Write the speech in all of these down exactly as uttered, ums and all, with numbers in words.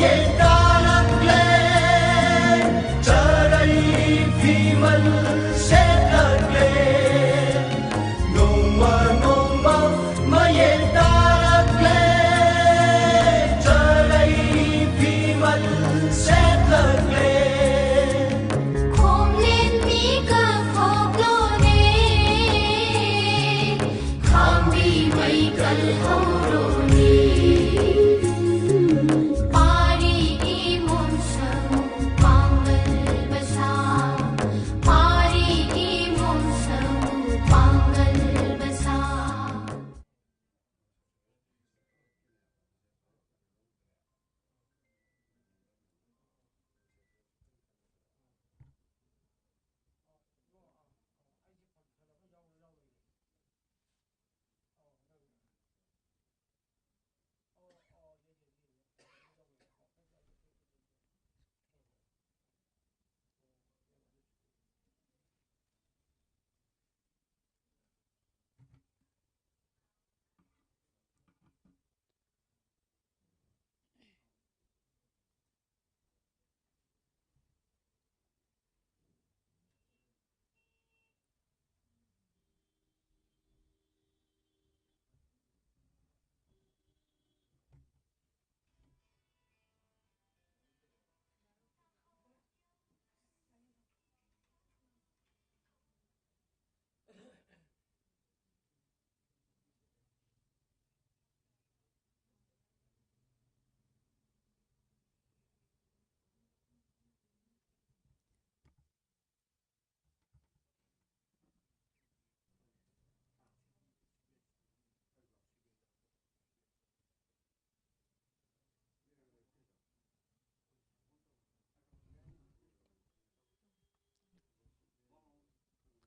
ꯌꯦꯟ ꯇꯥꯔꯛꯂꯦ, ꯆꯔꯩ ꯐꯤꯃꯜ ꯁꯦꯠꯂꯛꯂꯦ, ꯅꯣꯡꯃ ꯅꯣꯡꯃ ꯃꯌꯦꯟ ꯇꯥꯔꯛꯂꯦ, ꯆꯔꯩ ꯐꯤꯃꯜ ꯁꯦꯠꯂꯛꯂꯦ꯫ ꯈꯣꯝꯂꯦꯟ ꯃꯤꯀꯞ ꯊꯣꯛꯂꯣꯅꯦ, ꯈꯥꯝꯕꯤ ꯃꯩ ꯀꯜꯍꯧꯔꯣꯅꯦ꯫ ꯄꯥꯔꯤ ꯏꯃꯣꯝ ꯁꯥꯃꯨ ꯄꯥꯡꯒꯜ ꯃꯁꯥ, ꯄꯥꯔꯤ ꯏꯃꯣꯝ ꯁꯥꯃꯨ ꯄꯥꯡꯒꯜ ꯃꯁꯥ꯫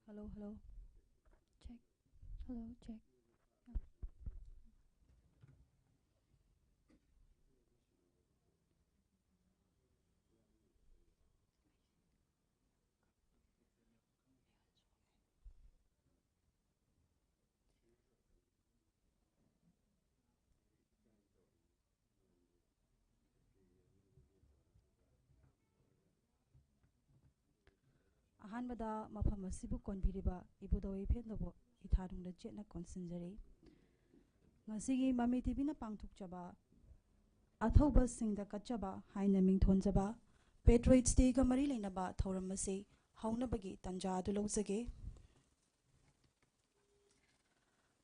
Hello, hello. Check. Hello, check. ꯑꯍꯥꯟꯕꯗ ꯃꯐꯝ ꯑꯁꯤꯕꯨ ꯀꯣꯟꯕꯤꯔꯤꯕ ꯏꯕꯨꯙꯧ ꯏꯐꯦꯟꯗꯧꯕꯨ ꯏꯊꯥꯅꯨꯡꯗ ꯆꯦꯠꯅ ꯀꯣꯟꯁꯤꯟꯖꯔꯤ꯫ ꯉꯁꯤꯒꯤ ꯃꯃꯤ ꯇꯤꯚꯤꯅ ꯄꯥꯡꯊꯣꯛꯆꯕ ꯑꯊꯧꯕꯁꯤꯡꯗ ꯀꯠꯆꯕ ꯍꯥꯏꯅ ꯃꯤꯡꯊꯣꯟꯖꯕ Patriots Dayꯒ ꯃꯔꯤ ꯂꯩꯅꯕ ꯊꯧꯔꯝ ꯑꯁꯤ ꯍꯧꯅꯕꯒꯤ ꯇꯥꯟꯖꯥ ꯑꯗꯨ ꯂꯧꯖꯒꯦ꯫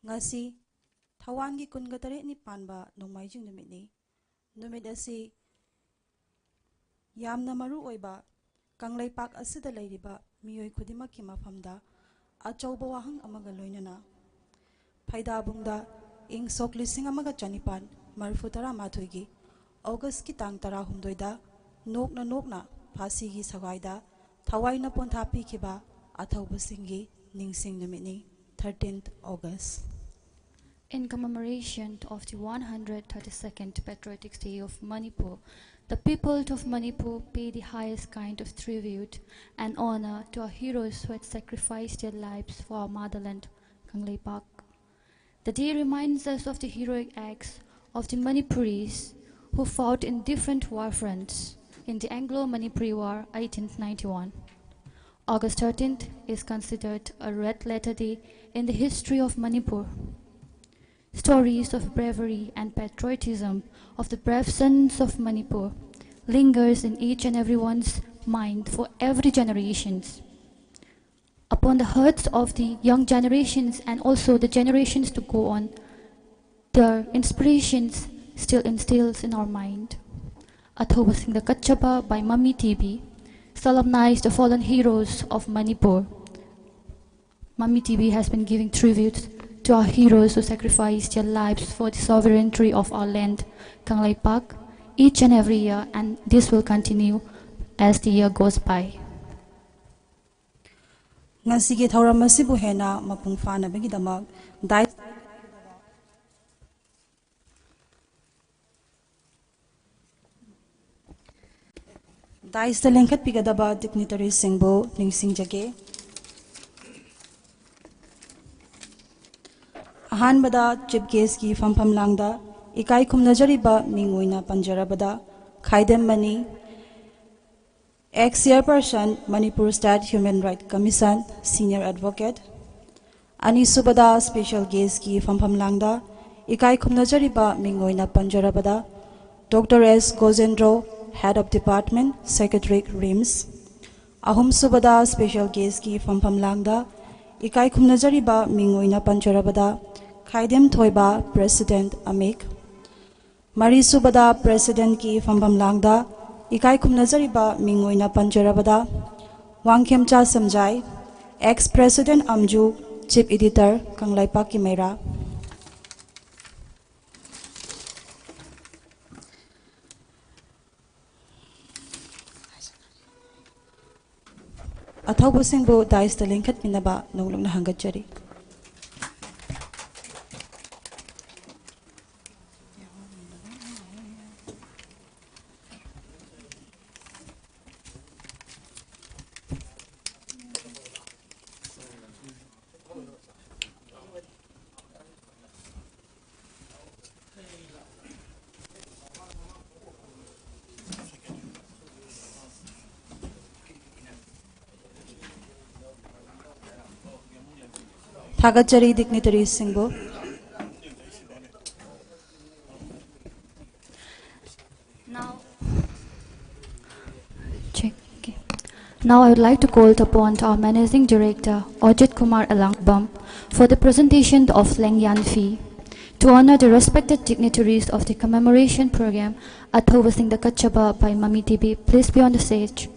ꯉꯁꯤ ꯊꯧꯋꯥꯟꯒꯤ ꯀꯨꯟꯒ ꯇꯔꯦꯠꯅꯤ ꯄꯥꯟꯕ ꯅꯣꯡꯃꯥꯏꯖꯤꯡ ꯅꯨꯃꯤꯠꯅꯤ꯫ ꯅꯨꯃꯤꯠ ꯑꯁꯤ ꯌꯥꯝꯅ ꯃꯔꯨ ꯑꯣꯏꯕ ꯀꯪꯂꯩꯄꯥꯛ ꯑꯁꯤꯗ ꯂꯩꯔꯤꯕ ꯃꯤꯑꯣꯏ ꯈꯨꯗꯤꯡꯃꯛꯀꯤ ꯃꯐꯝꯗ ꯑꯆꯧꯕ ꯋꯥꯍꯪ ꯑꯃꯒ ꯂꯣꯏꯅꯅ ꯐꯩꯗꯥꯕꯨꯡꯗ ꯏꯪ ꯁꯣꯛ ꯂꯤꯁꯤꯡ ꯑꯃꯒ ꯆꯅꯤꯄꯥꯟ ꯃꯔꯤꯐꯨ ꯇꯔꯥꯃꯥꯊꯣꯏꯒꯤ ꯑꯣꯒꯁꯀꯤ ꯇꯥꯡ ꯇꯔꯥꯍꯨꯝꯗꯣꯏꯗ ꯅꯣꯛꯅ ꯅꯣꯛꯅ ꯐꯥꯁꯤꯒꯤ ꯁꯒꯥꯏꯗ ꯊꯋꯥꯏꯅ ꯄꯣꯟꯊꯥ ꯄꯤꯈꯤꯕ ꯑꯊꯧꯕꯁꯤꯡꯒꯤ ꯅꯤꯡꯁꯤꯡ ꯅꯨꯃꯤꯠꯅꯤ, thirteenth August. In commemoration of the one hundred thirty-second Patriotic Day of Manipur, the people of Manipur pay the highest kind of tribute and honor to our heroes who had sacrificed their lives for our motherland, Kangleipak. The day reminds us of the heroic acts of the Manipuris who fought in different war fronts in the Anglo-Manipuri War, eighteen ninety-one. August thirteenth is considered a red letter day in the history of Manipur. Stories of bravery and patriotism of the brave sons of Manipur lingers in each and everyone's mind for every generations. Upon the hearts of the young generations and also the generations to go on, their inspirations still instills in our mind. Athobasingda Kachapa by Mami T V solemnized the fallen heroes of Manipur. Mami T V has been giving tribute to our heroes who sacrificed their lives for the sovereignty of our land, Kangleipak, each and every year, and this will continue as the year goes by. ꯉꯁꯤꯒꯤ ꯊꯧꯔꯝ ꯑꯁꯤꯕꯨ ꯍꯦꯟꯅ ꯃꯄꯨꯡ ꯐꯥꯅꯕꯒꯤꯗꯃꯛ dice ꯗꯥꯏꯁꯇ ꯂꯦꯡꯈꯠꯄꯤꯒꯗꯕ ꯗꯤꯒꯅꯤꯇꯔꯤꯁꯤꯡꯕꯨ ꯅꯤꯡꯁꯤꯡꯖꯒꯦ꯫ ꯑꯍꯥꯟꯕꯗ chief ꯒꯦꯁꯀꯤ ꯐꯝꯐꯝ ꯂꯥꯡꯗ ꯏꯀꯥꯏ ꯈꯨꯝꯅꯖꯔꯤꯕ ꯃꯤꯡ ꯑꯣꯏꯅ ꯄꯟꯖꯔꯕꯗ ꯈꯥꯏꯗꯦꯝ money, Ex Chairperson, Manipur State Human Rights Commission, Senior Advocate. ꯑꯅꯤꯁꯨꯕꯗ special guest ꯀꯤ ꯐꯝꯐꯝ ꯂꯥꯡꯗ ꯏꯀꯥꯏ ꯈꯨꯝꯅꯖꯔꯤꯕ ꯃꯤꯡ ꯑꯣꯏꯅ ꯄꯟꯖꯔꯕꯗ Doctor S ꯒꯣꯖꯦꯟꯗ꯭ꯔꯣ, Head of Department, Secretariat, RIMS. ꯑꯍꯨꯝꯁꯨꯕꯗ special guest ꯀꯤ ꯐꯝꯐꯝ ꯂꯥꯡꯗ ꯏꯀꯥꯏ ꯈꯨꯝꯅꯖꯔꯤꯕ ꯃꯤꯡ ꯑꯣꯏꯅ ꯄꯟꯖꯔꯕꯗ ꯈꯥꯏꯗꯦꯝ ꯊꯣꯏꯕ, President, ꯑꯃꯦꯛ꯫ ꯃꯔꯤꯁꯨꯕꯗ President ꯀꯤ ꯐꯝꯐꯝ ꯂꯥꯡꯗ ꯏꯀꯥꯏ ꯈꯨꯝꯅꯖꯔꯤꯕ ꯃꯤꯡ ꯑꯣꯏꯅ ꯄꯟꯖꯔꯕꯗ Wangkhemcha ꯁꯝꯖꯥꯏ, Ex President ꯑꯝꯖꯨ, Chief Editor, ꯀꯪꯂꯩꯄꯥꯛꯀꯤ ꯃꯩꯔꯥ꯫ ꯑꯊꯧꯕꯁꯤꯡꯕꯨ dais ꯇ ꯂꯦꯡꯈꯠꯄꯤꯅꯕ ꯅꯣꯡꯂꯨꯛꯅ ꯍꯪꯒꯠꯆꯔꯤ꯫ ꯊꯥꯒꯠꯆꯔꯤ dignitaries ꯁꯤꯡꯕꯨ꯫ Now, check. Okay. Now I would like to call upon our Managing Director, Ajit Kumar Elangbam, for the presentation of Lengyan Fee. To honor the respected dignitaries of the commemoration program, Athouba Singh Dakachaba by Mami T V, please be on the stage.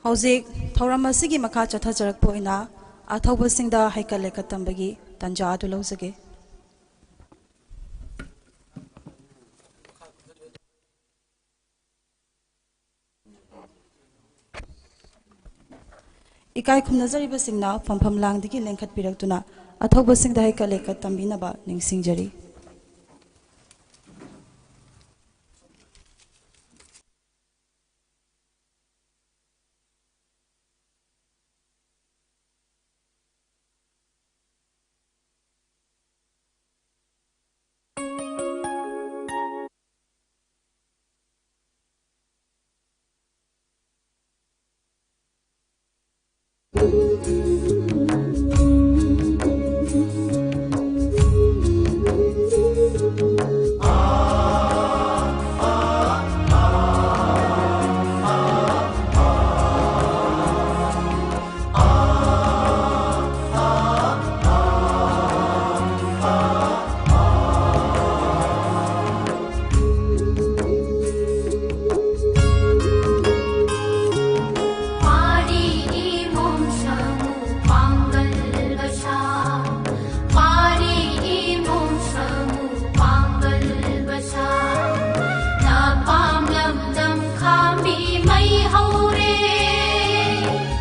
ꯍꯧꯖꯤꯛ ꯊꯧꯔꯝ ꯑꯁꯤꯒꯤ ꯃꯈꯥ ꯆꯠꯊꯖꯔꯛꯄ ꯑꯣꯏꯅ ꯑꯊꯧꯕꯁꯤꯡꯗ ꯍꯩꯀꯠ ꯂꯩꯀꯠ ꯇꯝꯕꯒꯤ ꯇꯥꯟꯖꯥ ꯑꯗꯨ ꯂꯧꯖꯒꯦ꯫ ꯏꯀꯥꯏ ꯈꯨꯝꯅꯖꯔꯤꯕꯁꯤꯡꯅ ꯐꯝꯐꯝ ꯂꯥꯡꯗꯒꯤ ꯂꯦꯡꯈꯠꯄꯤꯔꯛꯇꯨꯅ ꯑꯊꯧꯕꯁꯤꯡꯗ ꯍꯩꯀꯠ ꯂꯩꯀꯠ ꯇꯝꯕꯤꯅꯕ ꯅꯤꯡꯁꯤꯡꯖꯔꯤ꯫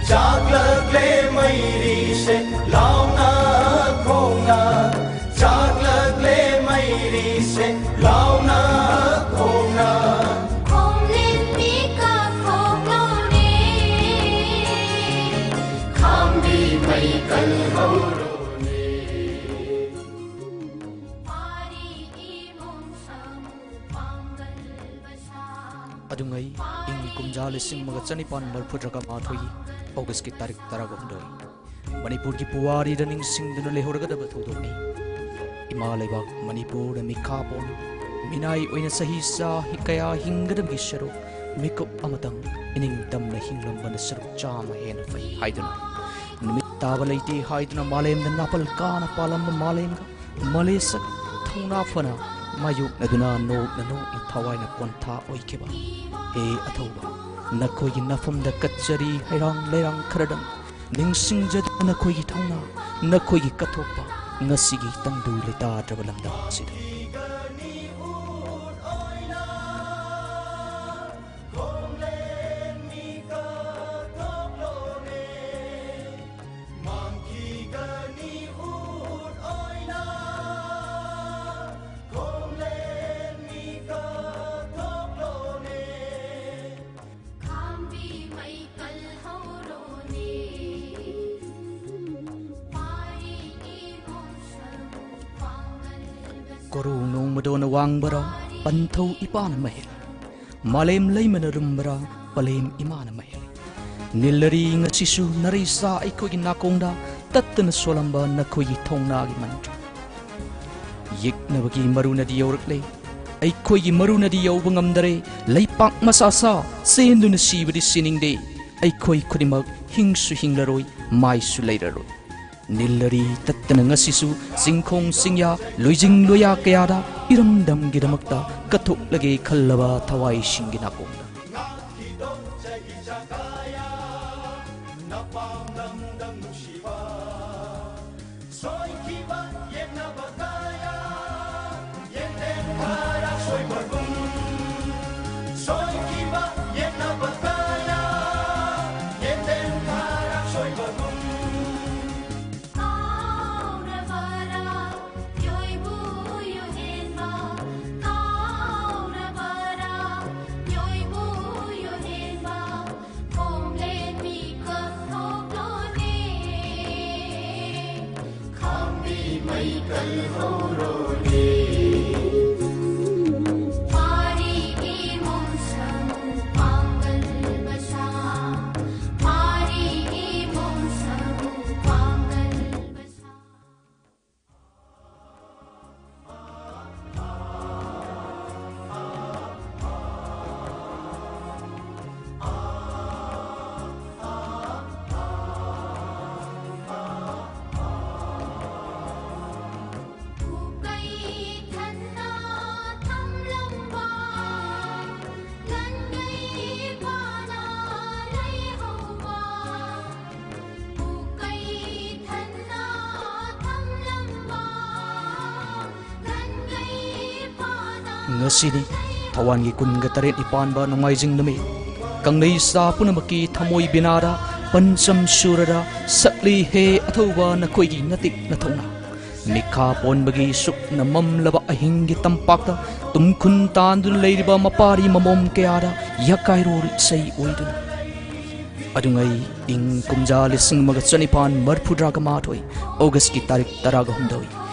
ꯆꯥꯛꯂꯛꯂꯦ ꯃꯩꯔꯤꯁꯦ ꯂꯥꯎꯅ ꯈꯣꯡꯅ, ꯆꯥꯛꯂꯛꯂꯦ ꯃꯩꯔꯤꯁꯦ ꯂꯥꯎꯅ ꯈꯣꯡꯅ꯫ ꯈꯣꯡꯂꯦꯟ ꯃꯤꯀꯞ ꯊꯣꯛꯂꯣꯅꯦ, ꯈꯥꯝꯕꯤ ꯃꯩ ꯀꯜꯍꯧꯔꯣꯅꯦ꯫ ꯑꯗꯨꯉꯩ ꯏꯪ ꯀꯨꯝꯖꯥ ꯂꯤꯁꯤꯡ ꯑꯃꯒ ꯆꯅꯤꯄꯥꯟ ꯃꯔꯤꯐꯨꯇꯔꯥ ꯃꯥꯊꯣꯏ ꯑꯣꯒꯁꯀꯤ ꯇꯥꯔꯤꯛ ꯇꯔꯥꯍꯨꯝꯗꯣꯏ, ꯃꯅꯤꯄꯨꯔꯒꯤ ꯄꯨꯋꯥꯔꯤꯗ ꯅꯤꯡꯁꯤꯡꯗꯨꯅ ꯂꯩꯍꯧꯔꯒꯗꯕ ꯊꯧꯗꯣꯛꯅꯤ꯫ ꯏꯃꯥ ꯂꯩꯕꯥꯛ ꯃꯅꯤꯄꯨꯔꯗ ꯃꯤꯈꯥ ꯄꯣꯟꯅ ꯃꯤꯅꯥꯏ ꯑꯣꯏꯅ ꯆꯍꯤ ꯆꯥ ꯀꯌꯥ ꯍꯤꯡꯒꯗꯕꯒꯤ ꯁꯔꯨꯛ ꯃꯤꯀꯨꯞ ꯑꯃꯇꯪ ꯏꯅꯤꯡꯇꯝꯅ ꯍꯤꯡꯂꯝꯕꯅ ꯁꯔꯨꯛ ꯆꯥꯝꯃ ꯍꯦꯟꯅ ꯐꯩ ꯍꯥꯏꯗꯨꯅ, ꯅꯨꯃꯤꯠ ꯇꯥꯕ ꯂꯩꯇꯦ ꯍꯥꯏꯗꯨꯅ ꯃꯥꯂꯦꯝꯗ ꯅꯥꯄꯜ ꯀꯥꯅ ꯄꯥꯜꯂꯝꯕ ꯃꯥꯂꯦꯝꯒ ꯃꯂꯦꯁꯛ ꯊꯧꯅꯥ ꯐꯅ ꯃꯥꯌꯣꯛꯅꯗꯨꯅ ꯅꯣꯛꯅ ꯅꯣꯛꯅ ꯊꯋꯥꯏꯅ ꯀꯣꯟꯊꯥ ꯑꯣꯏꯈꯤꯕ ꯍꯦ ꯑꯊꯧꯕ, ꯅꯈꯣꯏꯒꯤ ꯅꯐꯝꯗ ꯀꯠꯆꯔꯤ ꯍꯩꯔꯥꯡ ꯂꯩꯔꯥꯡ ꯈꯔꯗꯪ꯫ ꯅꯤꯡꯁꯤꯡꯖꯗꯨꯅ ꯅꯈꯣꯏꯒꯤ ꯊꯧꯅꯥ, ꯅꯈꯣꯏꯒꯤ ꯀꯠꯊꯣꯛꯄ, ꯉꯁꯤꯒꯤ ꯇꯪꯗꯨ ꯂꯩꯇꯥꯗ꯭ꯔꯕ ꯂꯝꯗꯝ ꯑꯁꯤꯗ꯫ ꯈꯥꯝꯕꯤ ꯃꯩ ꯀꯜꯍꯧꯔꯣꯅꯦ꯫ ꯄꯥꯔꯤ ꯏꯃꯣꯁꯟ ꯄꯥꯡꯒꯜ ꯀꯣꯔꯧ ꯅꯣꯡꯃꯗꯣꯟꯅ ꯋꯥꯡꯕꯔꯥ, ꯄꯟꯊꯧ ꯏꯄꯥꯅ ꯃꯍꯦꯜ꯫ ꯃꯥꯂꯦꯝ ꯂꯩꯃꯅ ꯂꯨꯝꯕꯔꯥ, ꯄꯂꯦꯝ ꯏꯃꯥꯅ ꯃꯍꯦꯜ꯫ ꯅꯤꯜꯂꯔꯤ ꯉꯁꯤꯁꯨ ꯅꯔꯩꯁꯥ ꯑꯩꯈꯣꯏꯒꯤ ꯅꯥꯀꯣꯡꯗ ꯇꯠꯇꯅ ꯁꯣꯜꯂꯝꯕ ꯅꯈꯣꯏꯒꯤ ꯊꯧꯅꯥꯒꯤ ꯃꯟꯇ꯭ꯔ꯫ ꯌꯦꯛꯅꯕꯒꯤ ꯃꯔꯨꯅꯗꯤ ꯌꯧꯔꯛꯂꯦ, ꯑꯩꯈꯣꯏꯒꯤ ꯃꯔꯨꯅꯗꯤ ꯌꯧꯕ ꯉꯝꯗꯔꯦ꯫ ꯂꯩꯄꯥꯛ ꯃꯆꯥ ꯁꯥ ꯆꯦꯟꯗꯨꯅ ꯁꯤꯕꯗꯤ ꯁꯤꯅꯤꯡꯗꯦ꯫ ꯑꯩꯈꯣꯏ ꯈꯨꯗꯤꯡꯃꯛ ꯍꯤꯡꯁꯨ ꯍꯤꯡꯂꯔꯣꯏ, ꯃꯥꯏꯁꯨ ꯂꯩꯔꯔꯣꯏ꯫ ꯅꯤꯜꯂꯔꯤ ꯇꯠꯇꯅ ꯉꯁꯤꯁꯨ ꯆꯤꯡꯈꯣꯡ ꯆꯤꯡꯌꯥ, ꯂꯣꯏꯖꯤꯡ ꯂꯣꯌꯥ ꯀꯌꯥꯗ ꯏꯔꯝꯗꯝꯒꯤꯗꯃꯛꯇ ꯀꯠꯊꯣꯛꯂꯒꯦ ꯈꯜꯂꯕ ꯊꯋꯥꯏꯁꯤꯡꯒꯤ ꯅꯥꯀꯣꯡꯗ꯫ ꯁꯣꯏꯈꯤꯕ ꯌꯦꯛꯅꯕ ꯀꯌꯥ, ꯌꯦꯛꯂꯦꯝ ꯈꯔ ꯁꯣꯏꯕꯒꯨꯝ꯫ ꯁꯣꯏꯈꯤꯕ ꯌꯦꯛꯅꯕ ꯀꯌꯥ, ꯌꯦꯛꯂꯦꯝ ꯈꯔ ꯁꯣꯏꯕꯒꯨꯝ꯫ ꯀꯥꯎꯔꯕꯔꯥ ꯃꯤꯑꯣꯏꯕꯨ ꯌꯨꯍꯦꯟꯕ? ꯀꯥꯎꯔꯕꯔꯥ ꯃꯤꯑꯣꯏꯕꯨ ꯉꯁꯤꯗꯤ ꯊꯧꯋꯥꯟꯒꯤ ꯀꯨꯟꯒ ꯇꯔꯦꯠꯅꯤ ꯄꯥꯟꯕ ꯅꯣꯡꯃꯥꯏꯖꯤꯡ ꯅꯨꯃꯤꯠ꯫ ꯀꯪꯂꯩꯁꯥ ꯄꯨꯝꯅꯃꯛꯀꯤ ꯊꯃꯣꯏ ꯕꯤꯅꯥꯗ, ꯄꯟꯆꯝ ꯁꯨꯔꯗ ꯁꯛꯂꯤ ꯍꯦ ꯑꯊꯧꯕ ꯅꯈꯣꯏꯒꯤ ꯅꯇꯤꯛ ꯅꯊꯧꯅꯥ꯫ ꯃꯤꯈꯥ ꯄꯣꯟꯕꯒꯤ ꯁꯨꯞꯅ ꯃꯝꯂꯕ ꯑꯍꯤꯡꯒꯤ ꯇꯝꯄꯥꯛꯇ ꯇꯨꯝꯈꯨꯟ ꯇꯥꯟꯗꯨꯅ ꯂꯩꯔꯤꯕ ꯃꯄꯥꯔꯤ ꯃꯃꯣꯝ ꯀꯌꯥꯗ ꯌꯥꯀꯥꯏꯔꯣꯜ ꯏꯁꯩ ꯑꯣꯏꯗꯨꯅ꯫ ꯑꯗꯨꯉꯩ ꯏꯪ ꯀꯨꯝꯖꯥ ꯂꯤꯁꯤꯡ ꯑꯃꯒ ꯆꯅꯤꯄꯥꯟ ꯃꯔꯤꯐꯨꯇꯔꯥꯒ ꯃꯥꯊꯣꯏ, ꯑꯣꯒꯁꯀꯤ ꯇꯥꯔꯤꯛ ꯇꯔꯥꯒ ꯍꯨꯝꯗꯣꯏ,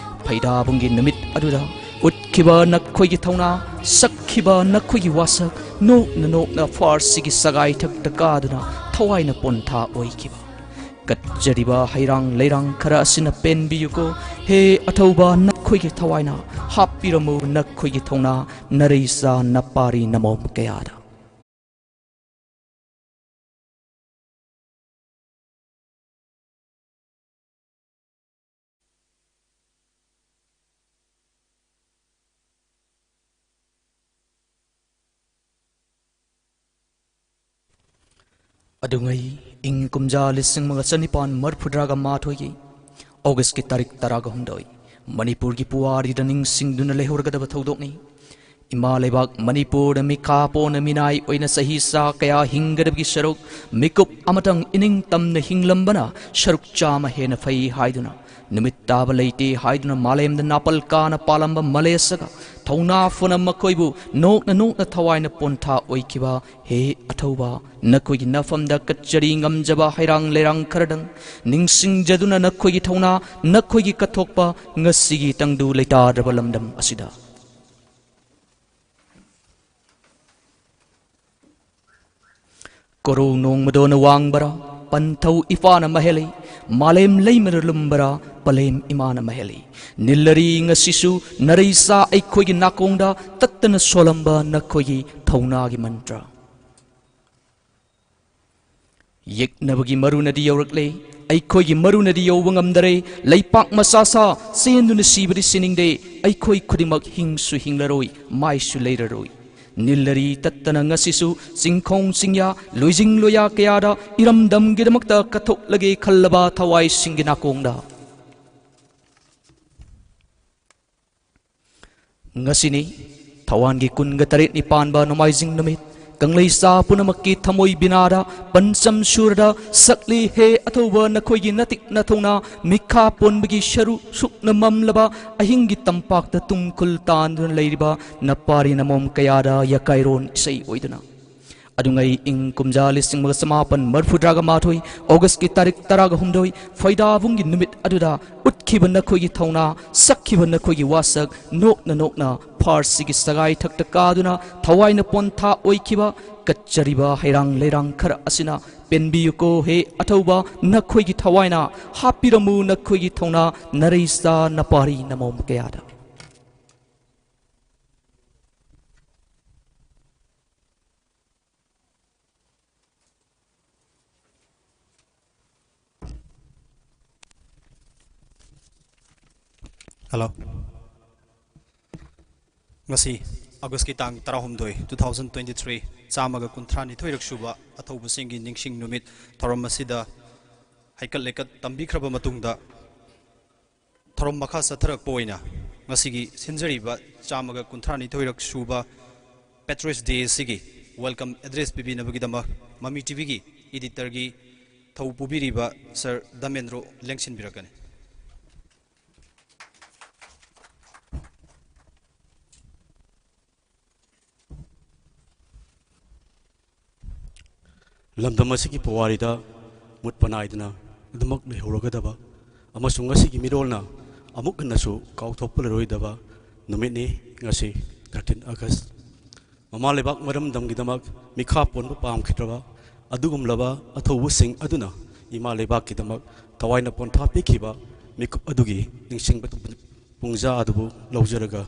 ꯐꯩꯗꯥꯕꯨꯡꯒꯤ ꯅꯨꯃꯤꯠ ꯑꯗꯨꯗ ꯎꯠꯈꯤꯕ ꯅꯈꯣꯏꯒꯤ ꯊꯧꯅꯥ, ꯁꯛꯈꯤꯕ ꯅꯈꯣꯏꯒꯤ ꯋꯥꯁꯛ, ꯅꯣꯛꯅ ꯅꯣꯛꯅ ꯐꯥꯔꯁꯤꯒꯤ ꯁꯒꯥꯏꯊꯛꯇ ꯀꯥꯗꯨꯅ ꯊꯋꯥꯏꯅ ꯄꯣꯟꯊꯥ ꯑꯣꯏꯈꯤꯕ꯫ ꯀꯠꯆꯔꯤꯕ ꯍꯩꯔꯥꯡ ꯂꯩꯔꯥꯡ ꯈꯔ ꯑꯁꯤꯅ ꯄꯦꯟꯕꯤꯌꯨꯀꯣ꯫ ꯍꯦ ꯑꯊꯧꯕ ꯅꯈꯣꯏꯒꯤ ꯊꯋꯥꯏꯅ, ꯍꯥꯞꯄꯤꯔꯝꯃꯨ ꯅꯈꯣꯏꯒꯤ ꯊꯧꯅꯥ, ꯅꯔꯩꯆꯥ ꯅꯄꯥꯔꯤ ꯅꯃꯣꯝ ꯀꯌꯥꯗ꯫ ꯑꯗꯨꯉꯩ ꯏꯪ ꯀꯨꯝꯖꯥ ꯂꯤꯁꯤꯡ ꯑꯃꯒ ꯆꯅꯤꯄꯥꯟ ꯃꯔꯤꯐꯨꯇꯔꯥꯒ ꯃꯥꯊꯣꯏꯒꯤ ꯑꯣꯒꯁꯀꯤ ꯇꯥꯔꯤꯛ ꯇꯔꯥꯒ ꯍꯨꯝꯗꯣꯏ, ꯃꯅꯤꯄꯨꯔꯒꯤ ꯄꯨꯋꯥꯔꯤꯗ ꯅꯤꯡꯁꯤꯡꯗꯨꯅ ꯂꯩꯍꯧꯔꯒꯗꯕ ꯊꯧꯗꯣꯛꯅꯤ꯫ ꯏꯃꯥ ꯂꯩꯕꯥꯛ ꯃꯅꯤꯄꯨꯔꯗ ꯃꯤꯈꯥ ꯄꯣꯟꯅ ꯃꯤꯅꯥꯏ ꯑꯣꯏꯅ ꯆꯍꯤ ꯆꯥ ꯀꯌꯥ ꯍꯤꯡꯒꯗꯕꯒꯤ ꯁꯔꯨꯛ, ꯃꯤꯀꯨꯞ ꯑꯃꯇꯪ ꯏꯅꯤꯡ ꯇꯝꯅ ꯍꯤꯡꯂꯝꯕꯅ ꯁꯔꯨꯛ ꯆꯥꯝꯃ ꯍꯦꯟꯅ ꯐꯩ ꯍꯥꯏꯗꯨꯅ, ꯅꯨꯃꯤꯠ ꯇꯥꯕ ꯂꯩꯇꯦ ꯍꯥꯏꯗꯨꯅ ꯃꯥꯂꯦꯝꯗ ꯅꯥꯄꯜ ꯀꯥꯅ ꯄꯥꯜꯂꯝꯕ ꯃꯂꯦꯁꯒ ꯊꯧꯅꯥ ꯐꯅ ꯃꯈꯣꯏꯕꯨ ꯅꯣꯛꯅ ꯅꯣꯛꯅ ꯊꯋꯥꯏꯅ ꯄꯣꯟꯊꯥ ꯑꯣꯏꯈꯤꯕ, ꯍꯦ ꯑꯊꯧꯕ, ꯅꯈꯣꯏꯒꯤ ꯅꯐꯝꯗ ꯀꯠꯆꯔꯤ ꯉꯝꯖꯕ ꯍꯩꯔꯥꯡ ꯂꯩꯔꯥꯡ ꯈꯔꯗꯪ ꯅꯤꯡꯁꯤꯡꯖꯗꯨꯅ ꯅꯈꯣꯏꯒꯤ ꯊꯧꯅꯥ, ꯅꯈꯣꯏꯒꯤ ꯀꯠꯊꯣꯛꯄ ꯉꯁꯤꯒꯤ ꯇꯪꯗꯨ ꯂꯩꯇꯥꯗ꯭ꯔꯕ ꯂꯝꯗꯝ ꯑꯁꯤꯗ꯫ ꯀꯣꯔꯧ ꯅꯣꯡꯃꯗꯣꯟꯅ ꯋꯥꯡꯕꯔꯥ, ꯄꯟꯊꯧ ꯏꯄꯥꯅ ꯃꯍꯦꯜꯂꯤ, ꯃꯥꯂꯦꯝ ꯂꯩꯃꯅ ꯂꯨꯝꯕꯔꯥ, ꯄꯂꯦꯝ ꯏꯃꯥꯅ ꯃꯍꯦꯜꯂꯤ꯫ ꯅꯤꯜꯂꯔꯤ ꯉꯁꯤꯁꯨ ꯅꯔꯩꯆꯥ ꯑꯩꯈꯣꯏꯒꯤ ꯅꯥꯀꯣꯡꯗ ꯇꯠꯇꯅ ꯁꯣꯜꯂꯝꯕ ꯅꯈꯣꯏꯒꯤ ꯊꯧꯅꯥꯒꯤ ꯃꯟꯇ꯭ꯔ꯫ ꯌꯦꯛꯅꯕꯒꯤ ꯃꯔꯨꯅꯗꯤ ꯌꯧꯔꯛꯂꯦ, ꯑꯩꯈꯣꯏꯒꯤ ꯃꯔꯨꯅꯗꯤ ꯌꯧꯕ ꯉꯝꯗꯔꯦ꯫ ꯂꯩꯄꯥꯛ ꯃꯆꯥ ꯁꯥ ꯆꯦꯟꯗꯨꯅ ꯁꯤꯕꯗꯤ ꯁꯤꯅꯤꯡꯗꯦ, ꯑꯩꯈꯣꯏ ꯈꯨꯗꯤꯡꯃꯛ ꯍꯤꯡꯁꯨ ꯍꯤꯡꯂꯔꯣꯏ, ꯃꯥꯏꯁꯨ ꯂꯩꯔꯔꯣꯏ꯫ ꯅꯤꯜꯂꯔꯤ ꯇꯠꯇꯅ ꯉꯁꯤꯁꯨ ꯆꯤꯡꯈꯣꯡ ꯆꯤꯡꯌꯥ, ꯂꯣꯏꯖꯤꯡ ꯂꯣꯌꯥ ꯀꯌꯥꯗ ꯏꯔꯝꯗꯝꯒꯤꯗꯃꯛꯇ ꯀꯠꯊꯣꯛꯂꯒꯦ ꯈꯜꯂꯕ ꯊꯋꯥꯏꯁꯤꯡꯒꯤ ꯅꯥꯀꯣꯡꯗ꯫ ꯉꯁꯤꯅꯤ ꯊꯧꯋꯥꯟꯒꯤ ꯀꯨꯟꯒ ꯇꯔꯦꯠꯅꯤ ꯄꯥꯟꯕ ꯅꯣꯡꯃꯥꯏꯖꯤꯡ ꯅꯨꯃꯤꯠ, ꯀꯪꯂꯩꯁꯥ ꯄꯨꯝꯅꯃꯛꯀꯤ ꯊꯃꯣꯏ ꯕꯤꯅꯥꯗ ꯄꯟꯆꯝ ꯁꯨꯔꯗ ꯁꯛꯂꯤ ꯍꯦ ꯑꯊꯧꯕ ꯅꯈꯣꯏꯒꯤ ꯅꯇꯤꯛ ꯅꯊꯧꯅ ꯃꯤꯈꯥ ꯄꯣꯟꯕꯒꯤ ꯁꯔꯨ ꯁꯨꯛꯅ ꯃꯝꯂꯕ ꯑꯍꯤꯡꯒꯤ ꯇꯝꯄꯥꯛꯇ ꯇꯨꯡꯈꯨꯜ ꯇꯥꯟꯗꯨꯅ ꯂꯩꯔꯤꯕ ꯅꯄꯥꯔꯤ ꯅꯃꯣꯝ ꯀꯌꯥꯗ ꯌꯥꯀꯥꯏꯔꯣꯟ ꯏꯁꯩ ꯑꯣꯏꯗꯨꯅ꯫ ꯑꯗꯨꯉꯩ ꯏꯪ ꯀꯨꯝꯖꯥ ꯂꯤꯁꯤꯡ ꯑꯃꯒ ꯆꯃꯥꯄꯟ ꯃꯔꯤꯐꯨꯇꯔꯥꯒ ꯃꯥꯊꯣꯏ, ꯑꯣꯒꯁꯀꯤ ꯇꯥꯔꯤꯛ ꯇꯔꯥꯒ ꯍꯨꯝꯗꯣꯏ, ꯐꯩꯗꯥꯕꯨꯡꯒꯤ ꯅꯨꯃꯤꯠ ꯑꯗꯨꯗ ꯎꯠꯈꯤꯕ ꯅꯈꯣꯏꯒꯤ ꯊꯧꯅꯥ, ꯁꯛꯈꯤꯕ ꯅꯈꯣꯏꯒꯤ ꯋꯥꯁꯛ, ꯅꯣꯛꯅ ꯅꯣꯛꯅ ꯐꯥꯔꯁꯤꯒꯤ ꯁꯒꯥꯏ ꯊꯛꯇ ꯀꯥꯗꯨꯅ ꯊꯋꯥꯏꯅ ꯄꯣꯟꯊꯥ ꯑꯣꯏꯈꯤꯕ ꯀꯠꯆꯔꯤꯕ ꯍꯩꯔꯥꯡ ꯂꯩꯔꯥꯡ ꯈꯔ ꯑꯁꯤꯅ ꯄꯦꯟꯕꯤꯌꯨꯀꯣ ꯍꯦ ꯑꯊꯧꯕ ꯅꯈꯣꯏꯒꯤ ꯊꯋꯥꯏꯅ, ꯍꯥꯞꯄꯤꯔꯝꯃꯨ ꯅꯈꯣꯏꯒꯤ ꯊꯧꯅꯥ, ꯅꯔꯩꯁꯥ ꯅꯄꯥꯔꯤ ꯅꯃꯣꯝ ꯀꯌꯥꯗ꯫ ꯍꯜꯂꯣ꯫ ꯉꯁꯤ ꯑꯣꯒꯁꯀꯤ ꯇꯥꯡ ꯇꯔꯥꯍꯨꯝꯗꯣꯏ, two thousand twenty three, ꯆꯥꯝꯃꯒ ꯀꯨꯟꯊ꯭ꯔꯥ ꯅꯤꯊꯣꯏꯔꯛ ꯁꯨꯕ ꯑꯊꯧꯕꯁꯤꯡꯒꯤ ꯅꯤꯡꯁꯤꯡ ꯅꯨꯃꯤꯠ ꯊꯧꯔꯝ ꯑꯁꯤꯗ ꯍꯩꯀꯠ ꯂꯩꯀꯠ ꯇꯝꯕꯤꯈ꯭ꯔꯕ ꯃꯇꯨꯡꯗ, ꯊꯧꯔꯝ ꯃꯈꯥ ꯆꯠꯊꯔꯛꯄ ꯑꯣꯏꯅ ꯉꯁꯤꯒꯤ ꯁꯤꯟꯖꯔꯤꯕ ꯆꯥꯝꯃꯒ ꯀꯨꯟꯊ꯭ꯔꯥ ꯅꯤꯊꯣꯏꯔꯛ ꯁꯨꯕ Patriots Day ꯑꯁꯤꯒꯤ welcome address ꯄꯤꯕꯤꯅꯕꯒꯤꯗꯃꯛ ꯃꯃꯤ ꯇꯤꯚꯤꯒꯤ editorꯒꯤ ꯊꯧ ꯄꯨꯕꯤꯔꯤꯕ ꯁꯔ ꯙꯃꯦꯟꯗ꯭ꯔꯣ ꯂꯦꯡꯁꯤꯟꯕꯤꯔꯛꯀꯅꯤ꯫ ꯂꯝꯗꯝ ꯑꯁꯤꯒꯤ ꯄꯨꯋꯥꯔꯤꯗ ꯃꯨꯠꯄ ꯅꯥꯏꯗꯅ ꯑꯗꯨꯃꯛ ꯂꯩꯍꯧꯔꯒꯗꯕ ꯑꯃꯁꯨꯡ ꯉꯁꯤꯒꯤ ꯃꯤꯔꯣꯜꯅ ꯑꯃꯨꯛ ꯍꯟꯅꯁꯨ ꯀꯥꯎꯊꯣꯛꯄ ꯂꯩꯔꯣꯏꯗꯕ ꯅꯨꯃꯤꯠꯅꯤ ꯉꯁꯤ, thirteen August꯫ ꯃꯃꯥ ꯂꯩꯕꯥꯛ ꯃꯔꯝꯗꯝꯒꯤꯗꯃꯛ ꯃꯤꯈꯥ ꯄꯣꯟꯕ ꯄꯥꯝꯈꯤꯗ꯭ꯔꯕ ꯑꯗꯨꯒꯨꯝꯂꯕ ꯑꯊꯧꯕꯁꯤꯡ ꯑꯗꯨꯅ ꯏꯃꯥ ꯂꯩꯕꯥꯛꯀꯤꯗꯃꯛ ꯊꯋꯥꯏꯅ ꯄꯣꯟꯊꯥ ꯄꯤꯈꯤꯕ ꯃꯤꯀꯨꯞ ꯑꯗꯨꯒꯤ ꯅꯤꯡꯁꯤꯡꯕ ꯄꯨꯡꯖꯥ ꯑꯗꯨꯕꯨ ꯂꯧꯖꯔꯒ,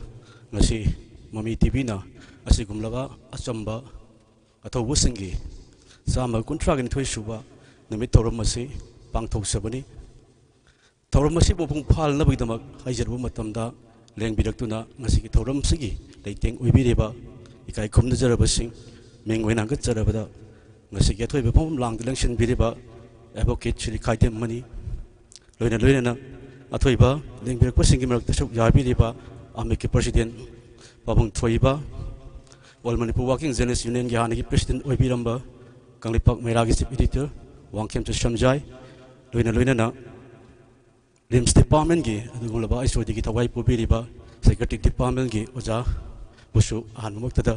ꯉꯁꯤ ꯃꯃꯤ ꯇꯤꯚꯤꯅ ꯑꯁꯤꯒꯨꯝꯂꯕ ꯑꯆꯝꯕ ꯑꯊꯧꯕꯁꯤꯡꯒꯤ ꯆꯥꯝꯃ ꯀꯨꯟꯊ꯭ꯔꯥꯒ ꯅꯤꯊꯣꯏ ꯁꯨꯕ ꯅꯨꯃꯤꯠ ꯊꯧꯔꯝ ꯑꯁꯤ ꯄꯥꯡꯊꯣꯛꯆꯕꯅꯤ꯫ ꯊꯧꯔꯝ ꯑꯁꯤꯕꯨ ꯃꯄꯨꯡ ꯐꯥꯍꯟꯅꯕꯒꯤꯗꯃꯛ ꯍꯥꯏꯖꯔꯨꯕ ꯃꯇꯝꯗ, ꯂꯦꯡꯕꯤꯔꯛꯇꯨꯅ ꯉꯁꯤꯒꯤ ꯊꯧꯔꯝꯁꯤꯒꯤ ꯂꯩꯇꯦꯡ ꯑꯣꯏꯕꯤꯔꯤꯕ ꯏꯀꯥꯏ ꯈꯨꯝꯅꯖꯔꯕꯁꯤꯡ, ꯃꯤꯡ ꯑꯣꯏꯅ ꯍꯪꯒꯠꯆꯔꯕꯗ, ꯉꯁꯤꯒꯤ ꯑꯊꯣꯏꯕ ꯐꯝꯐꯝ ꯂꯥꯡꯗ ꯂꯦꯡꯁꯤꯟꯕꯤꯔꯤꯕ Advocate ꯁ꯭ꯔꯤ ꯈꯥꯏꯗꯦꯝ ꯃꯅꯤ, ꯂꯣꯏꯅ ꯂꯣꯏꯅꯅ ꯑꯊꯣꯏꯕ ꯂꯦꯡꯕꯤꯔꯛꯄꯁꯤꯡꯒꯤ ꯃꯔꯛꯇ ꯁꯔꯨꯛ ꯌꯥꯕꯤꯔꯤꯕ ꯑꯃꯤꯛꯀꯤ President ꯄꯥꯕꯨꯡ ꯊꯣꯏꯕ, All Manipur Working Journalist Unionꯒꯤ ꯍꯥꯟꯅꯒꯤ president ꯑꯣꯏꯕꯤꯔꯝꯕ ꯀꯪꯂꯩꯄꯥꯛ ꯃꯩꯔꯥꯒꯤ chief editor ꯋꯥꯡꯈꯦꯝꯆ ꯁꯝꯖꯥꯏ, ꯂꯣꯏꯅ ꯂꯣꯏꯅꯅ RIMS departmentꯀꯤ ꯑꯗꯨꯒꯨꯝꯂꯕ HODꯒꯤ ꯊꯋꯥꯏ ꯄꯨꯕꯤꯔꯤꯕ psychiatric departmentꯀꯤ ꯑꯣꯖꯥꯕꯨꯁꯨ ꯑꯍꯥꯟꯕꯃꯛꯇꯗ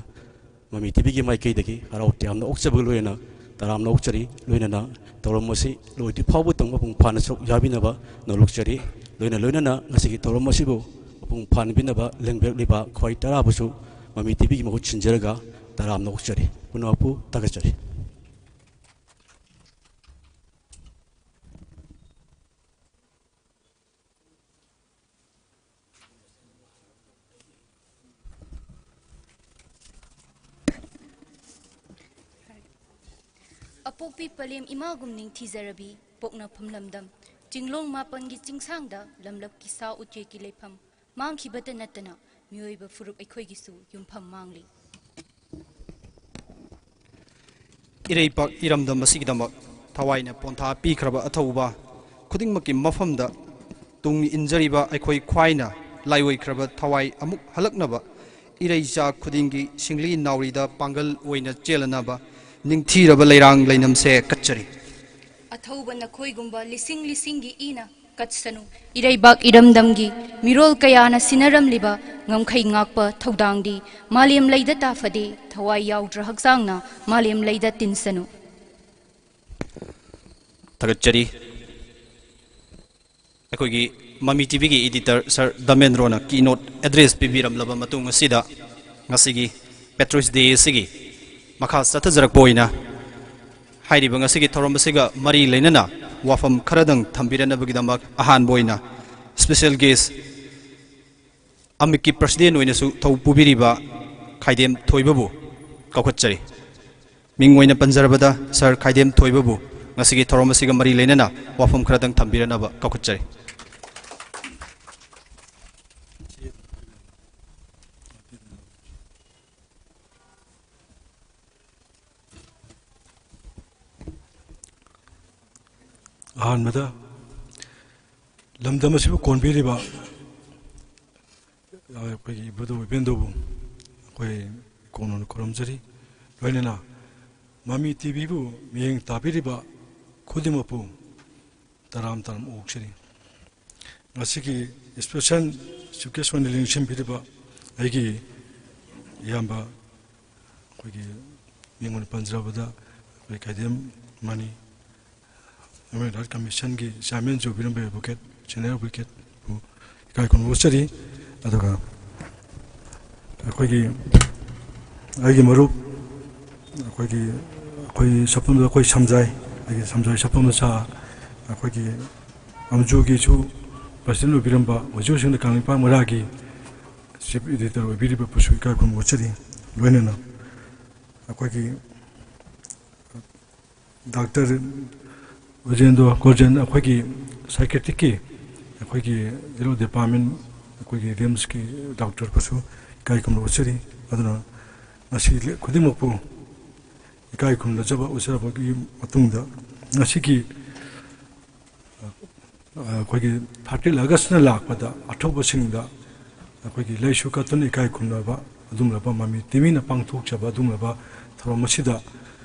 ꯃꯃꯤ TVꯒꯤ ꯃꯥꯏꯀꯩꯗꯒꯤ ꯍꯔꯥꯎ ꯇꯌꯥꯝꯅ ꯑꯣꯛꯆꯕꯒ ꯂꯣꯏꯅꯅ ꯇꯔꯥꯝꯅ ꯑꯣꯛꯆꯔꯤ꯫ ꯂꯣꯏꯅꯅ ꯊꯧꯔꯝ ꯑꯁꯤ ꯂꯣꯏꯗ꯭ꯔꯤ ꯐꯥꯎꯕꯗꯪ ꯃꯄꯨꯡ ꯐꯥꯅ ꯁꯔꯨꯛ ꯌꯥꯕꯤꯅꯕ ꯅꯣꯜꯂꯨꯛꯆꯔꯤ꯫ ꯂꯣꯏꯅ ꯂꯣꯏꯅꯅ ꯉꯁꯤꯒꯤ ꯊꯧꯔꯝ ꯑꯁꯤꯕꯨ ꯃꯄꯨꯡ ꯐꯥꯍꯟꯕꯤꯅꯕ ꯂꯦꯡꯕꯤꯔꯛꯂꯤꯕ ꯈ꯭ꯋꯥꯏ ꯇꯔꯥꯕꯨꯁꯨ ꯃꯃꯤ TVꯒꯤ ꯃꯍꯨꯠ ꯁꯤꯟꯖꯔꯒ ꯇꯔꯥꯝꯅ ꯑꯣꯛꯆꯔꯤ꯫ ꯄꯨꯝꯅꯃꯛꯄꯨ ꯊꯥꯒꯠꯆꯔꯤ꯫ ꯑꯄꯣꯛꯄꯤ ꯄꯂꯦꯝ ꯏꯃꯥꯒꯨꯝ ꯅꯤꯡꯊꯤꯖꯔꯕꯤ ꯄꯣꯛꯅꯐꯝ ꯂꯝꯗꯝ, ꯆꯤꯡꯂꯣꯡ ꯃꯥꯄꯟꯒꯤ ꯆꯤꯡꯁꯥꯡꯗ ꯂꯝꯂꯛꯀꯤ ꯁꯥ ꯎꯆꯦꯛꯀꯤ ꯂꯩꯐꯝ, ꯃꯥꯡꯈꯤꯕꯇ ꯅꯠꯇꯅ ꯃꯤꯑꯣꯏꯕ ꯐꯨꯔꯨꯞ ꯑꯩꯈꯣꯏꯒꯤꯁꯨ ꯌꯨꯝꯐꯝ ꯃꯥꯡꯂꯤ꯫ ꯏꯔꯩꯄꯥꯛ ꯏꯔꯝꯗꯝ ꯑꯁꯤꯒꯤꯗꯃꯛ ꯊꯋꯥꯏꯅ ꯄꯣꯟꯊꯥ ꯄꯤꯈ꯭ꯔꯕ ꯑꯊꯧꯕ ꯈꯨꯗꯤꯡꯃꯛꯀꯤ ꯃꯐꯝꯗ ꯇꯨꯡ ꯏꯟꯖꯔꯤꯕ ꯑꯩꯈꯣꯏ ꯈ꯭ꯋꯥꯏꯅ ꯂꯥꯏꯑꯣꯏꯈ꯭ꯔꯕ ꯊꯋꯥꯏ ꯑꯃꯨꯛ ꯍꯜꯂꯛꯅꯕ ꯏꯔꯩꯆꯥ ꯈꯨꯗꯤꯡꯒꯤ ꯁꯤꯡꯂꯤ ꯅꯥꯎꯔꯤꯗ ꯄꯥꯡꯒꯜ ꯑꯣꯏꯅ ꯆꯦꯜꯂꯅꯕ ꯅꯤꯡꯊꯤꯔꯕ ꯂꯩꯔꯥꯡ ꯂꯩꯅꯝꯁꯦ ꯀꯠꯆꯔꯤ꯫ ꯑꯊꯧꯕ ꯅꯈꯣꯏꯒꯨꯝꯕ ꯂꯤꯁꯤꯡ ꯂꯤꯁꯤꯡꯒꯤ ꯏꯅ ꯀꯠꯁꯅꯨ꯫ ꯏꯔꯩꯕꯥꯛ ꯏꯔꯝꯗꯝꯒꯤ ꯃꯤꯔꯣꯜ ꯀꯌꯥꯅ ꯁꯤꯟꯅꯔꯝꯂꯤꯕ ꯉꯝꯈꯩ ꯉꯥꯛꯄ ꯊꯧꯗꯥꯡꯗꯤ ꯃꯥꯂꯦꯝ ꯂꯩꯗ ꯇꯥꯐꯗꯦ, ꯊꯋꯥꯏ ꯌꯥꯎꯗ꯭ꯔ ꯍꯛꯆꯥꯡꯅ ꯃꯥꯂꯦꯝ ꯂꯩꯗ ꯇꯤꯟꯁꯅꯨ꯫ ꯊꯥꯒꯠꯆꯔꯤ꯫ ꯑꯩꯈꯣꯏꯒꯤ ꯃꯃꯤ TVꯒꯤ editor sir ꯗꯃꯦꯟꯗ꯭ꯔꯣꯅ keynote address ꯄꯤꯕꯤꯔꯝꯂꯕ ꯃꯇꯨꯡ ꯑꯁꯤꯗ ꯉꯁꯤꯒꯤ Patriots Day ꯑꯁꯤꯒꯤ ꯃꯈꯥ ꯆꯠꯊꯖꯔꯛꯄ ꯑꯣꯏꯅ ꯍꯥꯏꯔꯤꯕ ꯉꯁꯤꯒꯤ ꯊꯧꯔꯝ ꯑꯁꯤꯒ ꯃꯔꯤ ꯂꯩꯅꯅ ꯋꯥꯐꯝ ꯈꯔꯗꯪ ꯊꯝꯕꯤꯔꯅꯕꯒꯤꯗꯃꯛ ꯑꯍꯥꯟꯕ ꯑꯣꯏꯅ special guest ꯑꯃꯤꯛꯀꯤ president ꯑꯣꯏꯅꯁꯨ ꯊꯧ ꯄꯨꯕꯤꯔꯤꯕ ꯈꯥꯏꯗꯦꯝ ꯊꯣꯏꯕꯕꯨ ꯀꯧꯈꯠꯆꯔꯤ꯫ ꯃꯤꯡ ꯑꯣꯏꯅ ꯄꯟꯖꯔꯕꯗ sir ꯈꯥꯏꯗꯦꯝ ꯊꯣꯏꯕꯕꯨ ꯉꯁꯤꯒꯤ ꯊꯧꯔꯝ ꯑꯁꯤꯒ ꯃꯔꯤ ꯂꯩꯅꯅ ꯋꯥꯐꯝ ꯈꯔꯗꯪ ꯊꯝꯕꯤꯔꯅꯕ ꯀꯧꯈꯠꯆꯔꯤ꯫ ꯑꯍꯥꯟꯕꯗ ꯂꯝꯗꯝ ꯑꯁꯤꯕꯨ ꯀꯣꯟꯕꯤꯔꯤꯕ, ꯑ, ꯑꯩꯈꯣꯏꯒꯤ ꯏꯕꯨꯙꯧ ꯏꯕꯦꯟꯗꯧꯕꯨ ꯑꯩꯈꯣꯏ ꯀꯣꯟꯅ ꯈꯨꯔꯨꯝꯖꯔꯤ꯫ ꯂꯣꯏꯅꯅ ꯃꯃꯤ ꯇꯤꯚꯤꯕꯨ ꯃꯤꯠꯌꯦꯡ ꯇꯥꯕꯤꯔꯤꯕ ꯈꯨꯗꯤꯡꯃꯛꯄꯨ ꯇꯔꯥꯝ ꯇꯔꯥꯝ ꯑꯣꯛꯆꯔꯤ꯫ ꯉꯁꯤꯒꯤ special chief guest ꯑꯣꯏꯅ ꯂꯦꯡꯁꯤꯟꯕꯤꯔꯤꯕ ꯑꯩꯒꯤ ꯏꯌꯥꯝꯕ, ꯑꯩꯈꯣꯏꯒꯤ ꯃꯤꯡ ꯑꯣꯏꯅ ꯄꯟꯖꯔꯕꯗ ꯑꯩꯈꯣꯏ ꯈꯥꯏꯗꯦꯝ ꯃꯅꯤ, Human Rights Commissionꯒꯤ chairmanꯁꯨ ꯑꯣꯏꯕꯤꯔꯝꯕ advocate, senior advocateꯄꯨ ꯏꯀꯥꯏ ꯈꯨꯝꯅꯕ ꯎꯠꯆꯔꯤ꯫ ꯑꯗꯨꯒ ꯑꯩꯈꯣꯏꯒꯤ, ꯑꯩꯒꯤ ꯃꯔꯨꯞ, ꯑꯩꯈꯣꯏꯒꯤ, ꯑꯩꯈꯣꯏ ꯁꯛꯐꯝꯗ ꯑꯩꯈꯣꯏ ꯁꯝꯖꯥꯏ, ꯑꯩꯒꯤ ꯁꯝꯖꯥꯏ ꯁꯛꯐꯝ ꯃꯆꯥ, ꯑꯩꯈꯣꯏꯒꯤ ꯑꯝꯖꯨꯒꯤꯁꯨ president ꯑꯣꯏꯕꯤꯔꯝꯕ, ꯍꯧꯖꯤꯛ ꯍꯧꯖꯤꯛꯅ ꯀꯪꯂꯩꯄꯥꯛ ꯃꯩꯔꯥꯒꯤ chief editor ꯑꯣꯏꯕꯤꯔꯤꯕ ꯄꯨꯁꯨ ꯏꯀꯥꯏ ꯈꯨꯝꯅꯕ ꯎꯠꯆꯔꯤ꯫ ꯂꯣꯏꯅꯅ ꯑꯩꯈꯣꯏꯒꯤ ꯗꯥꯛꯇꯔ ꯕ꯭ꯔꯖꯦꯟꯗ꯭ꯔꯣ ꯒꯣꯔꯖꯦꯟ, ꯑꯩꯈꯣꯏꯒꯤ psychiatricꯀꯤ, ꯑꯩꯈꯣꯏꯒꯤ ꯏꯔꯣ department, ꯑꯩꯈꯣꯏꯒꯤ RIMSꯀꯤ doctorꯕꯨꯁꯨ ꯏꯀꯥꯏ ꯈꯨꯝꯅꯕ ꯎꯠꯆꯔꯤ꯫ ꯑꯗꯨꯅ ꯉꯁꯤ ꯈꯨꯗꯤꯡꯃꯛꯄꯨ ꯏꯀꯥꯏ ꯈꯨꯝꯅꯖꯕ ꯎꯠꯆꯔꯕꯒꯤ ꯃꯇꯨꯡꯗ, ꯉꯁꯤꯒꯤ ꯑꯩꯈꯣꯏꯒꯤ thirteen Augustꯅ ꯂꯥꯛꯄꯗ ꯑꯊꯧꯕꯁꯤꯡꯗ ꯑꯩꯈꯣꯏꯒꯤ ꯂꯩꯁꯨ ꯀꯠꯇꯨꯅ ꯏꯀꯥꯏ ꯈꯨꯝꯅꯕ ꯑꯗꯨꯒꯨꯝꯂꯕ ꯃꯃꯤ ꯇꯤꯃꯤꯅ ꯄꯥꯡꯊꯣꯛꯆꯕ ꯑꯗꯨꯒꯨꯝꯂꯕ ꯊꯧꯔꯝ ꯑꯁꯤꯗ,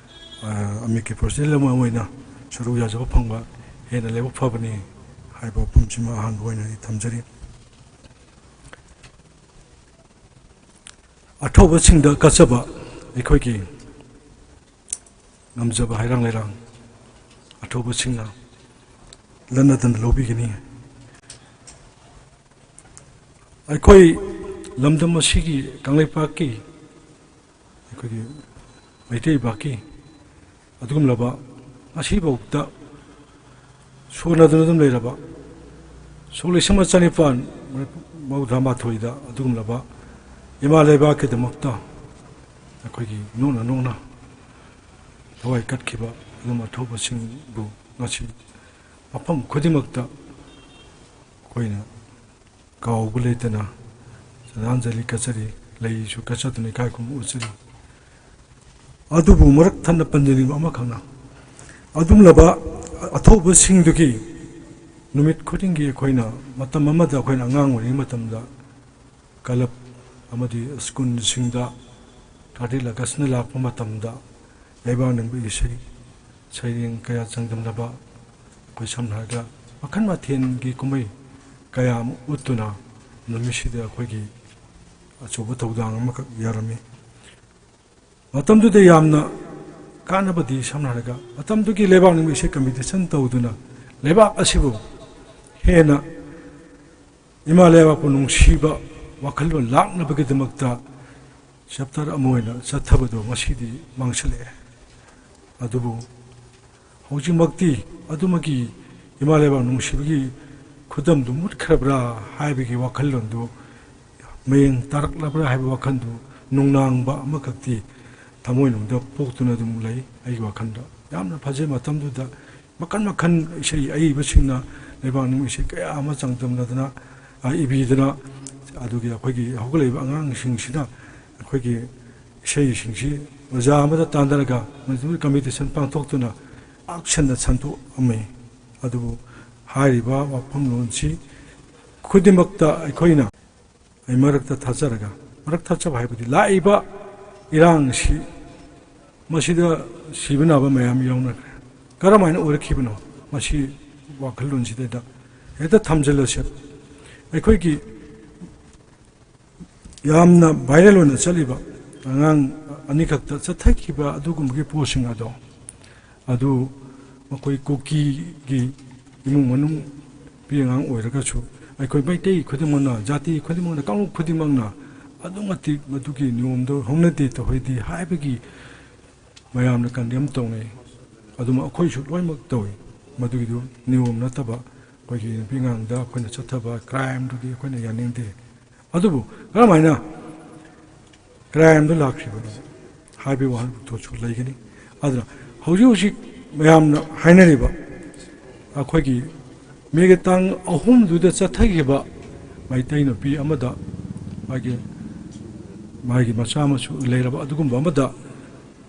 ꯑ, ꯑꯃꯤꯠꯀꯤ president ꯑꯃ ꯑꯣꯏꯅ ꯁꯔꯨꯛ ꯌꯥꯖꯕ ꯐꯪꯕ ꯍꯦꯟꯅ ꯂꯥꯏꯕꯛ ꯐꯕꯅꯤ ꯍꯥꯏꯕ ꯋꯥꯐꯝꯁꯤꯃ ꯑꯍꯥꯟꯕ ꯑꯣꯏꯅ ꯑꯩ ꯊꯝꯖꯔꯤ꯫ ꯑꯊꯧꯕꯁꯤꯡꯗ ꯀꯠꯆꯕ ꯑꯩꯈꯣꯏꯒꯤ ꯉꯝꯖꯕ ꯍꯩꯔꯥꯡ ꯂꯩꯔꯥꯡ ꯑꯊꯧꯕꯁꯤꯡꯅ ꯂꯟꯅꯗꯅ ꯂꯧꯕꯤꯒꯅꯤ꯫ ꯑꯩꯈꯣꯏ ꯂꯝꯗꯝ ꯑꯁꯤꯒꯤ ꯀꯪꯂꯩꯄꯥꯛꯀꯤ, ꯑꯩꯈꯣꯏꯒꯤ ꯃꯩꯇꯩ ꯂꯩꯕꯥꯛꯀꯤ ꯑꯗꯨꯒꯨꯝꯂꯕ ꯉꯁꯤꯐꯥꯎꯗ ꯁꯣꯟꯅꯗꯨꯅ ꯑꯗꯨꯝ ꯂꯩꯔꯕ, ꯁꯣꯛ ꯂꯤꯁꯤꯡ ꯑꯃ ꯆꯅꯤꯄꯥꯟ ꯃꯧꯗ꯭ꯔꯥ ꯃꯥꯊꯣꯏꯗ ꯑꯗꯨꯒꯨꯝꯂꯕ ꯏꯃꯥ ꯂꯩꯕꯥꯛꯀꯤꯗꯃꯛꯇ ꯑꯩꯈꯣꯏꯒꯤ ꯅꯣꯛꯅ ꯅꯣꯛꯅ ꯊꯋꯥꯏ ꯀꯠꯈꯤꯕ ꯑꯗꯨꯝ ꯑꯊꯧꯕꯁꯤꯡꯕꯨ ꯉꯁꯤ ꯃꯐꯝ ꯈꯨꯗꯤꯡꯃꯛꯇ ꯑꯩꯈꯣꯏꯅ ꯀꯥꯎꯕ ꯂꯩꯇꯅ ꯁ꯭ꯔꯗꯥꯟꯖꯂꯤ ꯀꯠꯆꯔꯤ, ꯂꯩꯁꯨ ꯀꯠꯆꯗꯨꯅ ꯏꯀꯥꯏ ꯈꯨꯝꯅꯕ ꯎꯠꯆꯔꯤ꯫ ꯑꯗꯨꯕꯨ ꯃꯔꯛ ꯊꯠꯅ ꯄꯟꯖꯅꯤꯡꯕ ꯑꯃꯈꯛꯅ, ꯑꯗꯨꯒꯨꯝꯂꯕ ꯑꯊꯧꯕꯁꯤꯡꯗꯨꯒꯤ ꯅꯨꯃꯤꯠ ꯈꯨꯗꯤꯡꯒꯤ ꯑꯩꯈꯣꯏꯅ, ꯃꯇꯝ ꯑꯃꯗ ꯑꯩꯈꯣꯏꯅ ꯑꯉꯥꯡ ꯑꯣꯏꯔꯤꯉꯩ ꯃꯇꯝꯗ ꯀ꯭ꯂꯕ ꯑꯃꯗꯤ ꯁ꯭ꯀꯨꯜꯁꯤꯡꯗ ꯊꯥꯔꯇꯤ ꯑꯥꯒꯁꯅ ꯂꯥꯛꯄ ꯃꯇꯝꯗ ꯂꯩꯕꯥꯛ ꯅꯤꯡꯕ ꯏꯁꯩ ꯁꯩꯔꯦꯡ ꯀꯌꯥ ꯆꯥꯡꯗꯝꯅꯕ, ꯑꯩꯈꯣꯏ ꯁꯝꯅ ꯍꯥꯏꯔꯒ ꯃꯈꯜ ꯃꯊꯦꯜꯒꯤ ꯀꯨꯝꯍꯩ ꯀꯌꯥ ꯑꯃ ꯎꯠꯇꯨꯅ ꯅꯨꯃꯤꯠꯁꯤꯗ ꯑꯩꯈꯣꯏꯒꯤ ꯑꯆꯧꯕ ꯊꯧꯗꯥꯡ ꯑꯃꯈꯛ ꯌꯥꯔꯝꯃꯤ꯫ ꯃꯇꯝꯗꯨꯗ ꯌꯥꯝꯅ ꯀꯥꯟꯅꯕꯗꯤ, ꯁꯝꯅ ꯍꯥꯏꯔꯒ ꯃꯇꯝꯗꯨꯒꯤ ꯂꯩꯕꯥꯛ ꯅꯤꯡꯕ ꯏꯁꯩ ꯀꯝꯄꯤꯇꯤꯁꯟ ꯇꯧꯗꯨꯅ ꯂꯩꯕꯥꯛ ꯑꯁꯤꯕꯨ ꯍꯦꯟꯅ ꯏꯃꯥ ꯂꯩꯕꯥꯛꯄꯨ ꯅꯨꯡꯁꯤꯕ ꯋꯥꯈꯜꯂꯣꯟ ꯂꯥꯛꯅꯕꯒꯤꯗꯃꯛꯇ ꯆꯦꯞꯇꯔ ꯑꯃ ꯑꯣꯏꯅ ꯆꯠꯊꯕꯗꯣ ꯉꯁꯤꯗꯤ ꯃꯥꯡꯁꯤꯜꯂꯛꯑꯦ꯫ ꯑꯗꯨꯕꯨ ꯍꯧꯖꯤꯛꯃꯛꯇꯤ ꯑꯗꯨꯃꯛꯀꯤ ꯏꯃꯥ ꯂꯩꯕꯥꯛ ꯅꯨꯡꯁꯤꯕꯒꯤ ꯈꯨꯗꯝꯗꯨ ꯃꯨꯠꯈ꯭ꯔꯕ꯭ꯔꯥ ꯍꯥꯏꯕꯒꯤ ꯋꯥꯈꯜꯂꯣꯟꯗꯨ ꯃꯌꯦꯡ ꯇꯥꯔꯛꯂꯕ꯭ꯔꯥ ꯍꯥꯏꯕ ꯋꯥꯈꯜꯗꯨ ꯅꯨꯡꯅꯥꯡꯕ ꯑꯃꯈꯛꯇꯤ ꯊꯃꯣꯏꯅꯨꯡꯗ ꯄꯣꯛꯇꯨꯅ ꯑꯗꯨꯝ ꯂꯩ꯫ ꯑꯩꯒꯤ ꯋꯥꯈꯜꯗ ꯌꯥꯝꯅ ꯐꯖꯩ꯫ ꯃꯇꯝꯗꯨꯗ ꯃꯈꯜ ꯃꯈꯜ ꯏꯁꯩ ꯑꯏꯕꯁꯤꯡꯅ ꯂꯩꯕꯥꯛ ꯅꯤꯡꯕ ꯏꯁꯩ ꯀꯌꯥ ꯑꯃ ꯆꯥꯡꯗꯝꯅꯗꯅ, ꯑ, ꯏꯕꯤꯗꯅ, ꯑꯗꯨꯒꯤ ꯑꯩꯈꯣꯏꯒꯤ ꯍꯧꯒꯠꯂꯛꯏꯕ ꯑꯉꯥꯡꯁꯤꯡꯁꯤꯅ ꯑꯩꯈꯣꯏꯒꯤ ꯏꯁꯩꯁꯤꯡꯁꯤ ꯑꯣꯖꯥ ꯑꯃꯗ ꯇꯥꯟꯅꯔꯒ ꯃꯅꯤꯄꯨꯔꯤ ꯀꯝꯄꯤꯇꯤꯁꯟ ꯄꯥꯡꯊꯣꯛꯇꯨꯅ ꯄꯥꯛ ꯁꯟꯅ ꯁꯟꯗꯣꯛꯑꯝꯃꯤ꯫ ꯑꯗꯨꯕꯨ ꯍꯥꯏꯔꯤꯕ ꯋꯥꯐꯝꯂꯣꯟꯁꯤ ꯈꯨꯗꯤꯡꯃꯛꯇ ꯑꯩꯈꯣꯏꯅ ꯑꯩ ꯃꯔꯛꯇ ꯊꯥꯖꯔꯒ, ꯃꯔꯛ ꯊꯠꯆꯕ ꯍꯥꯏꯕꯗꯤ ꯂꯥꯛꯏꯕ ꯏꯔꯥꯡꯁꯤ ꯃꯁꯤꯗ ꯁꯤꯕ ꯅꯥꯕ ꯃꯌꯥꯝ ꯌꯥꯎꯅꯈ꯭ꯔꯦ꯫ ꯀꯔꯝ ꯍꯥꯏꯅ ꯑꯣꯏꯔꯛꯈꯤꯕꯅꯣ? ꯃꯁꯤ ꯋꯥꯈꯜꯂꯣꯟꯁꯤꯗꯩꯗ ꯍꯦꯛꯇ ꯊꯝꯖꯤꯜꯂꯁꯦ꯫ ꯑꯩꯈꯣꯏꯒꯤ ꯌꯥꯝꯅ ꯚꯥꯏꯔꯦꯜ ꯑꯣꯏꯅ ꯆꯠꯂꯤꯕ ꯑꯉꯥꯡ ꯑꯅꯤꯈꯛꯇ ꯆꯠꯊꯈꯤꯕ ꯑꯗꯨꯒꯨꯝꯕꯒꯤ ꯄꯣꯠꯁꯤꯡ ꯑꯗꯣ, ꯑꯗꯨ ꯃꯈꯣꯏ ꯀꯨꯀꯤꯒꯤ ꯏꯃꯨꯡ ꯃꯅꯨꯡ ꯅꯨꯄꯤ ꯑꯉꯥꯡ ꯑꯣꯏꯔꯒꯁꯨ ꯑꯩꯈꯣꯏ ꯃꯩꯇꯩ ꯈꯨꯗꯤꯡꯃꯛꯅ, ꯖꯥꯇꯤ ꯈꯨꯗꯤꯡꯃꯛꯅ, ꯀꯥꯡꯂꯨꯞ ꯈꯨꯗꯤꯡꯃꯛꯅ ꯑꯗꯨꯛ ꯃꯇꯤꯛ ꯃꯗꯨꯒꯤ ꯅꯤꯌꯣꯝꯗꯣ ꯍꯧꯅꯗꯦ ꯇꯧꯍꯩꯗꯦ ꯍꯥꯏꯕꯒꯤ ꯃꯌꯥꯝꯅ ꯀꯟꯗꯦꯝ ꯇꯧꯅꯩ꯫ ꯑꯗꯨꯃ ꯑꯩꯈꯣꯏꯁꯨ ꯂꯣꯏꯅꯃꯛ ꯇꯧꯏ꯫ ꯃꯗꯨꯒꯤꯗꯨ ꯅꯤꯌꯣꯝ ꯅꯠꯇꯕ ꯑꯩꯈꯣꯏꯒꯤ ꯅꯨꯄꯤ ꯑꯉꯥꯡꯗ ꯑꯩꯈꯣꯏꯅ ꯆꯠꯊꯕ ꯀ꯭ꯔꯥꯏꯝꯗꯨꯗꯤ ꯑꯩꯈꯣꯏꯅ ꯌꯥꯅꯤꯡꯗꯦ꯫ ꯑꯗꯨꯕꯨ ꯀꯔꯝꯍꯥꯏꯅ ꯀ꯭ꯔꯥꯏꯝꯗ ꯂꯥꯛꯈ꯭ꯔꯤꯕꯅꯣ ꯍꯥꯏꯕꯒꯤ ꯋꯥꯍꯪꯗꯨꯁꯨ ꯂꯩꯒꯅꯤ꯫ ꯑꯗꯨꯅ ꯍꯧꯖꯤꯛ ꯍꯧꯖꯤꯛ ꯃꯌꯥꯝꯅ ꯍꯥꯏꯅꯔꯤꯕ ꯑꯩꯈꯣꯏꯒꯤ ꯃꯦꯒꯤ ꯇꯥꯡ ꯑꯍꯨꯝꯗꯨꯗ ꯆꯠꯊꯈꯤꯕ ꯃꯩꯇꯩ ꯅꯨꯄꯤ ꯑꯃꯗ ꯃꯥꯒꯤ, ꯃꯥꯒꯤ ꯃꯆꯥ ꯃꯁꯨ ꯂꯩꯔꯕ ꯑꯗꯨꯒꯨꯝꯕ ꯑꯃꯗ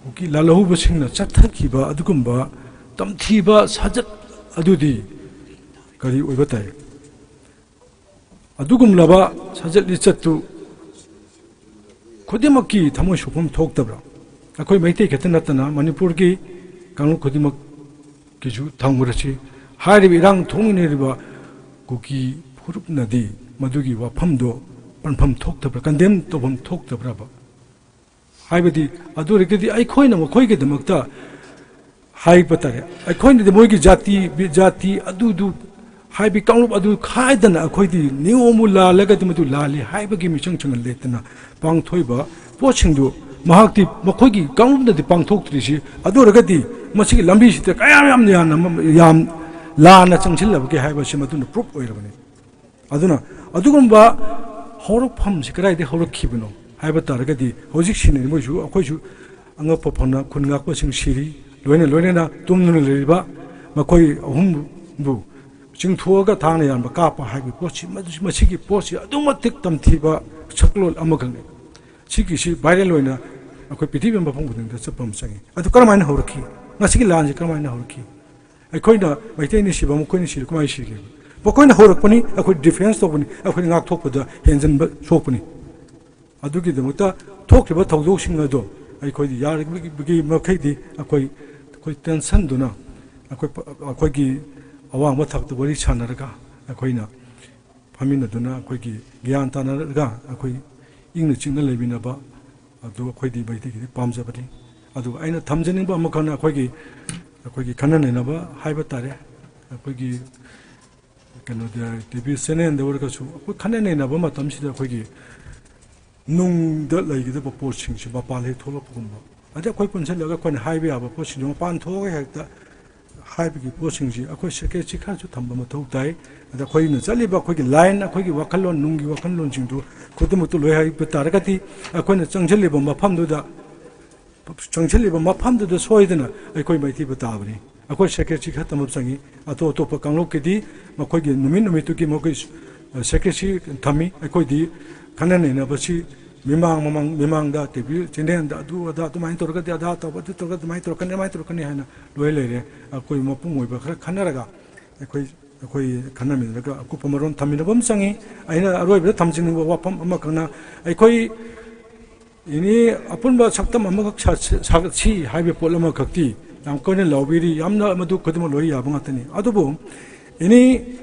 ꯀꯨꯀꯤ ꯂꯥꯜꯍꯧꯕꯁꯤꯡꯅ ꯆꯠꯊꯈꯤꯕ ꯑꯗꯨꯒꯨꯝꯕ ꯇꯝꯊꯤꯕ ꯁꯥꯖꯠ ꯑꯗꯨꯗꯤ ꯀꯔꯤ ꯑꯣꯏꯕ ꯇꯥꯏ? ꯑꯗꯨꯒꯨꯝꯂꯕ ꯁꯥꯖꯠ ꯂꯤꯆꯠꯇꯨ ꯈꯨꯗꯤꯡꯃꯛꯀꯤ ꯊꯃꯣꯏ ꯁꯣꯛꯐꯝ ꯊꯣꯛꯇꯕ꯭ꯔꯥ? ꯑꯩꯈꯣꯏ ꯃꯩꯇꯩ ꯈꯛꯇ ꯅꯠꯇꯅ ꯃꯅꯤꯄꯨꯔꯒꯤ ꯀꯥꯡꯂꯨꯞ ꯈꯨꯗꯤꯡꯃꯛꯀꯤꯁꯨ ꯊꯝꯈ꯭ꯔꯁꯤ, ꯍꯥꯏꯔꯤꯕ ꯏꯔꯥꯡ ꯊꯣꯛꯃꯤꯟꯅꯔꯤꯕ ꯀꯨꯀꯤ ꯐꯨꯔꯨꯞꯅꯗꯤ ꯃꯗꯨꯒꯤ ꯋꯥꯐꯝꯗꯣ ꯄꯟꯐꯝ ꯊꯣꯛꯇꯕ꯭ꯔꯥ, ꯀꯟꯗꯦꯝ ꯇꯧꯐꯝ ꯊꯣꯛꯇꯕ꯭ꯔꯕ? ꯍꯥꯏꯕꯗꯤ ꯑꯗꯨ ꯑꯣꯏꯔꯒꯗꯤ ꯑꯩꯈꯣꯏꯅ ꯃꯈꯣꯏꯒꯤꯗꯃꯛꯇ ꯍꯥꯏꯕ ꯇꯥꯔꯦ, ꯑꯩꯈꯣꯏꯅꯗꯤ ꯃꯣꯏꯒꯤ ꯖꯥꯇꯤ, ꯖꯥꯇꯤ ꯑꯗꯨꯗꯨ ꯍꯥꯏꯕꯗꯤ ꯀꯥꯡꯂꯨꯞ ꯑꯗꯨ ꯈꯥꯏꯗꯅ ꯑꯩꯈꯣꯏꯗꯤ ꯅꯤꯌꯣꯝꯕꯨ ꯂꯥꯜꯂꯒꯗꯤ ꯃꯗꯨ ꯂꯥꯜꯂꯤ ꯍꯥꯏꯕꯒꯤ ꯃꯤꯆꯪ ꯆꯪꯍꯟ ꯂꯩꯇꯅ ꯄꯥꯡꯊꯣꯛꯏꯕ ꯄꯣꯠꯁꯤꯡꯗꯨ ꯃꯍꯥꯛꯇꯤ, ꯃꯈꯣꯏꯒꯤ ꯀꯥꯡꯂꯨꯞꯅꯗꯤ ꯄꯥꯡꯊꯣꯛꯇ꯭ꯔꯤꯁꯤ꯫ ꯑꯗꯨ ꯑꯣꯏꯔꯒꯗꯤ ꯃꯁꯤꯒꯤ ꯂꯝꯕꯤꯁꯤꯗ ꯀꯌꯥꯝ ꯌꯥꯝꯅ ꯌꯥꯝꯅ ꯌꯥꯝ ꯂꯥꯟꯅ ꯆꯪꯁꯤꯜꯂꯕꯒꯦ ꯍꯥꯏꯕꯁꯤ ꯃꯗꯨꯅ ꯄ꯭ꯔꯨꯞ ꯑꯣꯏꯔꯕꯅꯤ꯫ ꯑꯗꯨꯅ ꯑꯗꯨꯒꯨꯝꯕ ꯍꯧꯔꯛꯐꯝꯁꯤ ꯀꯗꯥꯏꯗꯒꯤ ꯍꯧꯔꯛꯈꯤꯕꯅꯣ ꯍꯥꯏꯕ ꯇꯥꯔꯒꯗꯤ, ꯍꯧꯖꯤꯛ ꯁꯤꯟꯅꯔꯤ ꯃꯣꯏꯁꯨ, ꯑꯩꯈꯣꯏꯁꯨ ꯑꯉꯛꯄ ꯐꯪꯅ ꯈꯨꯟ ꯉꯥꯛꯄꯁꯤꯡ ꯁꯤꯔꯤ, ꯂꯣꯏꯅ ꯂꯣꯏꯅꯅ ꯇꯨꯝꯗꯨꯅ ꯂꯩꯔꯤꯕ ꯃꯈꯣꯏ ꯑꯍꯨꯝꯕꯨ ꯆꯤꯡꯊꯣꯛꯑꯒ ꯊꯥꯡꯅ ꯌꯥꯟꯕ ꯀꯥꯞꯄ ꯍꯥꯏꯕ ꯄꯣꯠꯁꯤ, ꯃꯗꯨ, ꯃꯁꯤꯒꯤ ꯄꯣꯠꯁꯤ ꯑꯗꯨꯛ ꯃꯇꯤꯛ ꯇꯝꯊꯤꯕ ꯁꯛꯂꯣꯟ ꯑꯃꯈꯛꯅꯤ꯫ ꯁꯤꯒꯤꯁꯤ ꯚꯥꯏꯔꯦꯜ ꯑꯣꯏꯅ ꯑꯩꯈꯣꯏ ꯄ꯭ꯔꯤꯊꯤꯕꯤ ꯃꯐꯝ ꯈꯨꯗꯤꯡꯗ ꯆꯠꯄ ꯑꯃ ꯆꯪꯉꯤ꯫ ꯑꯗꯨ ꯀꯔꯝꯍꯥꯏꯅ ꯍꯧꯔꯛꯈꯤ? ꯉꯁꯤꯒꯤ ꯂꯥꯟꯁꯤ ꯀꯔꯝꯍꯥꯏꯅ ꯍꯧꯔꯛꯈꯤ? ꯑꯩꯈꯣꯏꯅ ꯃꯩꯇꯩꯅ ꯁꯤꯕ, ꯃꯈꯣꯏꯅ ꯁꯤꯕ, ꯀꯃꯥꯏꯅ ꯁꯤꯒꯦ? ꯃꯈꯣꯏꯅ ꯍꯧꯔꯛꯄꯅꯤ, ꯑꯩꯈꯣꯏ ꯗꯤꯐꯦꯟꯁ ꯇꯧꯕꯅꯤ, ꯑꯩꯈꯣꯏꯅ ꯉꯥꯛꯊꯣꯛꯄꯗ ꯍꯦꯟꯖꯟꯕ ꯁꯣꯛꯄꯅꯤ꯫ ꯑꯗꯨꯒꯤꯗꯃꯛꯇ ꯊꯣꯛꯈꯤꯕ ꯊꯧꯗꯣꯛꯁꯤꯡ ꯑꯗꯣ ꯑꯩꯈꯣꯏꯗꯤ ꯌꯥꯔꯤꯕꯒꯤ ꯃꯈꯩꯗꯤ ꯑꯩꯈꯣꯏ, ꯑꯩꯈꯣꯏ ꯇꯦꯟꯁꯟꯗꯨꯅ ꯑꯩꯈꯣꯏ, ꯑꯩꯈꯣꯏꯒꯤ ꯑꯋꯥꯡꯕ ꯊꯥꯛꯇ ꯋꯥꯔꯤ ꯁꯥꯟꯅꯔꯒ ꯑꯩꯈꯣꯏꯅ ꯐꯝꯃꯤꯟꯅꯗꯨꯅ ꯑꯩꯈꯣꯏꯒꯤ ꯒ꯭ꯌꯥꯟ ꯇꯥꯅꯔꯒ ꯑꯩꯈꯣꯏ ꯏꯪꯅ ꯆꯤꯛꯅ ꯂꯩꯃꯤꯟꯅꯕ ꯑꯗꯨ ꯑꯩꯈꯣꯏꯗꯤ ꯃꯩꯇꯩꯒꯤꯗꯤ ꯄꯥꯝꯖꯕꯅꯤ꯫ ꯑꯗꯨꯒ ꯑꯩꯅ ꯊꯝꯖꯅꯤꯡꯕ ꯑꯃꯈꯛꯅ ꯑꯩꯈꯣꯏꯒꯤ, ꯑꯩꯈꯣꯏꯒꯤ ꯈꯟꯅ ꯅꯩꯅꯕ ꯍꯥꯏꯕ ꯇꯥꯔꯦ, ꯑꯩꯈꯣꯏꯒꯤ ꯀꯩꯅꯣꯗ ꯇꯤ ꯚꯤ ꯆꯦꯅꯦꯜꯗ ꯑꯣꯏꯔꯒꯁꯨ ꯑꯩꯈꯣꯏ ꯈꯟꯅ ꯅꯩꯅꯕ ꯃꯇꯝꯁꯤꯗ ꯑꯩꯈꯣꯏꯒꯤ ꯅꯨꯡꯗ ꯂꯩꯒꯗꯕ ꯄꯣꯠꯁꯤꯡꯁꯤ ꯃꯄꯥꯟ ꯍꯦꯛ ꯊꯣꯛꯂꯛꯄꯒꯨꯝꯕ, ꯑꯗꯩ ꯑꯩꯈꯣꯏ ꯄꯨꯟꯁꯤꯜꯂꯒ ꯑꯩꯈꯣꯏꯅ ꯍꯥꯏꯕ ꯌꯥꯕ ꯄꯣꯠꯁꯤꯡꯗꯣ ꯃꯄꯥꯟ ꯊꯣꯛꯑꯒ ꯍꯦꯛꯇ ꯍꯥꯏꯕꯒꯤ ꯄꯣꯠꯁꯤꯡꯁꯤ ꯑꯩꯈꯣꯏ ꯁꯦꯀ꯭ꯔꯦꯁꯤ ꯈꯔꯁꯨ ꯊꯝꯕ ꯃꯊꯧ ꯇꯥꯏ꯫ ꯑꯗ ꯑꯩꯈꯣꯏꯅ ꯆꯠꯂꯤꯕ ꯑꯩꯈꯣꯏꯒꯤ ꯂꯥꯏꯟ, ꯑꯩꯈꯣꯏꯒꯤ ꯋꯥꯈꯜꯂꯣꯟ, ꯅꯨꯡꯒꯤ ꯋꯥꯈꯜꯂꯣꯟꯁꯤꯡꯗꯨ ꯈꯨꯗꯤꯡꯃꯛꯇꯨ ꯂꯣꯏ ꯍꯥꯏꯕ ꯇꯥꯔꯒꯗꯤ ꯑꯩꯈꯣꯏꯅ ꯆꯪꯁꯤꯜꯂꯤꯕ ꯃꯐꯝꯗꯨꯗ, ꯆꯪꯁꯤꯜꯂꯤꯕ ꯃꯐꯝꯗꯨꯗ ꯁꯣꯏꯗꯅ ꯑꯩꯈꯣꯏ ꯃꯥꯏꯊꯤꯕ ꯇꯥꯕꯅꯤ꯫ ꯑꯩꯈꯣꯏ ꯁꯦꯀ꯭ꯔꯦꯁꯤ ꯈꯛꯇꯃꯛ ꯆꯪꯏ꯫ ꯑꯇꯣꯞ ꯑꯇꯣꯞꯄ ꯀꯥꯡꯂꯨꯞꯀꯤꯗꯤ ꯃꯈꯣꯏꯒꯤ ꯅꯨꯃꯤꯠ ꯅꯨꯃꯤꯠꯇꯨꯒꯤ ꯃꯈꯣꯏ ꯁꯦꯀ꯭ꯔꯦꯁꯤ ꯊꯝꯃꯤ꯫ ꯑꯩꯈꯣꯏꯗꯤ ꯈꯟꯅ ꯅꯩꯅꯕꯁꯤ ꯃꯤꯃꯥꯡ ꯃꯃꯥꯡ, ꯃꯤꯃꯥꯡꯗ ꯇꯤ ꯚꯤ ꯆꯦꯅꯦꯜꯗ ꯑꯗꯨ ꯑꯗꯥ ꯑꯗꯨꯃꯥꯏꯅ ꯇꯧꯔꯒꯗꯤ ꯑꯗꯥ ꯇꯧꯕ, ꯑꯗꯨ ꯇꯧꯔꯒ ꯑꯗꯨꯃꯥꯏꯅ ꯇꯧꯔꯛꯀꯅꯤ, ꯑꯗꯨꯃꯥꯏꯅ ꯇꯧꯔꯛꯀꯅꯤ ꯍꯥꯏꯅ ꯂꯣꯏ ꯂꯩꯔꯦ꯫ ꯑꯩꯈꯣꯏ ꯃꯄꯨꯡ ꯑꯣꯏꯕ ꯈꯔ ꯈꯟꯅꯔꯒ ꯑꯩꯈꯣꯏ, ꯑꯩꯈꯣꯏ ꯈꯟꯅꯃꯤꯟꯅꯔꯒ ꯑꯀꯨꯞꯄ ꯃꯔꯣꯟ ꯊꯝꯃꯤꯟꯅꯕ ꯑꯃ ꯆꯪꯏ꯫ ꯑꯩꯅ ꯑꯔꯣꯏꯕꯗ ꯊꯝꯖꯅꯤꯡꯕ ꯋꯥꯐꯝ ꯑꯃꯈꯛꯅ, ꯑꯩꯈꯣꯏ ꯑꯦꯅꯤ ꯑꯄꯨꯟꯕ ꯁꯛꯇꯝ ꯑꯃꯈꯛ ꯁꯥ-, ꯁꯥꯒꯠꯁꯤ ꯍꯥꯏꯕ ꯄꯣꯠ ꯑꯃꯈꯛꯇꯤ ꯌꯥꯝ ꯀꯟꯅ ꯂꯥꯎꯕꯤꯔꯤ, ꯌꯥꯝꯅ ꯃꯗꯨ ꯈꯨꯗꯤꯡꯃꯛ ꯂꯣꯏ ꯌꯥꯕ ꯉꯥꯛꯇꯅꯤ꯫ ꯑꯗꯨꯕꯨ ꯑꯦꯅꯤ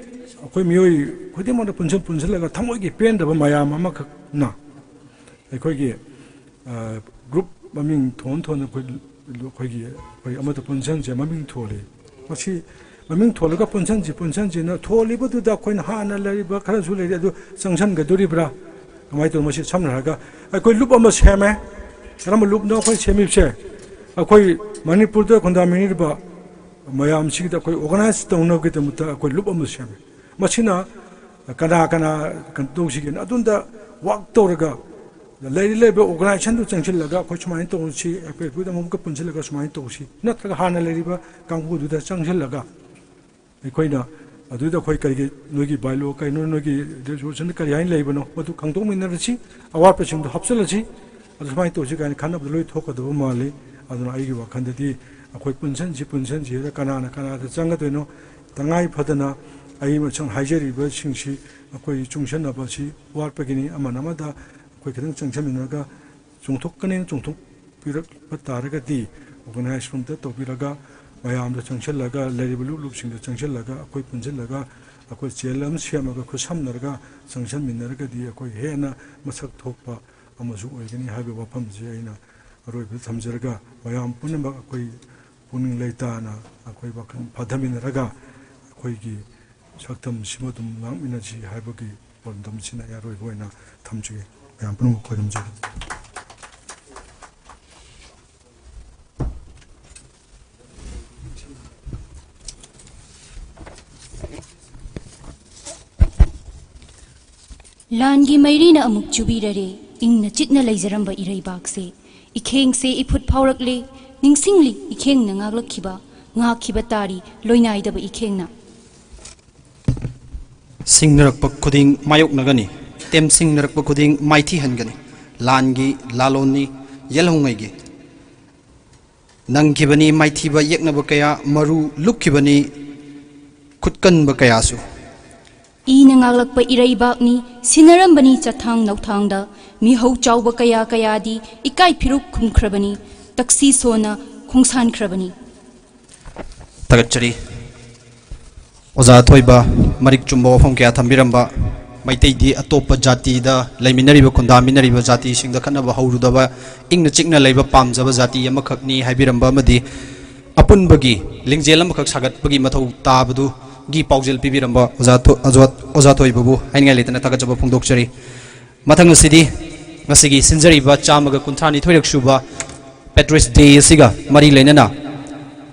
ꯑꯩꯈꯣꯏ ꯃꯤꯑꯣꯏ ꯈꯨꯗꯤꯡꯃꯛꯅ ꯄꯨꯟꯁꯤꯟ ꯄꯨꯟꯁꯤꯜꯂꯒ ꯊꯃꯣꯏꯒꯤ ꯄꯦꯟꯗꯕ ꯃꯌꯥꯝ ꯑꯃꯈꯛꯅ ꯑꯩꯈꯣꯏꯒꯤ, ꯑ, ꯒ꯭ꯔꯨꯞ ꯃꯃꯤꯡ ꯊꯣꯟ ꯊꯣꯟꯅ ꯑꯩꯈꯣꯏ, ꯑꯩꯈꯣꯏꯒꯤ, ꯑꯩꯈꯣꯏ ꯑꯃꯠꯇ ꯄꯨꯟꯁꯤꯟꯁꯦ ꯃꯃꯤꯡ ꯊꯣꯜꯂꯤ꯫ ꯃꯁꯤ ꯃꯃꯤꯡ ꯊꯣꯜꯂꯒ ꯄꯨꯟꯁꯤꯟꯁꯤ ꯄꯨꯟꯁꯤꯟꯁꯤꯅ ꯊꯣꯜꯂꯤꯕꯗꯨꯗ ꯑꯩꯈꯣꯏꯅ ꯍꯥꯟꯅ ꯂꯩꯔꯤꯕ ꯈꯔꯁꯨ ꯂꯩꯔꯤ, ꯑꯗꯨ ꯆꯪꯁꯤꯟꯒꯗꯣꯔꯤꯕ꯭ꯔꯥ? ꯀꯃꯥꯏꯅ ꯇꯧꯅꯣ? ꯃꯁꯤ ꯁꯝꯅ ꯍꯥꯏꯔꯒ ꯑꯩꯈꯣꯏ ꯂꯨꯞ ꯑꯃ ꯁꯦꯝꯃꯦ꯫ ꯀꯔꯝꯕ ꯂꯨꯞꯅꯣ ꯑꯩꯈꯣꯏ ꯁꯦꯝꯃꯤꯕꯁꯦ? ꯑꯩꯈꯣꯏ ꯃꯅꯤꯄꯨꯔꯗ ꯈꯨꯟꯗꯥꯃꯤꯟꯅꯔꯤꯕ ꯃꯌꯥꯝꯁꯤꯒꯤꯗ ꯑꯩꯈꯣꯏ ꯑꯣꯔꯒꯅꯥꯏꯖ ꯇꯧꯅꯕꯒꯤꯗꯃꯛꯇ ꯑꯩꯈꯣꯏ ꯂꯨꯞ ꯑꯃ ꯁꯦꯝꯃꯦ꯫ ꯃꯁꯤꯅ ꯀꯅꯥ ꯀꯅꯥ ꯀꯩꯅꯣ ꯇꯧꯁꯤꯒꯦꯅ ꯑꯗꯨꯝꯗ ꯋꯥꯛ ꯇꯧꯔꯒ ꯂꯩꯔꯤ ꯂꯩꯔꯤꯕ ꯑꯣꯔꯒꯅꯥꯏꯖꯦꯁꯟꯗꯨ ꯆꯪꯁꯤꯜꯂꯒ ꯑꯩꯈꯣꯏ ꯁꯨꯃꯥꯏꯅ ꯇꯧꯁꯤ, ꯑꯩꯈꯣꯏ ꯑꯃꯨꯛꯀ ꯄꯨꯟꯁꯤꯜꯂꯒ ꯁꯨꯃꯥꯏꯅ ꯇꯧꯁꯤ, ꯅꯠꯇ꯭ꯔꯒ ꯍꯥꯟꯅ ꯂꯩꯔꯤꯕ ꯀꯥꯡꯕꯨꯗꯨꯗ ꯆꯪꯁꯤꯜꯂꯒ ꯑꯩꯈꯣꯏꯅ ꯑꯗꯨꯗ ꯑꯩꯈꯣꯏ ꯀꯔꯤꯒꯤ ꯅꯣꯏꯒꯤ ꯕꯥꯏꯂꯣ ꯀꯩꯅꯣ, ꯅꯣꯏꯒꯤ ꯔꯤꯖꯣꯂꯨꯁꯟꯗ ꯀꯔꯤ ꯍꯥꯏꯅ ꯂꯩꯕꯅꯣ, ꯃꯗꯨ ꯈꯪꯗꯣꯛꯃꯤꯟꯅꯔꯁꯤ, ꯑꯋꯥꯠꯄꯁꯤꯡꯗꯣ ꯍꯥꯞꯆꯤꯜꯂꯁꯤ꯫ ꯑꯗꯨ ꯁꯨꯃꯥꯏꯅ ꯇꯧꯁꯤ ꯀꯥꯏꯅ ꯈꯟꯅꯕꯗ ꯂꯣꯏ ꯊꯣꯛꯀꯗꯕ ꯃꯥꯜꯂꯤ꯫ ꯑꯗꯨꯅ ꯑꯩꯒꯤ ꯋꯥꯈꯜꯗꯗꯤ ꯑꯩꯈꯣꯏ ꯄꯨꯟꯁꯤꯟꯁꯤ ꯄꯨꯟꯁꯤꯟꯁꯤ ꯍꯥꯏꯔꯒ ꯀꯅꯥꯅ ꯀꯅꯥꯗ ꯆꯪꯒꯗꯣꯏꯅꯣ? ꯇꯉꯥꯏ ꯐꯗꯅ ꯑꯩ ꯃꯁꯪ ꯍꯥꯏꯖꯔꯤꯕꯁꯤꯡꯁꯤ ꯑꯩꯈꯣꯏ ꯆꯨꯡꯁꯟꯅꯕꯁꯤ ꯋꯥꯠꯄꯒꯤꯅꯤ꯫ ꯑꯃꯅ ꯑꯃꯗ ꯑꯩꯈꯣꯏ ꯈꯤꯇꯪ ꯆꯪꯁꯤꯟꯃꯤꯟꯅꯔꯒ ꯆꯣꯡꯊꯣꯛꯀꯅꯤ꯫ ꯆꯣꯡꯊꯣꯛꯄꯤꯔꯛꯄ ꯇꯥꯔꯒꯗꯤ ꯑꯣꯔꯒꯅꯥꯏꯖ ꯔꯨꯝꯗ ꯇꯧꯕꯤꯔꯒ ꯃꯌꯥꯝꯗ ꯆꯪꯁꯤꯜꯂꯒ ꯂꯩꯔꯤꯕ ꯂꯨꯞ ꯂꯨꯞꯁꯤꯡꯗ ꯆꯪꯁꯤꯜꯂꯒ ꯑꯩꯈꯣꯏ ꯄꯨꯟꯁꯤꯜꯂꯒ ꯑꯩꯈꯣꯏ ꯆꯦꯜ ꯑꯃ ꯁꯦꯝꯃꯒ ꯈꯨꯠꯁꯝꯅꯔꯒ ꯆꯪꯁꯤꯟꯃꯤꯟꯅꯔꯒꯗꯤ ꯑꯩꯈꯣꯏ ꯍꯦꯟꯅ ꯃꯁꯛ ꯊꯣꯛꯄ ꯑꯃꯁꯨ ꯑꯣꯏꯒꯅꯤ ꯍꯥꯏꯕ ꯋꯥꯐꯝꯁꯦ ꯑꯩꯅ ꯑꯔꯣꯏꯕꯗ ꯊꯝꯖꯔꯒ ꯃꯌꯥꯝ ꯄꯨꯝꯅꯃꯛ ꯑꯩꯈꯣꯏ ꯄꯨꯛꯅꯤꯡ ꯂꯩꯇꯥꯅ ꯑꯩꯈꯣꯏ ꯋꯥꯈꯜ ꯐꯥꯊꯃꯤꯟꯅꯔꯒ ꯑꯩꯈꯣꯏꯒꯤ ꯁꯛꯇꯝꯁꯤꯃ ꯑꯗꯨꯝ ꯉꯥꯛꯃꯤꯟꯅꯁꯤ ꯍꯥꯏꯕꯒꯤ ꯄꯥꯎꯗꯝꯁꯤꯅ ꯑꯩ ꯑꯔꯣꯏꯕ ꯑꯣꯏꯅ ꯊꯝꯖꯒꯦ꯫ ꯃꯌꯥꯝ ꯄꯨꯝꯅꯃꯛ ꯈꯣꯏꯔꯝꯖꯔꯤ꯫ ꯂꯥꯟꯒꯤ ꯃꯩꯔꯤꯅ ꯑꯃꯨꯛ ꯆꯨꯕꯤꯔꯔꯦ꯫ ꯏꯪꯅ ꯆꯤꯛꯅ ꯂꯩꯖꯔꯝꯕ ꯏꯔꯩꯕꯥꯛꯁꯦ, ꯏꯈꯦꯡꯁꯦ ꯏꯐꯨꯠ ꯐꯥꯎꯔꯛꯂꯦ꯫ ꯅꯤꯡꯁꯤꯡꯂꯤ ꯏꯈꯦꯡꯅ ꯉꯥꯛꯂꯛꯈꯤꯕ, ꯉꯥꯛꯈꯤꯕ ꯇꯥꯔꯤ ꯂꯣꯏꯅꯥꯏꯗꯕ ꯏꯈꯦꯡꯅ꯫ ꯁꯤꯡꯅꯔꯛꯄ ꯈꯨꯗꯤꯡ ꯃꯥꯌꯣꯛꯅꯒꯅꯤ꯫ ꯇꯦꯝꯁꯤꯡꯅꯔꯛꯄ ꯈꯨꯗꯤꯡ ꯃꯥꯏꯊꯤꯍꯟꯒꯅꯤ꯫ ꯂꯥꯟꯒꯤ ꯂꯥꯂꯣꯟꯅꯤ ꯌꯦꯜꯍꯧꯉꯩꯒꯤ꯫ ꯅꯪꯈꯤꯕꯅꯤ ꯃꯥꯏꯊꯤꯕ ꯌꯦꯛꯅꯕ ꯀꯌꯥ, ꯃꯔꯨ ꯂꯨꯞꯈꯤꯕꯅꯤ ꯈꯨꯠꯀꯟꯕ ꯀꯌꯥꯁꯨ꯫ ꯏꯅ ꯉꯥꯛꯂꯛꯄ ꯏꯔꯩꯕꯥꯛꯅꯤ, ꯁꯤꯟꯅꯔꯝꯕꯅꯤ ꯆꯠꯊꯥꯡ ꯅꯧꯊꯥꯡꯗ꯫ ꯃꯤꯍꯧ ꯆꯥꯎꯕ ꯀꯌꯥ ꯀꯌꯥꯗꯤ ꯏꯀꯥꯏ ꯐꯤꯔꯨꯛ ꯈꯨꯝꯈ꯭ꯔꯕꯅꯤ, ꯇꯛꯁꯤ ꯁꯣꯟꯅ ꯈꯣꯡꯁꯥꯟꯈ꯭ꯔꯕꯅꯤ꯫ ꯊꯥꯒꯠꯆꯔꯤ꯫ ꯑꯣꯖꯥ ꯑꯊꯣꯏꯕ ꯃꯔꯤꯛ ꯆꯨꯝꯕ ꯋꯥꯐꯝ ꯀꯌꯥ ꯊꯝꯕꯤꯔꯝꯕ, ꯃꯩꯇꯩꯗꯤ ꯑꯇꯣꯞꯄ ꯖꯥꯇꯤꯗ ꯂꯩꯃꯤꯟꯅꯔꯤꯕ, ꯈꯨꯟꯗꯥꯃꯤꯟꯅꯔꯤꯕ ꯖꯥꯇꯤꯁꯤꯡꯗ ꯈꯠꯅꯕ ꯍꯧꯔꯨꯗꯕ, ꯏꯪꯅ ꯆꯤꯛꯅ ꯂꯩꯕ ꯄꯥꯝꯖꯕ ꯖꯥꯇꯤ ꯑꯃꯈꯛꯅꯤ ꯍꯥꯏꯕꯤꯔꯝꯕ ꯑꯃꯗꯤ ꯑꯄꯨꯟꯕꯒꯤ ꯂꯤꯡꯖꯦꯜ ꯑꯃꯈꯛ ꯁꯥꯒꯠꯄꯒꯤ ꯃꯊꯧ ꯇꯥꯕꯗꯨꯒꯤ ꯄꯥꯎꯖꯦꯜ ꯄꯤꯕꯤꯔꯝꯕ ꯑꯣꯖꯥ ꯊꯣ-, ꯑꯣꯖꯥ, ꯑꯣꯖꯥ ꯊꯣꯏꯕꯕꯨ ꯍꯥꯏꯅꯤꯡꯉꯥꯏ ꯂꯩꯇꯅ ꯊꯥꯒꯠꯆꯕ ꯐꯣꯡꯗꯣꯛꯆꯔꯤ꯫ ꯃꯊꯪ ꯑꯁꯤꯗꯤ ꯉꯁꯤꯒꯤ ꯁꯤꯟꯖꯔꯤꯕ ꯆꯥꯝꯃꯒ ꯀꯨꯟꯊ꯭ꯔꯥ ꯅꯤꯊꯣꯏꯔꯛ ꯁꯨꯕ Patriots Day ꯑꯁꯤꯒ ꯃꯔꯤ ꯂꯩꯅꯅ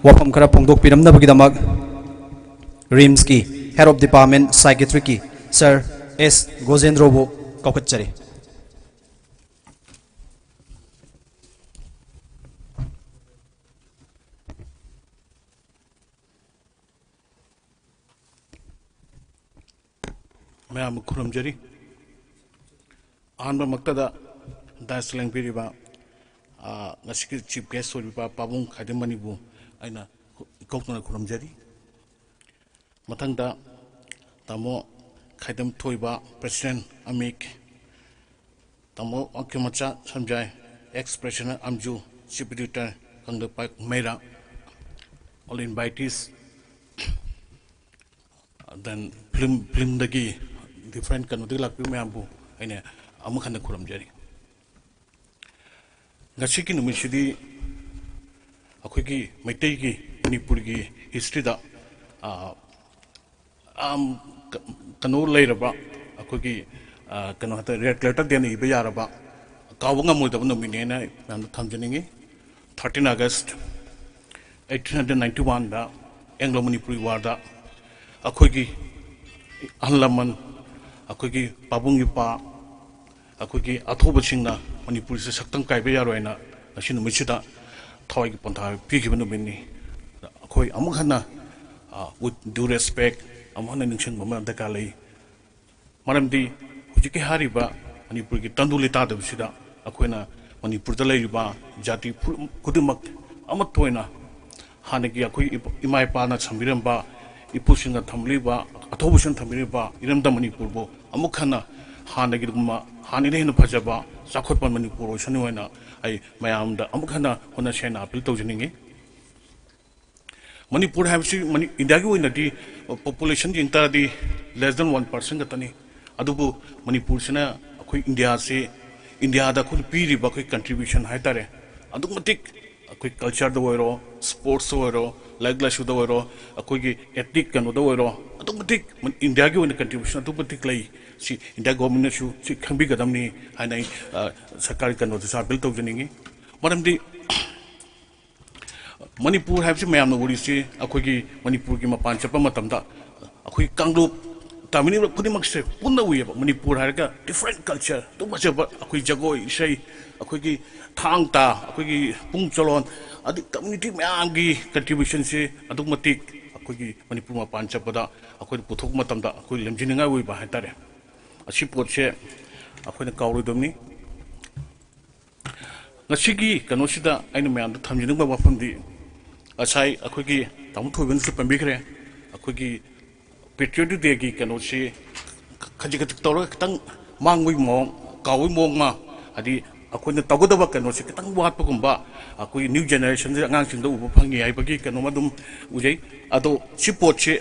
ꯋꯥꯐꯝ ꯈꯔ ꯐꯣꯡꯗꯣꯛꯄꯤꯔꯝꯅꯕꯒꯤꯗꯃꯛ ꯔꯤꯝꯁꯀꯤ Head of Department Psychiatricꯀꯤ Sir S ꯒꯣꯖꯦꯟꯗ꯭ꯔꯣꯕꯨ ꯀꯧꯈꯠꯆꯔꯤ꯫ ꯃꯌꯥꯝꯕꯨ ꯈꯨꯔꯨꯝꯖꯔꯤ꯫ ꯑꯍꯥꯟꯕꯃꯛꯇꯗ dais ꯂꯦꯡꯕꯤꯔꯤꯕ, ꯑ, ꯉꯁꯤꯒꯤ chief guest ꯑꯣꯏꯔꯤꯕ ꯄꯥꯕꯨꯡ ꯈꯥꯏꯗꯝ ꯃꯅꯤꯕꯨ ꯑꯩꯅ ꯏꯀꯧ ꯀꯧꯅ ꯈꯨꯔꯨꯝꯖꯔꯤ꯫ ꯃꯊꯪꯗ ꯇꯥꯃꯣ ꯈꯥꯏꯗꯝ ꯊꯣꯏꯕ, president ꯑꯃꯤꯛ, ꯇꯥꯃꯣ ꯑꯪꯀꯤꯃꯆꯥ ꯁꯝꯖꯥꯏ, ex president ꯑꯝꯖꯨ, chief editor Kangleipak ꯃꯩꯔꯥ, all invitees, then film, filmꯗꯒꯤ different ꯀꯩꯅꯣꯗꯒꯤ ꯂꯥꯛꯄꯤꯕ ꯃꯌꯥꯝꯕꯨ ꯑꯩꯅ ꯑꯃꯨꯛ ꯍꯟꯅ ꯈꯨꯔꯨꯝꯖꯔꯤ꯫ ꯉꯁꯤꯒꯤ ꯅꯨꯃꯤꯠꯁꯤꯗꯤ ꯑꯩꯈꯣꯏꯒꯤ ꯃꯩꯇꯩꯒꯤ, ꯃꯅꯤꯄꯨꯔꯒꯤ historyꯗ, ꯑ, ꯌꯥꯝ ꯀ-, ꯀꯩꯅꯣ ꯂꯩꯔꯕ, ꯑꯩꯈꯣꯏꯒꯤ, ꯑ, ꯀꯩꯅꯣ ꯍꯥꯏꯇꯥꯔꯦ, red letter ꯗꯦꯅ ꯏꯕ ꯌꯥꯔꯕ, ꯀꯥꯎꯕ ꯉꯝꯃꯣꯏꯗꯕ ꯅꯨꯃꯤꯠꯅꯦꯅ ꯃꯌꯥꯝꯗ ꯊꯝꯖꯅꯤꯡꯉꯤ꯫ Thirteen August, eighteen hundred ninety oneꯗ Anglo Manipuri warꯗ ꯑꯩꯈꯣꯏꯒꯤ ꯑꯍꯜ ꯂꯃꯟ, ꯑꯩꯈꯣꯏꯒꯤ ꯄꯥꯕꯨꯡ ꯏꯄꯥ, ꯑꯩꯈꯣꯏꯒꯤ ꯑꯊꯧꯕꯁꯤꯡꯅ ꯃꯅꯤꯄꯨꯔꯁꯦ ꯁꯛꯇꯝ ꯀꯥꯏꯕ ꯌꯥꯔꯣꯏꯅ ꯉꯁꯤ ꯅꯨꯃꯤꯠꯁꯤꯗ ꯊꯋꯥꯏꯒꯤ ꯄꯣꯟꯊꯥ ꯄꯤꯈꯤꯕ ꯅꯨꯃꯤꯠꯅꯤ꯫ ꯑꯩꯈꯣꯏ ꯑꯃꯨꯛ ꯍꯟꯅ, ꯑ, with due respect, ꯑꯃꯨꯛ ꯍꯟꯅ ꯅꯤꯡꯁꯤꯡꯕ ꯑꯃ ꯗꯔꯀꯥꯔ ꯂꯩ꯫ ꯃꯔꯝꯗꯤ ꯍꯧꯖꯤꯛꯀꯤ ꯍꯥꯏꯔꯤꯕ ꯃꯅꯤꯄꯨꯔꯒꯤ ꯇꯪꯗꯨ ꯂꯩꯇꯥꯗꯕꯁꯤꯗ ꯑꯩꯈꯣꯏꯅ ꯃꯅꯤꯄꯨꯔꯗ ꯂꯩꯔꯤꯕ ꯖꯥꯇꯤ ꯐꯨꯔꯨꯞ ꯈꯨꯗꯤꯡꯃꯛ ꯑꯃꯠꯇ ꯑꯣꯏꯅ ꯍꯥꯟꯅꯒꯤ ꯑꯩꯈꯣꯏ ꯏꯄꯥ-, ꯏꯃꯥ ꯏꯄꯥꯅ ꯊꯝꯕꯤꯔꯝꯕ, ꯏꯄꯨꯁꯤꯡꯅ ꯊꯝꯕꯤꯔꯤꯕ, ꯑꯊꯧꯕꯁꯤꯡꯅ ꯊꯝꯕꯤꯔꯤꯕ ꯏꯔꯝꯗꯝ ꯃꯅꯤꯄꯨꯔꯕꯨ ꯑꯃꯨꯛ ꯍꯟꯅ ꯍꯥꯟꯅꯒꯤꯒꯨꯝꯕ, ꯍꯥꯟꯅꯗꯒꯤ ꯍꯦꯟꯅ ꯐꯖꯕ ꯆꯥꯎꯈꯠꯄ ꯃꯅꯤꯄꯨꯔ ꯑꯣꯏꯁꯅꯨ ꯍꯥꯏꯅ ꯑꯩ ꯃꯌꯥꯝꯗ ꯑꯃꯨꯛ ꯍꯟꯅ ꯍꯟꯅ ꯁꯦꯡꯅ ꯑꯄꯤꯜ ꯇꯧꯖꯅꯤꯡꯉꯤ꯫ ꯃꯅꯤꯄꯨꯔ ꯍꯥꯏꯕꯁꯤ ꯃꯅꯤ-, ꯏꯟꯗꯤꯌꯥꯒꯤ ꯑꯣꯏꯅꯗꯤ ꯄꯣꯄꯨꯂꯦꯁꯟ ꯌꯦꯡ ꯇꯥꯔꯗꯤ less than one percent ꯈꯛꯇꯅꯤ꯫ ꯑꯗꯨꯕꯨ ꯃꯅꯤꯄꯨꯔꯁꯤꯅ ꯑꯩꯈꯣꯏ ꯏꯟꯗꯤꯌꯥꯁꯤ, ꯏꯟꯗꯤꯌꯥꯗ ꯑꯩꯈꯣꯏꯅ ꯄꯤꯔꯤꯕ ꯑꯩꯈꯣꯏ ꯀꯟꯇ꯭ꯔꯤꯕ꯭ꯌꯨꯁꯟ ꯍꯥꯏ ꯇꯥꯔꯦ, ꯑꯗꯨꯛꯀꯤ ꯃꯇꯤꯛ ꯑꯩꯈꯣꯏ ꯀꯜꯆꯔꯗ ꯑꯣꯏꯔꯣ, ꯁ꯭ꯄꯣꯔꯠꯁꯇ ꯑꯣꯏꯔꯣ, ꯂꯥꯏꯔꯤꯛ ꯂꯥꯏꯁꯨꯗ ꯑꯣꯏꯔꯣ, ꯑꯩꯈꯣꯏꯒꯤ ꯑꯦꯊꯅꯤꯛ ꯀꯩꯅꯣꯗ ꯑꯣꯏꯔꯣ, ꯑꯗꯨꯛꯀꯤ ꯃꯇꯤꯛ ꯃꯅꯤ-, ꯏꯟꯗꯤꯌꯥꯒꯤ ꯑꯣꯏꯅ ꯀꯟꯇ꯭ꯔꯤꯕ꯭ꯌꯨꯁꯟ ꯑꯗꯨꯛꯀꯤ ꯃꯇꯤꯛ ꯂꯩ꯫ ꯁꯤ ꯏꯟꯗꯤꯌꯥ ꯒꯣꯔꯃꯦꯟꯅꯁꯨ ꯁꯤ ꯈꯪꯕꯤꯒꯗꯕꯅꯤ ꯍꯥꯏꯅ ꯑꯩ, ꯑ, ꯁꯔꯀꯥꯔꯒꯤ ꯀꯩꯅꯣꯗꯁꯨ ꯑꯄꯤꯜ ꯇꯧꯖꯅꯤꯡꯉꯤ꯫ ꯃꯔꯝꯗꯤ ꯃꯅꯤꯄꯨꯔ ꯍꯥꯏꯕꯁꯤ ꯃꯌꯥꯝꯅ ꯎꯔꯤꯁꯤ ꯑꯩꯈꯣꯏꯒꯤ ꯃꯅꯤꯄꯨꯔꯒꯤ ꯃꯄꯥꯟ ꯆꯠꯄ ꯃꯇꯝꯗ ꯑꯩꯈꯣꯏ ꯀꯥꯡꯂꯨꯞ ꯇꯥꯃꯤꯜ ꯈꯨꯗꯤꯡꯃꯛꯁꯦ ꯄꯨꯟꯅ ꯎꯏꯌꯦꯕ꯫ ꯃꯅꯤꯄꯨꯔ ꯍꯥꯏꯔꯒ different culture, ꯑꯗꯨꯛ ꯐꯖꯕ ꯑꯩꯈꯣꯏ ꯖꯒꯣꯏ ꯏꯁꯩ, ꯑꯩꯈꯣꯏꯒꯤ ꯊꯥꯡ ꯇꯥ, ꯑꯩꯈꯣꯏꯒꯤ ꯄꯨꯡ ꯆꯣꯂꯣꯟ, ꯑꯗꯩ ꯀꯝꯃ꯭ꯌꯨꯅꯤꯇꯤ ꯃꯌꯥꯝꯒꯤ ꯀꯟꯇ꯭ꯔꯤꯕ꯭ꯌꯨꯁꯟꯁꯦ ꯑꯗꯨꯛ ꯃꯇꯤꯛ ꯑꯩꯈꯣꯏꯒꯤ ꯃꯅꯤꯄꯨꯔ ꯃꯄꯥꯟ ꯆꯠꯄꯗ ꯑꯩꯈꯣꯏꯅ ꯄꯨꯊꯣꯛꯄ ꯃꯇꯝꯗ ꯑꯩꯈꯣꯏ ꯂꯝꯖꯤꯡꯅꯤꯡꯉꯥꯏ ꯑꯣꯏꯕ ꯍꯥꯏ ꯇꯥꯔꯦ꯫ ꯑꯁꯤ ꯄꯣꯠꯁꯦ ꯑꯩꯈꯣꯏꯅ ꯀꯥꯎꯔꯣꯏꯗꯕꯅꯤ꯫ ꯉꯁꯤꯒꯤ ꯀꯩꯅꯣꯁꯤꯗ ꯑꯩꯅ ꯃꯌꯥꯝꯗ ꯊꯝꯖꯅꯤꯡꯕ ꯋꯥꯐꯝꯗꯤ, ꯉꯁꯥꯏ ꯑꯩꯈꯣꯏꯒꯤ ꯇꯥꯃꯣ ꯊꯣꯏꯕꯅꯁꯨ ꯄꯟꯕꯤꯈ꯭ꯔꯦ, ꯑꯩꯈꯣꯏꯒꯤ Patriotic Dayꯒꯤ ꯀꯩꯅꯣꯁꯤ ꯈꯖꯤꯛ ꯈꯖꯤꯛ ꯇꯧꯔꯒ ꯈꯤꯇꯪ ꯃꯥꯡꯕꯒꯤ ꯃꯑꯣꯡ, ꯀꯥꯎꯕꯒꯤ ꯃꯑꯣꯡ ꯑꯃ, ꯍꯥꯏꯗꯤ ꯑꯩꯈꯣꯏꯅ ꯇꯧꯒꯗꯕ ꯀꯩꯅꯣꯁꯦ ꯈꯤꯇꯪ ꯋꯥꯠꯄꯒꯨꯝꯕ ꯑꯩꯈꯣꯏꯒꯤ new generationꯁꯦ ꯑꯉꯥꯡꯁꯤꯡꯗ ꯎꯕ ꯐꯪꯉꯤ ꯍꯥꯏꯕꯒꯤ ꯀꯩꯅꯣꯝ ꯑꯗꯨꯝ ꯎꯖꯩ꯫ ꯑꯗꯣ ꯁꯤ ꯄꯣꯠꯁꯤ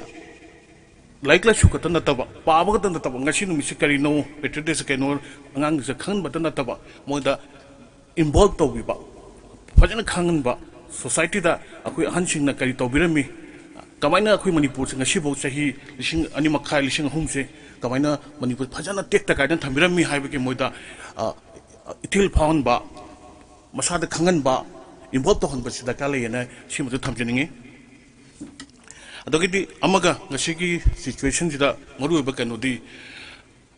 ꯂꯥꯏꯔꯤꯛ ꯂꯥꯏꯁꯨ ꯈꯛꯇ ꯅꯠꯇꯕ, ꯄꯥꯕ ꯈꯛꯇ ꯅꯠꯇꯕ, ꯉꯁꯤ ꯅꯨꯃꯤꯠꯁꯤ ꯀꯔꯤꯅꯣ, Patriotic Dayꯁꯤ ꯀꯩꯅꯣ, ꯑꯉꯥꯡꯁꯤꯡꯗ ꯈꯪꯍꯟꯕꯇ ꯅꯠꯇꯕ, ꯃꯣꯏꯗ involve ꯇꯧꯕꯤꯕ, ꯐꯖꯅ ꯈꯪꯍꯟꯕ, societyꯗ ꯑꯩꯈꯣꯏ ꯑꯍꯟꯁꯤꯡꯅ ꯀꯔꯤ ꯇꯧꯕꯤꯔꯝꯃꯤ, ꯀꯃꯥꯏꯅ ꯑꯩꯈꯣꯏ ꯃꯅꯤꯄꯨꯔꯁꯦ ꯉꯁꯤꯐꯥꯎ ꯆꯍꯤ ꯂꯤꯁꯤꯡ ꯑꯅꯤ ꯃꯈꯥꯏ, ꯂꯤꯁꯤꯡ ꯑꯍꯨꯝꯁꯦ ꯀꯃꯥꯏꯅ ꯃꯅꯤꯄꯨꯔ ꯐꯖꯅ ꯇꯦꯛꯇ ꯀꯥꯏꯗꯅ ꯊꯝꯕꯤꯔꯝꯃꯤ ꯍꯥꯏꯕꯒꯤ ꯃꯣꯏꯗ, ꯑ, ꯏꯊꯤꯜ ꯐꯥꯎꯍꯟꯕ, ꯃꯁꯥꯗ ꯈꯪꯍꯟꯕ, involve ꯇꯧꯍꯟꯕꯁꯤ ꯗꯔꯀꯥꯔ ꯂꯩꯌꯦꯅ ꯁꯤꯃꯁꯨ ꯊꯝꯖꯅꯤꯡꯉꯤ꯫ ꯑꯗꯒꯤꯗꯤ ꯑꯃꯒ, ꯉꯁꯤꯒꯤ situationꯁꯤꯗ ꯃꯔꯨꯑꯣꯏꯕ ꯀꯩꯅꯣꯗꯤ,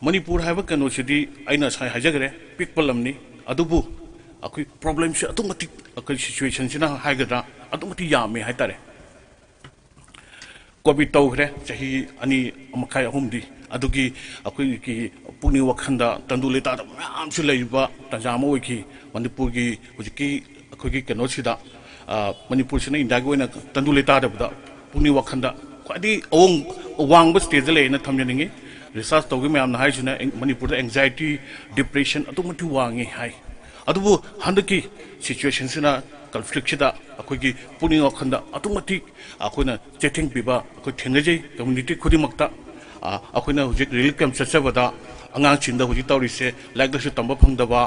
ꯃꯅꯤꯄꯨꯔ ꯍꯥꯏꯕ ꯀꯩꯅꯣꯁꯤꯗꯤ ꯑꯩꯅ ꯉꯁꯥꯏ ꯍꯥꯏꯖꯈ꯭ꯔꯦ, ꯄꯤꯛꯄ ꯂꯝꯅꯤ, ꯑꯗꯨꯕꯨ ꯑꯩꯈꯣꯏ problemꯁꯦ ꯑꯗꯨꯛ ꯃꯇꯤꯛ, ꯑꯩꯈꯣꯏ situationꯁꯤꯅ ꯍꯥꯏꯒꯗ꯭ꯔꯥ, ꯑꯗꯨꯛ ꯃꯇꯤꯛ ꯌꯥꯝꯃꯦ ꯍꯥꯏ ꯇꯥꯔꯦ꯫ Covid ꯇꯧꯈ꯭ꯔꯦ ꯆꯍꯤ ꯑꯅꯤ ꯃꯈꯥꯏ, ꯑꯍꯨꯝꯗꯤ, ꯑꯗꯨꯒꯤ ꯑꯩꯈꯣꯏꯒꯤ ꯄꯨꯛꯅꯤꯡ ꯋꯥꯈꯜꯗ ꯇꯪꯗꯨ ꯂꯩꯇꯥꯗꯕ ꯃꯌꯥꯝꯁꯨ ꯂꯩꯔꯤꯕ ꯇꯥꯟꯖꯥ ꯑꯃ ꯑꯣꯏꯈꯤ꯫ ꯃꯅꯤꯄꯨꯔꯒꯤ ꯍꯧꯖꯤꯛꯀꯤ ꯑꯩꯈꯣꯏꯒꯤ ꯀꯩꯅꯣꯁꯤꯗ, ꯑ, ꯃꯅꯤꯄꯨꯔꯁꯤꯅ ꯏꯟꯗꯤꯌꯥꯒꯤ ꯑꯣꯏꯅ ꯇꯪꯗꯨ ꯂꯩꯇꯥꯗꯕꯗ ꯄꯨꯛꯅꯤꯡ ꯋꯥꯈꯜꯗ ꯈ꯭ꯋꯥꯏꯗꯒꯤ ꯑꯋꯥꯡ-, ꯋꯥꯡꯕ stageꯇ ꯂꯩꯌꯦꯅ ꯊꯝꯖꯅꯤꯡꯉꯤ꯫ ꯔꯤꯁꯥꯔꯁ ꯇꯧꯈꯤꯕ ꯃꯌꯥꯝꯅ ꯍꯥꯏꯁꯤꯅ ꯑꯦꯡ- ꯃꯅꯤꯄꯨꯔꯗ anxiety, depression ꯑꯗꯨꯛꯀꯤ ꯃꯇꯤꯛ ꯋꯥꯡꯉꯤ ꯍꯥꯏ꯫ ꯑꯗꯨꯕꯨ ꯍꯟꯗꯛꯀꯤ ꯁꯤꯆꯨꯋꯦꯁꯟꯁꯤꯅ, ꯀꯟꯐ꯭ꯂꯤꯛꯁꯤꯗ ꯑꯩꯈꯣꯏꯒꯤ ꯄꯨꯛꯅꯤꯡ ꯋꯥꯈꯜꯗ ꯑꯗꯨꯛꯀꯤ ꯃꯇꯤꯛ ꯑꯩꯈꯣꯏꯅ ꯆꯩꯊꯦꯡ ꯄꯤꯕ ꯑꯩꯈꯣꯏ ꯊꯦꯡꯅꯖꯩ꯫ ꯀꯝꯃ꯭ꯌꯨꯅꯤꯇꯤ ꯈꯨꯗꯤꯡꯃꯛꯇ, ꯑ, ꯑꯩꯈꯣꯏꯅ ꯍꯧꯖꯤꯛ ꯔꯤꯂꯤꯐ ꯀꯦꯝꯞ ꯆꯠꯆꯕꯗ ꯑꯉꯥꯡꯁꯤꯡꯗ ꯍꯧꯖꯤꯛ ꯇꯧꯔꯤꯁꯦ ꯂꯥꯏꯔꯤꯛ ꯂꯥꯏꯁꯨ ꯇꯝꯕ ꯐꯪꯗꯕ,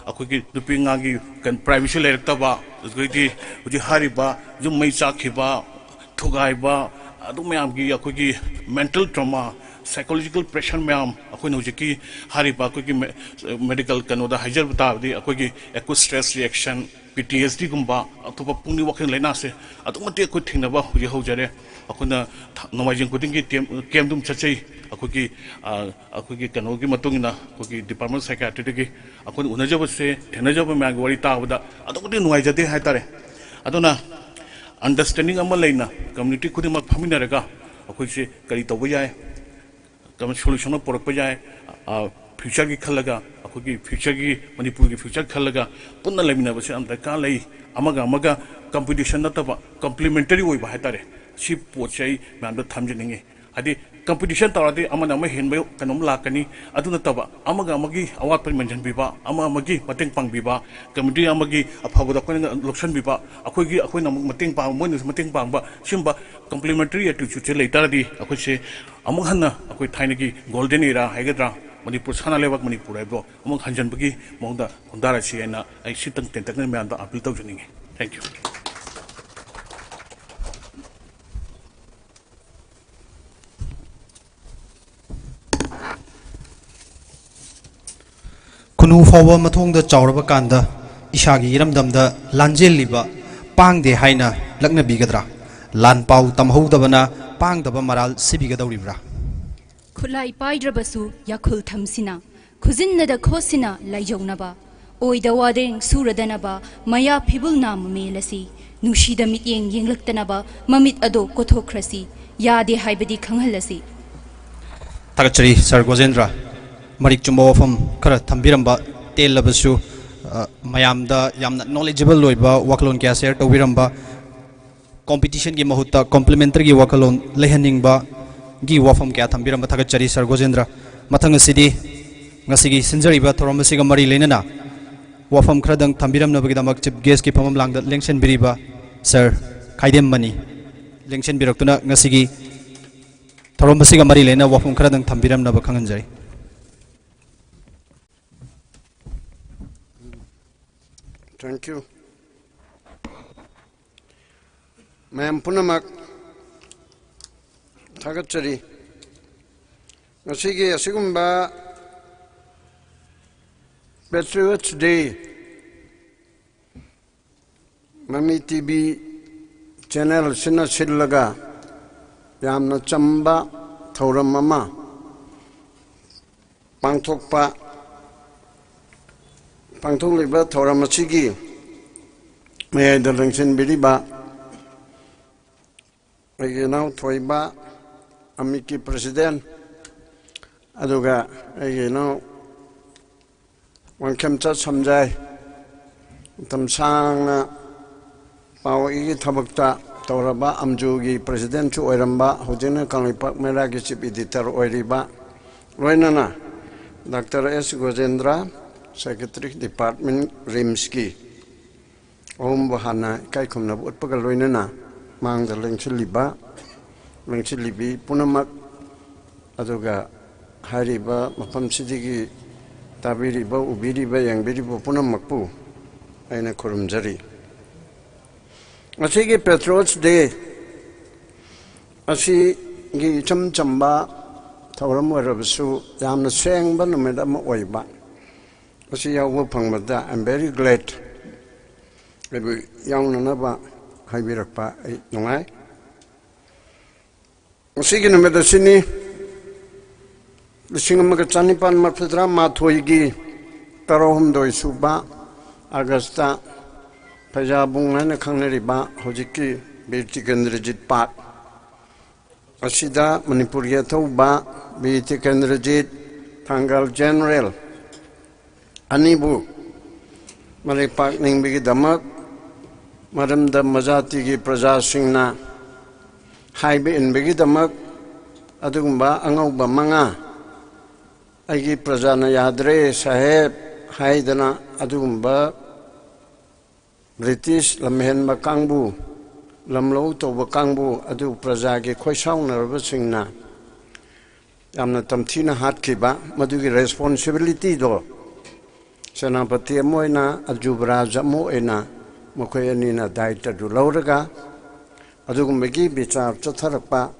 ꯑꯩꯈꯣꯏꯒꯤ ꯅꯨꯄꯤ ꯑꯉꯥꯡꯒꯤ ꯀꯩꯅꯣ, ꯄ꯭ꯔꯥꯏꯚꯦꯁꯤ ꯂꯩꯔꯛꯇꯕ, ꯑꯗꯨꯗꯒꯤꯗꯤ ꯍꯧꯖꯤꯛ ꯍꯥꯏꯔꯤꯕ ꯌꯨꯝ ꯃꯩ ꯆꯥꯛꯈꯤꯕ, ꯊꯨꯒꯥꯏꯕ, ꯑꯗꯨ ꯃꯌꯥꯝꯒꯤ ꯑꯩꯈꯣꯏꯒꯤ mental trauma, psychological pressure ꯃꯌꯥꯝ, ꯑꯩꯈꯣꯏꯅ ꯍꯧꯖꯤꯛꯀꯤ ꯍꯥꯏꯔꯤꯕ ꯑꯩꯈꯣꯏꯒꯤ ꯃꯦ-, ꯃꯦꯗꯤꯀꯦꯜ ꯀꯩꯅꯣꯗ ꯍꯥꯏꯖꯕ ꯇꯥꯔꯗꯤ, ꯑꯩꯈꯣꯏꯒꯤ acute stress reaction, P T S D ꯒꯨꯝꯕ, ꯑꯇꯣꯞꯄ ꯄꯨꯛꯅꯤꯡ ꯋꯥꯈꯜ ꯂꯥꯏꯅꯥꯁꯦ ꯑꯗꯨꯛꯀꯤ ꯃꯇꯤꯛ ꯑꯩꯈꯣꯏ ꯊꯦꯡꯅꯕ ꯍꯧꯖꯤꯛ ꯍꯧꯖꯔꯦ꯫ ꯑꯩꯈꯣꯏꯅ ꯊ-, ꯅꯣꯡꯃꯥꯏꯖꯤꯡ ꯈꯨꯗꯤꯡꯒꯤ ꯀꯦꯝ-, ꯀꯦꯝꯞ ꯑꯗꯨꯝ ꯆꯠꯆꯩ꯫ ꯑꯩꯈꯣꯏꯒꯤ, ꯑ, ꯑꯩꯈꯣꯏꯒꯤ ꯀꯩꯅꯣꯒꯤ ꯃꯇꯨꯡ ꯏꯟꯅ, ꯑꯩꯈꯣꯏꯒꯤ department psychiatry ꯗꯒꯤ ꯑꯩꯈꯣꯏꯅ ꯎꯅꯖꯕꯁꯦ, ꯊꯦꯡꯅꯖꯕ ꯃꯌꯥꯝꯒꯤ ꯋꯥꯔꯤ ꯇꯥꯕꯗ ꯑꯗꯨꯛꯀꯤ ꯃꯇꯤꯛ ꯅꯨꯡꯉꯥꯏꯖꯗꯦ ꯍꯥꯏꯇꯥꯔꯦ꯫ ꯑꯗꯨꯅ understanding ꯑꯃ ꯂꯩꯅ ꯀꯝꯃ꯭ꯌꯨꯅꯤꯇꯤ ꯈꯨꯗꯤꯡꯃꯛ ꯐꯝꯃꯤꯟꯅꯔꯒ ꯑꯩꯈꯣꯏꯁꯦ ꯀꯔꯤ ꯇꯧꯕ ꯌꯥꯏ, ꯀꯔꯝꯕ ꯁꯣꯂꯨꯁꯟ ꯑꯃ ꯄꯨꯔꯛꯄ ꯌꯥꯏ, ꯑ, ꯐ꯭ꯌꯨꯆꯔꯒꯤ ꯈꯜꯂꯒ, ꯑꯩꯈꯣꯏꯒꯤ ꯐ꯭ꯌꯨꯆꯔꯒꯤ, ꯃꯅꯤꯄꯨꯔꯒꯤ ꯐ꯭ꯌꯨꯆꯔ ꯈꯜꯂꯒ ꯄꯨꯟꯅ ꯂꯩꯃꯤꯟꯅꯕꯁꯦ ꯌꯥꯝ ꯗꯔꯀꯥꯔ ꯂꯩ꯫ ꯑꯃꯒ ꯑꯃꯒ ꯀꯝꯄꯤꯇꯤꯁꯟ ꯅꯠꯇꯕ, ꯀꯝꯄ꯭ꯂꯤꯃꯦꯟꯇꯔꯤ ꯑꯣꯏꯕ ꯍꯥꯏꯇꯥꯔꯦ, ꯁꯤ ꯄꯣꯠꯁꯦ ꯑꯩ ꯃꯌꯥꯝꯗ ꯊꯝꯖꯅꯤꯡꯉꯤ꯫ ꯍꯥꯏꯗꯤ, ꯀꯝꯄꯤꯇꯤꯁꯟ ꯇꯧꯔꯗꯤ ꯑꯃꯅ ꯑꯃ ꯍꯦꯟꯕ ꯀꯩꯅꯣꯝ ꯂꯥꯛꯀꯅꯤ꯫ ꯑꯗꯨ ꯅꯠꯇꯕ, ꯑꯃꯒ ꯑꯃꯒꯤ ꯑꯋꯥꯠꯄ ꯃꯦꯟꯁꯤꯟꯕꯤꯕ, ꯑꯃ ꯑꯃꯒꯤ ꯃꯇꯦꯡ ꯄꯥꯡꯕꯤꯕ, ꯀꯝꯃ꯭ꯌꯨꯅꯤꯇꯤ ꯑꯃꯒꯤ ꯑꯐꯕꯗ ꯑꯩꯈꯣꯏꯅ ꯂꯧꯁꯤꯟꯕꯤꯕ, ꯑꯩꯈꯣꯏꯒꯤ, ꯑꯩꯈꯣꯏꯅ ꯑꯃꯨꯛ ꯃꯇꯦꯡ ꯄꯥꯡꯕ, ꯃꯣꯏꯅꯁꯨ ꯃꯇꯦꯡ ꯄꯥꯡꯕ, ꯁꯤꯒꯨꯝꯕ ꯀꯝꯄ꯭ꯂꯤꯃꯦꯟꯇꯔꯤ ꯑꯦꯇꯤꯆꯨꯠꯁꯦ ꯂꯩ ꯇꯥꯔꯗꯤ, ꯑꯩꯈꯣꯏꯁꯦ ꯑꯃꯨꯛ ꯍꯟꯅ ꯑꯩꯈꯣꯏ ꯊꯥꯏꯅꯒꯤ ꯒꯣꯜꯗꯟ ꯏꯔꯥ ꯍꯥꯏꯒꯗ꯭ꯔꯥ, ꯃꯅꯤꯄꯨꯔ, ꯁꯅꯥ ꯂꯩꯕꯥꯛ ꯃꯅꯤꯄꯨꯔ ꯍꯥꯏꯕꯗꯣ ꯑꯃꯨꯛ ꯍꯟꯖꯤꯟꯕꯒꯤ ꯃꯑꯣꯡꯗ ꯈꯣꯡꯗꯥꯔꯁꯤ ꯍꯥꯏꯅ ꯑꯩ ꯁꯤꯇꯪ ꯇꯦꯟꯇꯛꯅ ꯃꯌꯥꯝꯗ ꯑꯥꯄꯤꯜ ꯇꯧꯖꯅꯤꯡꯉꯤ꯫ Thank you꯫ ꯈꯨꯅꯨ ꯐꯥꯎꯕ ꯃꯊꯣꯡꯗ ꯆꯥꯎꯔꯕ ꯀꯥꯟꯗ ꯏꯁꯥꯒꯤ ꯏꯔꯝꯗꯝꯗ ꯂꯥꯟꯖꯦꯜꯂꯤꯕ ꯄꯥꯡꯗꯦ ꯍꯥꯏꯅ ꯂꯛꯅꯕꯤꯒꯗ꯭ꯔꯥ? ꯂꯥꯟ ꯄꯥꯎ ꯇꯝꯍꯧꯗꯕꯅ ꯄꯥꯡꯗꯕ ꯃꯔꯥꯜ ꯁꯤꯕꯤꯒꯗꯧꯔꯤꯕ꯭ꯔꯥ? ꯈꯨꯠꯂꯥꯏ ꯄꯥꯏꯗ꯭ꯔꯕꯁꯨ ꯌꯥꯈꯨꯜ ꯊꯝꯁꯤꯅ, ꯈꯨꯖꯤꯟꯅꯗ ꯈꯣꯠꯁꯤꯅ ꯂꯥꯏꯖꯧꯅꯕ, ꯑꯣꯏꯗ ꯋꯥꯗꯦꯡ ꯁꯨꯔꯗꯅꯕ, ꯃꯌꯥ ꯐꯤꯕꯨꯜ ꯅꯥ ꯃꯃꯦꯜ ꯑꯁꯤ, ꯅꯨꯡꯁꯤꯗ ꯃꯤꯠꯌꯦꯡ ꯌꯦꯡꯂꯛꯇꯅꯕ, ꯃꯃꯤꯠ ꯑꯗꯣ ꯀꯣꯊꯣꯛꯈ꯭ꯔꯁꯤ, ꯌꯥꯗꯦ ꯍꯥꯏꯕꯗꯤ ꯈꯪꯍꯜꯂꯁꯤ꯫ ꯊꯥꯒꯠꯆꯔꯤ ꯁꯥꯔ ꯒꯣꯖꯦꯟꯗ꯭ꯔ꯫ ꯃꯔꯤꯛ ꯆꯨꯝꯕ ꯋꯥꯐꯝ ꯈꯔ ꯊꯝꯕꯤꯔꯝꯕ, ꯇꯦꯜꯂꯕꯁꯨ, ꯑ, ꯃꯌꯥꯝꯗ ꯌꯥꯝꯅ ꯅꯣꯂꯦꯖꯦꯕꯜ ꯑꯣꯏꯕ ꯋꯥꯈꯜꯂꯣꯟ ꯀꯌꯥ ꯁꯤꯌꯔ ꯇꯧꯕꯤꯔꯝꯕ꯫ ꯀꯣꯝꯄꯤꯇꯤꯁꯟꯒꯤ ꯃꯍꯨꯠꯇ ꯀꯣꯝꯄ꯭ꯂꯤꯃꯦꯟꯇꯔꯤꯒꯤ ꯋꯥꯈꯜꯂꯣꯟ ꯂꯩꯍꯟꯅꯤꯡꯕ, ꯒꯤ ꯋꯥꯐꯝ ꯀꯌꯥ ꯊꯝꯕꯤꯔꯝꯕ ꯊꯥꯒꯠꯆꯔꯤ, ꯁꯥꯔ ꯒꯣꯖꯦꯟꯗ꯭ꯔ꯫ ꯃꯊꯪ ꯑꯁꯤꯗꯤ ꯉꯁꯤꯒꯤ ꯁꯤꯟꯖꯔꯤꯕ ꯊꯧꯔꯝ ꯑꯁꯤꯒ ꯃꯔꯤ ꯂꯩꯅꯅ ꯋꯥꯐꯝ ꯈꯔꯗꯪ ꯊꯝꯕꯤꯔꯝꯅꯕꯒꯤꯗꯃꯛ ꯆꯤꯐ ꯒꯦꯁꯀꯤ ꯐꯝꯐꯝ ꯂꯥꯡꯗ ꯂꯦꯡꯁꯤꯟꯕꯤꯔꯤꯕ ꯁꯥꯔ ꯈꯥꯏꯗꯦꯝ ꯃꯅꯤ ꯂꯦꯡꯁꯤꯟꯕꯤꯔꯛꯇꯨꯅ ꯉꯁꯤꯒꯤ ꯊꯧꯔꯝ ꯑꯁꯤꯒ ꯃꯔꯤ ꯂꯩꯅꯅ ꯋꯥꯐꯝ ꯈꯔꯗꯪ ꯊꯝꯕꯤꯔꯝꯅꯕ ꯈꯪꯍꯟꯖꯔꯤ꯫ Thank you. ꯃꯌꯥꯝ ꯄꯨꯝꯅꯃꯛ ꯊꯥꯒꯠꯆꯔꯤ꯫ ꯉꯁꯤꯒꯤ ꯑꯁꯤꯒꯨꯝꯕ Patriots Day ꯃꯃꯤ ꯇꯤ ꯚꯤ ꯆꯦꯅꯦꯜꯁꯤꯅ ꯁꯤꯜꯂꯒ ꯌꯥꯝꯅ ꯆꯝꯕ ꯊꯧꯔꯝ ꯑꯃ ꯄꯥꯡꯊꯣꯛꯄ, ꯄꯥꯡꯊꯣꯛꯂꯤꯕ ꯊꯧꯔꯝ ꯑꯁꯤꯒꯤ ꯃꯌꯥꯏꯗ ꯂꯦꯡꯁꯤꯟꯕꯤꯔꯤꯕ ꯑꯩꯒꯤ ꯏꯅꯥꯎ ꯊꯣꯏꯕ, ꯑꯃꯤꯛꯀꯤ president, ꯑꯗꯨꯒ ꯑꯩꯒꯤ ꯏꯅꯥꯎ ꯋꯥꯡꯈꯦꯝꯆꯠ ꯁꯝꯖꯥꯏ, ꯃꯇꯝ ꯁꯥꯡꯅ ꯄꯥꯎ ꯏꯒꯤ ꯊꯕꯛꯇ ꯇꯧꯔꯕ, ꯑꯝꯖꯨꯒꯤ presidentꯁꯨ ꯑꯣꯏꯔꯝꯕ, ꯍꯧꯖꯤꯛꯅ ꯀꯪꯂꯩꯄꯥꯛ ꯃꯩꯔꯥꯒꯤ chief editor ꯑꯣꯏꯔꯤꯕ, ꯂꯣꯏꯅꯅ ꯗꯥꯛꯇꯔ ꯑꯦꯁ ꯒꯣꯖꯦꯟꯗ꯭ꯔ, secretary department, RIMSꯀꯤ, ꯑꯍꯨꯝꯕꯨ ꯍꯥꯟꯅ ꯏꯀꯥꯏ ꯈꯨꯝꯅꯕ ꯎꯠꯄꯒ ꯂꯣꯏꯅꯅ ꯃꯥꯡꯗ ꯂꯦꯡꯁꯤꯜꯂꯤꯕ, ꯂꯦꯡꯁꯤꯜꯂꯤꯕꯤ ꯄꯨꯝꯅꯃꯛ, ꯑꯗꯨꯒ ꯍꯥꯏꯔꯤꯕ ꯃꯐꯝꯁꯤꯗꯒꯤ ꯇꯥꯕꯤꯔꯤꯕ, ꯎꯕꯤꯔꯤꯕ, ꯌꯦꯡꯕꯤꯔꯤꯕ ꯄꯨꯝꯅꯃꯛꯄꯨ ꯑꯩꯅ ꯈꯨꯔꯨꯝꯖꯔꯤ꯫ ꯉꯁꯤꯒꯤ Patriots Day ꯑꯁꯤꯒꯤ ꯏꯆꯝ ꯆꯝꯕ ꯊꯧꯔꯝ ꯑꯣꯏꯔꯕꯁꯨ ꯌꯥꯝꯅ ꯁꯦꯡꯕ ꯅꯨꯃꯤꯠ ꯑꯃ ꯑꯣꯏꯕ ꯑꯁꯤ ꯌꯥꯎꯕ ꯐꯪꯕꯗ I am very glad꯫ ꯑꯩꯕꯨ ꯌꯥꯎꯅꯅꯕ ꯍꯥꯏꯕꯤꯔꯛꯄ ꯑꯩ ꯅꯨꯡꯉꯥꯏ꯫ ꯉꯁꯤꯒꯤ ꯅꯨꯃꯤꯠ ꯑꯁꯤꯅꯤ, ꯂꯤꯁꯤꯡ ꯑꯃꯒ ꯆꯅꯤꯄꯥꯟ ꯃꯔꯤꯐꯨꯇꯔꯥ ꯃꯥꯊꯣꯏꯒꯤ ꯇꯔꯥꯍꯨꯝꯗꯣꯏ ꯁꯨꯕ ꯑꯥꯒꯁꯇ ꯐꯩꯖꯥꯕꯨꯡ ꯍꯥꯏꯅ ꯈꯪꯅꯔꯤꯕ ꯍꯧꯖꯤꯛꯀꯤ ꯕꯤꯔ ꯇꯤꯀꯦꯟꯗ꯭ꯔꯖꯤꯠ ꯄꯥꯔꯛ ꯑꯁꯤꯗ ꯃꯅꯤꯄꯨꯔꯒꯤ ꯑꯊꯧꯕ ꯕꯤꯔ ꯇꯤꯀꯦꯟꯗ꯭ꯔꯖꯤꯠ, ꯊꯥꯡꯒꯥꯜ ꯖꯦꯅꯔꯦꯜ ꯑꯅꯤꯕꯨ ꯃꯔꯩ ꯄꯥꯛꯅꯤꯡꯕꯒꯤꯗꯃꯛ, ꯃꯔꯝꯗꯝ ꯃꯖꯥꯇꯤꯒꯤ ꯄ꯭ꯔꯖꯥꯁꯤꯡꯅ ꯍꯥꯏꯕ ꯏꯟꯕꯒꯤꯗꯃꯛ ꯑꯗꯨꯒꯨꯝꯕ ꯑꯉꯧꯕ ꯃꯉꯥ, "ꯑꯩꯒꯤ ꯄ꯭ꯔꯖꯥꯅ ꯌꯥꯗ꯭ꯔꯦ ꯁꯥꯍꯦꯕ" ꯍꯥꯏꯗꯅ ꯑꯗꯨꯒꯨꯝꯕ ꯕ꯭ꯔꯤꯇꯤꯁ ꯂꯝꯍꯦꯟꯕ ꯀꯥꯡꯕꯨ, ꯂꯝꯂꯧ ꯇꯧꯕ ꯀꯥꯡꯕꯨ ꯑꯗꯨ ꯄ꯭ꯔꯖꯥꯒꯤ ꯈꯣꯏꯁꯥꯎꯅꯔꯕꯁꯤꯡꯅ ꯌꯥꯝꯅ ꯇꯝꯊꯤꯅ ꯍꯥꯠꯈꯤꯕ, ꯃꯗꯨꯒꯤ ꯔꯦꯁꯄꯣꯟꯁꯤꯕꯤꯂꯤꯇꯤꯗꯣ ꯁꯦꯅꯥꯄꯇꯤ ꯑꯃ ꯑꯣꯏꯅ, ꯖꯨꯕꯔꯥꯖ ꯑꯃ ꯑꯣꯏꯅ ꯃꯈꯣꯏ ꯑꯅꯤꯅ ꯗꯥꯏꯇ ꯑꯗꯨ ꯂꯧꯔꯒ ꯑꯗꯨꯒꯨꯝꯕꯒꯤ ꯕꯤꯆꯥꯔ ꯆꯠꯊꯔꯛꯄ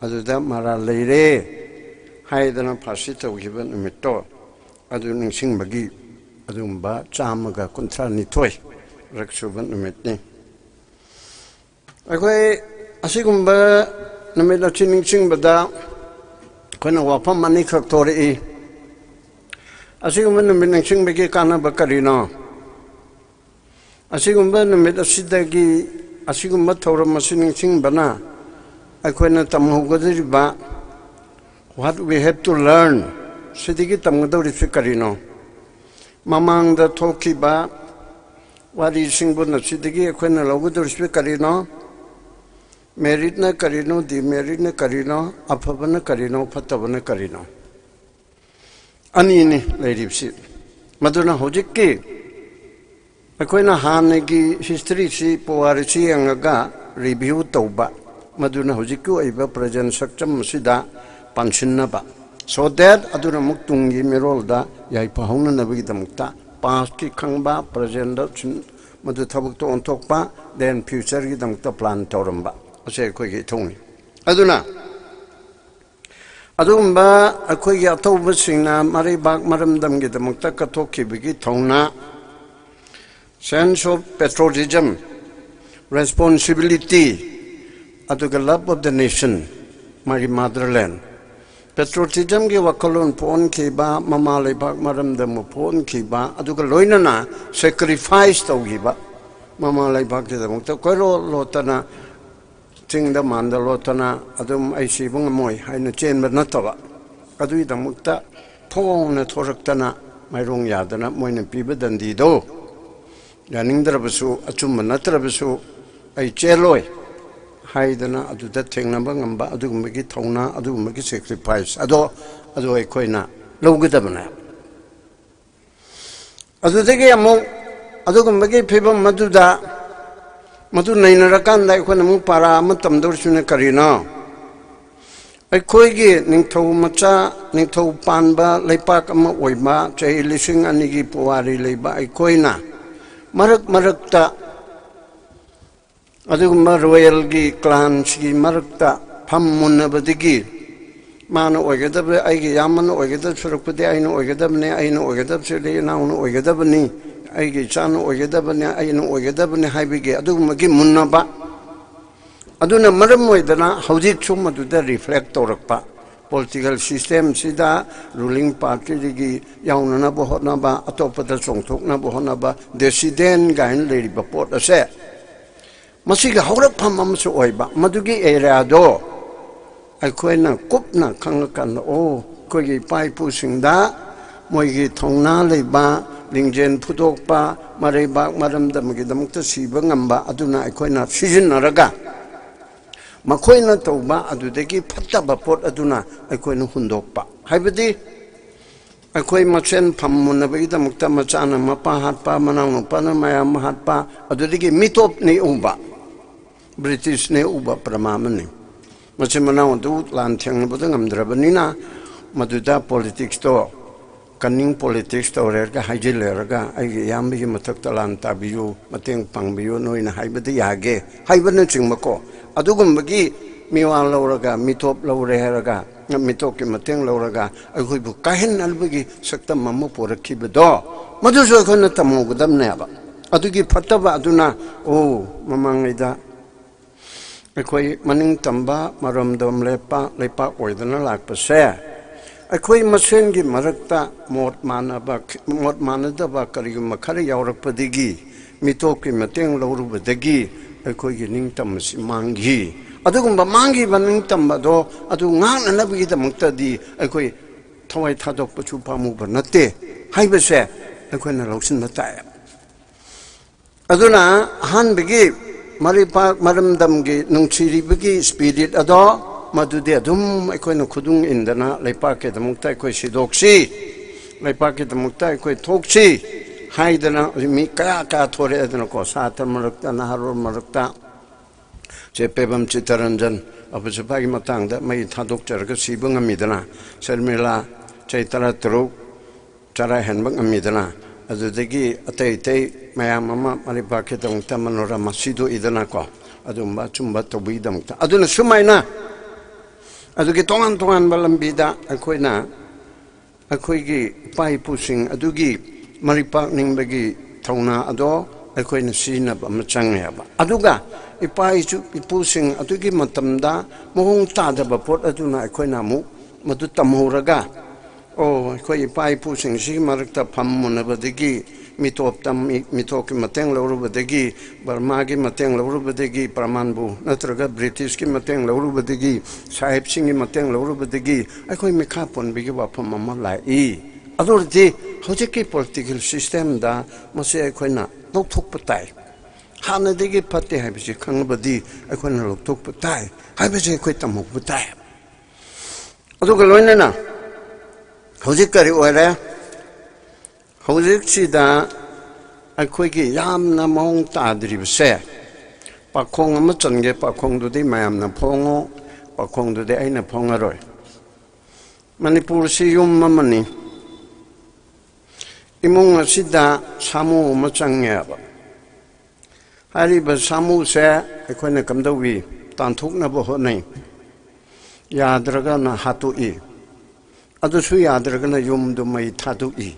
ꯑꯗꯨꯗ ꯃꯔꯥꯜ ꯂꯩꯔꯦ ꯍꯥꯏꯗꯅ ꯐꯥꯁꯤ ꯇꯧꯈꯤꯕ ꯅꯨꯃꯤꯠꯇꯣ, ꯑꯗꯨ ꯅꯤꯡꯁꯤꯡꯕꯒꯤ ꯑꯗꯨꯒꯨꯝꯕ ꯆꯥꯝꯃꯒ ꯀꯨꯟꯊ꯭ꯔꯥ ꯅꯤꯊꯣꯏ ꯔꯛ ꯁꯨꯕ ꯅꯨꯃꯤꯠꯅꯤ꯫ ꯑꯩꯈꯣꯏ ꯑꯁꯤꯒꯨꯝꯕ ꯅꯨꯃꯤꯠ ꯑꯁꯤ ꯅꯤꯡꯁꯤꯡꯕꯗ ꯑꯩꯈꯣꯏꯅ ꯋꯥꯐꯝ ꯑꯅꯤꯈꯛ ꯊꯣꯔꯛꯏ꯫ ꯑꯁꯤꯒꯨꯝꯕ ꯅꯨꯃꯤꯠ ꯅꯤꯡꯁꯤꯡꯕꯒꯤ ꯀꯥꯟꯅꯕ ꯀꯔꯤꯅꯣ? ꯑꯁꯤꯒꯨꯝꯕ ꯅꯨꯃꯤꯠ ꯑꯁꯤꯗꯒꯤ, ꯑꯁꯤꯒꯨꯝꯕ ꯊꯧꯔꯝ ꯑꯁꯤ ꯅꯤꯡꯁꯤꯡꯕꯅ ꯑꯩꯈꯣꯏꯅ ꯇꯝꯍꯧꯒꯗꯧꯔꯤꯕ, what we have to learn, ꯁꯤꯗꯒꯤ ꯇꯝꯒꯗꯧꯔꯤꯁꯤ ꯀꯔꯤꯅꯣ? ꯃꯃꯥꯡꯗ ꯊꯣꯛꯈꯤꯕ ꯋꯥꯔꯤꯁꯤꯡꯕꯨ ꯁꯤꯗꯒꯤ ꯑꯩꯈꯣꯏꯅ ꯂꯧꯒꯗꯧꯔꯤꯁꯤ ꯀꯔꯤꯅꯣ? ꯃꯦꯔꯤꯠꯅ ꯀꯔꯤꯅꯣ, ꯗꯤꯃꯦꯔꯤꯠꯅ ꯀꯔꯤꯅꯣ, ꯑꯐꯕꯅ ꯀꯔꯤꯅꯣ, ꯐꯠꯇꯕꯅ ꯀꯔꯤꯅꯣ? ꯑꯅꯤꯅꯤ ꯂꯩꯔꯤꯕꯁꯤ꯫ ꯃꯗꯨꯅ ꯍꯧꯖꯤꯛꯀꯤ ꯑꯩꯈꯣꯏꯅ ꯍꯥꯟꯅꯒꯤ ꯍꯤꯁꯇ꯭ꯔꯤꯁꯤ, ꯄꯨꯋꯥꯔꯤꯁꯤ ꯌꯦꯡꯉꯒ ꯔꯤꯚ꯭ꯌꯨ ꯇꯧꯕ, ꯃꯗꯨꯅ ꯍꯧꯖꯤꯛꯀꯤ ꯑꯣꯏꯕ ꯄ꯭ꯔꯖꯦꯟ ꯁꯛꯆꯝ ꯑꯁꯤꯗ ꯄꯥꯟꯁꯤꯟꯅꯕ, so that ꯑꯗꯨꯅ ꯑꯃꯨꯛ ꯇꯨꯡꯒꯤ ꯃꯤꯔꯣꯜꯗ ꯌꯥꯏꯐ ꯍꯧꯅꯅꯕꯒꯤꯗꯃꯛꯇ ꯄꯥꯁꯀꯤ ꯈꯪꯕ, ꯄ꯭ꯔꯖꯦꯟꯗ ꯁꯤꯟ-, ꯃꯗꯨ ꯊꯕꯛꯇ ꯑꯣꯟꯊꯣꯛꯄ, then ꯐ꯭ꯌꯨꯆꯔꯒꯤꯗꯃꯛꯇ ꯄ꯭ꯂꯥꯟ ꯇꯧꯔꯝꯕ ꯑꯁꯤ ꯑꯩꯈꯣꯏꯒꯤ ꯏꯊꯧꯅꯤ꯫ ꯑꯗꯨꯅ ꯑꯗꯨꯒꯨꯝꯕ ꯑꯩꯈꯣꯏꯒꯤ ꯑꯊꯧꯕꯁꯤꯡꯅ ꯃꯔꯩꯕꯥꯛ ꯃꯔꯝꯗꯝꯒꯤꯗꯃꯛꯇ ꯀꯠꯊꯣꯛꯈꯤꯕꯒꯤ ꯊꯧꯅꯥ, sense of patriotism, responsibility, ꯑꯗꯨꯒ love of the nation, ꯃꯥꯒꯤ motherland, patriotismꯒꯤ ꯋꯥꯈꯜꯂꯣꯟ ꯄꯣꯛꯍꯟꯈꯤꯕ, ꯃꯃꯥ ꯂꯩꯕꯥꯛ ꯃꯔꯝꯗꯝꯕꯨ ꯄꯣꯛꯍꯟꯈꯤꯕ, ꯑꯗꯨꯒ ꯂꯣꯏꯅꯅ sacrifice ꯇꯧꯈꯤꯕ, ꯃꯃꯥ ꯂꯩꯕꯥꯛꯀꯤꯗꯃꯛꯇ ꯀꯣꯏꯂꯣꯠ ꯂꯣꯠꯇꯅ ꯆꯤꯡꯗ ꯃꯥꯟꯗ ꯂꯣꯠꯇꯅ ꯑꯗꯨꯝ "ꯑꯩ ꯁꯤꯕ ꯉꯝꯃꯣꯏ" ꯍꯥꯏꯅ ꯆꯦꯟꯕ ꯅꯠꯇꯕ, ꯑꯗꯨꯒꯤꯗꯃꯛꯇ ꯐꯣꯡꯅ ꯊꯣꯔꯛꯇꯅ ꯃꯥꯏꯔꯣꯡ ꯌꯥꯗꯅ ꯃꯣꯏꯅ ꯄꯤꯕ ꯗꯟꯗꯤꯗꯣ ꯌꯥꯅꯤꯡꯗ꯭ꯔꯕꯁꯨ, ꯑꯆꯨꯝꯕ ꯅꯠꯇ꯭ꯔꯕꯁꯨ "ꯑꯩ ꯆꯦꯜꯂꯣꯏ" ꯍꯥꯏꯗꯅ ꯑꯗꯨꯗ ꯊꯦꯡꯅꯕ ꯉꯝꯕ ꯑꯗꯨꯒꯨꯝꯕꯒꯤ ꯊꯧꯅꯥ, ꯑꯗꯨꯒꯨꯝꯕꯒꯤ sacrifice ꯑꯗꯣ, ꯑꯗꯨ ꯑꯩꯈꯣꯏꯅ ꯂꯧꯒꯗꯕꯅꯦ꯫ ꯑꯗꯨꯗꯒꯤ ꯑꯃꯨꯛ ꯑꯗꯨꯒꯨꯝꯕꯒꯤ ꯐꯤꯕꯝ ꯑꯗꯨꯗ, ꯃꯗꯨ ꯅꯩꯅꯔꯀꯥꯟꯗ ꯑꯩꯈꯣꯏꯅ ꯑꯃꯨꯛ ꯄꯥꯔꯥ ꯑꯃ ꯇꯝꯗꯧꯔꯤꯁꯤꯅ ꯀꯔꯤꯅꯣ? ꯑꯩꯈꯣꯏꯒꯤ ꯅꯤꯡꯊꯧ ꯃꯆꯥ, ꯅꯤꯡꯊꯧ ꯄꯥꯟꯕ ꯂꯩꯄꯥꯛ ꯑꯃ ꯑꯣꯏꯕ, ꯆꯍꯤ ꯂꯤꯁꯤꯡ ꯑꯅꯤꯒꯤ ꯄꯨꯋꯥꯔꯤ ꯂꯩꯕ ꯑꯩꯈꯣꯏꯅ ꯃꯔꯛ ꯃꯔꯛꯇ ꯑꯗꯨꯒꯨꯝꯕ royalꯒꯤ clanꯁꯤꯒꯤ ꯃꯔꯛꯇ ꯐꯝ ꯃꯨꯟꯅꯕꯗꯒꯤ, ꯃꯥꯅ ꯑꯣꯏꯒꯗꯕ, ꯑꯩꯒꯤ ꯏꯌꯥꯝꯕꯅ ꯑꯣꯏꯒꯗꯕ ꯁꯔꯨꯛꯄꯨꯗꯤ ꯑꯩꯅ ꯑꯣꯏꯒꯗꯕꯅꯤ, ꯑꯩꯅ ꯑꯣꯏꯒꯗꯕꯁꯤꯗꯤ ꯏꯅꯥꯎꯅ ꯑꯣꯏꯒꯗꯕꯅꯤ, ꯑꯩꯒꯤ ꯏꯆꯥꯅ ꯑꯣꯏꯒꯗꯕꯅꯤ, ꯑꯩꯅ ꯑꯣꯏꯒꯗꯕꯅꯤ ꯍꯥꯏꯕꯒꯤ ꯑꯗꯨꯒꯨꯝꯕꯒꯤ ꯃꯨꯟꯅꯕ꯫ ꯑꯗꯨꯅ ꯃꯔꯝ ꯑꯣꯏꯗꯅ ꯍꯧꯖꯤꯛꯁꯨ ꯃꯗꯨꯗ reflect ꯇꯧꯔꯛꯄ꯫ Political systemꯁꯤꯗ ruling partyꯗꯒꯤ ꯌꯥꯎꯅꯅꯕ ꯍꯣꯠꯅꯕ, ꯑꯇꯣꯞꯄꯗ ꯆꯣꯡꯊꯣꯛꯅꯕ ꯍꯣꯠꯅꯕ, dissident ꯀꯥꯏꯅ ꯂꯩꯔꯤꯕ ꯄꯣꯠ ꯑꯁꯦ, ꯃꯁꯤꯒꯤ ꯍꯧꯔꯛꯐꯝ ꯑꯃꯁꯨ ꯑꯣꯏꯕ꯫ ꯃꯗꯨꯒꯤ areaꯗꯣ ꯑꯩꯈꯣꯏꯅ ꯀꯨꯞꯅ ꯈꯪꯉꯀꯥꯟꯗ, ꯑꯣ, ꯑꯩꯈꯣꯏꯒꯤ ꯏꯄꯥ ꯏꯄꯨꯁꯤꯡꯗ ꯃꯣꯏꯒꯤ ꯊꯧꯅꯥ ꯂꯩꯕ, ꯂꯤꯡꯖꯦꯜ ꯐꯨꯗꯣꯛꯄ, ꯃꯔꯩꯕꯥꯛ ꯃꯔꯝꯗꯝꯒꯤꯗꯃꯛꯇ ꯁꯤꯕ ꯉꯝꯕ ꯑꯗꯨꯅ ꯑꯩꯈꯣꯏꯅ ꯁꯤꯖꯤꯟꯅꯔꯒ, ꯃꯈꯣꯏꯅ ꯇꯧꯕ ꯑꯗꯨꯗꯒꯤ ꯐꯠꯇꯕ ꯄꯣꯠ ꯑꯗꯨꯅ ꯑꯩꯈꯣꯏꯅ ꯍꯨꯟꯗꯣꯛꯄ꯫ ꯍꯥꯏꯕꯗꯤ, ꯑꯩꯈꯣꯏ ꯃꯁꯦꯟ ꯐꯝ ꯃꯨꯟꯅꯕꯒꯤꯗꯃꯛꯇ ꯃꯆꯥꯅ ꯃꯄꯥ ꯍꯥꯠꯄ, ꯃꯅꯥꯎꯅꯨꯄꯥꯅ ꯃꯌꯥꯝ ꯍꯥꯠꯄ, ꯑꯗꯨꯗꯒꯤ ꯃꯤꯇꯣꯞꯅꯤ ꯎꯕ, Britishꯅꯤ ꯎꯕ ꯄ꯭ꯔꯃꯥ ꯑꯃꯅꯤ꯫ ꯃꯆꯤꯟ ꯃꯅꯥꯎ ꯑꯗꯨ ꯂꯥꯟ ꯊꯦꯡꯅꯕꯗ ꯉꯝꯗ꯭ꯔꯕꯅꯤꯅ, ꯃꯗꯨꯗ politicsꯇꯣ, cunning politics ꯇꯧꯔꯦꯔꯒ, ꯍꯥꯏꯖꯤꯜꯂꯦꯔꯒ, ꯑꯩꯒꯤ ꯏꯌꯥꯝꯕꯒꯤ ꯃꯊꯛꯇ ꯂꯥꯟ ꯇꯥꯕꯤꯌꯨ, ꯃꯇꯦꯡ ꯄꯥꯡꯕꯤꯌꯨ, ꯅꯣꯏꯅ ꯍꯥꯏꯕꯗ ꯌꯥꯒꯦ ꯍꯥꯏꯕꯅꯆꯤꯡꯕꯀꯣ, ꯑꯗꯨꯒꯨꯝꯕꯒꯤ ꯃꯤꯋꯥ ꯂꯧꯔꯒ, ꯃꯤꯇꯣꯞ ꯂꯧꯔꯦ ꯍꯥꯏꯔꯒ, ꯃꯤꯇꯣꯞꯀꯤ ꯃꯇꯦꯡ ꯂꯧꯔꯒ ꯑꯩꯈꯣꯏꯕꯨ ꯀꯥꯏꯍꯟꯅꯕꯒꯤ ꯁꯛꯇꯝ ꯑꯃ ꯄꯣꯔꯛꯈꯤꯕꯗꯣ, ꯃꯗꯨꯁꯨ ꯑꯩꯈꯣꯏꯅ ꯇꯝꯍꯧꯒꯗꯕꯅꯦꯕ꯫ ꯑꯗꯨꯒꯤ ꯐꯠꯇꯕ ꯑꯗꯨꯅ, ꯑꯣ, ꯃꯃꯥꯡꯉꯩꯗ ꯑꯩꯈꯣꯏ ꯃꯅꯤꯡ ꯇꯝꯕ, ꯃꯔꯣꯝꯗꯣꯝ ꯂꯦꯞꯄ ꯂꯩꯄꯥꯛ ꯑꯣꯏꯗꯅ ꯂꯥꯛꯄꯁꯦ, ꯑꯩꯈꯣꯏ ꯃꯁꯦꯟꯒꯤ ꯃꯔꯛꯇ ꯃꯣꯠ ꯃꯥꯟꯅꯕ, ꯃꯣꯠ ꯃꯥꯟꯅꯗꯕ ꯀꯔꯤꯒꯨꯝꯕ ꯈꯔ ꯌꯥꯎꯔꯛꯄꯗꯒꯤ, ꯃꯤꯇꯣꯞꯀꯤ ꯃꯇꯦꯡ ꯂꯧꯔꯨꯕꯗꯒꯤ ꯑꯩꯈꯣꯏꯒꯤ ꯅꯤꯡꯇꯝꯕꯁꯤ ꯃꯥꯡꯈꯤ꯫ ꯑꯗꯨꯒꯨꯝꯕ ꯃꯥꯡꯈꯤꯕ ꯅꯤꯡꯇꯝꯕꯗꯣ ꯑꯗꯨ ꯉꯥꯛꯅꯅꯕꯒꯤꯗꯃꯛꯇꯗꯤ ꯑꯩꯈꯣꯏ ꯊꯋꯥꯏ ꯊꯥꯗꯣꯛꯄꯁꯨ ꯄꯥꯝꯃꯨꯕ ꯅꯠꯇꯦ ꯍꯥꯏꯕꯁꯦ ꯑꯩꯈꯣꯏꯅ ꯂꯧꯁꯤꯟꯕ ꯇꯥꯏ꯫ ꯑꯗꯨꯅ ꯑꯍꯥꯟꯕꯒꯤ ꯃꯔꯤꯄꯥꯛ ꯃꯔꯝꯗꯝꯒꯤ ꯅꯨꯡꯁꯤꯔꯤꯕꯒꯤ ꯁ꯭ꯄꯤꯔꯤꯠ ꯑꯗꯣ, ꯃꯗꯨꯗꯤ ꯑꯗꯨꯝ ꯑꯩꯈꯣꯏꯅ ꯈꯨꯗꯨꯡ ꯏꯟꯗꯅ ꯂꯩꯄꯥꯛꯀꯤꯗꯃꯛꯇ ꯑꯩꯈꯣꯏ ꯁꯤꯗꯣꯛꯁꯤ, ꯂꯩꯄꯥꯛꯀꯤꯗꯃꯛꯇ ꯑꯩꯈꯣꯏ ꯊꯣꯛꯁꯤ ꯍꯥꯏꯗꯅ ꯍꯧꯖꯤꯛ ꯃꯤ ꯀꯌꯥ ꯀꯌꯥ ꯊꯣꯔꯛꯑꯦꯗꯅꯀꯣ, ꯁꯥꯇ꯭ꯔ ꯃꯔꯛꯇ, ꯅꯍꯥꯔꯣꯜ ꯃꯔꯛꯇ꯫ ꯆꯦ ꯄꯦꯕꯝ ꯆꯤꯇꯔꯟꯖꯟ ꯑꯐꯨꯁꯐꯥꯒꯤ ꯃꯇꯥꯡꯗ ꯃꯩ ꯊꯥꯗꯣꯛꯆꯔꯒ ꯁꯤꯕ ꯉꯝꯃꯤꯗꯅ, ꯁꯔꯃꯤꯂꯥ ꯆꯍꯤ ꯇꯔꯥ ꯇꯔꯨꯛ ꯆꯔꯥ ꯍꯦꯟꯕ ꯉꯝꯃꯤꯗꯅ, ꯑꯗꯨꯗꯒꯤ ꯑꯇꯩ ꯑꯇꯩ ꯃꯌꯥꯝ ꯑꯃ ꯃꯔꯤꯄꯥꯛꯀꯤꯗꯃꯛꯇ ꯃꯅꯣꯔꯃꯥ ꯁꯤꯗꯣꯛꯏꯗꯅꯀꯣ, ꯑꯗꯨꯝꯕ ꯑꯆꯨꯝꯕ ꯇꯧꯕꯒꯤꯗꯃꯛꯇ꯫ ꯑꯗꯨꯅ ꯁꯨꯃꯥꯏꯅ ꯑꯗꯨꯒꯤ ꯇꯣꯉꯥꯟ ꯇꯣꯉꯥꯟꯕ ꯂꯝꯕꯤꯗ ꯑꯩꯈꯣꯏꯅ ꯑꯩꯈꯣꯏꯒꯤ ꯏꯄꯥ ꯏꯄꯨꯁꯤꯡ ꯑꯗꯨꯒꯤ ꯃꯔꯤꯄꯥꯛ ꯅꯤꯡꯕꯒꯤ ꯊꯧꯅꯥ ꯑꯗꯣ ꯑꯩꯈꯣꯏꯅ ꯁꯤꯖꯤꯟꯅꯕ ꯑꯃ ꯆꯪꯉꯦꯕ꯫ ꯑꯗꯨꯒ ꯏꯄꯥ ꯏꯆꯨ-, ꯏꯄꯨꯁꯤꯡ ꯑꯗꯨꯒꯤ ꯃꯇꯝꯗ ꯃꯑꯣꯡ ꯇꯥꯗꯕ ꯄꯣꯠ ꯑꯗꯨꯅ ꯑꯩꯈꯣꯏꯅ ꯑꯃꯨꯛ ꯃꯗꯨ ꯇꯝꯍꯧꯔꯒ, ꯑꯣ, ꯑꯩꯈꯣꯏ ꯏꯄꯥ ꯏꯄꯨꯁꯤꯡꯁꯤꯒꯤ ꯃꯔꯛꯇ ꯐꯝꯃꯨꯅꯕꯗꯒꯤ, ꯃꯤꯇꯣꯞꯇ ꯃꯤ-, ꯃꯤꯇꯣꯞꯀꯤ ꯃꯇꯦꯡ ꯂꯧꯔꯨꯕꯗꯒꯤ, ꯕꯔꯃꯥꯒꯤ ꯃꯇꯦꯡ ꯂꯧꯔꯨꯕꯗꯒꯤ, ꯄ꯭ꯔꯃꯥꯟꯕꯨ ꯅꯠꯇ꯭ꯔꯒ ꯕ꯭ꯔꯤꯇꯤꯁꯀꯤ ꯃꯇꯦꯡ ꯂꯧꯔꯨꯕꯗꯒꯤ, ꯁꯥꯍꯦꯕꯁꯤꯡꯒꯤ ꯃꯇꯦꯡ ꯂꯧꯔꯨꯕꯗꯒꯤ ꯑꯩꯈꯣꯏ ꯃꯤꯈꯥ ꯄꯣꯟꯕꯒꯤ ꯋꯥꯐꯝ ꯑꯃ ꯂꯥꯛꯏ꯫ ꯑꯗꯨ ꯑꯣꯏꯔꯗꯤ ꯍꯧꯖꯤꯛꯀꯤ ꯄꯣꯂꯤꯇꯤꯀꯦꯜ ꯁꯤꯁꯇꯦꯝꯗ ꯃꯁꯤ ꯑꯩꯈꯣꯏꯅ ꯂꯧꯊꯣꯛꯄ ꯇꯥꯏ꯫ ꯍꯥꯟꯅꯗꯒꯤ ꯐꯠꯇꯦ ꯍꯥꯏꯕꯁꯤ ꯈꯪꯉꯕꯗꯤ ꯑꯩꯈꯣꯏꯅ ꯂꯧꯊꯣꯛꯄ ꯇꯥꯏ ꯍꯥꯏꯕꯁꯤ ꯑꯩꯈꯣꯏ ꯇꯝꯍꯧꯕ ꯇꯥꯏ꯫ ꯑꯗꯨꯒ ꯂꯣꯏꯅꯅ ꯍꯧꯖꯤꯛ ꯀꯔꯤ ꯑꯣꯏꯔꯦ? ꯍꯧꯖꯤꯛꯁꯤꯗ ꯑꯩꯈꯣꯏꯒꯤ ꯌꯥꯝꯅ ꯃꯑꯣꯡ ꯇꯥꯗ꯭ꯔꯤꯕꯁꯦ, ꯄꯥꯈꯣꯡ ꯑꯃ ꯆꯟꯒꯦ, ꯄꯥꯈꯣꯡꯗꯨꯗꯤ ꯃꯌꯥꯝꯅ ꯐꯣꯡꯉꯣ, ꯄꯥꯈꯣꯡꯗꯨꯗꯤ ꯑꯩꯅ ꯐꯣꯡꯉꯔꯣꯏ꯫ ꯃꯅꯤꯄꯨꯔꯁꯤ ꯌꯨꯝ ꯑꯃꯅꯤ꯫ ꯏꯃꯨꯡ ꯑꯁꯤꯗ ꯁꯥꯃꯨ ꯑꯃ ꯆꯪꯉꯦꯕ꯫ ꯍꯥꯏꯔꯤꯕ ꯁꯥꯃꯨꯁꯦ ꯑꯩꯈꯣꯏꯅ ꯀꯝꯗꯧꯏ? ꯇꯥꯟꯊꯣꯛꯅꯕ ꯍꯣꯠꯅꯩ, ꯌꯥꯗ꯭ꯔꯒꯅ ꯍꯥꯠꯇꯣꯛꯏ, ꯑꯗꯨꯁꯨ ꯌꯥꯗ꯭ꯔꯒꯅ ꯌꯨꯝꯗꯨ ꯃꯩ ꯊꯥꯗꯣꯛꯏ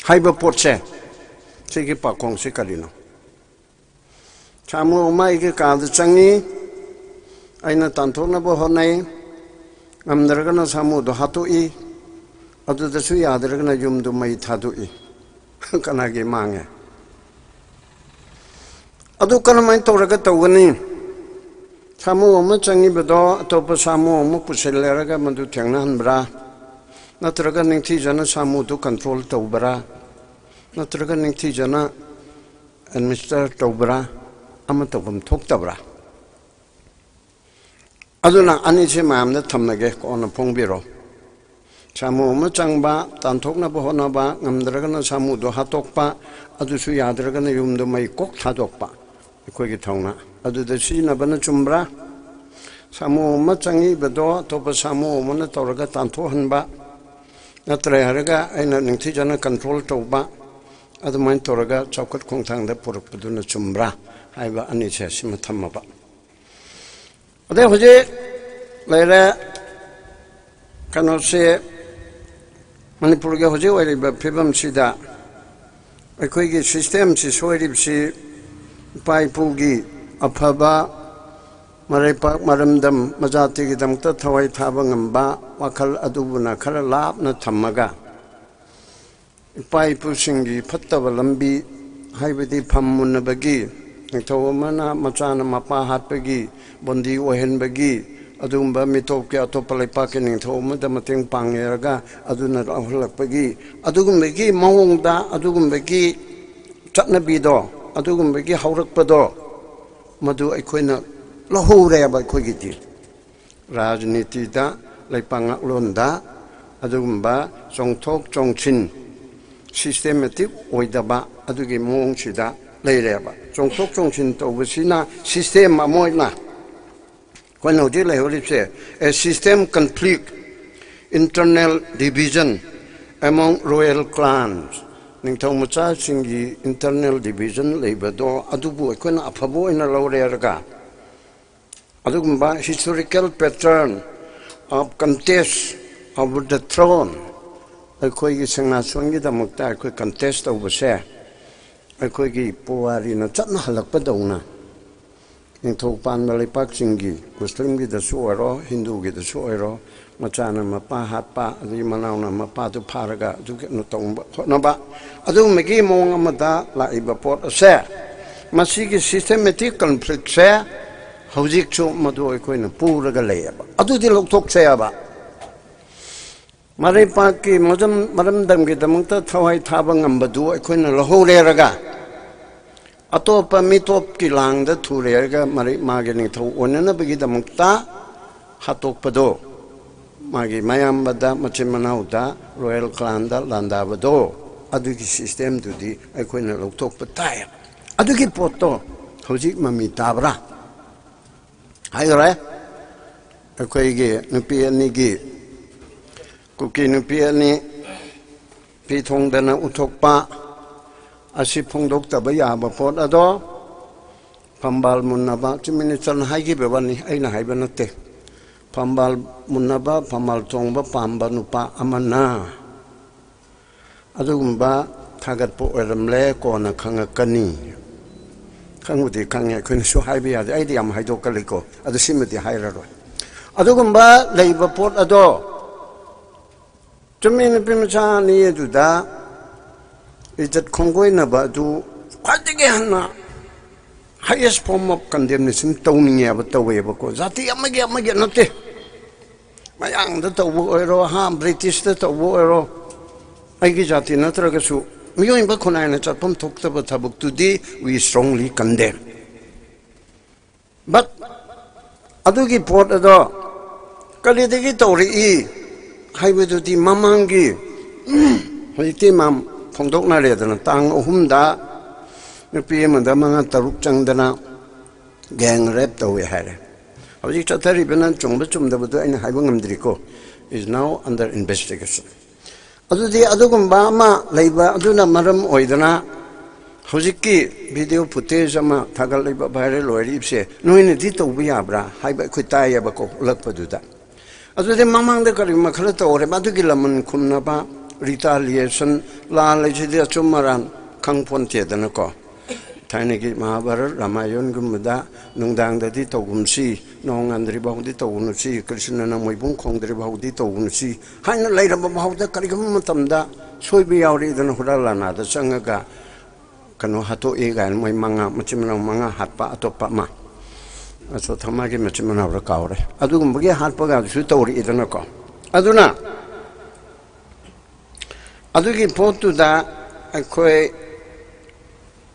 ꯍꯥꯏꯕ ꯄꯣꯠꯁꯦ, ꯁꯤꯒꯤ ꯄꯥꯈꯣꯡꯁꯤ ꯀꯔꯤꯅꯣ? ꯁꯥꯃꯨ ꯑꯃ ꯑꯩꯒꯤ ꯀꯥꯗ ꯆꯪꯉꯤ, ꯑꯩꯅ ꯇꯥꯟꯊꯣꯛꯅꯕ ꯍꯣꯠꯅꯩ, ꯉꯝꯗ꯭ꯔꯒꯅ ꯁꯥꯃꯨꯗꯣ ꯍꯥꯠꯇꯣꯛꯏ, ꯑꯗꯨꯗꯁꯨ ꯌꯥꯗ꯭ꯔꯒꯅ ꯌꯨꯝꯗꯨ ꯃꯩ ꯊꯥꯗꯣꯛꯏ꯫ ꯀꯅꯥꯒꯤ ꯃꯥꯡꯉꯦ? ꯑꯗꯨ ꯀꯔꯝꯍꯥꯏꯅ ꯇꯧꯔꯒ ꯇꯧꯒꯅꯤ? ꯁꯥꯃꯨ ꯑꯃ ꯆꯪꯉꯤꯕꯗꯣ ꯑꯇꯣꯞꯄ ꯁꯥꯃꯨ ꯑꯃ ꯄꯨꯁꯤꯜꯂꯔꯒ ꯃꯗꯨ ꯊꯦꯡꯅꯍꯟꯕ꯭ꯔꯥ? ꯅꯠꯇ꯭ꯔꯒ ꯅꯤꯡꯊꯤꯖꯅ ꯁꯥꯃꯨꯗꯨ ꯀꯟꯇ꯭ꯔꯣꯜ ꯇꯧꯕ꯭ꯔꯥ? ꯅꯠꯇ꯭ꯔꯒ ꯅꯤꯡꯊꯤꯖꯅ ꯑꯦꯗꯃꯤꯅꯤꯁꯇꯔ ꯇꯧꯕ꯭ꯔꯥ? ꯑꯃ ꯇꯧꯐꯝ ꯊꯣꯛꯇꯕ꯭ꯔꯥ? ꯑꯗꯨꯅ ꯑꯅꯤꯁꯦ ꯃꯌꯥꯝꯗ ꯊꯝꯃꯒꯦ, ꯀꯣꯟꯅ ꯐꯣꯡꯕꯤꯔꯣ꯫ ꯁꯥꯃꯨ ꯑꯃ ꯆꯪꯕ, ꯇꯥꯟꯊꯣꯛꯅꯕ ꯍꯣꯠꯅꯕ, ꯉꯝꯗ꯭ꯔꯒꯅ ꯁꯥꯃꯨꯗꯣ ꯍꯥꯠꯇꯣꯛꯄ, ꯑꯗꯨꯁꯨ ꯌꯥꯗ꯭ꯔꯒꯅ ꯌꯨꯝꯗꯣ ꯃꯩ ꯀꯣꯛ ꯊꯥꯗꯣꯛꯄ, ꯑꯩꯈꯣꯏꯒꯤ ꯊꯧꯅꯥ꯫ ꯑꯗꯨꯗ ꯁꯤꯖꯤꯟꯅꯕꯅ ꯆꯨꯝꯕ꯭ꯔꯥ? ꯁꯥꯃꯨ ꯑꯃ ꯆꯪꯉꯤꯕꯗꯣ ꯑꯇꯣꯞꯄ ꯁꯥꯃꯨ ꯑꯃꯅ ꯇꯧꯔꯒ ꯇꯥꯟꯊꯣꯛꯍꯟꯕ, ꯅꯠꯇ꯭ꯔꯦ ꯍꯥꯏꯔꯒ ꯑꯩꯅ ꯅꯤꯡꯊꯤꯖꯅ control ꯇꯧꯕ, ꯑꯗꯨꯃꯥꯏꯅ ꯇꯧꯔꯒ ꯆꯥꯎꯈꯠ ꯈꯣꯡꯊꯥꯡꯗ ꯄꯨꯔꯛꯄꯗꯨꯅ ꯆꯨꯝꯕ꯭ꯔꯥ ꯍꯥꯏꯕ ꯑꯅꯤꯁꯦ ꯁꯤꯃ ꯊꯝꯃꯕ꯫ ꯑꯗꯩ ꯍꯧꯖꯤꯛ ꯂꯩꯔꯦ, ꯀꯩꯅꯣꯁꯦ, ꯃꯅꯤꯄꯨꯔꯒꯤ ꯍꯧꯖꯤꯛ ꯑꯣꯏꯔꯤꯕ ꯐꯤꯕꯝꯁꯤꯗ ꯑꯩꯈꯣꯏꯒꯤ systemꯁꯤ ꯁꯣꯏꯔꯤꯕꯁꯤ, ꯏꯄꯥ ꯏꯄꯨꯒꯤ ꯑꯐꯕ ꯃꯔꯩꯄꯥꯛ ꯃꯔꯝꯗꯝ ꯃꯖꯥꯇꯤꯒꯤꯗꯃꯛꯇ ꯊꯋꯥꯏ ꯊꯥꯕ ꯉꯝꯕ ꯋꯥꯈꯜ ꯑꯗꯨꯕꯨꯅ ꯈꯔ ꯂꯥꯞꯅ ꯊꯝꯃꯒ, ꯏꯄꯥ ꯏꯄꯨꯁꯤꯡꯒꯤ ꯐꯠꯇꯕ ꯂꯝꯕꯤ, ꯍꯥꯏꯕꯗꯤ ꯐꯝ ꯃꯨꯟꯅꯕꯒꯤ, ꯅꯤꯡꯊꯧ ꯑꯃꯅ ꯃꯆꯥꯅ ꯃꯄꯥ ꯍꯥꯠꯄꯒꯤ, ꯕꯟꯗꯤ ꯑꯣꯏꯍꯟꯕꯒꯤ, ꯑꯗꯨꯒꯨꯝꯕ ꯃꯤꯇꯣꯞꯀꯤ, ꯑꯇꯣꯞꯄ ꯂꯩꯄꯥꯛꯀꯤ ꯅꯤꯡꯊꯧ ꯑꯃꯗ ꯃꯇꯦꯡ ꯄꯥꯡꯉꯦꯔꯒ ꯑꯗꯨꯅ ꯂꯧꯍꯜꯂꯛꯄꯒꯤ, ꯑꯗꯨꯒꯨꯝꯕꯒꯤ ꯃꯑꯣꯡꯗ, ꯑꯗꯨꯒꯨꯝꯕꯒꯤ ꯆꯠꯅꯕꯤꯗꯣ, ꯑꯗꯨꯒꯨꯝꯕꯒꯤ ꯍꯧꯔꯛꯄꯗꯣ, ꯃꯗꯨ ꯑꯩꯈꯣꯏꯅ ꯂꯧꯍꯧꯔꯦꯕ꯫ ꯑꯩꯈꯣꯏꯒꯤꯗꯤ ꯔꯥꯖꯅꯤꯇꯤꯗ, ꯂꯩꯄꯥꯛ ꯉꯥꯛꯂꯣꯟꯗ ꯑꯗꯨꯒꯨꯝꯕ ꯆꯣꯡꯊꯣꯛ ꯆꯣꯡꯁꯤꯟ systematic ꯑꯣꯏꯗꯕ ꯑꯗꯨꯒꯤ ꯃꯑꯣꯡꯁꯤꯗ ꯂꯩꯔꯦꯕ꯫ ꯆꯣꯡꯊꯣꯛ ꯆꯣꯡꯁꯤꯟ ꯇꯧꯕꯁꯤꯅ system ꯑꯃ ꯑꯣꯏꯅ ꯑꯩꯈꯣꯏꯅ ꯍꯧꯖꯤꯛ ꯂꯩꯍꯧꯔꯤꯕꯁꯦ, a system conflict, internal division among royal clans, ꯅꯤꯡꯊꯧ ꯃꯆꯥꯁꯤꯡꯒꯤ internal division ꯂꯩꯕꯗꯣ, ꯑꯗꯨꯕꯨ ꯑꯩꯈꯣꯏꯅ ꯑꯐꯕ ꯑꯣꯏꯅ ꯂꯧꯔꯦꯔꯒ, ꯑꯗꯨꯒꯨꯝꯕ historical pattern of contest over the throne, ꯑꯩꯈꯣꯏꯒꯤ ꯁꯤꯡꯍꯥꯁꯣꯟꯒꯤꯗꯃꯛꯇ ꯑꯩꯈꯣꯏ contest ꯇꯧꯕꯁꯦ, ꯑꯩꯈꯣꯏꯒꯤ ꯄꯨꯋꯥꯔꯤꯅ ꯆꯠꯅꯍꯜꯂꯛꯄꯗꯧꯅ, ꯅꯤꯡꯊꯧ ꯄꯥꯟꯕ ꯂꯩꯄꯥꯛꯁꯤꯡꯒꯤ, ꯃꯨꯁꯂꯤꯝꯒꯤꯗꯁꯨ ꯑꯣꯏꯔꯣ, ꯍꯤꯟꯗꯨꯒꯤꯗꯁꯨ ꯑꯣꯏꯔꯣ, ꯃꯆꯥꯅ ꯃꯄꯥ ꯍꯥꯠꯄ, ꯑꯗꯒꯤ ꯃꯅꯥꯎꯅ ꯃꯄꯥꯗꯨ ꯐꯥꯔꯒ ꯑꯗꯨ ꯀꯩꯅꯣ ꯇꯧꯕ ꯍꯣꯠꯅꯕ, ꯑꯗꯨꯒꯨꯝꯕꯒꯤ ꯃꯑꯣꯡ ꯑꯃꯗ ꯂꯥꯛꯏꯕ ꯄꯣꯠ ꯑꯁꯦ, ꯃꯁꯤꯒꯤ systematic conflictꯁꯦ ꯍꯧꯖꯤꯛꯁꯨ ꯃꯗꯨ ꯑꯩꯈꯣꯏꯅ ꯄꯨꯔꯒ ꯂꯩꯌꯦꯕ꯫ ꯑꯗꯨꯗꯤ ꯂꯧꯊꯣꯛꯁꯦ ꯍꯥꯏꯕ꯫ ꯃꯔꯩꯄꯥꯛꯀꯤ ꯃꯔꯝ-, ꯃꯔꯝꯗꯝꯒꯤꯗꯃꯛꯇ ꯊꯋꯥꯏ ꯊꯥꯕ ꯉꯝꯕꯗꯨ ꯑꯩꯈꯣꯏꯅ ꯂꯧꯍꯧꯔꯦꯔꯒ, ꯑꯇꯣꯞꯄ ꯃꯤꯇꯣꯞꯀꯤ ꯂꯥꯡꯗ ꯊꯨꯔꯦꯔꯒ ꯃꯔꯤ ꯃꯥꯒꯤ ꯅꯤꯡꯊꯧ ꯑꯣꯏꯅꯅꯕꯒꯤꯗꯃꯛꯇ ꯍꯥꯠꯇꯣꯛꯄꯗꯣ, ꯃꯥꯒꯤ ꯃꯌꯥꯝꯕꯗ, ꯃꯆꯤꯟ ꯃꯅꯥꯎꯗ, ꯔꯣꯌꯦꯜ ꯀ꯭ꯂꯥꯟꯗ ꯂꯥꯟꯗꯥꯕꯗꯣ, ꯑꯗꯨꯒꯤ ꯁꯤꯁꯇꯦꯝꯗꯨꯗꯤ ꯑꯩꯈꯣꯏꯅ ꯂꯧꯊꯣꯛꯄ ꯇꯥꯏ꯫ ꯑꯗꯨꯒꯤ ꯄꯣꯠꯇꯣ ꯍꯧꯖꯤꯛ ꯃꯃꯤ ꯇꯥꯕ꯭ꯔꯥ? ꯍꯥꯏꯈ꯭ꯔꯦ꯫ ꯑꯩꯈꯣꯏꯒꯤ ꯅꯨꯄꯤ ꯑꯅꯤꯒꯤ, ꯀꯨꯀꯤ ꯅꯨꯄꯤ ꯑꯅꯤ ꯐꯤ ꯊꯣꯡꯗꯅ ꯎꯠꯊꯣꯛꯄ ꯑꯁꯤ ꯐꯣꯡꯗꯣꯛꯇꯕ ꯌꯥꯕ ꯄꯣꯠ ꯑꯗꯣ, ꯐꯝꯕꯥꯜ ꯃꯨꯟꯅꯕ, ꯆꯤꯞ ꯃꯤꯅꯤꯁꯇꯔꯅ ꯍꯥꯏꯈꯤꯕ ꯋꯥꯅꯤ, ꯑꯩꯅ ꯍꯥꯏꯕ ꯅꯠꯇꯦ꯫ ꯐꯝꯕꯥꯜ ꯃꯨꯟꯅꯕ, ꯐꯝꯕꯥꯜ ꯆꯣꯡꯕ ꯄꯥꯝꯕ ꯅꯨꯄꯥ ꯑꯃꯅ ꯑꯗꯨꯒꯨꯝꯕ ꯊꯥꯒꯠꯄ ꯑꯣꯏꯔꯝꯂꯦ, ꯀꯣꯟꯅ ꯈꯪꯉꯛꯀꯅꯤ꯫ ꯈꯪꯕꯨꯗꯤ ꯈꯪꯉꯦ, ꯑꯩꯈꯣꯏꯅꯁꯨ ꯍꯥꯏꯕ ꯌꯥꯗꯦ, ꯑꯩꯗꯤ ꯌꯥꯝ ꯍꯥꯏꯗꯣꯛꯀꯜꯂꯤꯀꯣ, ꯑꯗꯨ ꯁꯤꯃꯗꯤ ꯍꯥꯏꯔꯔꯣꯏ꯫ ꯑꯗꯨꯒꯨꯝꯕ ꯂꯩꯕ ꯄꯣꯠ ꯑꯗꯣ, ꯆꯨꯝꯃꯤ, ꯅꯨꯄꯤ ꯃꯆꯥ ꯑꯅꯤ ꯑꯗꯨꯗ ꯏꯖꯠ ꯈꯣꯡꯒꯣꯏꯅꯕ ꯑꯗꯨ ꯈ꯭ꯋꯥꯏꯗꯒꯤ ꯍꯦꯟꯅ highest form of condemnation ꯇꯧꯅꯤꯡꯉꯦꯕ, ꯇꯧꯋꯦꯕꯀꯣ꯫ ꯖꯥꯇꯤ ꯑꯃꯒꯤ ꯑꯃꯒꯤ ꯅꯠꯇꯦ, ꯃꯌꯥꯡꯗ ꯇꯧꯕ ꯑꯣꯏꯔꯣ, ꯍꯥ, ꯕ꯭ꯔꯤꯇꯤꯁꯇ ꯇꯧꯕ ꯑꯣꯏꯔꯣ, ꯑꯩꯒꯤ ꯖꯥꯇꯤ ꯅꯠꯇ꯭ꯔꯒꯁꯨ ꯃꯤꯑꯣꯏꯕ ꯈꯨꯟꯅꯥꯏꯅ ꯆꯠꯐꯝ ꯊꯣꯛꯇꯕ ꯊꯕꯛꯇꯨꯗꯤ we strongly condemn꯫ But ꯑꯗꯨꯒꯤ ꯄꯣꯠ ꯑꯗꯣ ꯀꯔꯤꯗꯒꯤ ꯇꯧꯔꯛꯏ ꯍꯥꯏꯕꯗꯨꯗꯤ ꯃꯃꯥꯡꯒꯤ, ꯍꯧꯖꯤꯛꯇꯤ ꯃꯌꯥꯝ ꯐꯣꯡꯗꯣꯛꯅꯔꯦꯗꯅ, ꯇꯥꯡ ꯑꯍꯨꯝꯗ ꯅꯨꯄꯤ ꯑꯃꯗ ꯃꯉꯥ ꯇꯔꯨꯛ ꯆꯪꯗꯅ gang rape ꯇꯧꯋꯦ ꯍꯥꯏꯔꯦ꯫ ꯍꯧꯖꯤꯛ ꯆꯠꯊꯔꯤꯕꯅ ꯆꯨꯝꯕ ꯆꯨꯝꯗꯕꯗꯨ ꯑꯩꯅ ꯍꯥꯏꯕ ꯉꯝꯗ꯭ꯔꯤꯀꯣ, is now under investigation꯫ ꯑꯗꯨꯗꯤ ꯑꯗꯨꯒꯨꯝꯕ ꯑꯃ ꯂꯩꯕ ꯑꯗꯨꯅ ꯃꯔꯝ ꯑꯣꯏꯗꯅ ꯍꯧꯖꯤꯛꯀꯤ video footage ꯑꯃ ꯊꯥꯒꯠꯂꯤꯕ, viral ꯑꯣꯏꯔꯤꯕꯁꯦ ꯅꯣꯏꯅꯗꯤ ꯇꯧꯕ ꯌꯥꯕ꯭ꯔꯥ ꯍꯥꯏꯕ ꯑꯩꯈꯣꯏ ꯇꯥꯏꯌꯦꯕꯀꯣ, ꯎꯠꯂꯛꯄꯗꯨꯗ꯫ ꯑꯗꯨꯗꯤ ꯃꯃꯥꯡꯗ ꯀꯔꯤꯒꯨꯝꯕ ꯈꯔ ꯇꯧꯔꯦ, ꯃꯗꯨꯒꯤ ꯂꯃꯟ ꯈꯨꯝꯅꯕ, retaliation, ꯂꯥꯜ ꯍꯥꯏꯁꯤꯗꯤ ꯑꯆꯨꯝ ꯑꯔꯥꯟ ꯈꯪ ꯄꯣꯟꯇꯦꯗꯅꯀꯣ꯫ ꯊꯥꯏꯅꯒꯤ ꯃꯍꯥꯚꯥꯔꯠ, ꯔꯥꯃꯥꯌꯟꯒꯨꯝꯕꯗ ꯅꯨꯡꯗꯥꯡꯗꯗꯤ ꯇꯧꯒꯨꯝꯁꯤ, ꯅꯣꯡꯉꯥꯟꯗ꯭ꯔꯤ ꯐꯥꯎꯗꯤ ꯇꯧꯒꯨꯝꯁꯤ, ꯀ꯭ꯔꯤꯁꯅꯅ ꯃꯣꯏꯕꯨꯡ ꯈꯣꯡꯗ꯭ꯔꯤ ꯐꯥꯎꯗꯤ ꯇꯧꯒꯨꯝꯁꯤ ꯍꯥꯏꯅ ꯂꯩꯔꯕ ꯐꯥꯎꯗ, ꯀꯔꯤꯒꯨꯝꯕ ꯃꯇꯝꯗ ꯁꯣꯏꯕ ꯌꯥꯎꯔꯛꯏꯗꯅ, ꯍꯨꯔꯥꯟ ꯂꯥꯟꯅꯥꯗ ꯆꯪꯉꯒ ꯀꯩꯅꯣ ꯍꯥꯠꯇꯣꯛꯏ ꯀꯥꯏꯅ, ꯃꯣꯏ ꯃꯉꯥ, ꯃꯆꯤꯟ ꯃꯅꯥꯎ ꯃꯉꯥ ꯍꯥꯠꯄ, ꯑꯇꯣꯞꯄ ꯑꯃ, ꯑꯁꯣꯊꯥꯃꯥꯒꯤ ꯃꯆꯤꯟ ꯃꯅꯥꯎꯔ ꯀꯥꯎꯔꯦ, ꯑꯗꯨꯒꯨꯝꯕꯒꯤ ꯍꯥꯠꯄꯒꯁꯨ ꯇꯧꯔꯛꯏꯗꯅꯀꯣ꯫ ꯑꯗꯨꯅ ꯑꯗꯨꯒꯤ ꯄꯣꯠꯇꯨꯗ ꯑꯩꯈꯣꯏ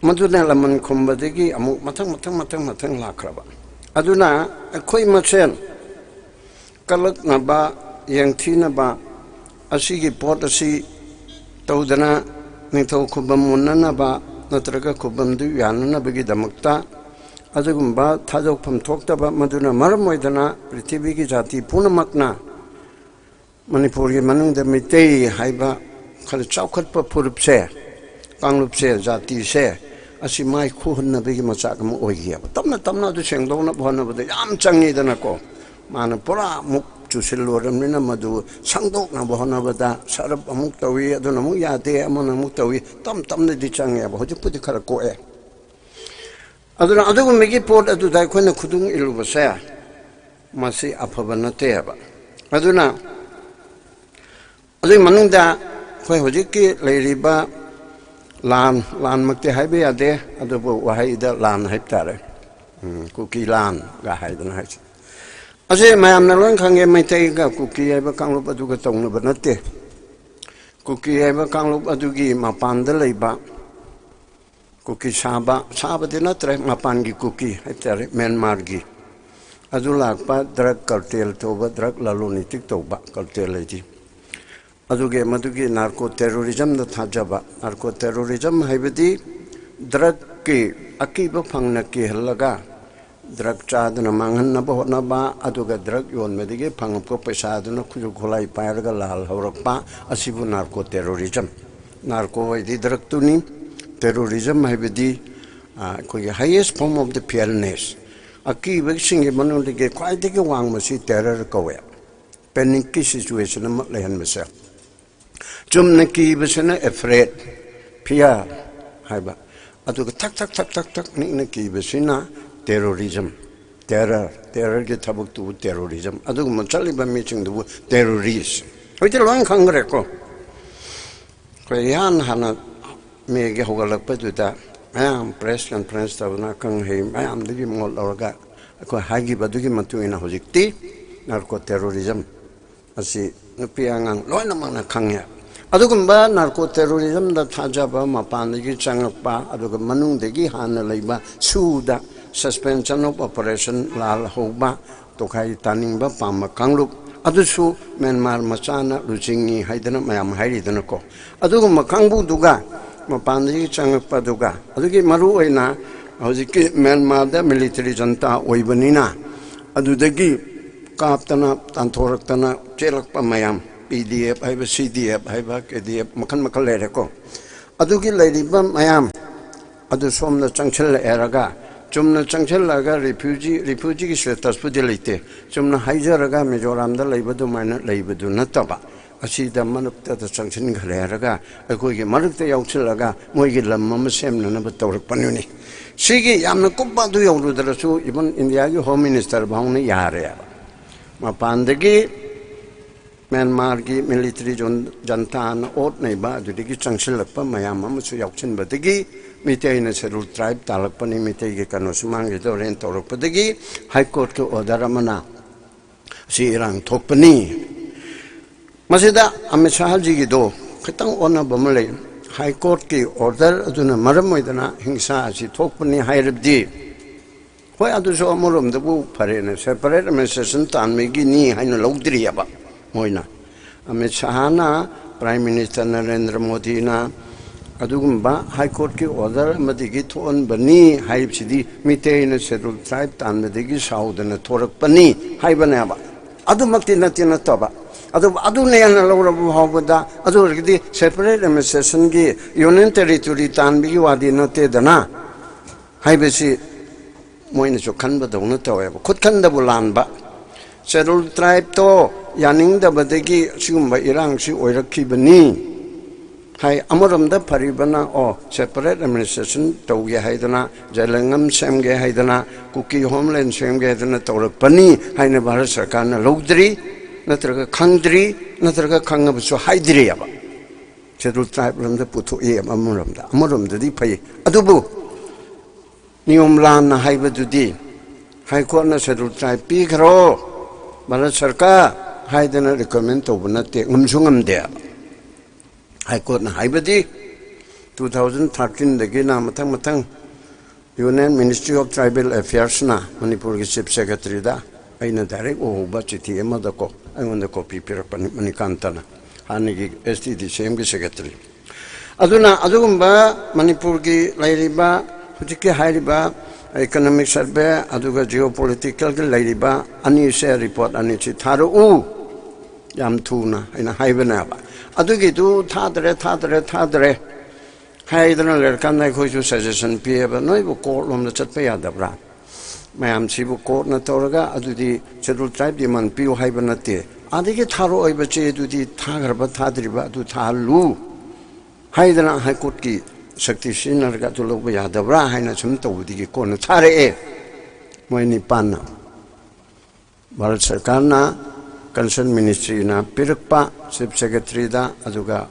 ꯃꯗꯨꯅ ꯂꯃꯟ ꯈꯨꯝꯕꯗꯒꯤ ꯑꯃꯨꯛ ꯃꯊꯪ ꯃꯊꯪ ꯃꯊꯪ ꯃꯊꯪ ꯂꯥꯛꯈ꯭ꯔꯕ꯫ ꯑꯗꯨꯅ ꯑꯩꯈꯣꯏ ꯃꯁꯦꯟ ꯀꯂꯛꯅꯕ, ꯌꯦꯡꯊꯤꯅꯕ, ꯑꯁꯤꯒꯤ ꯄꯣꯠ ꯑꯁꯤ ꯇꯧꯗꯅ ꯅꯤꯡꯊꯧ ꯈꯨꯕꯝ ꯃꯨꯟꯅꯅꯕ ꯅꯠꯇ꯭ꯔꯒ ꯈꯨꯕꯝꯗꯨ ꯌꯥꯅꯅꯕꯒꯤꯗꯃꯛꯇ ꯑꯗꯨꯒꯨꯝꯕ ꯊꯥꯗꯣꯛꯐꯝ ꯊꯣꯛꯇꯕ, ꯃꯗꯨꯅ ꯃꯔꯝ ꯑꯣꯏꯗꯅ ꯄ꯭ꯔꯤꯊꯤꯕꯤꯒꯤ ꯖꯥꯇꯤ ꯄꯨꯝꯅꯃꯛꯅ ꯃꯅꯤꯄꯨꯔꯒꯤ ꯃꯅꯨꯡꯗ ꯃꯩꯇꯩ ꯍꯥꯏꯕ ꯈꯔ ꯆꯥꯎꯈꯠꯄ ꯐꯨꯔꯨꯞꯁꯦ, ꯀꯥꯡꯂꯨꯞꯁꯦ, ꯖꯥꯇꯤꯁꯦ, ꯑꯁꯤ ꯃꯥꯏ ꯈꯨꯍꯟꯅꯕꯒꯤ ꯃꯆꯥꯛ ꯑꯃ ꯑꯣꯏꯈꯤꯑꯕ꯫ ꯇꯞꯅ ꯇꯞꯅ ꯑꯗꯨ ꯁꯦꯡꯗꯣꯛꯅꯕ ꯍꯣꯠꯅꯕꯗ ꯌꯥꯝ ꯆꯪꯉꯤꯗꯅꯀꯣ꯫ ꯃꯥꯅ ꯄꯨꯔꯥ ꯑꯃꯨꯛ ꯆꯨꯁꯤꯜꯂꯨꯔꯕꯅꯤꯅ ꯃꯗꯨ ꯁꯪꯗꯣꯛꯅꯕ ꯍꯣꯠꯅꯕꯗ ꯁꯔꯞ ꯑꯃꯨꯛ ꯇꯧꯏ, ꯑꯗꯨꯅ ꯑꯃꯨꯛ ꯌꯥꯗꯦ, ꯑꯃꯅ ꯑꯃꯨꯛ ꯇꯧꯏ, ꯇꯞ ꯇꯞꯅꯗꯤ ꯆꯪꯉꯦꯕ꯫ ꯍꯧꯖꯤꯛꯄꯨꯗꯤ ꯈꯔ ꯀꯣꯛꯑꯦ꯫ ꯑꯗꯨꯅ ꯑꯗꯨꯒꯨꯝꯕꯒꯤ ꯄꯣꯠ ꯑꯗꯨꯗ ꯑꯩꯈꯣꯏꯅ ꯈꯨꯗꯨꯡ ꯏꯜꯂꯨꯕꯁꯦ, ꯃꯁꯤ ꯑꯐꯕ ꯅꯠꯇꯦꯕ꯫ ꯑꯗꯨꯅ ꯑꯗꯨꯒꯤ ꯃꯅꯨꯡꯗ ꯑꯩꯈꯣꯏ ꯍꯧꯖꯤꯛꯀꯤ ꯂꯩꯔꯤꯕ ꯂꯥꯟ, ꯂꯥꯟꯃꯛꯇꯤ ꯍꯥꯏꯕ ꯌꯥꯗꯦ, ꯑꯗꯨꯕꯨ ꯋꯥꯍꯩꯗ ꯂꯥꯟ ꯍꯥꯏꯕ ꯇꯥꯔꯦ꯫ ꯎꯝ, ꯀꯨꯀꯤ ꯂꯥꯟꯒ ꯍꯥꯏꯗꯅ ꯍꯥꯏꯁꯦ꯫ ꯑꯁꯤ ꯃꯌꯥꯝꯅ ꯂꯣꯏ ꯈꯪꯉꯦ, ꯃꯩꯇꯩꯒ ꯀꯨꯀꯤ ꯍꯥꯏꯕ ꯀꯥꯡꯂꯨꯞ ꯑꯗꯨꯒ ꯇꯧꯅꯕ ꯅꯠꯇꯦ꯫ ꯀꯨꯀꯤ ꯍꯥꯏꯕ ꯀꯥꯡꯂꯨꯞ ꯑꯗꯨꯒꯤ ꯃꯄꯥꯟꯗ ꯂꯩꯕ ꯀꯨꯀꯤ ꯁꯥꯕ, ꯁꯥꯕꯗꯤ ꯅꯠꯇ꯭ꯔꯦ, ꯃꯄꯥꯟꯒꯤ ꯀꯨꯀꯤ ꯍꯥꯏꯇꯥꯔꯦ, ꯃ꯭ꯌꯥꯟꯃꯥꯔꯒꯤ, ꯑꯗꯨ ꯂꯥꯛꯄ ꯗ꯭ꯔꯒ ꯀꯥꯔꯇꯦꯜ ꯇꯧꯕ, ꯗ꯭ꯔꯒ ꯂꯂꯣꯟ ꯏꯇꯤꯛ ꯇꯧꯕ ꯀꯥꯔꯇꯦꯜ ꯍꯥꯏꯗꯤ꯫ ꯑꯗꯨꯒꯤ ꯃꯗꯨꯒꯤ ꯅꯥꯔꯀꯣ ꯇꯦꯔꯣꯔꯤꯖꯝꯗ ꯊꯥꯖꯕ꯫ ꯅꯥꯔꯀꯣ ꯇꯦꯔꯣꯔꯤꯖꯝ ꯍꯥꯏꯕꯗꯤ ꯗ꯭ꯔꯒꯀꯤ ꯑꯀꯤꯕ ꯐꯪꯅ ꯀꯤꯍꯜꯂꯒ ꯗ꯭ꯔꯒ ꯆꯥꯗꯨꯅ ꯃꯥꯡꯍꯟꯅꯕ ꯍꯣꯠꯅꯕ, ꯑꯗꯨꯒ ꯗ꯭ꯔꯒ ꯌꯣꯟꯕꯗꯒꯤ ꯐꯪꯉꯛꯄ ꯄꯩꯁꯥꯗꯨꯅ ꯈꯨꯠꯁꯨ ꯈꯨꯠꯂꯥꯏ ꯄꯥꯏꯔꯒ ꯂꯥꯜ ꯍꯧꯔꯛꯄ ꯑꯁꯤꯕꯨ ꯅꯥꯔꯀꯣ ꯇꯦꯔꯣꯔꯤꯖꯝ꯫ ꯅꯥꯔꯀꯣ ꯍꯥꯏꯗꯤ ꯗ꯭ꯔꯒꯇꯨꯅꯤ, ꯇꯦꯔꯣꯔꯤꯖꯝ ꯍꯥꯏꯕꯗꯤ, ꯑ, ꯑꯩꯈꯣꯏꯒꯤ highest form of the fearness, ꯑꯀꯤꯕꯁꯤꯡꯒꯤ ꯃꯅꯨꯡꯗꯒꯤ ꯈ꯭ꯋꯥꯏꯗꯒꯤ ꯋꯥꯡꯕꯁꯤ ꯇꯦꯔꯔ ꯀꯧꯋꯦ꯫ ꯄꯦꯅꯤꯛꯀꯤ ꯁꯤꯆꯨꯋꯦꯁꯟ ꯑꯃ ꯂꯩꯍꯟꯕꯁꯦ꯫ ꯆꯨꯝꯅ ꯀꯤꯕꯁꯤꯅ ꯑꯦꯐ꯭ꯔꯦꯠ, ꯐꯤꯌꯥꯔ ꯍꯥꯏꯕ, ꯑꯗꯨꯒ ꯊꯛ ꯊꯛ ꯊꯛ ꯊꯛ ꯊꯛ ꯅꯤꯛꯅ ꯀꯤꯕꯁꯤꯅ ꯇꯦꯔꯣꯔꯤꯖꯝ, ꯇꯦꯔꯔ, ꯇꯦꯔꯔꯒꯤ ꯊꯕꯛꯇꯨꯕꯨ ꯇꯦꯔꯣꯔꯤꯖꯝ, ꯑꯗꯨꯒꯨꯝꯕ ꯆꯠꯂꯤꯕ ꯃꯤꯁꯤꯡꯗꯨꯕꯨ ꯇꯦꯔꯣꯔꯤꯁ꯫ ꯍꯧꯖꯤꯛꯇꯤ ꯂꯣꯏ ꯈꯪꯈ꯭ꯔꯦꯀꯣ꯫ ꯑꯩꯈꯣꯏ ꯏꯍꯥꯟ ꯍꯥꯟꯅ ꯃꯦꯒꯤ ꯍꯧꯒꯠꯂꯛꯄꯗꯨꯗ ꯃꯌꯥꯝ ꯄ꯭ꯔꯦꯁ ꯀꯟꯐ꯭ꯔꯦꯟꯁ ꯇꯧꯗꯅ ꯑꯈꯪ ꯑꯍꯩ ꯃꯌꯥꯝꯗꯒꯤ ꯃꯣꯠ ꯂꯧꯔꯒ ꯑꯩꯈꯣꯏ ꯍꯥꯏꯈꯤꯕꯗꯨꯒꯤ ꯃꯇꯨꯡ ꯏꯟꯅ ꯍꯧꯖꯤꯛꯇꯤ ꯅꯥꯔꯀꯣ ꯇꯦꯔꯣꯔꯤꯖꯝ ꯑꯁꯤ ꯅꯨꯄꯤ ꯑꯉꯥꯡ ꯂꯣꯏꯅꯃꯛꯅ ꯈꯪꯉꯦ꯫ ꯑꯗꯨꯒꯨꯝꯕ ꯅꯥꯔꯀꯣ ꯇꯦꯔꯣꯔꯤꯖꯝꯗ ꯊꯥꯖꯕ, ꯃꯄꯥꯟꯗꯒꯤ ꯆꯪꯂꯛꯄ, ꯑꯗꯨꯒ ꯃꯅꯨꯡꯗꯒꯤ ꯍꯥꯟꯅ ꯂꯩꯕ ꯁꯨꯗ suspension of operation ꯂꯥꯜꯍꯧꯕ, ꯇꯣꯈꯥꯏ ꯇꯥꯅꯤꯡꯕ ꯄꯥꯝꯕ ꯀꯥꯡꯂꯨꯞ ꯑꯗꯨꯁꯨ ꯃ꯭ꯌꯥꯟꯃꯥꯔ ꯃꯆꯥꯅ ꯂꯨꯆꯤꯡꯉꯤ ꯍꯥꯏꯗꯅ ꯃꯌꯥꯝ ꯍꯥꯏꯔꯤꯗꯅꯀꯣ꯫ ꯑꯗꯨꯒꯨꯝꯕ ꯀꯥꯡꯕꯨꯗꯨꯒ ꯃꯄꯥꯟꯗꯒꯤ ꯆꯪꯂꯛꯄꯗꯨꯒ, ꯑꯗꯨꯒꯤ ꯃꯔꯨ ꯑꯣꯏꯅ ꯍꯧꯖꯤꯛꯀꯤ ꯃ꯭ꯌꯥꯟꯃꯥꯔꯗ ꯃꯤꯂꯤꯇꯔꯤ ꯖꯟꯇꯥ ꯑꯣꯏꯕꯅꯤꯅ, ꯑꯗꯨꯗꯒꯤ ꯀꯥꯞꯇꯅ ꯇꯥꯟꯊꯣꯔꯛꯇꯅ ꯆꯦꯜꯂꯛꯄ ꯃꯌꯥꯝ, ꯄꯤ ꯗꯤ ꯑꯦꯐ ꯍꯥꯏꯕ, ꯁꯤ ꯗꯤ ꯑꯦꯐ ꯍꯥꯏꯕ, ꯀꯦ ꯗꯤ ꯑꯦꯐ, ꯃꯈꯜ ꯃꯈꯜ ꯂꯩꯔꯦꯀꯣ꯫ ꯑꯗꯨꯒꯤ ꯂꯩꯔꯤꯕ ꯃꯌꯥꯝ ꯑꯗꯨ ꯁꯣꯝꯗ ꯆꯪꯁꯤꯜꯂꯛꯑꯦꯔꯒ, ꯆꯨꯝꯅ ꯆꯪꯁꯤꯜꯂꯛꯑꯒ ꯔꯤꯐ꯭ꯌꯨꯖꯤ, ꯔꯤꯐ꯭ꯌꯨꯖꯤꯒꯤ ꯁ꯭ꯇꯦꯇꯁꯄꯨꯗꯤ ꯂꯩꯇꯦ, ꯆꯨꯝꯅ ꯍꯥꯏꯖꯔꯒ ꯃꯤꯖꯣꯔꯥꯝꯗ ꯂꯩꯕ ꯑꯗꯨꯃꯥꯏꯅ ꯂꯩꯕꯗꯨ ꯅꯠꯇꯕ, ꯑꯁꯤꯗ ꯃꯔꯛꯇꯗ ꯆꯪꯁꯤꯟꯈ꯭ꯔꯦ ꯍꯥꯏꯔꯒ ꯑꯩꯈꯣꯏꯒꯤ ꯃꯔꯛꯇ ꯌꯥꯎꯁꯤꯜꯂꯒ ꯃꯣꯏꯒꯤ ꯂꯝ ꯑꯃ ꯁꯦꯝꯅꯅꯕ ꯇꯧꯔꯛꯄꯅꯤꯅꯤ꯫ ꯁꯤꯒꯤ ꯌꯥꯝꯅ ꯀꯨꯞꯄ ꯑꯗꯨ ꯌꯧꯔꯨꯗ꯭ꯔꯁꯨ, ꯏꯚꯟ ꯏꯟꯗꯤꯌꯥꯒꯤ ꯍꯣꯝ ꯃꯤꯅꯤꯁꯇꯔ ꯐꯥꯎꯅ ꯌꯥꯔꯦꯕ꯫ ꯃꯄꯥꯟꯗꯒꯤ ꯃ꯭ꯌꯥꯟꯃꯥꯔꯒꯤ ꯃꯤꯂꯤꯇꯔꯤ ꯖꯣꯟ-, ꯖꯟꯇꯥꯅ ꯑꯣꯠ ꯅꯩꯕ, ꯑꯗꯨꯗꯒꯤ ꯆꯪꯁꯤꯜꯂꯛꯄ ꯃꯌꯥꯝ ꯑꯃꯁꯨ ꯌꯥꯎꯁꯤꯟꯕꯗꯒꯤ ꯃꯤꯇꯩꯅ ꯁꯦꯗꯨꯜ ꯇ꯭ꯔꯥꯏꯕ ꯇꯥꯜꯂꯛꯄꯅꯤ, ꯃꯤꯇꯩꯒꯤ ꯀꯩꯅꯣꯁꯨ ꯃꯥꯡꯈꯤꯗꯧꯔꯦꯅ ꯇꯧꯔꯛꯄꯗꯒꯤ ꯍꯥꯏ ꯀꯣꯔꯠꯀꯤ ꯑꯣꯔꯗꯔ ꯑꯃꯅ ꯑꯁꯤ ꯏꯔꯥꯡ ꯊꯣꯛꯄꯅꯤ꯫ ꯃꯁꯤꯗ ꯑꯃꯤꯠ ꯁꯥꯍꯖꯤꯒꯤꯗꯣ ꯈꯤꯇꯪ ꯑꯣꯟꯅꯕ ꯑꯃ ꯂꯩ꯫ ꯍꯥꯏ ꯀꯣꯔꯠꯀꯤ ꯑꯣꯔꯗꯔ ꯑꯗꯨꯅ ꯃꯔꯝ ꯑꯣꯏꯗꯅ ꯍꯤꯡꯁꯥ ꯑꯁꯤ ꯊꯣꯛꯄꯅꯤ ꯍꯥꯏꯔꯕꯗꯤ, ꯍꯣꯏ, ꯑꯗꯨꯁꯨ ꯑꯃꯔꯣꯝꯗꯕꯨ ꯐꯔꯦꯅꯦ, ꯁꯦꯄꯔꯦꯠ ꯑꯦꯗꯃꯤꯅꯤꯁꯇ꯭ꯔꯦꯁꯟ ꯇꯥꯟꯕꯒꯤꯅꯤ ꯍꯥꯏꯅ ꯂꯧꯗ꯭ꯔꯤꯑꯕ ꯃꯣꯏꯅ꯫ ꯑꯃꯤꯠ ꯁꯥꯍꯅ ꯄ꯭ꯔꯥꯏꯝ ꯃꯤꯅꯤꯁꯇꯔ ꯅꯔꯦꯟꯗ꯭ꯔ ꯃꯣꯗꯤꯅ ꯑꯗꯨꯒꯨꯝꯕ ꯍꯥꯏ ꯀꯣꯔꯠꯀꯤ ꯑꯣꯔꯗꯔ ꯑꯃꯗꯒꯤ ꯊꯣꯛꯍꯟꯕꯅꯤ ꯍꯥꯏꯕꯁꯤꯗꯤ ꯃꯤꯇꯩꯅ ꯁꯦꯗꯨꯜ ꯇ꯭ꯔꯥꯏꯕ ꯇꯥꯟꯕꯗꯒꯤ ꯁꯥꯎꯗꯅ ꯊꯣꯔꯛꯄꯅꯤ ꯍꯥꯏꯕꯅꯦꯕ꯫ ꯑꯗꯨꯃꯛꯇꯤ ꯅꯠꯇꯦ ꯅꯠꯇꯕ, ꯑꯗꯨꯕꯨ ꯑꯗꯨꯅꯦꯅ ꯂꯧꯔꯕ ꯐꯥꯎꯕꯗ, ꯑꯗꯨ ꯑꯣꯏꯔꯒꯗꯤ ꯁꯦꯄꯔꯦꯠ ꯑꯦꯗꯃꯤꯅꯤꯁꯇ꯭ꯔꯦꯁꯟꯒꯤ ꯌꯨꯅꯤꯌꯟ ꯇꯦꯔꯤꯇꯣꯔꯤ ꯇꯥꯟꯕꯒꯤ ꯋꯥꯗꯤ ꯅꯠꯇꯦꯗꯅ ꯍꯥꯏꯕꯁꯤ ꯃꯣꯏꯅꯁꯨ ꯈꯟꯕꯗꯧꯅ ꯇꯧꯋꯦꯕ꯫ ꯈꯨꯠꯈꯟꯗꯕꯨ ꯂꯥꯟꯕ꯫ ꯁꯦꯗꯨꯜ ꯇ꯭ꯔꯥꯏꯕꯇꯣ ꯌꯥꯅꯤꯡꯗꯕꯗꯒꯤ ꯑꯁꯤꯒꯨꯝꯕ ꯏꯔꯥꯡꯁꯤ ꯑꯣꯏꯔꯛꯈꯤꯕꯅꯤ ꯍꯥꯏ꯫ ꯑꯃꯔꯣꯝꯗ ꯐꯔꯤꯕꯅ, ꯑꯣ, ꯁꯦꯄꯔꯦꯠ ꯑꯦꯗꯃꯤꯅꯤꯁꯇ꯭ꯔꯦꯁꯟ ꯇꯧꯒꯦ ꯍꯥꯏꯗꯅ, ꯖꯦꯂꯦꯡꯉꯝ ꯁꯦꯝꯒꯦ ꯍꯥꯏꯗꯅ, ꯀꯨꯀꯤ ꯍꯣꯝꯂꯦꯟ ꯁꯦꯝꯒꯦ ꯍꯥꯏꯗꯅ ꯇꯧꯔꯛꯄꯅꯤ ꯍꯥꯏꯅ ꯚꯥꯔꯠ ꯁꯔꯀꯥꯔꯅ ꯂꯧꯗ꯭ꯔꯤ, ꯅꯠꯇ꯭ꯔꯒ ꯈꯪꯗ꯭ꯔꯤ, ꯅꯠꯇ꯭ꯔꯒ ꯈꯪꯉꯕꯁꯨ ꯍꯥꯏꯗ꯭ꯔꯤꯑꯕ꯫ ꯁꯦꯗꯨꯜ ꯇ꯭ꯔꯥꯏꯕ ꯂꯣꯝꯗ ꯄꯨꯊꯣꯛꯑꯦ ꯑꯃꯔꯣꯝꯗ꯫ ꯑꯃꯔꯣꯝꯗꯗꯤ ꯐꯩ꯫ ꯑꯗꯨꯕꯨ ꯅꯤꯌꯣꯝ ꯂꯥꯟꯅ ꯍꯥꯏꯕꯗꯨꯗꯤ ꯍꯥꯏ ꯀꯣꯔꯠꯅ ꯁꯦꯗꯨꯜ ꯇ꯭ꯔꯥꯏꯕ ꯄꯤꯈ꯭ꯔꯣ ꯚꯥꯔꯠ ꯁꯔꯀꯥꯔ ꯍꯥꯏꯗꯅ ꯔꯤꯀꯃꯦꯟ ꯇꯧꯕ ꯅꯠꯇꯦ, ꯉꯝꯁꯨ ꯉꯝꯗꯦ꯫ ꯍꯥꯏ ꯀꯣꯔꯠꯅ ꯍꯥꯏꯕꯗꯤ, ꯇꯨ ꯊꯥꯎꯖꯟ ꯊꯥꯔꯇꯤꯟꯗꯒꯤꯅ ꯃꯊꯪ ꯃꯊꯪ Union Ministry of Tribal Affairsꯅ ꯃꯅꯤꯄꯨꯔꯒꯤ Chief Secretaryꯗ ꯑꯩꯅ direct ꯎꯍꯧꯕ ꯆꯤꯊꯤ ꯑꯃꯗꯀꯣ, ꯑꯩꯉꯣꯟꯗ copy ꯄꯤꯔꯛꯄꯅꯤ ꯃꯅꯤꯀꯥꯟꯇꯅ, ꯍꯥꯟꯅꯒꯤ S T D C Mꯒꯤ secretary꯫ ꯑꯗꯨꯅ ꯑꯗꯨꯒꯨꯝꯕ ꯃꯅꯤꯄꯨꯔꯒꯤ ꯂꯩꯔꯤꯕ ꯍꯧꯖꯤꯛꯀꯤ ꯍꯥꯏꯔꯤꯕ economic survey ꯑꯗꯨꯒ geopoliticalꯒꯤ ꯂꯩꯔꯤꯕ ꯑꯅꯤꯁꯦ, report ꯑꯅꯤꯁꯤ ꯊꯥꯔꯛꯎ ꯌꯥꯝ ꯊꯨꯅ ꯑꯩꯅ ꯍꯥꯏꯕꯅꯦꯕ꯫ ꯑꯗꯨꯒꯤꯗꯨ ꯊꯥꯗꯔꯦ, ꯊꯥꯗꯔꯦ, ꯊꯥꯗꯔꯦ ꯍꯥꯏꯗꯅ ꯂꯩꯔꯀꯥꯟꯗ ꯑꯩꯈꯣꯏꯁꯨ suggestion ꯄꯤꯌꯦꯕ, ꯅꯣꯏꯕꯨ court ꯂꯣꯝꯗ ꯆꯠꯄ ꯌꯥꯗꯕ꯭ꯔꯥ? ꯃꯌꯥꯝꯁꯤꯕꯨ courtꯅ ꯇꯧꯔꯒ ꯑꯗꯨꯗꯤ Scheduled Tribe demand ꯄꯤꯌꯨ ꯍꯥꯏꯕ ꯅꯠꯇꯦ, ꯑꯗꯒꯤ ꯊꯥꯔꯛꯑꯣꯏꯕ ꯆꯦ ꯑꯗꯨꯗꯤ ꯊꯥꯈ꯭ꯔꯕ ꯊꯥꯗ꯭ꯔꯤꯕ ꯑꯗꯨ ꯊꯥꯍꯜꯂꯨ ꯍꯥꯏꯗꯅ High Courtꯀꯤ ꯁꯛꯇꯤ ꯁꯤꯖꯤꯟꯅꯔꯒ ꯑꯗꯨ ꯂꯧꯕ ꯌꯥꯗꯕ꯭ꯔꯥ ꯍꯥꯏꯅ ꯁꯨꯝ ꯇꯧꯕꯗꯒꯤ ꯀꯣꯟꯅ ꯊꯥꯔꯛꯑꯦ ꯃꯣꯏ ꯅꯤꯄꯥꯟꯅ꯫ ꯚꯥꯔꯠ ꯁꯔꯀꯥꯔꯅ, concerned ministryꯅ ꯄꯤꯔꯛꯄ Chief Secretaryꯗ, ꯑꯗꯨꯒ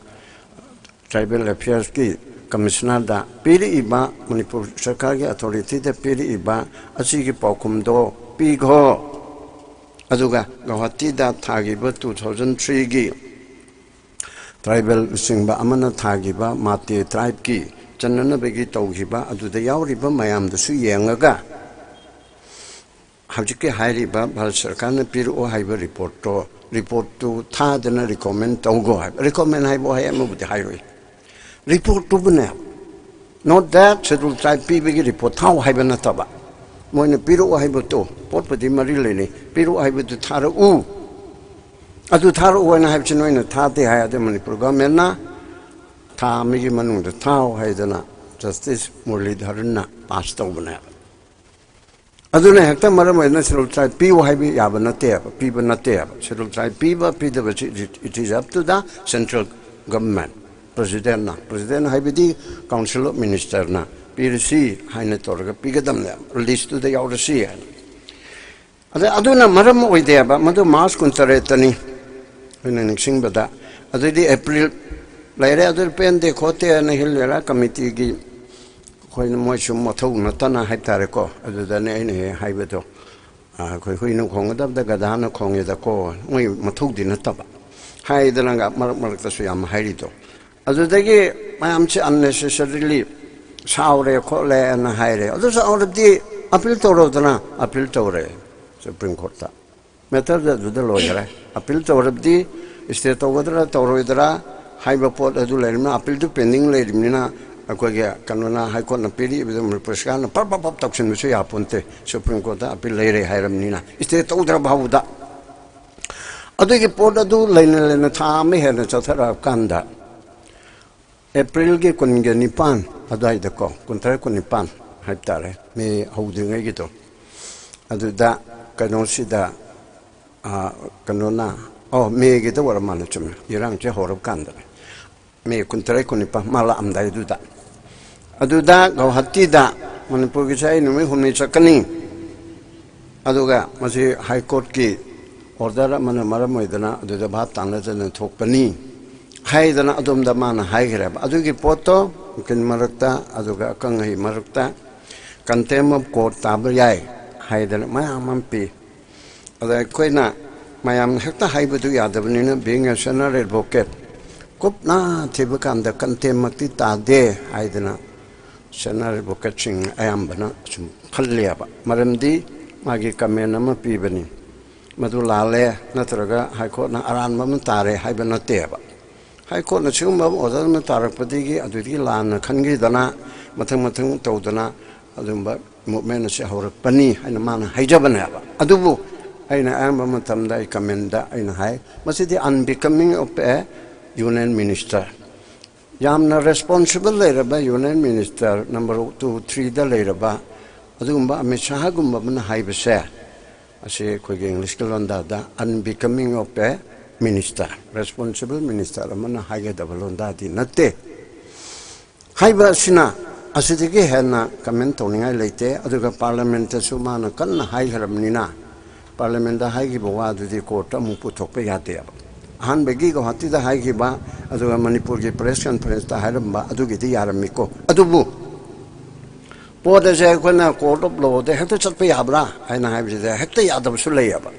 Tribal Affairsꯀꯤ Commissionerꯗ ꯄꯤꯔꯛꯏꯕ, ꯃꯅꯤꯄꯨꯔ ꯁꯔꯀꯥꯔꯒꯤ authorityꯗ ꯄꯤꯔꯛꯏꯕ ꯑꯁꯤꯒꯤ ꯄꯥꯎꯈꯨꯝꯗꯣ ꯄꯤꯈꯣ꯫ ꯑꯗꯨꯒ ꯒꯧꯍꯥꯇꯤꯗ ꯊꯥꯈꯤꯕ two thousand threeꯒꯤ tribal ꯂꯨꯆꯤꯡꯕ ꯑꯃꯅ ꯊꯥꯈꯤꯕ ꯃꯥꯇꯦ tribeꯀꯤ ꯆꯟꯅꯅꯕꯒꯤ ꯇꯧꯈꯤꯕ, ꯑꯗꯨꯗ ꯌꯥꯎꯔꯤꯕ ꯃꯌꯥꯝꯗꯨꯁꯨ ꯌꯦꯡꯉꯒ ꯍꯧꯖꯤꯛꯀꯤ ꯍꯥꯏꯔꯤꯕ ꯚꯥꯔꯠ ꯁꯔꯀꯥꯔꯅ ꯄꯤꯔꯛꯑꯣ ꯍꯥꯏꯕ reportꯇꯣ, reportꯇꯨ ꯊꯥꯗꯅ recommend ꯇꯧꯈꯣ ꯍꯥꯏꯕ꯫ Recommend ꯍꯥꯏꯕ ꯋꯥꯍꯩ ꯑꯃꯕꯨꯗꯤ ꯍꯥꯏꯔꯣꯏ꯫ Reportꯇꯨꯕꯨꯅꯦ, not that Scheduled Tribe ꯄꯤꯕꯒꯤ report ꯊꯥꯎ ꯍꯥꯏꯕ ꯅꯠꯇꯕ, ꯃꯣꯏꯅ ꯄꯤꯔꯛꯑꯣ ꯍꯥꯏꯕꯗꯣ, ꯄꯣꯠꯄꯨꯗꯤ ꯃꯔꯤ ꯂꯩꯅꯩ, ꯄꯤꯔꯛꯑꯣ ꯍꯥꯏꯕꯗꯨ ꯊꯥꯔꯛꯎ, ꯑꯗꯨ ꯊꯥꯔꯛꯑꯣ ꯍꯥꯏꯅ ꯍꯥꯏꯕꯁꯤ ꯅꯣꯏꯅ ꯊꯥꯗꯦ ꯍꯥꯏ꯫ ꯑꯗꯨ ꯃꯅꯤꯄꯨꯔ governmentꯅ ꯊꯥ ꯑꯃꯒꯤ ꯃꯅꯨꯡꯗ ꯊꯥꯎ ꯍꯥꯏꯗꯅ Justice ꯃꯨꯔꯂꯤꯙꯔꯟꯅ pass ꯇꯧꯕꯅꯦꯕ꯫ ꯑꯗꯨꯅ ꯍꯦꯛꯇ ꯃꯔꯝ ꯑꯣꯏꯗꯅ Scheduled Tribe ꯄꯤꯌꯨ ꯍꯥꯏꯕ ꯌꯥꯕ ꯅꯠꯇꯦꯕ, ꯄꯤꯕ ꯅꯠꯇꯦꯕ꯫ Scheduled Tribe ꯄꯤꯕ ꯄꯤꯗꯕꯁꯤ it is up to the central government, presidentꯅ, president ꯍꯥꯏꯕꯗꯤ Council of Ministerꯅ ꯄꯤꯔꯁꯤ ꯍꯥꯏꯅ ꯇꯧꯔꯒ ꯄꯤꯒꯗꯕꯅꯦꯕ, listꯇꯨꯗ ꯌꯥꯎꯔꯁꯤ ꯍꯥꯏꯅ꯫ ꯑꯗ ꯑꯗꯨꯅ ꯃꯔꯝ ꯑꯣꯏꯗꯦꯕ, ꯃꯗꯨ March ꯀꯨꯟꯇꯔꯦꯠꯇꯅꯤ ꯑꯩꯅ ꯅꯤꯡꯁꯤꯡꯕꯗ꯫ ꯑꯗꯨꯗꯤ April ꯂꯩꯔꯦ, ꯑꯗꯨ ꯄꯦꯟꯗꯦ ꯈꯣꯠꯇꯦ ꯍꯥꯏꯅ Hill Area Committeeꯒꯤ ꯑꯩꯈꯣꯏꯅ, ꯃꯣꯏꯁꯨ ꯃꯊꯧ ꯅꯠꯇꯅ ꯍꯥꯏꯇꯥꯔꯦꯀꯣ, ꯑꯗꯨꯗꯅꯦ ꯑꯩꯅ ꯍꯦꯛ ꯍꯥꯏꯕꯗꯣ, ꯑꯩꯈꯣꯏ ꯍꯨꯏꯅ ꯈꯣꯡꯒꯗꯕꯗ ꯒꯙꯥꯅ ꯈꯣꯡꯉꯦꯗꯀꯣ, ꯃꯣꯏ ꯃꯊꯧꯗꯤ ꯅꯠꯇꯕ ꯍꯥꯏꯗꯅ ꯃꯔꯛ ꯃꯔꯛꯇꯁꯨ ꯌꯥꯝ ꯍꯥꯏꯔꯤꯗꯣ꯫ ꯑꯗꯨꯗꯒꯤ ꯃꯌꯥꯝꯁꯦ unnecessarily ꯁꯥꯎꯔꯦ ꯈꯣꯠꯂꯦꯅ ꯍꯥꯏꯔꯦ꯫ ꯑꯗꯨ ꯁꯥꯎꯔꯗꯤ ꯑꯄꯤꯜ ꯇꯧꯔꯣꯗꯅ꯫ ꯑꯄꯤꯜ ꯇꯧꯔꯦ ꯁꯨꯄ꯭ꯔꯤꯝ ꯀꯣꯔꯠꯇ꯫ ꯃꯦꯇꯔꯗ ꯑꯗꯨꯗ ꯂꯣꯏꯈꯔꯦ꯫ ꯑꯄꯤꯜ ꯇꯧꯔꯕꯗꯤ ꯁ꯭ꯇꯦ ꯇꯧꯒꯗ꯭ꯔꯥ ꯇꯧꯔꯣꯏꯗ꯭ꯔꯥ ꯍꯥꯏꯕ ꯄꯣꯠ ꯑꯗꯨ ꯂꯩꯔꯤꯕꯅꯤꯅ, ꯑꯄꯤꯜꯗꯨ ꯄꯦꯟꯗꯤꯡ ꯂꯩꯔꯤꯕꯅꯤꯅ, ꯑꯩꯈꯣꯏꯒꯤ ꯀꯩꯅꯣꯅ, ꯍꯥꯏ ꯀꯣꯔꯠꯅ ꯄꯤꯔꯛꯏꯕꯗꯨ ꯃꯅꯤꯄꯨꯔ ꯁꯔꯀꯥꯔꯅ ꯄꯔꯞ ꯄꯔꯞ ꯄꯔꯞ ꯇꯧꯁꯤꯟꯕꯁꯨ ꯌꯥꯄꯣꯟꯇꯦ꯫ ꯁꯨꯄ꯭ꯔꯤꯝ ꯀꯣꯔꯠꯇ ꯑꯄꯤꯜ ꯂꯩꯔꯦ ꯍꯥꯏꯔꯕꯅꯤꯅ, ꯁ꯭ꯇꯦ ꯇꯧꯗ꯭ꯔ ꯐꯥꯎꯕꯗ꯫ ꯑꯗꯨꯒꯤ ꯄꯣꯠ ꯑꯗꯨ ꯂꯩꯅ ꯂꯩꯅ ꯊꯥ ꯑꯃ ꯍꯦꯟꯅ ꯆꯠꯊꯔꯛꯑꯀꯥꯟꯗ, ꯑꯦꯄ꯭ꯔꯤꯜꯒꯤ ꯀꯨꯟꯒ ꯅꯤꯄꯥꯟ ꯑꯗꯨꯋꯥꯏꯗꯀꯣ, ꯀꯨꯟꯇꯔꯦꯠ ꯀꯨꯟꯅꯤꯄꯥꯟ ꯍꯥꯏꯕ ꯇꯥꯔꯦ, ꯃꯦ ꯍꯧꯗ꯭ꯔꯤꯉꯩꯒꯤꯗꯣ, ꯑꯗꯨꯗ ꯀꯩꯅꯣꯁꯤꯗ, ꯑ, ꯀꯩꯅꯣꯅ, ꯑꯣ, ꯃꯦꯒꯤꯗ ꯑꯣꯏꯔ ꯃꯥꯜꯂꯦ, ꯆꯨꯝꯃꯦ, ꯏꯔꯥꯡꯁꯦ ꯍꯧꯔꯕ ꯀꯥꯟꯗꯅꯦ, ꯃꯦ ꯀꯨꯟꯇꯔꯦꯠ ꯀꯨꯟꯅꯤꯄꯥꯟ ꯃꯥ ꯂꯥꯛꯑꯝꯗꯥꯏꯗꯨꯗ꯫ ꯑꯗꯨꯗ ꯒꯧꯍꯥꯇꯤꯗ ꯃꯅꯤꯄꯨꯔꯒꯤꯁꯦ ꯑꯩ ꯅꯨꯃꯤꯠ ꯍꯨꯝꯅꯤ ꯆꯠꯀꯅꯤ, ꯑꯗꯨꯒ ꯃꯁꯤ ꯍꯥꯏ ꯀꯣꯔꯠꯀꯤ ꯑꯣꯔꯗꯔ ꯑꯃꯅ ꯃꯔꯝ ꯑꯣꯏꯗꯅ ꯑꯗꯨꯗ ꯚꯥꯞ ꯇꯥꯅꯗꯅ ꯊꯣꯛꯄꯅꯤ ꯍꯥꯏꯗꯅ ꯑꯗꯣꯝꯗ ꯃꯥꯅ ꯍꯥꯏꯈ꯭ꯔꯦꯕ꯫ ꯑꯗꯨꯒꯤ ꯄꯣꯠꯇꯣ ꯎꯀꯤꯜ ꯃꯔꯛꯇ, ꯑꯗꯨꯒ ꯑꯈꯪ ꯑꯍꯩ ꯃꯔꯛꯇ contempt of court ꯇꯥꯕ ꯌꯥꯏ ꯍꯥꯏꯗꯅ ꯃꯌꯥꯝ ꯑꯃ ꯄꯤ꯫ ꯑꯗ ꯑꯩꯈꯣꯏꯅ ꯃꯌꯥꯝꯅ ꯍꯦꯛꯇ ꯍꯥꯏꯕꯗꯨ ꯌꯥꯗꯕꯅꯤꯅ, being a senior advocate, ꯀꯨꯞꯅ ꯊꯤꯕ ꯀꯥꯟꯗ contempt ꯃꯛꯇꯤ ꯇꯥꯗꯦ ꯍꯥꯏꯗꯅ senior advocate ꯁꯤꯡ ꯑꯌꯥꯝꯕꯅ ꯁꯨꯝ ꯈꯜꯂꯦꯕ꯫ ꯃꯔꯝꯗꯤ ꯃꯥꯒꯤ comment ꯑꯃ ꯄꯤꯕꯅꯤ, ꯃꯗꯨ ꯂꯥꯜꯂꯦ ꯅꯠꯇ꯭ꯔꯒ ꯍꯥꯏ ꯀꯣꯔꯠꯅ ꯑꯔꯥꯟꯕ ꯑꯃ ꯇꯥꯔꯦ ꯍꯥꯏꯕ ꯅꯠꯇꯦꯕ꯫ ꯍꯥꯏ ꯀꯣꯔꯠꯅ ꯁꯤꯒꯨꯝꯕ ꯑꯣꯔꯗꯔ ꯑꯃ ꯇꯥꯔꯛꯄꯗꯒꯤ ꯑꯗꯨꯗꯒꯤ ꯂꯥꯟꯅ ꯈꯟꯈꯤꯗꯅ ꯃꯊꯪ ꯃꯊꯪ ꯇꯧꯗꯅ ꯑꯗꯨꯝꯕ movement ꯑꯁꯤ ꯍꯧꯔꯛꯄꯅꯤ ꯍꯥꯏꯅ ꯃꯥꯅ ꯍꯥꯏꯖꯕꯅꯦꯕ꯫ ꯑꯗꯨꯕꯨ ꯑꯩꯅ ꯑꯌꯥꯝꯕ ꯃꯇꯝꯗ ꯑꯩ comment ꯗ ꯑꯩꯅ ꯍꯥꯏ, ꯃꯁꯤꯗꯤ unbecoming of a union minister꯫ ꯌꯥꯝꯅ responsible ꯂꯩꯔꯕ union minister number two, three ꯗ ꯂꯩꯔꯕ ꯑꯗꯨꯒꯨꯝꯕ ꯑꯃꯤꯠ ꯁꯥꯍꯒꯨꯝꯕ ꯑꯃꯅ ꯍꯥꯏꯕꯁꯦ, ꯑꯁꯤ ꯑꯩꯈꯣꯏꯒꯤ English ꯀꯤ ꯂꯣꯟꯗꯥꯗ unbecoming of a minister, responsible minister ꯑꯃꯅ ꯍꯥꯏꯒꯗꯕ ꯂꯣꯟꯗꯥꯗꯤ ꯅꯠꯇꯦ꯫ ꯍꯥꯏꯕ ꯑꯁꯤꯅ ꯑꯁꯤꯗꯒꯤ ꯍꯦꯟꯅ comment ꯇꯧꯅꯤꯡꯉꯥꯏ ꯂꯩꯇꯦ꯫ ꯑꯗꯨꯒ Parliament ꯇꯁꯨ ꯃꯥꯅ ꯀꯟꯅ ꯍꯥꯏꯈ꯭ꯔꯕꯅꯤꯅ, Parliament ꯇ ꯍꯥꯏꯈꯤꯕ ꯋꯥꯗꯨꯗꯤ court ꯇ ꯑꯃꯨꯛ ꯄꯨꯊꯣꯛꯄ ꯌꯥꯗꯦꯕ꯫ ꯑꯍꯥꯟꯕꯒꯤ ꯒꯧꯍꯥꯇꯤꯗ ꯍꯥꯏꯈꯤꯕ, ꯑꯗꯨꯒ ꯃꯅꯤꯄꯨꯔꯒꯤ press conference ꯇ ꯍꯥꯏꯔꯝꯕ, ꯑꯗꯨꯒꯤꯗꯤ ꯌꯥꯔꯝꯃꯤꯀꯣ꯫ ꯑꯗꯨꯕꯨ ꯄꯣꯠ ꯑꯁꯦ ꯑꯩꯈꯣꯏꯅ court of law ꯗ ꯍꯦꯛꯇ ꯆꯠꯄ ꯌꯥꯕ꯭ꯔꯥ ꯍꯥꯏꯅ ꯍꯥꯏꯕꯁꯤꯗ ꯍꯦꯛꯇ ꯌꯥꯗꯕꯁꯨ ꯂꯩꯌꯦꯕ꯫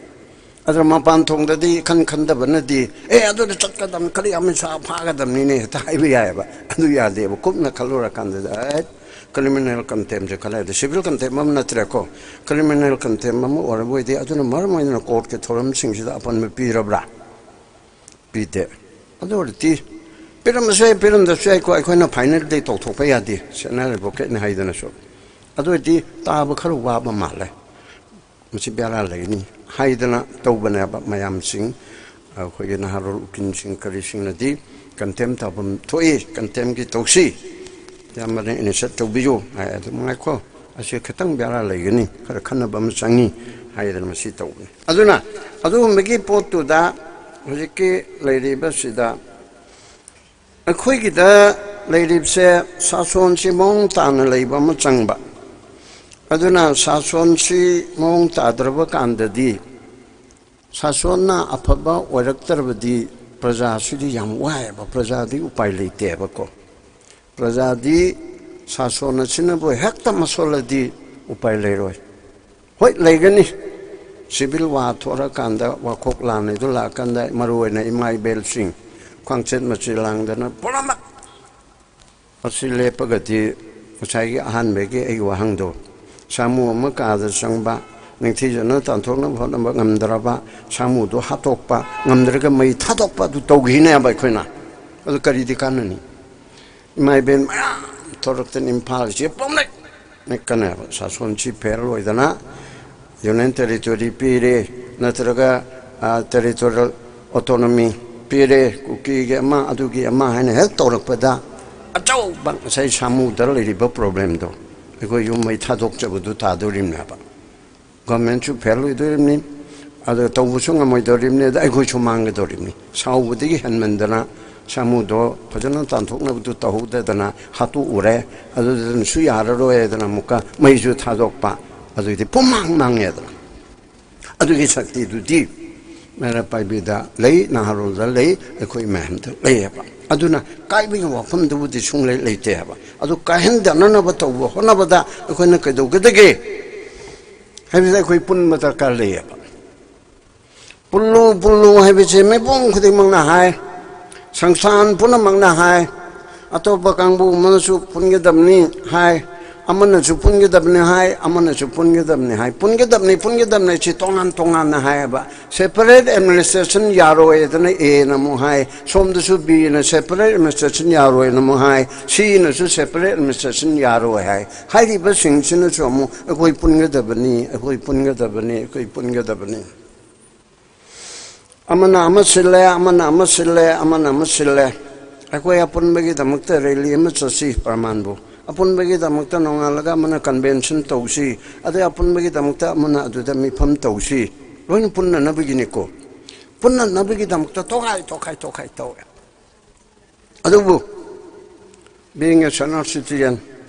ꯑꯗꯨꯅ ꯃꯄꯥꯟ ꯊꯣꯡꯗꯗꯤ ꯏꯈꯟ ꯈꯟꯗꯕꯅꯗꯤ, "ꯑꯦ, ꯑꯗꯨꯗ ꯆꯠꯀꯗꯕꯅꯤ, ꯈꯔ ꯌꯥꯝꯅ ꯁꯥ ꯐꯥꯒꯗꯕꯅꯤꯅꯦ" ꯍꯦꯛꯇ ꯍꯥꯏꯕ ꯌꯥꯏꯑꯕ꯫ ꯑꯗꯨ ꯌꯥꯗꯦꯕ꯫ ꯀꯨꯞꯅ ꯈꯜꯂꯨꯔꯀꯥꯟꯗꯗꯤ, ꯑꯦ, ꯀ꯭ꯔꯤꯃꯤꯅꯦꯜ ꯀꯟꯇꯦꯝꯁꯦ ꯈꯜꯂꯗꯤ, ꯁꯤꯚꯤꯜ ꯀꯟꯇꯦꯝ ꯑꯃ ꯅꯠꯇ꯭ꯔꯦꯀꯣ, ꯀ꯭ꯔꯤꯃꯤꯅꯦꯜ ꯀꯟꯇꯦꯝ ꯑꯃ ꯑꯣꯏꯔꯕ ꯑꯣꯏꯗꯤ, ꯑꯗꯨꯅ ꯃꯔꯝ ꯑꯣꯏꯗꯅ ꯀꯣꯔꯠꯀꯤ ꯊꯧꯔꯝꯁꯤꯡꯁꯤꯗ ꯑꯄꯟꯕ ꯄꯤꯔꯕ꯭ꯔꯥ? ꯄꯤꯗꯦ꯫ ꯑꯗꯨ ꯑꯣꯏꯔꯗꯤ ꯄꯤꯔꯝꯕꯁꯨ ꯌꯥꯏ, ꯄꯤꯔꯝꯗꯕꯁꯨ ꯌꯥꯏꯀꯣ, ꯑꯩꯈꯣꯏꯅ ꯐꯥꯏꯅꯦꯜꯗꯤ ꯇꯧꯊꯣꯛꯄ ꯌꯥꯗꯦ, ꯁꯦꯅꯤꯌꯔ ꯑꯦꯗꯚꯣꯀꯦꯠꯅꯤ ꯍꯥꯏꯗꯅꯁꯨ꯫ ꯑꯗꯨ ꯑꯣꯏꯔꯗꯤ ꯇꯥꯕ ꯈꯔ ꯋꯥꯕ ꯃꯥꯜꯂꯦ, ꯃꯁꯤ ꯕꯦꯔꯥ ꯂꯩꯒꯅꯤ ꯍꯥꯏꯗꯅ ꯇꯧꯕꯅꯦꯕ꯫ ꯃꯌꯥꯝꯁꯤꯡ, ꯑꯩꯈꯣꯏꯒꯤ ꯅꯍꯥꯔꯣꯜ ꯎꯀꯤꯜꯁꯤꯡ ꯀꯔꯤꯁꯤꯡꯅꯗꯤ ꯀꯟꯇꯦꯝ ꯇꯥꯐꯝ ꯊꯣꯛꯏ, ꯀꯟꯇꯦꯝꯒꯤ ꯇꯧꯁꯤ, ꯌꯥꯝꯕꯅ ꯏꯅꯤꯁꯤꯌꯦꯠ ꯇꯧꯕꯤꯌꯨ ꯍꯥꯏ꯫ ꯑꯗꯨꯝ ꯉꯥꯏꯈꯣ, ꯑꯁꯤ ꯈꯤꯇꯪ ꯕꯦꯔꯥ ꯂꯩꯒꯅꯤ, ꯈꯔ ꯈꯟꯅꯕ ꯑꯃ ꯆꯪꯉꯤ ꯍꯥꯏꯗꯅ ꯃꯁꯤ ꯇꯧꯕꯅꯤ꯫ ꯑꯗꯨꯅ ꯑꯗꯨꯒꯨꯝꯕꯒꯤ ꯄꯣꯠꯇꯨꯗ ꯍꯧꯖꯤꯛꯀꯤ ꯂꯩꯔꯤꯕꯁꯤꯗ ꯑꯩꯈꯣꯏꯒꯤꯗ ꯂꯩꯔꯤꯕꯁꯦ ꯁꯥꯁꯣꯟꯁꯤ ꯃꯑꯣꯡ ꯇꯥꯅ ꯂꯩꯕ ꯑꯃ ꯆꯪꯕ꯫ ꯑꯗꯨꯅ ꯁꯥꯁꯣꯟꯁꯤ ꯃꯑꯣꯡ ꯇꯥꯗ꯭ꯔꯕ ꯀꯥꯟꯗꯗꯤ, ꯁꯥꯁꯣꯟꯅ ꯑꯐꯕ ꯑꯣꯏꯔꯛꯇ꯭ꯔꯕꯗꯤ ꯄ꯭ꯔꯖꯥꯁꯤꯗꯤ ꯌꯥꯝ ꯋꯥꯏꯑꯦꯕ, ꯄ꯭ꯔꯖꯥꯗꯤ ꯎꯄꯥꯏ ꯂꯩꯇꯦꯕꯀꯣ꯫ ꯄ꯭ꯔꯖꯥꯗꯤ ꯁꯥꯁꯣꯟ ꯑꯁꯤꯅꯕꯨ ꯍꯦꯛꯇ ꯃꯁꯣꯜꯂꯗꯤ ꯎꯄꯥꯏ ꯂꯩꯔꯣꯏ꯫ ꯍꯣꯏ, ꯂꯩꯒꯅꯤ꯫ ꯁꯤꯚꯤꯜ ꯋꯥꯔ ꯊꯣꯛꯂꯀꯥꯟꯗ, ꯋꯥꯈꯣꯛ ꯂꯥꯟꯅꯤꯗꯨ ꯂꯥꯛꯑꯀꯥꯟꯗ, ꯃꯔꯨꯑꯣꯏꯅ ꯏꯃꯥ ꯏꯕꯦꯜꯁꯤꯡ ꯈ꯭ꯋꯥꯡꯆꯦꯠ ꯃꯆꯦ ꯂꯥꯡꯗꯅ ꯄꯨꯝꯅꯃꯛ ꯑꯁꯤ ꯂꯦꯞꯄꯒꯗꯤ, ꯉꯁꯥꯏꯒꯤ ꯑꯍꯥꯟꯕꯒꯤ ꯑꯩꯒꯤ ꯋꯥꯍꯪꯗꯣ, ꯁꯥꯃꯨ ꯑꯃ ꯀꯥꯗ ꯆꯪꯕ, ꯅꯤꯡꯊꯤꯖꯅ ꯇꯥꯟꯊꯣꯛꯅꯕ ꯍꯣꯠꯅꯕ ꯉꯝꯗ꯭ꯔꯕ, ꯁꯥꯃꯨꯗꯣ ꯍꯥꯠꯇꯣꯛꯄ, ꯉꯝꯗ꯭ꯔꯒ ꯃꯩ ꯊꯥꯗꯣꯛꯄ, ꯑꯗꯨ ꯇꯧꯈꯤꯅꯦꯕ ꯑꯩꯈꯣꯏꯅ꯫ ꯑꯗꯨ ꯀꯔꯤꯗꯤ ꯀꯥꯟꯅꯅꯤ? ꯏꯃꯥ ꯏꯕꯦꯟ ꯃꯌꯥꯝ ꯊꯣꯔꯛꯇꯅ ꯏꯝꯐꯥꯜꯁꯦ ꯄꯨꯝꯅꯃꯛ ꯀꯅꯥꯕ ꯁꯥꯁꯣꯟꯁꯤ ꯐꯦꯜ ꯑꯣꯏꯗꯅ ꯌꯨꯅꯤꯌꯟ ꯇꯦꯔꯤꯇꯣꯔꯤ ꯄꯤꯔꯦ, ꯅꯠꯇ꯭ꯔꯒ, ꯑ, ꯇꯦꯔꯤꯇꯣꯔꯤꯌꯦꯜ ꯑꯣꯇꯣꯅꯣꯃꯤ ꯄꯤꯔꯦ, ꯀꯨꯀꯤꯒꯤ ꯑꯃ, ꯑꯗꯨꯒꯤ ꯑꯃ ꯍꯥꯏꯅ ꯍꯦꯛ ꯇꯧꯔꯛꯄꯗ, ꯑꯆꯧꯕ ꯉꯁꯥꯏ ꯁꯥꯃꯨꯗ ꯂꯩꯔꯤꯕ ꯄ꯭ꯔꯣꯕ꯭ꯂꯦꯝꯗꯣ ꯑꯩꯈꯣꯏ ꯌꯨꯝ ꯃꯩ ꯊꯥꯗꯣꯛꯆꯕꯗꯨ ꯇꯥꯗꯣꯔꯤꯕꯅꯦꯕ꯫ ꯒꯣꯔꯃꯦꯟꯁꯨ ꯐꯦꯜ ꯑꯣꯏꯗꯣꯔꯤꯕꯅꯤ, ꯑꯗꯨꯒ ꯇꯧꯕꯁꯨ ꯉꯝꯃꯣꯏꯗꯧꯔꯤꯕꯅꯤ, ꯑꯗ ꯑꯩꯈꯣꯏꯁꯨ ꯃꯥꯡꯒꯗꯧꯔꯤꯕꯅꯤ꯫ ꯁꯥꯎꯕꯗꯒꯤ ꯍꯦꯟꯃꯟꯗꯅ ꯁꯥꯃꯨꯗꯣ ꯐꯖꯅ ꯇꯥꯟꯊꯣꯛꯅꯕꯗꯨ ꯇꯧꯍꯧꯗꯗꯅ ꯍꯥꯠꯇꯣꯛꯎꯔꯦ꯫ ꯑꯗꯨꯗꯨꯅꯁꯨ ꯌꯥꯔꯔꯣꯏ ꯍꯥꯏꯗꯅ ꯑꯃꯨꯛꯀ ꯃꯩꯁꯨ ꯊꯥꯗꯣꯛꯄ, ꯑꯗꯨꯗꯤ ꯄꯨꯝꯃꯥꯡ ꯃꯥꯡꯉꯦꯗꯅ꯫ ꯑꯗꯨꯒꯤ ꯁꯛꯇꯤꯗꯨꯗꯤ ꯃꯩꯔꯥ ꯄꯥꯏꯕꯤꯗ ꯂꯩ, ꯅꯍꯥꯔꯣꯜꯗ ꯂꯩ, ꯑꯩꯈꯣꯏ ꯃꯌꯥꯝꯗ ꯂꯩꯌꯦꯕ꯫ ꯑꯗꯨꯅ ꯀꯥꯏꯕꯒꯤ ꯋꯥꯐꯝꯗꯨꯕꯨꯗꯤ ꯁꯨꯡꯂꯩ ꯂꯩꯇꯦ ꯍꯥꯏꯕ꯫ ꯑꯗꯨ ꯀꯥꯏꯍꯟꯗꯅꯅꯕ ꯇꯧꯕ ꯍꯣꯠꯅꯕꯗ ꯑꯩꯈꯣꯏꯅ ꯀꯩꯗꯧꯒꯗꯒꯦ ꯍꯥꯏꯕꯁꯤꯗ ꯑꯩꯈꯣꯏ ꯄꯨꯟꯕ ꯗꯔꯀꯥꯔ ꯂꯩꯌꯦꯕ꯫ ꯄꯨꯜꯂꯨ, ꯄꯨꯜꯂꯨ ꯍꯥꯏꯕꯁꯦ ꯃꯤꯄꯨꯝ ꯈꯨꯗꯤꯡꯃꯛꯅ ꯍꯥꯏ, ꯁꯪꯁꯊꯥꯟ ꯄꯨꯝꯅꯃꯛꯅ ꯍꯥꯏ, ꯑꯇꯣꯞꯄ ꯀꯥꯡꯕꯨ ꯑꯃꯅꯁꯨ ꯄꯨꯟꯒꯗꯕꯅꯤ ꯍꯥꯏ, ꯑꯃꯅꯁꯨ ꯄꯨꯟꯒꯗꯕꯅꯤ ꯍꯥꯏ, ꯑꯃꯅꯁꯨ ꯄꯨꯟꯒꯗꯕꯅꯤ ꯍꯥꯏ꯫ ꯄꯨꯟꯒꯗꯕꯅꯤ, ꯄꯨꯟꯒꯗꯕꯅꯤ ꯁꯤ ꯇꯣꯉꯥꯟ ꯇꯣꯉꯥꯟꯅ ꯍꯥꯏꯌꯦꯕ꯫ Separate administration ꯌꯥꯔꯣꯏꯗꯅ Aꯅ ꯑꯃꯨꯛ ꯍꯥꯏ, ꯁꯣꯝꯗꯁꯨ Bꯅ separate administration ꯌꯥꯔꯣꯏꯅ ꯑꯃꯨꯛ ꯍꯥꯏ, Cꯅꯁꯨ separate administration ꯌꯥꯔꯣꯏ ꯍꯥꯏ꯫ ꯍꯥꯏꯔꯤꯕꯁꯤꯡꯁꯤꯅꯁꯨ ꯑꯃꯨꯛ ꯑꯩꯈꯣꯏ ꯄꯨꯟꯒꯗꯕꯅꯤ, ꯑꯩꯈꯣꯏ ꯄꯨꯟꯒꯗꯕꯅꯤ, ꯑꯩꯈꯣꯏ ꯄꯨꯟꯒꯗꯕꯅꯤ꯫ ꯑꯃꯅ ꯑꯃ ꯁꯤꯜꯂꯦ, ꯑꯃꯅ ꯑꯃ ꯁꯤꯜꯂꯦ, ꯑꯃꯅ ꯑꯃ ꯁꯤꯜꯂꯦ꯫ ꯑꯩꯈꯣꯏ ꯑꯄꯨꯟꯕꯒꯤꯗꯃꯛꯇ rally ꯑꯃ ꯆꯠꯁꯤ, ꯄ꯭ꯔꯃꯥꯟꯕꯨ꯫ ꯑꯄꯨꯟꯕꯒꯤꯗꯃꯛꯇ ꯅꯣꯡꯉꯥꯜꯂꯒ ꯑꯃꯅ convention ꯇꯧꯁꯤ, ꯑꯗꯩ ꯑꯄꯨꯟꯕꯒꯤꯗꯃꯛꯇ ꯑꯃꯅ ꯑꯗꯨꯗ ꯃꯤꯐꯝ ꯇꯧꯁꯤ꯫ ꯂꯣꯏꯅ ꯄꯨꯟꯅꯅꯕꯒꯤꯅꯤꯀꯣ꯫ ꯄꯨꯟꯅꯅꯕꯒꯤꯗꯃꯛꯇ ꯇꯣꯈꯥꯏ, ꯇꯣꯈꯥꯏ, ꯇꯣꯈꯥꯏ ꯇꯧꯋꯦ꯫ ꯑꯗꯨꯕꯨ being a senior citizen,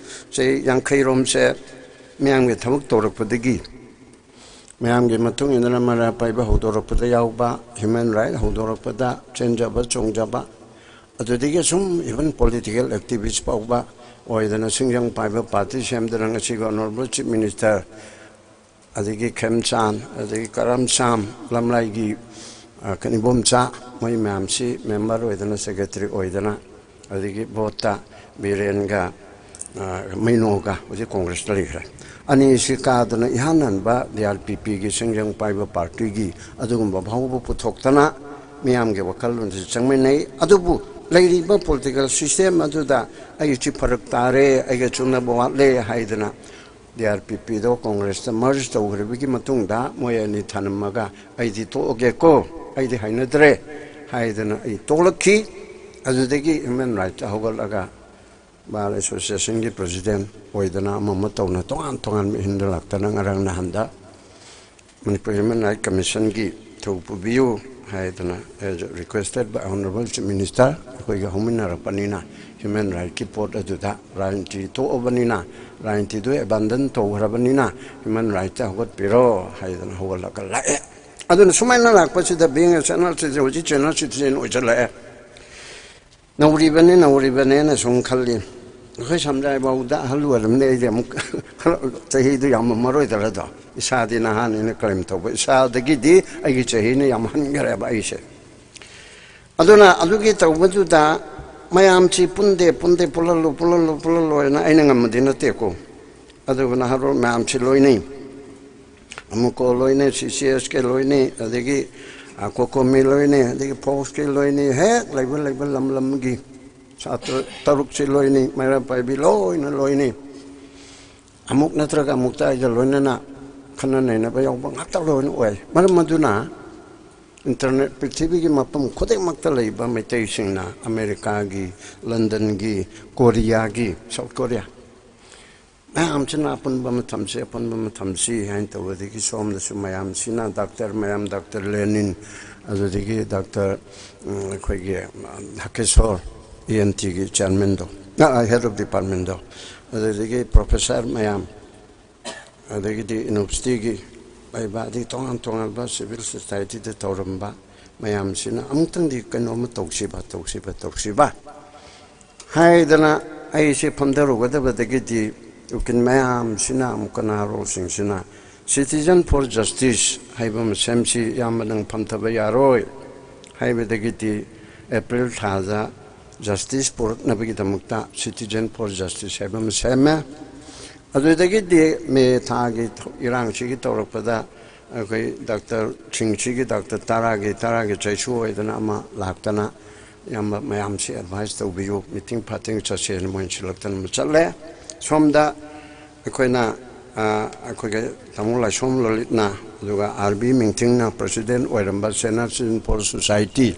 ꯆꯍꯤ ꯌꯥꯡꯈꯩꯔꯣꯝꯁꯦ ꯃꯤꯌꯥꯝꯒꯤ ꯊꯕꯛ ꯇꯧꯔꯛꯄꯗꯒꯤ, ꯃꯌꯥꯝꯒꯤ ꯃꯇꯨꯡ ꯏꯟꯅ ꯃꯔꯥ ꯄꯥꯏꯕ ꯍꯧꯗꯣꯔꯛꯄꯗ ꯌꯥꯎꯕ, human right ꯍꯧꯗꯣꯔꯛꯄꯗ ꯆꯦꯟꯖꯕ ꯆꯣꯡꯖꯕ, ꯑꯗꯨꯗꯒꯤ ꯁꯨꯝ even political activist ꯐꯥꯎꯕ ꯑꯣꯏꯗꯅ ꯁꯤꯡꯖꯪ ꯄꯥꯏꯕ party ꯁꯦꯝꯗꯅ ꯉꯁꯤꯒꯤ honourable chief minister, ꯑꯗꯒꯤ ꯈꯦꯝꯆꯥꯟ, ꯑꯗꯒꯤ ꯀꯔꯝ ꯁꯥꯝ, ꯂꯝꯂꯥꯏꯒꯤ, ꯑ, ꯀꯩꯅꯣ, ꯏꯕꯣꯝꯆꯥ, ꯃꯣꯏ ꯃꯌꯥꯝꯁꯤ member ꯑꯣꯏꯗꯅ, secretary ꯑꯣꯏꯗꯅ, ꯑꯗꯒꯤ voteꯇ ꯕꯤꯔꯦꯟꯒ, ꯑ, ꯃꯩꯅꯣꯒ ꯍꯧꯖꯤꯛ Congressꯇ ꯂꯩꯈ꯭ꯔꯦ꯫ ꯑꯅꯤꯁꯤ ꯀꯥꯗꯅ ꯏꯍꯥꯟ ꯍꯥꯟꯕ D R P Pꯒꯤ ꯁꯤꯡꯖꯪ ꯄꯥꯏꯕ partyꯒꯤ ꯑꯗꯨꯒꯨꯝꯕ ꯐꯥꯎꯕ ꯄꯨꯊꯣꯛꯇꯅ ꯃꯤꯌꯥꯝꯒꯤ ꯋꯥꯈꯜꯂꯣꯟꯁꯤ ꯆꯪꯃꯤꯟꯅꯩ꯫ ꯑꯗꯨꯕꯨ ꯂꯩꯔꯤꯕ political system ꯑꯗꯨꯗ ꯑꯩꯁꯤ ꯐꯔꯛ ꯇꯥꯔꯦ, ꯑꯩꯒ ꯆꯨꯅꯕ ꯋꯥꯠꯂꯦ ꯍꯥꯏꯗꯅ D R P Pꯗꯣ Congressꯇ merge ꯇꯧꯈ꯭ꯔꯕꯒꯤ ꯃꯇꯨꯡꯗ ꯃꯣꯏ ꯑꯅꯤ ꯊꯅꯝꯃꯒ ꯑꯩꯗꯤ ꯇꯣꯛꯑꯒꯦꯀꯣ, ꯑꯩꯗꯤ ꯍꯩꯅꯗ꯭ꯔꯦ ꯍꯥꯏꯗꯅ ꯑꯩ ꯇꯣꯛꯂꯛꯈꯤ꯫ ꯑꯗꯨꯗꯒꯤ human rightꯇ ꯍꯧꯒꯠꯂꯒ Bar Associationꯒꯤ president ꯑꯣꯏꯗꯅ ꯑꯃ ꯑꯃ ꯇꯧꯅ ꯇꯣꯉꯥꯟ ꯇꯣꯉꯥꯟꯕ ꯏꯟꯗ ꯂꯥꯛꯇꯅ ꯉꯔꯥꯡ ꯅꯍꯥꯟꯗ Manipur Human Rights Commissionꯒꯤ ꯊꯧ ꯄꯨꯕꯤꯌꯨ ꯍꯥꯏꯗꯅ, as requested by honourable chief minister, ꯑꯩꯈꯣꯏꯒ ꯍꯧꯃꯤꯟꯅꯔꯛꯄꯅꯤꯅ human rightꯀꯤ ꯄꯣꯠ ꯑꯗꯨꯗ ꯔꯥꯖꯅꯤꯇꯤ ꯇꯣꯛꯑꯕꯅꯤꯅ, ꯔꯥꯖꯅꯤꯇꯤꯗꯨ abandon ꯇꯧꯈ꯭ꯔꯕꯅꯤꯅ human rightꯇ ꯍꯧꯒꯠꯄꯤꯔꯣ ꯍꯥꯏꯗꯅ ꯍꯧꯒꯠꯂꯒ ꯂꯥꯛꯑꯦ꯫ ꯑꯗꯨꯅ ꯁꯨꯃꯥꯏꯅ ꯂꯥꯛꯄꯁꯤꯗ being a senior citizen, ꯍꯧꯖꯤꯛ senior citizen ꯑꯣꯏꯁꯤꯜꯂꯛꯑꯦ꯫ ꯅꯧꯔꯤꯕꯅꯤ, ꯅꯧꯔꯤꯕꯅꯦꯅ ꯁꯨꯝ ꯈꯜꯂꯤ꯫ ꯑꯩꯈꯣꯏ ꯁꯝꯖꯥꯏ ꯐꯥꯎꯗ ꯑꯍꯜ ꯑꯣꯏꯔꯝꯅꯦ꯫ ꯑꯩꯗꯤ ꯑꯃꯨꯛ ꯆꯍꯤꯗꯨ ꯌꯥꯝꯃꯝꯃꯔꯣꯏꯗ꯭ꯔꯗꯣ, ꯏꯁꯥꯗꯤ ꯅꯍꯥꯅꯤꯅ ꯀ꯭ꯂꯦꯝ ꯇꯧꯕ, ꯏꯁꯥꯗꯒꯤꯗꯤ ꯑꯩꯒꯤ ꯆꯍꯤꯅ ꯌꯥꯝ ꯍꯟꯈ꯭ꯔꯦꯕ ꯑꯩꯁꯦ꯫ ꯑꯗꯨꯅ ꯑꯗꯨꯒꯤ ꯇꯧꯕꯗꯨꯗ ꯃꯌꯥꯝꯁꯤ ꯄꯨꯟꯗꯦ ꯄꯨꯟꯗꯦ, ꯄꯨꯜꯍꯜꯂꯨ ꯄꯨꯜꯍꯜꯂꯨ ꯄꯨꯜꯍꯜꯂꯨ ꯍꯥꯏꯅ ꯑꯩꯅ ꯉꯝꯕꯗꯤ ꯅꯠꯇꯦꯀꯣ꯫ ꯑꯗꯨꯕꯨ ꯅꯍꯥꯔꯣꯜ ꯃꯌꯥꯝꯁꯤ ꯂꯣꯏꯅꯩ꯫ ꯑꯃꯨꯀꯣ ꯂꯣꯏꯅꯩ, ꯁꯤ ꯁꯤ ꯑꯦꯁ ꯀꯦ ꯂꯣꯏꯅꯩ, ꯑꯗꯒꯤ ꯀꯣꯀꯣꯃꯤ ꯂꯣꯏꯅꯩ, ꯑꯗꯒꯤ ꯐꯣꯛꯁꯀꯤ ꯂꯣꯏꯅꯩ, ꯍꯦꯛ ꯂꯩꯕ ꯂꯩꯕ ꯂꯝ ꯂꯝꯒꯤ ꯁꯥꯇ꯭ꯔ ꯇꯔꯨꯛꯁꯤ ꯂꯣꯏꯅꯩ, ꯃꯩꯔꯥ ꯄꯥꯏꯕꯤ ꯂꯣꯏꯅ ꯂꯣꯏꯅꯩ꯫ ꯑꯃꯨꯛ ꯅꯠꯇ꯭ꯔꯒ ꯑꯃꯨꯛꯇ ꯑꯩꯒ ꯂꯣꯏꯅꯅ ꯈꯟꯅ ꯅꯩꯅꯕ ꯌꯥꯎꯕ ꯉꯥꯛꯇ ꯂꯣꯏꯅ ꯑꯣꯏ꯫ ꯃꯔꯝ ꯑꯗꯨꯅ ꯏꯟꯇꯔꯅꯦꯠ ꯄ꯭ꯔꯤꯊꯤꯕꯤꯒꯤ ꯃꯐꯝ ꯈꯨꯗꯤꯡꯃꯛꯇ ꯂꯩꯕ ꯃꯩꯇꯩꯁꯤꯡꯅ ꯑꯃꯦꯔꯤꯀꯥꯒꯤ, ꯂꯟꯗꯟꯒꯤ, ꯀꯣꯔꯤꯌꯥꯒꯤ, ꯁꯥꯎꯠ ꯀꯣꯔꯤꯌꯥ ꯃꯌꯥꯝꯁꯤꯅ ꯑꯄꯨꯟꯕ ꯑꯃ ꯊꯝꯁꯤ, ꯑꯄꯨꯟꯕ ꯑꯃ ꯊꯝꯁꯤ ꯍꯥꯏꯅ ꯇꯧꯕꯗꯒꯤ ꯁꯣꯝꯗꯁꯨ ꯃꯌꯥꯝꯁꯤꯅ ꯗꯥꯛꯇꯔ ꯃꯌꯥꯝ, ꯗꯥꯛꯇꯔ ꯂꯦꯅꯤꯟ, ꯑꯗꯨꯗꯒꯤ ꯗꯥꯛꯇꯔ, ꯎꯝ, ꯑꯩꯈꯣꯏꯒꯤ, ꯎꯝ, ꯍꯀꯦꯁꯣꯔ, ꯏ ꯑꯦꯟ ꯇꯤꯒꯤ ꯆꯤꯌꯥꯔꯃꯦꯟꯗꯣ, ꯍꯦꯗ ꯑꯣꯐ ꯗꯤꯄꯥꯔꯠꯃꯦꯟꯗꯣ, ꯑꯗꯨꯗꯒꯤ ꯄ꯭ꯔꯣꯐꯦꯁꯔ ꯃꯌꯥꯝ, ꯑꯗꯒꯤꯗꯤ ꯌꯨꯅꯤꯚꯔꯁꯤꯇꯤꯒꯤ ꯂꯩꯕ, ꯑꯗꯒꯤ ꯇꯣꯉꯥꯟ ꯇꯣꯉꯥꯟꯕ ꯁꯤꯚꯤꯜ ꯁꯣꯁꯥꯏꯇꯤꯗ ꯇꯧꯔꯝꯕ ꯃꯌꯥꯝꯁꯤꯅ ꯑꯃꯨꯛꯇꯪꯗꯤ ꯀꯩꯅꯣꯝꯃ ꯇꯧꯁꯤꯕ, ꯇꯧꯁꯤꯕ, ꯇꯧꯁꯤꯕ ꯍꯥꯏꯗꯅ ꯑꯩꯁꯦ ꯐꯝꯊꯔꯨꯒꯗꯕꯗꯒꯤꯗꯤ ꯎꯀꯤꯜ ꯃꯌꯥꯝꯁꯤꯅ, ꯑꯃꯨꯛꯀ ꯅꯍꯥꯔꯣꯜꯁꯤꯡꯁꯤꯅ Citizen for Justice ꯍꯥꯏꯕ ꯑꯃ ꯁꯦꯝꯁꯤ, ꯏꯌꯥꯝꯕ ꯅꯪ ꯐꯝꯊꯕ ꯌꯥꯔꯣꯏ ꯍꯥꯏꯕꯗꯒꯤꯗꯤ ꯑꯦꯄ꯭ꯔꯤꯜ ꯊꯥꯗ ꯖꯁꯇꯤꯁ ꯄꯨꯔꯛꯅꯕꯒꯤꯗꯃꯛꯇ Citizen for Justice ꯍꯥꯏꯕ ꯑꯃ ꯁꯦꯝꯃꯦ꯫ ꯑꯗꯨꯗꯒꯤꯗꯤ ꯃꯦ ꯊꯥꯒꯤ ꯏꯔꯥꯡꯁꯤꯒꯤ ꯇꯧꯔꯛꯄꯗ ꯑꯩꯈꯣꯏ ꯗꯥꯛꯇꯔꯁꯤꯡꯁꯤꯒꯤ, ꯗꯥꯛꯇꯔ ꯇꯔꯥꯒꯤ, ꯇꯔꯥꯒꯤ ꯆꯩꯁꯨ ꯑꯣꯏꯗꯅ ꯑꯃ ꯂꯥꯛꯇꯅ, "ꯏꯌꯥꯝꯕ, ꯃꯌꯥꯝꯁꯤ ꯑꯦꯗꯚꯥꯏꯁ ꯇꯧꯕꯤꯌꯨ, ꯃꯤꯇꯤꯡ ꯐꯥꯇꯤꯡ ꯆꯠꯁꯦꯅ" ꯃꯣꯏꯅ ꯁꯤꯜꯂꯛꯇꯅ ꯑꯃ ꯆꯠꯂꯦ꯫ ꯁꯣꯝꯗ ꯑꯩꯈꯣꯏꯅ, ꯑ, ꯑꯩꯈꯣꯏꯒꯤ ꯇꯥꯃꯣ ꯂꯥꯏꯁ꯭ꯔꯣꯝ ꯂꯂꯤꯠꯅ, ꯑꯗꯨꯒ ꯑꯥꯔ ꯕꯤ ꯃꯤꯡꯊꯤꯡꯅ ꯄ꯭ꯔꯁꯤꯗꯦꯟ ꯑꯣꯏꯔꯝꯕ senior citizen for society,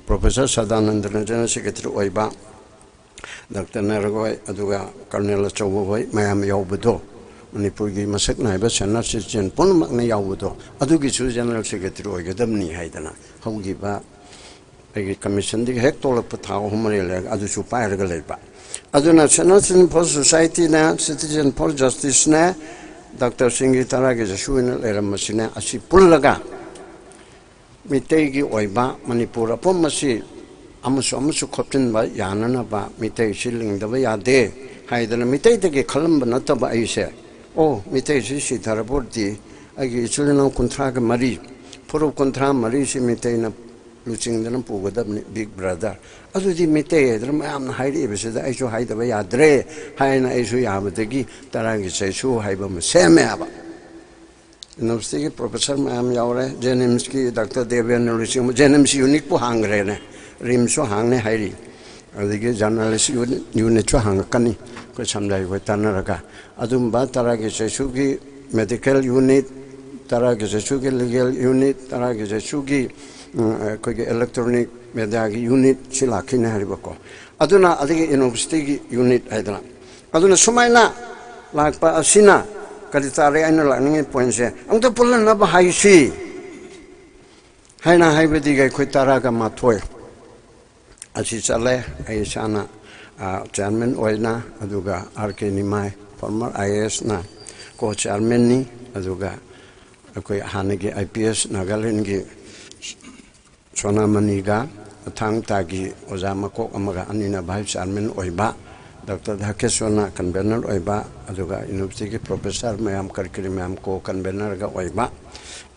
professor ꯁꯗꯥꯅꯟꯗꯅ ꯖꯦꯅꯔꯦꯜ ꯁꯦꯀ꯭ꯔꯦꯇꯔꯤ ꯑꯣꯏꯕ, ꯗꯥꯛꯇꯔ ꯅꯔꯒꯣꯏ, ꯑꯗꯨꯒ ꯀꯔꯅꯦꯜ ꯑꯆꯧꯕ ꯍꯣꯏ ꯃꯌꯥꯝ ꯌꯥꯎꯕꯗꯣ, ꯃꯅꯤꯄꯨꯔꯒꯤ ꯃꯁꯛ ꯅꯥꯏꯕ ꯁꯦꯅꯔ ꯁꯤꯇꯤꯖꯟ ꯄꯨꯝꯅꯃꯛꯅ ꯌꯥꯎꯕꯗꯣ, ꯑꯗꯨꯒꯤꯁꯨ ꯖꯦꯅꯔꯦꯜ ꯁꯦꯀ꯭ꯔꯦꯇꯔꯤ ꯑꯣꯏꯒꯗꯕꯅꯤ ꯍꯥꯏꯗꯅ ꯍꯧꯈꯤꯕ ꯑꯩꯒꯤ ꯀꯃꯤꯁꯟꯗꯒꯤ ꯍꯦꯛ ꯊꯣꯛꯂꯛꯄ ꯊꯥ ꯑꯍꯨꯝ ꯃꯔꯤ ꯂꯩꯔꯒ ꯑꯗꯨꯁꯨ ꯄꯥꯏꯔꯒ ꯂꯩꯕ꯫ ꯑꯗꯨꯅ ꯁꯦꯅꯔ ꯁꯤꯇꯤꯖꯟ ꯐꯣꯔ ꯁꯣꯁꯥꯏꯇꯤꯅꯦ, ꯁꯤꯇꯤꯖꯟ ꯐꯣꯔ ꯖꯁꯇꯤꯁꯅꯦ, ꯗꯥꯛꯇꯔꯁꯤꯡꯒꯤ ꯇꯔꯥꯒꯤ ꯆꯩꯁꯨ ꯑꯣꯏꯅ ꯂꯩꯔꯝꯕꯁꯤꯅꯦ, ꯑꯁꯤ ꯄꯨꯜꯂꯒ ꯃꯤꯇꯩꯒꯤ ꯑꯣꯏꯕ ꯃꯅꯤꯄꯨꯔ ꯑꯄꯨꯝꯕꯁꯤ ꯑꯃꯁꯨ ꯑꯃꯁꯨ ꯈꯣꯞꯆꯤꯟꯕ ꯌꯥꯅꯅꯕ ꯃꯤꯇꯩꯁꯤ ꯂꯤꯡꯗꯕ ꯌꯥꯗꯦ ꯍꯥꯏꯗꯅ ꯃꯤꯇꯩꯗꯒꯤ ꯈꯜꯂꯝꯕ ꯅꯠꯇꯕ ꯑꯩꯁꯦ, ꯑꯣ, ꯃꯤꯇꯩꯁꯤ ꯁꯤꯊꯔꯕ ꯑꯣꯏꯔꯗꯤ ꯑꯩꯒꯤ ꯏꯆꯤꯜ ꯏꯅꯥꯎ ꯀꯨꯟꯊ꯭ꯔꯥꯒ ꯃꯔꯤ, ꯐꯨꯔꯨꯞ ꯀꯨꯟꯊ꯭ꯔꯥ ꯃꯔꯤꯁꯤ ꯃꯤꯇꯩꯅ ꯂꯨꯆꯤꯡꯗꯅ ꯄꯨꯒꯗꯕꯅꯤ, big brother꯫ ꯑꯗꯨꯗꯤ ꯃꯤꯇꯩ ꯍꯥꯏꯗꯅ ꯃꯌꯥꯝꯅ ꯍꯥꯏꯔꯛꯏꯕꯁꯤꯗ ꯑꯩꯁꯨ ꯍꯥꯏꯗꯕ ꯌꯥꯗ꯭ꯔꯦ ꯍꯥꯏꯅ ꯑꯩꯁꯨ ꯌꯥꯕꯗꯒꯤ ꯇꯔꯥꯒꯤ ꯆꯩꯁꯨ ꯍꯥꯏꯕ ꯑꯃ ꯁꯦꯝꯃꯦ ꯍꯥꯏꯕ꯫ ꯌꯨꯅꯤꯚꯔꯁꯤꯇꯤꯒꯤ ꯄ꯭ꯔꯣꯐꯦꯁꯔ ꯃꯌꯥꯝ ꯌꯥꯎꯔꯦ, ꯖꯦꯅꯤꯝꯁꯀꯤ ꯗꯥꯛꯇꯔ ꯗꯦꯕꯦꯟꯗ꯭ꯔ ꯂꯨꯆꯤꯡꯕ, ꯖꯦꯅꯤꯝꯁ ꯌꯨꯅꯤꯠꯄꯨ ꯍꯥꯡꯈ꯭ꯔꯦꯅꯦ, ꯔꯤꯝꯁꯁꯨ ꯍꯥꯡꯅꯤ ꯍꯥꯏꯔꯤ, ꯑꯗꯒꯤ ꯖꯔꯅꯥꯂꯤꯁ ꯌꯨꯅꯤꯠ, ꯌꯨꯅꯤꯠꯁꯨ ꯍꯥꯡꯉꯛꯀꯅꯤ, ꯑꯩꯈꯣꯏ ꯁꯝꯖꯥꯏ ꯍꯣꯏ ꯇꯥꯟꯅꯔꯒ꯫ ꯑꯗꯨꯝꯕ ꯇꯔꯥꯒꯤ ꯆꯩꯁꯨꯒꯤ ꯃꯦꯗꯤꯀꯦꯜ ꯌꯨꯅꯤꯠ, ꯇꯔꯥꯒꯤ ꯆꯩꯁꯨꯒꯤ ꯂꯤꯒꯦꯜ ꯌꯨꯅꯤꯠ, ꯇꯔꯥꯒꯤ ꯆꯩꯁꯨꯒꯤ, ꯎꯝ, ꯑꯩꯈꯣꯏꯒꯤ ꯏꯂꯦꯛꯇ꯭ꯔꯣꯅꯤꯛ ꯃꯦꯗꯤꯌꯥꯒꯤ ꯌꯨꯅꯤꯠ ꯁꯤ ꯂꯥꯛꯈꯤꯅꯤ ꯍꯥꯏꯔꯤꯕꯀꯣ꯫ ꯑꯗꯨꯅ ꯑꯗꯒꯤ ꯌꯨꯅꯤꯚꯔꯁꯤꯇꯤꯒꯤ ꯌꯨꯅꯤꯠ ꯍꯥꯏꯗꯅ꯫ ꯑꯗꯨꯅ ꯁꯨꯃꯥꯏꯅ ꯂꯥꯛꯄ ꯑꯁꯤꯅ ꯀꯔꯤ ꯇꯥꯔꯦ? ꯑꯩꯅ ꯂꯥꯛꯅꯤꯡꯉꯤ ꯄꯣꯏꯟꯁꯦ ꯑꯃꯨꯛꯇ ꯄꯨꯜꯍꯟꯅꯕ ꯍꯥꯏꯁꯤ ꯍꯥꯏꯅ ꯍꯥꯏꯕꯗꯤ ꯑꯩꯈꯣꯏ ꯇꯔꯥꯒ ꯃꯥꯊꯣꯏ ꯑꯁꯤ ꯆꯠꯂꯦ꯫ ꯑꯩ ꯏꯁꯥꯅ, ꯑ, ꯆꯤꯌꯥꯔꯃꯦꯟ ꯑꯣꯏꯅ, ꯑꯗꯨꯒ R K Nimai, former I A ꯑꯦꯁꯅ ꯀꯣ ꯆꯤꯌꯥꯔꯃꯦꯟꯅꯤ, ꯑꯗꯨꯒ ꯑꯩꯈꯣꯏ ꯍꯥꯟꯅꯒꯤ ꯑꯥꯏ ꯄꯤ ꯑꯦꯁ ꯅꯥꯒꯥꯂꯦꯟꯒꯤ ꯁꯣꯅꯥꯃꯅꯤꯒ ꯊꯥꯡ ꯇꯥꯒꯤ ꯑꯣꯖꯥ ꯃꯀꯣꯛ ꯑꯃꯒ ꯑꯅꯤꯅ ꯚꯥꯏꯁ ꯆꯤꯌꯥꯔꯃꯦꯟ ꯑꯣꯏꯕ, ꯗꯥꯛꯇꯔ ꯙꯥꯀꯦꯁꯣꯔꯅ ꯀꯟꯚꯦꯅꯔ ꯑꯣꯏꯕ, ꯑꯗꯨꯒ ꯌꯨꯅꯤꯚꯔꯁꯤꯇꯤꯒꯤ ꯄ꯭ꯔꯣꯐꯦꯁꯔ ꯃꯌꯥꯝ ꯀꯔꯤ ꯀꯔꯤ ꯃꯌꯥꯝ ꯀꯣ ꯀꯟꯚꯦꯅꯔꯒ ꯑꯣꯏꯕ,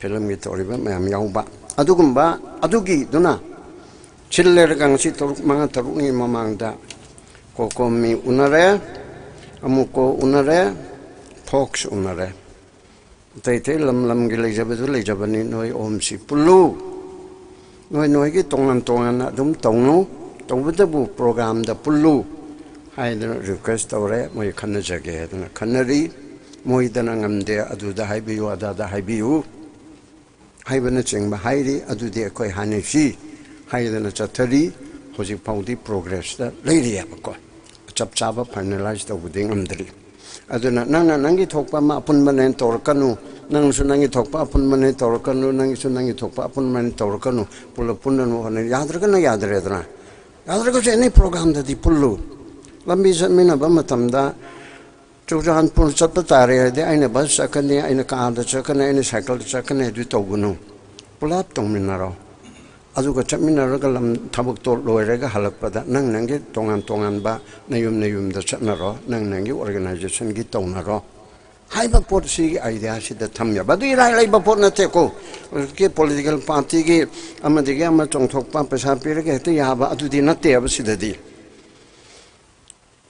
ꯐꯤꯂꯝꯒꯤ ꯇꯧꯔꯤꯕ ꯃꯌꯥꯝ ꯌꯥꯎꯕ, ꯑꯗꯨꯒꯨꯝꯕ ꯑꯗꯨꯒꯤꯗꯨꯅ ꯁꯤꯜ ꯂꯩꯔꯒ ꯉꯁꯤ ꯇꯔꯨꯛ, ꯃꯉꯥ, ꯇꯔꯨꯛꯅꯤ ꯃꯃꯥꯡꯗ ꯀꯣꯀꯣꯃꯤ ꯎꯅꯔꯦ, ꯑꯃꯨꯛꯀꯣ ꯎꯅꯔꯦ, ꯐꯣꯛꯁ ꯎꯅꯔꯦ꯫ ꯑꯇꯩ ꯑꯇꯩ ꯂꯝ ꯂꯝꯒꯤ ꯂꯩꯖꯕꯗꯨ ꯂꯩꯖꯕꯅꯤ, ꯅꯣꯏ ꯑꯍꯨꯝꯁꯤ ꯄꯨꯜꯂꯨ, ꯅꯣꯏ ꯅꯣꯏꯒꯤ ꯇꯣꯉꯥꯟ ꯇꯣꯉꯥꯟꯅ ꯑꯗꯨꯝ ꯇꯧꯅꯨ, ꯇꯧꯕꯇꯕꯨ ꯄ꯭ꯔꯣꯒ꯭ꯔꯥꯝꯗ ꯄꯨꯜꯂꯨ ꯍꯥꯏꯗꯅ ꯔꯤꯀ꯭ꯋꯦꯁ ꯇꯧꯔꯦ꯫ ꯃꯣꯏ ꯈꯟꯅꯖꯒꯦ ꯍꯥꯏꯗꯅ ꯈꯟꯅꯔꯤ, ꯃꯣꯏꯗꯅ ꯉꯝꯗꯦ, ꯑꯗꯨꯗ ꯍꯥꯏꯕꯤꯌꯨ, ꯑꯗꯥꯗ ꯍꯥꯏꯕꯤꯌꯨ ꯍꯥꯏꯕꯅꯆꯤꯡꯕ ꯍꯥꯏꯔꯤ꯫ ꯑꯗꯨꯗꯤ ꯑꯩꯈꯣꯏ ꯍꯥꯟꯅꯁꯤ ꯍꯥꯏꯗꯅ ꯆꯠꯊꯔꯤ꯫ ꯍꯧꯖꯤꯛ ꯐꯥꯎꯗꯤ ꯄ꯭ꯔꯣꯒ꯭ꯔꯦꯁꯇ ꯂꯩꯔꯤꯑꯕꯀꯣ, ꯆꯞ ꯆꯥꯕ ꯐꯥꯏꯅꯦꯂꯥꯏꯁ ꯇꯧꯕꯗꯤ ꯉꯝꯗ꯭ꯔꯤ꯫ ꯑꯗꯨꯅ ꯅꯪꯅ ꯅꯪꯒꯤ ꯊꯣꯛꯄ ꯑꯃ ꯑꯄꯨꯟꯕꯅꯦꯅ ꯇꯧꯔꯛꯀꯅꯨ, ꯅꯪꯁꯨ ꯅꯪꯒꯤ ꯊꯣꯛꯄ ꯑꯄꯨꯟꯕꯅꯦ ꯇꯧꯔꯛꯀꯅꯨ, ꯅꯪꯒꯤꯁꯨ ꯅꯪꯒꯤ ꯊꯣꯛꯄ ꯑꯄꯨꯟꯕꯅꯦ ꯇꯧꯔꯛꯀꯅꯨ, ꯄꯨꯂꯞ ꯄꯨꯟꯅ ꯍꯣꯠꯅꯩ꯫ ꯌꯥꯗ꯭ꯔꯒꯅ ꯌꯥꯗ꯭ꯔꯦꯗꯅ, ꯌꯥꯗ꯭ꯔꯒꯁꯨ ꯑꯦꯅꯤ ꯄ꯭ꯔꯣꯒ꯭ꯔꯥꯝꯗꯗꯤ ꯄꯨꯜꯂꯨ꯫ ꯂꯝꯕꯤ ꯆꯠꯃꯤꯟꯅꯕ ꯃꯇꯝꯗ ꯆꯨꯔꯆꯥꯟꯄꯨꯔ ꯆꯠꯄ ꯇꯥꯔꯦ ꯍꯥꯏꯗꯤ ꯑꯩꯅ ꯕꯁ ꯆꯠꯀꯅꯤ, ꯑꯩꯅ ꯀꯥꯔꯗ ꯆꯠꯀꯅꯤ, ꯑꯩꯅ ꯁꯥꯏꯀꯜꯗ ꯆꯠꯀꯅꯤ ꯍꯥꯏꯗꯨ ꯇꯧꯒꯅꯨ, ꯄꯨꯂꯞ ꯇꯧꯃꯤꯟꯅꯔꯣ꯫ ꯑꯗꯨꯒ ꯆꯠꯃꯤꯟꯅꯔꯒ ꯂꯝ ꯊꯕꯛꯇꯣ ꯂꯣꯏꯔꯒ ꯍꯜꯂꯛꯄꯗ ꯅꯪ ꯅꯪꯒꯤ ꯇꯣꯉꯥꯟ ꯇꯣꯉꯥꯟꯕ ꯅꯌꯨꯝ ꯅꯌꯨꯝꯗ ꯆꯠꯅꯔꯣ, ꯅꯪ ꯅꯪꯒꯤ ꯑꯣꯔꯒꯅꯥꯏꯖꯦꯁꯟꯒꯤ ꯇꯧꯅꯔꯣ ꯍꯥꯏꯕ ꯄꯣꯠꯁꯤꯒꯤ ꯑꯥꯏꯗꯤꯌꯥꯁꯤꯗ ꯊꯝꯃꯦꯕ꯫ ꯑꯗꯨ ꯏꯔꯥꯏ ꯂꯩꯕ ꯄꯣꯠ ꯅꯠꯇꯦꯀꯣ꯫ ꯍꯧꯖꯤꯛꯀꯤ ꯄꯣꯂꯤꯇꯤꯀꯦꯜ ꯄꯥꯔꯇꯤꯒꯤ ꯑꯃꯗꯒꯤ ꯑꯃ ꯆꯣꯡꯊꯣꯛꯄ, ꯄꯩꯁꯥ ꯄꯤꯔꯒ ꯍꯦꯛꯇ ꯌꯥꯕ ꯑꯗꯨꯗꯤ ꯅꯠꯇꯦꯕ꯫ ꯁꯤꯗꯗꯤ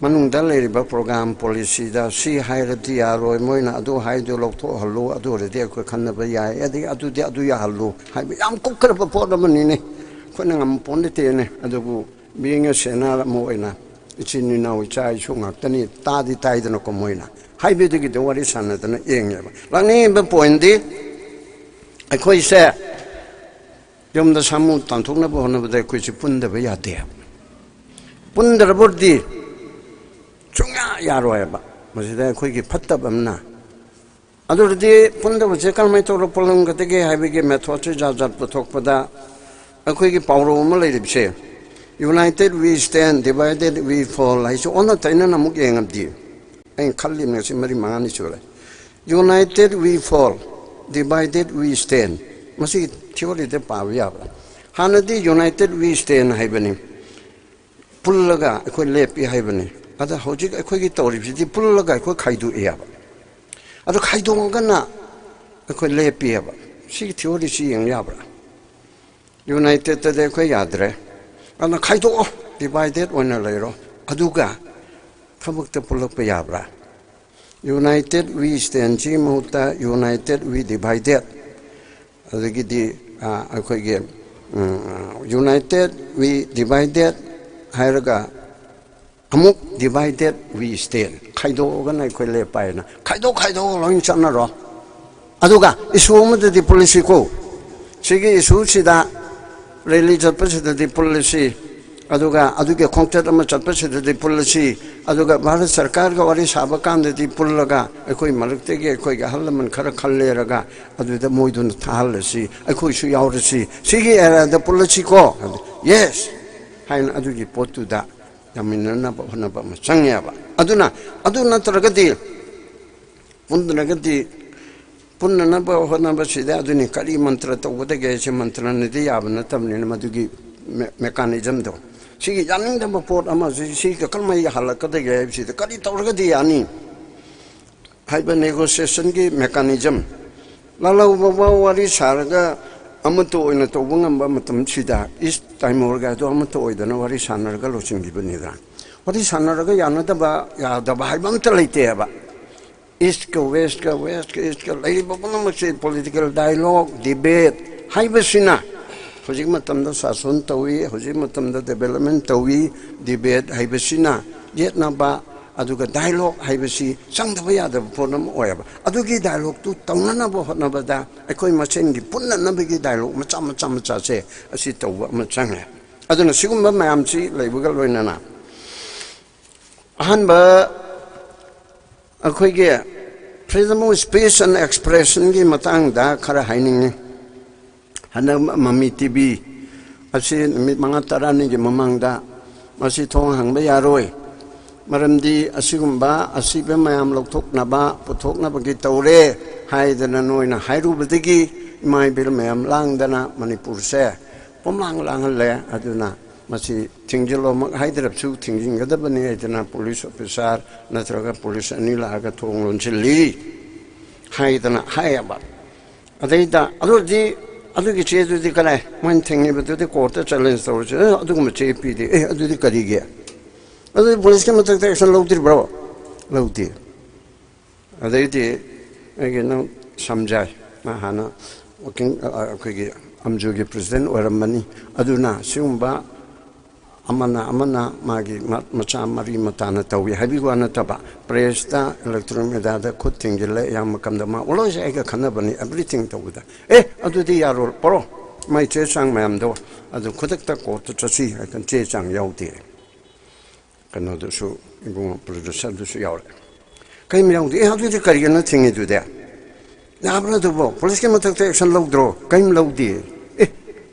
ꯃꯅꯨꯡꯗ ꯂꯩꯔꯤꯕ ꯄ꯭ꯔꯣꯒ꯭ꯔꯥꯝ ꯄꯣꯂꯤꯁꯤꯗ ꯁꯤ ꯍꯥꯏꯔꯗꯤ ꯌꯥꯔꯣꯏ, ꯃꯣꯏꯅ ꯑꯗꯨ ꯍꯥꯏꯗꯨ ꯂꯧꯊꯣꯛꯍꯜꯂꯨ, ꯑꯗꯨ ꯑꯣꯏꯔꯗꯤ ꯑꯩꯈꯣꯏ ꯈꯟꯅꯕ ꯌꯥꯏ, ꯑꯗꯒꯤ ꯑꯗꯨꯗꯤ ꯑꯗꯨ ꯌꯥꯍꯜꯂꯨ ꯍꯥꯏꯕ ꯌꯥꯝ ꯀꯨꯞꯈ꯭ꯔꯕ ꯄꯣꯠ ꯑꯃꯅꯤꯅꯦ꯫ ꯑꯩꯈꯣꯏꯅ ꯉꯝꯕ ꯄꯣꯠ ꯅꯠꯇꯦꯅꯦ꯫ ꯑꯗꯨꯕꯨ ꯕꯤꯡ ꯑꯦ ꯁꯦꯅꯥ ꯑꯃ ꯑꯣꯏꯅ ꯏꯆꯤꯟ ꯏꯅꯥꯎ ꯏꯆꯥ ꯏꯁꯨ ꯉꯥꯛꯇꯅꯤ, ꯇꯥꯗꯤ ꯇꯥꯏꯗꯅꯀꯣ꯫ ꯃꯣꯏꯅ ꯍꯥꯏꯕꯗꯒꯤꯗꯤ ꯋꯥꯔꯤ ꯁꯥꯟꯅꯗꯅ ꯌꯦꯡꯉꯦꯕ꯫ ꯂꯥꯛꯅꯤꯡꯉꯤꯕ ꯄꯣꯏꯟꯗꯤ ꯑꯩꯈꯣꯏꯁꯦ ꯌꯨꯝꯗ ꯁꯥꯃꯨ ꯇꯥꯟꯊꯣꯛꯅꯕ ꯍꯣꯠꯅꯕꯗ ꯑꯩꯈꯣꯏꯁꯦ ꯄꯨꯟꯗꯕ ꯌꯥꯗꯦ꯫ ꯄꯨꯟꯗ꯭ꯔꯕꯗꯤ ꯁꯨꯡꯌꯥ ꯌꯥꯔꯣꯏꯕ꯫ ꯃꯁꯤꯗ ꯑꯩꯈꯣꯏꯒꯤ ꯐꯠꯇꯕ ꯑꯃꯅ꯫ ꯑꯗꯨ ꯑꯣꯏꯔꯗꯤ ꯄꯨꯟꯗꯕꯁꯦ ꯀꯔꯝꯍꯥꯏꯅ ꯇꯧꯔꯒ ꯄꯨꯜꯂꯝꯒꯗꯒꯦ ꯍꯥꯏꯕꯒꯤ ꯃꯦꯊꯣꯠꯁꯦ ꯖꯥꯠ ꯖꯥꯠ ꯄꯨꯊꯣꯛꯄꯗ ꯑꯩꯈꯣꯏꯒꯤ ꯄꯥꯎꯔꯧ ꯑꯃ ꯂꯩꯔꯤꯕꯁꯦ, "United we stand, divided we fall" ꯍꯥꯏꯁꯦ ꯑꯣꯟꯅ ꯇꯩꯅꯅ ꯑꯃꯨꯛ ꯌꯦꯡꯉꯕꯗꯤ, ꯑꯩꯅ ꯈꯜꯂꯤꯕꯅꯦ ꯉꯁꯤ ꯃꯔꯤ ꯃꯉꯥꯅꯤ ꯁꯨꯔꯦ, "United we fall, divided we stand"꯫ ꯃꯁꯤꯒꯤ ꯊꯤꯑꯣꯔꯤꯗ ꯄꯥꯕ ꯌꯥꯕ꯭ꯔꯥ? ꯍꯥꯟꯅꯗꯤ "United we stand" ꯍꯥꯏꯕꯅꯤ, ꯄꯨꯜꯂꯒ ꯑꯩꯈꯣꯏ ꯂꯦꯞꯄꯤ ꯍꯥꯏꯕꯅꯤ꯫ ꯑꯗ ꯍꯧꯖꯤꯛ ꯑꯩꯈꯣꯏꯒꯤ ꯇꯧꯔꯤꯕꯁꯤꯗꯤ ꯄꯨꯜꯂꯒ ꯑꯩꯈꯣꯏ ꯈꯥꯏꯗꯣꯛꯑꯦꯕ꯫ ꯑꯗꯣ ꯈꯥꯏꯗꯣꯛꯑꯒꯅ ꯑꯩꯈꯣꯏ ꯂꯦꯞꯄꯤꯑꯕ꯫ ꯁꯤꯒꯤ ꯊꯤꯑꯣꯔꯤꯁꯤ ꯌꯦꯡ ꯌꯥꯕ꯭ꯔꯥ? ꯌꯨꯅꯥꯏꯇꯦꯠꯇꯗꯤ ꯑꯩꯈꯣꯏ ꯌꯥꯗ꯭ꯔꯦ꯫ ꯑꯗꯨꯅ ꯈꯥꯏꯗꯣꯛꯑꯣ, ꯗꯤꯚꯥꯏꯗꯦꯠ ꯑꯣꯏꯅ ꯂꯩꯔꯣ꯫ ꯑꯗꯨꯒ ꯊꯕꯛꯇ ꯄꯨꯜꯂꯛꯄ ꯌꯥꯕ꯭ꯔꯥ? "United we stand"ꯁꯤꯒꯤ ꯃꯍꯨꯠꯇ "United we divided", ꯑꯗꯒꯤꯗꯤ, ꯑ, ꯑꯩꯈꯣꯏꯒꯤ, ꯎꯝ, "United we divided" ꯍꯥꯏꯔꯒ ꯑꯃꯨꯛ "Divided we stand", ꯈꯥꯏꯗꯣꯛꯑꯒꯅ ꯑꯩꯈꯣꯏ ꯂꯦꯞꯄ ꯍꯥꯏꯅ꯫ ꯈꯥꯏꯗꯣꯛ ꯈꯥꯏꯗꯣꯛꯑꯒ ꯂꯣꯏ ꯆꯠꯅꯔꯣ꯫ ꯑꯗꯨꯒ ꯏꯁꯨ ꯑꯃꯗꯗꯤ ꯄꯨꯜꯂꯁꯤꯀꯣ꯫ ꯁꯤꯒꯤ ꯏꯁꯨꯁꯤꯗ ꯔꯦꯂꯤ ꯆꯠꯄꯁꯤꯗꯗꯤ ꯄꯨꯜꯂꯁꯤ, ꯑꯗꯨꯒ ꯑꯗꯨꯒꯤ ꯈꯣꯡꯆꯠ ꯑꯃ ꯆꯠꯄꯁꯤꯗꯗꯤ ꯄꯨꯜꯂꯁꯤ, ꯑꯗꯨꯒ ꯚꯥꯔꯠ ꯁꯔꯀꯥꯔꯒ ꯋꯥꯔꯤ ꯁꯥꯕ ꯀꯥꯟꯗꯗꯤ ꯄꯨꯜꯂꯒ ꯑꯩꯈꯣꯏ ꯃꯔꯛꯇꯒꯤ ꯑꯩꯈꯣꯏꯒꯤ ꯑꯍꯜ ꯂꯃꯟ ꯈꯔ ꯈꯜꯂꯦꯔꯒ ꯑꯗꯨꯗ ꯃꯣꯏꯗꯨꯅ ꯊꯥꯍꯜꯂꯁꯤ, ꯑꯩꯈꯣꯏꯁꯨ ꯌꯥꯎꯔꯁꯤ, ꯁꯤꯒꯤ ꯑꯦꯔꯤꯌꯥꯗ ꯄꯨꯜꯂꯁꯤꯀꯣ꯫ "Yes" ꯍꯥꯏꯅ ꯑꯗꯨꯒꯤ ꯄꯣꯠꯇꯨꯗ ꯌꯥꯃꯤꯟꯅꯅꯕ ꯍꯣꯠꯅꯕ ꯑꯃ ꯆꯪꯉꯦꯕ꯫ ꯑꯗꯨꯅ ꯑꯗꯨ ꯅꯠꯇ꯭ꯔꯒꯗꯤ, ꯄꯨꯟꯗ꯭ꯔꯒꯗꯤ ꯄꯨꯟꯅꯅꯕ ꯍꯣꯠꯅꯕꯁꯤꯗ ꯑꯗꯨꯅꯤ, ꯀꯔꯤ ꯃꯟꯇ꯭ꯔ ꯇꯧꯒꯗꯒꯦ ꯍꯥꯏꯁꯦ, ꯃꯟꯇ꯭ꯔꯅꯗꯤ ꯌꯥꯕ ꯅꯠꯇꯕꯅꯤꯅ, ꯃꯗꯨꯒꯤ ꯃꯦ-, mechanism ꯗꯣ, ꯁꯤꯒꯤ ꯌꯥꯅꯤꯡꯗꯕ ꯄꯣꯠ ꯑꯃ, ꯁꯤ, ꯁꯤ ꯀꯔꯝꯍꯥꯏꯅ ꯍꯜꯂꯛꯀꯗꯒꯦ ꯍꯥꯏꯕꯁꯤꯗ ꯀꯔꯤ ꯇꯧꯔꯒꯗꯤ ꯌꯥꯅꯤ ꯍꯥꯏꯕ negotiation ꯒꯤ mechanism, ꯂꯥꯜꯍꯧꯕ ꯋꯥꯔꯤ ꯁꯥꯔꯒ ꯑꯃꯠꯇ ꯑꯣꯏꯅ ꯇꯧꯕ ꯉꯝꯕ ꯃꯇꯝꯁꯤꯗ, ꯏꯁ ꯇꯥꯏꯃꯣꯔꯒ ꯑꯗꯨ ꯑꯃꯠꯇ ꯑꯣꯏꯗꯅ ꯋꯥꯔꯤ ꯁꯥꯟꯅꯔꯒ ꯂꯣꯏꯁꯤꯟꯈꯤꯕꯅꯤꯗ꯫ ꯋꯥꯔꯤ ꯁꯥꯟꯅꯔꯒ ꯌꯥꯅꯗꯕ, ꯌꯥꯗꯕ ꯍꯥꯏꯕ ꯑꯝꯇ ꯂꯩꯇꯦꯕ꯫ ꯏꯁꯀ ꯋꯦꯁꯀ, ꯋꯦꯁꯀ ꯏꯁꯀ ꯂꯩꯔꯤꯕ ꯄꯨꯝꯅꯃꯛꯁꯦ political dialogue, debate ꯍꯥꯏꯕꯁꯤꯅ, ꯍꯧꯖꯤꯛ ꯃꯇꯝꯗ ꯁꯥꯁꯟ ꯇꯧꯏ, ꯍꯧꯖꯤꯛ ꯃꯇꯝꯗ development ꯇꯧꯏ, debate ꯍꯥꯏꯕꯁꯤꯅ ꯌꯦꯠꯅꯕ, ꯑꯗꯨꯒ dialogue ꯍꯥꯏꯕꯁꯤ ꯆꯪꯗꯕ ꯌꯥꯗꯕ ꯄꯣꯠ ꯑꯃ ꯑꯣꯏꯌꯦꯕ꯫ ꯑꯗꯨꯒꯤ dialogue ꯇꯨ ꯇꯧꯅꯅꯕ ꯍꯣꯠꯅꯕꯗ ꯑꯩꯈꯣꯏ ꯃꯁꯦꯟꯒꯤ ꯄꯨꯟꯅꯅꯕꯒꯤ dialogue ꯃꯆꯥ ꯃꯆꯥ ꯃꯆꯥꯁꯦ ꯑꯁꯤ ꯇꯧꯕ ꯑꯃ ꯆꯪꯉꯦ꯫ ꯑꯗꯨꯅ ꯁꯤꯒꯨꯝꯕ ꯃꯌꯥꯝꯁꯤ ꯂꯩꯕꯒ ꯂꯣꯏꯅꯅ ꯑꯍꯥꯟꯕ ꯑꯩꯈꯣꯏꯒꯤ freedom of speech and expression ꯒꯤ ꯃꯇꯥꯡꯗ ꯈꯔ ꯍꯥꯏꯅꯤꯡꯉꯤ꯫ ꯍꯟꯗꯛ ꯃꯃꯤ ꯇꯤ ꯚꯤ ꯑꯁꯤ ꯅꯨꯃꯤꯠ ꯃꯉꯥ ꯇꯔꯥꯅꯤꯒꯤ ꯃꯃꯥꯡꯗ ꯃꯁꯤ ꯊꯣꯡ ꯍꯥꯡꯕ ꯌꯥꯔꯣꯏ, ꯃꯔꯝꯗꯤ ꯑꯁꯤꯒꯨꯝꯕ ꯑꯁꯤꯕ ꯃꯌꯥꯝ ꯂꯧꯊꯣꯛꯅꯕ ꯄꯨꯊꯣꯛꯅꯕꯒꯤ ꯇꯧꯔꯦ ꯍꯥꯏꯗꯅ ꯅꯣꯏꯅ ꯍꯥꯏꯔꯨꯕꯗꯒꯤ ꯏꯃꯥ ꯏꯕꯦꯜ ꯃꯌꯥꯝ ꯂꯥꯡꯗꯅ ꯃꯅꯤꯄꯨꯔꯁꯦ ꯄꯨꯝꯂꯥꯡ ꯂꯥꯡꯍꯜꯂꯦ꯫ ꯑꯗꯨꯅ ꯃꯁꯤ ꯊꯤꯡꯖꯤꯜꯂꯣꯃꯛ ꯍꯥꯏꯗ꯭ꯔꯕꯁꯨ ꯊꯤꯡꯖꯤꯟꯒꯗꯕꯅꯤ ꯍꯥꯏꯗꯅ ꯄꯨꯂꯤꯁ ꯑꯣꯐꯤꯁꯥꯔ ꯅꯠꯇ꯭ꯔꯒ ꯄꯨꯂꯤꯁ ꯑꯅꯤ ꯂꯥꯛꯑꯒ ꯊꯣꯡ ꯂꯣꯟꯁꯤꯜꯂꯤ ꯍꯥꯏꯗꯅ ꯍꯥꯏꯌꯦꯕ꯫ ꯑꯗꯩꯗ ꯑꯗꯨꯗꯤ ꯑꯗꯨꯒꯤ ꯆꯦꯗꯨꯗꯤ ꯀꯗꯥꯏ? ꯃꯣꯏꯅ ꯊꯤꯡꯉꯤꯕꯗꯨꯗꯤ ꯀꯣꯔꯠꯇ ꯆꯦꯂꯦꯟꯖ ꯇꯧꯔꯁꯤ꯫ ꯑꯦ, ꯑꯗꯨꯒꯨꯝꯕ ꯆꯦ ꯄꯤꯗꯦ꯫ ꯑꯦ, ꯑꯗꯨꯗꯤ ꯀꯔꯤꯒꯤ? ꯑꯗꯨꯗꯤ ꯄꯨꯂꯤꯁꯀꯤ ꯃꯊꯛꯇ ꯑꯦꯛꯁꯟ ꯂꯧꯗ꯭ꯔꯤꯕ꯭ꯔꯣ? ꯂꯧꯗꯦ꯫ ꯑꯗꯩꯗꯤ ꯑꯩꯒꯤ ꯅꯪ ꯁꯝꯖꯥꯏ, ꯃꯥ ꯍꯥꯟꯅ ꯋꯥꯀꯤꯡ, ꯑ, ꯑꯩꯈꯣꯏꯒꯤ ꯑꯝꯖꯨꯒꯤ ꯄ꯭ꯔꯁꯤꯗꯦꯟ ꯑꯣꯏꯔꯝꯕꯅꯤ꯫ ꯑꯗꯨꯅ ꯁꯤꯒꯨꯝꯕ ꯑꯃꯅ ꯑꯃꯅ ꯃꯥꯒꯤ ꯃ-, ꯃꯆꯥ ꯃꯔꯤ ꯃꯇꯥꯅ ꯇꯧꯏ ꯍꯥꯏꯕꯒꯤ ꯋꯥ ꯅꯠꯇꯕ, ꯄ꯭ꯔꯦꯁꯇ, ꯏꯂꯦꯛꯇ꯭ꯔꯣꯅꯤꯛ ꯃꯦꯗꯤꯌꯥꯗ ꯈꯨꯠ ꯊꯤꯡꯖꯤꯜꯂꯦ, ꯑꯌꯥꯝꯕ ꯃꯇꯝꯗ ꯃꯥ always ꯑꯩꯒ ꯈꯟꯅꯕꯅꯤ, everything ꯇꯧꯕꯗ꯫ ꯑꯦ, ꯑꯗꯨꯗꯤ ꯌꯥꯔꯣꯏ, ꯄꯣꯔꯣ, ꯃꯥꯏ ꯆꯦ ꯆꯥꯡ ꯃꯌꯥꯝꯗꯣ ꯑꯗꯨ ꯈꯨꯗꯛꯇ ꯀꯣꯔꯠꯇ ꯆꯠꯁꯤ ꯍꯥꯏꯗꯅ ꯆꯦ ꯆꯥꯡ ꯌꯥꯎꯗꯦ꯫ ꯀꯩꯅꯣꯗꯨꯁꯨ, ꯏꯕꯨꯡꯉꯣ ꯄ꯭ꯔꯣꯗ꯭ꯌꯨꯁꯔꯗꯨꯁꯨ ꯌꯥꯎꯔꯦ꯫ ꯀꯔꯤꯝ ꯌꯥꯎꯗꯦ꯫ ꯑꯦ, ꯑꯗꯨꯗꯤ ꯀꯔꯤꯒꯤꯅꯣ ꯊꯤꯡꯉꯤꯗꯨꯗꯤ? ꯌꯥꯕ꯭ꯔꯥ ꯑꯗꯨꯕꯣ? ꯄꯨꯂꯤꯁꯀꯤ ꯃꯊꯛꯇ ꯑꯦꯛꯁꯟ ꯂꯧꯗ꯭ꯔꯣ? ꯀꯔꯤꯝ ꯂꯧꯗꯦ꯫ ꯑꯦ,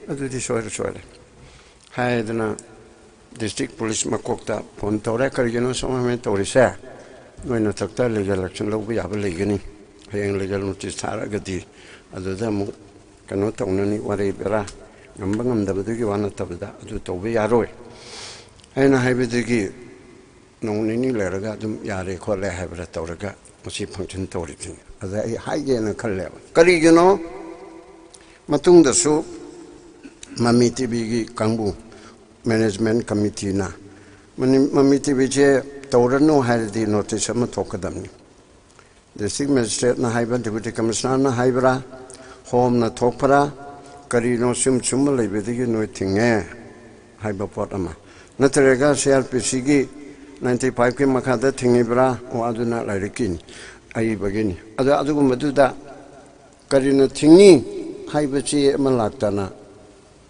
ꯑꯗꯨꯗꯤ ꯁꯣꯏꯔꯦ, ꯁꯣꯏꯔꯦ ꯍꯥꯏꯗꯅ ꯗꯤꯁꯇ꯭ꯔꯤꯛ ꯄꯨꯂꯤꯁ ꯃꯀꯣꯛꯇ ꯐꯣꯟ ꯇꯧꯔꯦ꯫ "ꯀꯔꯤꯒꯤꯅꯣ ꯁꯨꯃꯥꯏꯅ ꯇꯧꯔꯤꯁꯦ? ꯅꯣꯏ ꯃꯊꯛꯇ ꯂꯤꯒꯦꯜ ꯑꯦꯛꯁꯟ ꯂꯧꯕ ꯌꯥꯕ ꯂꯩꯒꯅꯤ" ꯍꯌꯦꯡ ꯂꯤꯒꯦꯜ ꯅꯣꯇꯤꯁ ꯊꯥꯔꯛꯑꯒꯗꯤ ꯑꯗꯨꯗ ꯑꯃꯨꯛ ꯀꯩꯅꯣ ꯇꯧꯅꯅꯤ, ꯋꯥꯔꯩ ꯕꯦꯔꯥ ꯉꯝꯕ ꯉꯝꯗꯕꯗꯨꯒꯤ ꯋꯥ ꯅꯠꯇꯕꯗ ꯑꯗꯨ ꯇꯧꯕ ꯌꯥꯔꯣꯏ ꯍꯥꯏꯅ ꯍꯥꯏꯕꯗꯒꯤ ꯅꯣꯡ ꯅꯤꯅꯤ ꯂꯩꯔꯒ ꯑꯗꯨꯝ ꯌꯥꯔꯦ ꯈꯣꯠꯂꯦ ꯍꯥꯏꯕ꯭ꯔꯥ ꯇꯧꯔꯒ ꯃꯁꯤ ꯐꯪꯁꯟ ꯇꯧꯔꯤꯕꯅꯤ꯫ ꯑꯗ ꯑꯩ ꯍꯥꯏꯒꯦꯅ ꯈꯜꯂꯦꯕ꯫ ꯀꯔꯤꯒꯤꯅꯣ? ꯃꯇꯨꯡꯗꯁꯨ ꯃꯃꯤ ꯇꯤꯚꯤꯒꯤ ꯀꯥꯡꯕꯨ, ꯃꯦꯅꯦꯖꯃꯦꯟ ꯀꯃꯤꯇꯤꯅ ꯃꯅꯤ-, ꯃꯃꯤ ꯇꯤꯚꯤꯁꯦ ꯇꯧꯔꯅꯨ ꯍꯥꯏꯔꯗꯤ ꯅꯣꯇꯤꯁ ꯑꯃ ꯊꯣꯛꯀꯗꯕꯅꯤ꯫ ꯗꯤꯁꯇ꯭ꯔꯤꯛ ꯃꯦꯖꯤꯁꯇ꯭ꯔꯦꯠꯅ ꯍꯥꯏꯕ, ꯗꯤꯄꯨꯇꯤ ꯀꯃꯤꯁꯅꯔꯅ ꯍꯥꯏꯕ꯭ꯔꯥ, ꯍꯣꯝꯅ ꯊꯣꯛꯄ꯭ꯔꯥ, ꯀꯔꯤꯅꯣ ꯁꯨꯝ ꯁꯨꯝꯕ ꯂꯩꯕꯗꯒꯤ ꯅꯣꯏ ꯊꯤꯡꯉꯦ ꯍꯥꯏꯕ ꯄꯣꯠ ꯑꯃ, ꯅꯠꯇ꯭ꯔꯒ ꯁꯤ ꯑꯥꯔ ꯄꯤ ꯁꯤꯒꯤ ꯅꯥꯏꯟꯇꯤ ꯐꯥꯏꯚꯀꯤ ꯃꯈꯥꯗ ꯊꯤꯡꯉꯤꯕ꯭ꯔꯥ? ꯑꯣ, ꯑꯗꯨꯅ ꯂꯥꯏꯔꯤꯛꯀꯤꯅꯤ, ꯑꯏꯕꯒꯤꯅꯤ꯫ ꯑꯗꯣ ꯑꯗꯨꯒꯨꯝꯕꯗꯨꯗ ꯀꯔꯤꯅ ꯊꯤꯡꯉꯤ ꯍꯥꯏꯕ ꯆꯦ ꯑꯃ ꯂꯥꯛꯇꯅ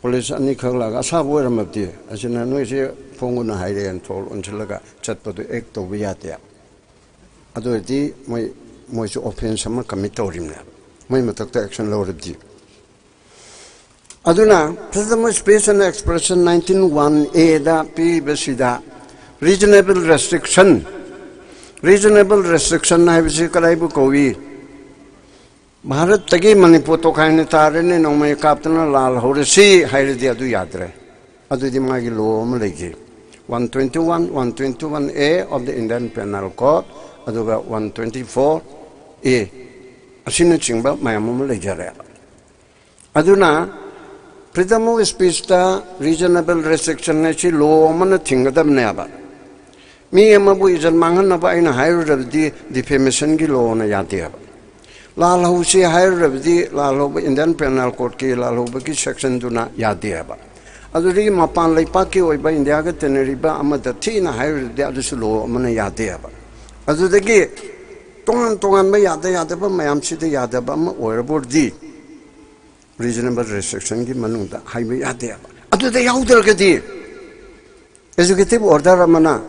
ꯄꯨꯂꯤꯁ ꯑꯅꯤꯈꯛ ꯂꯥꯛꯑꯒ ꯑꯁꯥꯕ ꯑꯣꯏꯔꯝꯃꯕꯗꯤ ꯑꯁꯤꯅ ꯅꯣꯏꯁꯦ ꯐꯣꯡꯒꯅꯨ ꯍꯥꯏꯔꯦꯅ ꯊꯣꯛ ꯑꯣꯟꯁꯤꯜꯂꯒ ꯆꯠꯄꯗꯨ ꯑꯦꯛ ꯇꯧꯕ ꯌꯥꯗꯦ꯫ ꯑꯗꯨ ꯑꯣꯏꯔꯗꯤ ꯃꯣꯏ, ꯃꯣꯏꯁꯨ ꯑꯣꯐꯦꯟꯁ ꯑꯃ ꯀꯃꯤꯠ ꯇꯧꯔꯤꯕꯅꯦꯕ, ꯃꯣꯏ ꯃꯊꯛꯇ ꯑꯦꯛꯁꯟ ꯂꯧꯔꯗꯤ꯫ ꯑꯗꯨꯅ Freedom of Speech and Expression nineteen one A ꯗ ꯄꯤꯔꯤꯕꯁꯤꯗ ꯔꯤꯖꯅꯦꯕꯜ ꯔꯦꯁꯇ꯭ꯔꯤꯛꯁꯟ, ꯔꯤꯖꯅꯦꯕꯜ ꯔꯦꯁꯇ꯭ꯔꯤꯛꯁꯟ ꯍꯥꯏꯕꯁꯤ ꯀꯗꯥꯏꯕꯨ ꯀꯧꯏ? ꯚꯥꯔꯠꯇꯒꯤ ꯃꯅꯤꯄꯨꯔ ꯇꯣꯈꯥꯏꯅ ꯇꯥꯔꯦꯅꯦ, ꯅꯣꯡꯃꯩ ꯀꯥꯞꯇꯅ ꯂꯥꯜ ꯍꯧꯔꯁꯤ ꯍꯥꯏꯔꯗꯤ ꯑꯗꯨ ꯌꯥꯗ꯭ꯔꯦ꯫ ꯑꯗꯨꯗꯤ ꯃꯥꯒꯤ ꯂꯣ ꯑꯃ ꯂꯩꯈꯤ, one twenty one, one twenty one A of the Indian Penal Code, ꯑꯗꯨꯒ one twenty four A ꯑꯁꯤꯅꯆꯤꯡꯕ ꯃꯌꯥꯝ ꯑꯃ ꯂꯩꯖꯔꯦ꯫ ꯑꯗꯨꯅ Freedom of Speech ꯇ ꯔꯤꯖꯅꯦꯕꯜ ꯔꯦꯁꯇ꯭ꯔꯤꯛꯁꯟ ꯑꯁꯤ ꯂꯣ ꯑꯃꯅ ꯊꯤꯡꯒꯗꯕꯅꯦꯕ꯫ ꯃꯤ ꯑꯃꯕꯨ ꯏꯖꯠ ꯃꯥꯡꯍꯟꯅꯕ ꯑꯩꯅ ꯍꯥꯏꯔꯨꯔꯕꯗꯤ ꯗꯤꯐꯦꯃꯦꯁꯟꯒꯤ ꯂꯣꯅ ꯌꯥꯗꯦꯕ꯫ ꯂꯥꯜꯍꯧꯁꯤ ꯍꯥꯏꯔꯨꯔꯕꯗꯤ ꯂꯥꯜꯍꯧꯕ, ꯏꯟꯗꯤꯌꯟ ꯄꯦꯅꯥꯜ ꯀꯣꯗꯀꯤ ꯂꯥꯜꯍꯧꯕꯒꯤ ꯁꯦꯛꯁꯟꯗꯨꯅ ꯌꯥꯗꯦꯕ꯫ ꯑꯗꯨꯗꯒꯤ ꯃꯄꯥꯟ ꯂꯩꯄꯥꯛꯀꯤ ꯑꯣꯏꯕ ꯏꯟꯗꯤꯌꯥꯒ ꯇꯤꯟꯅꯔꯤꯕ ꯑꯃꯗ ꯊꯤꯅ ꯍꯥꯏꯔꯨꯔꯗꯤ ꯑꯗꯨꯁꯨ ꯂꯣ ꯑꯃꯅ ꯌꯥꯗꯦꯕ꯫ ꯑꯗꯨꯗꯒꯤ ꯇꯣꯉꯥꯟ ꯇꯣꯉꯥꯟꯕ ꯌꯥꯗ ꯌꯥꯗꯕ ꯃꯌꯥꯝꯁꯤꯗ ꯌꯥꯗꯕ ꯑꯃ ꯑꯣꯏꯔꯕ ꯑꯣꯏꯔꯗꯤ ꯔꯤꯖꯅꯦꯕꯜ ꯔꯦꯁꯇ꯭ꯔꯤꯛꯁꯟꯒꯤ ꯃꯅꯨꯡꯗ ꯍꯥꯏꯕ ꯌꯥꯗꯦꯕ꯫ ꯑꯗꯨꯗ ꯌꯥꯎꯗ꯭ꯔꯒꯗꯤ ꯑꯦꯖꯨꯀꯦꯇꯤꯚ ꯑꯣꯔꯗꯔ ꯑꯃꯅ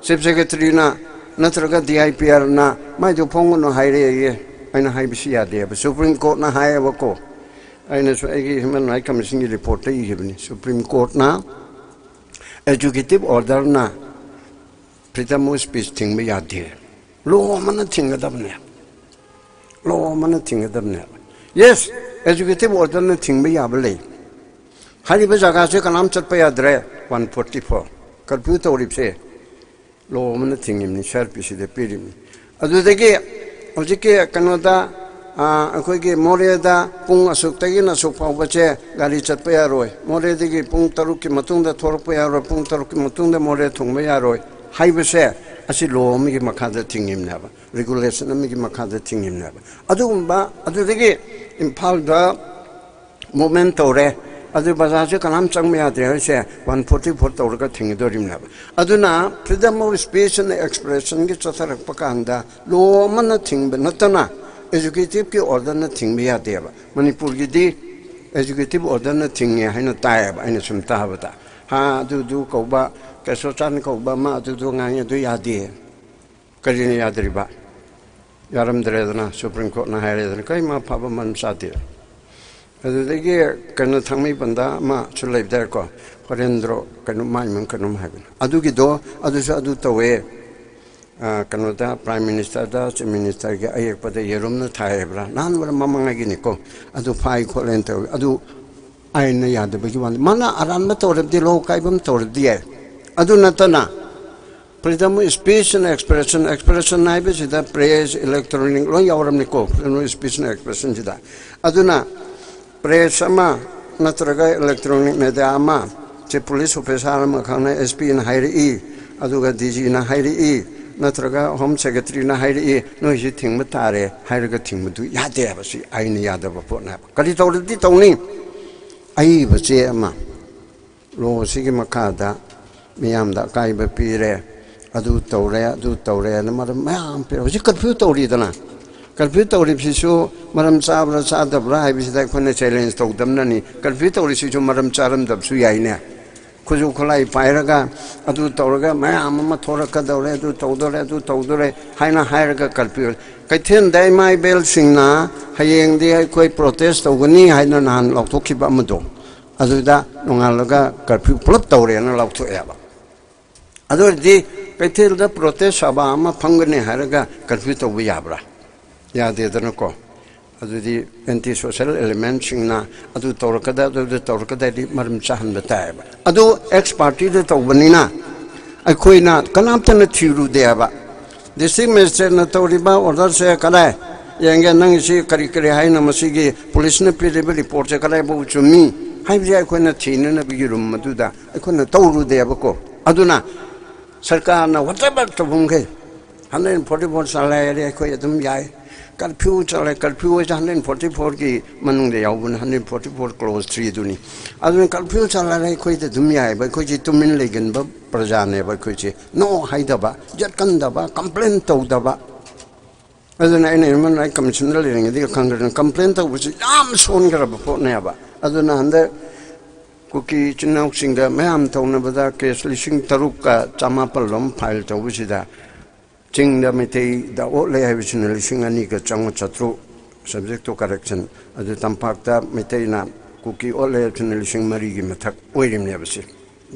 ꯆꯤꯐ ꯁꯦꯀ꯭ꯔꯦꯇꯔꯤꯅ ꯅꯠꯇ꯭ꯔꯒ ꯗꯤ ꯑꯥꯏ ꯄꯤ ꯑꯥꯔꯅ ꯃꯥꯏꯗꯨ ꯐꯣꯡꯒꯅꯨ ꯍꯥꯏꯔꯛꯑꯦ ꯑꯩꯅ ꯍꯥꯏꯕꯁꯤ ꯌꯥꯗꯦꯕ꯫ ꯁꯨꯄ꯭ꯔꯤꯝ ꯀꯣꯔꯠꯅ ꯍꯥꯏꯌꯦꯕꯀꯣ, ꯑꯩꯅꯁꯨ ꯑꯩꯒꯤ ꯍ꯭ꯌꯨꯃꯦꯟ ꯔꯥꯏꯠ ꯀꯃꯤꯁꯟꯒꯤ ꯔꯤꯄꯣꯔꯠꯇ ꯏꯈꯤꯕꯅꯤ꯫ ꯁꯨꯄ꯭ꯔꯤꯝ ꯀꯣꯔꯠꯅ ꯑꯦꯖꯨꯀꯦꯇꯤꯚ ꯑꯣꯔꯗꯔꯅ ꯐ꯭ꯔꯤꯗꯝ ꯑꯣꯐ ꯁ꯭ꯄꯤꯆ ꯊꯤꯡꯕ ꯌꯥꯗꯦ, ꯂꯣ ꯑꯃꯅ ꯊꯤꯡꯒꯗꯕꯅꯦ꯫ Law ꯑꯃꯅ ꯊꯤꯡꯒꯗꯕꯅꯦꯕ꯫ Yes, executive orderꯅ ꯊꯤꯡꯕ ꯌꯥꯕ ꯂꯩ꯫ ꯍꯥꯏꯔꯤꯕ ꯖꯒꯥꯁꯦ ꯀꯅꯥꯝ ꯆꯠꯄ ꯌꯥꯗ꯭ꯔꯦ, one forty four curfew ꯇꯧꯔꯤꯕꯁꯦ law ꯑꯃꯅ ꯊꯤꯡꯉꯤꯕꯅꯤ, ꯁꯤ ꯑꯥꯔ ꯄꯤ ꯁꯤꯗ ꯄꯤꯔꯤꯕꯅꯤ꯫ ꯑꯗꯨꯗꯒꯤ ꯍꯧꯖꯤꯛꯀꯤ ꯀꯩꯅꯣꯗ, ꯑꯩꯈꯣꯏꯒꯤ ꯃꯣꯔꯦꯗ ꯄꯨꯡ ꯑꯁꯨꯛꯇꯒꯤꯅ ꯑꯁꯨꯛ ꯐꯥꯎꯕꯁꯦ ꯒꯥꯔꯤ ꯆꯠꯄ ꯌꯥꯔꯣꯏ, ꯃꯣꯔꯦꯗꯒꯤ ꯄꯨꯡ ꯇꯔꯨꯛꯀꯤ ꯃꯇꯨꯡꯗ ꯊꯣꯔꯛꯄ ꯌꯥꯔꯣꯏ, ꯄꯨꯡ ꯇꯔꯨꯛꯀꯤ ꯃꯇꯨꯡꯗ ꯃꯣꯔꯦ ꯊꯨꯡꯕ ꯌꯥꯔꯣꯏ ꯍꯥꯏꯕꯁꯦ, ꯑꯁꯤ law ꯑꯃꯒꯤ ꯃꯈꯥꯗ ꯊꯤꯡꯉꯤꯕꯅꯦꯕ, regulation ꯑꯃꯒꯤ ꯃꯈꯥꯗ ꯊꯤꯡꯉꯤꯕꯅꯦꯕ꯫ ꯑꯗꯨꯒꯨꯝꯕ, ꯑꯗꯨꯗꯒꯤ ꯏꯝꯐꯥꯜꯗ movement ꯇꯧꯔꯦ, ꯑꯗꯨ ꯕꯖꯥꯔꯁꯦ ꯀꯅꯥꯝ ꯆꯪꯕ ꯌꯥꯗ꯭ꯔꯦ ꯍꯥꯏꯁꯦ, ꯋꯥꯟ ꯐꯣꯔꯇꯤ ꯐꯣꯔ ꯇꯧꯔꯒ ꯊꯤꯡꯒꯗꯧꯔꯤꯕꯅꯦꯕ꯫ ꯑꯗꯨꯅ freedom of speech and expressionꯒꯤ ꯆꯠꯊꯔꯛꯄ ꯀꯥꯟꯗ law ꯑꯃꯅ ꯊꯤꯡꯕ ꯅꯠꯇꯅ executiveꯀꯤ orderꯅ ꯊꯤꯡꯕ ꯌꯥꯗꯦꯕ꯫ ꯃꯅꯤꯄꯨꯔꯒꯤꯗꯤ executive orderꯅ ꯊꯤꯡꯉꯦ ꯍꯥꯏꯅ ꯇꯥꯏꯌꯦꯕ, ꯑꯩꯅ ꯁꯨꯝ ꯇꯥꯕꯗ꯫ ꯍꯥ, ꯑꯗꯨꯗꯨ ꯀꯧꯕ, ꯀꯦꯁꯣꯆꯥꯟ ꯀꯧꯕ ꯑꯃ ꯑꯗꯨꯗꯨ ꯉꯥꯡꯉꯤ, ꯑꯗꯨ ꯌꯥꯗꯦ꯫ ꯀꯔꯤꯅ ꯌꯥꯗ꯭ꯔꯤꯕ? ꯌꯥꯔꯝꯗ꯭ꯔꯦꯗꯅ, Supreme Courtꯅ ꯍꯥꯏꯔꯦꯗꯅ, ꯀꯔꯤ ꯃꯥ ꯐꯕ ꯃꯔꯝ ꯆꯥꯗꯦ꯫ ꯑꯗꯨꯗꯒꯤ ꯀꯩꯅꯣ, ꯊꯥꯡꯃꯩꯕꯟꯗ ꯑꯃꯁꯨ ꯂꯩꯕꯗꯥꯏꯀꯣ, ꯍꯣꯔꯦꯟꯗ꯭ꯔꯣ ꯀꯩꯅꯣ, ꯃꯥꯏꯃꯪ ꯀꯩꯅꯣꯝ ꯍꯥꯏꯕꯅꯤ꯫ ꯑꯗꯨꯒꯤꯗꯣ, ꯑꯗꯨꯁꯨ ꯑꯗꯨ ꯇꯧꯋꯦ꯫ ꯑ, ꯀꯩꯅꯣꯗ, Prime Ministerꯗ, Chief Ministerꯒꯤ ꯑꯌꯦꯛꯄꯗ ꯌꯦꯔꯨꯝꯅ ꯊꯥꯏ ꯍꯥꯏꯕ꯭ꯔꯥ? ꯅꯍꯥꯟ ꯃꯔꯛ ꯃꯃꯥꯡꯉꯩꯒꯤꯅꯤꯀꯣ꯫ ꯑꯗꯨ ꯐꯥꯏ ꯈꯣꯠꯂꯦꯅ ꯇꯧꯋꯤ꯫ ꯑꯗꯨ ꯑꯥꯏꯟꯅ ꯌꯥꯗꯕꯒꯤ ꯋꯥꯅꯤ꯫ ꯃꯥꯅ ꯑꯔꯥꯟꯕ ꯇꯧꯔꯕꯗꯤ, law ꯀꯥꯏꯕ ꯑꯃ ꯇꯧꯔꯕꯗꯤ ꯌꯥꯏ꯫ ꯑꯗꯨ ꯅꯠꯇꯅ freedom of speech and expression, expression ꯍꯥꯏꯕꯁꯤꯗ press, electronic ꯂꯣꯏ ꯌꯥꯎꯔꯝꯅꯤꯀꯣ, freedom of speech and expressionꯁꯤꯗ꯫ ꯑꯗꯨꯅ press ꯑꯃ ꯅꯠꯇ꯭ꯔꯒ electronic media ꯑꯃ, ꯁꯦ police officer ꯑꯃꯈꯛꯅ, S Pꯅ ꯍꯥꯏꯔꯛꯏ, ꯑꯗꯨꯒ D Gꯅ ꯍꯥꯏꯔꯛꯏ, ꯅꯠꯇ꯭ꯔꯒ Home Secretaryꯅ ꯍꯥꯏꯔꯛꯏ, "ꯅꯣꯏꯁꯤ ꯊꯤꯡꯕ ꯇꯥꯔꯦ" ꯍꯥꯏꯔꯒ ꯊꯤꯡꯕꯗꯨ ꯌꯥꯗꯦ ꯍꯥꯏꯕꯁꯤ, ꯑꯥꯏꯟꯅ ꯌꯥꯗꯕ ꯄꯣꯠꯅꯦꯕ꯫ ꯀꯔꯤ ꯇꯧꯔꯗꯤ ꯇꯧꯅꯤ? ꯑꯏꯕ ꯆꯦ ꯑꯃ, lawꯁꯤꯒꯤ ꯃꯈꯥꯗ ꯃꯤꯌꯥꯝꯗ ꯑꯀꯥꯏꯕ ꯄꯤꯔꯦ, ꯑꯗꯨ ꯇꯧꯔꯦ, ꯑꯗꯨ ꯇꯧꯔꯦꯅ ꯃꯔꯝ ꯃꯌꯥꯝ ꯄꯤꯔꯦ꯫ ꯍꯧꯖꯤꯛ curfew ꯇꯧꯔꯤꯗꯅ, curfew ꯇꯧꯔꯤꯕꯁꯤꯁꯨ ꯃꯔꯝ ꯆꯥꯕ꯭ꯔꯥ ꯆꯥꯗꯕ꯭ꯔꯥ ꯍꯥꯏꯕꯁꯤꯗ ꯑꯩꯈꯣꯏꯅ challenge ꯇꯧꯗꯕꯅꯅꯤ꯫ Curfew ꯇꯧꯔꯤꯁꯤꯁꯨ ꯃꯔꯝ ꯆꯥꯔꯝꯗꯕꯁꯨ ꯌꯥꯏꯅꯦ꯫ ꯈꯨꯠꯁꯨ ꯈꯨꯠꯂꯥꯏ ꯄꯥꯏꯔꯒ, ꯑꯗꯨ ꯇꯧꯔꯒ, ꯃꯌꯥꯝ ꯑꯃ ꯊꯣꯔꯛꯀꯗꯧꯔꯦ, ꯑꯗꯨ ꯇꯧꯗꯧꯔꯦ, ꯑꯗꯨ ꯇꯧꯗꯧꯔꯦ ꯍꯥꯏꯅ ꯍꯥꯏꯔꯒ curfew꯫ ꯀꯩꯊꯦꯜꯗ ꯏꯃꯥ ꯏꯕꯦꯜꯁꯤꯡꯅ ꯍꯌꯦꯡꯗꯤ ꯑꯩꯈꯣꯏ protest ꯇꯧꯒꯅꯤ ꯍꯥꯏꯅ ꯅꯍꯥꯟ ꯂꯥꯎꯊꯣꯛꯈꯤꯕ ꯑꯃꯗꯣ, ꯑꯗꯨꯗ ꯅꯣꯡꯉꯥꯜꯂꯒ curfew ꯄꯨꯂꯞ ꯇꯧꯔꯦꯅ ꯂꯥꯎꯊꯣꯛꯑꯦꯕ꯫ ꯑꯗꯨ ꯑꯣꯏꯔꯗꯤ ꯀꯩꯊꯦꯜꯗ protest ꯁꯚꯥ ꯑꯃ ꯐꯝꯒꯅꯤ ꯍꯥꯏꯔꯒ curfew ꯇꯧꯕ ꯌꯥꯕ꯭ꯔꯥ? ꯌꯥꯗꯦꯗꯅꯀꯣ꯫ ꯑꯗꯨꯗꯤ ꯑꯦꯟꯇꯤ ꯁꯣꯁꯦꯜ ꯑꯦꯂꯤꯃꯦꯟꯁꯤꯡꯅ ꯑꯗꯨ ꯇꯧꯔꯛꯀꯗ ꯑꯗꯨꯗ ꯇꯧꯔꯛꯀꯗꯗꯤ ꯃꯔꯝ ꯆꯥꯍꯟꯕ ꯇꯥꯏꯌꯦꯕ꯫ ꯑꯗꯨ ꯑꯦꯛꯁ ꯄꯥꯔꯇꯤꯗ ꯇꯧꯕꯅꯤꯅ ꯑꯩꯈꯣꯏꯅ ꯀꯅꯥꯝꯇꯅ ꯊꯤꯔꯨꯗꯦꯕ꯫ ꯗꯤꯁꯇ꯭ꯔꯤꯛ ꯃꯦꯖꯤꯁꯇ꯭ꯔꯦꯠꯅ ꯇꯧꯔꯤꯕ ꯑꯣꯔꯗꯔꯁꯦ ꯀꯗꯥꯏ ꯌꯦꯡꯒꯦ, ꯅꯪꯒꯤꯁꯤ ꯀꯔꯤ ꯀꯔꯤ ꯍꯥꯏꯅ ꯃꯁꯤꯒꯤ ꯄꯨꯂꯤꯁꯅ ꯄꯤꯔꯤꯕ ꯔꯤꯄꯣꯔꯠꯁꯦ ꯀꯗꯥꯏꯐꯥꯎ ꯆꯨꯝꯃꯤ ꯍꯥꯏꯕꯁꯦ ꯑꯩꯈꯣꯏꯅ ꯊꯤꯅꯅꯕꯒꯤ ꯔꯨꯝ ꯑꯗꯨꯗ ꯑꯩꯈꯣꯏꯅ ꯇꯧꯔꯨꯗꯦꯕꯀꯣ꯫ ꯑꯗꯨꯅ ꯁꯔꯀꯥꯔꯅ ꯋꯥꯠꯇꯕ ꯇꯧꯐꯝꯈꯩ ꯍꯟꯗ꯭ꯔꯦꯠ ꯐꯣꯔꯇꯤ ꯐꯣꯔ ꯆꯂꯥꯏꯔꯦ, ꯑꯩꯈꯣꯏ ꯑꯗꯨꯝ ꯌꯥꯏ꯫ ꯀꯔꯐ꯭ꯌꯨ ꯆꯂꯥꯏ, ꯀꯔꯐ꯭ꯌꯨ ꯍꯥꯏꯁꯦ ꯍꯟꯗ꯭ꯔꯦꯠ ꯐꯣꯔꯇꯤ ꯐꯣꯔꯒꯤ ꯃꯅꯨꯡꯗ ꯌꯥꯎꯕꯅꯤ, ꯍꯟꯗ꯭ꯔꯦꯠ ꯐꯣꯔꯇꯤ ꯐꯣꯔ ꯀ꯭ꯂꯣꯖ ꯊ꯭ꯔꯤꯗꯨꯅꯤ꯫ ꯑꯗꯨꯅ ꯀꯔꯐ꯭ꯌꯨ ꯆꯂꯥꯏꯔꯦ, ꯑꯩꯈꯣꯏꯗꯤ ꯑꯗꯨꯝ ꯌꯥꯏꯑꯕ꯫ ꯑꯩꯈꯣꯏꯁꯤ ꯇꯨꯃꯤꯟ ꯂꯩꯒꯟꯕ ꯄ꯭ꯔꯖꯥꯅꯦꯕ ꯑꯩꯈꯣꯏꯁꯦ꯫ ꯅꯣ ꯍꯥꯏꯗꯕ, ꯌꯦꯠꯀꯟꯗꯕ, ꯀꯝꯄ꯭ꯂꯦꯟ ꯇꯧꯗꯕ꯫ ꯑꯗꯨꯅ ꯑꯩꯅ ꯍ꯭ꯌꯨꯃꯦꯟ ꯔꯥꯏꯠ ꯀꯃꯤꯁꯟꯗ ꯂꯩꯔꯤꯉꯩꯗꯒꯤ ꯈꯪꯈ꯭ꯔꯦ, ꯀꯝꯄ꯭ꯂꯦꯟ ꯇꯧꯕꯁꯤ ꯌꯥꯝ ꯁꯣꯟꯈ꯭ꯔꯕ ꯄꯣꯠꯅꯦꯕ꯫ ꯑꯗꯨꯅ ꯍꯟꯗꯛ ꯀꯨꯀꯤ ꯏꯆꯤꯟ ꯏꯅꯥꯎꯁꯤꯡꯗ ꯃꯌꯥꯝ ꯇꯧꯅꯕꯗ ꯀꯦꯁ ꯂꯤꯁꯤꯡ ꯇꯔꯨꯛꯀ ꯆꯃꯥꯄꯜ ꯂꯣꯝ ꯐꯥꯏꯜ ꯇꯧꯕꯁꯤꯗ ꯆꯤꯡꯗ ꯃꯩꯇꯩꯗ ꯑꯣꯠꯂꯦ ꯍꯥꯏꯕꯁꯤꯅ ꯂꯤꯁꯤꯡ ꯑꯅꯤꯒ ꯆꯥꯝꯃꯉꯥ ꯆꯥꯇ꯭ꯔꯨꯛ, subject to correction꯫ ꯑꯗꯨ ꯇꯝꯄꯥꯛꯇ ꯃꯩꯇꯩꯅ ꯀꯨꯀꯤ ꯑꯣꯠꯂꯦ ꯍꯥꯏꯕꯁꯤꯅ ꯂꯤꯁꯤꯡ ꯃꯔꯤꯒꯤ ꯃꯊꯛ ꯑꯣꯏꯔꯤꯕꯅꯦꯕꯁꯦ꯫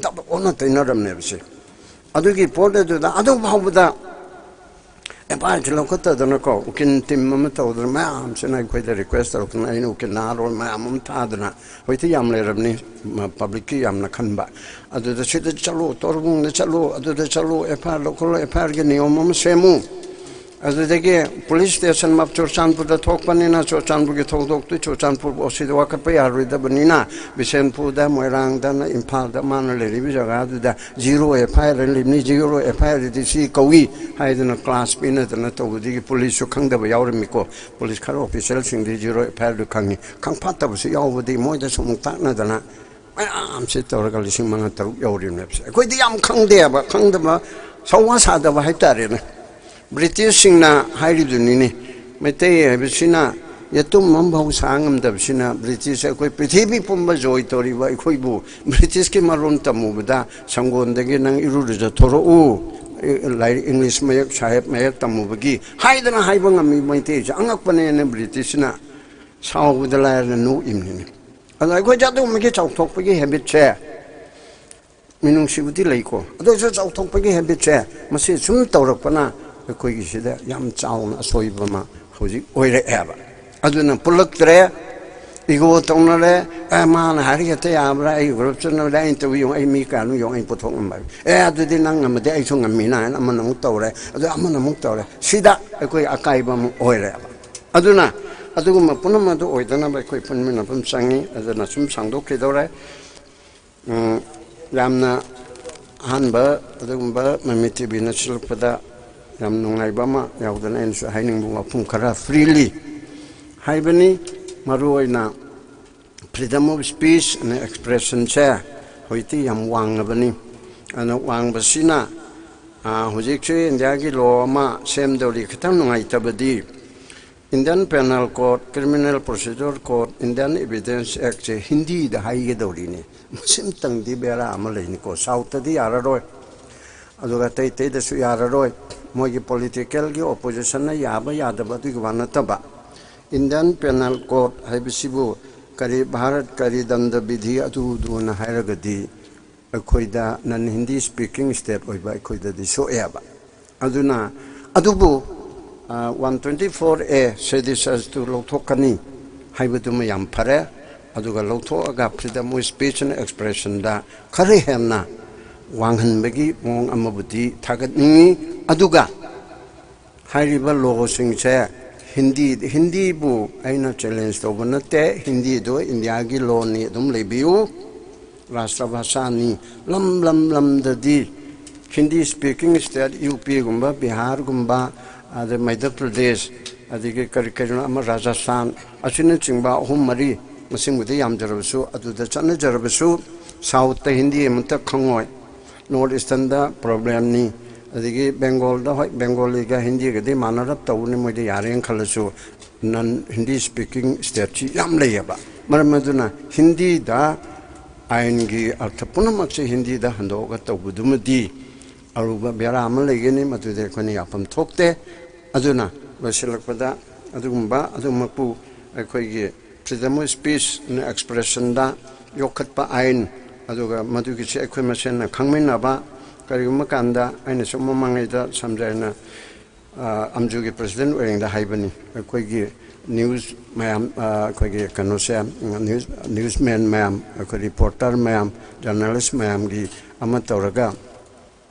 ꯗꯕ ꯑꯣꯟꯅ ꯇꯩꯅꯔꯝꯅꯦꯕꯁꯦ꯫ ꯑꯗꯨꯒꯤ ꯄꯣꯠ ꯑꯗꯨꯗ ꯑꯗꯨ ꯐꯥꯎꯕꯗ ꯑꯦꯐ ꯑꯥꯏ ꯑꯥꯔꯁꯤ ꯂꯧꯈꯠꯇꯗꯅꯀꯣ, ꯎꯀꯤꯜ ꯇꯤꯝ ꯑꯃ ꯇꯧꯗꯅ ꯃꯌꯥꯝꯁꯤꯅ ꯑꯩꯈꯣꯏꯗ ꯔꯤꯀ꯭ꯋꯦꯁ ꯇꯧꯔꯛꯇꯅ ꯑꯩꯅ ꯎꯀꯤꯜ ꯅꯍꯥꯔꯣꯜ ꯃꯌꯥꯝ ꯑꯃ ꯊꯥꯗꯅ, ꯍꯧꯖꯤꯛꯇꯤ ꯌꯥꯝ ꯂꯩꯔꯕꯅꯤ, ꯃ-, ꯄꯕ꯭ꯂꯤꯛꯀꯤ ꯌꯥꯝꯅ ꯈꯟꯕ꯫ ꯑꯗꯨꯗ ꯁꯤꯗ ꯆꯠꯂꯨ, ꯇꯣꯔꯕꯨꯡꯗ ꯆꯠꯂꯨ, ꯑꯗꯨꯗ ꯆꯠꯂꯨ, ꯑꯦꯐ ꯑꯥꯏ ꯑꯥꯔ ꯂꯧꯈꯠꯂꯣ, ꯑꯦꯐ ꯑꯥꯏ ꯑꯥꯔꯒꯤ ꯅꯤꯌꯣꯝ ꯑꯃ ꯁꯦꯝꯃꯨ꯫ ꯑꯗꯨꯗꯒꯤ ꯄꯨꯂꯤꯁ ꯁ꯭ꯇꯦꯁꯟ ꯃꯞ ꯆꯨꯔꯆꯥꯟꯄꯨꯔꯗ ꯊꯣꯛꯄꯅꯤꯅ ꯆꯨꯔꯆꯥꯟꯄꯨꯔꯒꯤ ꯊꯧꯗꯣꯛꯇꯨ ꯆꯨꯔꯆꯥꯟꯄꯨꯔ ꯐꯥꯎ ꯁꯤꯗ ꯋꯥꯀꯠꯄ ꯌꯥꯔꯣꯏꯗꯕꯅꯤꯅ ꯕꯤꯁꯦꯟꯄꯨꯔꯗ, ꯃꯣꯏꯔꯥꯡꯗꯅ ꯏꯝꯐꯥꯜꯗ ꯃꯥꯅ ꯂꯩꯔꯤꯕ ꯖꯒꯥꯗꯨꯗ ꯖꯤꯔꯣ ꯑꯦꯐ ꯑꯥꯏ ꯑꯥꯔ ꯂꯤꯕꯅꯤ, ꯖꯤꯔꯣ ꯑꯦꯐ ꯑꯥꯏ ꯑꯥꯔꯗꯤ ꯁꯤ ꯀꯧꯏ ꯍꯥꯏꯗꯅ ꯀ꯭ꯂꯥꯁ ꯄꯤꯅꯗꯅ ꯇꯧꯕꯗꯒꯤ ꯄꯨꯂꯤꯁꯁꯨ ꯈꯪꯗꯕ ꯌꯥꯎꯔꯝꯃꯤꯀꯣ꯫ ꯄꯨꯂꯤꯁ ꯈꯔ ꯑꯣꯐꯤꯁꯤꯌꯦꯜꯁꯤꯡꯗꯤ ꯖꯤꯔꯣ ꯑꯦꯐ ꯑꯥꯏ ꯑꯥꯔꯗꯨ ꯈꯪꯉꯤ, ꯈꯪꯐꯥꯠꯇꯕꯁꯨ ꯌꯥꯎꯕꯗꯤ ꯃꯣꯏꯗ ꯁꯨꯝ ꯇꯥꯛꯅꯗꯅ ꯃꯌꯥꯝꯁꯦ ꯇꯧꯔꯒ ꯂꯤꯁꯤꯡ ꯃꯉꯥ ꯇꯔꯨꯛ ꯌꯧꯔꯤꯕꯅꯦꯕꯁꯦ꯫ ꯑꯩꯈꯣꯏꯗꯤ ꯌꯥꯝ ꯈꯪꯗꯦꯕ, ꯈꯪꯗꯕ ꯁꯧꯋꯥ ꯁꯥꯗꯕ ꯍꯥꯏꯇꯥꯔꯦꯅꯦ꯫ ꯕ꯭ꯔꯤꯇꯤꯁꯁꯤꯡꯅ ꯍꯥꯏꯔꯤꯗꯨꯅꯤꯅꯦ, ꯃꯩꯇꯩ ꯍꯥꯏꯕꯁꯤꯅ ꯌꯦꯇꯨꯝ ꯑꯃꯐꯥꯎ ꯁꯥ ꯉꯝꯗꯕꯁꯤꯅ ꯕ꯭ꯔꯤꯇꯤꯁ ꯑꯩꯈꯣꯏ ꯄ꯭ꯔꯤꯊꯤꯕꯤ ꯄꯨꯝꯕ ꯖꯣꯏ ꯇꯧꯔꯤꯕ ꯑꯩꯈꯣꯏꯕꯨ ꯕ꯭ꯔꯤꯇꯤꯁꯀꯤ ꯃꯔꯣꯟ ꯇꯝꯃꯨꯕꯗ ꯁꯪꯒꯣꯟꯗꯒꯤ ꯅꯪ ꯏꯔꯨꯂꯨꯖꯊꯣꯔꯛꯎ, ꯂꯥꯏꯔꯤꯛ ꯏꯪꯂꯤꯁ ꯃꯌꯦꯛ ꯁꯥꯍꯦꯕ ꯃꯌꯦꯛ ꯇꯝꯃꯨꯕꯒꯤ ꯍꯥꯏꯗꯅ ꯍꯥꯏꯕ ꯉꯝꯃꯤ ꯃꯩꯇꯩꯁꯦ꯫ ꯑꯉꯛꯄꯅꯦꯅ ꯕ꯭ꯔꯤꯇꯤꯁꯁꯤꯅ ꯁꯥꯎꯕꯗ ꯂꯥꯏꯔꯅ ꯅꯣꯛꯏꯕꯅꯤꯅꯦ꯫ ꯑꯗꯣ ꯑꯩꯈꯣꯏꯁꯦ ꯑꯗꯨꯒꯨꯝꯕꯒꯤ ꯆꯥꯎꯊꯣꯛꯄꯒꯤ ꯍꯦꯕꯤꯠꯁꯦ ꯃꯤꯅꯨꯡꯁꯤꯕꯨꯗꯤ ꯂꯩꯀꯣ, ꯑꯗꯨ ꯑꯣꯏꯔꯁꯨ ꯆꯥꯎꯊꯣꯛꯄꯒꯤ ꯍꯦꯕꯤꯠꯁꯦ ꯃꯁꯤ ꯁꯨꯝ ꯇꯧꯔꯛꯄꯅ ꯑꯩꯈꯣꯏꯒꯤꯁꯤꯗ ꯌꯥꯝ ꯆꯥꯎꯅ ꯑꯁꯣꯏꯕ ꯑꯃ ꯍꯧꯖꯤꯛ ꯑꯣꯏꯔꯛꯑꯦꯕ꯫ ꯑꯗꯨꯅ ꯄꯨꯜꯂꯛꯇ꯭ꯔꯦ, ꯏꯒꯣ ꯇꯧꯅꯔꯦ꯫ ꯑꯦ, ꯃꯥꯅ ꯍꯥꯏꯔꯤ ꯍꯦꯛꯇ ꯌꯥꯕ꯭ꯔꯥ? ꯑꯩ ꯒ꯭ꯔꯨꯞ ꯆꯠꯅꯕꯗ ꯑꯩꯅ ꯇꯧꯕ ꯌꯦꯡꯉꯨ, ꯑꯩ ꯃꯤ ꯀꯌꯥꯅꯣ ꯌꯦꯡꯉꯨ, ꯑꯩ ꯄꯨꯊꯣꯛ ꯉꯝꯕ꯫ ꯑꯦ, ꯑꯗꯨꯗꯤ ꯅꯪ ꯉꯝꯃꯗꯤ ꯑꯩꯁꯨ ꯉꯝꯃꯤꯅ ꯍꯥꯏꯅ ꯑꯃꯅ ꯑꯃꯨꯛ ꯇꯧꯔꯦ, ꯑꯗꯨ ꯑꯃꯅ ꯑꯃꯨꯛ ꯇꯧꯔꯦ꯫ ꯁꯤꯗ ꯑꯩꯈꯣꯏ ꯑꯀꯥꯏꯕ ꯑꯃ ꯑꯣꯏꯔꯦꯕ꯫ ꯑꯗꯨꯅ ꯑꯗꯨꯒꯨꯝꯕ ꯄꯨꯝꯅꯃꯛ ꯑꯗꯨ ꯑꯣꯏꯗꯅꯕ ꯑꯩꯈꯣꯏ ꯄꯨꯟꯃꯤꯟꯅꯐꯝ ꯆꯪꯉꯤ꯫ ꯑꯗꯨꯅ ꯁꯨꯝ ꯁꯥꯡꯗꯣꯛꯈꯤꯗꯧꯔꯦ꯫ ꯎꯝ, ꯌꯥꯝꯅ ꯑꯍꯥꯟꯕ ꯑꯗꯨꯒꯨꯝꯕ ꯃꯃꯤ ꯇꯤꯚꯤꯅ ꯁꯤꯜꯂꯛꯄꯗ ꯌꯥꯝ ꯅꯨꯡꯉꯥꯏꯕ ꯑꯃ ꯌꯥꯎꯗꯅ ꯑꯩꯅꯁꯨ ꯍꯥꯏꯅꯤꯡꯕ ꯋꯥꯐꯝ ꯈꯔ ꯐ꯭ꯔꯤꯂꯤ ꯍꯥꯏꯕꯅꯤ꯫ ꯃꯔꯨꯑꯣꯏꯅ freedom of speech and expressionꯁꯦ ꯍꯧꯖꯤꯛꯇꯤ ꯌꯥꯝ ꯋꯥꯡꯉꯕꯅꯤ꯫ ꯑꯗꯨꯅ ꯋꯥꯡꯕꯁꯤꯅ, ꯑꯥ, ꯍꯧꯖꯤꯛꯁꯦ ꯏꯟꯗꯤꯌꯥꯒꯤ ꯂꯣ ꯑꯃ ꯁꯦꯝꯗꯧꯔꯤ꯫ ꯈꯤꯇꯪ ꯅꯨꯡꯉꯥꯏꯇꯕꯗꯤ Indian Penal Code, Criminal Procedure Code, Indian Evidence Actꯁꯦ ꯍꯤꯟꯗꯤꯗ ꯍꯥꯏꯒꯗꯧꯔꯤꯅꯤ꯫ ꯃꯁꯤꯝꯇꯪꯗꯤ ꯕꯦꯔꯥ ꯑꯃ ꯂꯩꯅꯤꯀꯣ꯫ ꯁꯥꯎꯠꯇꯗꯤ ꯌꯥꯔꯔꯣꯏ, ꯑꯗꯨꯒ ꯑꯇꯩ ꯑꯇꯩꯗꯁꯨ ꯌꯥꯔꯔꯣꯏ꯫ ꯃꯣꯏꯒꯤ ꯄꯣꯂꯤꯇꯤꯀꯦꯜꯒꯤ ꯑꯣꯄꯣꯖꯤꯁꯟꯅ ꯌꯥꯕ ꯌꯥꯗꯕ ꯑꯗꯨꯒꯤ ꯋꯥ ꯅꯠꯇꯕ, Indian Penal Code ꯍꯥꯏꯕꯁꯤꯕꯨ ꯀꯔꯤ ꯚꯥꯔꯠ ꯀꯔꯤ ꯗꯟꯗ ꯕꯤꯙꯤ ꯑꯗꯨꯗꯨꯅ ꯍꯥꯏꯔꯒꯗꯤ ꯑꯩꯈꯣꯏꯗ ꯅꯟ ꯍꯤꯟꯗꯤ ꯁ꯭ꯄꯤꯀꯤꯡ ꯁ꯭ꯇꯦꯠ ꯑꯣꯏꯕ ꯑꯩꯈꯣꯏꯗꯗꯤ ꯁꯣꯛꯑꯦꯕ꯫ ꯑꯗꯨꯅ ꯑꯗꯨꯕꯨ, ꯑ, one twenty four A seditious ꯇꯨ ꯂꯧꯊꯣꯛꯀꯅꯤ ꯍꯥꯏꯕꯗꯨꯃ ꯌꯥꯝ ꯐꯔꯦ꯫ ꯑꯗꯨꯒ ꯂꯧꯊꯣꯛꯑꯒ freedom of speech and expressionꯗ ꯈꯔ ꯍꯦꯟꯅ ꯋꯥꯡꯍꯟꯕꯒꯤ ꯃꯑꯣꯡ ꯑꯃꯕꯨꯗꯤ ꯊꯥꯒꯠꯅꯤꯡꯉꯤ꯫ ꯑꯗꯨꯒ ꯍꯥꯏꯔꯤꯕ ꯂꯣꯁꯤꯡꯁꯦ ꯍꯤꯟꯗꯤ, ꯍꯤꯟꯗꯤꯕꯨ ꯑꯩꯅ ꯆꯦꯂꯦꯟꯖ ꯇꯧꯕ ꯅꯠꯇꯦ꯫ ꯍꯤꯟꯗꯤꯗꯣ ꯏꯟꯗꯤꯌꯥꯒꯤ ꯂꯣꯅꯤ, ꯑꯗꯨꯝ ꯂꯩꯕꯤꯌꯨ, ꯔꯥꯁꯇ꯭ꯔ ꯚꯥꯁꯥꯅꯤ꯫ ꯂꯝ, ꯂꯝ, ꯂꯝꯗꯗꯤ ꯍꯤꯟꯗꯤ ꯁ꯭ꯄꯤꯀꯤꯡ ꯁ꯭ꯇꯦꯠ, ꯌꯨ ꯄꯤꯒꯨꯝꯕ, ꯕꯤꯍꯥꯔꯒꯨꯝꯕ, ꯑꯗꯩ ꯃꯙ꯭ꯌ ꯄ꯭ꯔꯗꯦꯁ, ꯑꯗꯒꯤ ꯀꯔꯤ ꯀꯔꯤꯅꯣ ꯑꯃ, ꯔꯥꯖꯁꯊꯥꯟ, ꯑꯁꯤꯅꯆꯤꯡꯕ ꯑꯍꯨꯝ ꯃꯔꯤ, ꯃꯁꯤꯡꯕꯨꯗꯤ ꯌꯥꯝꯖꯔꯕꯁꯨ, ꯑꯗꯨꯗ ꯆꯠꯅꯖꯔꯕꯁꯨ ꯁꯥꯎꯠꯇ ꯍꯤꯟꯗꯤ ꯑꯃꯠꯇ ꯈꯪꯉꯣꯏ꯫ ꯅꯣꯔꯠ ꯏꯁꯇꯔꯟꯗ ꯄ꯭ꯔꯣꯕ꯭ꯂꯦꯝꯅꯤ꯫ ꯑꯗꯒꯤ ꯕꯦꯡꯒꯣꯜꯗ, ꯍꯣꯏ, ꯕꯦꯡꯒꯣꯂꯤꯒ ꯍꯤꯟꯗꯤꯒꯗꯤ ꯃꯥꯟꯅꯔꯞ ꯇꯧꯕꯅꯤ, ꯃꯣꯏꯗꯤ ꯌꯥꯔꯦꯅ ꯈꯜꯂꯁꯨ꯫ ꯅꯟ ꯍꯤꯟꯗꯤ ꯁ꯭ꯄꯤꯀꯤꯡ ꯁ꯭ꯇꯦꯠꯁꯤ ꯌꯥꯝ ꯂꯩꯌꯦꯕ꯫ ꯃꯔꯝ ꯑꯗꯨꯅ ꯍꯤꯟꯗꯤꯗ ꯑꯥꯏꯟꯒꯤ ꯑꯔꯊ ꯄꯨꯝꯅꯃꯛꯁꯦ ꯍꯤꯟꯗꯤꯗ ꯍꯟꯗꯣꯛꯑꯒ ꯇꯧꯕꯗꯨꯃꯗꯤ ꯑꯔꯨꯕ ꯕꯦꯔꯥ ꯑꯃ ꯂꯩꯒꯅꯤ, ꯃꯗꯨꯗꯤ ꯑꯩꯈꯣꯏꯅ ꯌꯥꯐꯝ ꯊꯣꯛꯇꯦ꯫ ꯑꯗꯨꯅ ꯂꯣꯏꯁꯤꯜꯂꯛꯄꯗ ꯑꯗꯨꯒꯨꯝꯕ ꯑꯗꯨꯃꯛꯄꯨ ꯑꯩꯈꯣꯏꯒꯤ freedom of speech and expressionꯗ ꯌꯣꯛꯈꯠꯄ ꯑꯥꯏꯟ, ꯑꯗꯨꯒ ꯃꯗꯨꯒꯤꯁꯤ ꯑꯩꯈꯣꯏ ꯃꯁꯦꯟꯅ ꯈꯪꯃꯤꯟꯅꯕ, ꯀꯔꯤꯒꯨꯝꯕ ꯀꯥꯟꯗ ꯑꯩꯅ ꯁꯨꯝ ꯃꯃꯥꯡꯉꯩꯗ ꯁꯝꯖꯥꯏꯅ ꯑ, ꯑꯝꯖꯨꯒꯤ ꯄ꯭ꯔꯁꯤꯗꯦꯟ ꯑꯣꯏꯔꯤꯉꯩꯗ ꯍꯥꯏꯕꯅꯤ, ꯑꯩꯈꯣꯏꯒꯤ ꯅ꯭ꯌꯨꯁ ꯃꯌꯥꯝ, ꯑ, ꯑꯩꯈꯣꯏꯒꯤ ꯀꯩꯅꯣꯁꯦ, ꯅ꯭ꯌꯨꯁ, ꯅ꯭ꯌꯨꯁꯃꯦꯟ ꯃꯌꯥꯝ, ꯑꯩꯈꯣꯏ ꯔꯤꯄꯣꯔꯇꯔ ꯃꯌꯥꯝ, ꯖꯔꯅꯦꯂꯤꯁ ꯃꯌꯥꯝꯒꯤ ꯑꯃ ꯇꯧꯔꯒ,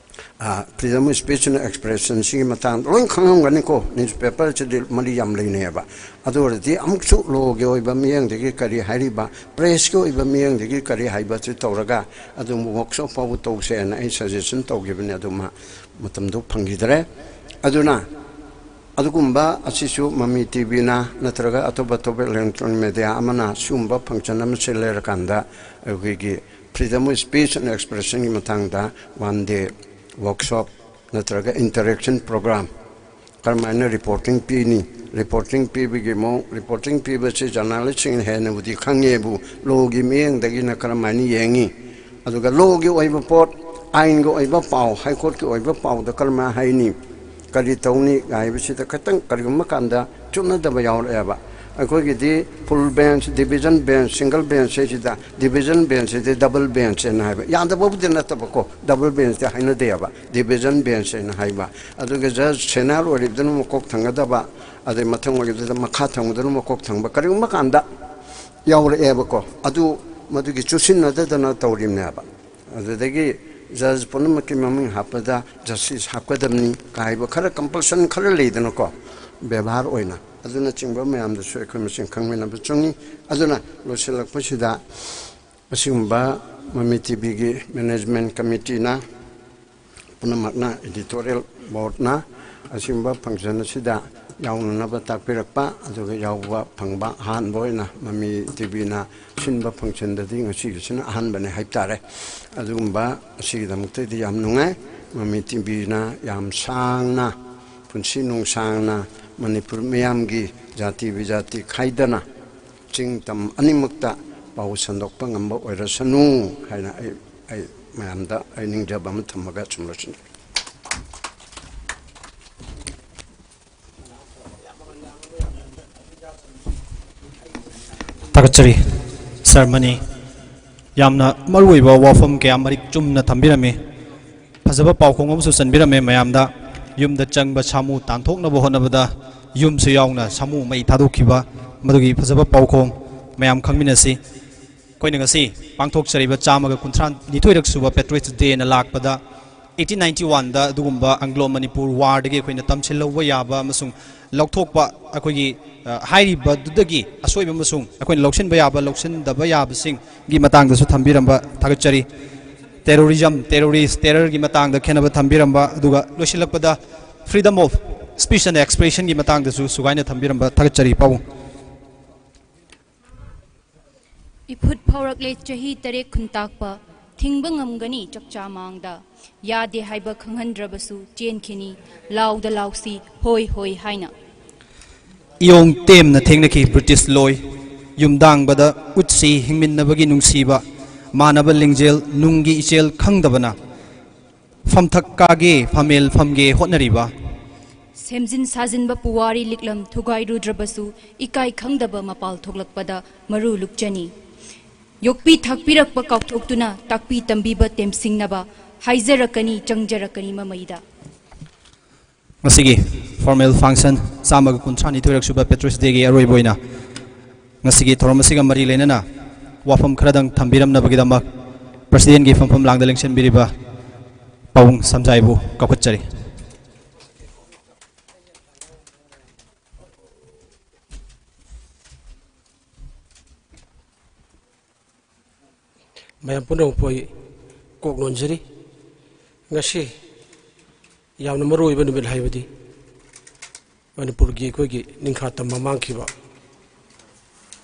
ꯐ꯭ꯔꯤꯗꯝ ꯑꯣꯐ ꯁ꯭ꯄꯤꯆ ꯑꯦꯟ ꯑꯦꯛꯁꯄ꯭ꯔꯦꯁꯟꯁꯤꯒꯤ ꯃꯇꯥꯡꯗ ꯂꯣꯏ ꯈꯪꯉꯝꯒꯅꯤꯀꯣ꯫ ꯅ꯭ꯌꯨꯁꯄꯦꯄꯔꯁꯤꯗꯤ ꯃꯔꯤ ꯌꯥꯝ ꯂꯩꯅꯩꯑꯕ꯫ ꯑꯗꯨ ꯑꯣꯏꯔꯗꯤ ꯑꯃꯨꯛꯁꯨ ꯂꯣꯒꯤ ꯑꯣꯏꯕ ꯃꯤꯠꯌꯦꯡꯗꯒꯤ ꯀꯔꯤ ꯍꯥꯏꯔꯤꯕ, ꯄ꯭ꯔꯦꯁꯀꯤ ꯑꯣꯏꯕ ꯃꯤꯠꯌꯦꯡꯗꯒꯤ ꯀꯔꯤ ꯍꯥꯏꯕꯁꯤ ꯇꯧꯔꯒ ꯑꯗꯨꯝ ꯋꯥꯔꯛꯁꯣꯞ ꯐꯥꯎꯕ ꯇꯧꯁꯦꯅ ꯑꯩ ꯁꯖꯦꯁꯟ ꯇꯧꯈꯤꯕꯅꯤ꯫ ꯑꯗꯨ ꯃꯥ ꯃꯇꯝꯗꯨ ꯐꯪꯈꯤꯗ꯭ꯔꯦ꯫ ꯑꯗꯨꯅ ꯑꯗꯨꯒꯨꯝꯕ ꯑꯁꯤꯁꯨ ꯃꯃꯤ ꯇꯤ ꯚꯤꯅ ꯅꯠꯇ꯭ꯔꯒ ꯑꯇꯣꯞ ꯑꯇꯣꯞꯄ ꯏꯂꯦꯛꯇ꯭ꯔꯣꯅꯤꯛ ꯃꯦꯗꯤꯌꯥ ꯑꯃꯅ ꯁꯤꯒꯨꯝꯕ ꯐꯪꯁꯟ ꯑꯃ ꯁꯤꯜ ꯂꯩꯔꯀꯥꯟꯗ ꯑꯩꯈꯣꯏꯒꯤ ꯐ꯭ꯔꯤꯗꯝ ꯑꯣꯐ ꯁ꯭ꯄꯤꯆ ꯑꯦꯟ ꯑꯦꯛꯁꯄ꯭ꯔꯦꯁꯟꯒꯤ ꯃꯇꯥꯡꯗ ꯋꯥꯟ ꯗꯦ ꯋꯥꯔꯛꯁꯣꯞ ꯅꯠꯇ꯭ꯔꯒ ꯏꯟꯇꯔꯦꯛꯁꯟ ꯄ꯭ꯔꯣꯒ꯭ꯔꯥꯝ, ꯀꯔꯝꯍꯥꯏꯅ ꯔꯤꯄꯣꯔꯇꯤꯡ ꯄꯤꯅꯤ, ꯔꯤꯄꯣꯔꯇꯤꯡ ꯄꯤꯕꯒꯤ ꯃꯑꯣꯡ, ꯔꯤꯄꯣꯔꯇꯤꯡ ꯄꯤꯕꯁꯤ ꯖꯔꯅꯦꯂꯤꯁꯁꯤꯡꯅ ꯍꯦꯟꯅꯕꯨꯗꯤ ꯈꯪꯉꯦꯕꯨ, ꯂꯣꯒꯤ ꯃꯤꯠꯌꯦꯡꯗꯒꯤꯅ ꯀꯔꯝꯍꯥꯏꯅ ꯌꯦꯡꯉꯤ, ꯑꯗꯨꯒ ꯂꯣꯒꯤ ꯑꯣꯏꯕ ꯄꯣꯠ, ꯑꯥꯏꯟꯒꯤ ꯑꯣꯏꯕ ꯄꯥꯎ, ꯍꯥꯏ ꯀꯣꯔꯠꯀꯤ ꯑꯣꯏꯕ ꯄꯥꯎꯗ ꯀꯔꯝꯍꯥꯏꯅ ꯍꯥꯏꯅꯤ, ꯀꯔꯤ ꯇꯧꯅꯤ ꯍꯥꯏꯕꯁꯤꯗ ꯈꯤꯇꯪ ꯀꯔꯤꯒꯨꯝꯕ ꯀꯥꯟꯗ ꯆꯨꯅꯗꯕ ꯌꯥꯎꯔꯛꯑꯦꯕ꯫ ꯑꯩꯈꯣꯏꯒꯤꯗꯤ full bench, division bench, single bench ꯍꯥꯏꯁꯤꯗ ꯗꯤꯚꯤꯖꯟ ꯕꯦꯟꯆꯁꯤꯗꯤ ꯗꯕꯜ ꯕꯦꯟꯆ ꯍꯥꯏꯅ ꯍꯥꯏꯕ꯫ ꯌꯥꯗꯕꯕꯨꯗꯤ ꯅꯠꯇꯕꯀꯣ, ꯗꯕꯜ ꯕꯦꯟꯆꯇꯤ ꯍꯥꯏꯅꯗꯦꯕ, ꯗꯤꯚꯤꯖꯟ ꯕꯦꯟꯆ ꯍꯥꯏꯅ ꯍꯥꯏꯕ꯫ ꯑꯗꯨꯒ ꯖꯁ ꯁꯦꯅꯤꯌꯔ ꯑꯣꯏꯔꯤꯕꯗꯨꯅ ꯃꯀꯣꯛ ꯊꯪꯒꯗꯕ, ꯑꯗꯩ ꯃꯊꯪ ꯑꯣꯏꯔꯤꯕꯗꯨꯗ ꯃꯈꯥ ꯊꯪꯕꯗꯨꯅ ꯃꯀꯣꯛ ꯊꯪꯕ, ꯀꯔꯤꯒꯨꯝꯕ ꯀꯥꯟꯗ ꯌꯥꯎꯔꯛꯑꯦꯕꯀꯣ꯫ ꯑꯗꯨ ꯃꯗꯨꯒꯤ ꯆꯨꯁꯤꯟꯅꯗꯗꯅ ꯇꯧꯔꯤꯕꯅꯦꯕ꯫ ꯑꯗꯨꯗꯒꯤ ꯖꯁ ꯄꯨꯝꯅꯃꯛꯀꯤ ꯃꯃꯤꯡ ꯍꯥꯞꯄꯗ ꯖꯁꯇꯤꯁ ꯍꯥꯞꯀꯗꯕꯅꯤ ꯀꯥꯏꯕ ꯈꯔ, ꯀꯝꯄꯜꯁꯟ ꯈꯔ ꯂꯩꯗꯅꯀꯣ, ꯕꯦꯕꯥꯔ ꯑꯣꯏꯅ, ꯑꯗꯨꯅꯆꯤꯡꯕ ꯃꯌꯥꯝꯗꯨꯁꯨ ꯑꯩꯈꯣꯏ ꯃꯁꯦꯟ ꯈꯪꯃꯤꯟꯅꯕ ꯆꯪꯉꯤ꯫ ꯑꯗꯨꯅ ꯂꯣꯏꯁꯤꯜꯂꯛꯄꯁꯤꯗ ꯑꯁꯤꯒꯨꯝꯕ ꯃꯃꯤ ꯇꯤ ꯚꯤꯒꯤ ꯃꯦꯅꯦꯖꯃꯦꯟ ꯀꯃꯤꯇꯤꯅ, ꯄꯨꯝꯅꯃꯛꯅ, ꯏꯗꯤꯇꯣꯔꯤꯌꯦꯜ ꯕꯣꯔꯗꯅ ꯑꯁꯤꯒꯨꯝꯕ ꯐꯪꯁꯟ ꯑꯁꯤꯗ ꯌꯥꯎꯅꯅꯕ ꯇꯥꯛꯄꯤꯔꯛꯄ, ꯑꯗꯨꯒ ꯌꯥꯎꯕ ꯐꯪꯕ ꯑꯍꯥꯟꯕ ꯑꯣꯏꯅ ꯃꯃꯤ ꯇꯤ ꯚꯤꯅ ꯁꯤꯟꯕ ꯐꯪꯁꯟꯗꯗꯤ ꯉꯁꯤꯒꯤꯁꯤꯅ ꯑꯍꯥꯟꯕꯅꯦ ꯍꯥꯏꯕ ꯇꯥꯔꯦ꯫ ꯑꯗꯨꯒꯨꯝꯕ ꯑꯁꯤꯒꯤꯗꯃꯛꯇꯗꯤ ꯌꯥꯝ ꯅꯨꯡꯉꯥꯏ꯫ ꯃꯃꯤ ꯇꯤ ꯚꯤꯅ ꯌꯥꯝ ꯁꯥꯡꯅ, ꯄꯨꯟꯁꯤ ꯅꯨꯡꯁꯥꯡꯅ ꯃꯅꯤꯄꯨꯔ ꯃꯤꯌꯥꯝꯒꯤ ꯖꯥꯇꯤ ꯕꯤꯖꯥꯇꯤ ꯈꯥꯏꯗꯅ ꯆꯤꯡ ꯇꯝ ꯑꯅꯤꯃꯛꯇ ꯄꯥꯎ ꯁꯟꯗꯣꯛꯄ ꯉꯝꯕ ꯑꯣꯏꯔꯁꯅꯨ ꯍꯥꯏꯅ ꯑꯩ, ꯑꯩ ꯃꯌꯥꯝꯗ ꯑꯩ ꯅꯤꯡꯖꯕ ꯑꯃ ꯊꯝꯃꯒ ꯁꯨꯝ ꯂꯣꯏꯁꯤꯟꯖꯔꯦ꯫ ꯊꯥꯒꯠꯆꯔꯤ꯫ ꯁꯥꯔ ꯃꯅꯤ ꯌꯥꯝꯅ ꯃꯔꯨꯑꯣꯏꯕ ꯋꯥꯐꯝ ꯀꯌꯥ ꯃꯔꯤꯛ ꯆꯨꯝꯅ ꯊꯝꯕꯤꯔꯝꯃꯤ꯫ ꯐꯖꯕ ꯄꯥꯎꯈꯣꯡ ꯑꯃꯁꯨ ꯆꯟꯕꯤꯔꯝꯃꯦ ꯃꯌꯥꯝꯗ꯫ ꯌꯨꯝꯗ ꯆꯪꯕ ꯁꯥꯃꯨ ꯇꯥꯟꯊꯣꯛꯅꯕ ꯍꯣꯠꯅꯕꯗ ꯌꯨꯝꯁꯨ ꯌꯥꯎꯅ ꯁꯥꯃꯨ ꯃꯩ ꯊꯥꯗꯣꯛꯈꯤꯕ, ꯃꯗꯨꯒꯤ ꯐꯖꯕ ꯄꯥꯎꯈꯣꯡ ꯃꯌꯥꯝ ꯈꯪꯃꯤꯟꯅꯁꯤ꯫ ꯑꯩꯈꯣꯏꯅ ꯉꯁꯤ ꯄꯥꯡꯊꯣꯛꯆꯔꯤꯕ ꯆꯥꯝꯃꯒ ꯀꯨꯟꯊ꯭ꯔꯥ ꯅꯤꯊꯣꯏꯔꯛ ꯁꯨꯕ Patriots Dayꯅ ꯂꯥꯛꯄꯗ, eighteen ninety oneꯗ ꯑꯗꯨꯒꯨꯝꯕ Anglo Manipur Warꯗꯒꯤ ꯑꯩꯈꯣꯏꯅ ꯇꯝꯁꯤꯜꯍꯧꯕ ꯌꯥꯕ ꯑꯃꯁꯨꯡ ꯂꯧꯊꯣꯛꯄ, ꯑꯩꯈꯣꯏꯒꯤ, ꯑ, ꯍꯥꯏꯔꯤꯕꯗꯨꯗꯒꯤ ꯑꯁꯣꯏꯕ ꯑꯃꯁꯨꯡ ꯑꯩꯈꯣꯏꯅ ꯂꯧꯁꯤꯟꯕ ꯌꯥꯕ, ꯂꯧꯁꯤꯟꯗꯕ ꯌꯥꯕꯁꯤꯡꯒꯤ ꯃꯇꯥꯡꯗꯁꯨ ꯊꯝꯕꯤꯔꯝꯕ ꯊꯥꯒꯠꯆꯔꯤ꯫ Terrorism, terrorist, terrorꯒꯤ ꯃꯇꯥꯡꯗ ꯈꯦꯠꯅꯕ ꯊꯝꯕꯤꯔꯝꯕ, ꯑꯗꯨꯒ ꯂꯣꯏꯁꯤꯜꯂꯛꯄꯗ freedom of speech and expressionꯒꯤ ꯃꯇꯥꯡꯗꯁꯨ ꯁꯨꯒꯥꯏꯅ ꯊꯝꯕꯤꯔꯝꯕ ꯊꯥꯒꯠꯆꯔꯤ, ꯄꯥꯕꯨꯡ꯫ ꯏꯐꯨꯠ ꯐꯥꯎꯔꯛꯂꯦ ꯆꯍꯤ ꯇꯔꯦꯠ ꯈꯨꯟꯇꯥꯛꯄ, ꯊꯤꯡꯕ ꯉꯝꯒꯅꯤ ꯆꯥꯛꯆꯥ ꯃꯥꯡꯗ꯫ ꯌꯥꯗꯦ ꯍꯥꯏꯕ ꯈꯪꯍꯟꯗ꯭ꯔꯕꯁꯨ ꯆꯦꯟꯈꯤꯅꯤ, ꯂꯥꯎꯗ ꯂꯥꯎꯁꯤ ꯍꯣꯏ ꯍꯣꯏ ꯍꯥꯏꯅ꯫ ꯏꯌꯣꯡ ꯇꯦꯝꯅ ꯊꯦꯡꯅꯈꯤ ꯕ꯭ꯔꯤꯇꯤꯁ ꯂꯣꯏ꯫ ꯌꯨꯝꯗꯥꯡꯕꯗ ꯎꯠꯁꯤ ꯍꯤꯡꯃꯤꯟꯅꯕꯒꯤ ꯅꯨꯡꯁꯤꯕ, ꯃꯥꯟꯅꯕ ꯂꯤꯡꯖꯦꯜ ꯅꯨꯡꯒꯤ ꯏꯆꯦꯜ ꯈꯪꯗꯕꯅ꯫ ꯐꯝꯊꯛ ꯀꯥꯒꯦ, ꯐꯝꯃꯦꯜ ꯐꯝꯒꯦ ꯍꯣꯠꯅꯔꯤꯕ꯫ ꯁꯦꯝꯖꯤꯟ ꯁꯥꯖꯤꯟꯕ ꯄꯨꯋꯥꯔꯤ ꯂꯤꯛꯂꯝ ꯊꯨꯒꯥꯏꯔꯨꯗ꯭ꯔꯕꯁꯨ, ꯏꯀꯥꯏ ꯈꯪꯗꯕ ꯃꯄꯥꯜ ꯊꯣꯛꯂꯛꯄꯗ ꯃꯔꯨ ꯂꯨꯛꯆꯅꯤ꯫ ꯌꯣꯛꯄꯤ ꯊꯥꯛꯄꯤꯔꯛꯄ ꯀꯥꯎꯊꯣꯛꯇꯨꯅ, ꯇꯥꯛꯄꯤ ꯇꯝꯕꯤꯕ ꯇꯦꯝꯁꯤꯡꯅꯕ ꯍꯥꯏꯖꯔꯛꯀꯅꯤ, ꯆꯪꯖꯔꯛꯀꯅꯤ ꯃꯃꯩꯗ꯫ ꯉꯁꯤꯒꯤ formal function ꯆꯥꯝꯃꯒ ꯀꯨꯟꯊ꯭ꯔꯥ ꯅꯤꯊꯣꯏꯔꯛ ꯁꯨꯕ Patriots Dayꯒꯤ ꯑꯔꯣꯏꯕ ꯑꯣꯏꯅ ꯉꯁꯤꯒꯤ ꯊꯧꯔꯝ ꯑꯁꯤꯒ ꯃꯔꯤ ꯂꯩꯅꯅ ꯋꯥꯐꯝ ꯈꯔꯗꯪ ꯊꯝꯕꯤꯔꯝꯅꯕꯒꯤꯗꯃꯛ Presidentꯀꯤ ꯐꯝꯐꯝ ꯂꯥꯡꯗ ꯂꯦꯡꯁꯤꯟꯕꯤꯔꯤꯕ ꯄꯥꯕꯨꯡ ꯁꯝꯖꯥꯏꯕꯨ ꯀꯧꯈꯠꯆꯔꯤ꯫ ꯃꯌꯥꯝ ꯄꯨꯝꯅꯃꯛꯄꯨ ꯑꯩ ꯀꯣꯛ ꯅꯣꯟꯖꯔꯤ꯫ ꯉꯁꯤ ꯌꯥꯝꯅ ꯃꯔꯨ ꯑꯣꯏꯕ ꯅꯨꯃꯤꯠ ꯍꯥꯏꯕꯗꯤ ꯃꯅꯤꯄꯨꯔꯒꯤ ꯑꯩꯈꯣꯏꯒꯤ ꯅꯤꯡꯈꯥ ꯇꯝꯕ ꯃꯥꯡꯈꯤꯕ,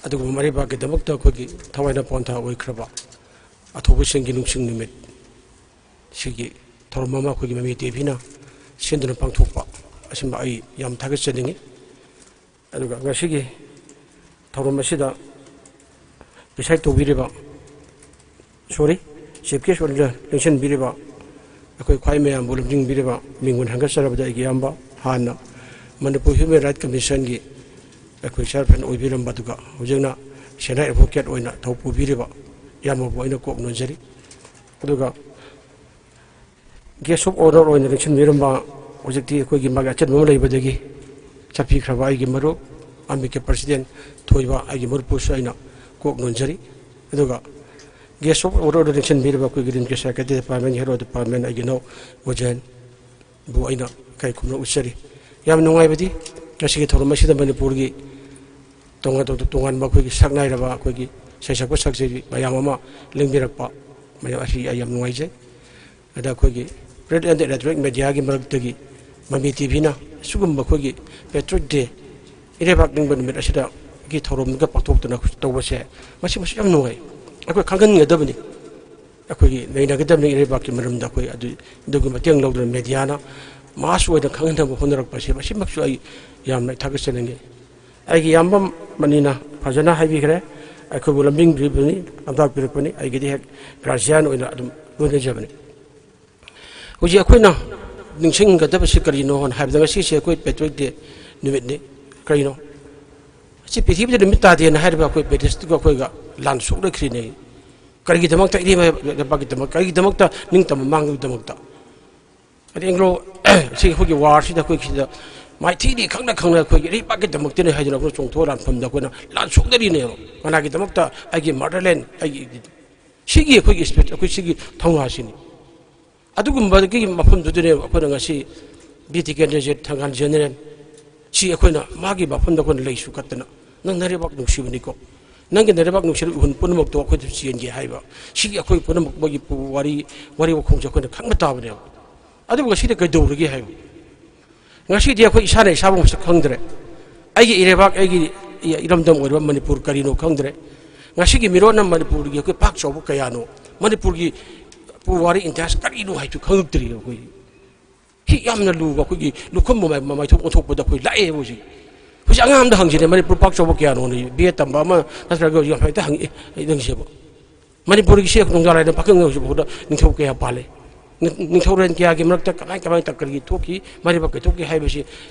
ꯑꯗꯨꯒꯨꯝꯕ ꯃꯔꯩꯕꯥꯛꯀꯤꯗꯃꯛꯇ ꯑꯩꯈꯣꯏꯒꯤ ꯊꯋꯥꯏꯅ ꯄꯣꯟꯊꯥ ꯑꯣꯏꯈ꯭ꯔꯕ ꯑꯊꯧꯕꯁꯤꯡꯒꯤ ꯅꯤꯡꯁꯤꯡ ꯅꯨꯃꯤꯠ ꯁꯤꯒꯤ ꯊꯧꯔꯝ ꯑꯃ ꯑꯩꯈꯣꯏꯒꯤ ꯃꯃꯤ ꯇꯤꯚꯤꯅ ꯁꯤꯟꯗꯨꯅ ꯄꯥꯡꯊꯣꯛꯄ ꯑꯁꯤꯃ ꯑꯩ ꯌꯥꯝ ꯊꯥꯒꯠꯆꯅꯤꯡꯏ꯫ ꯑꯗꯨꯒ ꯉꯁꯤꯒꯤ ꯊꯧꯔꯝ ꯑꯁꯤꯗ preside ꯇꯧꯕꯤꯔꯤꯕ, sorry, chief guest ꯑꯣꯏꯅ ꯂꯦꯡꯁꯤꯟꯕꯤꯔꯤꯕ ꯑꯩꯈꯣꯏ ꯈ꯭ꯋꯥꯏ ꯃꯌꯥꯝꯕꯨ ꯂꯝꯖꯤꯡꯕꯤꯔꯤꯕ ꯃꯤꯡ ꯑꯣꯏꯅ ꯍꯟꯒꯠꯆꯔꯕꯗ ꯑꯩꯒꯤ ꯏꯌꯥꯝꯕ ꯍꯥꯟꯅ Manipur Human Rights Commissionꯒꯤ ꯑꯩꯈꯣꯏ chairperson ꯑꯣꯏꯕꯤꯔꯝꯕ, ꯑꯗꯨꯒ ꯍꯧꯖꯤꯛꯅ senior advocate ꯑꯣꯏꯅ ꯊꯧ ꯄꯨꯕꯤꯔꯤꯕ ꯏꯌꯥꯝꯕꯕꯨ ꯑꯩꯅ ꯀꯣꯛ ꯅꯣꯟꯖꯔꯤ꯫ ꯑꯗꯨꯒ guest of honour ꯑꯣꯏꯅ ꯂꯦꯡꯁꯤꯟꯕꯤꯔꯝꯕ ꯍꯧꯖꯤꯛꯇꯤ ꯑꯩꯈꯣꯏꯒꯤ ꯃꯥꯒꯤ ꯑꯆꯤꯟꯕ ꯑꯃ ꯂꯩꯕꯗꯒꯤ ꯆꯠꯄꯤꯈ꯭ꯔꯕ ꯑꯩꯒꯤ ꯃꯔꯨꯞ ꯑꯥꯔꯃꯤꯒꯤ ꯄ꯭ꯔꯁꯤꯗꯦꯟ ꯊꯣꯏꯕ, ꯑꯩꯒꯤ ꯃꯔꯨꯞꯄꯨꯁꯨ ꯑꯩꯅ ꯀꯣꯛ ꯅꯣꯟꯖꯔꯤ꯫ ꯑꯗꯨꯒ guest of honour ꯑꯣꯏꯅ ꯂꯦꯡꯁꯤꯟꯕꯤꯔꯤꯕ ꯑꯩꯈꯣꯏꯒꯤ ꯔꯤꯝꯁꯀꯤ secretary department, hero department, ꯑꯩꯒꯤ ꯏꯅꯥꯎ ꯒꯣꯖꯦꯟꯕꯨ ꯑꯩꯅ ꯏꯀꯥꯏ ꯈꯨꯝꯅ ꯎꯠꯆꯔꯤ꯫ ꯌꯥꯝ ꯅꯨꯡꯉꯥꯏꯕꯗꯤ ꯉꯁꯤꯒꯤ ꯊꯧꯔꯝ ꯑꯁꯤꯗ ꯃꯅꯤꯄꯨꯔꯒꯤ ꯇꯣꯉꯥꯟ ꯇꯣꯉꯥꯟꯕ ꯑꯩꯈꯣꯏꯒꯤ ꯁꯛ ꯅꯥꯏꯔꯕ ꯑꯩꯈꯣꯏꯒꯤ ꯁꯩꯁꯛꯄ ꯁꯛꯆꯩꯕꯤ ꯃꯌꯥꯝ ꯑꯃ ꯂꯦꯡꯕꯤꯔꯛꯄ ꯃꯌꯥꯝ ꯑꯁꯤ ꯑꯩ ꯌꯥꯝ ꯅꯨꯡꯉꯥꯏꯖꯩ꯫ ꯑꯗ ꯑꯩꯈꯣꯏꯒꯤ print and electronic mediaꯒꯤ ꯃꯔꯛꯇꯒꯤ ꯃꯃꯤ ꯇꯤꯚꯤꯅ ꯁꯤꯒꯨꯝꯕ ꯑꯩꯈꯣꯏꯒꯤ Patriot Day, ꯏꯔꯩꯕꯥꯛ ꯅꯤꯡꯕ ꯅꯨꯃꯤꯠ ꯑꯁꯤꯗꯒꯤ ꯊꯧꯔꯝꯒ ꯄꯥꯡꯊꯣꯛꯇꯅ ꯇꯧꯕꯁꯦ, ꯃꯁꯤ, ꯃꯁꯤ ꯌꯥꯝ ꯅꯨꯡꯉꯥꯏ꯫ ꯑꯩꯈꯣꯏ ꯈꯪꯍꯟꯒꯗꯕꯅꯤ꯫ ꯑꯩꯈꯣꯏꯒꯤ ꯅꯩꯅꯒꯗꯕꯅꯤ ꯏꯔꯩꯕꯥꯛꯀꯤ ꯃꯔꯝꯗ꯫ ꯑꯩꯈꯣꯏ ꯑꯗꯨ, ꯑꯗꯨꯒꯤ ꯃꯇꯦꯡ ꯂꯧꯗꯨꯅ mediaꯅ mass ꯑꯣꯏꯅ ꯈꯪꯍꯟꯅꯕ ꯍꯣꯠꯅꯔꯛꯄꯁꯦ, ꯃꯁꯤꯃꯛꯁꯨ ꯑꯩ ꯌꯥꯝꯅ ꯊꯥꯒꯠꯆꯅꯤꯡꯉꯤ꯫ ꯑꯩꯒꯤ ꯏꯌꯥꯝꯕ ꯃꯅꯤꯅ ꯐꯖꯅ ꯍꯥꯏꯕꯤꯈ꯭ꯔꯦ, ꯑꯩꯈꯣꯏꯕꯨ ꯂꯝꯖꯤꯡꯕꯤꯔꯤꯕꯅꯤ, ꯂꯝꯇꯥꯛꯄꯤꯔꯛꯄꯅꯤ꯫ ꯑꯩꯒꯤꯗꯤ ꯍꯦꯛ guardian ꯑꯣꯏꯅ ꯑꯗꯨꯝ ꯂꯣꯏꯅꯖꯕꯅꯤ꯫ ꯍꯧꯖꯤꯛ ꯑꯩꯈꯣꯏꯅ ꯅꯤꯡꯁꯤꯡꯒꯗꯕꯁꯤ ꯀꯔꯤꯅꯣ ꯍꯥꯏꯅ ꯍꯥꯏꯕꯗ, ꯉꯁꯤꯁꯦ ꯑꯩꯈꯣꯏ Patriot Day ꯅꯨꯃꯤꯠꯅꯤ꯫ ꯀꯔꯤꯅꯣ? ꯑꯁꯤ ꯄ꯭ꯔꯤꯊꯤꯕꯤꯗ ꯅꯨꯃꯤꯠ ꯇꯥꯗꯦꯅ ꯍꯥꯏꯔꯤꯕ ꯑꯩꯈꯣꯏ British ꯇꯨꯒ ꯑꯩꯈꯣꯏꯒ ꯂꯥꯟ ꯁꯣꯛꯅꯈ꯭ꯔꯤꯅꯦ꯫ ꯀꯔꯤꯒꯤꯗꯃꯛꯇ? ꯏꯔꯩꯕꯥꯛꯀꯤꯗꯃꯛ, ꯀꯔꯤꯒꯤꯗꯃꯛꯇ ꯅꯤꯡꯇꯝꯕ ꯃꯥꯡꯕꯒꯤꯗꯃꯛꯇ? ꯑꯗꯩ Anglo ꯁꯤ ꯑꯩꯈꯣꯏꯒꯤ warꯁꯤꯗ ꯑꯩꯈꯣꯏ ꯁꯤꯗ ꯃꯥꯏꯊꯤꯗꯤ ꯈꯪꯅ ꯈꯪꯅ ꯑꯩꯈꯣꯏꯒꯤ ꯏꯔꯩꯕꯥꯛꯀꯤꯗꯃꯛꯇꯅꯦ ꯍꯥꯏꯗꯨꯅ ꯑꯩꯈꯣꯏ ꯆꯣꯡꯊꯣꯛꯑ ꯂꯥꯟꯐꯝꯗ ꯑꯩꯈꯣꯏꯅ ꯂꯥꯟ ꯁꯣꯛꯅꯔꯤꯅꯦꯕ꯫ ꯀꯅꯥꯒꯤꯗꯃꯛꯇ? ꯑꯩꯒꯤ motherland, ꯑꯩꯒꯤ, ꯁꯤꯒꯤ ꯑꯩꯈꯣꯏꯒꯤ spirit, ꯑꯩꯈꯣꯏ ꯁꯤꯒꯤ ꯊꯧꯅꯥꯁꯤꯅꯤ꯫ ꯑꯗꯨꯒꯨꯝꯕꯒꯤ ꯃꯐꯝꯗꯨꯗꯅꯦꯕ ꯑꯩꯈꯣꯏꯅ ꯉꯁꯤ ꯕꯤꯔ ꯇꯤꯀꯦꯟꯗ꯭ꯔꯖꯤꯠ, ꯊꯪꯒꯥꯜ ꯖꯦꯅꯦꯔꯦꯜ, ꯁꯤ ꯑꯩꯈꯣꯏꯅ ꯃꯥꯒꯤ ꯃꯐꯝꯗ ꯑꯩꯈꯣꯏꯅ ꯂꯩꯁꯨ ꯀꯠꯇꯅ, "ꯅꯪ ꯅꯔꯩꯕꯥꯛ ꯅꯨꯡꯁꯤꯕꯅꯤꯀꯣ, ꯅꯪꯒꯤ ꯅꯔꯩꯕꯥꯛ ꯅꯨꯡꯁꯤꯕ ꯏꯍꯨꯜ ꯄꯨꯝꯅꯃꯛꯇꯣ ꯑꯩꯈꯣꯏꯗ ꯆꯦꯟꯒꯦ" ꯍꯥꯏꯕ, ꯁꯤꯒꯤ ꯑꯩꯈꯣꯏ ꯄꯨꯝꯅꯃꯛ ꯃꯣꯏꯒꯤ ꯄꯨ-, ꯋꯥꯔꯤ, ꯋꯥꯔꯤ ꯋꯥꯈꯣꯡꯁꯦ ꯑꯩꯈꯣꯏꯅ ꯈꯪꯕ ꯇꯥꯕꯅꯦꯕ꯫ ꯑꯗꯨꯕꯨ ꯉꯁꯤꯗꯤ ꯀꯩꯗꯧꯔꯒꯦ ꯍꯥꯏꯕ? ꯉꯁꯤꯗꯤ ꯑꯩꯈꯣꯏ ꯏꯁꯥꯅ ꯏꯁꯥꯕꯨ ꯃꯁꯛ ꯈꯪꯗ꯭ꯔꯦ꯫ ꯑꯩꯒꯤ ꯏꯔꯩꯕꯥꯛ, ꯑꯩꯒꯤ ꯏꯔꯝꯗꯝ ꯑꯣꯏꯔꯤꯕ ꯃꯅꯤꯄꯨꯔ ꯀꯔꯤꯅꯣ ꯈꯪꯗ꯭ꯔꯦ꯫ ꯉꯁꯤꯒꯤ ꯃꯤꯔꯣꯟꯅ ꯃꯅꯤꯄꯨꯔꯒꯤ ꯑꯩꯈꯣꯏ ꯄꯥꯛ ꯆꯥꯎꯕ ꯀꯌꯥꯅꯣ, ꯃꯅꯤꯄꯨꯔꯒꯤ ꯄꯨꯋꯥꯔꯤ ꯏꯇꯤꯍꯥꯁ ꯀꯔꯤꯅꯣ ꯍꯥꯏꯕꯗꯨ ꯈꯪꯉꯛꯇ꯭ꯔꯤ ꯑꯩꯈꯣꯏ꯫ ꯁꯤ ꯌꯥꯝꯅ ꯂꯨꯕ ꯑꯩꯈꯣꯏꯒꯤ ꯂꯨꯈꯝ ꯃꯃꯥꯏ-, ꯃꯃꯥꯏꯊꯣꯡ ꯑꯣꯟꯊꯣꯛꯄꯗ ꯑꯩꯈꯣꯏ ꯂꯥꯛꯑꯦꯕ ꯍꯧꯖꯤꯛ꯫ ꯍꯧꯖꯤꯛ ꯑꯉꯥꯡ ꯑꯝꯗ ꯍꯪꯁꯤꯅꯦ, ꯃꯅꯤꯄꯨꯔ ꯄꯥꯛ ꯆꯥꯎꯕ ꯀꯌꯥꯅꯣꯅ B A ꯇꯝꯕ ꯑꯃ ꯅꯠꯇ꯭ꯔꯒ ꯌꯥꯝ ꯍꯦꯛꯇ ꯍꯪꯉꯛꯑꯦ ꯑꯩ ꯅꯪꯁꯦꯕ꯫ ꯃꯅꯤꯄꯨꯔꯒꯤ ꯁꯤ ꯅꯣꯡꯖꯥ ꯂꯥꯏꯔꯦꯟ ꯄꯥꯛꯀꯪꯅ ꯍꯧꯖꯤꯛ ꯐꯥꯎꯗ ꯅꯤꯡꯊꯧ ꯀꯌꯥ ꯄꯥꯜꯂꯦ? ꯅꯤꯡ-, ꯅꯤꯡꯊꯧꯔꯦꯟ ꯀꯌꯥꯒꯤ ꯃꯔꯛꯇ ꯀꯃꯥꯏ ꯀꯃꯥꯏ ꯇꯧ-, ꯀꯔꯤ ꯊꯣꯛꯈꯤ, ꯃꯔꯩꯕꯥꯛ ꯀꯩ ꯊꯣꯛꯈꯤ ꯍꯥꯏꯕꯁꯤ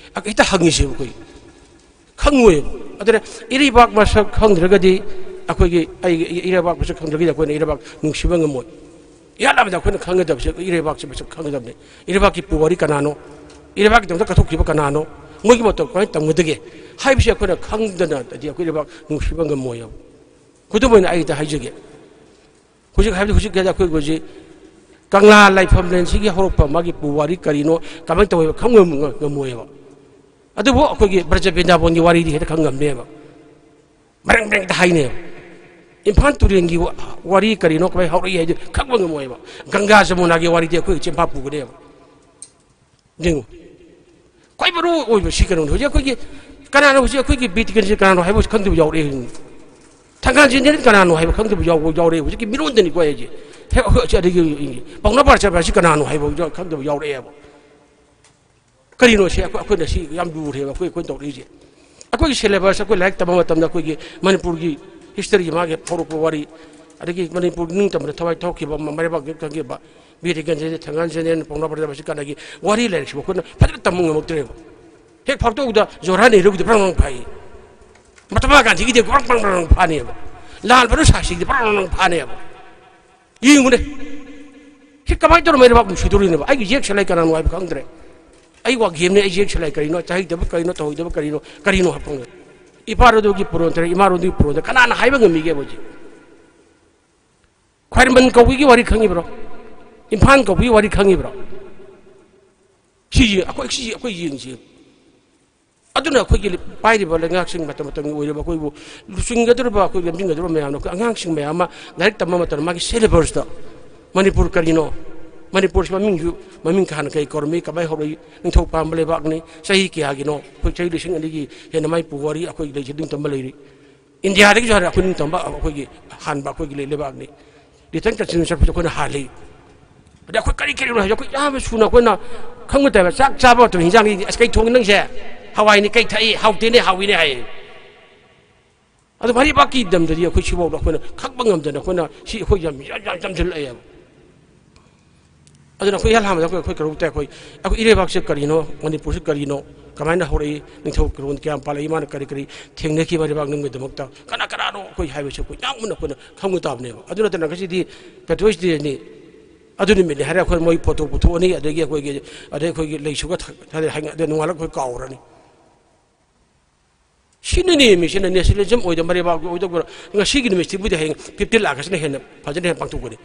ꯍꯦꯛꯇ ꯍꯪꯉꯤꯁꯦꯕ ꯑꯩꯈꯣꯏ꯫ ꯈꯪꯉꯣꯏꯕ꯫ ꯑꯗꯨꯅ ꯏꯔꯩꯕꯥꯛ ꯃꯁꯛ ꯈꯪꯗ꯭ꯔꯒꯗꯤ ꯑꯩꯈꯣꯏꯒꯤ, ꯑꯩꯒꯤ ꯏꯔꯩꯕꯥꯛ ꯃꯁꯛ ꯈꯪꯗ꯭ꯔꯒꯗꯤ ꯑꯩꯈꯣꯏꯅ ꯏꯔꯩꯕꯥꯛ ꯅꯨꯡꯁꯤꯕ ꯉꯝꯃꯣꯏ꯫ ꯏꯍꯥꯟ ꯍꯥꯟꯕꯗ ꯑꯩꯈꯣꯏꯅ ꯈꯪꯒꯗꯕꯁꯦ ꯏꯔꯩꯕꯥꯛꯁꯦ ꯃꯁꯛ ꯈꯪꯒꯗꯕꯅꯤ꯫ ꯏꯔꯩꯕꯥꯛꯀꯤ ꯄꯨꯋꯥꯔꯤ ꯀꯅꯥꯅꯣ? ꯏꯔꯩꯕꯥꯛꯀꯤꯗꯃꯛꯇ ꯀꯠꯊꯣꯛꯈꯤꯕ ꯀꯅꯥꯅꯣ? ꯃꯣꯏꯒꯤ ꯃꯇꯧ ꯀꯃꯥꯏꯅ ꯇꯝꯒꯗꯒꯦ ꯍꯥꯏꯕꯁꯤ ꯑꯩꯈꯣꯏꯅ ꯈꯪꯗꯅꯗꯤ ꯑꯩꯈꯣꯏ ꯏꯔꯩꯕꯥꯛ ꯅꯨꯡꯁꯤꯕ ꯉꯝꯃꯣꯏꯕ꯫ ꯈꯨꯗꯝ ꯑꯣꯏꯅ ꯑꯩꯗ ꯍꯥꯏꯖꯒꯦ꯫ ꯍꯧꯖꯤꯛ ꯍꯥꯏꯕꯗꯤ ꯍꯧꯖꯤꯛ ꯍꯥꯏꯗꯤ ꯑꯩꯈꯣꯏ ꯍꯧꯖꯤꯛ ꯀꯪꯂꯥ ꯂꯥꯏꯐꯝꯂꯦꯟꯁꯤꯒꯤ ꯍꯧꯔꯛꯐꯝ, ꯃꯥꯒꯤ ꯄꯨꯋꯥꯔꯤ ꯀꯔꯤꯅꯣ, ꯀꯃꯥꯏꯅ ꯇꯧꯋꯦꯕ ꯈꯪꯕ ꯉꯝ-, ꯉꯝꯃꯣꯏꯕ꯫ ꯑꯗꯨꯕꯨ ꯑꯩꯈꯣꯏꯒꯤ ꯕ꯭ꯔꯖ ꯕ꯭ꯔꯤꯟꯗꯥꯕꯣꯟꯒꯤ ꯋꯥꯔꯤꯗꯤ ꯍꯦꯛꯇ ꯈꯪ ꯉꯝꯅꯦꯕ꯫ ꯃꯔꯦꯡ ꯃꯔꯦꯡ ꯍꯦꯛꯇ ꯍꯥꯏꯅꯦꯕ꯫ ꯏꯝꯐꯥꯜ ꯇꯨꯔꯦꯜꯒꯤ ꯋꯥ-, ꯋꯥꯔꯤ ꯀꯔꯤꯅꯣ, ꯀꯃꯥꯏꯅ ꯍꯧꯔꯛꯏ ꯍꯥꯏꯗꯨ ꯈꯪꯕ ꯉꯝꯃꯣꯏꯕ꯫ ꯒꯪꯒꯥ ꯖꯃꯨꯅꯥꯒꯤ ꯋꯥꯔꯤꯗꯤ ꯑꯩꯈꯣꯏ ꯆꯦꯟꯐꯥ ꯄꯨꯒꯅꯦꯕ꯫ ꯌꯦꯡꯉꯨ꯫ ꯈ꯭ꯋꯥꯏ ꯃꯔꯨ ꯑꯣꯏꯕ ꯁꯤ ꯀꯩꯅꯣꯅꯤ꯫ ꯍꯧꯖꯤꯛ ꯑꯩꯈꯣꯏꯒꯤ ꯀꯅꯥꯅꯣ, ꯍꯧꯖꯤꯛ ꯑꯩꯈꯣꯏꯒꯤ ꯕꯤꯔ ꯇꯤꯀꯦꯟꯗ꯭ꯔꯖꯤꯠ ꯀꯅꯥꯅꯣ ꯍꯥꯏꯕ ꯈꯪꯗꯕ ꯌꯥꯎꯔꯛꯑꯦ꯫ ꯊꯥꯡꯒꯥꯜ ꯖꯦꯅꯦꯔꯦꯜ ꯀꯅꯥꯅꯣ ꯍꯥꯏꯕ ꯈꯪꯗꯕ ꯌꯥꯎ-, ꯌꯥꯎꯔꯛꯑꯦ꯫ ꯍꯧꯖꯤꯛꯀꯤ ꯃꯤꯔꯣꯟꯗꯅꯤꯀꯣ ꯑꯩꯁꯦ꯫ ꯍꯦꯛ ꯑꯩꯈꯣꯏ ꯑꯁꯤ ꯑꯗꯒꯤ ꯄꯥꯎꯅꯥ ꯄꯥꯔꯆꯕ ꯑꯁꯤ ꯀꯅꯥꯅꯣ ꯍꯥꯏꯕ ꯌꯥꯎ-, ꯈꯪꯗꯕ ꯌꯥꯎꯔꯛꯑꯦꯕ꯫ ꯀꯔꯤꯅꯣ ꯁꯤ ꯑꯩꯈꯣꯏ, ꯑꯩꯈꯣꯏꯅ ꯁꯤ ꯌꯥꯝ ꯂꯨꯔꯦꯕ ꯑꯩꯈꯣꯏ, ꯑꯩꯈꯣꯏꯅ ꯇꯧꯔꯛꯏꯁꯦ꯫ ꯑꯩꯈꯣꯏꯒꯤ syllabus, ꯑꯩꯈꯣꯏ ꯂꯥꯏꯔꯤꯛ ꯇꯝꯕ ꯃꯇꯝꯗ ꯑꯩꯈꯣꯏꯒꯤ ꯃꯅꯤꯄꯨꯔꯒꯤ history, ꯃꯥꯒꯤ ꯍꯧꯔꯛꯄ ꯋꯥꯔꯤ, ꯑꯗꯒꯤ ꯃꯅꯤꯄꯨꯔ ꯅꯤꯡꯇꯝꯕꯗ ꯊꯋꯥꯏ ꯊꯣꯛꯈꯤꯕ ꯃ-, ꯃꯩꯔꯥꯕꯥꯛ ꯈꯪꯈꯤꯕ ꯕꯤꯔ ꯇꯤꯀꯦꯟꯗ꯭ꯔꯖꯤꯠ, ꯊꯥꯡꯒꯥꯜ ꯖꯦꯅꯦꯔꯦꯜ, ꯄꯥꯎꯅꯥ ꯄ꯭ꯔꯗꯥꯞ ꯑꯁꯤ ꯀꯥꯟꯅꯒꯤ ꯋꯥꯔꯤ ꯂꯥꯏꯔꯤꯛꯁꯤꯕꯨ ꯑꯩꯈꯣꯏꯅ ꯐꯖꯅ ꯇꯝꯕ ꯉꯝꯃꯛꯇ꯭ꯔꯦꯕ꯫ ꯍꯦꯛ ꯐꯥꯎꯗꯣꯛꯎꯗ ꯖꯋꯥꯍꯔꯂꯥꯜ ꯅꯦꯍꯔꯨꯒꯤꯗꯤ ꯕ꯭ꯔꯪ ꯕ꯭ꯔꯪ ꯐꯥꯏ, ꯃꯍꯥꯇꯃꯥ ꯒꯥꯟꯙꯤꯒꯤꯗꯤ ꯕ꯭ꯔꯪ ꯕ꯭ꯔꯪ ꯕ꯭ꯔꯪ ꯐꯥꯅꯦꯕ, ꯂꯥꯜ ꯕꯍꯥꯗꯨꯔ ꯁꯥꯁꯇ꯭ꯔꯤꯒꯤꯗꯤ ꯕ꯭ꯔꯪ ꯕ꯭ꯔꯪ ꯕ꯭ꯔꯪ ꯐꯥꯅꯦꯕ꯫ ꯌꯦꯡꯉꯨꯅꯦ, ꯁꯤ ꯀꯃꯥꯏꯅ ꯇꯧꯔ ꯃꯩꯔꯩꯕꯥꯛ ꯅꯨꯡꯁꯤꯗꯣꯔꯤꯅꯣꯕ? ꯑꯩꯒꯤ ꯌꯦꯛ ꯁꯂꯥꯏ ꯀꯅꯥꯅꯣ ꯍꯥꯏꯕ ꯈꯪꯗ꯭ꯔꯦ꯫ ꯑꯩ ꯋꯥꯒꯦꯝꯅꯦ, ꯑꯩ ꯌꯦꯛ ꯁꯂꯥꯏ ꯀꯔꯤꯅꯣ, ꯇꯥꯍꯩꯗꯕ ꯀꯔꯤꯅꯣ, ꯇꯧꯍꯩꯗꯕ ꯀꯔꯤꯅꯣ, ꯀꯔꯤꯅꯣ ꯍꯥꯏꯕ ꯈꯪꯗ꯭ꯔꯦ꯫ ꯏꯄꯥ ꯔꯣꯗꯨꯒꯤ ꯄꯨꯔꯣꯟꯗ꯭ꯔꯦ, ꯏꯃꯥ ꯔꯣꯗꯨꯒꯤ ꯄꯨꯔꯣꯟꯗ꯭ꯔꯦ, ꯀꯅꯥꯅ ꯍꯥꯏꯕ ꯉꯝꯃꯤꯒꯦꯕ ꯍꯧꯖꯤꯛ? ꯈ꯭ꯋꯥꯏꯔꯝꯕꯟ ꯀꯧꯕꯤꯒꯤ ꯋꯥꯔꯤ ꯈꯪꯉꯤꯕ꯭ꯔꯣ? ꯏꯝꯐꯥꯜ ꯀꯧꯕꯤꯒꯤ ꯋꯥꯔꯤ ꯈꯪꯉꯤꯕ꯭ꯔꯣ? ꯁꯤꯁꯦ ꯑꯩꯈꯣꯏ, ꯁꯤꯁꯦ ꯑꯩꯈꯣꯏ ꯌꯦꯡꯁꯤ꯫ ꯑꯗꯨꯅ ꯑꯩꯈꯣꯏꯒꯤ ꯄꯥꯏꯔꯤꯕ ꯂꯩꯉꯥꯛꯁꯤꯡ, ꯃꯇꯝ ꯃꯇꯝꯒꯤ ꯑꯣꯏꯔꯤꯕ ꯑꯩꯈꯣꯏꯕꯨ ꯂꯨꯆꯤꯡꯒꯗꯧꯔꯤꯕ, ꯑꯩꯈꯣꯏ ꯂꯝꯖꯤꯡꯒꯗꯧꯔꯤꯕ ꯃꯌꯥꯝꯅ ꯑꯩꯈꯣꯏ ꯑꯉꯥꯡꯁꯤꯡ ꯃꯌꯥꯝ ꯑꯃ ꯂꯥꯏꯔꯤꯛ ꯇꯝꯕ ꯃꯇꯝꯗ ꯃꯥꯒꯤ syllabusꯇ ꯃꯅꯤꯄꯨꯔ ꯀꯔꯤꯅꯣ, ꯃꯅꯤꯄꯨꯔꯁꯤ ꯃꯃꯤꯡꯁꯨ, ꯃꯃꯤꯡ ꯍꯥꯟꯅ ꯀꯔꯤ ꯀꯧꯔꯝꯃꯤ, ꯀꯃꯥꯏꯅ ꯍꯧꯔꯛꯏ, ꯅꯤꯡꯊꯧ ꯄꯥꯟꯕ ꯂꯩꯕꯥꯛꯅꯤ, ꯆꯍꯤ ꯀꯌꯥꯒꯤꯅꯣ, ꯑꯩꯈꯣꯏ ꯆꯍꯤ ꯂꯤꯁꯤꯡ ꯑꯅꯤꯒꯤ ꯍꯦꯟꯅ ꯃꯥꯏ ꯄꯨꯋꯥꯔꯤ ꯑꯩꯈꯣꯏ ꯂꯩꯁꯤ ꯅꯤꯡꯇꯝꯕ ꯂꯩꯔꯤ꯫ ꯏꯟꯗꯤꯌꯥꯗꯒꯤꯁꯨ ꯍꯥꯟꯅ ꯑꯩꯈꯣꯏ ꯅꯤꯡꯇꯝꯕ ꯑꯩꯈꯣꯏꯒꯤ ꯑꯍꯥꯟꯕ ꯑꯩꯈꯣꯏꯒꯤ ꯂꯩ-, ꯂꯩꯕꯥꯛꯅꯤ꯫ ꯔꯤꯇꯟ ꯀꯟꯁꯇꯤꯇ꯭ꯌꯨꯁꯟ ꯆꯠꯄꯁꯨ ꯑꯩꯈꯣꯏꯅ ꯍꯥꯜꯂꯤ꯫ ꯑꯗꯩ ꯑꯩꯈꯣꯏ ꯀꯔꯤ ꯀꯔꯤꯅꯣ ꯍꯥꯏꯁꯦ ꯑꯩꯈꯣꯏ ꯌꯥꯝꯅ ꯁꯨꯅ ꯑꯩꯈꯣꯏꯅ ꯈꯪꯕ ꯇꯥꯏꯕ꯫ ꯆꯥꯛ ꯆꯥꯕ ꯃꯇꯝꯗ ꯍꯤꯟꯖꯥꯡꯒꯤ, "ꯑꯁ, ꯀꯩ ꯊꯣꯡꯉꯤ ꯅꯪꯁꯦ?" "ꯍꯋꯥꯏꯅꯤ꯫ ꯀꯩ ꯊꯛꯏ?" "ꯍꯥꯎꯇꯦꯅꯦ, ꯍꯥꯎꯏꯅꯦ" ꯍꯥꯏꯌꯦ꯫ ꯑꯗꯣ ꯃꯔꯩꯕꯥꯛꯀꯤ ꯂꯝꯗꯗꯤ ꯑꯩꯈꯣꯏ ꯁꯤꯐꯥꯎꯗ ꯑꯩꯈꯣꯏꯅ ꯈꯪꯕ ꯉꯝꯗꯅ ꯑꯩꯈꯣꯏꯅ ꯁꯤ ꯑꯩꯈꯣꯏ ꯌꯥꯝ, ꯌꯥꯝ, ꯌꯥꯝ ꯆꯝꯁꯤꯜꯂꯛꯑꯦꯕ꯫ ꯑꯗꯨꯅ ꯑꯩꯈꯣꯏ ꯏꯍꯥꯟ ꯍꯥꯟꯕꯗ ꯑꯩꯈꯣꯏ, ꯑꯩꯈꯣꯏ ꯀꯩꯅꯣ ꯇꯥꯏ, ꯑꯩꯈꯣꯏ, ꯑꯩꯈꯣꯏ ꯏꯔꯩꯕꯥꯛꯁꯦ ꯀꯔꯤꯅꯣ, ꯃꯅꯤꯄꯨꯔꯁꯦ ꯀꯔꯤꯅꯣ, ꯀꯃꯥꯏꯅ ꯍꯧꯔꯛꯏ, ꯅꯤꯡꯊꯧ ꯀꯩꯔꯣꯟ ꯀꯌꯥꯝ ꯄꯥꯜꯂꯛꯏ, ꯃꯥꯅ ꯀꯔꯤ ꯀꯔꯤ ꯊꯦꯡꯅꯈꯤ ꯃꯔꯩꯕꯥꯛ ꯅꯤꯡꯕꯒꯤꯗꯃꯛꯇ, ꯀꯅꯥ ꯀꯅꯥꯅꯣ ꯑꯩꯈꯣꯏ ꯍꯥꯏꯕꯁꯦ ꯑꯩꯈꯣꯏ ꯌꯥꯝꯅ ꯑꯩꯈꯣꯏꯅ ꯈꯪꯕ ꯇꯥꯕꯅꯦꯕ꯫ ꯑꯗꯨ ꯅꯠꯇꯅ ꯉꯁꯤꯗꯤ Patriots Dayꯅꯤ, ꯑꯗꯨ ꯅꯨꯃꯤꯠꯅꯤ ꯍꯥꯏꯔꯦ ꯑꯩꯈꯣꯏ ꯃꯣꯏ ꯐꯣꯇꯣ ꯄꯨꯊꯣꯛꯑꯅꯤ, ꯑꯗꯒꯤ ꯑꯩꯈꯣꯏꯒꯤ, ꯑꯗꯩ ꯑꯩꯈꯣꯏꯒꯤ ꯂꯩꯁꯨꯒ ꯊ-, ꯊ-, ꯍꯥꯏ-, ꯑꯗꯩ ꯅꯣꯡꯉꯥꯜꯂꯒ ꯑꯩꯈꯣꯏ ꯀꯥꯎꯔꯅꯤ꯫ ꯁꯤꯅ ꯅꯦꯝꯃꯤꯁꯤꯅ ꯅꯦꯁꯅꯦꯂꯤꯖꯝ ꯑꯣꯏꯗ ꯃꯔꯩꯕꯥꯛꯀꯤ ꯑꯣꯏꯗꯧꯕ꯫ ꯉꯁꯤꯒꯤ ꯅꯨꯃꯤꯠꯁꯤꯕꯨꯗꯤ ꯍꯌꯦꯡ ꯐꯤꯐꯇꯤꯟ ꯂꯥꯛꯀꯁꯤꯅ ꯍꯦꯟꯅ ꯐꯖꯅ ꯍꯦꯟꯅ ꯄꯥꯡꯊꯣꯛꯀꯅꯤ꯫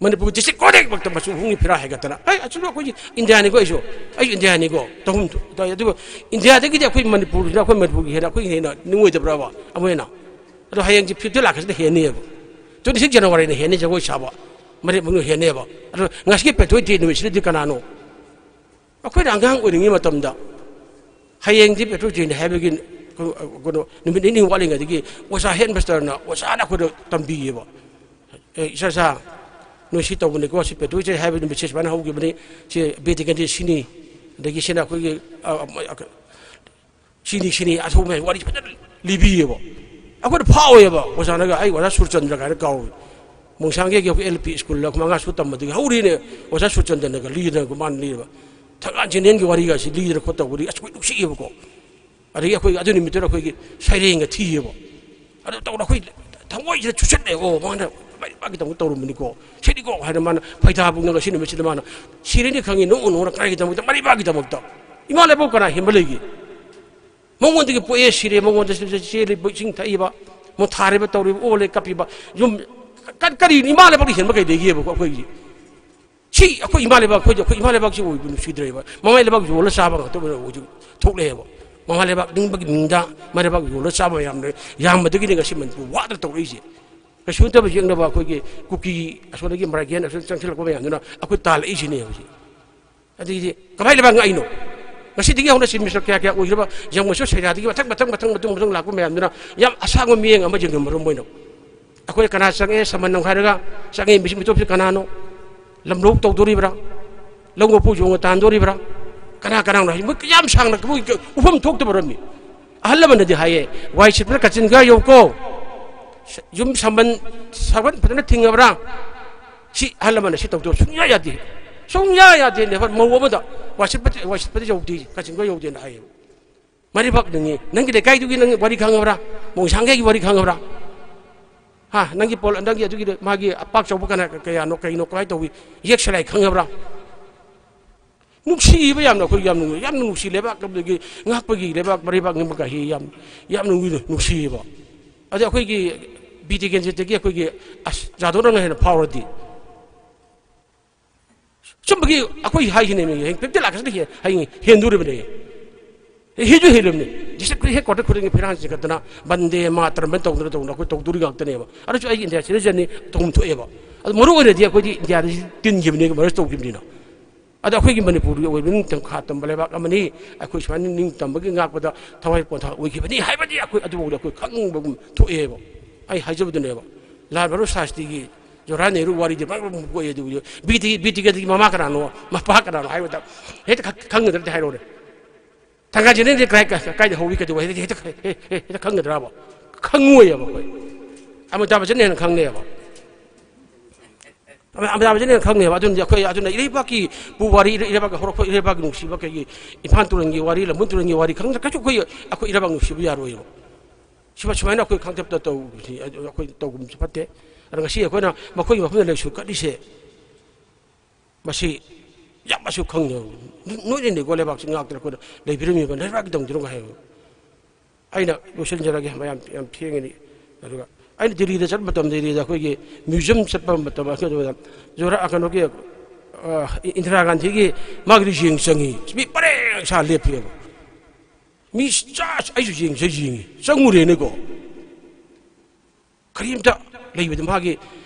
ꯃꯅꯤꯄꯨꯔꯒꯤ ꯗꯤꯁꯇ꯭ꯔꯤꯛ ꯈꯨꯗꯤꯡꯃꯛꯇ ꯃꯆꯨ ꯑꯍꯨꯝꯒꯤ ꯐꯤꯔꯥ ꯍꯥꯏꯒꯠꯇꯅ, "ꯑꯩ ꯑꯆꯨꯝꯕ ꯑꯩꯈꯣꯏꯒꯤ ꯏꯟꯗꯤꯌꯥꯅꯤꯀꯣ, ꯑꯩꯁꯨ, ꯑꯩꯁꯨ ꯏꯟꯗꯤꯌꯥꯅꯤꯀꯣ", ꯇꯧꯐꯝ ꯊꯣꯛ-, ꯇꯧꯏ꯫ ꯑꯗꯨꯒ ꯏꯟꯗꯤꯌꯥꯗꯒꯤꯗꯤ ꯑꯩꯈꯣꯏ ꯃꯅꯤꯄꯨꯔꯁꯤꯅ ꯑꯩꯈꯣꯏ ꯃꯅꯤꯄꯨꯔꯒꯤ ꯍꯦꯟꯅ, ꯑꯩꯈꯣꯏꯒꯤ ꯍꯦꯟꯅ ꯅꯤꯡꯉꯣꯏꯗꯕ꯭ꯔꯕ ꯑꯃꯨꯛ ꯍꯦꯟꯅ? ꯑꯗꯣ ꯍꯌꯦꯡꯁꯦ ꯐꯤꯐꯇꯤꯟ ꯂꯥꯛꯀꯁꯤꯅ ꯍꯦꯟꯅꯤꯑꯕ꯫ ꯇ꯭ꯋꯦꯟꯇꯤ ꯁꯤꯛꯁ ꯖꯅꯋꯥꯔꯤꯅ ꯍꯦꯟꯅꯤ ꯖꯒꯣꯏ ꯁꯥꯕ, ꯃꯔꯦꯞ ꯃꯅꯨꯡ ꯍꯦꯟꯅꯤꯑꯕ꯫ ꯑꯗꯣ ꯉꯁꯤꯒꯤ ꯄꯦꯇ꯭ꯔꯣꯏꯠ ꯗꯦ ꯅꯨꯃꯤꯠꯁꯤꯗꯗꯤ ꯀꯅꯥꯅꯣ? ꯑꯩꯈꯣꯏꯅ ꯑꯉꯥꯡ ꯑꯣꯏꯔꯤꯉꯩ ꯃꯇꯝꯗ ꯍꯌꯦꯡꯗꯤ ꯄꯦꯇ꯭ꯔꯣꯜ ꯗꯦꯅꯤ ꯍꯥꯏꯕꯒꯤ ꯀꯩꯅꯣ, ꯅꯨꯃꯤꯠ ꯅꯤꯅꯤ ꯋꯥꯠꯂꯤꯉꯩꯗꯒꯤ ꯑꯣꯖꯥ ꯍꯦꯗ ꯃꯥꯁꯇꯔꯅ, ꯑꯣꯖꯥꯅ ꯑꯩꯈꯣꯏꯗ ꯇꯝꯕꯤꯌꯦꯕ꯫ "ꯑꯦ, ꯏꯆꯥ ꯁꯥ, ꯅꯣꯏ ꯁꯤ ꯇꯧꯕꯅꯤꯀꯣ, ꯁꯤ ꯄꯦꯇ꯭ꯔꯣꯜ ꯗꯦ ꯍꯥꯏꯕ ꯅꯨꯃꯤꯠꯁꯦ ꯁꯨꯃꯥꯏꯅ ꯍꯧꯈꯤꯕꯅꯤ, ꯁꯤ ꯕꯦꯇꯤꯀꯟꯗꯤ ꯁꯤꯅꯤ, ꯑꯗꯒꯤ ꯁꯤꯅ ꯑꯩꯈꯣꯏꯒꯤ, ꯑ, ꯑ, ꯑ, ꯁꯤꯅꯤ, ꯁꯤꯅꯤ, ꯑꯁꯧꯕ ꯋꯥꯔꯤ ꯐꯖꯅ ꯂꯤꯕꯤꯌꯦꯕ"꯫ ꯑꯩꯈꯣꯏꯅ ꯐꯥꯎꯋꯦꯕ꯫ ꯑꯣꯖꯥꯅꯒ, ꯑꯩ ꯑꯣꯖꯥ ꯁꯨꯔꯆꯟꯗ꯭ꯔ ꯀꯥꯏꯅ ꯀꯥꯎꯏ꯫ ꯃꯣꯡꯁꯥꯡꯒꯦꯒꯤ ꯑꯩꯈꯣꯏ ꯑꯦꯜ ꯄꯤ ꯁ꯭ꯀꯨꯜꯗ ꯑꯩꯈꯣꯏ ꯃꯉꯥ ꯁꯨ ꯇꯝꯕꯗꯒꯤ ꯍꯧꯔꯤꯅꯦ꯫ ꯑꯣꯖꯥ ꯁꯨꯔꯆꯟꯗ꯭ꯔꯅꯒ ꯂꯤꯗꯅ ꯃꯥꯅ ꯂꯤꯕ ꯊꯪꯒꯥꯜ ꯖꯦꯅꯦꯔꯦꯜꯒꯤ ꯋꯥꯔꯤꯒꯁꯤ ꯂꯤꯗꯅ ꯈꯣꯠꯇꯅ ꯋꯥꯔꯤ ꯑꯁ ꯑꯩꯈꯣꯏ ꯅꯨꯡꯁꯤꯑꯦꯕꯀꯣ꯫ ꯑꯗꯒꯤ ꯑꯩꯈꯣꯏ ꯑꯗꯨ ꯅꯨꯃꯤꯠꯇꯨꯗ ꯑꯩꯈꯣꯏꯒꯤ ꯁꯩꯔꯦꯡꯒ ꯊꯤꯌꯦꯕ꯫ ꯑꯗꯨ ꯇꯧꯔ ꯑꯩꯈꯣꯏ ꯊꯃꯣꯏꯁꯤꯗ ꯆꯨꯁꯠꯂꯦ꯫ "ꯑꯣ, ꯃꯥꯅ ꯃꯔꯩꯕꯥꯛꯀꯤꯗꯃꯛ ꯇꯧꯔꯝꯕꯅꯤꯀꯣ, ꯁꯤꯅꯤꯀꯣ" ꯍꯥꯏꯅ ꯃꯥꯅ ꯐꯩꯗꯥꯕꯨꯡꯅꯒ ꯁꯤ ꯅꯨꯃꯤꯠꯁꯤꯗ ꯃꯥꯅ ꯁꯤꯔꯅꯤ ꯈꯪꯉꯤ, ꯅꯣꯡ ꯅꯣꯡꯅ ꯀꯅꯥꯒꯤꯗꯃꯛꯇ? ꯃꯔꯩꯕꯥꯛꯀꯤꯗꯃꯛꯇ꯫ ꯏꯃꯥ ꯂꯩꯕꯥꯛ ꯀꯅꯥ ꯍꯦꯟꯕ ꯂꯩꯒꯦ? ꯃꯉꯣꯟꯗꯒꯤ ꯄꯣꯛꯑꯦ, ꯁꯤꯔꯦ, ꯃꯉꯣꯟꯗ ꯆꯦꯜꯂꯤꯕ, ꯏꯁꯤꯡ ꯊꯛꯏꯕ, ꯃꯣꯟ ꯊꯥꯔꯤꯕ, ꯇꯧꯔꯤꯕ, ꯑꯣꯜꯂꯦ, ꯀꯞꯄꯤꯕ, ꯌꯨꯝ, ꯀ-, ꯀꯔꯤꯅꯣ? ꯏꯃꯥ ꯂꯩꯕꯥꯛꯇ ꯍꯦꯟꯕ ꯀꯩ ꯂꯩꯒꯦꯕꯀꯣ ꯑꯩꯈꯣꯏꯒꯤ? ꯁꯤ ꯑꯩꯈꯣꯏ ꯏꯃꯥ ꯂꯩꯕꯥꯛ, ꯑꯩꯈꯣꯏꯗꯤ ꯑꯩꯈꯣꯏ ꯏꯃꯥ ꯂꯩꯕꯥꯛꯁꯤ ꯑꯣꯏꯕ ꯅꯨꯡꯁꯤꯗ꯭ꯔꯦꯕ꯫ ꯃꯃꯥ ꯂꯩꯕꯥꯛ ꯌꯣꯜꯂ ꯆꯥꯕ ꯉꯥꯛꯇ ꯑꯣꯏꯅ ꯍꯧꯖꯤꯛ ꯊꯣꯛꯂꯛꯑꯦꯕ꯫ ꯃꯃꯥ ꯂꯩꯕꯥꯛ ꯅꯤꯡꯕꯒꯤ ꯃꯤꯡꯗ ꯃꯃꯥ ꯂꯩꯕꯥꯛ ꯌꯣꯜꯂ ꯆꯥꯕ ꯃꯌꯥꯝꯅ ꯌꯥꯝꯕꯗꯒꯤꯅꯦ ꯉꯁꯤ ꯃꯅꯤꯄꯨꯔ ꯋꯥꯗꯅ ꯇꯧꯔꯛꯏꯁꯦ꯫ ꯀꯩꯁꯨ ꯅꯠꯇꯕ ꯌꯦꯡꯅꯕ ꯑꯩꯈꯣꯏꯒꯤ ꯀꯨꯀꯤ ꯑꯁꯣꯝꯗꯒꯤ ꯃꯔꯥꯏꯒꯦꯟ ꯑꯁꯣꯝ ꯆꯪꯁꯤꯜꯂꯛꯄ ꯃꯌꯥꯝꯗꯨꯅ ꯑꯩꯈꯣꯏ ꯇꯥꯜꯂꯛꯏꯁꯤꯅꯦ ꯍꯧꯖꯤꯛ꯫ ꯑꯗꯩꯗꯤ ꯀꯃꯥꯏꯅ ꯂꯩꯕꯥꯛ ꯉꯥꯛꯏꯅꯣ? ꯉꯁꯤꯗꯒꯤ ꯍꯧꯅ ꯆꯤꯐ ꯃꯤꯅꯤꯁꯇꯔ ꯀꯌꯥ ꯀꯌꯥ ꯑꯣꯏꯈ꯭ꯔꯕ, ꯌꯥꯝ ꯃꯁꯨ ꯁꯩꯔꯥꯗꯒꯤ ꯃꯊꯪ, ꯃꯊꯪ, ꯃꯊꯪ, ꯃꯊꯪ, ꯃꯊꯪ ꯂꯥꯛꯄ ꯃꯌꯥꯝꯗꯨꯅ ꯌꯥꯝ ꯑꯁꯥꯡꯕ ꯃꯤꯠꯌꯦꯡ ꯑꯃ ꯌꯦꯡꯍꯟꯕ ꯃꯔꯝ ꯑꯣꯏꯅ꯫ ꯑꯩꯈꯣꯏ ꯀꯅꯥ ꯆꯪꯉꯛꯑꯦ, ꯁꯃꯟ ꯅꯝꯈꯥꯏꯔꯒ ꯆꯪꯉꯛꯏ ꯃꯤꯁꯤꯡ ꯃꯤꯇꯣꯞꯁꯤ ꯀꯅꯥꯅꯣ? ꯂꯝꯂꯧ ꯇꯧꯗꯣꯔꯤꯕ꯭ꯔꯥ? ꯂꯧ ꯃꯄꯨ ꯌꯣꯡꯉ ꯇꯥꯟꯗꯣꯔꯤꯕ꯭ꯔꯥ? ꯀꯅꯥ ꯀꯅꯥꯅꯣ ꯍꯥꯏ ꯃꯣꯏ ꯌꯥꯝ ꯁꯥꯡꯅ ꯃꯣꯏ ꯎꯐꯝ ꯊꯣꯛꯇꯕ ꯃꯔꯝꯅꯤ꯫ ꯑꯍꯜ ꯂꯃꯟꯅꯗꯤ ꯍꯥꯏꯌꯦ, "ꯋꯥꯏ ꯁꯤꯠꯄꯗ ꯀꯥꯆꯤꯟꯒ ꯌꯧꯀꯣ, ꯌꯨꯝ ꯁꯝꯕꯟ ꯁꯥꯕꯟ ꯐꯖꯅ ꯊꯤꯡꯉꯕ꯭ꯔꯥ?" ꯁꯤ ꯑꯍꯜ ꯂꯃꯟꯅ ꯁꯤ ꯇꯧꯗꯕ ꯁꯨꯡꯌꯥ ꯌꯥꯗꯦ꯫ ꯁꯨꯡꯌꯥ ꯌꯥꯗꯦ꯫ ꯅꯦꯕ ꯃꯧ ꯑꯃꯗ ꯋꯥꯏ ꯁꯤꯠꯄꯗꯤ, ꯋꯥꯏ ꯁꯤꯠꯄꯗꯤ ꯌꯧꯗꯦ, ꯀꯥꯆꯤꯟꯒ ꯌꯧꯗꯦꯅ ꯍꯥꯏꯌꯦꯕ꯫ ꯃꯔꯤꯕꯥꯛ ꯅꯪꯉꯤ꯫ ꯅꯪꯒꯤ ꯂꯩꯀꯥꯏꯗꯨꯒꯤ ꯅꯪ ꯋꯥꯔꯤ ꯈꯪꯉꯕ꯭ꯔꯥ? ꯃꯣꯡꯁꯥꯡꯒꯩꯒꯤ ꯋꯥꯔꯤ ꯈꯪꯉꯕ꯭ꯔꯥ? ꯍꯥ, ꯅꯪꯒꯤ ꯄꯣꯜ, ꯅꯪꯒꯤ ꯑꯗꯨꯒꯤ ꯃꯥꯒꯤ ꯑꯄꯥꯛ ꯆꯥꯎꯕ ꯀꯅꯥ, ꯀꯌꯥꯅꯣ, ꯀꯩꯅꯣ, ꯀꯃꯥꯏꯅ ꯇꯧꯏ? ꯌꯦꯛ ꯁꯂꯥꯏ ꯈꯪꯉꯕ꯭ꯔꯥ? ꯅꯨꯡꯁꯤꯕ ꯌꯥꯝꯅ, ꯑꯩꯈꯣꯏ ꯌꯥꯝ ꯅꯨꯡ-, ꯌꯥꯝꯅ ꯅꯨꯡꯁꯤ꯫ ꯂꯩꯕꯥꯛ ꯑꯃꯒꯤ ꯉꯥꯛꯄꯒꯤ, ꯂꯩꯕꯥꯛ ꯃꯔꯩꯕꯥꯛ ꯉꯥꯛꯄꯒꯤ ꯌꯥꯝ, ꯌꯥꯝ ꯅꯨꯡ-, ꯅꯨꯡꯁꯤꯌꯦꯕ꯫ ꯑꯗ ꯑꯩꯈꯣꯏꯒꯤ ꯕꯤ ꯇꯤ ꯀꯦꯟꯗ꯭ꯔꯗꯒꯤ ꯑꯩꯈꯣꯏꯒꯤ, ꯑꯁ, ꯖꯥꯗꯣꯅꯪꯅ ꯍꯦꯟꯅ ꯐꯥꯎꯔꯗꯤ꯫ ꯁꯨꯝꯕꯒꯤ ꯑꯩꯈꯣꯏ ꯍꯥꯏꯁꯤꯅꯦ, ꯍꯌꯦꯡ ꯐꯤꯐꯇꯤ ꯂꯥꯛꯁꯤꯅ ꯍꯦ-, ꯍꯌꯦꯡ ꯍꯦꯟꯗꯣꯔꯤꯕꯅꯦ꯫ ꯍꯦꯟꯁꯨ ꯍꯦꯜꯂꯤꯕꯅꯦ꯫ ꯗꯤꯁꯇ꯭ꯔꯤꯛ ꯍꯦꯗ ꯀ꯭ꯋꯥꯇꯔ ꯈꯨꯗꯤꯡꯒꯤ ꯐꯤꯔꯥꯟ ꯆꯤꯡꯈꯠꯇꯅ ꯕꯟꯗꯦ ꯃꯥꯇꯔꯝ ꯇꯧꯗꯅ ꯇꯧꯗꯅ ꯑꯩꯈꯣꯏ ꯇꯧꯗꯣꯔꯤ ꯉꯥꯛꯇꯅꯦꯕ꯫ ꯑꯗꯨꯁꯨ ꯑꯩꯒꯤ ꯏꯟꯗꯤꯌꯥ ꯁꯤꯇꯤꯖꯟꯅꯤ, ꯑꯗꯨꯒꯨꯝ ꯊꯣꯛꯑꯦꯕ꯫ ꯑꯗꯨ ꯃꯔꯨ ꯑꯣꯏꯅꯗꯤ ꯑꯩꯈꯣꯏꯗꯤ ꯏꯟꯗꯤꯌꯥꯗ ꯇꯤꯟꯈꯤꯕꯅꯤ, ꯃꯔꯁ ꯇꯧꯈꯤꯕꯅꯤꯅ꯫ ꯑꯗꯣ ꯑꯩꯈꯣꯏꯒꯤ ꯃꯅꯤꯄꯨꯔꯒꯤ ꯑꯣꯏꯕ ꯅꯤꯡꯇꯝ ꯈꯥ ꯇꯝꯕ ꯂꯩꯕꯥꯛ ꯑꯃꯅꯤ꯫ ꯑꯩꯈꯣꯏ ꯁꯨꯃꯥꯏꯅ ꯅꯤꯡꯇꯝꯕꯒꯤ ꯉꯥꯛꯄꯗ ꯊꯋꯥꯏ ꯄꯣꯟꯊꯥ ꯑꯣꯏꯈꯤꯕꯅꯤ ꯍꯥꯏꯕꯗꯤ ꯑꯩꯈꯣꯏ ꯑꯗꯨꯐꯥꯎꯗ ꯑꯩꯈꯣꯏ ꯈꯪꯕꯒꯨꯝ ꯊꯣꯛꯑꯦꯕ꯫ ꯑꯩ ꯍꯥꯏꯖꯕꯗꯨꯅꯦꯕ꯫ ꯂꯥꯜ ꯕꯍꯥꯗꯨꯔ ꯁꯥꯁꯇꯤꯒꯤ ꯖꯋꯥꯍꯔꯂꯥꯜ ꯅꯦꯍꯔꯨ ꯋꯥꯔꯤꯗꯤ ꯃꯔꯛ ꯃꯔꯛ ꯄꯣꯛꯑꯦ ꯑꯗꯨꯕꯨ ꯕꯤ ꯇꯤ, ꯕꯤ ꯇꯤ ꯀꯦꯟꯗ꯭ꯔꯒꯤ ꯃꯃꯥ ꯀꯅꯥꯅꯣ, ꯃꯄꯥ ꯀꯅꯥꯅꯣ ꯍꯥꯏꯕꯗ ꯍꯦꯛꯇ ꯈ-, ꯈꯪꯒꯗ꯭ꯔꯗꯤ ꯍꯥꯏꯔꯛꯎꯅꯦ꯫ ꯊꯪꯒꯥ ꯖꯦꯅꯦꯔꯦꯜꯗꯤ ꯀꯗꯥꯏ, ꯀ-, ꯀꯥꯏꯗ ꯍꯧꯏ ꯀꯩꯗꯧꯕ ꯍꯦꯛꯇ, ꯍꯦꯛꯇ, ꯍꯦ-, ꯍꯦ-, ꯍꯦꯛꯇ ꯈꯪꯒꯗ꯭ꯔꯕ? ꯈꯪꯉꯣꯏꯌꯦꯕ ꯑꯩꯈꯣꯏ꯫ ꯑꯃꯤꯇꯥꯕ ꯕꯆꯟꯅ ꯍꯦꯟꯅ ꯈꯪꯅꯦꯕ꯫ ꯑꯃꯤ-, ꯑꯃꯤꯇꯥꯕ ꯕꯆꯟꯅ ꯍꯦꯟꯅ ꯈꯪꯅꯦꯕ꯫ ꯑꯗꯨꯅꯗꯤ ꯑꯩꯈꯣꯏ, ꯑꯗꯨꯅ ꯏꯔꯩꯕꯥꯛꯀꯤ ꯄꯨ ꯋꯥꯔꯤ, ꯏꯔꯩ-, ꯏꯔꯩꯕꯥꯛꯀꯤ ꯍꯧꯔꯛꯄ, ꯏꯔꯩꯕꯥꯛꯀꯤ ꯅꯨꯡꯁꯤꯕ ꯀꯩꯒꯤ ꯏꯝꯐꯥꯜ ꯇꯨꯔꯦꯜꯒꯤ ꯋꯥꯔꯤ, ꯂꯝꯍꯨꯠ ꯇꯨꯔꯦꯜꯒꯤ ꯋꯥꯔꯤ ꯈꯪꯗ꯭ꯔꯒꯁꯨ ꯑꯩꯈꯣꯏ, ꯑꯩꯈꯣꯏ ꯏꯔꯩꯕꯥꯛ ꯅꯨꯡꯁꯤꯕ ꯌꯥꯔꯣꯏꯌꯦꯕ꯫ ꯁꯨꯃꯥꯏ-, ꯁꯨꯃꯥꯏꯅ ꯑꯩꯈꯣꯏ ꯈꯪꯇꯞꯇ ꯇꯧꯕꯁꯤ ꯑꯩꯈꯣꯏ ꯇꯧꯒꯨꯝꯁꯤ ꯐꯠꯇꯦ꯫ ꯑꯗꯣ ꯉꯁꯤ ꯑꯩꯈꯣꯏꯅ ꯃꯈꯣꯏꯒꯤ ꯃꯐꯝꯗ ꯂꯩꯁꯨ ꯀꯠꯂꯤꯁꯦ, ꯃꯁꯤ ꯌꯥꯝꯅꯁꯨ ꯈꯪꯗꯕ꯫ ꯅꯣꯏꯅꯅꯦꯀꯣ ꯂꯩꯕꯥꯛꯁꯤ ꯉꯥꯛꯇꯅ ꯑꯩꯈꯣꯏꯅ ꯂꯩꯕꯤꯔꯝꯃꯤꯕ, ꯂꯩꯕꯥꯛꯀꯤꯗꯃꯛꯇꯅ ꯍꯥꯏꯕ꯫ ꯑꯩꯅ ꯂꯣꯏꯁꯤꯟꯖꯔꯒꯦ, ꯃꯌꯥꯝ ꯌꯥꯝ ꯊꯦꯡꯉꯅꯤ꯫ ꯑꯗꯨꯒ ꯑꯩꯅ ꯗꯤꯜꯂꯤꯗ ꯆꯠꯄ ꯃꯇꯝꯗ, ꯗꯤꯜꯂꯤꯗ ꯑꯩꯈꯣꯏꯒꯤ ꯃ꯭ꯌꯨꯖꯤꯌꯝ ꯆꯠꯄ ꯃꯇꯝꯗ, ꯑꯩꯈꯣꯏ ꯖꯣꯔꯥ-, ꯀꯩꯅꯣꯒꯤ, ꯑ, ꯏꯟꯗꯤꯔꯥ ꯒꯥꯟꯙꯤꯒꯤ ꯃꯥꯒꯤ ꯌꯦꯡ ꯆꯪꯉꯤ꯫ ꯃꯤ ꯄꯔꯦꯡ ꯁꯥ ꯂꯦꯞꯄꯦꯕ꯫ ꯃꯤ ꯆꯥ-, ꯑꯩꯁꯨ ꯌꯦꯡꯁꯦ ꯌꯦꯡꯉꯤ꯫ ꯆꯪꯉꯨꯔꯦꯅꯦꯀꯣ꯫ ꯀꯔꯤꯝꯇ ꯂꯩꯕꯗ ꯃꯥꯒꯤ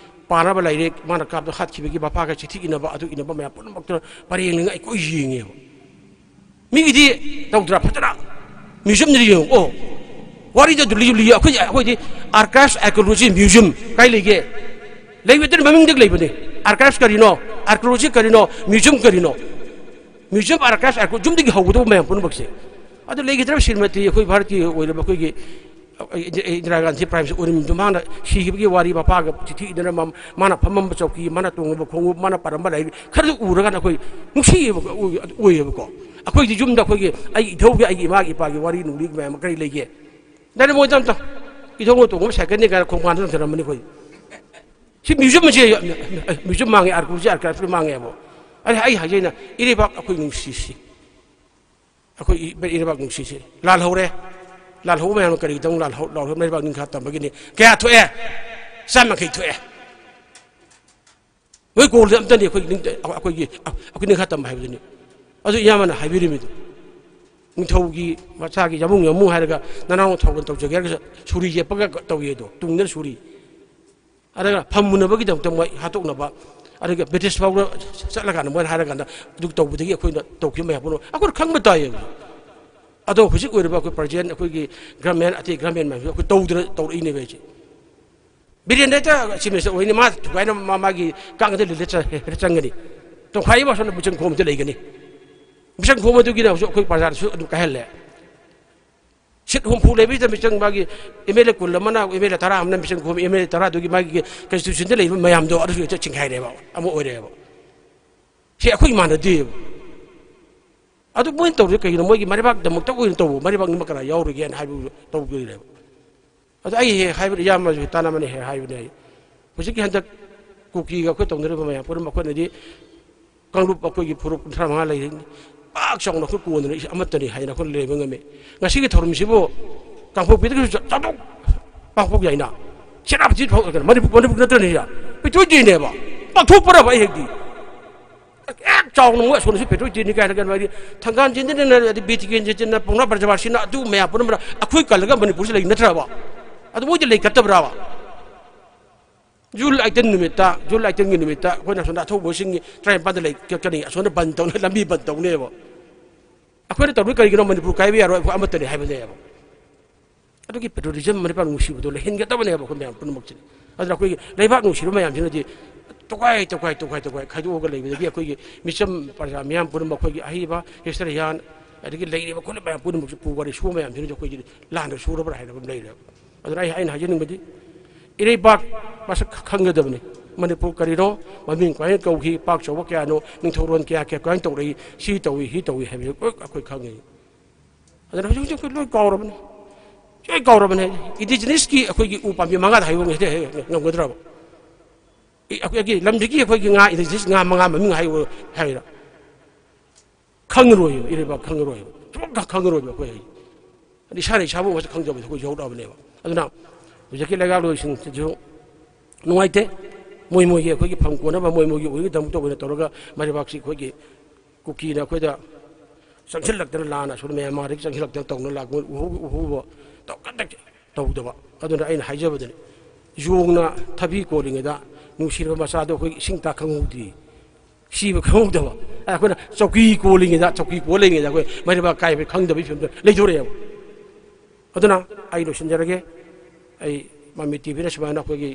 ꯄꯥꯅꯕ ꯂꯥꯏꯔꯤꯛ, ꯃꯥꯅ ꯀꯥꯞꯇ ꯍꯥꯠꯈꯤꯕꯒꯤ ꯃꯄꯥꯒ ꯆꯤꯊꯤ ꯏꯅꯕ, ꯑꯗꯨ ꯏꯅꯕ ꯃꯌꯥꯝ ꯄꯨꯝꯅꯃꯛꯇ ꯄꯔꯦꯡ ꯂꯦꯡꯉ ꯑꯩꯈꯣꯏ ꯌꯦꯡꯉꯦꯕ꯫ ꯃꯤꯒꯤꯗꯤ ꯇꯧꯗ꯭ꯔꯥ? ꯐꯖꯅ ꯃ꯭ꯌꯨꯖꯤꯌꯝꯗ ꯌꯦꯡꯉꯨ꯫ ꯑꯣ, ꯋꯥꯔꯤꯗ ꯑꯗꯨ ꯂꯤꯌꯨ, ꯂꯤꯌꯨ꯫ ꯑꯩꯈꯣꯏ, ꯑꯩꯈꯣꯏꯗꯤ Archives, Archaeology, Museum ꯀꯥꯏ ꯂꯩꯒꯦ? ꯂꯩꯕꯗꯨꯅ ꯃꯃꯤꯡꯗ ꯂꯩꯕꯅꯦ꯫ Archives ꯀꯔꯤꯅꯣ? Archaeology ꯀꯔꯤꯅꯣ? Museum ꯀꯔꯤꯅꯣ? Museum, Archives, Archaeology, ꯌꯨꯝꯗꯒꯤ ꯍꯧꯒꯗꯕ ꯃꯌꯥꯝ ꯄꯨꯝꯅꯃꯛꯁꯦ꯫ ꯑꯗꯨ ꯂꯩꯈꯤꯗ꯭ꯔꯕ ꯁ꯭ꯔꯤꯃꯇꯤ ꯑꯩꯈꯣꯏ ꯚꯥꯔꯠꯀꯤ ꯑꯣꯏꯔꯤꯕ ꯑꯩꯈꯣꯏꯒꯤ, ꯑ, ꯏꯟꯗꯤ-, ꯏꯟꯗꯤꯔꯥ ꯒꯥꯟꯙꯤ ꯄ꯭ꯔꯥꯏꯝ ꯃꯤꯅꯤꯁꯇꯔ ꯑꯣꯏꯔꯤꯕꯗꯨ ꯃꯥꯅ ꯁꯤꯈꯤꯕꯒꯤ ꯋꯥꯔꯤ, ꯃꯄꯥꯒ ꯆꯤꯊꯤ ꯏꯅꯔꯝꯕ, ꯃꯥꯅ ꯐꯝꯃꯝꯕ ꯆꯧꯀꯤ, ꯃꯥꯅ ꯇꯣꯡꯉꯝꯕ ꯈꯣꯡꯎꯞ, ꯃꯥꯅ ꯄꯥꯔꯝꯕ ꯂꯥꯏꯔꯤꯛ ꯈꯔꯗꯨ ꯎꯔꯀꯥꯟꯗ ꯑꯩꯈꯣꯏ ꯅꯨꯡꯁꯤꯌꯦꯕꯀꯣ, ꯑꯣꯏ-, ꯑꯣꯏꯌꯦꯕꯀꯣ꯫ ꯑꯩꯈꯣꯏꯗꯤ ꯌꯨꯝꯗ ꯑꯩꯈꯣꯏꯒꯤ ꯑꯩꯒꯤ ꯏꯙꯧꯒꯤ, ꯑꯩꯒꯤ ꯏꯃꯥꯒꯤ ꯏꯄꯥꯒꯤ ꯋꯥꯔꯤ ꯅꯨꯡꯂꯤ ꯃꯌꯥꯝ ꯀꯔꯤ ꯂꯩꯒꯦ? ꯅꯔꯦꯟꯗ꯭ꯔ ꯃꯣꯗꯤ ꯑꯝꯇ ꯏꯊꯣꯡ ꯇꯣꯡꯕ ꯁꯥꯏꯀꯜꯅꯤ ꯀꯥꯏꯅ ꯈꯣꯡꯕꯥꯟꯗ ꯊꯝꯖꯔꯝꯕꯅꯤ ꯑꯩꯈꯣꯏ꯫ ꯁꯤ ꯃ꯭ꯌꯨꯖꯤꯌꯝ ꯑꯁꯤ, ꯑꯦ, ꯃ꯭ꯌꯨꯖꯤꯌꯝ ꯃꯥꯡꯉꯦ, ꯑꯥꯔꯀꯤꯑꯣꯂꯣꯖꯤ ꯑꯥꯔꯀꯥꯏꯚꯁ ꯃꯥꯡꯉꯦꯕ꯫ ꯑꯩ, ꯑꯩ ꯍꯥꯏꯖꯩꯅ, ꯏꯔꯩꯕꯥꯛ ꯑꯩꯈꯣꯏ ꯅꯨꯡꯁꯤꯁꯤ꯫ ꯑꯩꯈꯣꯏ ꯏ-, ꯏꯔꯩꯕꯥꯛ ꯅꯨꯡꯁꯤꯁꯤ꯫ ꯂꯥꯜꯍꯧꯔꯦ꯫ ꯂꯥꯜꯍꯧꯕ ꯃꯌꯥꯝꯅ ꯀꯔꯤꯒꯤꯗꯃꯛ ꯂꯥꯜꯍꯧ-, ꯂꯥꯜꯍꯧꯔꯦ? ꯂꯩꯕꯥꯛ ꯅꯤꯡꯈꯥ ꯇꯝꯕꯒꯤꯅꯤ꯫ ꯀꯌꯥ ꯊꯣꯛꯑꯦ? ꯆꯥꯝ ꯌꯥꯡꯈꯩ ꯊꯣꯛꯑꯦ꯫ ꯃꯣꯏ ꯒꯣꯜꯗꯤ ꯑꯝꯇꯅꯤ ꯑꯩꯈꯣꯏꯒꯤ ꯅꯤꯡ-, ꯑꯩꯈꯣꯏꯒꯤ, ꯑꯩꯈꯣꯏ ꯅꯤꯡꯈꯥ ꯇꯝꯕ ꯍꯥꯏꯕꯗꯨꯅꯤ꯫ ꯑꯗꯨ ꯏꯌꯥꯝꯕꯅ ꯍꯥꯏꯕꯤꯔꯤꯃꯤꯗꯨ꯫ ꯅꯤꯡꯊꯧꯒꯤ ꯃꯆꯥꯒꯤ ꯌꯥꯝꯕꯨꯡ ꯌꯥꯝꯕꯨꯡ ꯍꯥꯏꯔꯒ ꯅꯅꯥꯎꯅ ꯊꯧꯒꯜ ꯇꯧꯖꯒꯦ ꯍꯥꯏꯔꯒ ꯁꯨꯔꯤ ꯌꯦꯞꯄꯒ ꯇꯧꯏ ꯑꯗꯣ, ꯇꯨꯡꯗ ꯁꯨꯔꯤ꯫ ꯑꯗꯨꯒ ꯐꯝ ꯃꯨꯟꯅꯕꯒꯤꯗꯃꯛꯇ ꯃꯣꯏ ꯍꯥꯠꯇꯣꯛꯅꯕ, ꯑꯗꯨꯒ ꯕ꯭ꯔꯤꯇꯤꯁ ꯐꯥꯎꯕ ꯆꯠꯂꯀꯥꯟꯗ ꯃꯣꯏꯅ ꯍꯥꯏꯔꯀꯥꯟꯗ ꯑꯗꯨ ꯇꯧꯕꯗꯒꯤ ꯑꯩꯈꯣꯏꯅ ꯇꯧꯈꯤꯕ ꯃꯌꯥꯝ ꯄꯨꯝꯅꯃꯛ ꯑꯩꯈꯣꯏꯅ ꯈꯪꯕ ꯇꯥꯏꯌꯦꯕ꯫ ꯑꯗꯣ ꯍꯧꯖꯤꯛ ꯑꯣꯏꯔꯤꯕ ꯑꯩꯈꯣꯏ ꯄ꯭ꯔꯖꯦꯟ ꯑꯩꯈꯣꯏꯒꯤ ꯒꯔꯃꯦꯟ, ꯑꯇꯩ ꯒꯔꯃꯦꯟ ꯃꯌꯥꯝꯁꯤ ꯑꯩꯈꯣꯏ ꯇꯧꯗꯅ ꯇꯧꯔꯛꯏꯅꯦꯕ ꯑꯩꯁꯦ꯫ ꯕꯤꯔꯦꯟꯗ ꯍꯦꯛꯇ ꯆꯤꯞ ꯃꯤꯅꯤꯁꯇꯔ ꯑꯣꯏꯅꯤ, ꯃꯥ ꯊꯨꯒꯥꯏꯅ ꯃꯥ ꯃꯥꯒꯤ ꯀꯥꯡꯗ ꯂꯤꯂ ꯆ-, ꯍꯦꯛꯇ ꯆꯪꯒꯅꯤ꯫ ꯇꯣꯡꯈꯥꯏꯕ ꯑꯁꯣꯝꯗ ꯃꯤꯆꯪ ꯈꯣꯝꯗ ꯂꯩꯒꯅꯤ꯫ ꯃꯤꯆꯪ ꯈꯣꯝꯕꯗꯨꯒꯤꯅ ꯍꯧꯖꯤꯛ ꯑꯩꯈꯣꯏ ꯄ꯭ꯔꯖꯥꯗꯁꯨ ꯑꯗꯨꯝ ꯀꯥꯏꯍꯜꯂꯦ꯫ ꯁꯤꯠ ꯍꯨꯝꯐꯨ ꯂꯩꯕꯁꯤꯗ ꯃꯤꯆꯪ ꯃꯥꯒꯤ ꯑꯦꯝ ꯑꯦꯜ ꯑꯦ ꯀꯨꯟ ꯑꯃꯅ, ꯑꯦꯝ ꯑꯦꯜ ꯑꯦ ꯇꯔꯥ ꯑꯃꯅ ꯃꯤꯆꯪ ꯈꯣꯝꯃꯤ, ꯑꯦꯝ ꯑꯦꯜ ꯑꯦ ꯇꯔꯥꯗꯨꯒꯤ ꯃꯥꯒꯤ ꯀꯟꯁꯇꯤꯇ꯭ꯌꯨꯁꯟꯗ ꯂꯩꯕ ꯃꯌꯥꯝꯗꯣ ꯑꯗꯨꯁꯨ ꯍꯦꯛꯇ ꯆꯤꯡꯈꯥꯏꯔꯦꯕ, ꯑꯃ ꯑꯣꯏꯔꯦꯕ꯫ ꯁꯤ ꯑꯩꯈꯣꯏ ꯃꯥꯟꯅꯗꯦꯕ꯫ ꯑꯗꯨ ꯃꯣꯏꯅ ꯇꯧꯔꯤꯁꯦ ꯀꯩꯒꯤꯅꯣ? ꯃꯣꯏꯒꯤ ꯃꯔꯩꯕꯥꯛꯇꯃꯛꯇ ꯑꯣꯏꯅ ꯇꯧꯕ, ꯃꯔꯩꯕꯥꯛꯅꯤꯡꯕ ꯀꯅꯥ ꯌꯥꯎꯔꯤꯒꯦꯅ ꯍꯥꯏꯕ ꯇꯧꯗꯣꯏꯅꯦꯕ꯫ ꯑꯗ ꯑꯩ ꯍꯦꯛ ꯍꯥꯏꯕꯗ ꯏꯌꯥꯝꯕꯁꯨ ꯇꯥꯟꯅꯕꯅꯦ ꯍꯦꯛ ꯍꯥꯏꯕꯅꯦ ꯑꯩ꯫ ꯍꯧꯖꯤꯛꯀꯤ ꯍꯟꯗꯛ ꯀꯨꯀꯤꯒ ꯑꯩꯈꯣꯏ ꯇꯧꯅꯔꯤꯕ ꯃꯌꯥꯝ ꯄꯨꯝꯅꯃꯛ ꯑꯩꯈꯣꯏꯅꯗꯤ ꯀꯥꯡꯂꯨꯞ ꯑꯩꯈꯣꯏꯒꯤ ꯐꯨꯔꯨꯞ ꯀꯨꯟꯊ꯭ꯔꯥ ꯃꯉꯥ ꯂꯩꯔꯤ꯫ ꯄꯥꯛ ꯆꯥꯎꯅ ꯑꯩꯈꯣꯏ ꯀꯣꯟꯗꯅ ꯑꯃꯠꯇꯅꯤ ꯍꯥꯏꯅ ꯑꯩꯈꯣꯏ ꯂꯩꯕ ꯉꯝꯃꯤ꯫ ꯉꯁꯤꯒꯤ ꯊꯧꯔꯝꯁꯤꯕꯨ ꯀꯥꯡꯄꯣꯛꯄꯤꯗꯒꯤꯁꯨ ꯆꯥ-, ꯆꯥꯊꯣꯛ ꯄꯥꯡꯊꯣꯛ ꯌꯥꯏꯅ꯫ ꯁꯦꯅꯥꯄꯇꯤ ꯐꯥꯎ ꯀꯩꯅꯣ, ꯃꯅꯤꯄꯨꯔ, ꯃꯅꯤꯄꯨꯔ ꯅꯠꯇ꯭ꯔꯅꯤ ꯁꯤꯗ꯫ ꯄꯤꯊꯣꯛꯇꯦꯅꯦꯕ꯫ ꯄꯥꯡꯊꯣꯛꯄ꯭ꯔꯕ ꯑꯩ ꯍꯦꯛꯇꯤ? ꯍꯦꯛ ꯆꯥꯎꯅ ꯃꯣꯏ ꯑꯁꯣꯝꯗꯁꯨ ꯄꯦꯇ꯭ꯔꯣꯜ ꯇꯦꯟꯅꯤ ꯀꯥꯏꯅ ꯀꯩꯅꯣ ꯍꯥꯏꯗꯤ ꯊꯪꯒꯥꯜ ꯆꯦꯟꯗꯅ ꯑꯗꯩ ꯕꯤ ꯇꯤ ꯀꯦꯟ ꯆꯦꯟꯗꯅ ꯄꯥꯎꯅꯥ ꯕ꯭ꯔꯖꯕꯥꯁꯤꯅ ꯑꯗꯨ ꯃꯌꯥꯝ ꯄꯨꯝꯅꯃꯛ ꯑꯩꯈꯣꯏ ꯀꯜꯂꯒ ꯃꯅꯤꯄꯨꯔꯁꯤ ꯂꯩ ꯅꯠꯇ꯭ꯔꯕ? ꯑꯗꯨ ꯃꯣꯏꯗꯤ ꯂꯩ ꯀꯠꯇꯕ꯭ꯔꯕ? ꯖꯨꯟ ꯑꯥꯏꯇꯤꯟ ꯅꯨꯃꯤꯠꯇ, ꯖꯨꯟ ꯑꯥꯏꯇꯤꯟꯒꯤ ꯅꯨꯃꯤꯠꯇ ꯑꯩꯈꯣꯏꯅ ꯑꯁꯣꯝꯗ ꯑꯊꯧꯕꯁꯤꯡꯒꯤ ꯇꯔꯥꯅꯤꯄꯥꯟꯗ ꯂꯩ ꯀꯠꯀꯅꯤ, ꯑꯁꯣꯝꯗ ꯕꯟ ꯇꯧꯅꯤ, ꯂꯝꯕꯤ ꯕꯟ ꯇꯧꯅꯦꯕ꯫ ꯑꯩꯈꯣꯏꯅ ꯇꯧꯔꯤ ꯀꯔꯤꯒꯤꯅꯣ? ꯃꯅꯤꯄꯨꯔ ꯀꯥꯏꯕ ꯌꯥꯔꯣꯏ, ꯑꯩꯈꯣꯏ ꯑꯃꯠꯇꯅꯤ ꯍꯥꯏꯕꯅꯦꯕ꯫ ꯑꯗꯨꯒꯤ ꯄꯦꯇ꯭ꯔꯣꯇꯤꯖꯝ ꯃꯅꯤꯄꯨꯔ ꯅꯨꯡꯁꯤꯕꯗꯣ ꯂꯩꯍꯟꯒꯗꯕꯅꯦꯕ ꯑꯩꯈꯣꯏ ꯃꯌꯥꯝ ꯄꯨꯝꯅꯃꯛꯁꯤꯅ꯫ ꯑꯗꯨꯅ ꯑꯩꯈꯣꯏꯒꯤ ꯂꯩꯕꯥꯛ ꯅꯨꯡꯁꯤꯕ ꯃꯌꯥꯝꯁꯤꯅꯗꯤ ꯇꯣꯈꯥꯏ ꯇꯣꯈꯥꯏ ꯇꯣꯈꯥꯏ ꯇꯣꯈꯥꯏ ꯈꯥꯏꯗꯣꯛꯑꯒ ꯂꯩꯕꯗꯒꯤ ꯑꯩꯈꯣꯏꯒꯤ ꯃꯤꯆꯝ ꯄ꯭ꯔꯖꯥ ꯃꯤꯌꯥꯝ ꯄꯨꯝꯅꯃꯛ ꯑꯩꯈꯣꯏꯒꯤ ꯑꯍꯩꯕ ꯍꯤꯁꯇꯣꯔꯤꯌꯥꯟ ꯑꯗꯒꯤ ꯂꯩꯔꯤꯕ ꯈꯣꯠꯂꯤꯕ ꯃꯌꯥꯝ ꯄꯨꯝꯅꯃꯛꯁꯨ ꯄꯨ ꯋꯥꯔꯤ ꯁꯨꯕ ꯃꯌꯥꯝꯁꯤꯅꯁꯨ ꯑꯩꯈꯣꯏꯒꯤ ꯂꯥꯟꯗ ꯁꯨꯔꯕ꯭ꯔꯥ ꯍꯥꯏꯅ ꯑꯗꯨꯝ ꯂꯩꯔꯦꯕ꯫ ꯑꯗꯨꯅ ꯑꯩ, ꯑꯩꯅ ꯍꯥꯏꯖꯅꯤꯡꯕꯗꯤ ꯏꯔꯩꯕꯥꯛ ꯃꯁꯛ ꯈꯪꯒꯗꯕꯅꯤ꯫ ꯃꯅꯤꯄꯨꯔ ꯀꯔꯤꯅꯣ, ꯃꯃꯤꯡ ꯀꯃꯥꯏꯅ ꯀꯧꯈꯤ, ꯄꯥꯛ ꯆꯥꯎꯕ ꯀꯌꯥꯅꯣ, ꯅꯤꯡꯊꯧꯔꯣꯟ ꯀꯌꯥ ꯀꯌꯥ ꯀꯃꯥꯏꯅ ꯇꯧꯔꯛꯏ, ꯁꯤ ꯇꯧꯏ, ꯁꯤ ꯇꯧꯏ ꯍꯥꯏꯕꯁꯦ ꯂꯣꯏ ꯑꯩꯈꯣꯏ ꯈꯪꯉꯤ꯫ ꯑꯗꯨꯅ ꯍꯧꯖꯤꯛ ꯍꯧꯖꯤꯛ ꯑꯩꯈꯣꯏ ꯂꯣꯏ ꯀꯥꯎꯔꯕꯅꯤ꯫ ꯂꯣꯏ ꯀꯥꯎꯔꯕꯅꯦ꯫ ꯏꯟꯗꯤꯖꯤꯅꯁꯀꯤ ꯑꯩꯈꯣꯏꯒꯤ ꯎ ꯄꯥꯝꯕꯤ ꯃꯉꯥꯗ ꯍꯥꯏꯕ ꯉꯝꯒꯗ꯭ꯔꯕ? ꯑꯩꯈꯣꯏꯒꯤ ꯂꯝꯁꯤꯒꯤ ꯑꯩꯈꯣꯏꯒꯤ ꯉꯥ, ꯏꯟꯗꯤꯖꯤꯅꯁ ꯉꯥ ꯃꯉꯥ ꯃꯃꯤꯡ ꯍꯥꯏꯌꯨ ꯍꯥꯏꯔ ꯈꯪꯉꯔꯣꯏꯕ, ꯏꯔꯩꯕꯥꯛ ꯈꯪꯉꯔꯣꯏꯕ, ꯁꯨꯡꯈꯪ ꯈꯪꯉꯔꯣꯏꯕ ꯑꯩꯈꯣꯏ ꯍꯥꯏ꯫ ꯑꯗ ꯏꯁꯥꯅ ꯏꯁꯥꯕꯨ ꯃꯁꯛ ꯈꯪꯖꯕꯗ ꯑꯩꯈꯣꯏ ꯌꯧꯔꯛꯑꯕꯅꯦꯕ꯫ ꯑꯗꯨꯅ ꯍꯧꯖꯤꯛꯀꯤ ꯂꯩꯉꯥꯛꯂꯣꯏꯁꯤꯡꯁꯤꯁꯨ ꯅꯨꯡꯉꯥꯏꯇꯦ꯫ ꯃꯣꯏ ꯃꯣꯏꯒꯤ ꯑꯩꯈꯣꯏꯒꯤ ꯐꯪ ꯀꯣꯟꯅꯕ ꯃꯣꯏ ꯃꯣꯏꯒꯤ ꯑꯣꯏꯕꯒꯤꯗꯃꯛꯇ ꯑꯣꯏꯅ ꯇꯧꯔꯒ ꯃꯩꯔꯩꯕꯥꯛꯁꯤ ꯑꯩꯈꯣꯏꯒꯤ ꯀꯨꯀꯤꯅ ꯑꯩꯈꯣꯏꯗ ꯆꯪꯁꯤꯜꯂꯛꯇꯅ ꯂꯥꯟꯅ ꯑꯁꯣꯝꯗ ꯃ꯭ꯌꯥꯟꯃꯥꯔꯗꯒꯤ ꯆꯪꯁꯤꯜꯂꯛꯇꯅ ꯇꯧꯅ ꯂꯥꯛꯄ ꯎꯍꯨ-, ꯎꯍꯨꯕ ꯇꯧꯀꯟꯗ ꯇꯧꯗꯕ꯫ ꯑꯗꯨꯅ ꯑꯩꯅ ꯍꯥꯏꯖꯕꯗꯅꯤ, ꯌꯣꯡꯅ ꯊꯕꯤ ꯀꯣꯜꯂꯤꯉꯩꯗ ꯅꯨꯡꯁꯤꯔꯕ ꯃꯆꯥꯗꯣ ꯑꯩꯈꯣꯏ ꯏꯁꯤꯡ ꯇꯥ ꯈꯪꯍꯧꯗ꯭ꯔꯤ, ꯁꯤꯕ ꯈꯪꯍꯧꯗꯕ꯫ ꯑꯩꯈꯣꯏꯅ ꯆꯧꯀꯤ ꯀꯣꯜꯂꯤꯉꯩꯗ, ꯆꯧꯀꯤ ꯀꯣꯜ ꯂꯩꯉꯩꯗ ꯑꯩꯈꯣꯏ ꯃꯩꯔꯩꯕꯥꯛ ꯀꯥꯏꯕꯒꯤ ꯈꯪꯗꯕꯒꯤ ꯐꯤꯕꯝꯗ ꯂꯩꯗꯣꯔꯛꯑꯦꯕ꯫ ꯑꯗꯨꯅ ꯑꯩ ꯂꯣꯏꯁꯤꯟꯖꯔꯒꯦ꯫ ꯑꯩ ꯃꯃꯤ ꯇꯤꯚꯤꯅ ꯁꯨꯃꯥꯏꯅ ꯑꯩꯈꯣꯏꯒꯤ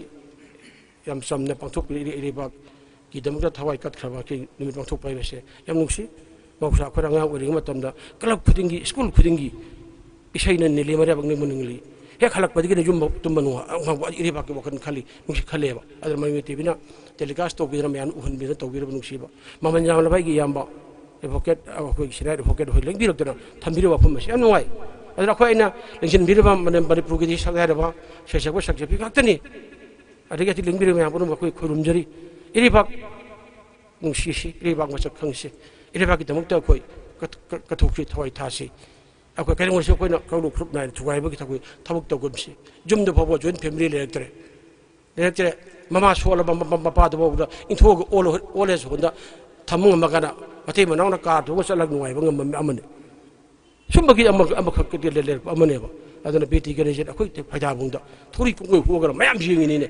ꯌꯥꯝ ꯆꯝꯅ ꯄꯥꯡꯊꯣꯛꯄꯤꯔꯛꯏ, ꯏꯔꯩꯕꯥꯛꯀꯤꯗꯃꯛꯇ ꯊꯋꯥꯏ ꯀꯠꯈ꯭ꯔꯕ ꯑꯩꯈꯣꯏ ꯅꯨꯃꯤꯠ ꯄꯥꯡꯊꯣꯛꯄ ꯍꯥꯏꯕꯁꯦ ꯌꯥꯝ ꯅꯨꯡꯁꯤ꯫ ꯃꯍꯧꯁꯥ ꯑꯩꯈꯣꯏꯅ ꯑꯉꯥꯡ ꯑꯣꯏꯔꯤꯉꯩ ꯃꯇꯝꯗ ꯀ꯭ꯂꯕ ꯈꯨꯗꯤꯡꯒꯤ, ꯁ꯭ꯀꯨꯜ ꯈꯨꯗꯤꯡꯒꯤ ꯏꯁꯩꯅ ꯅꯤꯜꯂꯤ ꯃꯩꯔꯩꯕꯥꯛ ꯅꯤꯡꯕ ꯅꯤꯡꯂꯤ꯫ ꯍꯦꯛ ꯍꯜꯂꯛꯄꯗꯒꯤꯅ ꯌꯨꯝ ꯇꯨꯝꯕ ꯅꯨꯡꯉꯥꯏ, ꯏꯔꯩꯕꯥꯛꯀꯤ ꯋꯥꯈꯜ ꯈꯜꯂꯤ, ꯅꯨꯡꯁꯤ ꯈꯜꯂꯦꯕ꯫ ꯑꯗꯨꯅ ꯃꯃꯤ ꯇꯤꯚꯤꯅ ꯇꯦꯂꯤꯀꯥꯁ ꯇꯧꯕꯤꯗꯅ, ꯃꯌꯥꯝꯅ ꯎꯍꯟꯕꯤꯗꯅ ꯇꯧꯕꯤꯔꯕ ꯅꯨꯡꯁꯤꯕ꯫ ꯃꯃꯜ ꯌꯥꯝꯂꯕ ꯑꯩꯒꯤ ꯏꯌꯥꯝꯕ ꯑꯦꯗꯚꯣꯀꯦꯠ, ꯑꯩꯈꯣꯏꯒꯤ ꯁꯤꯅꯤꯌꯔ ꯑꯦꯗꯚꯣꯀꯦꯠ ꯍꯣꯏ ꯂꯦꯡꯕꯤꯔꯛꯇꯅ ꯊꯝꯕꯤꯔꯕ ꯋꯥꯐꯝ ꯑꯁꯤ ꯌꯥꯝ ꯅꯨꯡꯉꯥꯏ꯫ ꯑꯗꯨꯅ ꯑꯩꯈꯣꯏ ꯑꯩꯅ ꯂꯦꯡꯁꯤꯟꯕꯤꯔꯤꯕ ꯃꯅꯤ-, ꯃꯅꯤꯄꯨꯔꯒꯤꯗꯤ ꯁꯛ ꯍꯥꯏꯔꯕ ꯁꯩꯁꯛꯄ ꯁꯛꯁꯛꯄꯤ ꯉꯥꯛꯇꯅꯤ꯫ ꯑꯗꯒꯤ ꯑꯁꯤ ꯂꯦꯡꯕꯤꯔꯤꯕ ꯃꯌꯥꯝ ꯄꯨꯝꯅꯃꯛ ꯑꯩꯈꯣꯏ ꯈꯨꯔꯨꯝꯖꯔꯤ꯫ ꯏꯔꯩꯕꯥꯛ ꯅꯨꯡꯁꯤꯁꯤ, ꯏꯔꯩꯕꯥꯛ ꯃꯁꯛ ꯈꯪꯁꯤ, ꯏꯔꯩꯕꯥꯛꯀꯤꯗꯃꯛꯇ ꯑꯩꯈꯣꯏ ꯀꯠ-, ꯀꯠ-, ꯀꯠꯊꯣꯛꯁꯤ, ꯊꯋꯥꯏ ꯊꯥꯁꯤ꯫ ꯑꯩꯈꯣꯏ ꯀꯩꯗꯧꯉꯩꯁꯨ ꯑꯩꯈꯣꯏꯅ ꯀꯥꯡꯂꯨꯞ ꯐꯨꯔꯨꯞ ꯅꯥꯏꯅ ꯊꯨꯒꯥꯏꯕꯒꯤ ꯊꯕꯛ, ꯊꯕꯛ ꯇꯧꯒꯨꯝꯁꯤ꯫ ꯌꯨꯝꯗ ꯐꯥꯎꯕ ꯖꯣꯏꯟ ꯐꯦꯃꯤꯂꯤ ꯂꯩꯔꯛꯇ꯭ꯔꯦ꯫ ꯂꯩꯔꯛꯇ꯭ꯔꯦ꯫ ꯃꯃꯥ ꯁꯣꯜꯂꯕ ꯃ-, ꯃ-, ꯃꯄꯥꯗꯨꯐꯥꯎꯗ ꯏꯟꯊꯣꯛꯑꯒ ꯑꯣꯜ, ꯑꯣꯜ ꯑꯦꯖ ꯍꯣꯝꯗ ꯊꯝꯕ ꯉꯝꯃꯒꯅ ꯃꯇꯩ ꯃꯅꯥꯎꯅ ꯀꯥꯔ ꯇꯣꯡꯉ ꯆꯠꯂꯒ ꯅꯨꯡꯉꯥꯏꯕ ꯉꯝꯕ ꯃꯤ ꯑꯃꯅꯤ꯫ ꯁꯨꯝꯕꯒꯤ ꯑꯃ-, ꯑꯃꯈꯛꯀꯤ ꯂꯩ-, ꯂꯩꯔꯛꯄ ꯑꯃꯅꯦꯕ꯫ ꯑꯗꯨꯅ ꯕꯤꯇꯤ ꯒꯅꯦꯁꯟ ꯑꯩꯈꯣꯏ ꯐꯩꯗꯥꯕꯨꯡꯗ ꯊꯧꯔꯤ ꯄꯨꯡꯀꯣꯏ ꯍꯣꯛꯑꯒꯅ ꯃꯌꯥꯝ ꯌꯦꯡꯉꯤꯅꯤꯅꯦ꯫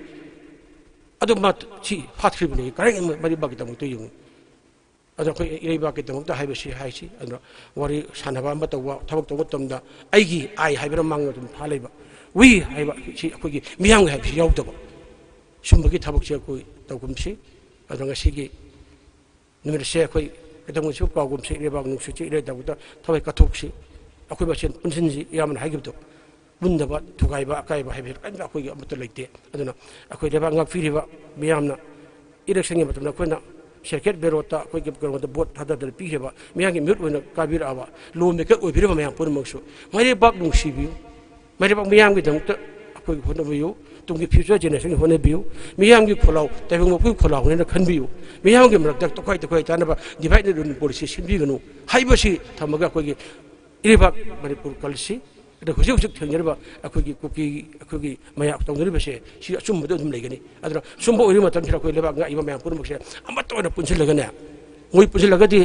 ꯑꯗꯨ ꯃꯥ ꯁꯤ ꯐꯥꯠꯈ꯭ꯔꯤꯕꯅꯤ, ꯀꯔꯤ ꯃꯔꯤꯕꯥꯛꯀꯤꯗꯃꯛꯇ ꯌꯦꯡꯉꯨ꯫ ꯑꯗꯣ ꯑꯩꯈꯣꯏ ꯏꯔꯩꯕꯥꯛꯀꯤꯗꯃꯛꯇ ꯍꯥꯏꯕꯁꯤ ꯍꯥꯏꯁꯤ꯫ ꯑꯗꯨꯅ ꯋꯥꯔꯤ ꯁꯥꯟꯅꯕ ꯑꯃ ꯇꯧꯕ, ꯊꯕꯛ ꯇꯧꯕ ꯃꯇꯝꯗ ꯑꯩꯒꯤ ꯑꯥꯏ ꯍꯥꯏꯕꯅ ꯃꯥꯡꯗ ꯑꯗꯨꯝ ꯊꯥ ꯂꯩꯕ꯫ ꯋꯤ ꯍꯥꯏꯕ ꯁꯤ ꯑꯩꯈꯣꯏꯒꯤ ꯃꯤꯌꯥꯝꯒꯤ ꯍꯥꯏꯕꯁꯤ ꯌꯥꯎꯗꯕ꯫ ꯁꯨꯝꯕꯒꯤ ꯊꯕꯛꯁꯦ ꯑꯩꯈꯣꯏ ꯇꯧꯒꯨꯝꯁꯤ꯫ ꯑꯗꯣ ꯉꯁꯤꯒꯤ ꯅꯨꯃꯤꯠ ꯑꯁꯦ ꯑꯩꯈꯣꯏ ꯀꯩꯗꯧꯉꯩꯁꯨ ꯀꯥꯎꯒꯨꯝꯁꯤ, ꯏꯔꯩꯕꯥꯛ ꯅꯨꯡꯁꯤꯠꯁꯤ, ꯏꯔꯩꯗꯧꯕꯗ ꯊꯋꯥꯏ ꯀꯠꯊꯣꯛꯁꯤ꯫ ꯑꯩꯈꯣꯏ ꯃꯁꯦꯟ ꯄꯨꯟꯁꯤꯟꯁꯤ, ꯏꯌꯥꯝꯕꯅ ꯍꯥꯏꯈꯤꯕꯗꯣ꯫ ꯄꯨꯟꯗꯕ, ꯊꯨꯒꯥꯏꯕ, ꯑꯀꯥꯏꯕ ꯍꯥꯏꯕꯁꯤ ꯀꯔꯤꯝꯇ ꯑꯩꯈꯣꯏꯒꯤ ꯑꯃꯠꯇ ꯂꯩꯇꯦ꯫ ꯑꯗꯨꯅ ꯑꯩꯈꯣꯏ ꯂꯩꯕꯥꯛ ꯉꯥꯛꯄꯤꯔꯤꯕ ꯃꯤꯌꯥꯝꯅ ꯏꯂꯦꯛꯁꯟꯒꯤ ꯃꯇꯝꯗ ꯑꯩꯈꯣꯏꯅ ꯁꯦꯀ꯭ꯔꯦꯠ ꯕꯦꯂꯣꯠꯇ ꯑꯩꯈꯣꯏꯒꯤ ꯀꯩꯅꯣꯗ ꯚꯣꯠ ꯊꯥꯗꯗꯅ ꯄꯤꯈ꯭ꯔꯤꯕ ꯃꯤꯌꯥꯝꯒꯤ ꯃꯤꯍꯨꯠ ꯑꯣꯏꯅ ꯀꯥꯕꯤꯔꯛꯑꯕ ꯂꯣ ꯃꯦꯀꯔ ꯑꯣꯏꯕꯤꯔꯤꯕ ꯃꯌꯥꯝ ꯄꯨꯝꯅꯃꯛꯁꯨ ꯃꯩꯔꯩꯕꯥꯛ ꯅꯨꯡꯁꯤꯕꯤꯌꯨ꯫ ꯃꯩꯔꯩꯕꯥꯛ ꯃꯤꯌꯥꯝꯒꯤꯗꯃꯛꯇ ꯑꯩꯈꯣꯏꯒꯤ ꯍꯣꯠꯅꯕꯤꯌꯨ꯫ ꯇꯨꯡꯒꯤ future generationꯒꯤ ꯍꯣꯠꯅꯕꯤꯌꯨ꯫ ꯃꯤꯌꯥꯝꯒꯤ ꯈꯣꯜꯂꯥꯎ, ꯇꯥꯏꯕꯪ ꯃꯄꯨꯒꯤ ꯈꯣꯜꯂꯥꯎꯅꯦꯅ ꯈꯟꯕꯤꯌꯨ꯫ ꯃꯤꯌꯥꯝꯒꯤ ꯃꯔꯛꯇ ꯇꯣꯈꯥꯏ ꯇꯣꯈꯥꯏ ꯇꯥꯅꯕ divide and rule policy ꯁꯤꯟꯕꯤꯒꯅꯨ ꯍꯥꯏꯕꯁꯤ ꯊꯝꯃꯒ ꯑꯩꯈꯣꯏꯒꯤ ꯏꯔꯩꯕꯥꯛ ꯃꯅꯤꯄꯨꯔ ꯀꯜꯁꯤ꯫ ꯑꯗ ꯍꯧꯖꯤꯛ ꯍꯧꯖꯤꯛ ꯊꯦꯡꯅꯔꯤꯕ ꯑꯩꯈꯣꯏꯒꯤ ꯀꯨꯀꯤ, ꯑꯩꯈꯣꯏꯒꯤ ꯃꯌꯥꯝ ꯇꯧꯅꯔꯤꯕꯁꯦ ꯁꯤ ꯑꯆꯨꯝꯕꯗ ꯑꯗꯨꯝ ꯂꯩꯒꯅꯤ꯫ ꯑꯗꯨꯅ ꯁꯨꯝꯕ ꯑꯣꯏꯔꯤꯕ ꯃꯇꯝꯁꯤꯗ ꯑꯩꯈꯣꯏ ꯂꯩꯕꯥꯛ ꯉꯥꯛꯏꯕ ꯃꯌꯥꯝ ꯄꯨꯝꯅꯃꯛꯁꯦ ꯑꯃꯠꯇ ꯑꯣꯏꯅ ꯄꯨꯟꯁꯤꯜꯂꯒꯅꯦ, ꯃꯣꯏ ꯄꯨꯟꯁꯤꯜꯂꯒꯗꯤ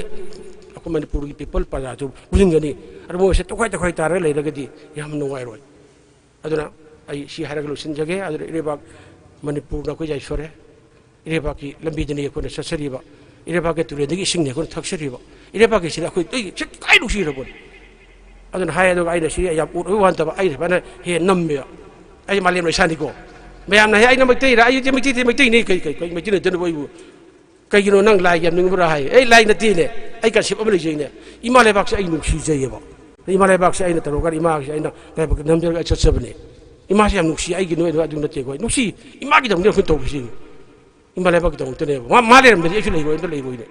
ꯑꯩꯈꯣꯏ ꯃꯅꯤꯄꯨꯔꯒꯤ people ꯄ꯭ꯔꯖꯥꯁꯨ ꯄꯨꯟꯁꯤꯟꯒꯅꯤ꯫ ꯑꯗꯨ ꯃꯣꯏꯁꯦ ꯇꯣꯈꯥꯏ ꯇꯣꯈꯥꯏ ꯇꯥꯔꯒ ꯂꯩꯔꯒꯗꯤ ꯌꯥꯝ ꯅꯨꯡꯉꯥꯏꯔꯣꯏ꯫ ꯑꯗꯨꯅ ꯑꯩ ꯁꯤ ꯍꯥꯏꯔꯒ ꯂꯣꯏꯁꯤꯟꯖꯒꯦ꯫ ꯑꯗꯨꯅ ꯏꯔꯩꯕꯥꯛ ꯃꯅꯤꯄꯨꯔ ꯅꯈꯣꯏ ꯌꯥꯏꯐꯔꯦ꯫ ꯏꯔꯩꯕꯥꯛꯀꯤ ꯂꯝꯕꯤꯗꯅꯤ ꯑꯩꯈꯣꯏꯅ ꯆꯠꯆꯔꯤꯕ꯫ ꯏꯔꯩꯕꯥꯛꯀꯤ ꯇꯨꯔꯦꯜꯗꯒꯤ ꯏꯁꯤꯡꯅꯤ ꯑꯩꯈꯣꯏꯅ ꯊꯛꯆꯔꯤꯕ꯫ ꯏꯔꯩꯕꯥꯛꯀꯤꯁꯤꯗ ꯑꯩꯈꯣꯏ ꯑꯩ ꯁꯤ ꯀꯥꯏ ꯅꯨꯡꯁꯤꯔꯕꯅꯤ꯫ ꯑꯗꯨꯅ ꯍꯥꯏ, ꯑꯗꯨꯒ ꯑꯩꯅ ꯁꯤ ꯌꯥꯝ ꯎꯠ ꯑꯣꯏꯕ ꯋꯥ ꯅꯠꯇꯕ, ꯑꯩ ꯁꯨꯃꯥꯏꯅ ꯍꯦꯟꯅ ꯅꯝꯃꯦꯕ꯫ ꯑꯩ ꯃꯥꯂꯦꯝ ꯂꯩꯁꯥꯅꯤꯀꯣ꯫ ꯃꯌꯥꯝꯅ ꯍꯥꯏ ꯑꯩꯅ ꯃꯩꯇꯩꯔ, ꯑꯩꯗꯤ ꯃꯩꯇꯩꯗꯤ ꯃꯩꯇꯩꯅꯤ꯫ ꯀꯩ ꯀꯩ ꯀꯩ ꯃꯩꯇꯩ ꯅꯠꯇꯅꯕ ꯑꯩꯕꯨ? ꯀꯩꯒꯤꯅꯣ ꯅꯪ ꯂꯥꯏ ꯌꯥꯝ ꯅꯤꯡꯕ꯭ꯔꯥ ꯍꯥꯏ꯫ ꯑꯩ ꯂꯥꯏ ꯅꯠꯇꯦꯅꯦ꯫ ꯑꯩ concept ꯑꯃ ꯂꯩꯖꯩꯅꯦ꯫ ꯏꯃꯥ ꯂꯩꯕꯥꯛꯁꯦ ꯑꯩ ꯅꯨꯡꯁꯤꯖꯩꯌꯦꯕ꯫ ꯏꯃꯥ ꯂꯩꯕꯥꯛꯁꯦ ꯑꯩꯅ ꯇꯧꯔꯀꯥꯟꯗ ꯏꯃꯥꯁꯦ ꯑꯩꯅ ꯂꯥꯏꯕꯛꯇ ꯅꯝꯖꯔꯒ ꯑꯩ ꯆꯠꯆꯕꯅꯦ꯫ ꯏꯃꯥꯁꯦ ꯌꯥꯝ ꯅꯨꯡꯁꯤ, ꯑꯩꯒꯤ ꯅꯣꯏ ꯑꯗꯨ ꯅꯠꯇꯦꯀꯣ꯫ ꯅꯨꯡꯁꯤ, ꯏꯃꯥꯒꯤꯗꯃꯛꯇ ꯑꯩꯈꯣꯏ ꯇꯧꯔꯤꯁꯤ꯫ ꯏꯃꯥ ꯂꯩꯕꯥꯛꯀꯤꯗꯃꯛꯇꯅꯦꯕ꯫ ꯃꯥ, ꯃꯥ ꯂꯩꯔꯝꯗ꯭ꯔꯗꯤ ꯑꯩꯁꯨ ꯂꯩꯔꯣꯏ, ꯑꯝꯇ ꯂꯩꯔꯣꯏꯅꯦ꯫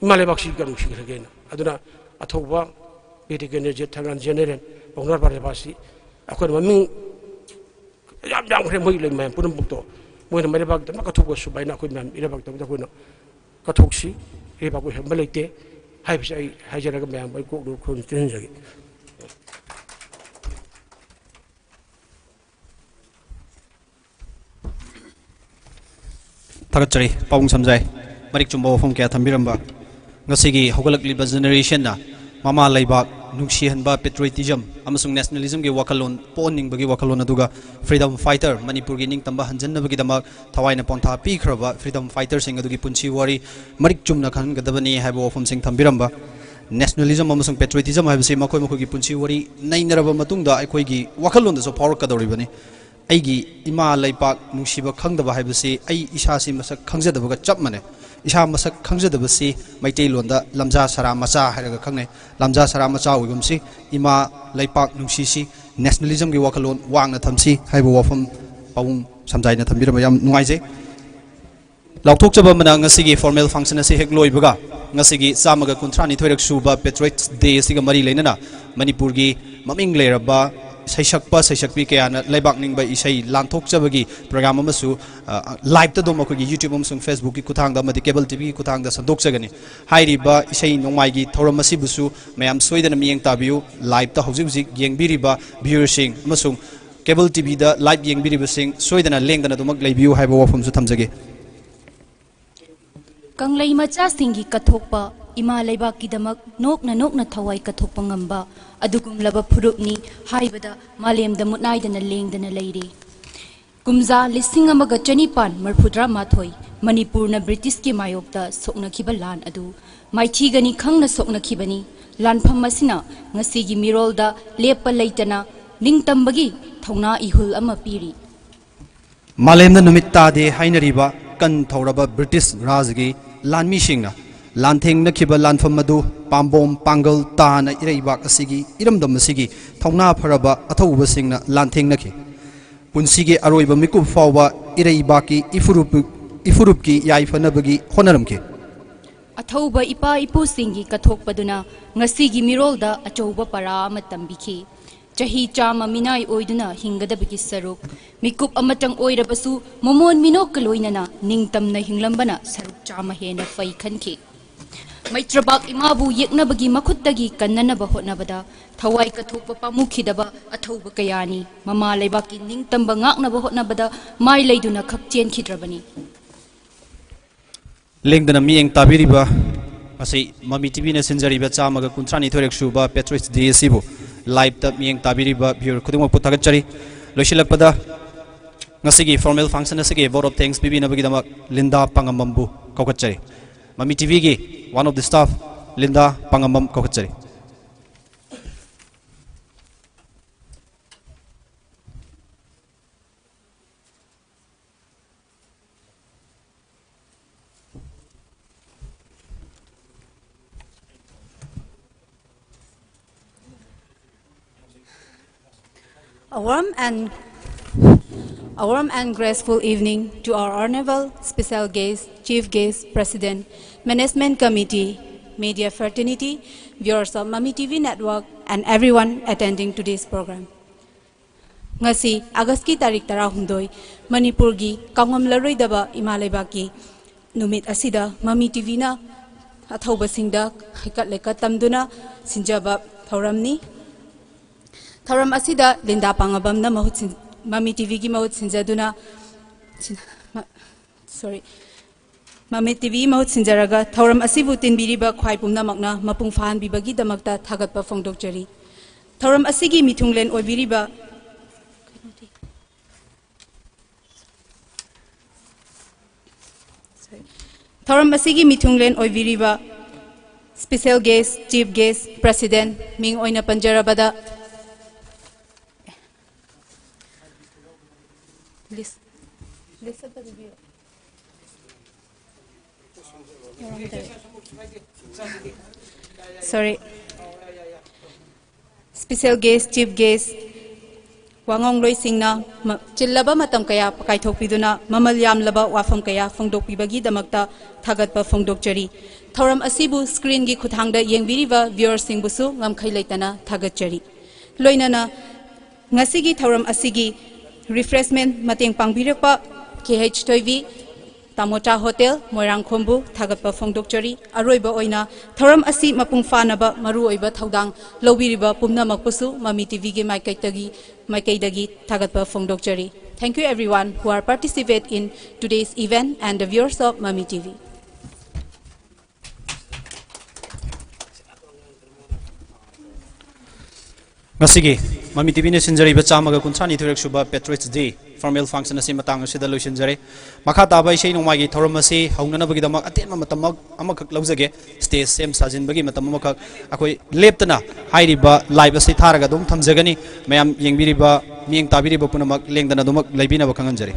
ꯏꯃꯥ ꯂꯩꯕꯥꯛꯁꯤ ꯀꯌꯥꯝ ꯅꯨꯡꯁꯤꯈ꯭ꯔꯒꯦꯅ꯫ ꯑꯗꯨꯅ ꯑꯊꯧꯕ ꯕꯤꯔ ꯇꯤꯀꯦꯟꯗ꯭ꯔꯖꯤꯠ, ꯊꯪꯒꯥꯜ ꯖꯦꯅꯦꯔꯦꯜ, ꯄꯥꯎꯅꯥ ꯕ꯭ꯔꯥꯗꯕꯥꯁꯤ ꯑꯩꯈꯣꯏꯅ ꯃꯃꯤꯡ ꯌꯥꯝ ꯌꯥꯝꯈ꯭ꯔꯦ꯫ ꯃꯣꯏ ꯂꯩ ꯃꯌꯥꯝ ꯄꯨꯝꯅꯃꯛꯇꯣ ꯃꯣꯏꯅ ꯃꯩꯔꯩꯕꯥꯛꯀꯤꯗꯃꯛ ꯀꯠꯊꯣꯛꯄ ꯁꯨꯃꯥꯏꯅ ꯑꯩꯈꯣꯏ ꯃꯌꯥꯝ ꯏꯔꯩꯕꯥꯛꯇꯃꯛꯇ ꯑꯩꯈꯣꯏꯅ ꯀꯠꯊꯣꯛꯁꯤ꯫ ꯏꯔꯩꯕꯥꯛ ꯑꯣꯏꯍꯟꯕ ꯂꯩꯇꯦ ꯍꯥꯏꯕꯁꯤ ꯑꯩ ꯍꯥꯏꯖꯔꯒ ꯃꯌꯥꯝ ꯑꯩ ꯀꯣꯛ ꯈꯨꯔꯨꯝ ꯆꯦꯟꯖꯒꯦ꯫ ꯊꯥꯒꯠꯆꯔꯤ ꯄꯥꯕꯨꯡ ꯁꯝꯖꯥꯏ, ꯃꯔꯤꯛ ꯆꯨꯝꯕ ꯋꯥꯐꯝ ꯀꯌꯥ ꯊꯝꯕꯤꯔꯝꯕ꯫ ꯉꯁꯤꯒꯤ ꯍꯧꯒꯠꯂꯛꯂꯤꯕ generationꯅ ꯃꯃꯥ ꯂꯩꯕꯥꯛ ꯅꯨꯡꯁꯤꯍꯟꯕ, patriotism ꯑꯃꯁꯨꯡ nationalismꯒꯤ ꯋꯥꯈꯜꯂꯣꯟ ꯄꯣꯛꯍꯟꯅꯤꯡꯕꯒꯤ ꯋꯥꯈꯜꯂꯣꯟ ꯑꯗꯨꯒ freedom fighter, ꯃꯅꯤꯄꯨꯔꯒꯤ ꯅꯤꯡꯇꯝꯕ ꯍꯟꯖꯟꯅꯕꯒꯤꯗꯃꯛ ꯊꯋꯥꯏꯅ ꯄꯣꯟꯊꯥ ꯄꯤꯈ꯭ꯔꯕ freedom fighterꯁꯤꯡ ꯑꯗꯨꯒꯤ ꯄꯨꯟꯁꯤ ꯋꯥꯔꯤ ꯃꯔꯤꯛ ꯆꯨꯝꯅ ꯈꯪꯍꯟꯒꯗꯕꯅꯤ ꯍꯥꯏꯕ ꯋꯥꯐꯝꯁꯤꯡ ꯊꯝꯕꯤꯔꯝꯕ꯫ Nationalism ꯑꯃꯁꯨꯡ patriotism ꯍꯥꯏꯕꯁꯤ ꯃꯈꯣꯏ ꯃꯈꯣꯏꯒꯤ ꯄꯨꯟꯁꯤ ꯋꯥꯔꯤ ꯅꯩꯅꯔꯕ ꯃꯇꯨꯡꯗ ꯑꯩꯈꯣꯏꯒꯤ ꯋꯥꯈꯜꯂꯣꯟꯗꯁꯨ ꯐꯥꯎꯔꯛꯀꯗꯧꯔꯤꯕꯅꯤ꯫ ꯑꯩꯒꯤ ꯏꯃꯥ ꯂꯩꯄꯥꯛ ꯅꯨꯡꯁꯤꯕ ꯈꯪꯗꯕ ꯍꯥꯏꯕꯁꯤ ꯑꯩ ꯏꯁꯥꯁꯤ ꯃꯁꯛ ꯈꯪꯖꯗꯕꯒ ꯆꯞ ꯃꯥꯟꯅꯩ꯫ ꯏꯁꯥ ꯃꯁꯛ ꯈꯪꯖꯗꯕꯁꯤ ꯃꯩꯇꯩꯂꯣꯟꯗ ꯂꯝꯖꯥ ꯁꯔꯥ ꯃꯆꯥ ꯍꯥꯏꯔꯒ ꯈꯪꯅꯩ꯫ ꯂꯝꯖꯥ ꯁꯔꯥ ꯃꯆꯥ ꯑꯣꯏꯕꯁꯤ ꯏꯃꯥ ꯂꯩꯄꯥꯛ ꯅꯨꯡꯁꯤꯁꯤ, nationalismꯒꯤ ꯋꯥꯈꯜꯂꯣꯟ ꯋꯥꯡꯅ ꯊꯝꯁꯤ ꯍꯥꯏꯕ ꯋꯥꯐꯝ ꯄꯥꯕꯨꯡ ꯁꯝꯖꯥꯏꯅ ꯊꯝꯕꯤꯔꯝꯕ ꯌꯥꯝ ꯅꯨꯡꯉꯥꯏꯖꯩ꯫ ꯂꯥꯎꯊꯣꯛꯆꯕ ꯑꯃꯅ, ꯉꯁꯤꯒꯤ formal function ꯑꯁꯤ ꯍꯦꯛ ꯂꯣꯏꯕꯒ, ꯉꯁꯤꯒꯤ ꯆꯥꯝꯃꯒ ꯀꯨꯟꯊ꯭ꯔꯥ ꯅꯤꯊꯣꯏꯔꯛ ꯁꯨꯕ Patriots Day ꯑꯁꯤꯒ ꯃꯔꯤ ꯂꯩꯅꯅ ꯃꯅꯤꯄꯨꯔꯒꯤ ꯃꯃꯤꯡ ꯂꯩꯔꯕ ꯁꯩꯁꯛꯄ ꯁꯩꯁꯛꯄꯤ ꯀꯌꯥꯅ ꯂꯩꯕꯥꯛ ꯅꯤꯡꯕ ꯏꯁꯩ ꯂꯥꯟꯊꯣꯛꯆꯕꯒꯤ ꯄ꯭ꯔꯣꯒ꯭ꯔꯥꯝ ꯑꯃꯁꯨ ꯂꯥꯏꯞꯇ ꯑꯗꯨꯝ ꯑꯩꯈꯣꯏꯒꯤ ꯌꯨꯇ꯭ꯌꯨꯕ ꯑꯃꯁꯨꯡ ꯐꯦꯁꯕꯨꯛꯀꯤ ꯈꯨꯠꯊꯥꯡꯗ ꯑꯃꯗꯤ ꯀꯦꯕꯜ ꯇꯤꯚꯤꯒꯤ ꯈꯨꯠꯊꯥꯡꯗ ꯁꯟꯗꯣꯛꯆꯒꯅꯤ꯫ ꯍꯥꯏꯔꯤꯕ ꯏꯁꯩ ꯅꯣꯡꯃꯥꯏꯒꯤ ꯊꯧꯔꯝ ꯑꯁꯤꯕꯨꯁꯨ ꯃꯌꯥꯝ ꯁꯣꯏꯗꯅ ꯃꯤꯠꯌꯦꯡ ꯇꯥꯕꯤꯌꯨ꯫ ꯂꯥꯏꯞꯇ ꯍꯧꯖꯤꯛ ꯍꯧꯖꯤꯛ ꯌꯦꯡꯕꯤꯔꯤꯕ ꯚ꯭ꯌꯨꯋꯔꯁꯤꯡ ꯑꯃꯁꯨꯡ ꯀꯦꯕꯜ ꯇꯤꯚꯤꯗ ꯂꯥꯏꯞ ꯌꯦꯡꯕꯤꯔꯤꯕꯁꯤꯡ ꯁꯣꯏꯗꯅ ꯂꯦꯡꯗꯅ ꯑꯗꯨꯃꯛ ꯂꯩꯕꯤꯌꯨ ꯍꯥꯏꯕ ꯋꯥꯐꯝꯁꯨ ꯊꯝꯖꯒꯦ꯫ ꯀꯪꯂꯩ ꯃꯆꯥꯁꯤꯡꯒꯤ ꯀꯠꯊꯣꯛꯄ, ꯏꯃꯥ ꯂꯩꯕꯥꯛꯀꯤꯗꯃꯛ ꯅꯣꯛꯅ ꯅꯣꯛꯅ ꯊꯋꯥꯏ ꯀꯠꯊꯣꯛꯄ ꯉꯝꯕ ꯑꯗꯨꯒꯨꯝꯂꯕ ꯐꯨꯔꯨꯞꯅꯤ ꯍꯥꯏꯕꯗ ꯃꯥꯂꯦꯝꯗ ꯃꯨꯠꯅꯥꯏꯗꯅ ꯂꯦꯡꯗꯅ ꯂꯩꯔꯤ꯫ ꯀꯨꯝꯖꯥ ꯂꯤꯁꯤꯡ ꯑꯃꯒ ꯆꯅꯤꯄꯥꯟ ꯃꯔꯤꯐꯨꯇꯔꯥ ꯃꯥꯊꯣꯏ ꯃꯅꯤꯄꯨꯔꯅ ꯕ꯭ꯔꯤꯇꯤꯁꯀꯤ ꯃꯥꯌꯣꯛꯇ ꯁꯣꯛꯅꯈꯤꯕ ꯂꯥꯟ ꯑꯗꯨ ꯃꯥꯏꯊꯤꯒꯅꯤ ꯈꯪꯅ ꯁꯣꯛꯅꯈꯤꯕꯅꯤ꯫ ꯂꯥꯟꯐꯝ ꯑꯁꯤꯅ ꯉꯁꯤꯒꯤ ꯃꯤꯔꯣꯜꯗ ꯂꯦꯞꯄ ꯂꯩꯇꯅ ꯅꯤꯡꯇꯝꯕꯒꯤ ꯊꯧꯅꯥ ꯏꯍꯨꯜ ꯑꯃ ꯄꯤꯔꯤ꯫ ꯃꯥꯂꯦꯝꯗ ꯅꯨꯃꯤꯠ ꯇꯥꯗꯦ ꯍꯥꯏꯅꯔꯤꯕ ꯀꯟ ꯊꯧꯔꯕ ꯕ꯭ꯔꯤꯇꯤꯁ ꯔꯥꯖꯒꯤ ꯂꯥꯟꯃꯤꯁꯤꯡꯅ ꯂꯥꯟꯊꯦꯡꯅꯈꯤꯕ ꯂꯥꯟꯐꯝ ꯑꯗꯨ ꯄꯥꯝꯕꯣꯝ ꯄꯥꯡꯒꯜ ꯇꯥꯅ ꯏꯔꯩꯕꯥꯛ ꯑꯁꯤꯒꯤ ꯏꯔꯝꯗꯝ ꯑꯁꯤꯒꯤ ꯊꯧꯅꯥ ꯐꯔꯕ ꯑꯊꯧꯕꯁꯤꯡꯅ ꯂꯥꯟꯊꯦꯡꯅꯈꯤ꯫ ꯄꯨꯟꯁꯤꯒꯤ ꯑꯔꯣꯏꯕ ꯃꯤꯀꯨꯞ ꯐꯥꯎꯕ ꯏꯔꯩꯕꯥꯛꯀꯤ ꯏꯐꯨꯔꯨꯞ ꯏꯐꯨꯔꯨꯞꯀꯤ ꯌꯥꯏꯐꯅꯕꯒꯤ ꯍꯣꯠꯅꯔꯝꯈꯤ꯫ ꯑꯊꯧꯕ ꯏꯄꯥ ꯏꯄꯨꯁꯤꯡꯒꯤ ꯀꯠꯊꯣꯛꯄꯗꯨꯅ ꯉꯁꯤꯒꯤ ꯃꯤꯔꯣꯜꯗ ꯑꯆꯧꯕ ꯄꯔꯥ ꯑꯃ ꯇꯝꯕꯤꯈꯤ꯫ ꯆꯍꯤ ꯆꯥꯝꯃ ꯃꯤꯅꯥꯏ ꯑꯣꯏꯗꯨꯅ ꯍꯤꯡꯒꯗꯕꯒꯤ ꯁꯔꯨꯛ, ꯃꯤꯀꯨꯞ ꯑꯃꯇꯪ ꯑꯣꯏꯔꯕꯁꯨ ꯃꯃꯣꯟ ꯃꯤꯅꯣꯛꯀ ꯂꯣꯏꯅꯅ ꯅꯤꯡꯇꯝꯅ ꯍꯤꯡꯂꯝꯕꯅ ꯁꯔꯨꯛ ꯆꯥꯝꯃ ꯍꯦꯟꯅ ꯐꯩ ꯈꯟꯈꯤ꯫ ꯃꯩꯇ꯭ꯔꯕꯥꯛ ꯏꯃꯥꯕꯨ ꯌꯦꯛꯅꯕꯒꯤ ꯃꯈꯨꯠꯇꯒꯤ ꯀꯟꯅꯅꯕ ꯍꯣꯠꯅꯕꯗ ꯊꯋꯥꯏ ꯀꯠꯊꯣꯛꯄ ꯄꯥꯝꯃꯨꯈꯤꯗꯕ ꯑꯊꯧꯕ ꯀꯌꯥꯅꯤ ꯃꯃꯥ ꯂꯩꯕꯥꯛꯀꯤ ꯅꯤꯡꯇꯝꯕ ꯉꯥꯛꯅꯕ ꯍꯣꯠꯅꯕꯗ ꯃꯥꯏ ꯂꯩꯗꯨꯅ ꯈꯛ ꯆꯦꯟꯈꯤꯗ꯭ꯔꯕꯅꯤ꯫ ꯂꯦꯡꯗꯅ ꯃꯤꯠꯌꯦꯡ ꯇꯥꯕꯤꯔꯤꯕ ꯉꯁꯤ ꯃꯃꯤ ꯇꯤꯚꯤꯅ ꯁꯤꯟꯖꯔꯤꯕ ꯆꯥꯝꯃꯒ ꯀꯨꯟꯊ꯭ꯔꯥꯅꯤꯊꯣꯏꯔꯛ ꯁꯨꯕ Patriots Day ꯑꯁꯤꯕꯨ ꯂꯥꯏꯞꯇ ꯃꯤꯠꯌꯦꯡ ꯇꯥꯕꯤꯔꯤꯕ ꯚ꯭ꯌꯨꯋꯔ ꯈꯨꯗꯤꯡꯃꯛꯄꯨ ꯊꯥꯒꯠꯆꯔꯤ꯫ ꯂꯣꯏꯁꯤꯜꯂꯛꯄꯗ ꯉꯁꯤꯒꯤ ꯐꯣꯔꯃꯦꯜ ꯐꯪꯁꯟ ꯑꯁꯤꯒꯤ vote of thanks ꯄꯤꯕꯤꯅꯕꯒꯤꯗꯃꯛ ꯂꯤꯟꯗꯥ ꯄꯥꯉꯝꯕꯝꯕꯨ ꯀꯧꯈꯠꯆꯔꯤ꯫ ꯃꯃꯤ ꯇꯤꯚꯤꯒꯤ one of the staff Linda ꯄꯥꯉꯝꯕꯝ ꯀꯧꯈꯠꯆꯔꯤ꯫ A warm and a warm and graceful evening to our honorable special guest, chief guest, president, management committee, media fraternity, viewers of Mami T V network, and everyone attending today's program. ꯉꯁꯤ ꯑꯥꯒꯁꯀꯤ ꯇꯥꯔꯤꯛ ꯇꯔꯥꯍꯨꯝꯗꯣꯏ, ꯃꯅꯤꯄꯨꯔꯒꯤ ꯀꯥꯎꯉꯝꯂꯔꯣꯏꯗꯕ ꯏꯃꯥ ꯂꯩꯕꯥꯛꯀꯤ ꯅꯨꯃꯤꯠ ꯑꯁꯤꯗ ꯃꯃꯤ ꯇꯤꯚꯤꯅ ꯑꯊꯧꯕꯁꯤꯡꯗ ꯍꯩꯀꯠ ꯂꯩꯀꯠ ꯇꯝꯗꯨꯅ ꯁꯤꯟꯖꯕ ꯊꯧꯔꯝꯅꯤ꯫ ꯊꯧꯔꯝ ꯑꯁꯤꯗ ꯂꯤꯟꯗꯥ ꯄꯥꯡꯉꯕꯝꯅ ꯃꯍꯨꯠ ꯁꯤꯟ-, ꯃꯃꯤ ꯇꯤꯚꯤꯒꯤ ꯃꯍꯨꯠ ꯁꯤꯟꯖꯗꯨꯅ, ꯁꯤꯟ-, ꯃ-, sorry, ꯃꯃꯤ ꯇꯤꯚꯤꯒꯤ ꯃꯍꯨꯠ ꯁꯤꯟꯖꯔꯒ ꯊꯧꯔꯝ ꯑꯁꯤꯕꯨ ꯇꯤꯟꯕꯤꯔꯤꯕ ꯈ꯭ꯋꯥꯏ ꯄꯨꯝꯅꯃꯛꯅ ꯃꯄꯨꯡ ꯐꯥꯍꯟꯕꯤꯕꯒꯤꯗꯃꯛꯇ ꯊꯥꯒꯠꯄ ꯐꯣꯡꯗꯣꯛꯆꯔꯤ꯫ ꯊꯧꯔꯝ ꯑꯁꯤꯒꯤ ꯃꯤꯊꯨꯡꯂꯦꯟ ꯑꯣꯏꯕꯤꯔꯤꯕ, ꯊꯧꯔꯝ ꯑꯁꯤꯒꯤ ꯃꯤꯊꯨꯡꯂꯦꯟ ꯑꯣꯏꯕꯤꯔꯤꯕ special guest, chief guest, president, ꯃꯤꯡ ꯑꯣꯏꯅ ꯄꯟꯖꯔꯕꯗ, list, list ꯑꯝꯇ ꯄꯤꯕꯤꯌꯨ꯫ Sorry. Special guest, chief guest, ꯋꯥꯉꯥꯡꯂꯣꯏꯁꯤꯡꯅ ꯃ-, ꯆꯤꯜꯂꯕ ꯃꯇꯝ ꯀꯌꯥ ꯀꯥꯏꯊꯣꯛꯄꯤꯗꯨꯅ ꯃꯃꯜ ꯌꯥꯝꯂꯕ ꯋꯥꯐꯝ ꯀꯌꯥ ꯐꯣꯡꯗꯣꯛꯄꯤꯕꯒꯤꯗꯃꯛꯇ ꯊꯥꯒꯠꯄ ꯐꯣꯡꯗꯣꯛꯆꯔꯤ꯫ ꯊꯧꯔꯝ ꯑꯁꯤꯕꯨ screenꯒꯤ ꯈꯨꯠꯊꯥꯡꯗ ꯌꯦꯡꯕꯤꯔꯤꯕ viewerꯁꯤꯡꯕꯨꯁꯨ ꯉꯝꯈꯩ ꯂꯩꯇꯅ ꯊꯥꯒꯠꯆꯔꯤ꯫ ꯂꯣꯏꯅꯅ ꯉꯁꯤꯒꯤ ꯊꯧꯔꯝ ꯑꯁꯤꯒꯤ refreshment ꯃꯇꯦꯡ ꯄꯥꯡꯕꯤꯔꯛꯄ ꯀꯦ ꯑꯩꯆ ꯊꯣꯏꯕꯤ, ꯇꯥꯃꯣꯆꯥ ꯍꯣꯇꯦꯜ, ꯃꯣꯏꯔꯥꯡꯈꯣꯝꯕꯨ ꯊꯥꯒꯠꯄ ꯐꯣꯡꯗꯣꯛꯆꯔꯤ꯫ ꯑꯔꯣꯏꯕ ꯑꯣꯏꯅ ꯊꯧꯔꯝ ꯑꯁꯤ ꯃꯄꯨꯡ ꯐꯥꯅꯕ ꯃꯔꯨꯑꯣꯏꯕ ꯊꯧꯗꯥꯡ ꯂꯧꯕꯤꯔꯤꯕ ꯄꯨꯝꯅꯃꯛꯄꯨꯁꯨ ꯃꯃꯤ ꯇꯤꯚꯤꯒꯤ ꯃꯥꯏꯀꯩꯗꯒꯤ, ꯃꯥꯏꯀꯩꯗꯒꯤ ꯊꯥꯒꯠꯄ ꯐꯣꯡꯗꯣꯛꯆꯔꯤ꯫ Thank you everyone who are participate in today's event and the viewers of Mami T V. ꯉꯁꯤꯒꯤ ꯃꯃꯤ ꯇꯤꯚꯤꯅ ꯁꯤꯟꯖꯔꯤꯕ ꯆꯥꯝꯃꯒ ꯀꯨꯟꯊ꯭ꯔꯥ ꯅꯤꯊꯣꯏꯔꯛ ꯁꯨꯕ Patriots Day formal function ꯑꯁꯤ ꯃꯇꯥꯡ ꯑꯁꯤꯗ ꯂꯣꯏꯁꯤꯟꯖꯔꯦ꯫ ꯃꯈꯥ ꯇꯥꯕ ꯏꯁꯩ ꯅꯣꯡꯃꯥꯏꯒꯤ ꯊꯧꯔꯝ ꯑꯁꯤ ꯍꯧꯅꯅꯕꯒꯤꯗꯃꯛ ꯑꯇꯦꯟꯕ ꯃꯇꯝ ꯑꯃꯈꯛ ꯂꯧꯖꯒꯦ꯫ Stage ꯁꯦꯝ ꯁꯥꯖꯤꯟꯕꯒꯤ ꯃꯇꯝ ꯑꯃꯈꯛ ꯑꯩꯈꯣꯏ ꯂꯦꯞꯇꯅ ꯍꯥꯏꯔꯤꯕ live ꯑꯁꯤ ꯊꯥꯔꯒ ꯑꯗꯨꯝ ꯊꯝꯖꯒꯅꯤ꯫ ꯃꯌꯥꯝ ꯌꯦꯡꯕꯤꯔꯤꯕ, ꯃꯤꯠꯌꯦꯡ ꯇꯥꯕꯤꯔꯤꯕ ꯄꯨꯝꯅꯃꯛ ꯂꯦꯡꯗꯅ ꯑꯗꯨꯃꯛ ꯂꯩꯕꯤꯅꯕ ꯈꯪꯍꯟꯖꯔꯤ꯫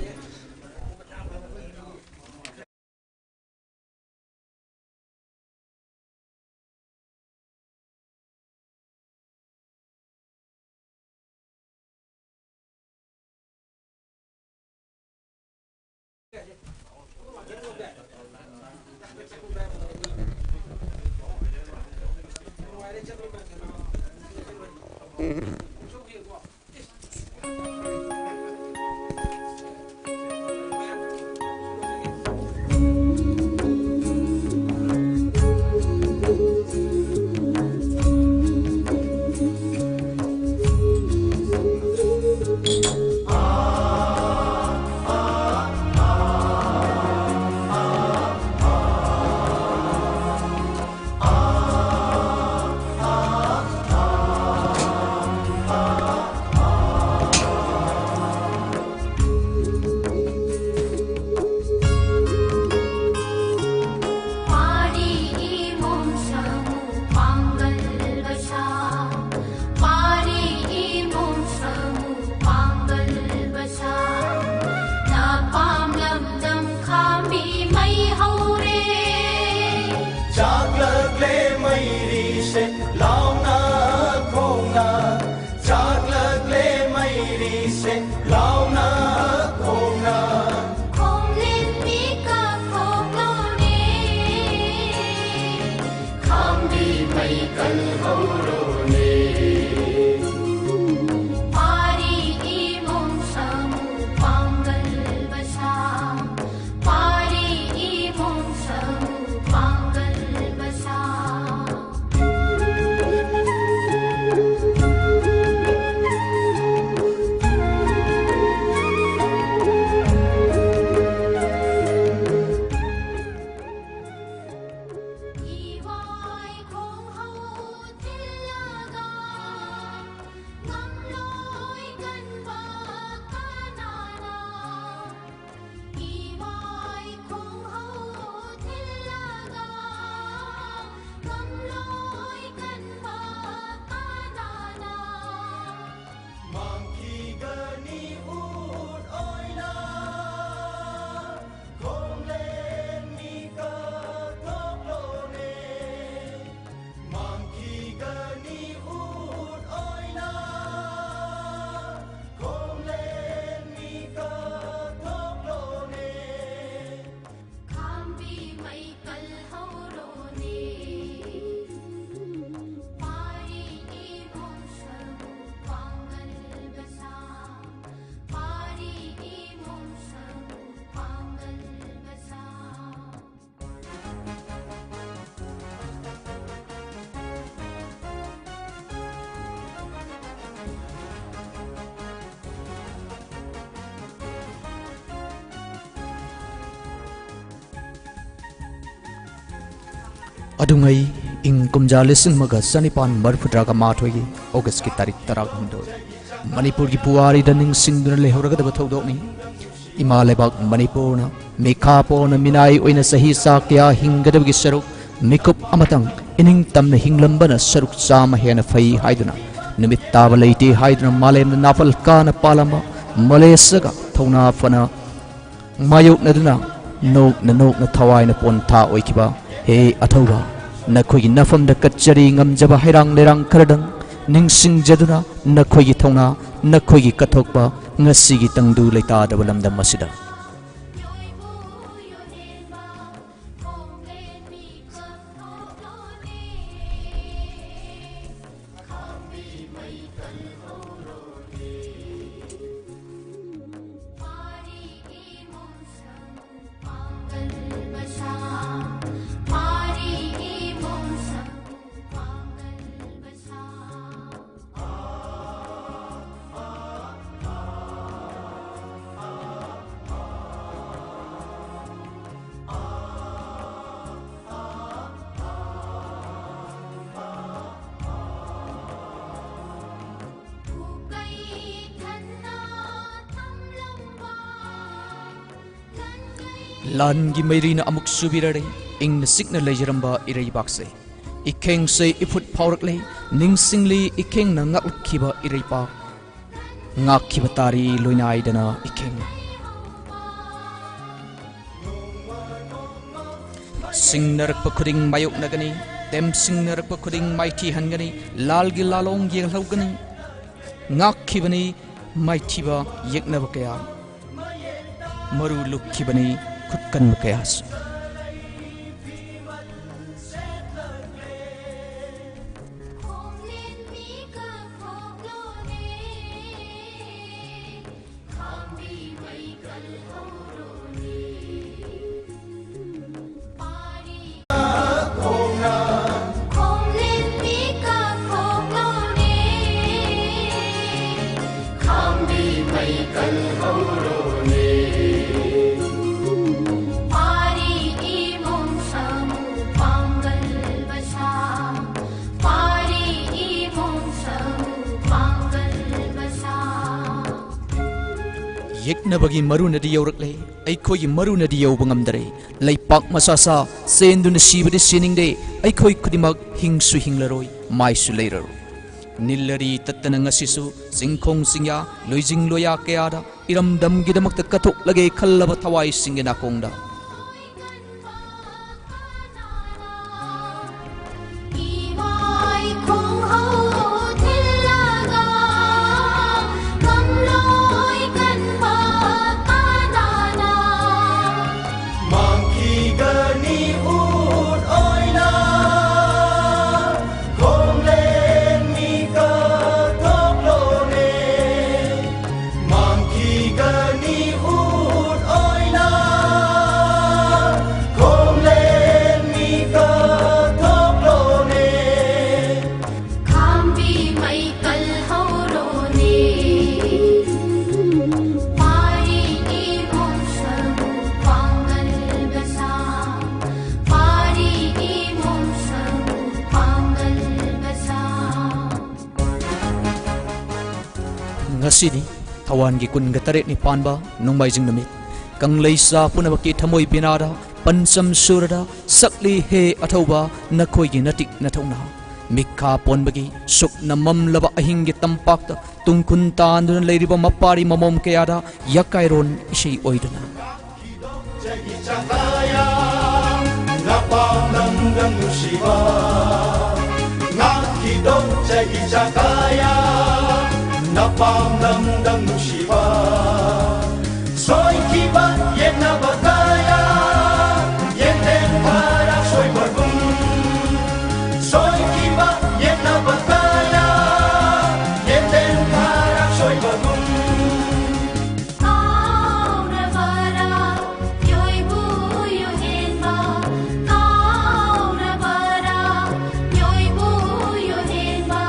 ꯂꯥꯎꯅ ꯈꯣꯡꯅ ꯈꯣꯡꯂꯦꯟ ꯃꯤꯀꯞ ꯊꯣꯛꯂꯣꯅꯦ꯫ ꯈꯥꯝꯕꯤ ꯃꯩ ꯀꯜꯍꯧꯔꯣꯅꯦ꯫ ꯄꯥꯔꯤ ꯏꯃꯣꯝ ꯁꯥꯃꯨ ꯄꯥꯡꯒꯜ ꯕꯁꯥ꯫ ꯄꯥꯔꯤ ꯏꯃꯣꯝ ꯁꯥꯃꯨ ꯄꯥꯡꯒꯜ ꯕꯁꯥ꯫ ꯃꯥꯡꯈꯤꯒꯅꯤ ꯎꯠ ꯑꯣꯏꯅ ꯈꯣꯡꯂꯦꯟ ꯃꯤꯀꯞ ꯊꯣꯛꯂꯣꯅꯦ꯫ ꯃꯥꯡꯈꯤꯒꯅꯤ ꯎꯠ ꯑꯣꯏꯅ ꯈꯣꯡꯂꯦꯟ ꯃꯤꯀꯞ ꯊꯣꯛꯂꯣꯅꯦ꯫ ꯈꯥꯝꯕꯤ ꯃꯩ ꯀꯜꯍꯧꯔꯣꯅꯦ꯫ ꯄꯥꯔꯤ ꯏꯃꯣꯝ ꯁꯥꯃꯨ ꯄꯥꯡꯒꯜ ꯕꯁꯥ꯫ ꯄꯥꯔꯤ ꯏꯃꯣꯝ ꯁꯥꯃꯨ ꯄꯥꯡꯒꯜ ꯕꯁꯥ꯫ ꯑꯗꯨꯉꯩ ꯏꯪ ꯀꯨꯝꯖꯥ ꯂꯤꯁꯤꯡ ꯑꯃꯒ ꯆꯅꯤꯄꯥꯟ ꯃꯔꯤꯐꯨꯇꯔꯥꯒ ꯃꯥꯊꯣꯏꯒꯤ ꯑꯣꯒꯁꯀꯤ ꯇꯥꯔꯤꯛ ꯇꯔꯥꯍꯨꯝꯗꯣꯏ, ꯃꯅꯤꯄꯨꯔꯒꯤ ꯄꯨꯋꯥꯔꯤꯗ ꯅꯤꯡꯁꯤꯡꯗꯨꯅ ꯂꯩꯍꯧꯔꯒꯗꯕ ꯊꯧꯗꯣꯛꯅꯤ꯫ ꯏꯃꯥ ꯂꯩꯕꯥꯛ ꯃꯅꯤꯄꯨꯔꯅ ꯃꯤꯈꯥ ꯄꯣꯟꯅ ꯃꯤꯅꯥꯏ ꯑꯣꯏꯅ ꯆꯍꯤ ꯆꯥ ꯀꯌꯥ ꯍꯤꯡꯒꯗꯕꯒꯤ ꯁꯔꯨꯛ ꯃꯤꯀꯨꯞ ꯑꯃꯇꯪ ꯏꯅꯤꯡ ꯇꯝꯅ ꯍꯤꯡꯂꯝꯕꯅ ꯁꯔꯨꯛ ꯆꯥꯝꯃ ꯍꯦꯟꯅ ꯐꯩ ꯍꯥꯏꯗꯨꯅ, ꯅꯨꯃꯤꯠ ꯇꯥꯕ ꯂꯩꯇꯦ ꯍꯥꯏꯗꯨꯅ ꯃꯥꯂꯦꯝꯗ ꯅꯥꯄꯜ ꯀꯥꯅ ꯄꯥꯜꯂꯝꯕ ꯃꯂꯦꯁꯤꯌꯥꯒ ꯊꯧꯅꯥ ꯐꯅ ꯃꯥꯌꯣꯛꯅꯗꯨꯅ ꯅꯣꯛꯅ ꯅꯣꯛꯅ ꯊꯋꯥꯏꯅ ꯄꯣꯟꯊꯥ ꯑꯣꯏꯈꯤꯕ ꯍꯦ ꯑꯊꯧꯕ, ꯅꯈꯣꯏꯒꯤ ꯅꯐꯝꯗ ꯀꯠꯆꯔꯤ꯫ ꯉꯝꯖꯕ ꯍꯩꯔꯥꯡ ꯂꯩꯔꯥꯡ ꯈꯔꯗꯪ ꯅꯤꯡꯁꯤꯡꯖꯗꯨꯅ ꯅꯈꯣꯏꯒꯤ ꯊꯧꯅꯥ, ꯅꯈꯣꯏꯒꯤ ꯀꯠꯊꯣꯛꯄ, ꯉꯁꯤꯒꯤ ꯇꯪꯗꯨ ꯂꯩꯇꯥꯗꯕ ꯂꯝꯗꯝ ꯑꯁꯤꯗ꯫ ꯂꯥꯟꯒꯤ ꯃꯩꯔꯤꯅ ꯑꯃꯨꯛ ꯁꯨꯕꯤꯔꯔꯦ ꯏꯪꯅ ꯆꯤꯛꯅ ꯂꯩꯖꯔꯝꯕ ꯏꯔꯩꯕꯥꯛꯁꯦ꯫ ꯏꯈꯦꯡꯁꯦ ꯏꯐꯨꯠ ꯐꯥꯎꯔꯛꯂꯦ, ꯅꯤꯡꯁꯤꯡꯂꯤ ꯏꯈꯦꯡꯅ ꯉꯥꯛꯂꯛꯈꯤꯕ ꯏꯔꯩꯄꯥꯛ꯫ ꯉꯥꯛꯈꯤꯕ ꯇꯥꯔꯤ ꯂꯣꯏꯅꯥꯏꯗꯅ ꯏꯈꯦꯡ꯫ ꯁꯤꯡꯅꯔꯛꯄ ꯈꯨꯗꯤꯡ ꯃꯥꯌꯣꯛꯅꯒꯅꯤ, ꯇꯦꯝꯁꯤꯡꯅꯔꯛꯄ ꯈꯨꯗꯤꯡ ꯃꯥꯏꯊꯤꯍꯟꯒꯅꯤ, ꯂꯥꯜꯒꯤ ꯂꯥꯂꯣꯡ ꯌꯦꯡꯍꯧꯒꯅꯤ꯫ ꯉꯥꯛꯈꯤꯕꯅꯤ ꯃꯥꯏꯊꯤꯕ ꯌꯦꯛꯅꯕ ꯀꯌꯥ, ꯃꯔꯨ ꯂꯨꯞꯈꯤꯕꯅꯤ ꯈꯨꯠꯀꯟꯕ ꯀꯌꯥꯁꯨ꯫ ꯌꯦꯛꯅꯕꯒꯤ ꯃꯔꯨꯅꯗꯤ ꯌꯧꯔꯛꯂꯦ, ꯑꯩꯈꯣꯏꯒꯤ ꯃꯔꯨꯅꯗꯤ ꯌꯧꯕ ꯉꯝꯗꯔꯦ꯫ ꯂꯩꯄꯥꯛ ꯃꯆꯥ ꯁꯥ ꯆꯦꯟꯗꯨꯅ ꯁꯤꯕꯗꯤ ꯁꯤꯅꯤꯡꯗꯦ꯫ ꯑꯩꯈꯣꯏ ꯈꯨꯗꯤꯡꯃꯛ ꯍꯤꯡꯁꯨ ꯍꯤꯡꯂꯔꯣꯏ, ꯃꯥꯏꯁꯨ ꯂꯩꯔꯔꯣꯏ꯫ ꯅꯤꯜꯂꯔꯤ ꯇꯠꯇꯅ ꯉꯁꯤꯁꯨ ꯆꯤꯡꯈꯣꯡ ꯆꯤꯡꯌꯥ, ꯂꯣꯏꯖꯤꯡ ꯂꯣꯌꯥ ꯀꯌꯥꯗ ꯏꯔꯝꯗꯝꯒꯤꯗꯃꯛꯇ ꯀꯠꯊꯣꯛꯂꯒꯦ ꯈꯜꯂꯕ ꯊꯋꯥꯏꯁꯤꯡꯒꯤ ꯅꯥꯀꯣꯡꯗ꯫ ꯉꯁꯤꯅꯤ ꯊꯧꯋꯥꯟꯒꯤ ꯀꯨꯟꯒ ꯇꯔꯦꯠꯅꯤ ꯄꯥꯟꯕ ꯅꯣꯡꯃꯥꯏꯖꯤꯡ ꯅꯨꯃꯤꯠ꯫ ꯀꯪꯂꯩꯁꯥ ꯄꯨꯝꯅꯃꯛꯀꯤ ꯊꯃꯣꯏ ꯕꯤꯅꯥꯗ ꯄꯟꯆꯝ ꯁꯨꯔꯗ ꯁꯛꯂꯤ ꯍꯦ ꯑꯊꯧꯕ ꯅꯈꯣꯏꯒꯤ ꯅꯇꯤꯛ ꯅꯊꯧꯅꯥ꯫ ꯃꯤꯈꯥ ꯄꯣꯟꯕꯒꯤ ꯁꯨꯞꯅ ꯃꯝꯂꯕ ꯑꯍꯤꯡꯒꯤ ꯇꯝꯄꯥꯛꯇ ꯇꯨꯡꯈꯨꯟ ꯇꯥꯟꯗꯨꯅ ꯂꯩꯔꯤꯕ ꯃꯄꯥꯔꯤ ꯃꯃꯣꯝ ꯀꯌꯥꯗ ꯌꯥꯀꯥꯏꯔꯣꯟ ꯏꯁꯩ ꯑꯣꯏꯗꯨꯅ꯫ ꯆꯍꯤ ꯆꯀꯥꯌꯥ, ꯅꯄꯥꯝ ꯂꯝꯗꯝ ꯅꯨꯡꯁꯤꯕ꯫ ꯉꯥꯛꯈꯤꯗꯧ ꯆꯍꯤ ꯆꯀꯥꯌꯥ, ꯅꯄꯥꯝ ꯂꯝꯗꯝ ꯅꯨꯡꯁꯤꯕ꯫ ꯁꯣꯏꯈꯤꯕ ꯌꯦꯠꯅꯕ ꯀꯌꯥ, ꯌꯦꯟꯊꯦꯡ ꯐꯥꯔꯛ ꯁꯣꯏꯕꯒꯨꯝ꯫ ꯁꯣꯏꯈꯤꯕ ꯌꯦꯠꯅꯕ ꯀꯌꯥ, ꯌꯦꯟꯊꯦꯡ ꯐꯥꯔꯛ ꯁꯣꯏꯕꯒꯨꯝ꯫ ꯀꯥꯎꯔꯕꯔꯥ ꯌꯣꯏꯕꯨ ꯌꯨꯍꯦꯟꯕ? ꯀꯥꯎꯔꯕꯔꯥ ꯌꯣꯏꯕꯨ ꯌꯨꯍꯦꯟꯕ?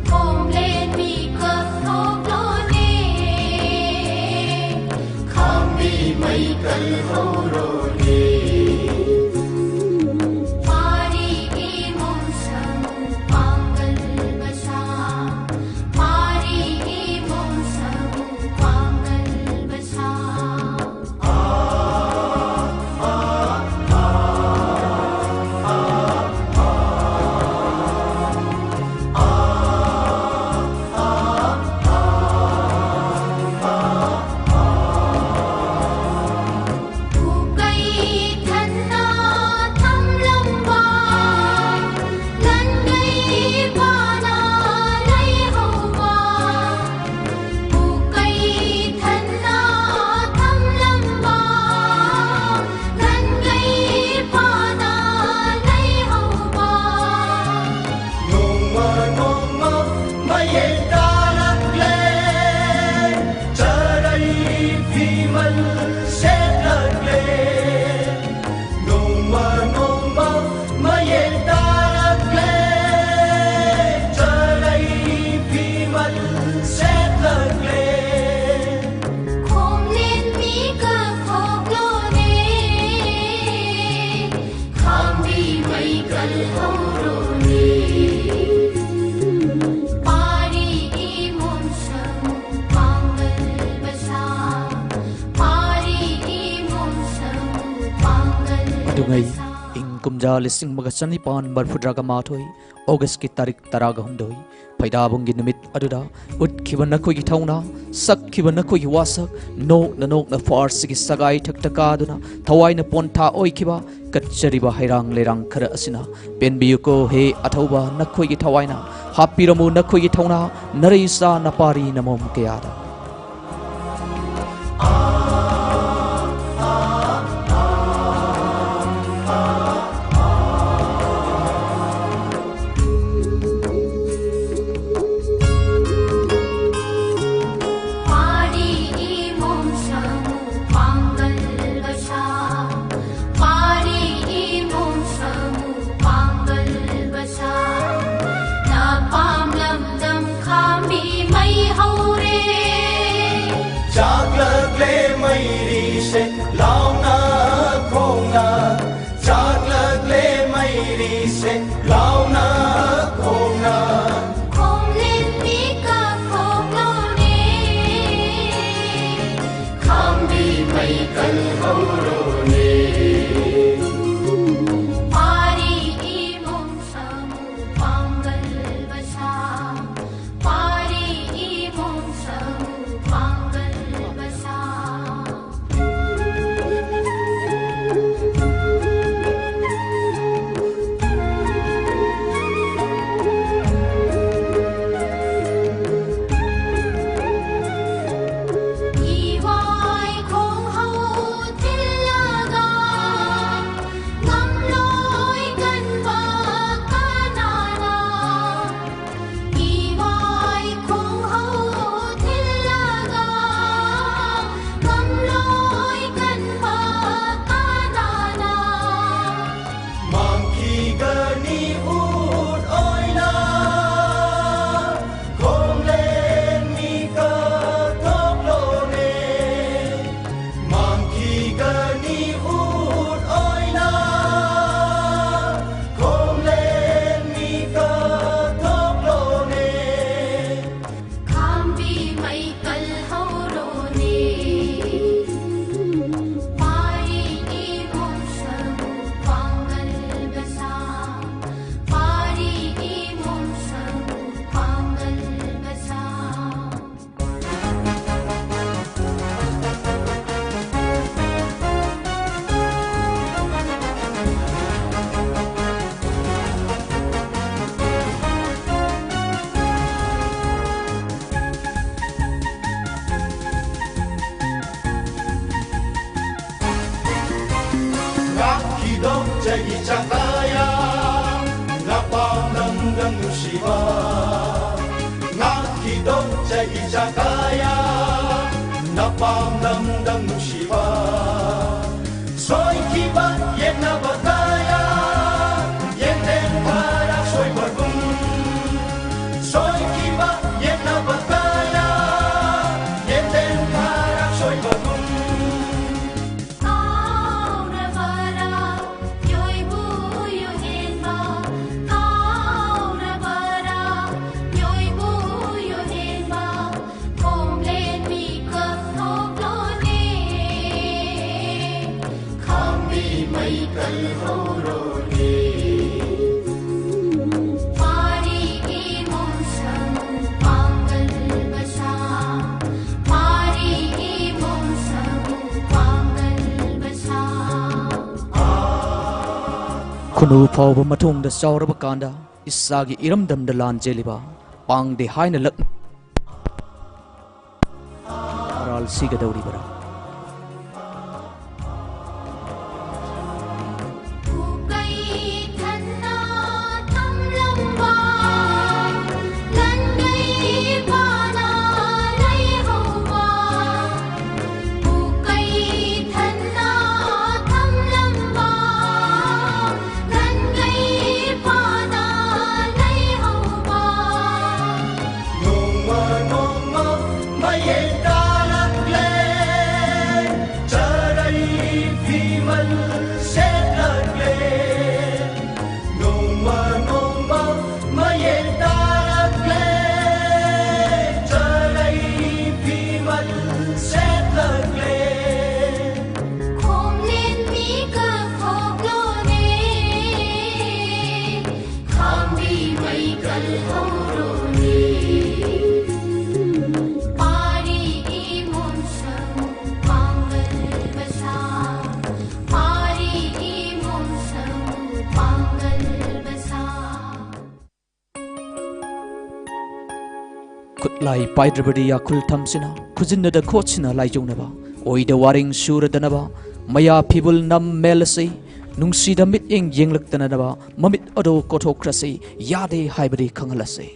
ꯈꯣꯡꯂꯦꯟ ꯃꯤꯀꯞ ꯊꯣꯛꯂꯣꯅꯦ꯫ ꯇꯨꯡꯉꯩ ꯏꯪ ꯀꯨꯝꯖꯥ ꯂꯤꯁꯤꯡ ꯑꯃꯒ ꯆꯅꯤꯄꯥꯟ ꯃꯔꯤꯐꯨꯇꯔꯥꯒ ꯃꯥꯊꯣꯏ, ꯑꯣꯒꯁꯀꯤ ꯇꯥꯔꯤꯛ ꯇꯔꯥꯒ ꯍꯨꯝꯗꯣꯏ, ꯐꯩꯗꯥꯕꯨꯡꯒꯤ ꯅꯨꯃꯤꯠ ꯑꯗꯨꯗ ꯎꯠꯈꯤꯕ ꯅꯈꯣꯏꯒꯤ ꯊꯧꯅꯥ, ꯁꯛꯈꯤꯕ ꯅꯈꯣꯏꯒꯤ ꯋꯥꯁꯛ, ꯅꯣꯛꯅ ꯅꯣꯛꯅ ꯐꯥꯔꯁꯤꯒꯤ ꯁꯒꯥꯏ ꯊꯛꯇ ꯀꯥꯗꯨꯅ ꯊꯋꯥꯏꯅ ꯄꯣꯟꯊꯥ ꯑꯣꯏꯈꯤꯕ ꯀꯠꯆꯔꯤꯕ ꯍꯩꯔꯥꯡ ꯂꯩꯔꯥꯡ ꯈꯔ ꯑꯁꯤꯅ ꯄꯦꯟꯕꯤꯌꯨꯀꯣ ꯍꯦ ꯑꯊꯧꯕ ꯅꯈꯣꯏꯒꯤ ꯊꯋꯥꯏꯅ꯫ ꯍꯥꯞꯄꯤꯔꯝꯃꯨ ꯅꯈꯣꯏꯒꯤ ꯊꯧꯅꯥ ꯅꯔꯩ ꯆꯥ ꯅꯄꯥꯔꯤ ꯅꯃꯣꯝ ꯀꯌꯥꯗ꯫ ꯄꯥꯔꯤ ꯏꯃꯨꯡ ꯁꯥꯃꯨ ꯄꯥꯡꯒꯜ ꯕꯁꯥ, ꯄꯥꯔꯤ ꯏꯃꯨꯡ ꯁꯥꯃꯨ ꯄꯥꯡꯒꯜ ꯕꯁꯥ, ꯅꯄꯥꯝ ꯂꯝꯗꯝ ꯈꯥꯝꯕꯤ ꯃꯩ ꯍꯧꯔꯦ꯫ ꯆꯥꯛꯂꯛꯂꯦ ꯃꯩꯔꯤꯁꯦ ꯂꯥꯎꯅ ꯈꯣꯡꯅ, ꯆꯥꯛꯂꯛꯂꯦ ꯃꯩꯔꯤꯁꯦ ꯂꯥꯎꯅ ꯈꯣꯡꯅ꯫ ꯈꯣꯡꯂꯦꯟ ꯃꯤꯀꯞ ꯊꯣꯛꯂꯣꯅꯦ, ꯈꯥꯝꯕꯤ ꯃꯩ ꯀꯜꯍꯧꯔꯣꯅꯦ꯫ ꯄꯥꯔꯤ ꯏꯃꯨꯡ ꯁꯥꯃꯨ ꯄꯥꯡꯒꯜ ꯕꯁꯥ, ꯄꯥꯔꯤ ꯏꯃꯨꯡ ꯁꯥꯃꯨ ꯄꯥꯡꯒꯜ ꯕꯁꯥ꯫ ꯅꯨꯡꯁꯤꯕ ꯁꯣꯏꯈꯤꯕ ꯌꯦꯠꯅꯕ ꯀꯌꯥ ꯌꯦꯡꯂꯦꯟ ꯐꯥꯔ ꯁꯣꯏꯕꯒꯨꯝ, ꯁꯣꯏꯈꯤꯕ ꯌꯦꯠꯅꯕ ꯀꯌꯥ ꯌꯦꯡꯂꯦꯟ ꯐꯥꯔ ꯁꯣꯏꯕꯒꯨꯝ꯫ ꯀꯥꯎꯔꯕꯔꯥ ꯌꯣꯏꯕꯨ ꯌꯣꯍꯦꯟꯕ? ꯀꯥꯎꯔꯕꯔꯥ ꯌꯣꯏꯕꯨ ꯌꯣꯍꯦꯟꯕ? ꯈꯣꯝꯂꯦꯟ ꯃꯤꯀꯞ ꯊꯣꯛꯂꯣꯅꯦ, ꯈꯥꯝꯕꯤ ꯃꯩ ꯀꯜꯍꯧꯔꯣꯅꯦ꯫ ꯄꯥꯔꯤ ꯏꯃꯣꯝ ꯁꯥꯃꯨ ꯄꯥꯡꯒꯜ ꯃꯁꯥ, ꯄꯥꯔꯤ ꯏꯃꯣꯝ ꯁꯥꯃꯨ ꯄꯥꯡꯒꯜ ꯃꯁꯥ꯫ ꯈꯨꯅꯨ ꯐꯥꯎꯕ ꯃꯇꯣꯡꯗ ꯆꯥꯎꯔꯕ ꯀꯥꯟꯗ ꯏꯁꯥꯒꯤ ꯏꯔꯝꯗꯝꯗ ꯂꯥꯟ ꯆꯦꯜꯂꯤꯕ ꯄꯥꯡꯗꯦ ꯍꯥꯏꯅ ꯂꯛ-, ꯃꯔꯥꯜ ꯁꯤꯒꯗꯧꯔꯤꯕꯔꯥ? ꯄꯨꯀꯩ ꯊꯟꯅ ꯊꯝꯂꯝꯕ ꯂꯟꯒꯩ ꯄꯥꯅ ꯂꯩꯍꯧꯕ, ꯄꯨꯀꯩ ꯊꯟꯅ ꯊꯝꯂꯝꯕ ꯂꯟꯒꯩ ꯄꯥꯅ ꯂꯩꯍꯧꯕ꯫ ꯅꯣꯡꯃ ꯅꯣꯡꯃ ꯃꯌꯦꯛ ꯇꯥꯔꯛꯂꯦ, ꯆꯔꯩ ꯐꯤꯃꯜ ꯁꯦꯠꯂꯛꯂꯦ꯫ ꯅꯣꯡꯃ ꯅꯣꯡꯃ ꯃꯌꯦꯛ ꯇꯥꯔꯛꯂꯦ, ꯆꯔꯩ ꯐꯤꯃꯜ ꯁꯦꯠꯂꯛꯂꯦ꯫ ꯈꯣꯝꯂꯦꯟ ꯃꯤꯀꯞ ꯊꯣꯛꯂꯣꯅꯦ, ꯈꯥꯝꯕꯤ ꯃꯩ ꯀꯜꯍꯧꯔꯣꯅꯦ꯫ ꯄꯥꯔꯤ ꯏꯃꯣꯝ ꯁꯥꯃꯨ ꯄꯥꯡꯒꯜ ꯃꯁꯥ, ꯄꯥꯔꯤ ꯏꯃꯣꯝ ꯁꯥꯃꯨ ꯄꯥꯡꯒꯜ ꯃꯁꯥ꯫ ꯈꯨꯠꯂꯥꯏ ꯄꯥꯏꯗ꯭ꯔꯕꯗꯤ ꯌꯥꯈꯨꯜ ꯊꯝꯁꯤꯅ, ꯈꯨꯖꯤꯟꯅꯗ ꯈꯣꯠꯁꯤꯅ ꯂꯥꯏꯖꯧꯅꯕ, ꯑꯣꯏꯗ ꯋꯥꯔꯦꯡ ꯁꯨꯔꯗꯅꯕ, ꯃꯌꯥ ꯐꯤꯕꯨꯜ ꯅꯝ ꯃꯦꯜꯂꯁꯤ, ꯅꯨꯡꯁꯤꯗ ꯃꯤꯠꯌꯦꯡ ꯌꯦꯡꯂꯛꯇꯅꯅꯕ, ꯃꯃꯤꯠ ꯑꯗꯨ ꯀꯣꯊꯣꯛꯈ꯭ꯔꯁꯤ, ꯌꯥꯗꯦ ꯍꯥꯏꯕꯗꯤ ꯈꯪꯍꯜꯂꯁꯤ꯫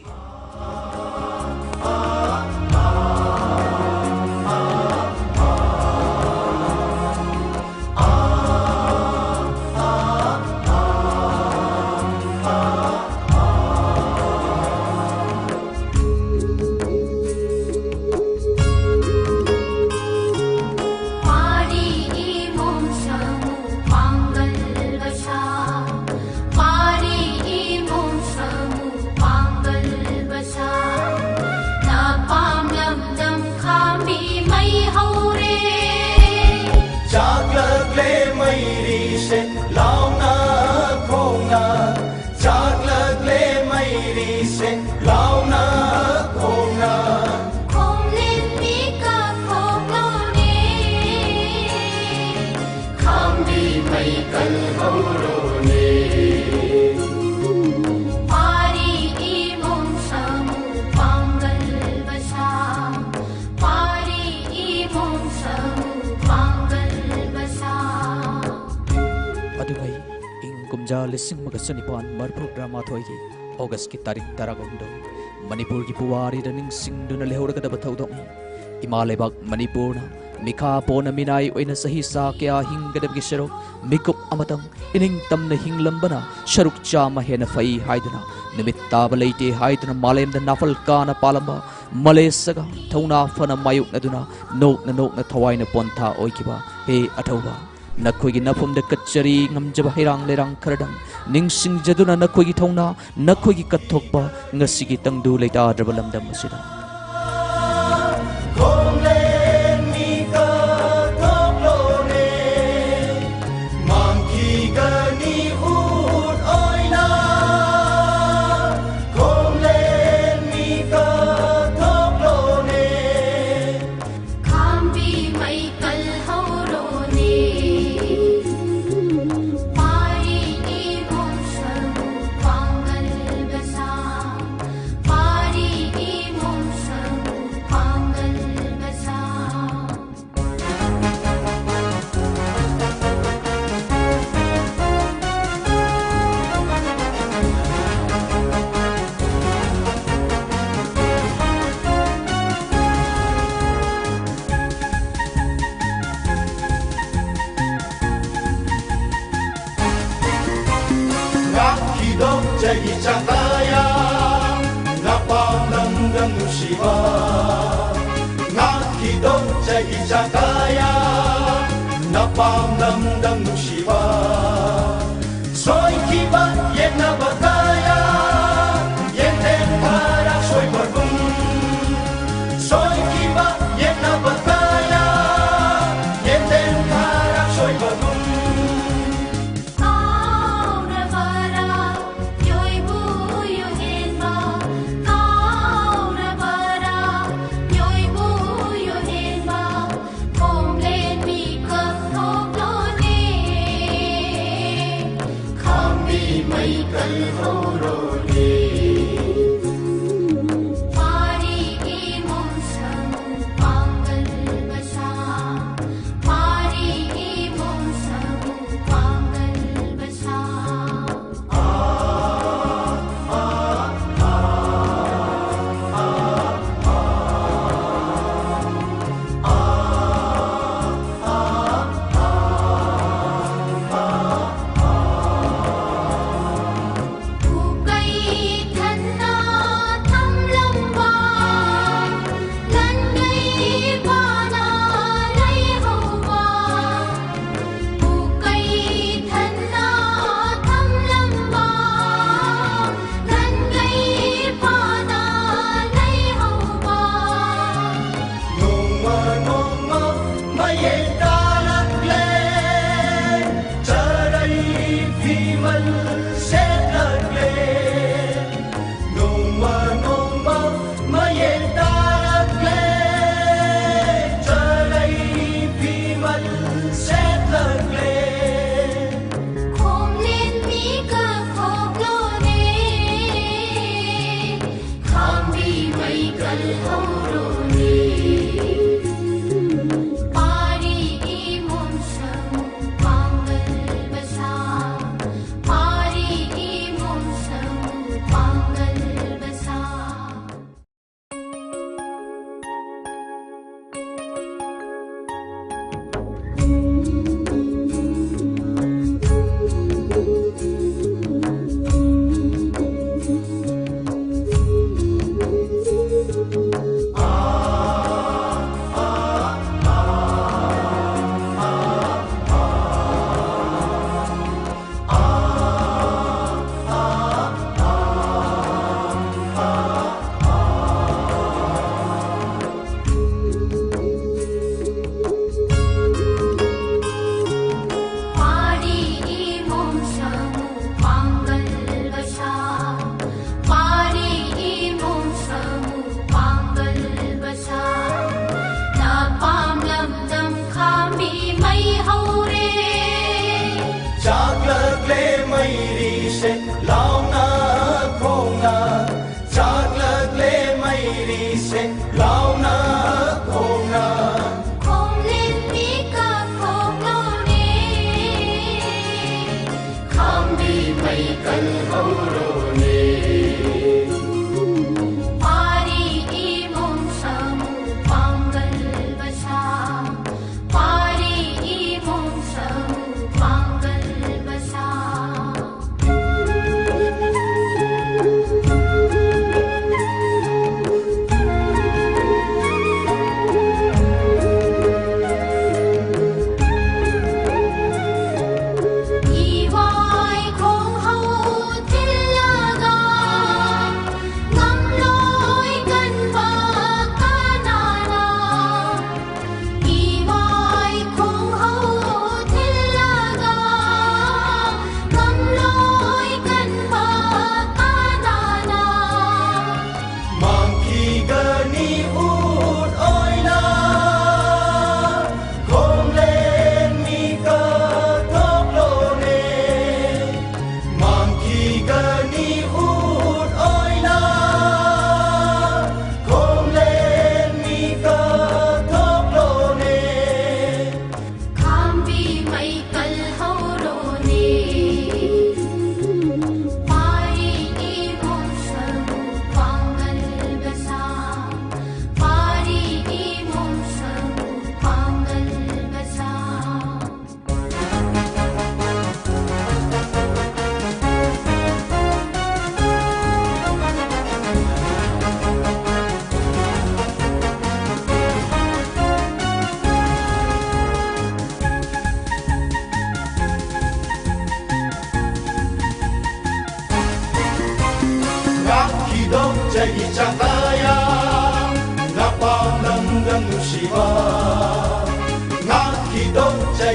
ꯑꯗꯨꯉꯩ ꯏꯪ ꯀꯨꯝꯖꯥ ꯂꯤꯁꯤꯡ ꯑꯃꯒ ꯆꯅꯤꯄꯥꯟ ꯃꯔꯤꯐꯨ ꯇꯔꯥꯃꯥꯊꯣꯏꯒꯤ ꯑꯣꯒꯁꯀꯤ ꯇꯥꯔꯤꯛ ꯇꯔꯥꯍꯨꯝꯗꯣꯏ, ꯃꯅꯤꯄꯨꯔꯒꯤ ꯄꯨꯋꯥꯔꯤꯗ ꯅꯤꯡꯁꯤꯡꯗꯨꯅ ꯂꯩꯍꯧꯔꯒꯗꯕ ꯊꯧꯗꯣꯛꯅꯤ꯫ ꯏꯃꯥ ꯂꯩꯕꯥꯛ ꯃꯅꯤꯄꯨꯔꯅ ꯃꯤꯈꯥ ꯄꯣꯟꯅ ꯃꯤꯅꯥꯏ ꯑꯣꯏꯅ ꯆꯍꯤ ꯆꯥ ꯀꯌꯥ ꯍꯤꯡꯒꯗꯕꯒꯤ ꯁꯔꯨꯛ ꯃꯤꯀꯨꯞ ꯑꯃꯇꯪ ꯏꯅꯤꯡꯇꯝꯅ ꯍꯤꯡꯂꯝꯕꯅ ꯁꯔꯨꯛ ꯆꯥꯝꯃ ꯍꯦꯟꯅ ꯐꯩ ꯍꯥꯏꯗꯨꯅ, ꯅꯨꯃꯤꯠ ꯇꯥꯕ ꯂꯩꯇꯦ ꯍꯥꯏꯗꯨꯅ ꯃꯥꯂꯦꯝꯗ ꯅꯥꯐꯜ ꯀꯥꯅ ꯄꯥꯜꯂꯝꯕ ꯃꯂꯦꯁꯒ ꯊꯧꯅꯥ ꯐꯅ ꯃꯥꯌꯣꯛꯅꯗꯨꯅ ꯅꯣꯛꯅ ꯅꯣꯛꯅ ꯊꯋꯥꯏꯅ ꯄꯣꯟꯊꯥ ꯑꯣꯏꯈꯤꯕ ꯍꯦ ꯑꯊꯧꯕ, ꯅꯈꯣꯏꯒꯤ ꯅꯐꯝꯗ ꯀꯠꯆꯔꯤ꯫ ꯉꯝꯖꯕ ꯍꯩꯔꯥꯡ ꯂꯩꯔꯥꯡ ꯈꯔꯗꯪ ꯅꯤꯡꯁꯤꯡꯖꯗꯨꯅ ꯅꯈꯣꯏꯒꯤ ꯊꯧꯅꯥ, ꯅꯈꯣꯏꯒꯤ ꯀꯠꯊꯣꯛꯄ ꯉꯁꯤꯒꯤ ꯇꯪꯗꯨ ꯂꯩꯇꯥꯗ꯭ꯔꯕ ꯂꯝꯗꯝ ꯑꯁꯤꯗ꯫ ꯈꯣꯡꯂꯦꯟ ꯃꯤ ꯀꯠꯊꯣꯛꯂꯣꯅꯦ, ꯃꯥꯡꯈꯤꯒꯅꯤ ꯎꯠ ꯑꯣꯏꯅ꯫ ꯈꯣꯡꯂꯦꯟ ꯃꯤ ꯀꯠꯊꯣꯛꯂꯣꯅꯦ꯫ ꯈꯥꯝꯕꯤ ꯃꯩ ꯀꯜꯍꯧꯔꯣꯅꯦ꯫ ꯄꯥꯔꯤ ꯏꯃꯣꯝ ꯁꯔꯨ ꯄꯥꯡꯒꯜ ꯕꯁꯥ꯫ ꯄꯥꯔꯤ ꯏꯃꯣꯝ ꯁꯔꯨ ꯄꯥꯡꯒꯜ ꯕꯁꯥ꯫ ꯉꯥꯛꯈꯤꯗꯣꯛ ꯆꯍꯤ ꯆꯥꯀꯥꯌꯥ, ꯅꯄꯥꯝ ꯂꯝꯗꯝ ꯅꯨꯡꯁꯤꯕ꯫ ꯉꯥꯛꯈꯤꯗꯣꯛ ꯆꯍꯤ ꯆꯥꯀꯥꯌꯥ, ꯅꯄꯥꯝ ꯂꯝꯗꯝ ꯅꯨꯡꯁꯤꯕ꯫ ꯁꯣꯏꯈꯤꯕ ꯌꯦꯠꯅꯕ ꯀꯌꯥ, ꯌꯦꯡꯊꯦꯡ ꯈꯔ ꯁꯣꯏꯕꯒꯨꯝ꯫ ꯁꯣꯏꯈꯤꯕ ꯌꯦꯠꯅꯕ ꯀꯌꯥ, ꯌꯦꯡꯊꯦꯡ ꯈꯔ ꯁꯣꯏꯕꯒꯨꯝ꯫ ꯀꯥꯎꯔꯕꯔꯥ ꯃꯤꯑꯣꯏꯕꯨ ꯌꯨꯍꯦꯟꯕ? ꯀꯥꯎꯔꯕꯔꯥ ꯃꯤꯑꯣꯏꯕꯨ ꯌꯨꯍꯦꯟꯕ? ꯈꯣꯡꯂꯦꯟ ꯃꯤꯀꯞ ꯊꯣꯛꯂꯣꯅꯦ꯫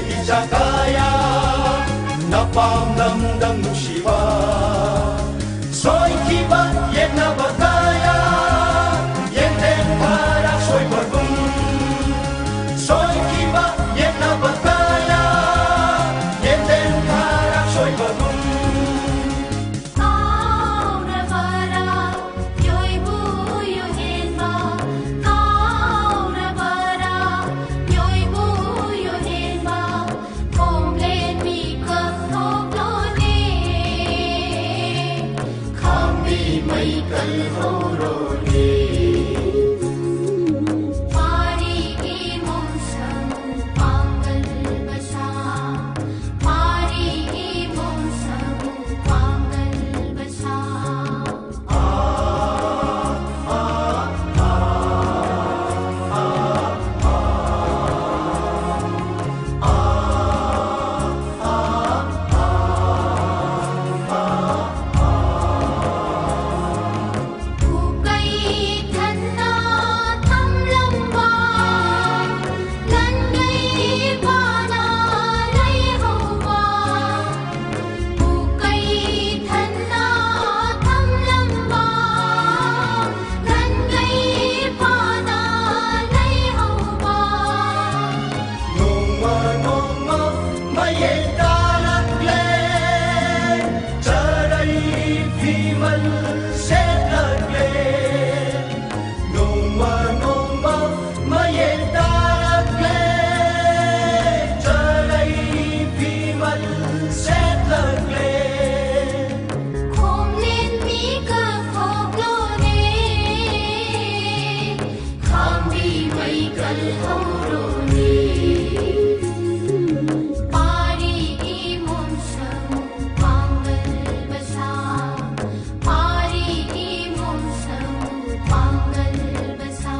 ꯏꯆꯥ ꯀꯌꯥ ꯅꯄꯥꯝ ꯂꯝꯗꯝ ꯅꯨꯡꯁꯤꯕ, ꯁꯣꯏꯈꯤꯕ ꯌꯦꯛꯅꯕ ꯀꯌꯥ ꯌꯦꯡꯗꯦꯝ ꯊꯔꯥꯛ ꯁꯣꯏꯕꯒꯨꯝ, ꯁꯣꯏꯈꯤꯕ ꯌꯦꯛꯅꯕ ꯀꯌꯥ ꯌꯦꯡꯗꯦꯝ ꯊꯔꯥꯛ ꯁꯣꯏꯕꯒꯨꯝ꯫ ꯀꯥꯎꯔꯕꯔꯥ ꯌꯣꯏꯕꯨ ꯌꯣꯍꯦꯟꯕ, ꯀꯥꯎꯔꯕꯔꯥ ꯌꯣꯏꯕꯨ ꯌꯣꯍꯦꯟꯕ, ꯈꯣꯝꯂꯦꯟ ꯃꯤꯀꯞ ꯊꯣꯛꯂꯣꯅꯦ, ꯈꯥꯝꯕꯤ ꯃꯩ ꯀꯜꯍꯧꯔꯣꯅꯦ꯫ ꯄꯥꯔꯤꯒꯤ ꯃꯣꯡꯁꯝ ꯄꯥꯡꯒꯜ ꯃꯁꯥ, ꯄꯥꯔꯤꯒꯤ ꯃꯣꯡꯁꯝ ꯄꯥꯡꯒꯜ ꯃꯁꯥ꯫ ꯎꯀꯩ ꯊꯟꯅ ꯊꯝꯂꯝꯕ, ꯂꯟꯒꯩ ꯄꯥꯅ ꯂꯩꯍꯧꯕ, ꯎꯀꯩ ꯊꯟꯅ ꯊꯝꯂꯝꯕ, ꯂꯟꯒꯩ ꯄꯥꯅ ꯂꯩꯍꯧꯕ꯫ ꯅꯣꯡꯃ ꯅꯣꯡꯃ ꯃꯌꯦꯛ ꯇꯥꯔꯛꯂꯦ, ꯆꯔꯩ ꯐꯤꯃꯜ ꯁꯦꯠꯂꯛꯂꯦ꯫ ꯅꯣꯡꯃ ꯅꯣꯡꯃ ꯃꯌꯦꯛ ꯇꯥꯔꯛꯂꯦ, ꯆꯔꯩ ꯐꯤꯃꯜ ꯁꯦꯠꯂꯛꯂꯦ꯫ ꯈꯣꯝꯂꯦꯟ ꯃꯤꯀꯞ ꯊꯣꯛꯂꯣꯅꯦ, ꯈꯥꯝꯕꯤ ꯃꯩ ꯀꯜꯍꯧꯔꯣꯅꯦ꯫ ꯄꯥꯔꯤꯒꯤ ꯃꯣꯡꯁꯝ ꯄꯥꯡꯒꯜ ꯃꯁꯥ, ꯄꯥꯔꯤꯒꯤ ꯃꯣꯡꯁꯝ ꯄꯥꯡꯒꯜ ꯃꯁꯥ꯫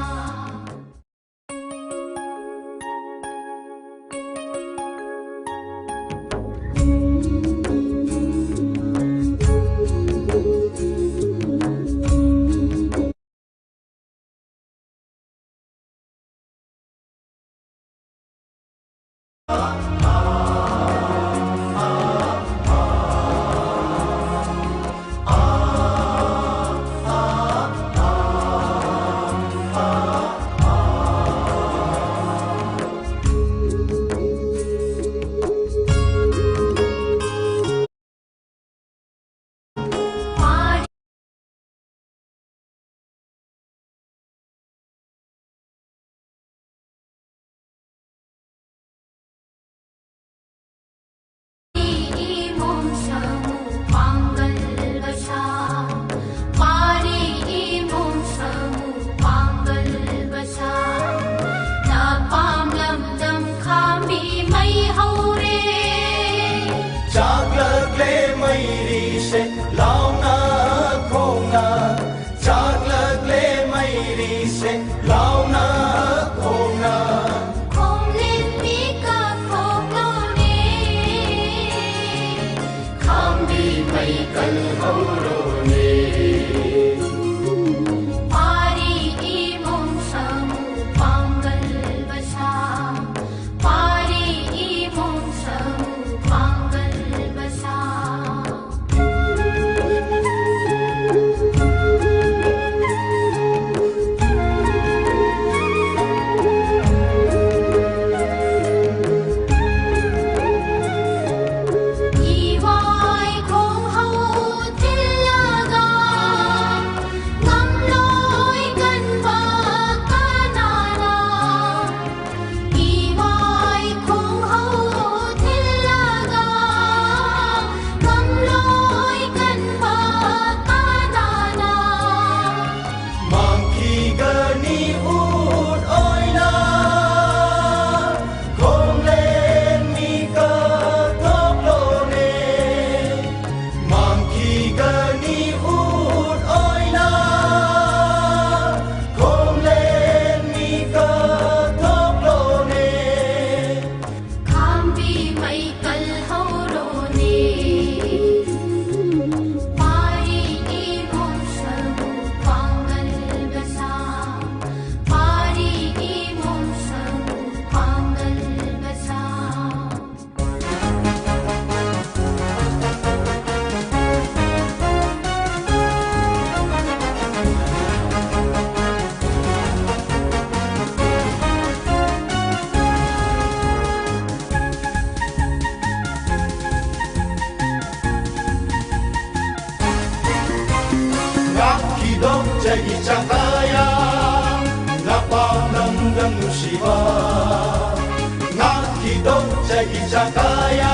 ꯏꯆꯥ ꯀꯌꯥ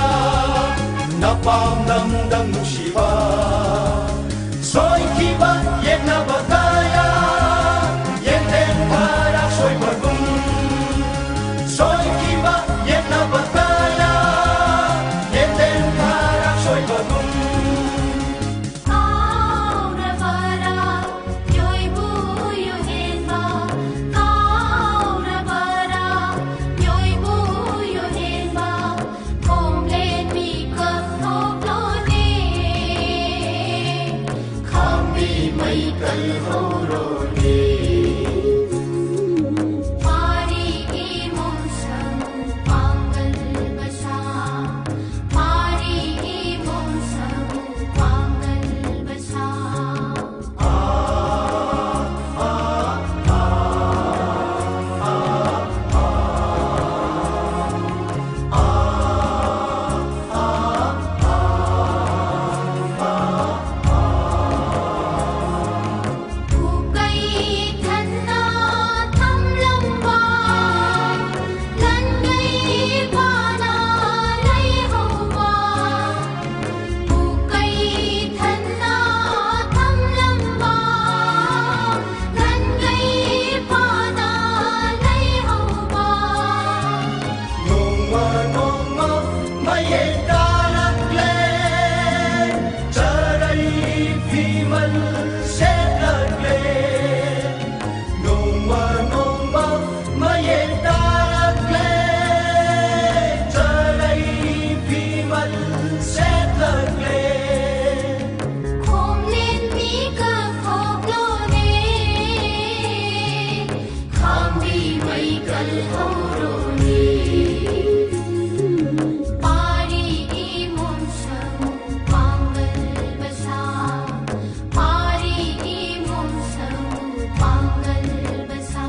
ꯅꯄꯥꯝ ꯂꯝꯗꯝ ꯅꯨꯡꯁꯤꯕ, ꯁꯣꯏꯈꯤꯕ ꯌꯦꯛꯅꯕ ꯀꯌꯥ ꯌꯦꯟꯗꯦꯝ ꯊꯔꯥꯛ ꯁꯣꯏꯕꯒꯨꯝ, ꯁꯣꯏꯈꯤꯕ ꯌꯦꯛꯅꯕ ꯀꯌꯥ ꯌꯦꯟꯗꯦꯝ ꯊꯔꯥꯛ ꯁꯣꯏꯕꯒꯨꯝ꯫ ꯀꯥꯎꯔꯕꯔꯥ ꯌꯣꯏꯕꯨ ꯌꯨꯍꯦꯟꯕ, ꯀꯥꯎꯔꯕꯔꯥ ꯌꯣꯏꯕꯨ ꯌꯨꯍꯦꯟꯕ, ꯈꯣꯝꯂꯦꯟ ꯃꯤꯀꯞ ꯊꯣꯛꯂꯣꯅꯦ, ꯈꯥꯝꯕꯤ ꯃꯩ ꯀꯜꯍꯧꯔꯣꯅꯦ꯫ ꯄꯥꯔꯤ ꯏꯃꯣꯝ ꯁꯥꯃꯨ ꯄꯥꯡꯒꯜ ꯃꯁꯥ, ꯄꯥꯔꯤ ꯏꯃꯣꯝ ꯁꯥꯃꯨ ꯄꯥꯡꯒꯜ ꯃꯁꯥ꯫ ꯎꯀꯩ ꯊꯟꯅ ꯊꯝꯂꯝꯕ, ꯂꯟꯒꯩ ꯐꯥꯅ ꯂꯩꯍꯧꯕ, ꯎꯀꯩ ꯊꯟꯅ ꯊꯝꯂꯝꯕ, ꯂꯟꯒꯩ ꯐꯥꯅ ꯂꯩꯍꯧꯕ꯫ ꯅꯣꯡꯃ ꯅꯣꯡꯃ ꯃꯌꯦꯛ ꯇꯥꯔꯛꯂꯦ, ꯆꯔꯩ ꯐꯤꯃꯜ ꯁꯦꯠꯂꯛꯂꯦ꯫ ꯅꯣꯡꯃ ꯅꯣꯡꯃ ꯃꯌꯦꯛ ꯇꯥꯔꯛꯂꯦ, ꯆꯔꯩ ꯐꯤꯃꯜ ꯁꯦꯠꯂꯛꯂꯦ꯫ ꯈꯣꯝꯂꯦꯟ ꯃꯤꯀꯞ ꯊꯣꯛꯂꯣꯅꯦ, ꯈꯥꯝꯕꯤ ꯃꯩ ꯀꯜꯍꯧꯔꯣꯅꯦ꯫ ꯄꯥꯔꯤ ꯏꯃꯣꯝ ꯁꯥꯃꯨ ꯄꯥꯡꯒꯜ ꯃꯁꯥ, ꯄꯥꯔꯤ ꯏꯃꯣꯝ ꯁꯥꯃꯨ ꯄꯥꯡꯒꯜ ꯃꯁꯥ꯫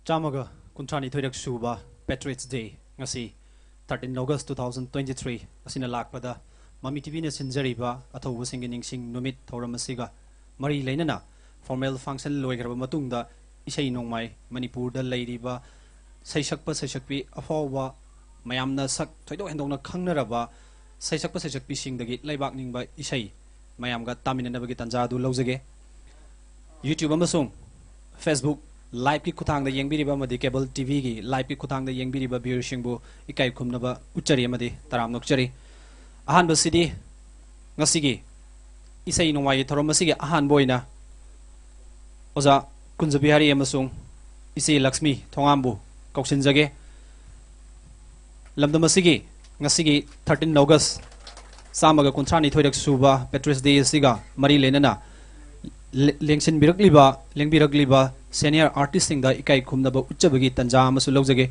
ꯆꯥꯝꯃꯒ ꯀꯨꯟꯊ꯭ꯔꯥꯅꯤꯊꯣꯏꯔꯛ ꯁꯨꯕ Patriots Day ꯉꯁꯤ thirteen August two thousand twenty three ꯑꯁꯤꯅ ꯂꯥꯛꯄꯗ ꯃꯃꯤ ꯇꯤꯚꯤꯅ ꯁꯤꯟꯖꯔꯤꯕ ꯑꯊꯧꯕꯁꯤꯡꯒꯤ ꯅꯤꯡꯁꯤꯡ ꯅꯨꯃꯤꯠ ꯊꯧꯔꯝ ꯑꯁꯤꯒ ꯃꯔꯤ ꯂꯩꯅꯅ formal function ꯂꯣꯏꯈ꯭ꯔꯕ ꯃꯇꯨꯡꯗ ꯏꯁꯩ ꯅꯣꯡꯃꯥꯏ ꯃꯅꯤꯄꯨꯔꯗ ꯂꯩꯔꯤꯕ ꯁꯩꯁꯛꯄ ꯁꯩꯁꯛꯄꯤ ꯑꯐꯥꯎꯕ ꯃꯌꯥꯝꯅ ꯁꯛ ꯊꯣꯏꯗꯣꯛ ꯍꯦꯟꯗꯣꯛꯅ ꯈꯪꯅꯔꯕ ꯁꯩꯁꯛꯄ ꯁꯩꯁꯛꯄꯤꯁꯤꯡꯗꯒꯤ ꯂꯩꯕꯥꯛ ꯅꯤꯡꯕ ꯏꯁꯩ ꯃꯌꯥꯝꯒ ꯇꯥꯃꯤꯟꯅꯅꯕꯒꯤ ꯇꯥꯟꯖꯥ ꯑꯗꯨ ꯂꯧꯖꯒꯦ꯫ YouTube ꯑꯃꯁꯨꯡ Facebook liveꯀꯤ ꯈꯨꯠꯊꯥꯡꯗ ꯌꯦꯡꯕꯤꯔꯤꯕ ꯑꯃꯗꯤ cable TVꯒꯤ liveꯀꯤ ꯈꯨꯠꯊꯥꯡꯗ ꯌꯦꯡꯕꯤꯔꯤꯕ viewerꯁꯤꯡꯕꯨ ꯏꯀꯥꯏ ꯈꯨꯝꯅꯕ ꯎꯠꯆꯔꯤ ꯑꯃꯗꯤ ꯇꯔꯥꯝꯅ ꯑꯣꯛꯆꯔꯤ꯫ ꯑꯍꯥꯟꯕꯁꯤꯗꯤ ꯉꯁꯤꯒꯤ ꯏꯁꯩ ꯅꯣꯡꯃꯥꯏꯒꯤ ꯊꯧꯔꯝ ꯑꯁꯤꯒꯤ ꯑꯍꯥꯟꯕ ꯑꯣꯏꯅ ꯑꯣꯖꯥ ꯀꯨꯟꯖꯕꯤꯍꯥꯔꯤ ꯑꯃꯁꯨꯡ ꯏꯆꯦ ꯂꯛꯁꯃꯤ ꯊꯣꯉꯥꯝꯕꯨ ꯀꯧꯁꯤꯟꯖꯒꯦ꯫ ꯂꯝꯗꯝ ꯑꯁꯤꯒꯤ ꯉꯁꯤꯒꯤ thirteen August ꯆꯥꯝꯃꯒ ꯀꯨꯟꯊ꯭ꯔꯥꯅꯤꯊꯣꯏꯔꯛ ꯁꯨꯕ Patriots Day ꯑꯁꯤꯒ ꯃꯔꯤ ꯂꯩꯅꯅ ꯂꯦ-, ꯂꯦꯡꯁꯤꯟꯕꯤꯔꯛꯂꯤꯕ, ꯂꯦꯡꯕꯤꯔꯛꯂꯤꯕ senior artistꯁꯤꯡꯗ ꯏꯀꯥꯏ ꯈꯨꯝꯅꯕ ꯎꯠꯆꯕꯒꯤ ꯇꯥꯟꯖꯥ ꯑꯃꯁꯨ ꯂꯧꯖꯒꯦ꯫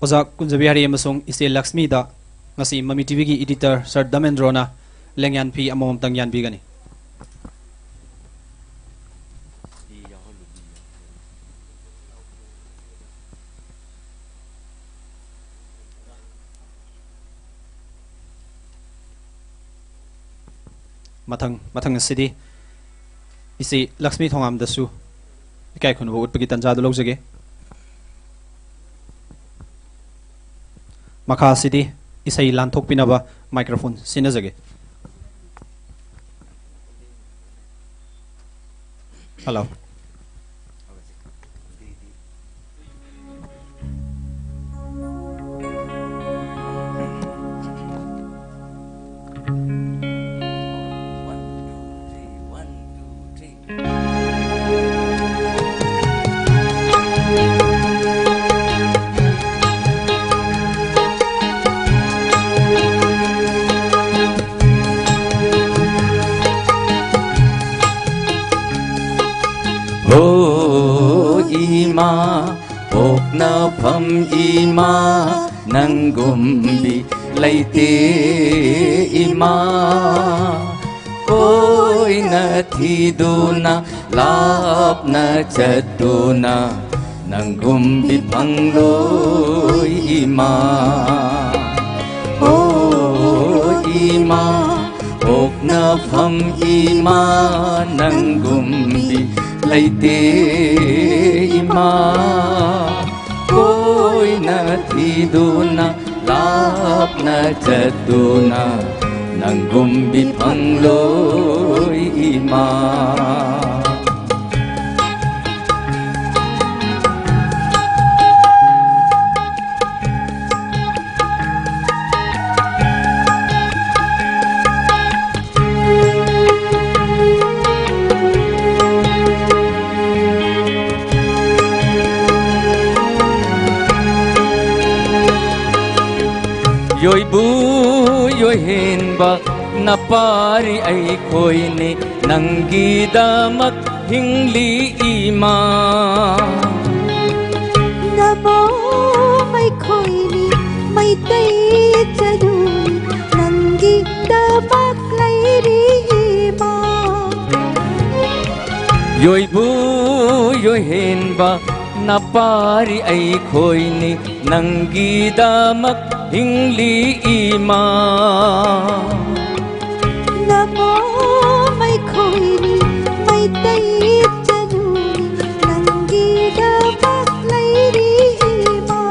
ꯑꯣꯖꯥ ꯀꯨꯟꯖꯕꯤꯍꯥꯔꯤ ꯑꯃꯁꯨꯡ ꯏꯆꯦ ꯂꯛꯁꯃꯤꯗ ꯉꯁꯤ ꯃꯃꯤ ꯇꯤꯚꯤꯒꯤ editor Sir ꯙꯃꯦꯟꯗ꯭ꯔꯣꯅ ꯂꯦꯡꯌꯥꯟ ꯐꯤ ꯑꯃꯃꯝꯇꯪ ꯌꯥꯟꯕꯤꯒꯅꯤ꯫ ꯃꯊꯪ, ꯃꯊꯪ ꯑꯁꯤꯗꯤ ꯏꯆꯦ ꯂꯛꯁꯃꯤ ꯊꯣꯉꯥꯝꯗꯁꯨ ꯏꯀꯥꯏ ꯈꯨꯝꯅꯕ ꯎꯠꯄꯒꯤ ꯇꯥꯟꯖꯥꯗꯨ ꯂꯧꯖꯒꯦ꯫ ꯃꯈꯥ ꯑꯁꯤꯗꯤ ꯏꯁꯩ ꯂꯥꯟꯊꯣꯛꯄꯤꯅꯕ microphone ꯁꯤꯟꯅꯖꯒꯦ꯫ Hello. ꯍꯣ ꯏꯃꯥ, ꯄꯣꯛꯅꯐꯝ ꯏꯃꯥ, ꯅꯪꯒꯨꯝꯕꯤ ꯂꯩꯇꯦ ꯏꯃꯥ꯫ ꯀꯣꯏꯅ ꯊꯤꯗꯨꯅ, ꯂꯥꯞꯅ ꯆꯠꯇꯨꯅ, ꯅꯪꯒꯨꯝꯕꯤ ꯐꯪꯂꯣꯏ ꯏꯃꯥ꯫ ꯑꯣ ꯏꯃꯥ, ꯄꯣꯛꯅꯐꯝ ꯏꯃꯥ, ꯅꯪꯒꯨꯝꯕꯤ ꯂꯩꯇꯦ ꯏꯃꯥ꯫ ꯀꯣꯏꯅ ꯊꯤꯗꯨꯅ, ꯂꯥꯞꯅ ꯆꯠꯇꯨꯅ, ꯅꯪꯒꯨꯝꯕꯤ ꯐꯪꯂꯣꯏ ꯏꯃꯥ꯫ ꯌꯣꯏꯕꯨ ꯌꯣꯏꯍꯦꯟꯕ ꯅꯄꯥꯔꯤ ꯑꯩꯈꯣꯏꯅꯤ, ꯅꯪꯒꯤꯗꯃꯛ ꯍꯤꯡꯂꯤ ꯏꯃꯥ꯫ ꯅꯃꯣꯝ ꯑꯩꯈꯣꯏꯅꯤ ꯃꯩꯇꯩ ꯆꯅꯨꯅꯤ, ꯅꯪꯒꯤꯗꯃꯛ ꯂꯩꯔꯤ ꯏꯃꯥ꯫ ꯌꯣꯏꯕꯨ ꯌꯣꯏꯍꯦꯟꯕ ꯅꯄꯥꯔꯤ ꯑꯩꯈꯣꯏꯅꯤ, ꯅꯪꯒꯤꯗꯃꯛ ꯍꯤꯡꯂꯤ ꯏꯃꯥ꯫ ꯅꯃꯣꯝ ꯑꯩꯈꯣꯏꯅꯤ ꯃꯩꯇꯩ ꯆꯅꯨꯅꯤ, ꯅꯪꯒꯤꯗꯃꯛ ꯂꯩꯔꯤ ꯏꯃꯥ꯫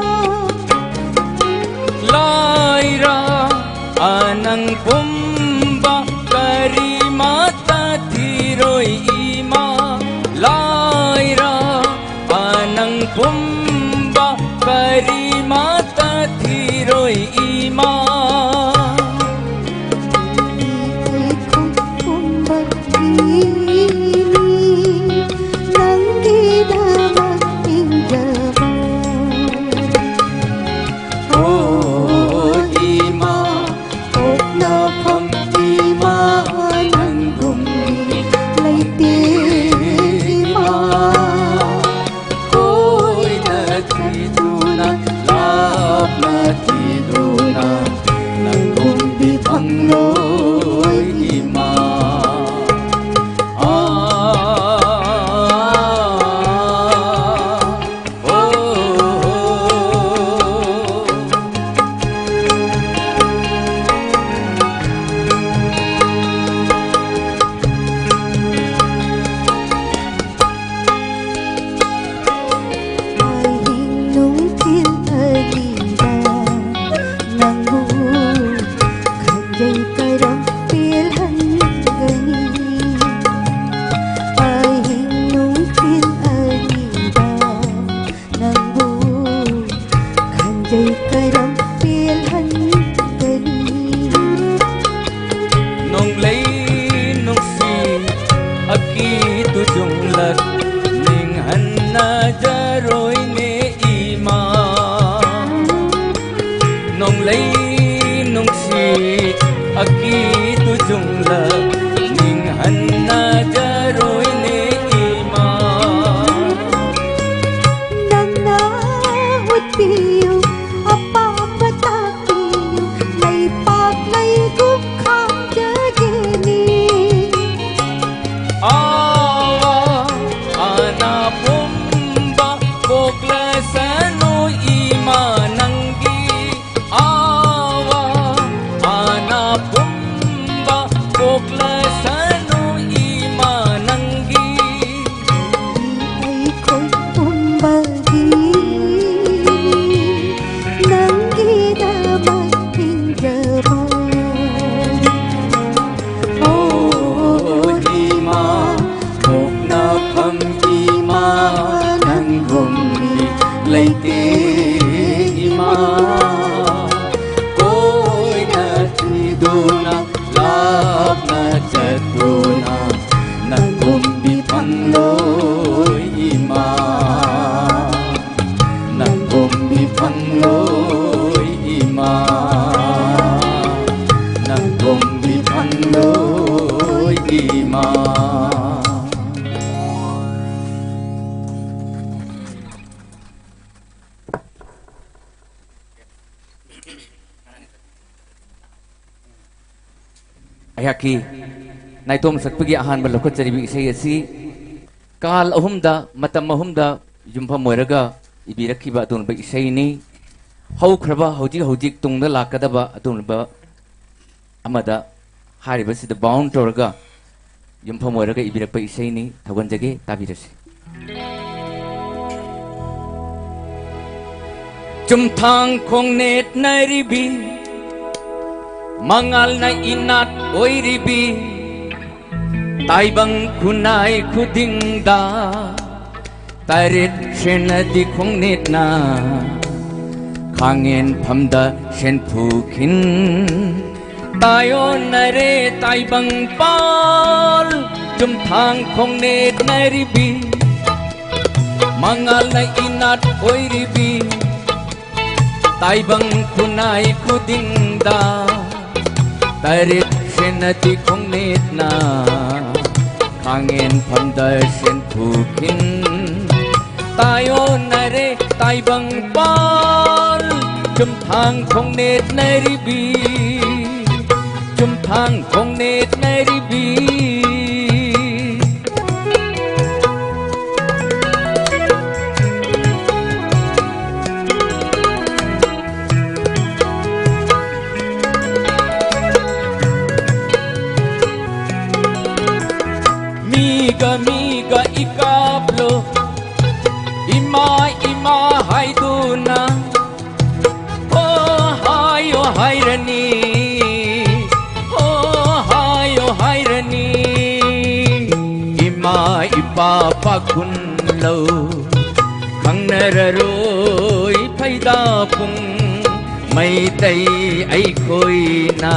ꯂꯥꯏꯔ ꯑꯅꯪ ꯄꯨꯝꯕ ꯀꯔꯤꯃꯠꯇ ꯊꯤꯔꯣꯏ ꯏꯃꯥ꯫ ꯂꯥꯏꯔ ꯑꯅꯪ ꯄꯨꯝꯕ ꯀꯔꯤꯃꯠꯇ ꯊꯤꯔꯣꯏ ꯏꯃꯥ꯫ ꯂꯩꯈꯣꯝ ꯄꯨꯝꯕ ꯊꯤꯔꯤ꯫ ꯇꯨꯖꯨꯡꯂꯛ ꯅꯤꯡꯍꯟꯅꯖꯔꯣꯏꯅꯦ ꯏꯃꯥ꯫ ꯅꯣꯡꯂꯩ ꯅꯨꯡꯁꯤꯠ ꯑꯀꯤ ꯇꯨꯖꯨꯡꯂꯛ ꯅꯤꯡꯍꯟꯅꯖꯔꯣꯏꯅꯦ ꯏꯃꯥ꯫ ꯅꯪꯅ ꯎꯠꯄꯤꯌꯨ ꯑꯄꯥꯝꯕ ꯇꯥꯛꯄꯤꯌꯨ ꯂꯩꯄꯥꯛ ꯂꯩꯒꯨꯝ ꯈꯥꯡꯖꯒꯦꯅꯦ꯫ ꯑꯋꯥ ꯑꯅꯥ ꯄꯨꯝꯕ ꯄꯣꯛꯂꯁꯅꯨ ꯏꯃꯥ ꯅꯪꯒꯤ꯫ ꯑꯋꯥ ꯑꯅꯥ ꯄꯨꯝꯕ ꯄꯣꯛꯂꯁꯅꯨ ꯏꯃꯥ ꯅꯪꯒꯤ꯫ ꯑꯩꯈꯣꯏ ꯄꯨꯝꯕꯒꯤ ꯅꯪꯒꯤꯗꯃꯛ ꯍꯤꯡꯖꯕ꯫ ꯑꯣ ꯏꯃꯥ, ꯄꯣꯛꯅꯐꯝ ꯏꯃꯥ, ꯅꯪꯒꯨꯝ ꯃꯤ ꯂꯩꯇꯦ ꯏꯃꯥ꯫ ꯀꯣꯏꯅ ꯊꯤꯗꯨꯅ ꯂꯥꯞꯅ ꯆꯠꯇꯨꯅ ꯅꯪꯒꯨꯝ ꯃꯤ ꯐꯪꯂꯣꯏ ꯏꯃꯥ꯫ ꯅꯪꯒꯨꯝ ꯃꯤ ꯐꯪꯂꯣꯏ ꯏꯃꯥ꯫ ꯅꯪꯒꯨꯝ ꯃꯤ ꯐꯪꯂꯣꯏ ꯏꯃꯥ꯫ ꯑꯩꯍꯥꯛꯀꯤ ꯅꯥꯏꯇꯣꯝ ꯁꯛꯄꯒꯤ ꯑꯍꯥꯟꯕ ꯂꯧꯈꯠꯆꯔꯤꯕ ꯏꯁꯩ ꯑꯁꯤ ꯀꯥꯜ ꯑꯍꯨꯝꯗ, ꯃꯇꯝ ꯑꯍꯨꯝꯗ ꯌꯨꯝꯐꯝ ꯑꯣꯏꯔꯒ ꯏꯕꯤꯔꯛꯈꯤꯕ ꯑꯗꯨꯒꯨꯝꯂꯕ ꯏꯁꯩꯅꯤ꯫ ꯍꯧꯈ꯭ꯔꯕ, ꯍꯧꯖꯤꯛ ꯍꯧꯖꯤꯛ ꯇꯨꯡꯗ ꯂꯥꯛꯀꯗꯕ ꯑꯗꯨꯒꯨꯝꯂꯕ ꯑꯃꯗ ꯍꯥꯏꯔꯤꯕꯁꯤꯗ ꯕꯥꯎꯟ ꯇꯧꯔꯒ ꯌꯨꯝꯐꯝ ꯑꯣꯏꯔꯒ ꯏꯕꯤꯔꯛꯄ ꯏꯁꯩꯅꯤ꯫ ꯊꯧꯒꯟꯖꯒꯦ, ꯇꯥꯕꯤꯔꯁꯤ꯫ ꯆꯨꯝꯊꯥꯡ ꯈꯣꯡꯅꯦꯠꯅꯔꯤꯕꯤ, ꯃꯉꯥꯜꯅ ꯏꯅꯥꯠ ꯑꯣꯏꯔꯤꯕꯤ, ꯇꯥꯏꯕꯪ ꯈꯨꯟꯅꯥꯏ ꯈꯨꯗꯤꯡꯗ ꯇꯔꯦꯠ ꯁꯦꯟꯅꯗꯤ ꯈꯣꯡꯅꯦꯠꯅ, ꯈꯥꯡꯉꯦꯟꯐꯝꯗ ꯁꯦꯟꯐꯨ ꯈꯤꯟ, ꯇꯥꯏꯑꯣꯟꯅꯔꯦ ꯇꯥꯏꯕꯪ ꯄꯥꯜ, ꯆꯨꯝꯊꯥꯡ ꯈꯣꯡꯅꯦꯠꯅꯔꯤꯕꯤ, ꯃꯉꯥꯜꯅ ꯏꯅꯥꯠ ꯑꯣꯏꯔꯤꯕꯤ, ꯇꯥꯏꯕꯪ ꯈꯨꯟꯅꯥꯏ ꯈꯨꯗꯤꯡꯗ ꯇꯔꯦꯠ ꯁꯦꯟꯅꯗꯤ ꯈꯣꯡꯅꯦꯠꯅ ꯈꯥꯡꯉꯦꯟ ꯐꯝꯗ ꯁꯦꯟꯊꯨꯈꯤꯟ꯫ ꯇꯥꯏꯑꯣꯟꯅꯔꯦ ꯇꯥꯏꯕꯪ ꯄꯥꯜ, ꯆꯨꯝꯊꯥꯡ ꯈꯣꯡꯅꯦꯠꯅꯔꯤꯕꯤ, ꯆꯨꯝꯊꯥꯡ ꯈꯣꯡꯅꯦꯠꯅꯔꯤꯕꯤ꯫ ꯃꯤꯒ ꯃꯤꯒ ꯏꯀꯥꯞꯂꯣ, ꯏꯃꯥ ꯏꯃꯥ ꯍꯥꯏꯗꯨꯅ꯫ ꯍꯣ ꯍꯥꯏꯌꯣ ꯍꯥꯏꯔꯅꯤ, ꯍꯣ ꯍꯥꯏꯌꯣ ꯍꯥꯏꯔꯅꯤ꯫ ꯏꯃꯥ ꯏꯄꯥ ꯄꯥꯈꯨꯟ ꯂꯧ ꯈꯪꯅꯔꯔꯣꯏ ꯐꯩꯗꯥꯄꯨꯡ ꯃꯩꯇꯩ ꯑꯩꯈꯣꯏꯅ꯫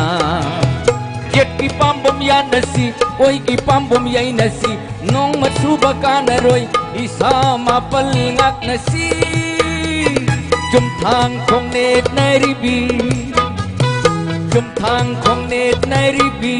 ꯌꯦꯠꯀꯤ ꯄꯥꯝꯕꯣꯝ ꯌꯥꯅꯁꯤ, ꯑꯣꯏꯒꯤ ꯄꯥꯝꯕꯣꯝ ꯌꯩꯅꯁꯤ, ꯅꯣꯡꯃ ꯁꯨꯕ ꯀꯥꯟꯅꯔꯣꯏ, ꯏꯁꯥ ꯃꯥꯄꯜ ꯉꯥꯛꯅꯁꯤ꯫ ꯆꯨꯝꯊꯥꯡ ꯈꯣꯡꯅꯦꯠꯅꯔꯤꯕꯤ, ꯆꯨꯝꯊꯥꯡ ꯈꯣꯡꯅꯦꯠꯅꯔꯤꯕꯤ꯫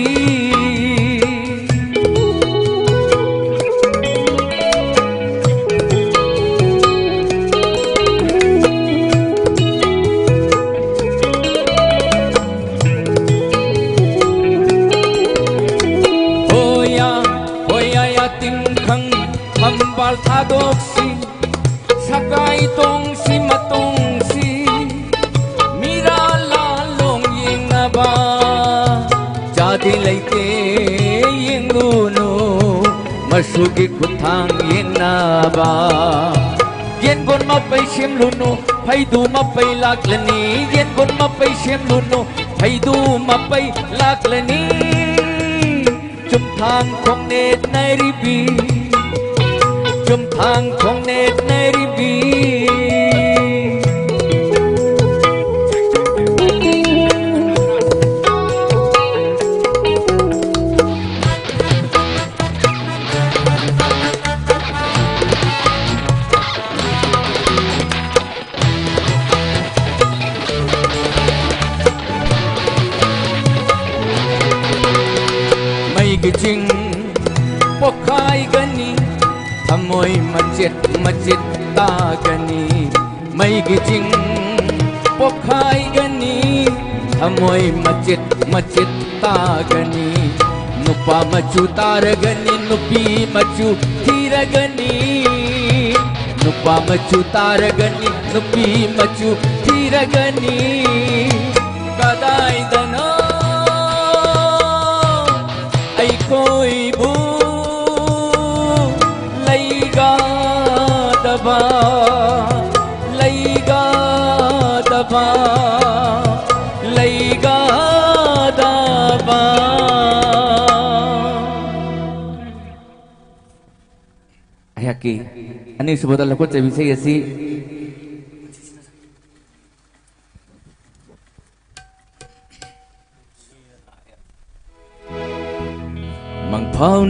ꯍꯣꯌꯥ, ꯍꯣꯌꯥ, ꯌꯥ ꯇꯤꯡꯈꯪ ꯊꯝꯕꯥꯜ ꯊꯥꯗꯣꯛꯁꯤ, ꯁꯒꯥꯏ ꯇꯣꯡꯁꯤ ꯃꯇꯣꯡꯁꯤ, ꯃꯤꯔꯥ ꯂꯥꯂꯣꯡ ꯌꯦꯡꯅꯕ꯫ ꯖꯥꯇꯤ ꯂꯩꯇꯦ ꯌꯦꯡꯂꯨꯅꯨ, ꯃꯆꯨꯒꯤ ꯈꯨꯠꯊꯥꯡ ꯌꯦꯡꯅꯕ꯫ ꯌꯦꯟꯒꯣꯟ ꯃꯄꯩ ꯁꯦꯝꯂꯨꯅꯨ, ꯐꯩꯗꯨ ꯃꯄꯩ ꯂꯥꯛꯂꯅꯤ꯫ ꯌꯦꯟꯒꯣꯟ ꯃꯄꯩ ꯁꯦꯝꯂꯨꯅꯨ, ꯐꯩꯗꯨ ꯃꯄꯩ ꯂꯥꯛꯂꯅꯤ꯫ ꯆꯨꯝꯊꯥꯡ ꯈꯣꯡꯅꯦꯠꯅꯔꯤꯕꯤ, ꯆꯨꯝꯊꯥꯡ ꯈꯣꯡꯅꯦꯠꯅꯔꯤꯕꯤ꯫ ꯆꯤꯡ ꯄꯣꯛꯈꯥꯏꯒꯅꯤ, ꯊꯃꯣꯏ ꯃꯆꯦꯠ ꯃꯆꯦꯠ ꯇꯥꯒꯅꯤ꯫ ꯃꯩꯒꯤ ꯆꯤꯡ ꯄꯣꯛꯈꯥꯏꯒꯅꯤ, ꯊꯃꯣꯏ ꯃꯆꯦꯠ ꯃꯆꯦꯠ ꯇꯥꯒꯅꯤ꯫ ꯅꯨꯄꯥ ꯃꯆꯨ ꯇꯥꯔꯒꯅꯤ, ꯅꯨꯄꯤ ꯃꯆꯨ ꯊꯤꯔꯒꯅꯤ꯫ ꯅꯨꯄꯥ ꯃꯆꯨ ꯇꯥꯔꯒꯅꯤ, ꯅꯨꯄꯤ ꯃꯆꯨ ꯊꯤꯔꯒꯅꯤ꯫ ꯀꯗꯥꯏꯗꯅꯣ ꯑꯩꯈꯣꯏꯕꯨ ꯂꯩꯒꯗꯕ, ꯂꯩꯒꯗꯕ, ꯂꯩꯒꯗꯕ꯫ ꯑꯩꯍꯥꯛꯀꯤ ꯑꯅꯤꯁꯨꯕꯗ ꯂꯧꯈꯠꯆꯕ ꯏꯁꯩ ꯑꯁꯤ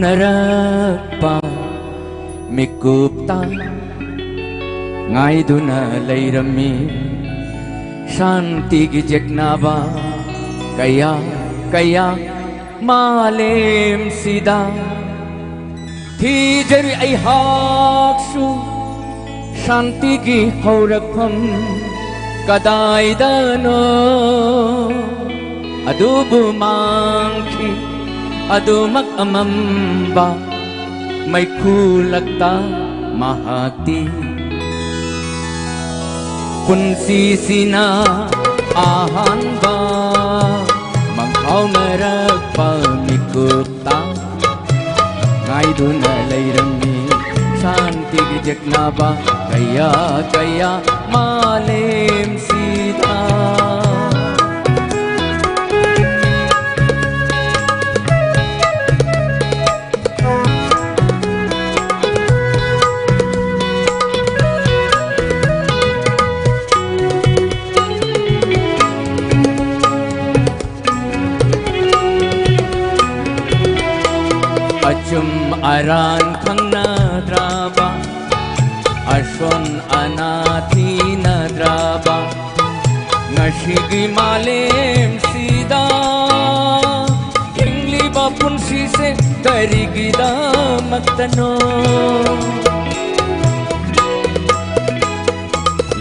ꯃꯪꯐꯥꯎꯅꯔꯛꯄ ꯃꯤꯀꯨꯞꯇ ꯉꯥꯏꯗꯨꯅ ꯂꯩꯔꯝꯃꯤ ꯁꯥꯟꯇꯤꯒꯤ ꯌꯦꯛꯅꯕ ꯀꯌꯥ ꯀꯌꯥ ꯃꯥꯂꯦꯝꯁꯤꯗ꯫ ꯊꯤꯖꯔꯤ ꯑꯩꯍꯥꯛꯁꯨ ꯁꯥꯟꯇꯤꯒꯤ ꯍꯧꯔꯛꯐꯝ ꯀꯗꯥꯏꯗꯅꯣ? ꯑꯗꯨꯕꯨ ꯃꯥꯡꯈꯤ ꯑꯗꯨꯃꯛ ꯑꯃꯝꯕ ꯃꯩꯈꯨ ꯂꯛꯇ ꯃꯍꯥꯛꯇꯤ꯫ ꯄꯨꯟꯁꯤꯁꯤꯅ ꯑꯍꯥꯟꯕ ꯃꯪꯐꯥꯎꯅꯔꯛꯄ ꯃꯤꯀꯨꯞꯇ ꯉꯥꯏꯗꯨꯅ ꯂꯩꯔꯝꯃꯤ ꯁꯥꯟꯇꯤꯒꯤ ꯌꯦꯛꯅꯕ ꯀꯌꯥ ꯀꯌꯥ ꯃꯥꯂꯦꯝꯁꯤꯗ꯫ ꯑꯆꯨꯝ ꯑꯔꯥꯟ ꯈꯪꯅꯗ꯭ꯔꯕ, ꯑꯁꯣꯟ ꯑꯅꯥ ꯊꯤꯅꯗ꯭ꯔꯕ ꯉꯁꯤꯒꯤ ꯃꯥꯂꯦꯝꯁꯤꯗ ꯍꯤꯡꯂꯤꯕ ꯄꯨꯟꯁꯤꯁꯦ ꯀꯔꯤꯒꯤꯗꯃꯛꯇꯅꯣ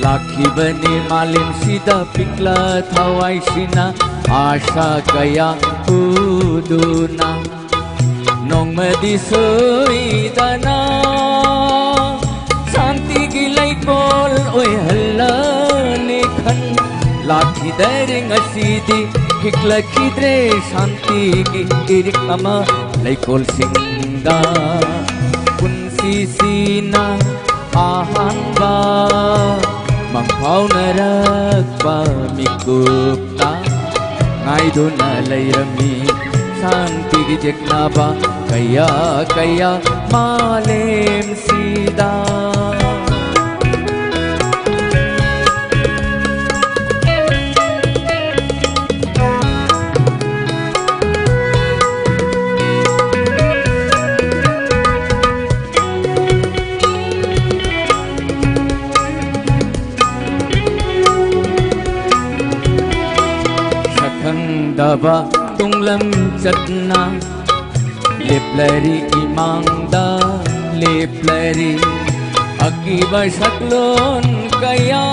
ꯂꯥꯛꯈꯤꯕꯅꯤ ꯃꯥꯂꯦꯝꯁꯤꯗ ꯄꯤꯛꯂ ꯊꯋꯥꯏꯁꯤꯅ ꯑꯥꯁꯥ ꯀꯌꯥ ꯄꯨꯗꯨꯅ꯫ ꯅꯣꯡꯃꯗꯤ ꯁꯣꯏꯗꯅ ꯁꯥꯟꯇꯤꯒꯤ ꯂꯩꯀꯣꯜ ꯑꯣꯏꯍꯜꯂꯅꯤ ꯈꯟ ꯂꯥꯛꯈꯤꯗꯔꯦ ꯉꯁꯤꯗꯤ ꯍꯤꯛꯂꯛꯈꯤꯗ꯭ꯔꯦ ꯁꯥꯟꯇꯤꯒꯤ ꯏꯔꯤꯛ ꯑꯃ ꯂꯩꯀꯣꯜꯁꯤꯡꯗ꯫ ꯄꯨꯟꯁꯤꯁꯤꯅ ꯑꯍꯥꯟꯕ ꯃꯪꯐꯥꯎꯅꯔꯛꯄ ꯃꯤꯀꯨꯞꯇ ꯉꯥꯏꯗꯨꯅ ꯂꯩꯔꯝꯃꯤ ꯁꯥꯟꯇꯤꯒꯤ ꯌꯦꯛꯅꯕ ꯀꯌꯥ ꯀꯌꯥ ꯃꯥꯂꯦꯝꯁꯤꯗ꯫ ꯁꯛꯈꯪꯗꯕ ꯇꯨꯡꯂꯝ ꯆꯠꯅ ꯂꯦꯞꯂꯔꯤ ꯏꯃꯥꯡꯗ ꯂꯦꯞꯂꯔꯤ ꯑꯀꯤꯕ ꯁꯛꯂꯣꯟ ꯀꯌꯥ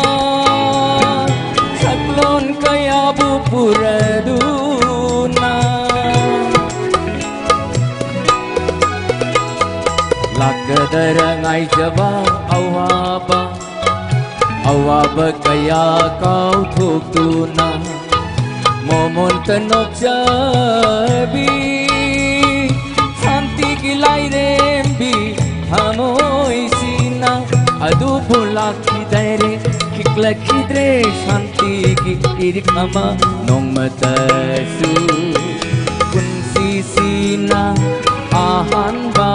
ꯁꯛꯂꯣꯟ ꯀꯌꯥꯕꯨ ꯄꯨꯔꯗꯨꯅ꯫ ꯂꯥꯛꯀꯗꯔ ꯉꯥꯏꯖꯕ ꯑꯋꯥꯕ ꯑꯋꯥꯕ ꯀꯌꯥ ꯀꯥꯎꯊꯣꯛꯇꯨꯅ ꯃꯣꯃꯣꯟꯇ ꯅꯣꯛꯆꯕꯤ ꯁꯥꯟꯇꯤꯒꯤ ꯂꯥꯏꯔꯦꯝꯕꯤ ꯊꯃꯣꯏꯁꯤꯅ꯫ ꯑꯗꯨꯕꯨ ꯂꯥꯛꯈꯤꯗꯔꯦ ꯈꯤꯛꯂꯛꯈꯤꯗ꯭ꯔꯦ ꯁꯥꯟꯇꯤꯒꯤ ꯏꯔꯤꯛ ꯑꯃ ꯅꯣꯡꯃꯇꯁꯨ꯫ ꯄꯨꯟꯁꯤꯁꯤꯅ ꯑꯍꯥꯟꯕ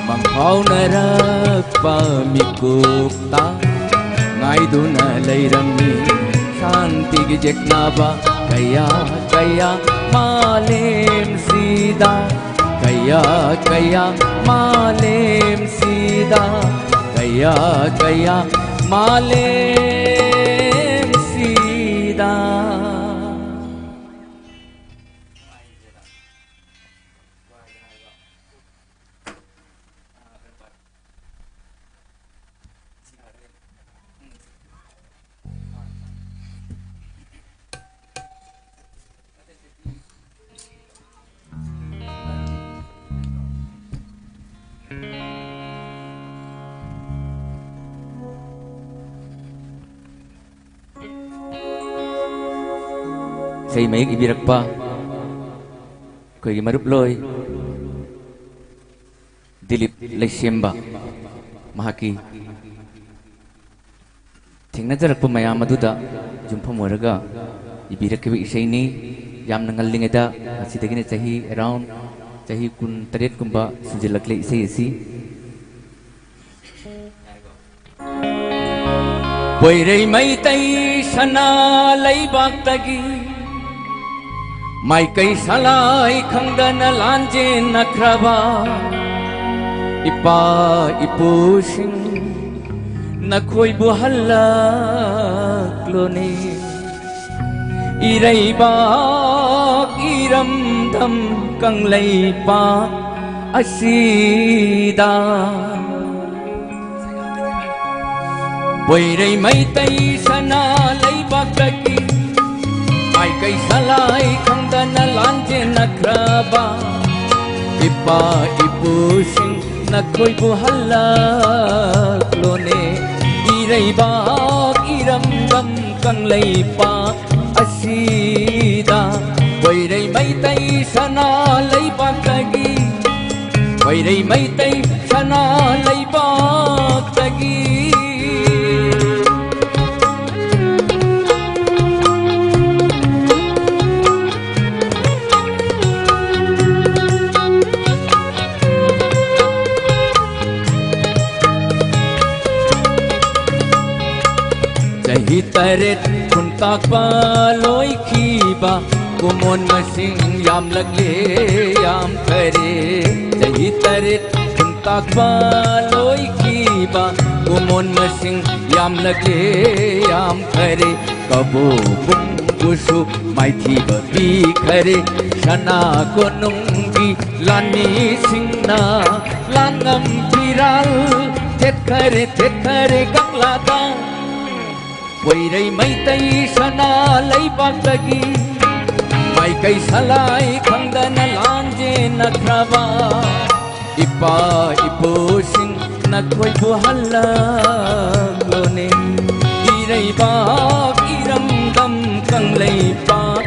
ꯃꯪꯐꯥꯎꯅꯔꯛꯄ ꯃꯤꯀꯨꯞꯇ ꯉꯥꯏꯗꯨꯅ ꯂꯩꯔꯝꯃꯤ ꯁꯥꯟꯇꯤꯒꯤ ꯌꯦꯛꯅꯕ ꯀꯌꯥ ꯀꯌꯥ ꯃꯥꯂꯦꯝꯁꯤꯗ꯫ ꯀꯌꯥ ꯀꯌꯥ ꯃꯥꯂꯦꯝꯁꯤꯗ ꯀꯌꯥ ꯀꯌꯥ ꯃꯥꯂꯦꯝꯁꯤꯗ꯫ ꯏꯁꯩ ꯃꯌꯦꯛ ꯏꯕꯤꯔꯛꯄ ꯑꯩꯈꯣꯏꯒꯤ ꯃꯔꯨꯞꯂꯣꯏ ꯗꯤꯂꯤꯞ ꯂꯩꯁꯦꯝꯕ, ꯃꯍꯥꯛꯀꯤ ꯊꯦꯡꯅꯖꯔꯛꯄ ꯃꯌꯥꯝ ꯑꯗꯨꯗ ꯌꯨꯝꯐꯝ ꯑꯣꯏꯔꯒ ꯏꯕꯤꯔꯛꯈꯤꯕ ꯏꯁꯩꯅꯤ꯫ ꯌꯥꯝꯅ ꯉꯜꯂꯤꯉꯩꯗ, ꯉꯁꯤꯗꯒꯤꯅ ꯆꯍꯤ around ꯆꯍꯤ ꯀꯨꯟ ꯇꯔꯦꯠ ꯀꯨꯝꯕ ꯁꯨꯖꯤꯜꯂꯛꯂꯦ ꯏꯁꯩ ꯑꯁꯤ꯫ ꯄꯣꯏꯔꯩ ꯃꯩꯇꯩ ꯁꯅꯥ ꯂꯩꯕꯥꯛꯇꯒꯤ ꯃꯥꯏꯀꯩ ꯁꯂꯥꯏ ꯈꯪꯗꯅ ꯂꯥꯟꯖꯦꯟꯅꯈ꯭ꯔꯕ ꯏꯄꯥ ꯏꯄꯨꯁꯤꯡ, ꯅꯈꯣꯏꯕꯨ ꯍꯜꯂꯛꯂꯣꯅꯦ꯫ ꯏꯔꯩꯕꯥꯛ ꯏꯔꯝꯗꯝ ꯀꯪꯂꯩꯄꯥꯛ ꯑꯁꯤꯗ ꯄꯣꯏꯔꯩ ꯃꯩꯇꯩ ꯁꯅꯥ ꯂꯩꯕꯥꯛꯇꯒꯤ ꯃꯥꯏꯀꯩ ꯁꯂꯥꯏ ꯈꯪꯗꯅ ꯂꯥꯟꯖꯦꯟꯅꯈ꯭ꯔꯕ ꯏꯄꯥ ꯏꯄꯨꯁꯤꯡ, ꯅꯈꯣꯏꯕꯨ ꯍꯜꯂꯛꯂꯣꯅꯦ꯫ ꯏꯔꯩꯕꯥꯛ ꯏꯔꯝꯗꯝ ꯀꯪꯂꯩꯄꯥꯛ ꯑꯁꯤꯗ ꯄꯣꯏꯔꯩ ꯃꯩꯇꯩ ꯁꯅꯥ ꯂꯩꯕꯥꯛꯇꯒꯤ, ꯄꯣꯏꯔꯩ ꯃꯩꯇꯩ ꯁꯅꯥ ꯂꯩꯕꯥꯛꯇꯒꯤ꯫ ꯆꯍꯤ ꯇꯔꯦꯠ ꯈꯨꯟꯇꯥꯛꯄ ꯂꯣꯏꯈꯤꯕ ꯀꯨꯃꯣꯟ ꯃꯁꯤꯡ ꯌꯥꯝꯂꯛꯂꯦ, ꯌꯥꯝꯈꯔꯦ꯫ ꯆꯍꯤ ꯇꯔꯦꯠ ꯈꯨꯟꯇꯥꯛꯄ ꯂꯣꯏꯈꯤꯕ ꯀꯨꯃꯣꯟ ꯃꯁꯤꯡ ꯌꯥꯝꯂꯛꯂꯦ, ꯌꯥꯝꯈꯔꯦ꯫ ꯀꯕꯣꯛ ꯕꯨꯡꯕꯨꯁꯨ ꯃꯥꯏꯊꯤꯕ ꯄꯤꯈꯔꯦ꯫ ꯁꯅꯥ ꯀꯣꯅꯨꯡꯒꯤ ꯂꯥꯟꯃꯤꯁꯤꯡꯅ ꯂꯥꯟꯉꯝ ꯐꯤꯔꯥꯜ ꯊꯦꯠꯈꯔꯦ, ꯊꯦꯠꯈꯔꯦ ꯀꯪꯂꯥꯗ꯫ ꯄꯣꯏꯔꯩ ꯃꯩꯇꯩ ꯁꯅꯥ ꯂꯩꯕꯥꯛꯇꯒꯤ ꯃꯥꯏꯀꯩ ꯁꯂꯥꯏ ꯈꯪꯗꯅ ꯂꯥꯟꯖꯦꯟꯅꯈ꯭ꯔꯕ ꯏꯄꯥ ꯏꯄꯨꯁꯤꯡ, ꯅꯈꯣꯏꯕꯨ ꯍꯜꯂꯛꯂꯣꯅꯦ꯫ ꯏꯔꯩꯕꯥꯛ ꯏꯔꯝꯗꯝ ꯀꯪꯂꯩꯄꯥꯛ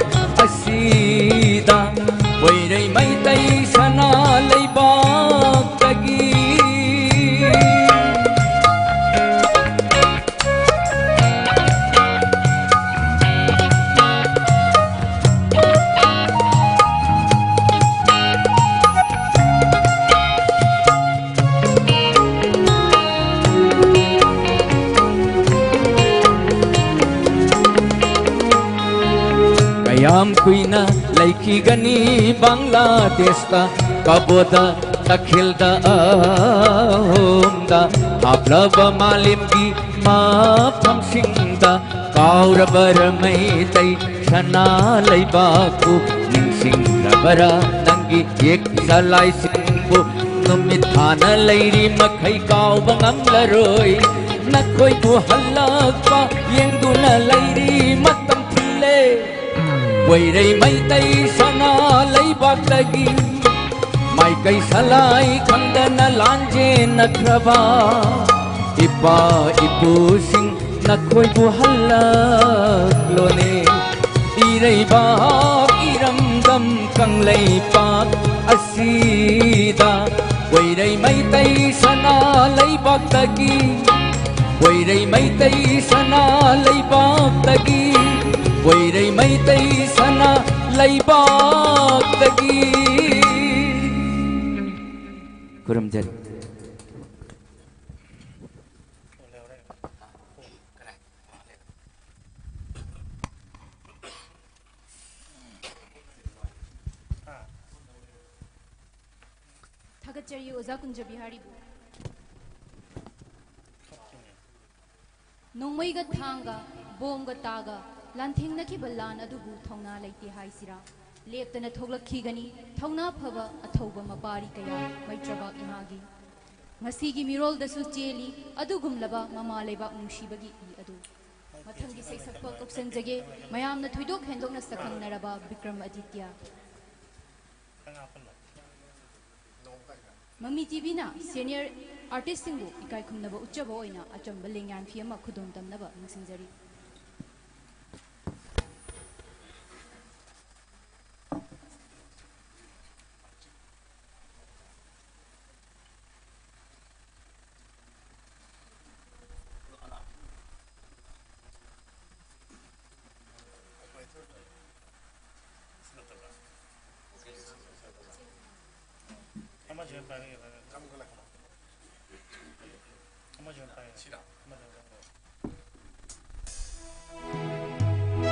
ꯀꯨꯏꯅ ꯂꯩꯈꯤꯒꯅꯤ ꯕꯪꯒ꯭ꯂꯥꯗꯦꯁꯇ, ꯀꯕꯣꯗ, ꯇꯈꯤꯜꯗ, ꯑꯍꯣꯝꯗ ꯍꯥꯞꯂꯕ ꯃꯥꯂꯦꯝꯒꯤ ꯃꯐꯝꯁꯤꯡꯗ꯫ ꯀꯥꯎꯔꯕꯔ ꯃꯩꯇꯩ ꯁꯅꯥ ꯂꯩꯕꯥꯛꯄꯨ, ꯅꯤꯡꯁꯤꯡꯂꯕꯔ ꯅꯪꯒꯤ ꯌꯦꯛ ꯆꯂꯥꯏꯁꯤꯡꯕꯨ? ꯅꯨꯃꯤꯠ ꯊꯥꯅ ꯂꯩꯔꯤ ꯃꯈꯩ ꯀꯥꯎꯕ ꯉꯝꯂꯔꯣꯏ꯫ ꯅꯈꯣꯏꯕꯨ ꯍꯜꯂꯛꯄ ꯌꯦꯡꯗꯨꯅ ꯂꯩꯔꯤ ꯃꯇꯝ ꯊꯤꯜꯂꯦ꯫ ꯋꯩꯔꯩ ꯃꯩꯇꯩ ꯁꯅꯥ ꯂꯩꯕꯥꯛꯇꯒꯤ ꯃꯥꯏꯀꯩ ꯁꯂꯥꯏ ꯈꯪꯗꯅ ꯂꯥꯟꯖꯦꯟꯅꯈ꯭ꯔꯕ ꯏꯄꯥ ꯏꯄꯨꯁꯤꯡ, ꯅꯈꯣꯏꯕꯨ ꯍꯜꯂꯛꯂꯣꯅꯦ꯫ ꯏꯔꯩꯕꯥꯛ ꯏꯔꯝꯗꯝ ꯀꯪꯂꯩꯄꯥꯛ ꯑꯁꯤꯗ ꯋꯩꯔꯩ ꯃꯩꯇꯩ ꯁꯅꯥ ꯂꯩꯕꯥꯛꯇꯒꯤ, ꯋꯩꯔꯩ ꯃꯩꯇꯩ ꯁꯅꯥ ꯂꯩꯕꯥꯛꯇꯒꯤ, ꯋꯩꯔꯩ ꯃꯩꯇꯩ ꯁꯅꯥ ꯂꯩꯕꯥꯛꯇꯒꯤ꯫ ꯈꯨꯔꯨꯝꯖꯔꯤ꯫ ꯊꯥꯒꯠꯆꯔꯤ ꯑꯣꯖꯥ ꯀꯨꯟꯖꯕꯤꯍꯥꯔꯤꯕꯨ꯫ ꯅꯣꯡꯃꯩꯒ ꯊꯥꯡꯒ, ꯕꯣꯝꯒ ꯇꯥꯒ ꯂꯥꯟꯊꯦꯡꯅꯈꯤꯕ ꯂꯥꯟ ꯑꯗꯨꯕꯨ ꯊꯧꯅꯥ ꯂꯩꯇꯦ ꯍꯥꯏꯁꯤꯔꯥ? ꯂꯦꯞꯇꯅ ꯊꯣꯛꯂꯛꯈꯤꯒꯅꯤ ꯊꯧꯅꯥ ꯐꯕ ꯑꯊꯧꯕ ꯃꯄꯥꯔꯤ ꯀꯌꯥ ꯃꯩꯇ꯭ꯔꯕꯥꯛ ꯏꯃꯥꯒꯤ꯫ ꯉꯁꯤꯒꯤ ꯃꯤꯔꯣꯜꯗꯁꯨ ꯆꯦꯜꯂꯤ ꯑꯗꯨꯒꯨꯝꯂꯕ ꯃꯃꯥ ꯂꯩꯕꯥꯛ ꯅꯨꯡꯁꯤꯕꯒꯤ ꯏ ꯑꯗꯨ꯫ ꯃꯊꯪꯒꯤ ꯁꯩꯁꯛꯄ ꯀꯧꯁꯟꯖꯒꯦ, ꯃꯌꯥꯝꯅ ꯊꯣꯏꯗꯣꯛ ꯍꯦꯟꯗꯣꯛꯅ ꯁꯛꯈꯪꯅꯔꯕ ꯕꯤꯀ꯭ꯔꯝ ꯑꯗꯤꯇ꯭ꯌ꯫ ꯃꯃꯤ ꯇꯤꯚꯤꯅ ꯁꯦꯅꯤꯌꯔ ꯑꯥꯔꯇꯤꯁꯁꯤꯡꯕꯨ ꯏꯀꯥꯏ ꯈꯨꯝꯅꯕ ꯎꯠꯆꯕ ꯑꯣꯏꯅ ꯑꯆꯝꯕ ꯂꯦꯡꯌꯥꯟ ꯐꯤ ꯑꯃ ꯈꯨꯗꯣꯜ ꯇꯝꯅꯕ ꯅꯤꯡꯁꯤꯡꯖꯔꯤ꯫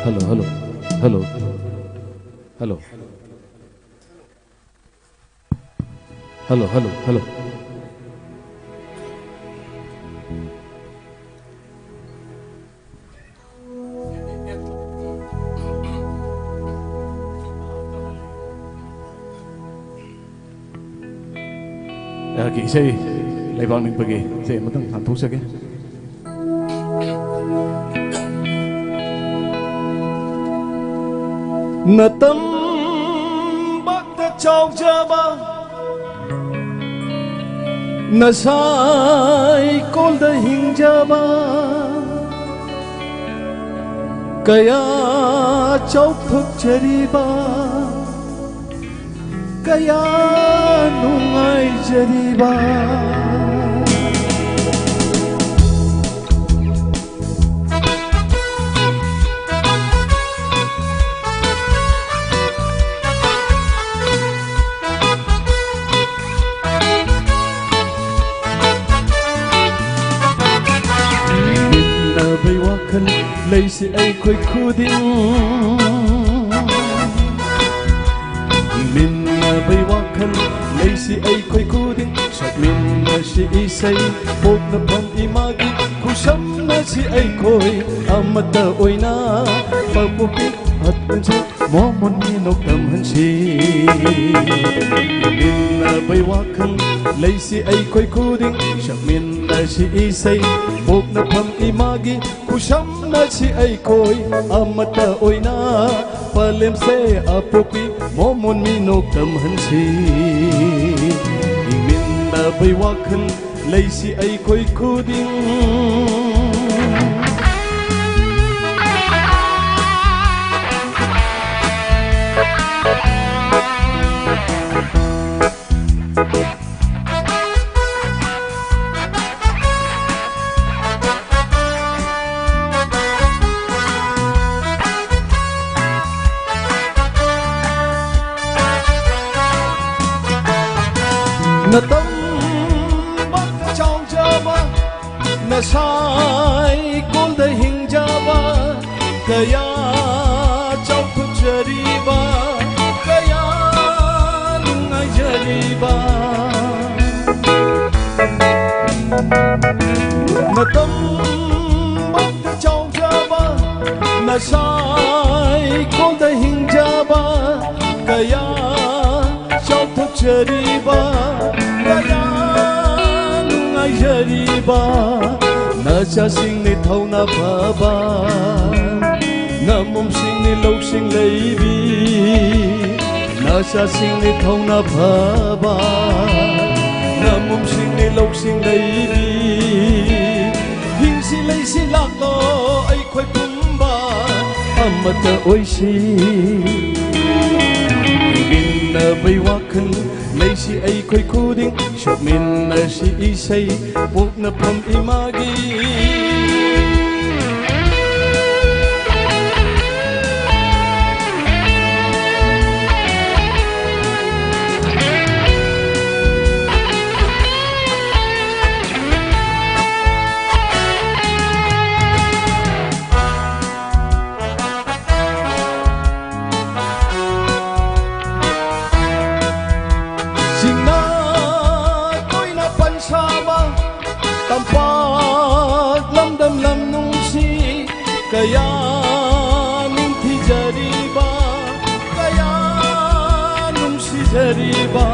Hello, hello, hello. Hello. Hello, hello, hello. ꯑꯩꯍꯥꯛꯀꯤ ꯏꯁꯩ ꯂꯩꯕꯥꯛ ꯅꯤꯛꯄꯒꯤ ꯏꯁꯩ ꯑꯃꯇꯪ ꯍꯥꯟꯊꯣꯛꯆꯒꯦ꯫ ꯅꯇꯝꯕꯛꯇ ꯆꯥꯎꯖꯕ, ꯅꯁꯥꯏꯀꯣꯜꯗ ꯍꯤꯡꯖꯕ, ꯀꯌꯥ ꯆꯥꯎꯊꯣꯛꯆꯔꯤꯕ, ꯀꯌꯥ ꯅꯨꯡꯉꯥꯏꯖꯔꯤꯕ꯫ ꯃꯤꯟꯅꯕꯩ ꯋꯥꯈꯜ ꯂꯩꯁꯤ ꯑꯩꯈꯣꯏ ꯈꯨꯗꯤꯡ꯫ ꯃꯤꯟꯅꯕꯩ ꯋꯥꯈꯜ ꯂꯩꯁꯤ ꯑꯩꯈꯣꯏ ꯈꯨꯗꯤꯡ꯫ ꯁꯛꯃꯤꯟꯅꯁꯤ ꯏꯁꯩ ꯄꯣꯛꯅꯐꯝ ꯏꯃꯥꯒꯤ꯫ ꯈꯨꯁꯝꯅꯁꯤ ꯑꯩꯈꯣꯏ ꯑꯃꯠꯇ ꯑꯣꯏꯅ꯫ ꯄꯥꯛꯄꯣꯛꯄꯤ ꯑꯠꯄꯟꯁꯦ ꯃꯣꯃꯣꯟ ꯃꯤꯅꯣꯛ ꯇꯝꯍꯟꯁꯤ꯫ ꯃꯤꯟꯅꯕꯩ ꯋꯥꯈꯜ ꯂꯩꯁꯤ ꯑꯩꯈꯣꯏ ꯈꯨꯗꯤꯡ꯫ ꯁꯛꯃꯤꯟꯅꯁꯤ ꯏꯁꯩ ꯄꯣꯛꯅꯐꯝ ꯏꯃꯥꯒꯤ꯫ ꯈꯨꯁꯝꯅꯁꯤ ꯑꯩꯈꯣꯏ ꯑꯃꯠꯇ ꯑꯣꯏꯅ꯫ ꯄꯂꯦꯝꯁꯦ ꯑꯄꯣꯛꯄꯤ ꯃꯣꯃꯣꯟ ꯃꯤꯅꯣꯛ ꯇꯝꯍꯟꯁꯤ꯫ ꯍꯤꯡꯃꯤꯟꯅꯕꯩ ꯋꯥꯈꯜ ꯂꯩꯁꯤ ꯑꯩꯈꯣꯏ ꯈꯨꯗꯤꯡ꯫ ꯅꯇꯝꯕꯛꯇ ꯆꯥꯎꯖꯕ, ꯅꯁꯥꯏꯀꯣꯜꯗ ꯍꯤꯡꯖꯕ, ꯀꯌꯥ ꯆꯥꯎꯊꯣꯛꯆꯔꯤꯕ, ꯅꯨꯡꯉꯥꯏꯖꯔꯤꯕ, ꯀꯌꯥ ꯅꯨꯡꯉꯥꯏꯖꯔꯤꯕ, ꯅꯆꯥꯁꯤꯡꯅꯤ ꯊꯧꯅꯥ ꯐꯕ, ꯅꯃꯣꯝꯁꯤꯡꯅꯤ ꯂꯧꯁꯤꯡ ꯂꯩꯕꯤ, ꯅꯆꯥꯁꯤꯡꯅꯤ ꯊꯧꯅꯥ ꯐꯕ, ꯅꯃꯣꯝꯁꯤꯡꯅꯤ ꯂꯧꯁꯤꯡ ꯂꯩꯕꯤ, ꯍꯤꯡꯁꯤ ꯂꯩꯁꯤ ꯂꯥꯛꯂꯣ ꯑꯩꯈꯣꯏ ꯄꯨꯝꯕ ꯑꯃꯠꯇ ꯑꯣꯏꯁꯤ꯫ ꯍꯤꯡꯃꯤꯟꯅꯕꯩ ꯋꯥꯈꯜ ꯂꯩꯁꯤ ꯑꯩꯈꯣꯏ ꯈꯨꯗꯤꯡ, ꯁꯛꯃꯤꯟꯅꯁꯤ ꯏꯁꯩ ꯄꯣꯛꯅꯐꯝ ꯏꯃꯥꯒꯤ꯫ ꯁꯤꯡꯅ ꯇꯣꯏꯅ ꯄꯟꯁꯥꯕ ꯇꯝꯄꯥꯛ ꯂꯝꯗꯝ ꯂꯝ ꯅꯨꯡꯁꯤ ꯀꯌꯥ ꯅꯤꯡꯊꯤꯖꯔꯤꯕ, ꯀꯌꯥ ꯅꯨꯡꯁꯤꯖꯔꯤꯕ꯫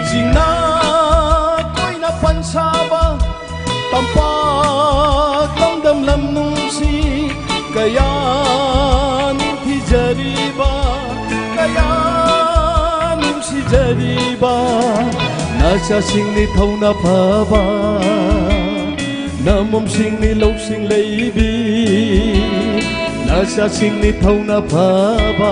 ꯁꯤꯡꯅ ꯀꯣꯏꯅ ꯄꯟꯁꯥꯕ ꯇꯝꯄꯥꯛ ꯂꯝꯗꯝ ꯂꯝ ꯅꯨꯡꯁꯤ ꯀꯌꯥ ꯅꯤꯡꯊꯤꯖꯔꯤꯕ, ꯀꯌꯥ ꯅꯨꯡꯁꯤꯖꯔꯤꯕ ꯅꯆꯥꯁꯤꯡꯅꯤ ꯊꯧꯅꯥ ꯐꯕ, ꯅꯃꯣꯝꯁꯤꯡꯅꯤ ꯂꯧꯁꯤꯡ ꯂꯩꯕꯤ, ꯅꯆꯥꯁꯤꯡꯅꯤ ꯊꯧꯅꯥ ꯐꯕ꯫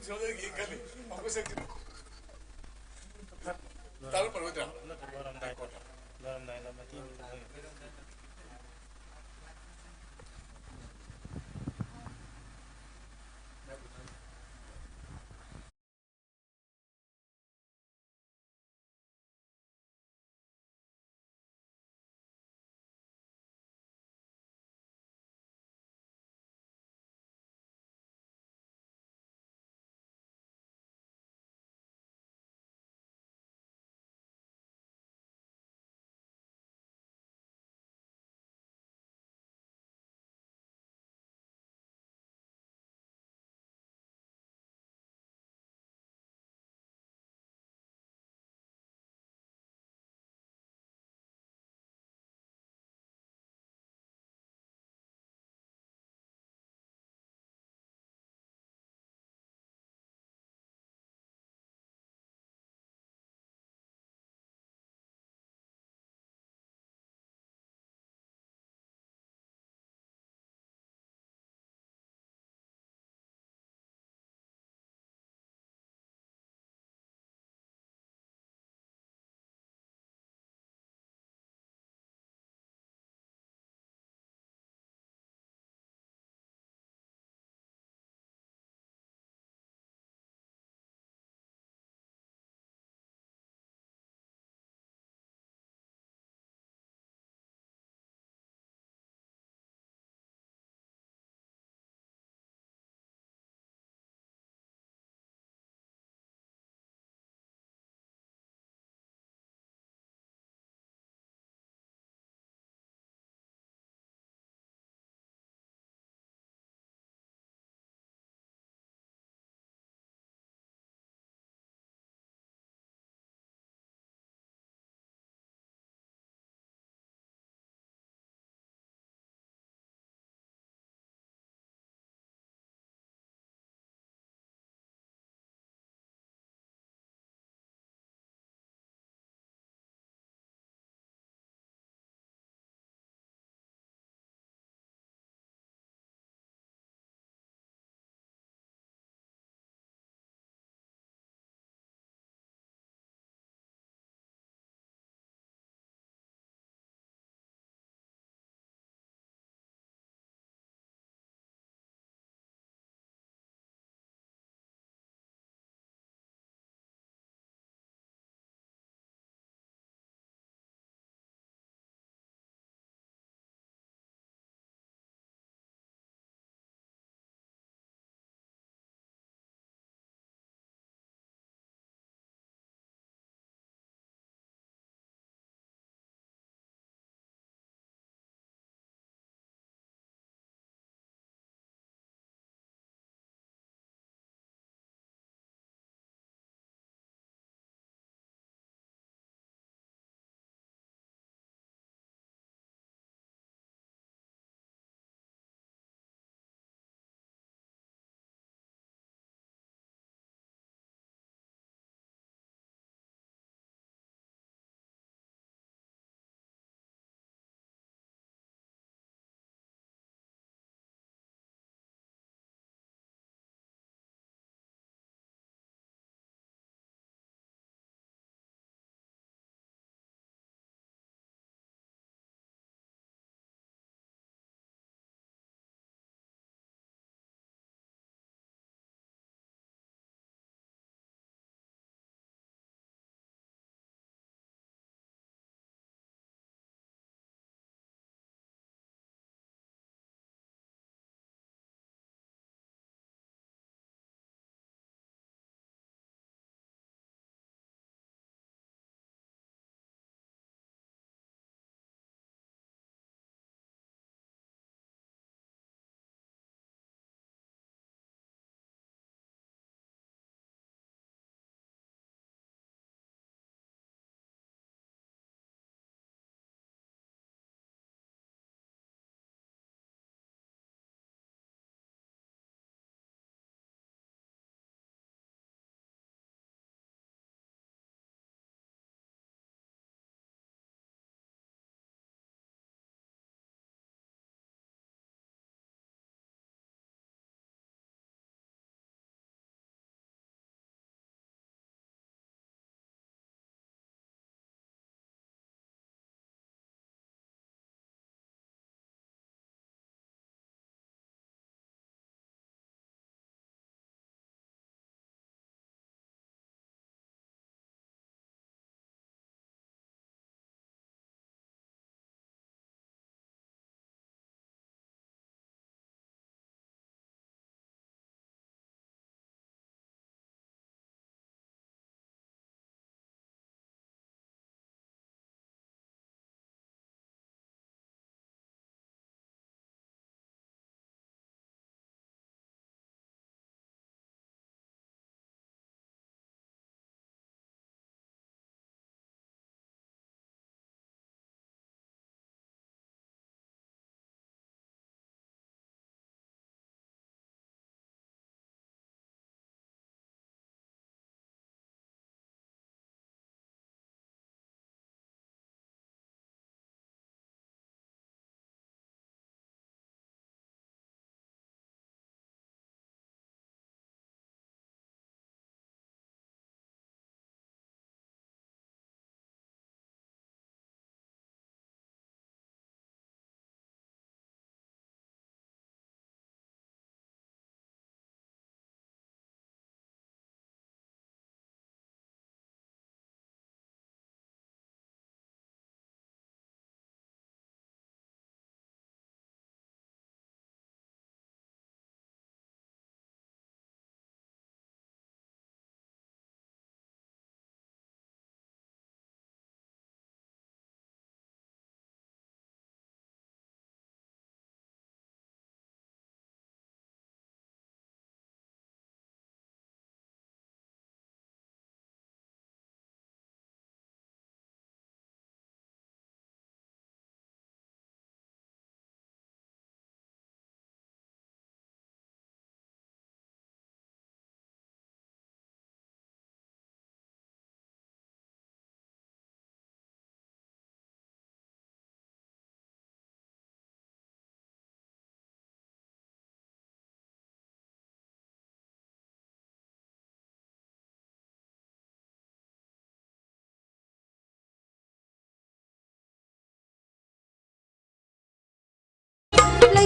ꯁꯣꯝꯗꯒꯤ ꯈꯜꯂꯤ꯫ ꯑꯃꯨꯛꯀ ꯆꯠꯈꯤꯅꯨ꯫ ꯇꯥꯔꯝꯃꯔꯣꯏꯗ꯭ꯔꯥ? ꯂꯣꯏꯔꯝꯗꯥꯏꯗ, ꯂꯣꯏꯔꯝꯗꯥꯏꯗ ꯃꯇꯦꯛ ꯑꯃ ꯊꯣꯛꯂꯛꯑꯦ꯫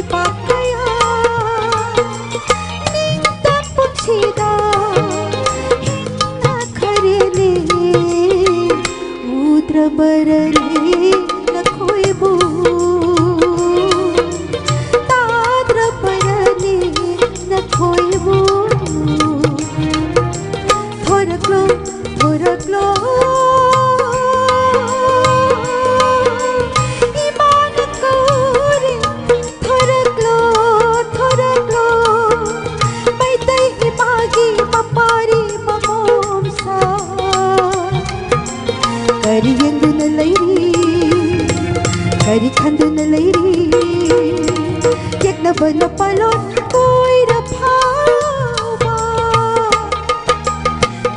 ꯄꯥꯛ ꯀꯌꯥ ꯅꯤꯡꯇꯝ ꯄꯨꯟꯁꯤꯗ ꯍꯤꯡꯅꯈ꯭ꯔꯦꯅꯦ꯫ ꯎꯗ꯭ꯔꯕꯔꯅꯦ ꯅꯈꯣꯏꯕꯨ, ꯇꯥꯗ꯭ꯔꯕꯔꯅꯦ ꯅꯈꯣꯏꯕꯨ꯫ ꯊꯣꯔꯛꯂꯣ, ꯊꯣꯔꯛꯂꯣ, ꯏꯃꯥꯅ ꯀꯧꯔꯦ꯫ ꯊꯣꯔꯛꯂꯣ, ꯊꯣꯔꯛꯂꯣ, ꯃꯩꯇꯩ ꯏꯃꯥꯒꯤ ꯃꯄꯥꯔꯤ ꯃꯃꯣꯝꯁꯥ꯫ ꯀꯔꯤ ꯌꯦꯡꯗꯨꯅ ꯂꯩꯔꯤ, ꯀꯔꯤ ꯈꯟꯗꯨꯅ ꯂꯩꯔꯤ, ꯌꯦꯛꯅꯕ ꯅꯄꯥꯂꯣꯟ ꯀꯣꯏꯔ ꯐꯥꯎꯕ꯫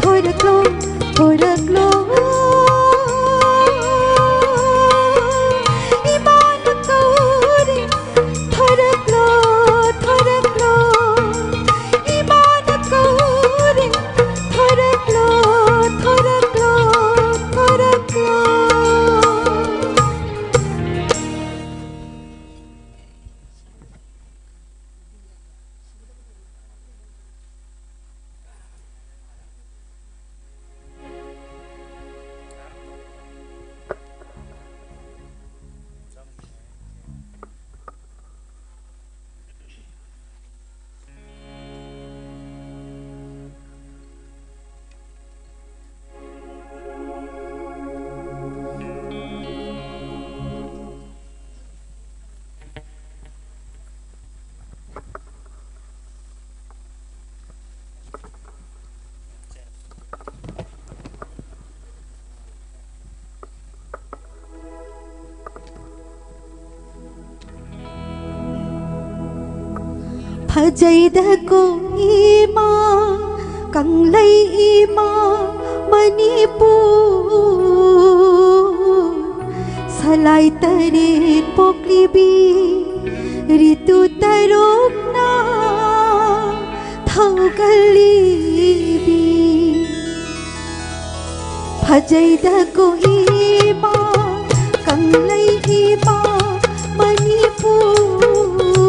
ꯊꯣꯔꯛꯂꯣ, ꯊꯣꯔꯛꯂꯣ, ꯏꯃꯥꯅ ꯀꯧꯔꯦ꯫ ꯊꯣꯔꯛꯂꯣ, ꯊꯣꯔꯛꯂꯣ, ꯏꯃꯥꯅ ꯀꯧꯔꯦ꯫ ꯊꯣꯔꯛꯂꯣ, ꯊꯣꯔꯛꯂꯣ, ꯊꯣꯔꯛꯂꯣ꯫ ꯐꯖꯩꯗꯀꯣ ꯏꯃꯥ, ꯀꯪꯂꯩ ꯏꯃꯥ, ꯃꯅꯤꯄꯨꯔ꯫ ꯁꯂꯥꯏ ꯇꯔꯦꯠ ꯄꯣꯛꯂꯤꯕꯤ, ꯔꯤꯇꯨ ꯇꯔꯨꯛꯅ ꯊꯧꯒꯜꯂꯤꯕꯤ꯫ ꯐꯖꯩꯗꯀꯣ ꯏꯃꯥ, ꯀꯪꯂꯩ ꯏꯃꯥ, ꯃꯅꯤꯄꯨꯔ꯫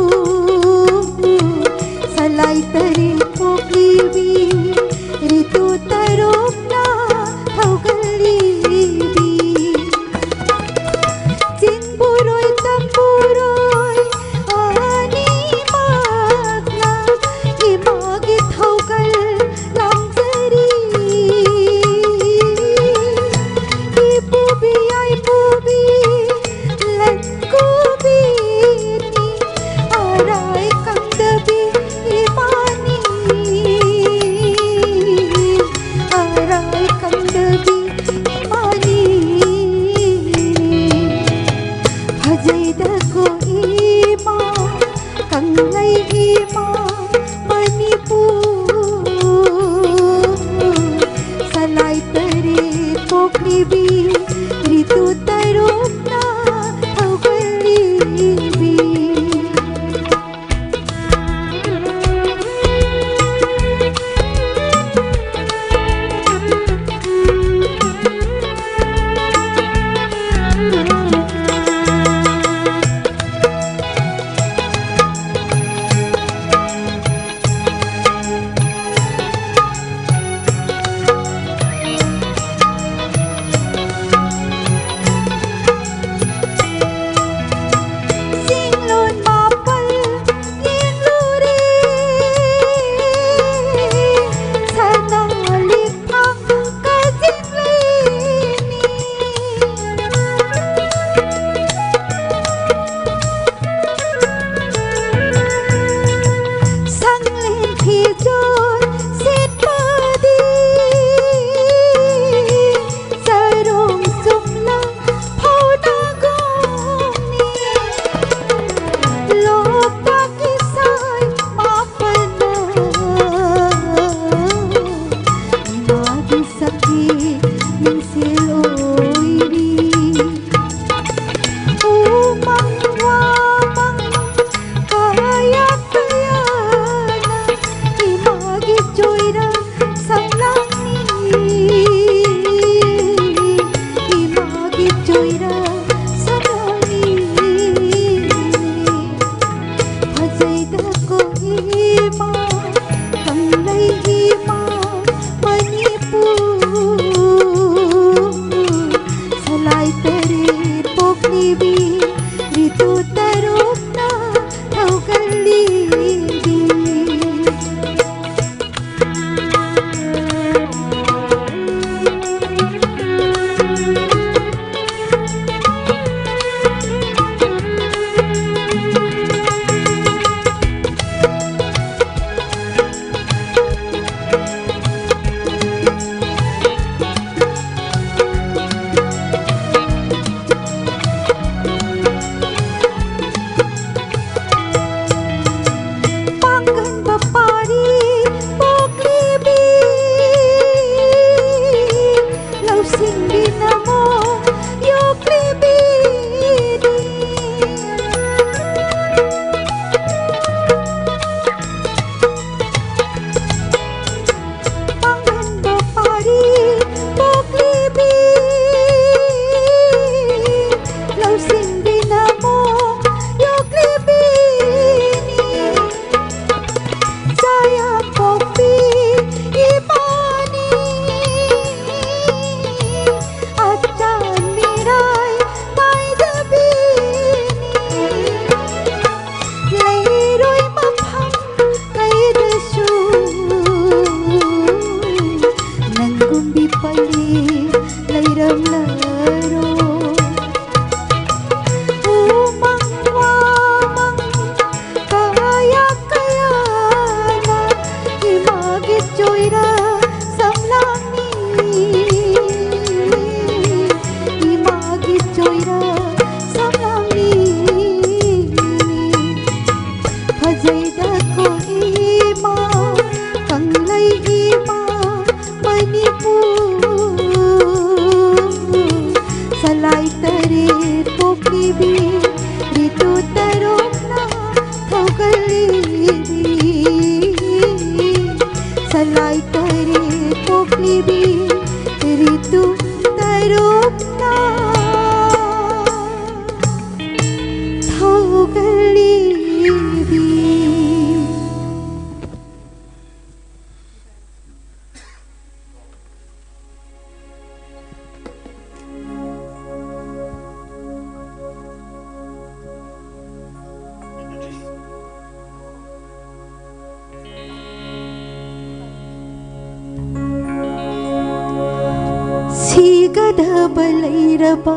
ꯂꯩꯔꯕ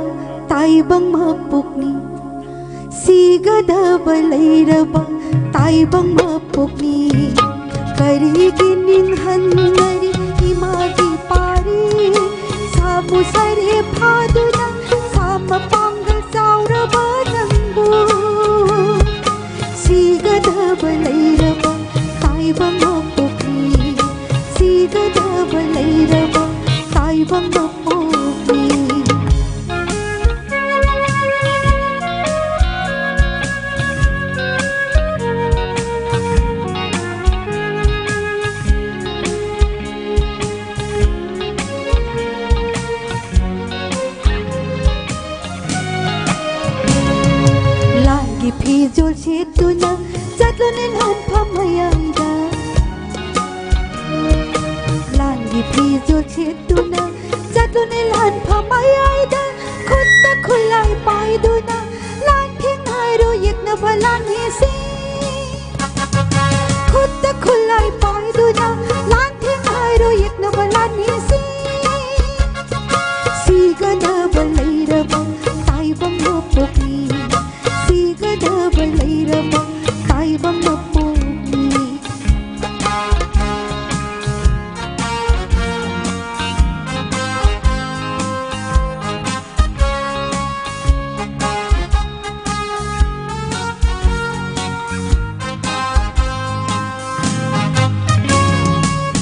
ꯇꯥꯏꯕꯪ ꯃꯄꯣꯛꯅꯤ꯫ ꯁꯤꯒꯗꯕ ꯂꯩꯔꯕ ꯇꯥꯏꯕꯪ ꯃꯄꯣꯛꯅꯤ꯫ ꯀꯔꯤꯒꯤ ꯅꯤꯡꯍꯟꯅꯔꯤ ꯏꯃꯥꯒꯤ ꯄꯥꯔꯤ? ꯁꯥꯃꯨ ꯁꯔꯦꯞ ꯐꯥꯗꯨꯅ ꯁꯥ ꯃꯄꯥꯡꯒꯜ ꯆꯥꯎꯔꯕ ꯅꯪꯕꯨ꯫ ꯁꯤꯒꯗꯕ ꯂꯩꯔꯕ ꯇꯥꯏꯕꯪ ꯃꯄꯣꯛꯅꯤ꯫ ꯁꯤꯒꯗꯕ ꯂꯩꯔꯕ ꯇꯥꯏꯕꯪ ꯃꯄꯣꯛꯅꯤ꯫ ꯂꯥꯟꯒꯤ ꯐꯤꯖꯣꯜ ꯁꯦꯠꯇꯨꯅ ꯆꯠꯂꯨꯅꯦ ꯂꯥꯟꯐꯝ ꯃꯌꯥꯏꯗ꯫ ꯂꯥꯟꯒꯤ ꯐꯤꯖꯣꯜ ꯁꯦꯠꯇꯨꯅ ꯆꯠꯂꯨꯅꯦ ꯂꯥꯟꯐꯝ ꯃꯌꯥꯏꯗ꯫ ꯈꯨꯠꯇ ꯈꯨꯠꯂꯥꯏ ꯄꯥꯏꯗꯨꯅ ꯂꯥꯟ ꯊꯦꯡꯅꯔꯣ ꯌꯦꯛꯅꯕ ꯂꯥꯟꯃꯤꯁꯤꯡ꯫ ꯈꯨꯠꯇ ꯈꯨꯠꯂꯥꯏ ꯄꯥꯏꯗꯨꯅ ꯂꯥꯟ ꯊꯦꯡꯅꯔꯣ ꯌꯦꯛꯅꯕ ꯂꯥꯟꯃꯤꯁꯤꯡ꯫ ꯁꯤꯒꯗꯕ ꯂꯩꯔꯕ ꯇꯥꯏꯕꯪ ꯃꯄꯣꯛꯅꯤ꯫ ꯁꯤꯒꯗꯕ ꯂꯩꯔꯕ ꯇꯥꯏꯕꯪ ꯃꯄꯣꯛꯅꯤ꯫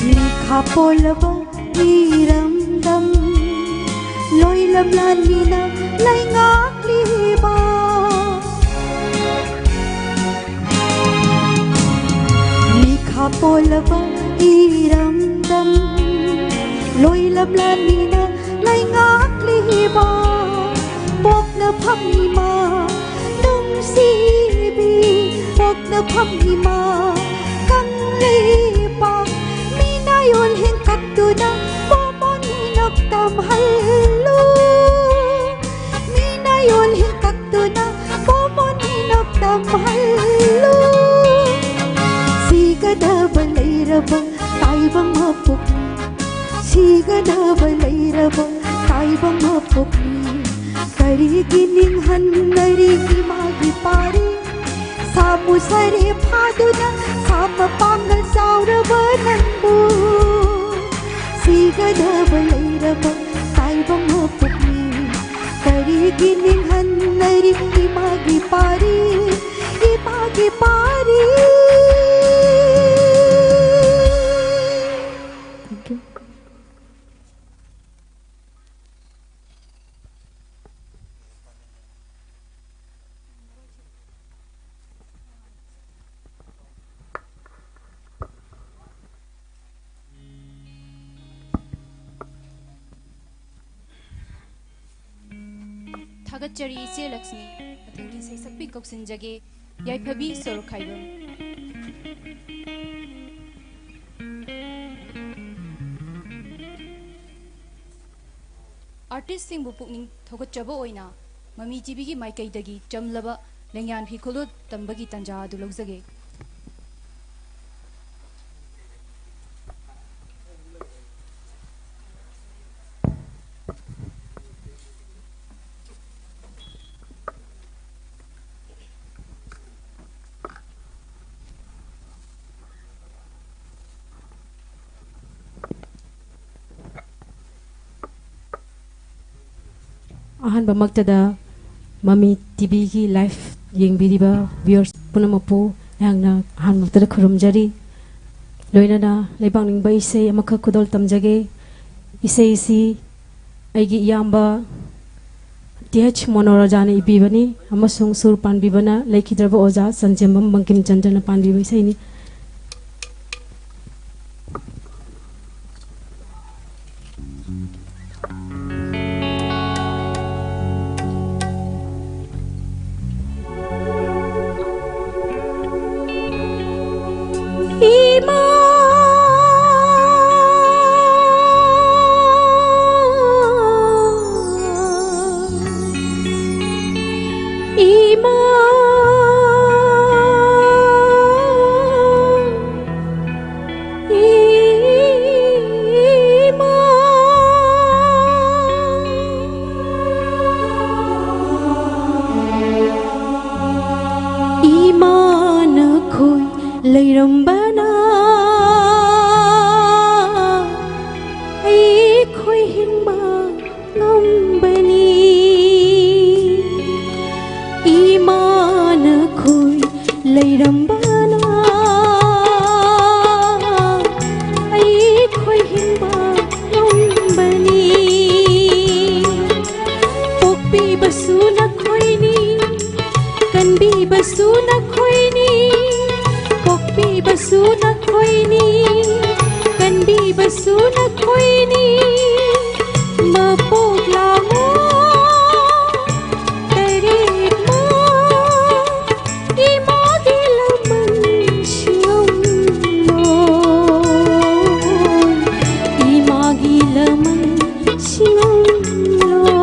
ꯃꯤꯈꯥ ꯄꯣꯜꯂꯕ ꯏꯔꯝꯗꯝ ꯂꯣꯏꯂꯝ ꯂꯥꯟꯃꯤꯅ ꯂꯩꯉꯥꯛꯂꯤꯕ꯫ ꯃꯤꯈꯥ ꯄꯣꯜꯂꯕ ꯏꯔꯝꯗꯝ ꯂꯣꯏꯂꯝ ꯂꯥꯟꯃꯤꯅ ꯂꯩꯉꯥꯛꯂꯤꯕ꯫ ꯄꯣꯛꯅꯐꯝ ꯏꯃꯥ ꯅꯨꯡꯁꯤꯕꯤ ꯄꯣꯛꯅꯐꯝ ꯏꯃꯥ ꯀꯪꯂꯩꯄꯥꯛ ꯃꯤꯅꯥꯌꯣꯜ ꯍꯦꯟꯀꯠꯇꯨꯅ ꯄꯣꯃꯣꯟ ꯃꯤꯅꯣꯛ ꯇꯝꯍꯜꯂꯨ꯫ ꯃꯤꯅꯥꯌꯣꯜ ꯍꯦꯟꯀꯠꯇꯨꯅ ꯄꯣꯃꯣꯟ ꯃꯤꯅꯣꯛ ꯇꯝꯍꯜꯂꯨ꯫ ꯁꯤꯒꯗꯕ ꯂꯩꯔꯕ ꯇꯥꯏꯕꯪ ꯃꯄꯣꯛ ꯁꯤꯒꯗꯕ ꯂꯩꯔꯕ ꯇꯥꯏꯕꯪ ꯃꯄꯣꯛꯅꯤ꯫ ꯀꯔꯤꯒꯤ ꯅꯤꯡꯍꯟꯅꯔꯤ ꯏꯃꯥꯒꯤ ꯄꯥꯔꯤ? ꯁꯥꯃꯨ ꯁꯔꯦ ꯐꯥꯗꯨꯅ ꯁꯥ ꯃꯄꯥꯡꯒꯜ ꯆꯥꯎꯔꯕ ꯅꯪꯕꯨ ꯁꯤꯒꯗꯕ ꯂꯩꯔꯕ ꯇꯥꯏꯕꯪ ꯃꯄꯣꯛꯅꯤ꯫ ꯀꯔꯤꯒꯤ ꯅꯤꯡꯍꯟꯅꯔꯤ ꯏꯃꯥꯒꯤ ꯄꯥꯔꯤ? ꯏꯃꯥꯒꯤ ꯄꯥꯔꯤ꯫ Thank you. ꯊꯥꯒꯠꯆꯔꯤ ꯏꯆꯦ ꯂꯛꯁꯃꯤ꯫ ꯃꯊꯪꯒꯤ ꯁꯩꯁꯛꯄꯤ ꯀꯧꯁꯤꯟꯖꯒꯦ, ꯌꯥꯏꯐꯕꯤ ꯁꯣꯔꯣꯛꯈꯥꯏꯕꯝ꯫ ꯑꯥꯔꯇꯤꯁꯁꯤꯡꯕꯨ ꯄꯨꯛꯅꯤꯡ ꯊꯧꯒꯠꯆꯕ ꯑꯣꯏꯅ ꯃꯃꯤ ꯇꯤꯚꯤꯒꯤ ꯃꯥꯏꯀꯩꯗꯒꯤ ꯆꯝꯂꯕ ꯂꯦꯡꯌꯥꯟ ꯐꯤ ꯈꯨꯂꯨ ꯇꯝꯕꯒꯤ ꯇꯥꯟꯖꯥ ꯑꯗꯨ ꯂꯧꯖꯒꯦ꯫ ꯑꯍꯥꯟꯕꯃꯛꯇꯗ ꯃꯃꯤ ꯇꯤꯚꯤꯒꯤ ꯂꯥꯏꯚ ꯌꯦꯡꯕꯤꯔꯤꯕ ꯚ꯭ꯌꯨꯋꯔꯁ ꯄꯨꯝꯅꯃꯛꯄꯨ ꯑꯩꯍꯥꯛꯅ ꯑꯍꯥꯟꯕꯃꯛꯇꯗ ꯈꯨꯔꯨꯝꯖꯔꯤ꯫ ꯂꯣꯏꯅꯅ ꯂꯩꯕꯥꯛ ꯅꯤꯡꯕ ꯏꯁꯩ ꯑꯃꯈꯛ ꯈꯨꯗꯣꯜ ꯇꯝꯖꯒꯦ꯫ ꯏꯁꯩ ꯑꯁꯤ ꯑꯩꯒꯤ ꯏꯌꯥꯝꯕ ꯇꯤ ꯑꯩꯆ ꯃꯣꯅꯣꯔꯣꯖꯥꯅ ꯏꯕꯤꯕꯅꯤ ꯑꯃꯁꯨꯡ ꯁꯨꯔ ꯄꯥꯟꯕꯤꯕꯅ ꯂꯩꯈꯤꯗ꯭ꯔꯕ ꯑꯣꯖꯥ ꯆꯟꯖꯦꯝꯕꯝ ꯕꯪꯀꯤꯝ ꯆꯟꯗ꯭ꯔꯅ ꯄꯥꯟꯕꯤꯕ ꯏꯁꯩꯅꯤ꯫ ꯏꯃꯥ, ꯏꯃꯥ, ꯏꯃꯥ꯫ ꯑꯩꯈꯣꯏꯅꯤ ꯃꯄꯣꯛ ꯂꯥꯃꯣ ꯇꯔꯦꯠꯃ ꯏꯃꯥꯒꯤ ꯂꯃꯟ ꯁꯤꯡꯉꯝꯂꯣꯏ, ꯏꯃꯥꯒꯤ ꯂꯃꯟ ꯁꯤꯡꯉꯝꯂꯣꯏ,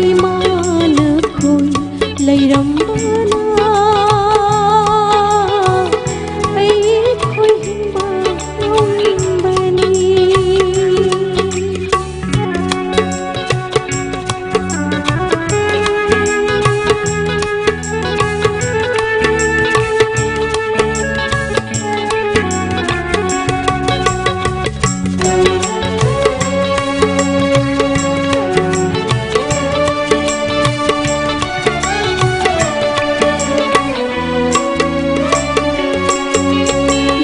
ꯏꯃꯥ ꯅꯈꯣꯏ ꯂꯩꯔꯝꯕꯅ ꯑꯩꯈꯣꯏ ꯍꯤꯡꯕ ꯉꯝꯕꯅꯤ꯫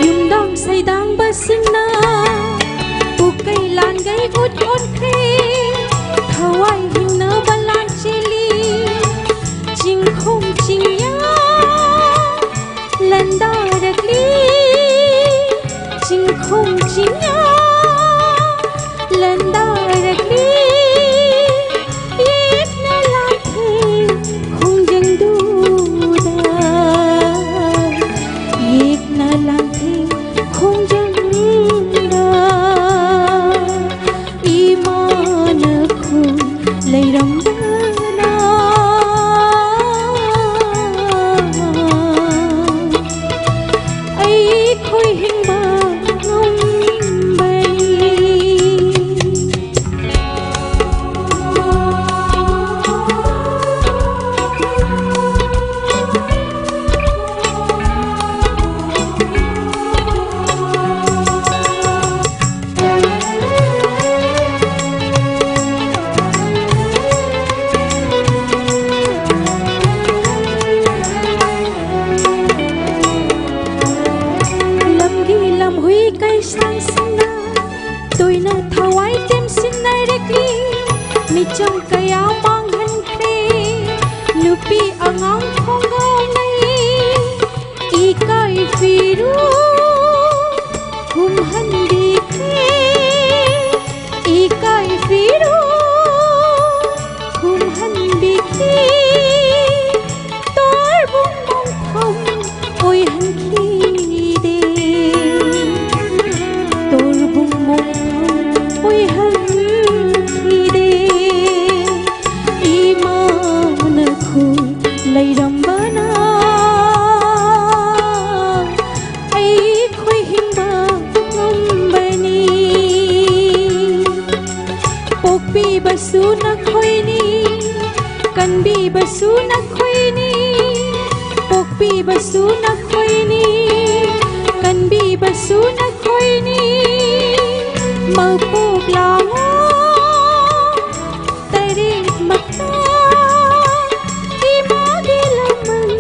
ꯌꯨꯝꯗꯥꯡ ꯁꯩꯗꯥꯡꯕꯁꯤꯡꯅ ꯄꯨꯀꯩ ꯂꯥꯟꯒꯩ ꯎꯠ ꯑꯣꯟꯈ꯭ꯔꯦ꯫ ꯊꯋꯥꯏ ꯍꯤꯡꯅꯕ ꯂꯥꯟ ꯆꯦꯜꯂꯤ꯫ ꯆꯤꯡꯈꯣꯡ ꯆꯤꯡꯌꯥ ꯂꯟꯗꯥꯔꯛꯂꯤ꯫ ꯆꯤꯡꯈꯣꯡ ꯆꯤꯡꯌꯥ ꯂꯟꯗꯥꯔꯛꯂꯤ꯫ ꯌꯦꯛꯅ ꯂꯥꯟꯊꯦꯡ ꯈꯣꯡꯖꯪꯗꯨꯗ, ꯌꯦꯛꯅ ꯂꯥꯟꯊꯦꯡ ꯈꯣꯡꯖꯪꯗ ꯏꯃꯥ ꯅꯈꯣꯏ ꯂꯩꯔꯝꯕꯅ ꯑꯩꯈꯣꯏ ꯍꯤꯡꯕ ꯉꯝꯕꯅꯤ꯫ ꯂꯝꯒꯤ ꯂꯝꯍꯨꯏ ꯀꯩꯁꯥꯡꯁꯤꯡꯅ ꯇꯣꯏꯅ ꯊꯋꯥꯏ ꯇꯦꯝꯁꯤꯟꯅꯔꯛꯂꯤ꯫ ꯃꯤꯆꯝ ꯀꯌꯥ ꯃꯥꯡꯍꯟꯈ꯭ꯔꯦ꯫ ꯅꯨꯄꯤ ꯑꯉꯥꯡ ꯈꯣꯡꯒꯥꯎꯅꯩ ꯏꯀꯥꯏ ꯐꯤꯔꯨ ꯀꯨꯝꯍꯩ ꯍꯟꯕꯤꯈꯤ, ꯏꯀꯥꯏ ꯐꯤꯔꯣꯜ ꯈꯨꯝꯍꯟꯕꯤꯈꯤ, ꯇꯣꯔꯕꯨꯡ ꯃꯣꯡꯐꯝ ꯑꯣꯏꯍꯟꯈꯤꯗꯦ, ꯇꯣꯔꯕꯨꯡ ꯃꯣꯡꯐꯝ ꯑꯣꯏꯍꯟꯈꯤꯗꯦ꯫ ꯏꯃꯥꯅ ꯈꯨ ꯂꯩꯔꯝꯕꯅ ꯑꯩꯈꯣꯏ ꯍꯤꯡꯕ ꯉꯝꯕꯅꯤ꯫ ꯄꯣꯛꯄꯤꯕꯁꯨ ꯅꯈꯣꯏꯅꯤ, ꯀꯟꯕꯤꯕꯁꯨ ꯅꯈꯣꯏꯅꯤ, ꯄꯣꯛꯄꯤꯕꯁꯨ ꯅꯈꯣꯏꯅꯤ, ꯀꯟꯕꯤꯕꯁꯨ ꯅꯈꯣꯏꯅꯤ꯫ ꯃꯄꯣꯛ ꯂꯥꯡꯉꯣ ꯇꯔꯦꯠꯃꯛꯇ ꯏꯃꯥꯒꯤ ꯂꯃꯟ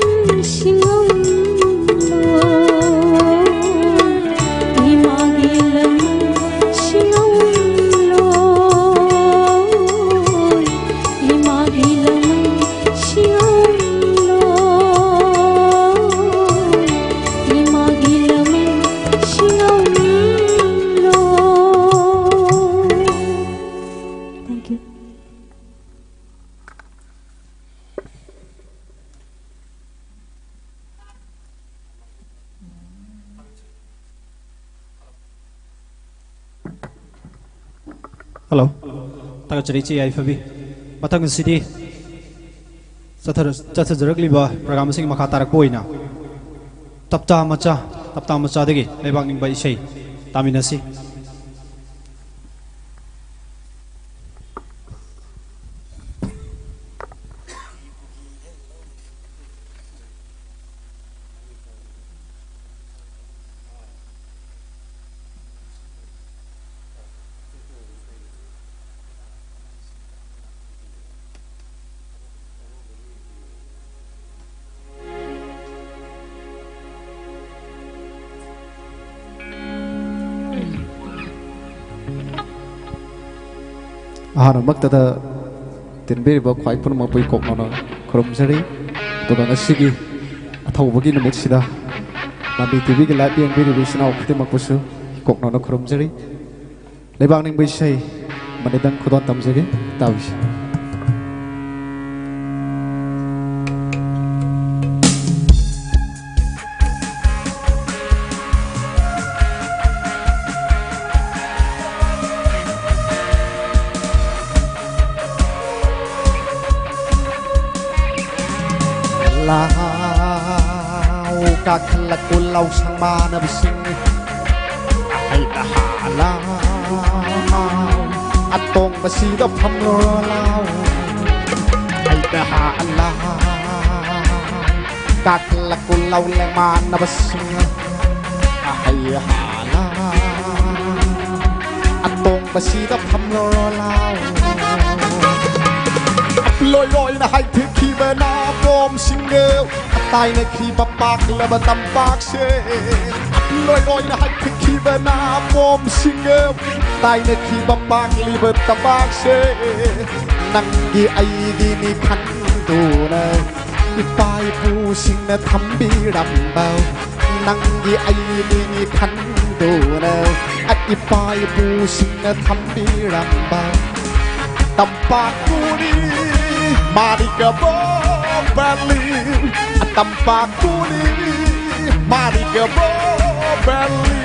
ꯁꯤꯡꯉꯝꯂꯣ, ꯏꯃꯥꯒꯤ ꯂꯃꯟ ꯁꯤꯡꯉꯝꯂꯣ, ꯏꯃꯥꯒꯤ ꯂꯃꯟ ꯁꯤꯡꯉꯝꯂꯣ, ꯏꯃꯥꯒꯤ ꯂꯃꯟ ꯁꯤꯡꯉꯝꯂꯣ꯫ Thank you. Hello. ꯊꯥꯒꯠꯆꯔꯤ, ꯏꯆꯦ ꯌꯥꯏꯐꯕꯤ꯫ ꯃꯊꯪ ꯑꯁꯤꯗꯤ ꯆꯠꯊꯔ-, ꯆꯠꯊꯖꯔꯛꯂꯤꯕ program ꯑꯁꯤꯒꯤ ꯃꯈꯥ ꯇꯥꯔꯛꯄ ꯑꯣꯏꯅ ꯇꯞꯇꯥ ꯃꯆꯥ, ꯇꯞꯇꯥ ꯃꯆꯥꯗꯒꯤ ꯂꯩꯕꯥꯛ ꯅꯤꯡꯕ ꯏꯁꯩ ꯇꯥꯃꯤꯟꯅꯁꯤ꯫ ꯑꯍꯥꯟꯕꯃꯛꯇꯗ ꯇꯤꯟꯕꯤꯔꯤꯕ ꯈ꯭ꯋꯥꯏ ꯄꯨꯝꯅꯃꯛꯄꯨ ꯏꯀꯣꯛ ꯅꯧꯅ ꯈꯨꯔꯨꯝꯖꯔꯤ꯫ ꯑꯗꯨꯒ ꯉꯁꯤꯒꯤ ꯑꯊꯧꯕꯒꯤ ꯅꯨꯃꯤꯠꯁꯤꯗ ꯃꯃꯤ ꯇꯤꯚꯤꯒꯤ live ꯌꯦꯡꯕꯤꯔꯤꯕ ꯏꯆꯤꯟ ꯏꯅꯥꯎ ꯈꯨꯗꯤꯡꯃꯛꯄꯨꯁꯨ ꯀꯣꯛꯅꯧꯅ ꯈꯨꯔꯨꯝꯖꯔꯤ꯫ ꯂꯩꯕꯥꯛ ꯅꯤꯡꯕ ꯏꯁꯩ ꯃꯅꯤꯗꯪ ꯈꯨꯗꯣꯜ ꯇꯝꯖꯒꯦ, ꯇꯥꯕꯤꯁꯤ꯫ ꯂꯥꯎ, ꯀꯥꯈꯠꯂꯛꯎ ꯂꯥꯎ ꯁꯪ ꯃꯥꯟꯅꯕꯁꯤꯡ꯫ ꯍꯩꯗ ꯍꯥ ꯂꯥꯎ, ꯑꯇꯣꯡꯕꯁꯤꯗ ꯐꯝꯂꯣ ꯂꯥꯎ꯫ ꯍꯩꯗ ꯍꯥ ꯂꯥꯎ, ꯀꯥꯈꯠꯂꯛꯎ ꯂꯥꯎ ꯂꯦꯡꯃꯥꯟꯅꯕꯁꯤꯡ꯫ ꯍꯩ ꯍꯥ ꯂꯥꯎ, ꯑꯇꯣꯡꯕꯁꯤꯗ ꯐꯝꯂꯣ ꯂꯥꯎ꯫ ꯂꯣꯏ ꯂꯣꯏꯅ ꯍꯥꯏꯊꯈꯤꯕ ꯅꯥꯄꯣꯝꯁꯤꯡꯒ ꯇꯥꯏꯅꯈꯤꯕ ꯄꯥꯛꯂꯕ ꯇꯝꯄꯥꯛꯁꯦ꯫ ꯂꯣꯏ ꯂꯣꯏꯅ ꯍꯥꯏꯊꯈꯤꯕ ꯅꯥꯄꯣꯝꯁꯤꯡꯒ ꯇꯥꯏꯅꯈꯤꯕ ꯄꯥꯛꯂꯤꯕ ꯇꯝꯄꯥꯛꯁꯦ꯫ ꯅꯪꯒꯤ ꯑꯩꯒꯤꯅꯤ ꯈꯟꯗꯨꯅ ꯏꯄꯥ ꯏꯄꯨꯁꯤꯡꯅ ꯊꯝꯕꯤꯔꯝꯕ, ꯅꯪꯒꯤ ꯑꯩꯒꯤꯅꯤ ꯈꯟꯗꯨꯅ ꯏꯄꯥ ꯏꯄꯨꯁꯤꯡꯅ ꯊꯝꯕꯤꯔꯝꯕ ꯇꯝꯄꯥꯛꯄꯨꯅꯤ ꯃꯥꯔꯤꯀꯕꯣ ꯕꯦꯂꯤ, ꯇꯝꯄꯥꯛꯄꯨꯅꯤ ꯃꯥꯔꯤꯀꯕꯣ ꯕꯦꯂꯤ꯫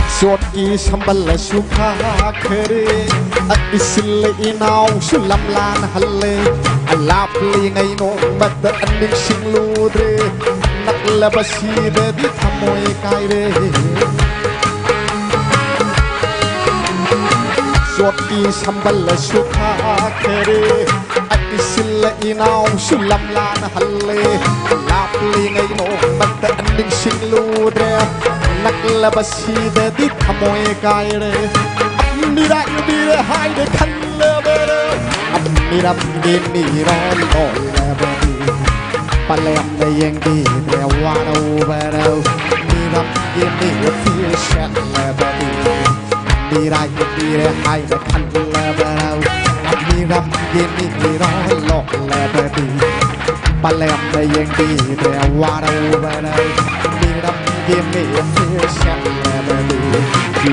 ꯑꯆꯣꯠꯀꯤ ꯁꯝꯕꯜ ꯑꯁꯨ ꯐꯥꯈ꯭ꯔꯦ, ꯏꯆꯤꯜ ꯏꯅꯥꯎꯁꯨ ꯂꯝꯂꯥꯟ ꯍꯜꯂꯦ꯫ ꯑꯂꯥꯞꯂꯤꯉꯩ ꯅꯣꯡꯃꯇ ꯅꯤꯡꯁꯤꯡꯂꯨꯗ꯭ꯔꯦ, ꯅꯛꯂꯕꯁꯤꯗꯗꯤ ꯊꯃꯣꯏ ꯀꯥꯏꯔꯦ꯫ ꯆꯣꯠꯀꯤ ꯁꯝꯕꯜ ꯑꯁꯨ ꯐꯥꯈ꯭ꯔꯦ, ꯏꯆꯤꯜ ꯏꯅꯥꯎꯁꯨ ꯂꯝꯂꯥꯟ ꯍꯜꯂꯦ꯫ ꯂꯥꯞꯂꯤꯉꯩ ꯅꯣꯡꯃꯇ ꯅꯤꯡꯁꯤꯡꯂꯨꯗ꯭ꯔꯦ, ꯅꯛꯂꯕꯁꯤꯗꯗꯤ ꯊꯃꯣꯏ ꯀꯥꯏꯔꯦ꯫ ꯃꯤꯔꯥꯏꯕꯤꯔꯦ ꯍꯥꯏꯅ ꯈꯟ Miram gini rolo lebedi. Palem de yang di de waro baro. Miram gini official lebedi. Mirai gini hai de kan lebaro. Miram gini rolo lebedi. Palem de yang di de waro baro. Miram gini official lebedi.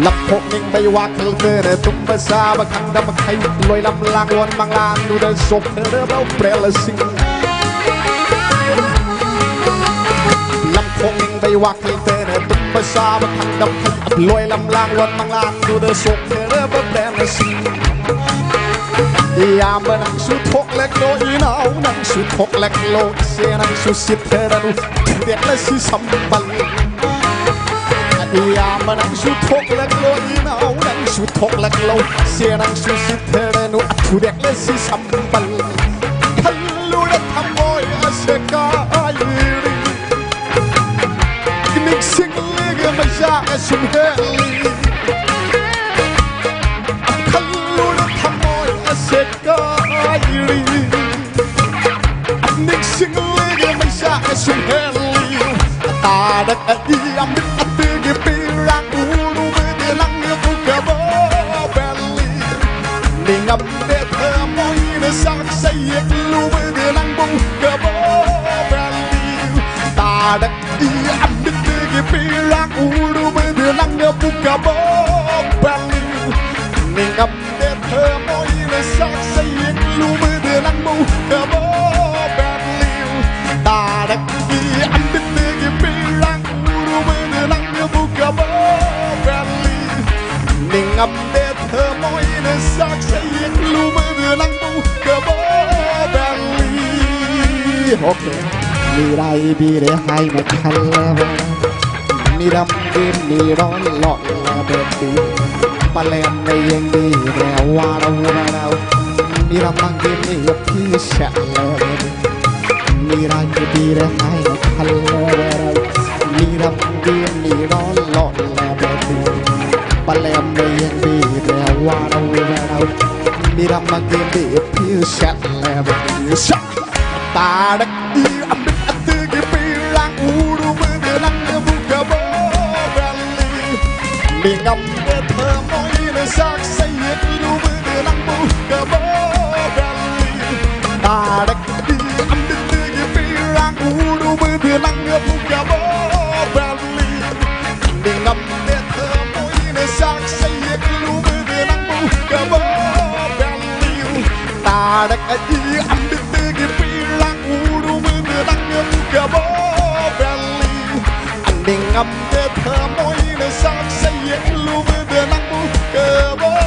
Lapok ning bai wakil tere tumba saba kangdam khai loi lam lang wan mang lan du da sok tere bau prela sing. Lam phong ning bai wakil tere tumba saba kangdam khai loi lam lang wan mang lan du da sok tere bau prela sing. Iya ma nang su thok lek lo inau nang su thok lek lo se nang su sit tere nu dek la si sambal. Iya ma nang su thok lek lo inau nang su thok lek lo se nang su sit tere nu a thu dek la si sambal. Khallu da thamoi a se ka ai ri. Nik sing le ge ma ja a sum he li. Khallu da thamoi a se ka ai ri. Nik sing le ge ma ja a sum he li. Ta da a di am a ti ge pi ra u lu be de lang ge bu ka bo be li. Ning am de the moi de sa sa ye lu be de lang bu ka bo be li. Ta da i am de te ge pi ra u lu be de lang ge bu ka bo be li. Ning am de the moi de sa sa ye lu be de lang bu ka bo be li. Ta da i am de te ge pi ra u lu be de lang ge bu ka bo be li. Ning am de the moi de sa sa ye lu be de lang bu ka bo be li. Okay. Mirai bire hai me khalaba. Miram gini rolo lebedi. Palem de yang di de waro baro. Miram mang gini official lebedi. Mirai bire hai me khalaba. Miram gini rolo lebedi. Palem de yang di de waro baro. Iramagende piu shat lebe piu shat. Tadak i ambit atigi pirang uru begenang buka bobeli. Mingam de temo ine sak sayek lu begenang buka bobeli. Tadak i ambit atigi pirang uru begenang buka bobeli. Dingam de temo ine sak sayek lu begenang buka bobeli. Tadak aji ambit tegi pirang uru begenang buka bobeli. Dingam de temo ine sak sayek lu begenang buka bobeli.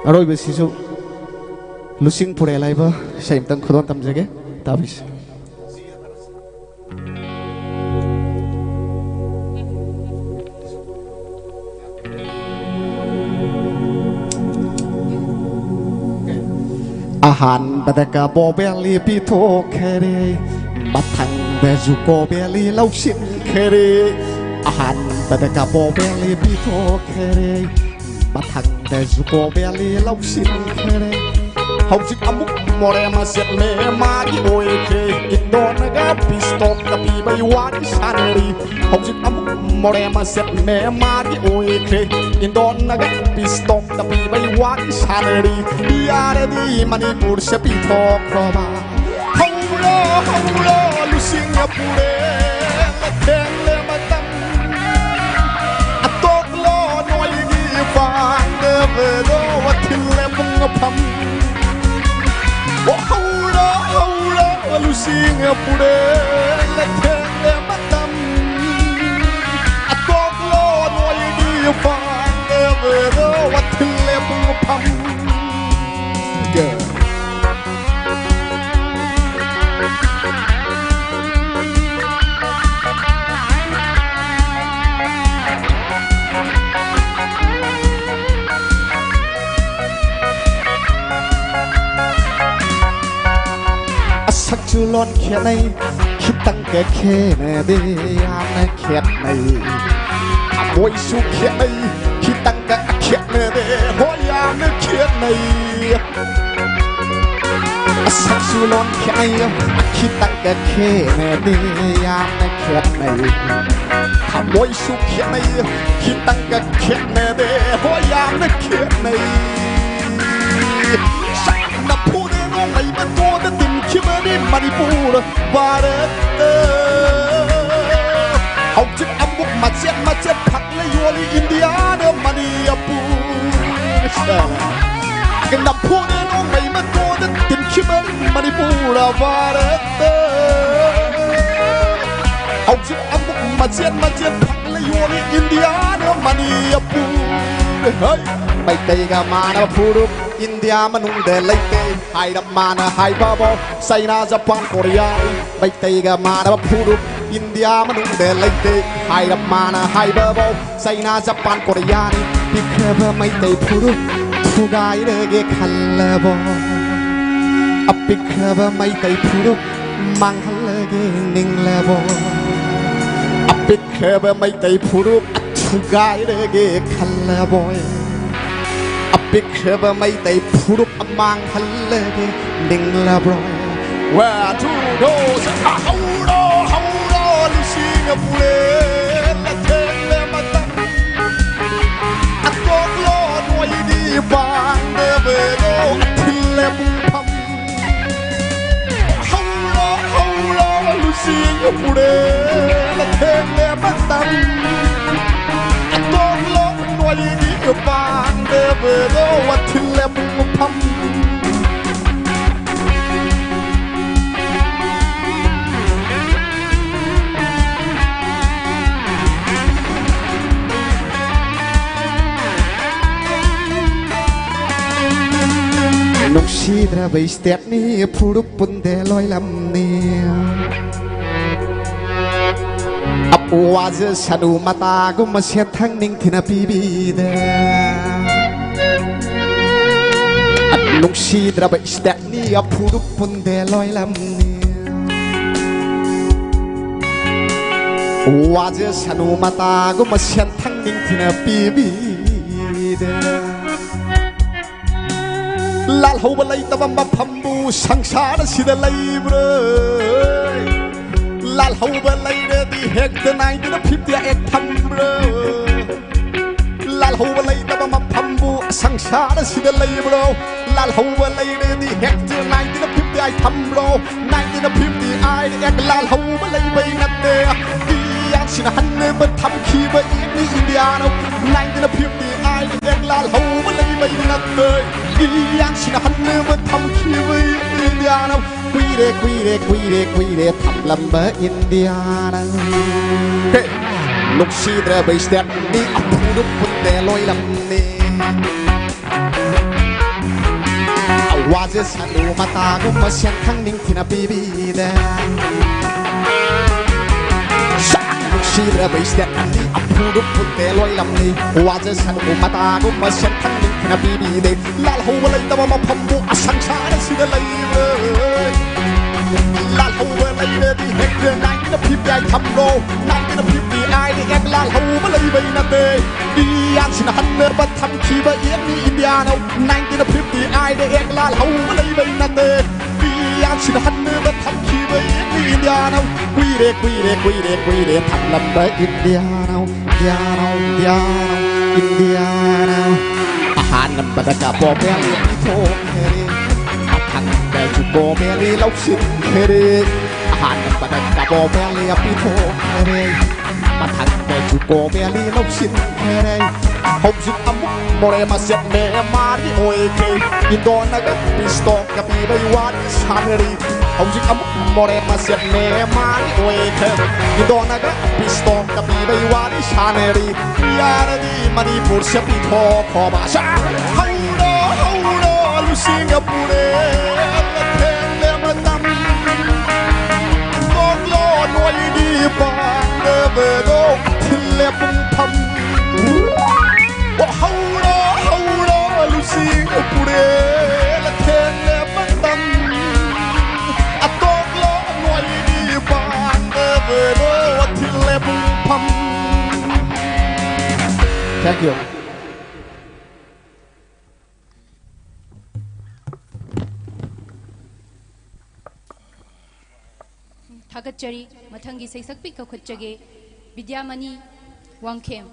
ꯑꯔꯣꯏꯕꯁꯤꯁꯨ ꯂꯨꯆꯤꯡ ꯄꯨꯔꯦꯜ ꯍꯥꯏꯕ ꯏꯁꯩ ꯑꯝꯇꯪ ꯈꯨꯗꯣꯜ ꯇꯝꯖꯒꯦ, ꯇꯥꯕꯤꯁꯤ꯫ ꯑꯍꯥꯟꯕꯗ ꯀꯕꯣꯕꯦꯜꯂꯤ ꯄꯤꯊꯣꯛꯈꯔꯦ, ꯃꯊꯪꯗꯁꯨ ꯀꯣꯕꯦꯜꯂꯤ ꯂꯧꯁꯤꯟꯈꯔꯦ꯫ ꯑꯍꯥꯟꯕꯗ ꯀꯕꯣꯕꯦꯜꯂꯤ ꯄꯤꯊꯣꯛꯈꯔꯦ, ꯃꯊꯪꯗꯁꯨ ꯀꯣꯕꯦꯜꯂꯤ ꯂꯧꯁꯤꯟꯈꯔꯦ꯫ ꯍꯧꯖꯤꯛ ꯑꯃꯨꯛ ꯃꯣꯔꯦ ꯃꯆꯦꯠꯅꯦ ꯃꯥꯒꯤ ꯑꯣꯏꯈ꯭ꯔꯦ, ꯏꯟꯗꯣꯟꯅꯒ ꯄꯤꯁꯇꯣꯛꯇ ꯄꯤꯕꯩ ꯋꯥꯔꯤ ꯁꯥꯟꯅꯔꯤ꯫ ꯍꯧꯖꯤꯛ ꯑꯃꯨꯛ ꯃꯣꯔꯦ ꯃꯆꯦꯠꯅꯦ ꯃꯥꯒꯤ ꯑꯣꯏꯈ꯭ꯔꯦ, ꯏꯟꯗꯣꯟꯅꯒ ꯄꯤꯁꯇꯣꯛꯇ ꯄꯤꯕꯩ ꯋꯥꯔꯤ ꯁꯥꯟꯅꯔꯤ꯫ ꯌꯥꯔꯗꯤ ꯃꯅꯤꯄꯨꯔꯁꯦ ꯄꯤꯊꯣꯛꯈ꯭ꯔꯣꯕ꯫ ꯍꯧꯔꯣ, ꯍꯧꯔꯣ, ꯂꯨꯆꯤꯡꯉ ꯄꯨꯔꯦ, ꯂꯩꯊꯦꯡꯂꯦ ꯃꯇꯝ꯫ ꯑꯇꯣꯛꯂꯣ ꯅꯣꯏꯒꯤ ꯄꯥꯟꯗꯕꯗꯣ, ꯋꯥꯊꯤꯜꯂꯦ ꯄꯨꯡ ꯃꯐꯝ꯫ ꯑꯣ, ꯍꯧꯔꯣ, ꯍꯧꯔꯣ, ꯂꯨꯆꯤꯡꯉ ꯄꯨꯔꯦ, ꯂꯩꯊꯦꯡꯂꯦ ꯃꯇꯝ꯫ ꯑꯇꯣꯛꯂꯣ ꯅꯣꯏꯒꯤ ꯄꯥꯟꯗꯕꯗꯣ, ꯋꯥꯊꯤꯜꯂꯦ ꯄꯨꯡ ꯃꯐꯝ꯫ Yeah. ꯑꯁꯛꯁꯨ ꯂꯣꯟ ꯈꯦꯠꯅꯩ, ꯈꯤꯇꯪꯒ ꯈꯦꯠꯅꯗꯦ, ꯌꯥꯝꯅ ꯈꯦꯠꯅꯩ꯫ ꯊꯃꯣꯏꯁꯨ ꯈꯦꯠꯅꯩ, ꯈꯤꯇꯪꯒ ꯈꯦꯠꯅꯗꯦ, ꯍꯣꯏ, ꯌꯥꯝꯅ ꯈꯦꯠꯅꯩ꯫ ꯁꯛꯁꯨ ꯂꯣꯟ ꯈꯦꯠꯅꯩ, ꯈꯤꯇꯪꯒ ꯈꯦꯠꯅꯗꯦ, ꯌꯥꯝꯅ ꯈꯦꯠꯅꯩ꯫ ꯊꯃꯣꯏꯁꯨ ꯈꯦꯠꯅꯩ, ꯈꯤꯇꯪꯒ ꯈꯦꯠꯅꯗꯦ, ꯍꯣꯏ, ꯌꯥꯝꯅ ꯈꯦꯠꯅꯩ꯫ ꯁꯛꯅ ꯐꯨꯔꯦ ꯅꯣꯡꯃꯩ ꯃꯇꯣꯟꯗ ꯇꯤꯟꯈꯤꯕꯅꯤ ꯃꯅꯤꯄꯨꯔ ꯚꯥꯔꯠꯇ꯫ ꯍꯧꯖꯤꯛ ꯑꯃꯨꯛ ꯃꯆꯦꯠ ꯃꯆꯦꯠ ꯐꯛꯂ ꯌꯣꯜꯂꯤ ꯏꯟꯗꯤꯌꯥꯗ ꯃꯅꯤꯄꯨꯔ꯫ ꯅꯝꯐꯨꯗ ꯅꯣꯡꯃꯩ ꯃꯇꯣꯟꯗ ꯇꯤꯟꯈꯤꯕ ꯃꯅꯤꯄꯨꯔ ꯚꯥꯔꯠꯇ꯫ ꯍꯧꯖꯤꯛ ꯑꯃꯨꯛ ꯃꯆꯦꯠ ꯃꯆꯦꯠ ꯐꯛꯂ ꯌꯣꯜꯂꯤ ꯏꯟꯗꯤꯌꯥꯗ ꯃꯅꯤꯄꯨꯔ꯫ ꯍꯩ! ꯃꯩꯇꯩꯒ ꯃꯥꯟꯅꯕ ꯐꯨꯔꯨꯞ ꯏꯟꯗꯤꯌꯥ ꯃꯅꯨꯡꯗ ꯂꯩꯇꯦ꯫ ꯍꯥꯏꯔꯞ ꯃꯥꯅ ꯍꯥꯏꯕꯕꯧ ꯆꯩꯅꯥ, ꯖꯄꯥꯟ, ꯀꯣꯔꯤꯌꯥ꯫ ꯃꯩꯇꯩꯒ ꯃꯥꯟꯅꯕ ꯐꯨꯔꯨꯞ ꯏꯟꯗꯤꯌꯥ ꯃꯅꯨꯡꯗ ꯂꯩꯇꯦ꯫ ꯍꯥꯏꯔꯞ ꯃꯥꯅ ꯍꯥꯏꯕꯕꯧ ꯆꯩꯅꯥ, ꯖꯄꯥꯟ, ꯀꯣꯔꯤꯌꯥꯅꯤ꯫ ꯄꯤꯛꯈ꯭ꯔꯕ ꯃꯩꯇꯩ ꯐꯨꯔꯨꯞ ꯊꯨꯒꯥꯏꯔꯒꯦ ꯈꯜꯂꯕꯣ? ꯑꯄꯤꯛꯈ꯭ꯔꯕ ꯃꯩꯇꯩ ꯐꯨꯔꯨꯞ ꯃꯥꯡꯍꯜꯂꯒꯦ ꯅꯤꯡꯂꯕꯣ? ꯑꯄꯤꯛꯈ꯭ꯔꯕ ꯃꯩꯇꯩ ꯐꯨꯔꯨꯞ ꯊꯨꯒꯥꯏꯔꯒꯦ ꯈꯜꯂꯕꯣ? ꯑꯄꯤꯛꯈ꯭ꯔꯕ ꯃꯩꯇꯩ ꯐꯨꯔꯨꯞ ꯃꯥꯡꯍꯜꯂꯒꯦ ꯅꯤꯡꯂꯕ꯭ꯔꯣ? ꯋꯥ ꯊꯨꯗꯣ ꯁꯛ ꯍꯧꯔꯣ ꯍꯧꯔꯣ ꯂꯤꯁꯤꯡ ꯄꯨꯔꯦ ꯂꯊꯦꯡꯂꯦ ꯃꯇꯝ ꯑꯇꯣꯛꯂꯣ ꯅꯣꯏꯗꯤ ꯄꯥꯡꯗꯕꯗꯣ ꯑꯊꯤꯜꯂꯦ ꯄꯨꯡꯐꯝ ꯍꯧꯔꯣ ꯍꯧꯔꯣ ꯂꯤꯁꯤꯡ ꯄꯨꯔꯦ ꯂꯊꯦꯡꯂꯦ ꯃꯇꯝ ꯑꯇꯣꯛꯂꯣ ꯅꯣꯏꯗꯤ ꯄꯥꯡꯗꯕꯗꯣ ꯑꯊꯤꯜꯂꯦ ꯄꯨꯡꯐꯝ ꯅꯨꯡꯁꯤꯗ꯭ꯔꯕ ꯏꯁꯇꯦꯠꯅꯤ ꯐꯨꯔꯨꯞ ꯄꯨꯟꯗꯦ ꯂꯣꯏꯂꯝꯅꯤ꯫ ꯑꯄꯨ ꯋꯥꯖꯁꯅꯨ ꯃꯇꯥꯒꯨꯝꯕ ꯁꯦꯠꯊꯪ ꯅꯤꯡꯊꯤꯅ ꯄꯤꯕꯤꯗꯦ꯫ ꯅꯨꯡꯁꯤꯗ꯭ꯔꯕ ꯏꯁꯇꯦꯠꯅꯤ ꯐꯨꯔꯨꯞ ꯄꯨꯟꯗꯦ ꯂꯣꯏꯂꯝꯅꯤ꯫ ꯋꯥꯖꯁꯅꯨ ꯃꯇꯥꯒꯨꯝꯕ ꯁꯦꯟꯊꯪ ꯅꯤꯡꯊꯤꯅ ꯄꯤꯕꯤꯗꯦ꯫ ꯂꯥꯜꯍꯧꯕ ꯂꯩꯇꯕ ꯃꯐꯝꯕꯨ ꯁꯪꯁꯥꯔ ꯑꯁꯤꯗ ꯂꯩꯕ꯭ꯔꯥ? ꯂꯥꯜꯍꯧꯕ ꯂꯩꯔꯗꯤ ꯍꯦꯛꯇ nineteen fifty eight ꯊꯝꯕ꯭ꯔꯥ? ꯂꯥꯜꯍꯧꯕ ꯂꯩꯇꯕ ꯃꯐꯝꯕꯨ ꯁꯪꯁꯥꯔ ꯑꯁꯤꯗ ꯂꯩꯕ꯭ꯔꯣ? ꯂꯥꯜꯍꯧꯕ ꯂꯩꯔꯗꯤ ꯍꯦꯛꯇ nineteen fifty eight ꯊꯝꯕ꯭ꯔꯣ? Nineteen fifty eight ꯑꯦꯛ ꯂꯥꯜꯍꯧꯕ ꯂꯩꯕꯩ ꯅꯠꯇꯦ꯫ ꯏꯌꯥꯟꯁꯤꯅ ꯍꯟꯅꯕ ꯊꯝꯈꯤꯕ ꯏꯅꯤ ꯏꯟꯗꯤꯌꯥꯅꯣ꯫ Nineteen fifty eight ꯑꯦꯛ ꯂꯥꯜꯍꯧꯕ ꯂꯩꯕꯩ ꯅꯠꯇꯦ꯫ ꯏꯌꯥꯟꯁꯤꯅ ꯍꯟꯅꯕ ꯊꯝꯈꯤꯕ ꯏꯅꯤ ꯏꯟꯗꯤꯌꯥꯅꯣ꯫ ꯀꯨꯏꯔꯦ ꯀꯨꯏꯔꯦ ꯀꯨꯏꯔꯦ ꯀꯨꯏꯔꯦ ꯊꯝꯂꯝꯕ ꯏꯟꯗꯤꯌꯥꯅ꯫ ꯍꯦ! ꯅꯨꯡꯁꯤꯗ꯭ꯔꯕ ꯏꯁꯇꯦꯠꯅꯤ ꯑꯐꯨꯗꯨ ꯄꯨꯠꯇꯦ ꯂꯣꯏꯂꯝꯅꯤ꯫ ꯋꯥꯖꯁꯅꯨ ꯃꯇꯥꯒꯨꯝꯕ ꯁꯦꯟꯊꯪ ꯅꯤꯡꯊꯤꯅ ꯄꯤꯕꯤꯗꯦ꯫ ꯁꯥ! ꯅꯨꯡꯁꯤꯗ꯭ꯔꯕ ꯏꯁꯇꯦꯠꯅꯤ ꯑꯐꯨꯗꯨ ꯄꯨꯠꯇꯦ ꯂꯣꯏꯂꯝꯅꯤ꯫ ꯋꯥꯖꯁꯅꯨ ꯃꯇꯥꯒꯨꯝꯕ ꯁꯦꯟꯊꯪ ꯅꯤꯡꯊꯤꯅ ꯄꯤꯕꯤꯗꯦ꯫ ꯂꯥꯜꯍꯧꯕ ꯂꯩꯇꯕ ꯃꯐꯝꯕꯨ ꯁꯪꯁꯥꯔ ꯑꯁꯤꯗ ꯂꯩꯕ꯭ꯔꯥ? ꯂꯥꯜꯍꯧꯕ ꯂꯩꯔꯗꯤ ꯍꯦꯛꯇ nineteen fifty eight ꯊꯝꯂꯣ꯫ Nineteen fifty eight ꯑꯦꯛ ꯂꯥꯜꯍꯧꯕ ꯂꯩꯕꯩ ꯅꯠꯇꯦ꯫ ꯏꯌꯥꯟꯁꯤꯅ ꯍꯟꯅꯕ ꯊꯝꯈꯤꯕ ꯏꯅꯤ ꯏꯟꯗꯤꯌꯥꯅꯣ꯫ Nineteen fifty eight ꯑꯦꯛ ꯂꯥꯜꯍꯧꯕ ꯂꯩꯕꯩ ꯅꯠꯇꯦ꯫ ꯏꯌꯥꯟꯁꯤꯅ ꯍꯟꯅꯕ ꯊꯝꯈꯤꯕ ꯏꯅꯤ ꯏꯟꯗꯤꯌꯥꯅꯣ꯫ ꯀꯨꯏꯔꯦ ꯀꯨꯏꯔꯦ ꯀꯨꯏꯔꯦ ꯀꯨꯏꯔꯦ ꯊꯝꯂꯝꯕ ꯏꯟꯗꯤꯌꯥꯅꯣ꯫ ꯏꯟꯗꯤꯌꯥꯅꯣ, ꯏꯟꯗꯤꯌꯥꯅꯣ, ꯏꯟꯗꯤꯌꯥꯅꯣ꯫ ꯑꯍꯥꯟꯕꯗ ꯀꯕꯣ ꯚꯦꯂꯤ ꯄꯤꯊꯣꯛꯈ꯭ꯔꯦ꯫ ꯃꯊꯪꯗꯁꯨ ꯀꯣ ꯚꯦꯂꯤ ꯂꯧꯁꯤꯟꯈ꯭ꯔꯦ꯫ ꯑꯍꯥꯟꯕꯗ ꯀꯕꯣ ꯚꯦꯂꯤ ꯄꯤꯊꯣꯛꯈ꯭ꯔꯦ꯫ ꯃꯊꯪꯗꯁꯨ ꯀꯣ ꯚꯦꯂꯤ ꯂꯧꯁꯤꯟꯈ꯭ꯔꯦ꯫ ꯍꯧꯖꯤꯛ ꯑꯃꯨꯛ ꯃꯣꯔꯦ ꯃꯁꯦꯠ ꯃꯦꯟꯃꯥꯔꯒꯤ ꯑꯣꯏꯈ꯭ꯔꯦ꯫ ꯏꯟꯗꯣꯅꯒ ꯄꯤꯁꯇꯣꯛꯀ ꯄꯤꯕꯩ ꯋꯥꯔꯤ ꯁꯥꯟꯅꯔꯤ꯫ ꯍꯧꯖꯤꯛ ꯑꯃꯨꯛ ꯃꯣꯔꯦ ꯃꯁꯦꯠ ꯃꯦꯟꯃꯥꯔꯒꯤ ꯑꯣꯏꯈ꯭ꯔꯦ꯫ ꯏꯟꯗꯣꯅꯒ ꯄꯤꯁꯇꯣꯛꯀ ꯄꯤꯕꯩ ꯋꯥꯔꯤ ꯁꯥꯟꯅꯔꯤ꯫ ꯌꯥꯔꯗꯤ ꯃꯅꯤꯄꯨꯔꯁꯦ ꯄꯤꯊꯣꯛꯈꯣꯕ꯫ ꯁꯥ! ꯍꯧꯔꯣ, ꯍꯧꯔꯣ, ꯂꯨꯆꯤꯡꯉ ꯄꯨꯔꯦ ꯂꯥꯊꯦꯡꯂꯦ ꯃꯇꯝ꯫ ꯇꯣꯛꯂꯣ ꯅꯣꯏꯒꯤ ꯄꯥꯝꯗꯕꯗꯣ, ꯊꯤꯜꯂꯦ ꯄꯨꯡꯐꯝ꯫ ꯑꯣ, ꯍꯧꯔꯣ, ꯍꯧꯔꯣ, ꯂꯨꯆꯤꯡꯉ ꯄꯨꯔꯦ ꯂꯥꯊꯦꯡꯂꯦ ꯃꯇꯝ꯫ ꯑꯇꯣꯛꯂꯣ ꯅꯣꯏꯒꯤ ꯄꯥꯝꯗꯕꯗꯣ, ꯊꯤꯜꯂꯦ Thank you. ꯊꯥꯒꯠꯆꯔꯤ꯫ ꯃꯊꯪꯒꯤ ꯁꯩꯁꯛꯄꯤ ꯀꯧꯈꯠꯆꯒꯦ, ꯕꯤꯗ꯭ꯌꯥꯃꯅꯤ ꯋꯥꯡꯈꯦꯝ꯫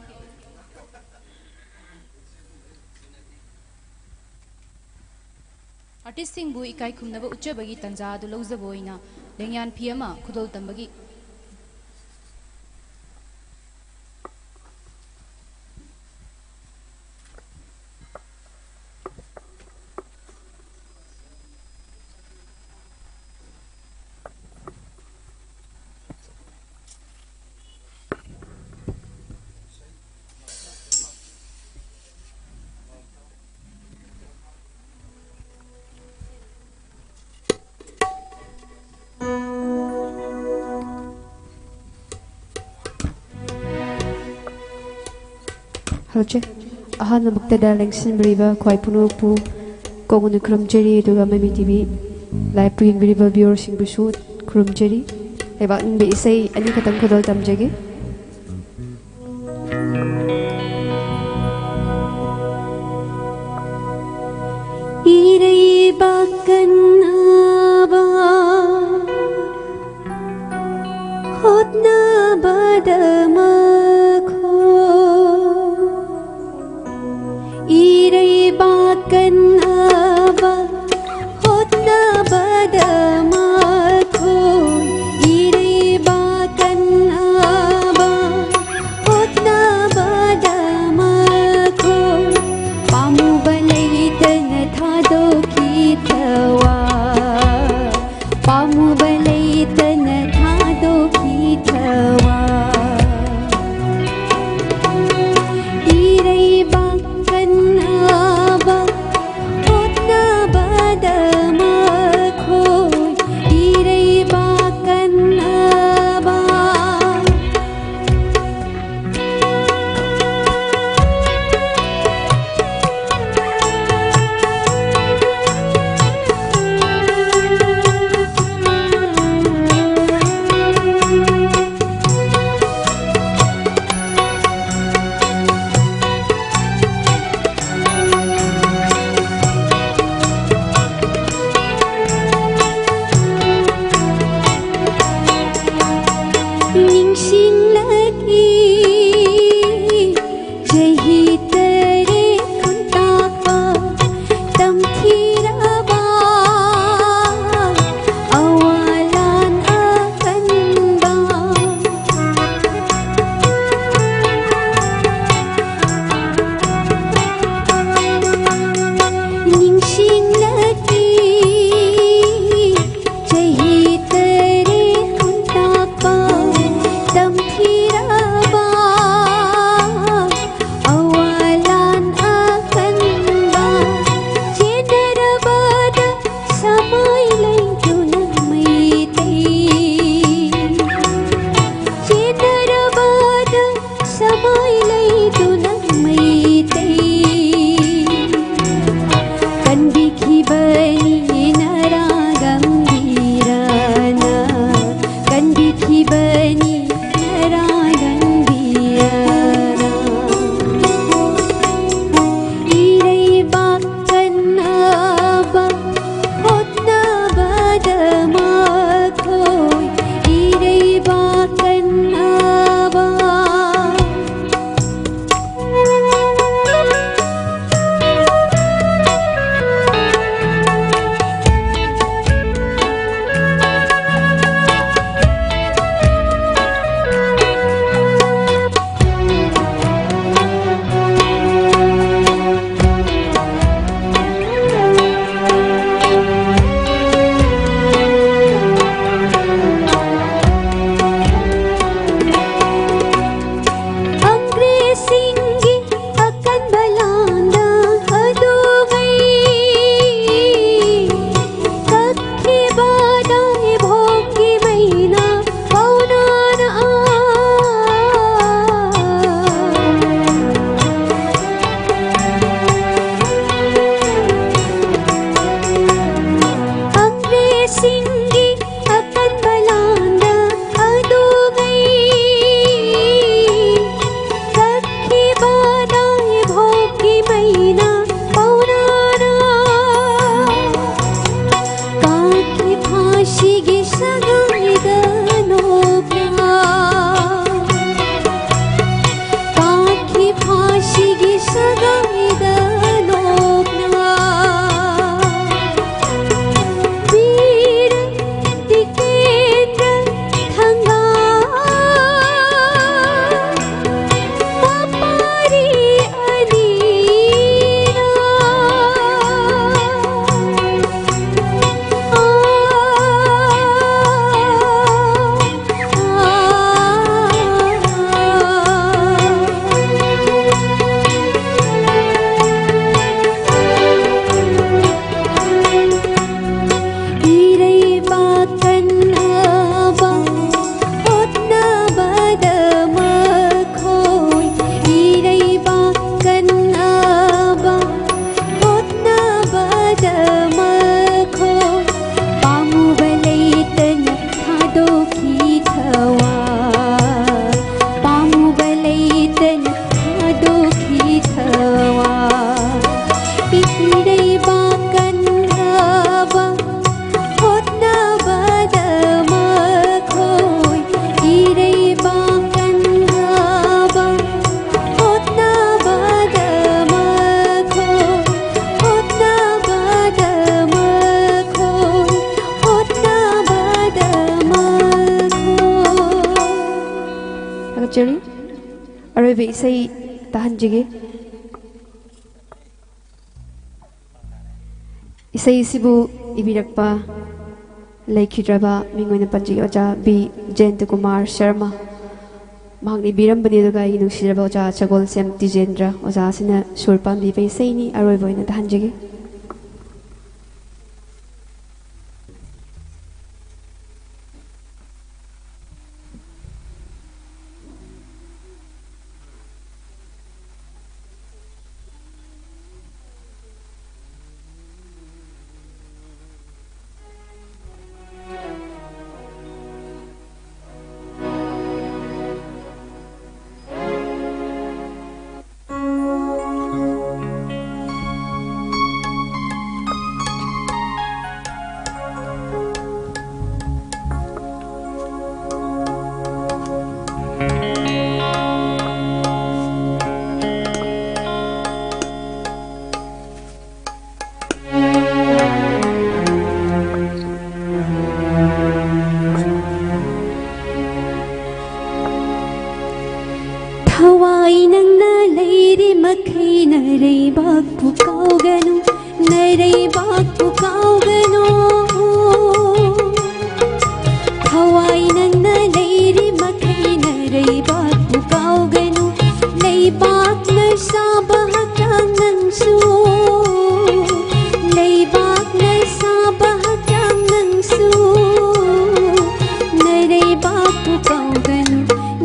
ꯑꯥꯔꯇꯤꯁꯁꯤꯡꯕꯨ ꯏꯀꯥꯏ ꯈꯨꯝꯅꯕ ꯎꯠꯆꯕꯒꯤ ꯇꯥꯟꯖꯥ ꯑꯗꯨ ꯂꯧꯖꯕ ꯑꯣꯏꯅ ꯂꯦꯡꯌꯥꯟ ꯐꯤ ꯑꯃ ꯈꯨꯗꯣꯜ ꯇꯝꯕꯒꯤ ꯍꯧꯖꯤꯛ ꯑꯍꯥꯟꯕꯃꯛꯇꯗ ꯂꯦꯡꯁꯤꯟꯕꯤꯔꯤꯕ ꯈ꯭ꯋꯥꯏ ꯄꯨꯅꯣꯛꯄꯨ ꯀꯣꯡꯅ ꯈꯨꯔꯨꯝꯖꯔꯤ, ꯑꯗꯨꯒ ꯃꯃꯤ ꯇꯤ ꯚꯤ ꯂꯥꯏꯞꯄꯨ ꯌꯦꯡꯕꯤꯔꯤꯕ ꯚ꯭ꯌꯨꯋꯔꯁꯤꯡꯕꯨꯁꯨ ꯈꯨꯔꯨꯝꯖꯔꯤ꯫ ꯂꯩꯕꯥꯛ ꯅꯤꯡꯕ ꯏꯁꯩ ꯑꯅꯤꯈꯛꯇꯪ ꯈꯨꯗꯣꯜ ꯇꯝꯖꯒꯦ꯫ ꯏꯔꯩꯕꯥꯛ ꯀꯟꯅꯕ ꯍꯣꯠꯅꯕꯗ ꯃꯈꯣꯏ, ꯏꯔꯩꯕꯥꯛ ꯀꯟꯅꯕ ꯍꯣꯠꯅꯕꯗ ꯃꯈꯣꯏ, ꯏꯔꯩꯕꯥꯛ ꯀꯟꯅꯕ ꯍꯣꯠꯅꯕꯗ ꯃꯈꯣꯏ, ꯄꯥꯝꯃꯨꯕ ꯂꯩꯇꯅ ꯊꯥꯗꯣꯛꯈꯤ ꯊꯋꯥꯏ, ꯄꯥꯝꯃꯨꯕ ꯂꯩꯇꯅ ꯊꯥꯗꯣꯛꯈꯤ ꯊꯋꯥꯏ꯫ ꯐꯣꯡꯗꯣꯛꯆꯔꯤ꯫ ꯑꯔꯣꯏꯕ ꯏꯁꯩ ꯇꯥꯍꯟꯖꯒꯦ꯫ ꯏꯁꯩꯁꯤꯕꯨ ꯏꯕꯤꯔꯛꯄ ꯂꯩꯈꯤꯗ꯭ꯔꯕ ꯃꯤꯡ ꯑꯣꯏꯅ ꯄꯟꯖꯒꯦ, ꯑꯣꯖꯥ ꯕꯤ ꯖꯌꯟꯇ ꯀꯨꯃꯥꯔ ꯁꯔꯃ꯫ ꯃꯍꯥꯛꯅ ꯏꯕꯤꯔꯝꯕꯅꯤ꯫ ꯑꯗꯨꯒ ꯑꯩꯒꯤ ꯅꯨꯡꯁꯤꯔꯕ ꯑꯣꯖꯥ ꯁꯒꯣꯜꯁꯦꯝ ꯇꯤꯖꯦꯟꯗ꯭ꯔ ꯑꯣꯖꯥꯁꯤꯅ ꯁꯨꯔ ꯄꯥꯟꯕꯤꯕ ꯏꯁꯩꯅꯤ꯫ ꯑꯔꯣꯏꯕ ꯑꯣꯏꯅ ꯇꯥꯍꯟꯖꯒꯦ꯫ ꯊꯋꯥꯏ ꯅꯪꯅ ꯂꯩꯔꯤ ꯃꯈꯩ ꯅꯔꯩꯕꯥꯛꯄꯨ ꯀꯥꯎꯒꯅꯨ, ꯅꯔꯩꯕꯥꯛꯄꯨ ꯀꯥꯎꯒꯅꯨ꯫ ꯊꯋꯥꯏ ꯅꯪꯅ ꯂꯩꯔꯤ ꯃꯈꯩ ꯅꯔꯩꯕꯥꯛꯄꯨ ꯀꯥꯎꯒꯅꯨ꯫ ꯂꯩꯕꯥꯛꯅ ꯁꯥꯕ ꯍꯛꯆꯥꯡ ꯅꯪꯁꯨ, ꯂꯩꯕꯥꯛꯅ ꯁꯥꯕ ꯍꯛꯆꯥꯡ ꯅꯪꯁꯨ꯫ ꯅꯔꯩꯕꯥꯛꯄꯨ ꯀꯥꯎꯒꯅꯨ,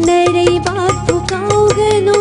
ꯅꯔꯩꯕꯥꯛꯄꯨ ꯀꯥꯎꯒꯅꯨ꯫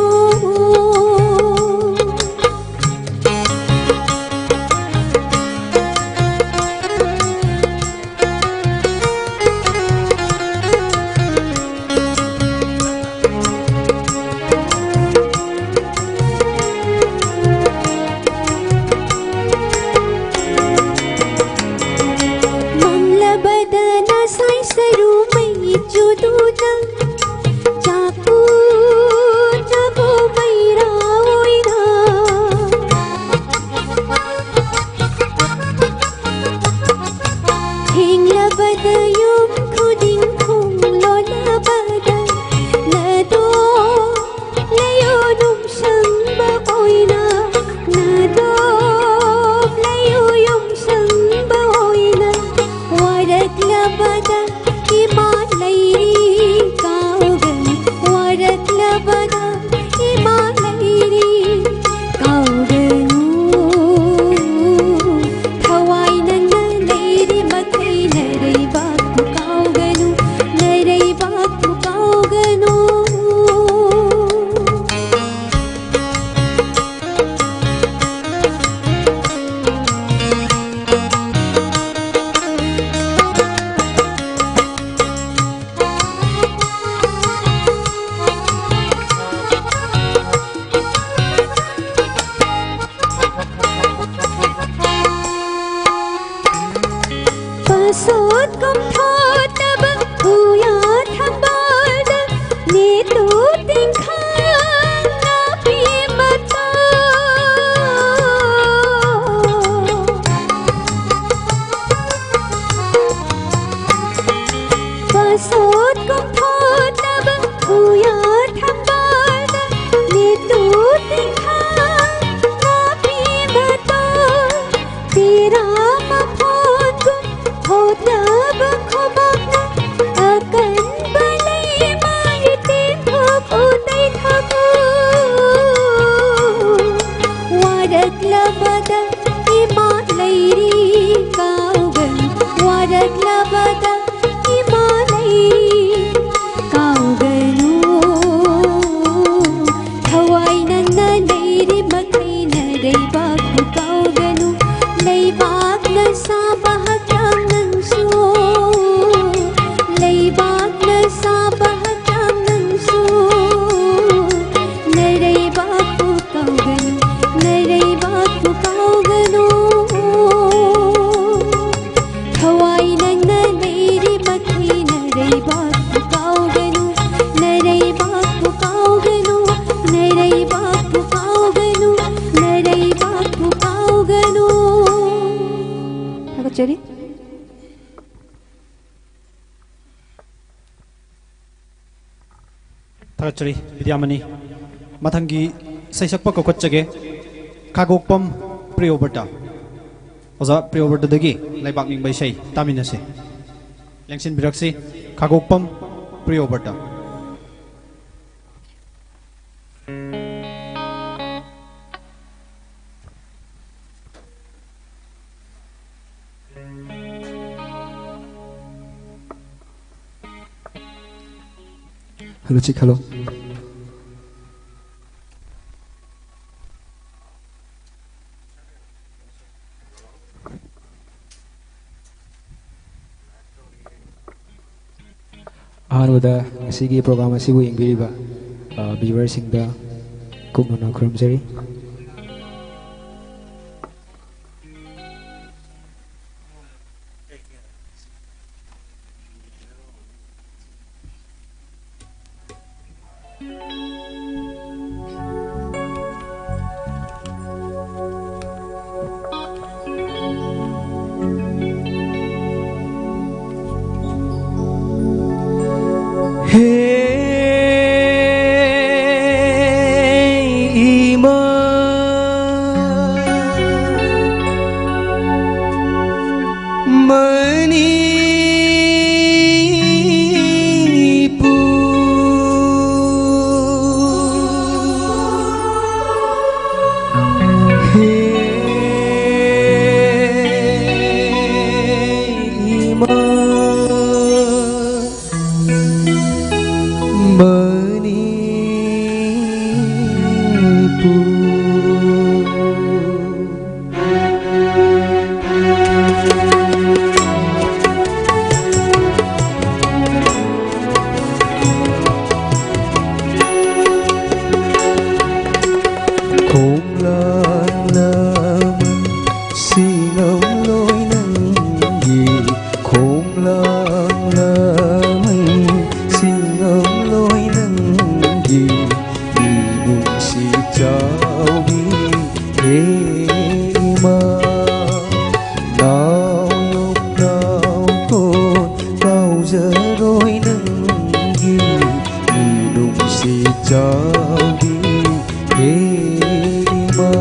ꯇꯨ ꯇꯤꯡꯈꯪ ꯉꯥꯛꯄꯤ ꯃꯇꯣ꯫ ꯄꯁꯣꯠ ꯀꯨꯝꯊꯣꯠꯅꯕ ꯎꯌꯥ ꯊꯝꯕꯥꯜꯗ ꯅꯤꯇꯨ ꯇꯤꯡꯈꯪ ꯉꯥꯛꯄꯤ ꯃꯇꯣ꯫ ꯄꯤꯔꯥ ꯃꯐꯣꯟꯒꯨꯝ ꯍꯧꯗꯕ ꯈꯨꯕꯥꯛꯅ ꯑꯀꯟꯕ ꯂꯩꯃꯥꯏ ꯇꯦꯟꯊꯣꯛꯎ ꯇꯩꯊꯣꯛꯎ꯫ ꯋꯥꯔꯛꯂꯕꯗ ꯏꯃꯥ ꯂꯩꯔꯤ ꯀꯥꯎꯒꯅꯨ, ꯋꯥꯔꯛꯂꯕꯗ ꯏꯃꯥ ꯂꯩꯔꯤ ꯀꯥꯎꯒꯅꯨ꯫ ꯊꯋꯥꯏ ꯅꯪꯅ ꯂꯩꯔꯤ ꯃꯈꯩ ꯅꯔꯩꯕꯥꯛꯄꯨ ꯀꯥꯎꯒꯅꯨ꯫ ꯂꯩꯕꯥꯛꯅ ꯁꯥꯕ ꯍꯛꯆꯥꯡ ꯅꯪꯁꯨ, ꯂꯩꯕꯥꯛꯅ ꯁꯥꯕ ꯍꯛꯆꯥꯡ ꯅꯪꯁꯨ꯫ ꯅꯔꯩꯕꯥꯛꯄꯨ ꯀꯥꯎꯒꯅꯨ, ꯅꯔꯩꯕꯥꯛꯄꯨ ꯀꯥꯎꯒꯅꯨ꯫ ꯊꯋꯥꯏ ꯅꯪꯅ ꯂꯩꯔꯤ ꯃꯈꯩ ꯅꯔꯩꯕꯥꯛꯄꯨ ꯀꯥꯎꯒꯅꯨ, ꯅꯔꯩꯕꯥꯛꯄꯨ ꯀꯥꯎꯒꯅꯨ, ꯅꯔꯩꯕꯥꯛꯄꯨ ꯀꯥꯎꯒꯅꯨ, ꯅꯔꯩꯕꯥꯛꯄꯨ ꯀꯥꯎꯒꯅꯨ꯫ ꯊꯥꯒꯠꯆꯔꯤ꯫ ꯊꯥꯒꯠꯆꯔꯤ ꯕꯤꯗ꯭ꯌꯥꯃꯅꯤ꯫ ꯃꯊꯪꯒꯤ ꯏꯁꯩ ꯁꯛꯄ ꯀꯧꯈꯠꯆꯒꯦ, ꯈꯥꯒꯣꯛꯄꯝ ꯄ꯭ꯔꯤꯌꯣꯕ꯭ꯔꯇ꯫ ꯑꯣꯖꯥ ꯄ꯭ꯔꯤꯌꯣꯕ꯭ꯔꯇꯗꯒꯤ ꯂꯩꯕꯥꯛ ꯅꯤꯡꯕ ꯏꯁꯩ ꯇꯥꯃꯤꯟꯅꯁꯤ꯫ ꯂꯦꯡꯁꯤꯟꯕꯤꯔꯛꯁꯤ, ꯈꯥꯒꯣꯛꯄꯝ ꯄ꯭ꯔꯤꯌꯣꯕ꯭ꯔꯇ꯫ Hello, check, hello. ꯑꯍꯥꯟꯕꯗ ꯉꯁꯤꯒꯤ program ꯑꯁꯤꯕꯨ ꯌꯦꯡꯕꯤꯔꯤꯕ, ꯑ, viewerꯁꯤꯡꯗ ꯀꯨꯞꯅꯅ ꯈꯨꯔꯨꯝꯖꯔꯤ꯫ ꯍꯦ ꯏꯃꯥ ꯃꯅꯤꯄꯨꯔ꯫ ꯍꯦ ꯏꯃꯥ ꯃꯅꯤꯄꯨꯔ꯫ ꯈꯣꯡꯂꯥꯡꯂꯕ ꯁꯤꯡꯉꯝꯂꯣꯏ ꯅꯪꯒꯤ, ꯈꯣꯡꯂꯥꯡꯂꯕ ꯁꯤꯡꯉꯝꯂꯣꯏ ꯅꯪꯒꯤ, ꯃꯤꯅꯨꯡꯁꯤ ꯆꯥꯎꯕꯤ ꯍꯦ ꯏꯃꯥ꯫ ꯅꯥꯎ ꯌꯣꯛꯅꯥꯎ ꯀꯣꯟ ꯀꯥꯎꯖꯔꯣꯏ ꯅꯪꯒꯤ, ꯃꯤꯅꯨꯡꯁꯤ ꯆꯥꯎꯕꯤ ꯍꯦ ꯏꯃꯥ꯫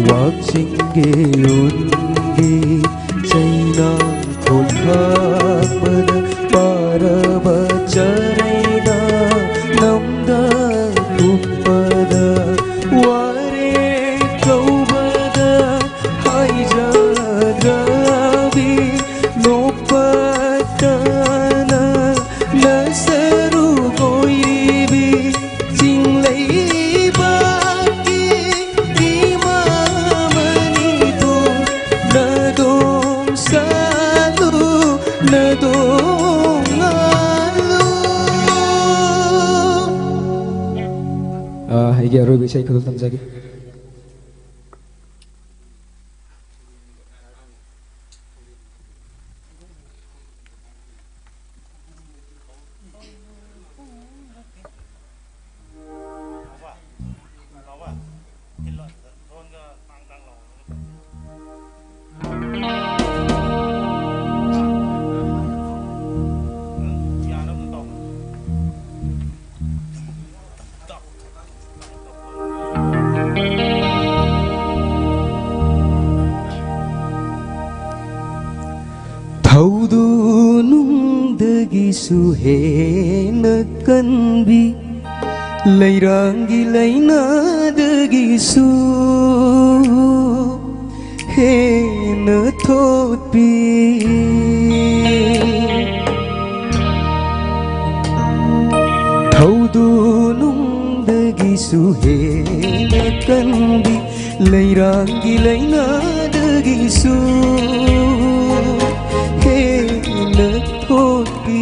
ꯋꯥꯛꯆꯤꯡꯒꯤ ꯎꯟꯒꯤ ꯆꯩꯅꯥꯡ ꯈꯣꯟꯊꯥꯡꯕꯗ ꯄꯥꯔꯕ ꯆꯔꯩꯅ ꯅꯝꯗ ꯀꯨꯞꯄꯗ ꯋꯥꯔꯦ ꯀꯧꯕꯗ ꯍꯥꯏꯖꯗ꯭ꯔꯕꯤ ꯅꯣꯛꯄꯇꯅ ꯅꯁꯔꯨ ꯑꯣꯏꯔꯤꯕꯤ ꯆꯤꯡꯂꯩꯕꯥꯛꯀꯤ ꯏꯃꯥ ꯃꯅꯤꯄꯨꯔ ꯅꯗꯣꯝ ꯁꯥꯂꯨ ꯅꯗꯣꯝ ꯉꯥꯂꯨ꯫ ꯑ, ꯑꯩꯒꯤ ꯑꯔꯣꯏꯕ ꯏꯁꯩ ꯈꯨꯗꯣꯜ ꯇꯝꯖꯒꯦ꯫ ꯊꯧꯗꯨ ꯅꯨꯡꯗꯒꯤꯁꯨ ꯍꯦꯟꯅ ꯀꯟꯕꯤ, ꯂꯩꯔꯥꯡꯒꯤ ꯂꯥꯏꯅꯥꯗꯒꯤꯁꯨ ꯍꯦꯟꯅ ꯊꯣꯠꯄꯤ, ꯊꯧꯗꯨ ꯅꯨꯡꯗꯒꯤꯁꯨ ꯍꯦꯟꯅ ꯀꯟꯕꯤ, ꯂꯩꯔꯥꯡꯒꯤ ꯂꯥꯏꯅꯥꯗꯒꯤꯁꯨ ꯍꯦꯟꯅ ꯊꯣꯠꯄꯤ꯫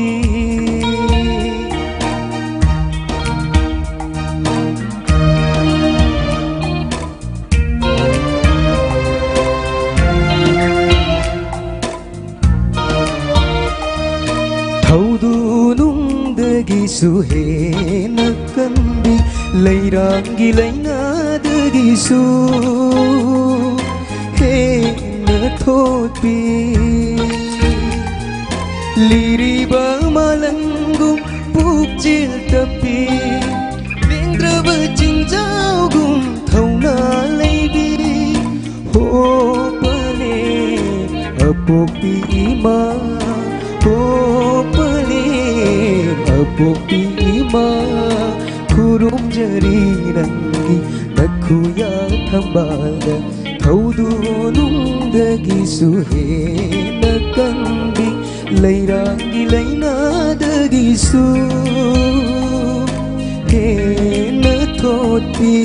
ꯊꯧꯗꯨ ꯅꯨꯡꯗꯒꯤꯁꯨ ꯍꯦꯟꯅ ꯀꯟꯕꯤ, ꯂꯩꯔꯥꯡꯒꯤ ꯂꯥꯏꯅꯥꯗꯒꯤꯁꯨ ꯍꯦꯟꯅ ꯊꯣꯠꯄꯤ꯫ ꯂꯤꯔꯤꯕ ꯃꯥꯂꯪꯒꯨꯝ ꯄꯨꯛꯆꯦꯜ ꯇꯞꯄꯤ, ꯂꯦꯡꯗ꯭ꯔꯕ ꯆꯤꯡꯖꯥꯎꯒꯨꯝ ꯊꯧꯅꯥ ꯂꯩꯕꯤ, ꯑꯄꯣꯛꯄꯤ ꯏꯃꯥ, ꯈꯨꯔꯨꯝꯖꯔꯤ ꯅꯪꯒꯤ ꯅꯈꯨꯌꯥ ꯊꯝꯕꯥꯜꯗ, ꯊꯧꯗꯨ ꯅꯨꯡꯗꯒꯤꯁꯨ ꯍꯦꯟꯅ ꯀꯟꯕꯤ, ꯂꯩꯔꯥꯡꯒꯤ ꯂꯥꯏꯅꯥꯗꯒꯤꯁꯨ ꯍꯦꯟꯅ ꯊꯣꯠꯄꯤ꯫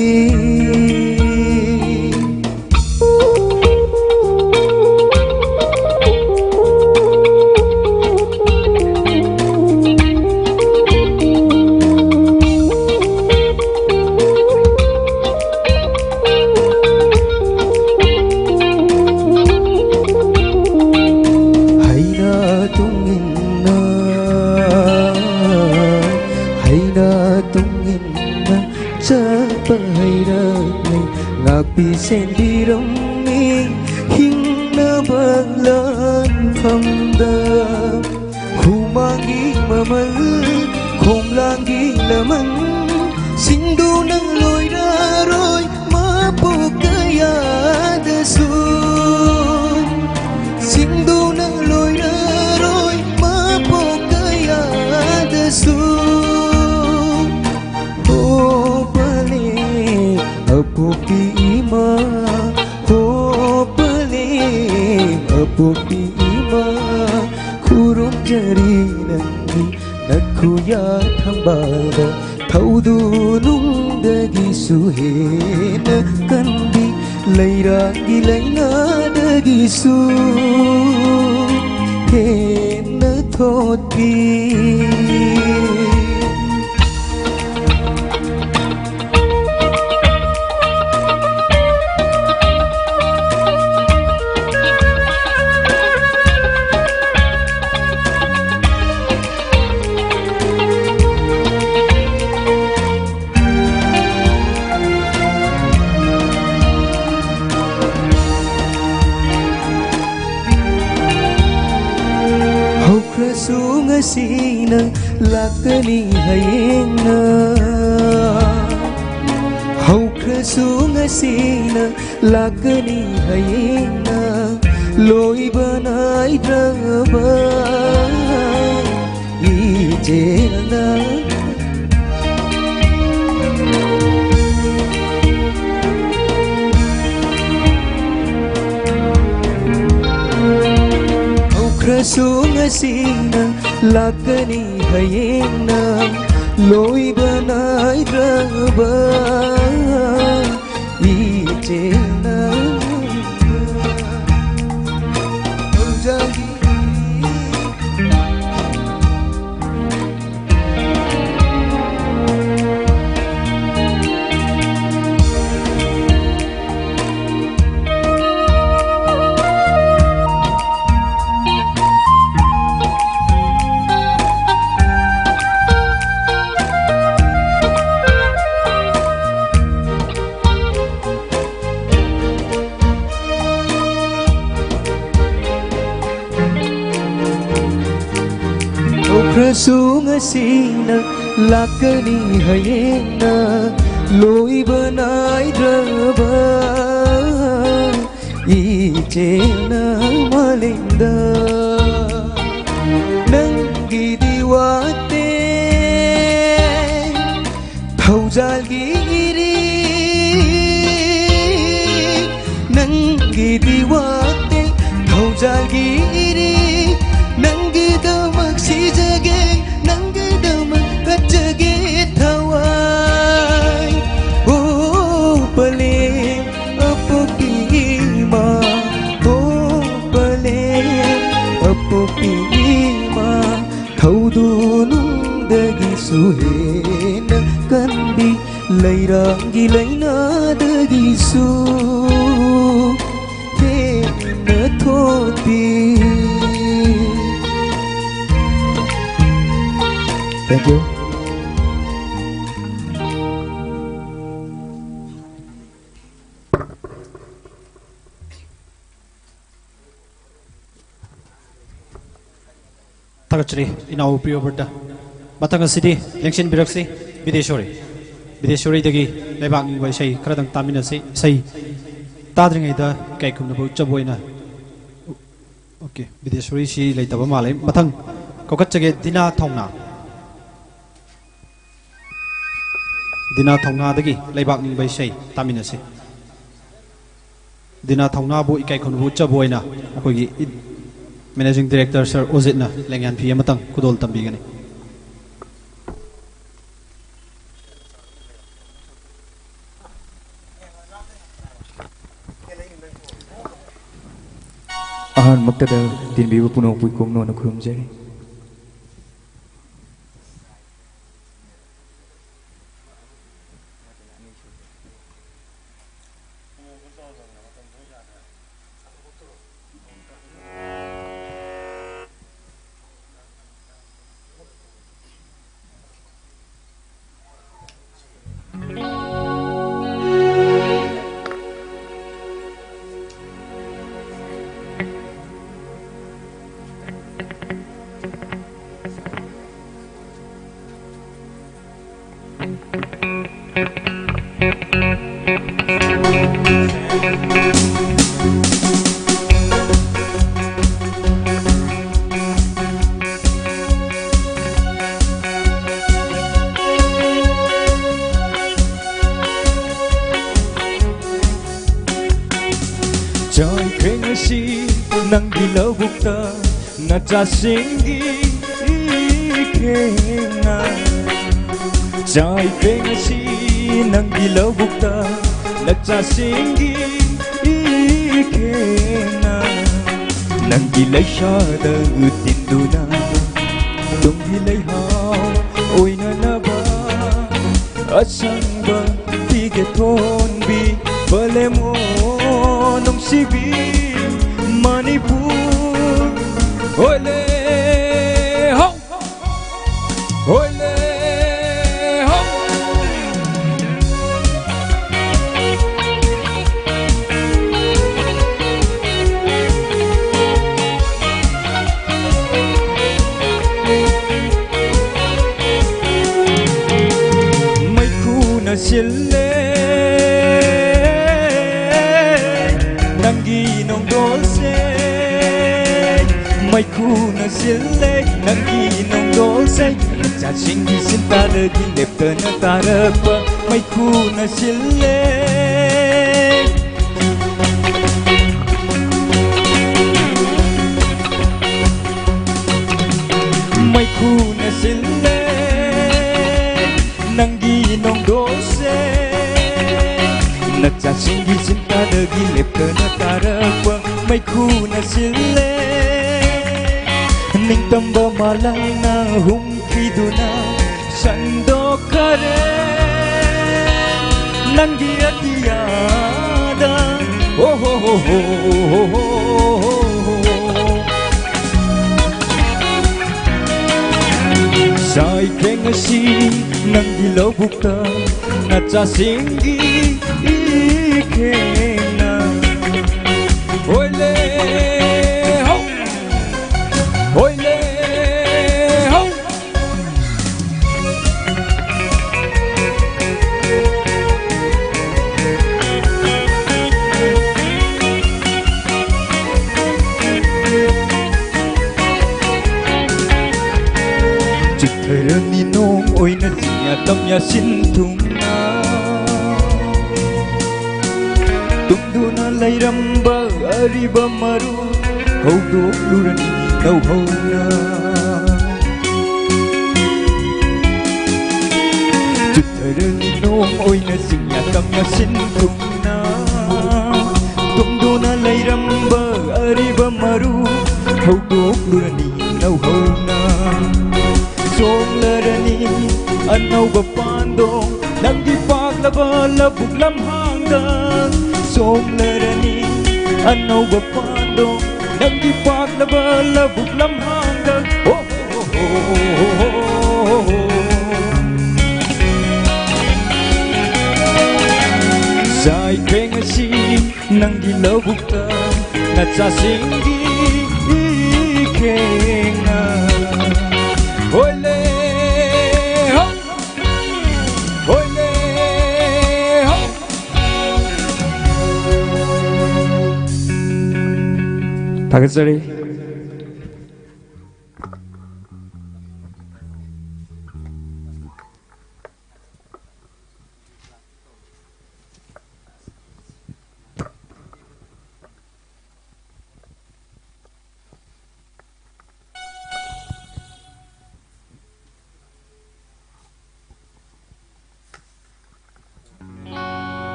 ꯍꯩꯅ ꯇꯨꯡ ꯏꯟꯅ, ꯍꯩꯅ ꯇꯨꯡ ꯏꯟꯅ ꯆꯠꯄ ꯍꯩꯔꯛꯂꯦ, ꯉꯥꯛꯄꯤ ꯁꯦꯟꯕꯤꯔꯝꯃꯤ ꯍꯤꯡꯅꯕ ꯂꯥꯟꯐꯝꯗ꯫ ꯍꯨꯃꯥꯡꯒꯤ ꯃꯃꯜ, ꯈꯣꯝꯂꯥꯡꯒꯤ ꯂꯃꯟ, ꯁꯤꯡꯗꯨꯅ ꯂꯣꯏꯔꯔꯣꯏ ꯃꯄꯣꯛ ꯀꯌꯥꯗꯁꯨ, ꯁꯤꯡꯗꯨꯅ ꯂꯣꯏꯔꯔꯣꯏ ꯃꯄꯣꯛ ꯀꯌꯥꯗꯁꯨ꯫ ꯍꯣ ꯄꯂꯦ ꯑꯄꯣꯛꯄꯤ ꯏꯃꯥ, ꯍꯣ ꯄꯂꯦ ꯑꯄꯣꯛꯄꯤ ꯏꯃꯥ, ꯈꯨꯔꯨꯝꯖꯔꯤ ꯅꯪꯒꯤ ꯅꯈꯨꯌꯥ ꯊꯝꯕꯥꯜꯗ, ꯊꯧꯗꯨ ꯅꯨꯡꯗꯒꯤꯁꯨ ꯍꯦꯟꯅ ꯀꯟꯕꯤ, ꯂꯩꯔꯥꯡꯒꯤ ꯂꯥꯏꯅꯥꯗꯒꯤꯁꯨ ꯍꯦꯟꯅ ꯊꯣꯠꯄꯤ꯫ ꯍꯧꯈ꯭ꯔꯁꯨ ꯉꯁꯤꯅ ꯂꯥꯛꯀꯅꯤ ꯍꯌꯦꯡꯅ, ꯍꯧꯈ꯭ꯔꯁꯨ ꯉꯁꯤꯅ ꯂꯥꯛꯀꯅꯤ ꯍꯌꯦꯡꯅ, ꯂꯣꯏꯕ ꯅꯥꯏꯗ꯭ꯔꯕ ꯏ ꯏꯆꯦꯜꯅ꯫ ꯍꯧꯈ꯭ꯔꯁꯨ ꯉꯁꯤꯅ, ꯂꯥꯛꯀꯅꯤ ꯍꯌꯦꯡꯅ, ꯂꯣꯏꯕ ꯅꯥꯏꯗ꯭ꯔꯕ ꯏꯆꯦꯜꯅ꯫ ꯊꯧꯖꯥꯜꯒꯤ ꯍꯧꯈ꯭ꯔꯁꯨ ꯉꯁꯤꯅ, ꯂꯥꯛꯀꯅꯤ ꯍꯌꯦꯡꯅ, ꯂꯣꯏꯕ ꯅꯥꯏꯗ꯭ꯔꯕ ꯏꯆꯦꯜꯅ ꯃꯥꯂꯦꯝꯗ꯫ ꯅꯪꯒꯤꯗꯤ ꯋꯥꯠꯇꯦ ꯊꯧꯖꯥꯜꯒꯤ ꯏꯔꯤꯛ, ꯅꯪꯒꯤꯗꯤ ꯋꯥꯠꯇꯦ ꯊꯧꯖꯥꯜꯒꯤ ꯏꯔꯤꯛ꯫ ꯅꯪꯒꯤꯗꯃꯛ ꯁꯤꯖꯒꯦ, ꯅꯪꯒꯤꯗꯃꯛ ꯀꯠꯆꯒꯦ ꯊꯋꯥꯏ꯫ ꯑꯣ ꯄꯂꯦꯝ ꯑꯄꯣꯛꯄꯤ ꯏꯃꯥ, ꯑꯣ ꯄꯂꯦꯝ ꯑꯄꯣꯛꯄꯤ ꯏꯃꯥ, ꯊꯧꯗꯣ ꯅꯨꯡꯗꯒꯤꯁꯨ ꯍꯦꯟꯅ ꯀꯟꯕꯤ, ꯂꯩꯔꯥꯡꯒꯤ ꯂꯥꯏꯅꯥꯗꯒꯤꯁꯨ ꯍꯦꯟꯅ ꯊꯣꯠꯄꯤ꯫ Thank you. ꯊꯥꯒꯠꯆꯔꯤ ꯏꯅꯥꯎ ꯄ꯭ꯔꯤꯌꯣꯕ꯭ꯔꯇ꯫ ꯃꯊꯪ ꯑꯁꯤꯗꯤ ꯂꯦꯡꯁꯤꯟꯕꯤꯔꯛꯁꯤ ꯕꯤꯗꯦꯁꯣꯔꯤ꯫ ꯕꯤꯗꯦꯁꯣꯔꯤꯗꯒꯤ ꯂꯩꯕꯥꯛ ꯅꯤꯡꯕ ꯏꯁꯩ ꯈꯔꯗꯪ ꯇꯥꯃꯤꯟꯅꯁꯤ꯫ ꯏꯁꯩ ꯇꯥꯗ꯭ꯔꯤꯉꯩꯗ ꯏꯀꯥꯏ ꯈꯨꯝꯅꯕ ꯎꯠꯆꯕ ꯑꯣꯏꯅ꯫ ꯑꯣꯀꯦ, ꯕꯤꯗꯦꯁꯣꯔꯤꯁꯤ ꯂꯩꯇꯕ ꯃꯥꯜꯂꯦ꯫ ꯃꯊꯪ ꯀꯧꯈꯠꯆꯒꯦ ꯗꯤꯅꯥ ꯊꯧꯅꯥ꯫ ꯗꯤꯅꯥ ꯊꯧꯅꯥꯗꯒꯤ ꯂꯩꯕꯥꯛ ꯅꯤꯡꯕ ꯏꯁꯩ ꯇꯥꯃꯤꯟꯅꯁꯤ꯫ ꯗꯤꯅꯥ ꯊꯧꯅꯥꯕꯨ ꯏꯀꯥꯏ ꯈꯨꯝꯅꯕ ꯎꯠꯆꯕ ꯑꯣꯏꯅ ꯑꯩꯈꯣꯏꯒꯤ ꯏ-, Managing Director Sir ꯑꯣꯖꯤꯠꯅ ꯂꯦꯡꯌꯥꯟ ꯐꯤ ꯑꯃꯇꯪ ꯈꯨꯗꯣꯜ ꯇꯝꯕꯤꯒꯅꯤ꯫ ꯑꯍꯥꯟꯕꯃꯛꯇꯗ ꯇꯤꯟꯕꯤꯕ ꯄꯨꯝꯅꯃꯛꯄꯨ ꯏꯀꯣꯛ ꯅꯣꯟꯅ ꯈꯨꯔꯨꯝꯖꯔꯤ꯫ ꯆꯥꯏꯈ꯭ꯔꯦ ꯉꯁꯤ ꯅꯪꯒꯤ ꯂꯧꯕꯨꯛꯇ ꯅꯆꯥꯁꯤꯡꯒꯤ ꯏꯈꯦꯡꯅ꯫ ꯆꯥꯏꯈ꯭ꯔꯦ ꯉꯁꯤ ꯅꯪꯒꯤ ꯂꯧꯕꯨꯛꯇ ꯅꯆꯥꯁꯤꯡꯒꯤ ꯏꯈꯦꯡꯅ꯫ ꯅꯪꯒꯤ ꯂꯩꯁꯥꯗ ꯇꯤꯟꯗꯨꯅ ꯇꯨꯡꯒꯤ ꯂꯩꯍꯥꯎ ꯑꯣꯏꯅꯅꯕ ꯑꯁꯪꯕ ꯐꯤꯒꯦ ꯊꯣꯟꯕꯤ ꯕꯂꯦꯃꯣ ꯅꯨꯡꯁꯤꯕꯤ ꯃꯅꯤꯄꯨꯔ꯫ ꯍꯣꯏꯂꯦ ꯍꯣ, ꯍꯣꯏꯂꯦ ꯍꯣ꯫ ꯃꯩꯈꯨꯅ ꯁꯤꯜꯂꯦ ꯅꯪꯒꯤ ꯅꯣꯡꯗꯣꯜꯁꯦ, ꯃꯩꯈꯨꯅ ꯁꯤꯜꯂꯦ ꯅꯪꯒꯤ ꯅꯣꯡꯗꯣꯜꯁꯦ, ꯅꯆꯥꯁꯤꯡꯒꯤ ꯁꯤꯟꯊꯥꯗꯒꯤ ꯂꯦꯞꯇꯅ ꯇꯥꯔꯛꯄ ꯃꯩꯈꯨꯅ ꯁꯤꯜꯂꯦ꯫ ꯃꯩꯈꯨꯅ ꯁꯤꯜꯂꯦ ꯅꯪꯒꯤ ꯅꯣꯡꯗꯣꯜꯁꯦ, ꯅꯆꯥꯁꯤꯡꯒꯤ ꯁꯤꯟꯊꯥꯗꯒꯤ ꯂꯦꯞꯇꯅ ꯇꯥꯔꯛꯄ ꯃꯩꯈꯨꯅ ꯁꯤꯜꯂꯦ꯫ ꯅꯤꯡꯇꯝꯕ ꯃꯥꯂꯪꯅ ꯍꯨꯝꯈꯤꯗꯨꯅ ꯁꯟꯗꯣꯛꯈꯔꯦ ꯅꯪꯒꯤ ꯑꯇꯤꯌꯥꯗ꯫ ꯑꯣ ꯍꯣ ꯍꯣ ꯍꯣ ꯍꯣ ꯍꯣ꯫ ꯁꯥꯏꯈ꯭ꯔꯦ ꯉꯁꯤ ꯅꯪꯒꯤ ꯂꯧꯕꯨꯛꯇ ꯅꯆꯥꯁꯤꯡꯒꯤ ꯏꯈꯦꯡꯅ꯫ ꯍꯣꯏꯂꯦ ꯍꯧ! ꯍꯣꯏꯂꯦ ꯍꯧ! ꯆꯤꯊꯔꯅꯤ ꯅꯣꯡ ꯑꯣꯏꯅ ꯆꯤꯡꯌꯥ ꯇꯝꯌꯥ ꯁꯤꯟ ꯊꯨꯡꯅ꯫ ꯇꯨꯝꯗꯨꯅ ꯂꯩꯔꯝꯕ ꯑꯔꯤꯕ ꯃꯔꯨ ꯍꯧꯗꯣꯛꯂꯨꯔꯅꯤ ꯅꯧꯍꯧꯅ꯫ ꯆꯤꯊꯔꯅꯤ ꯅꯣꯡ ꯑꯣꯏꯅ ꯆꯤꯡꯌꯥ ꯇꯝꯌꯥ ꯁꯤꯟ ꯊꯨꯡꯅ꯫ ꯇꯨꯝꯗꯨꯅ ꯂꯩꯔꯝꯕ ꯑꯔꯤꯕ ꯃꯔꯨ ꯍꯧꯗꯣꯛꯂꯨꯔꯅꯤ ꯅꯧꯍꯧꯅ꯫ ꯆꯣꯡꯂꯔꯅꯤ ꯑꯅꯧꯕ ꯄꯥꯟꯗꯣꯡ ꯅꯪꯒꯤ ꯄꯥꯛꯂꯕ ꯂꯧꯕꯨꯛ ꯂꯝꯍꯥꯡꯗ꯫ ꯆꯣꯡꯂꯔꯅꯤ ꯑꯅꯧꯕ ꯄꯥꯟꯗꯣꯡ ꯅꯪꯒꯤ ꯄꯥꯛꯂꯕ ꯂꯧꯕꯨꯛ ꯂꯝꯍꯥꯡꯗ꯫ ꯍꯣ, ꯍꯣ, ꯍꯣ, ꯍꯣ, ꯍꯣ, ꯍꯣ꯫ ꯆꯥꯏꯈ꯭ꯔꯦ ꯉꯁꯤ ꯅꯪꯒꯤ ꯂꯧꯕꯨꯛꯇ ꯅꯆꯥꯁꯤꯡꯒꯤ ꯏꯈꯦꯡꯅ꯫ ꯍꯣꯏꯂꯦ ꯍꯣ! ꯍꯣꯏꯂꯦ ꯍꯣ! ꯊꯥꯒꯠꯆꯔꯤ꯫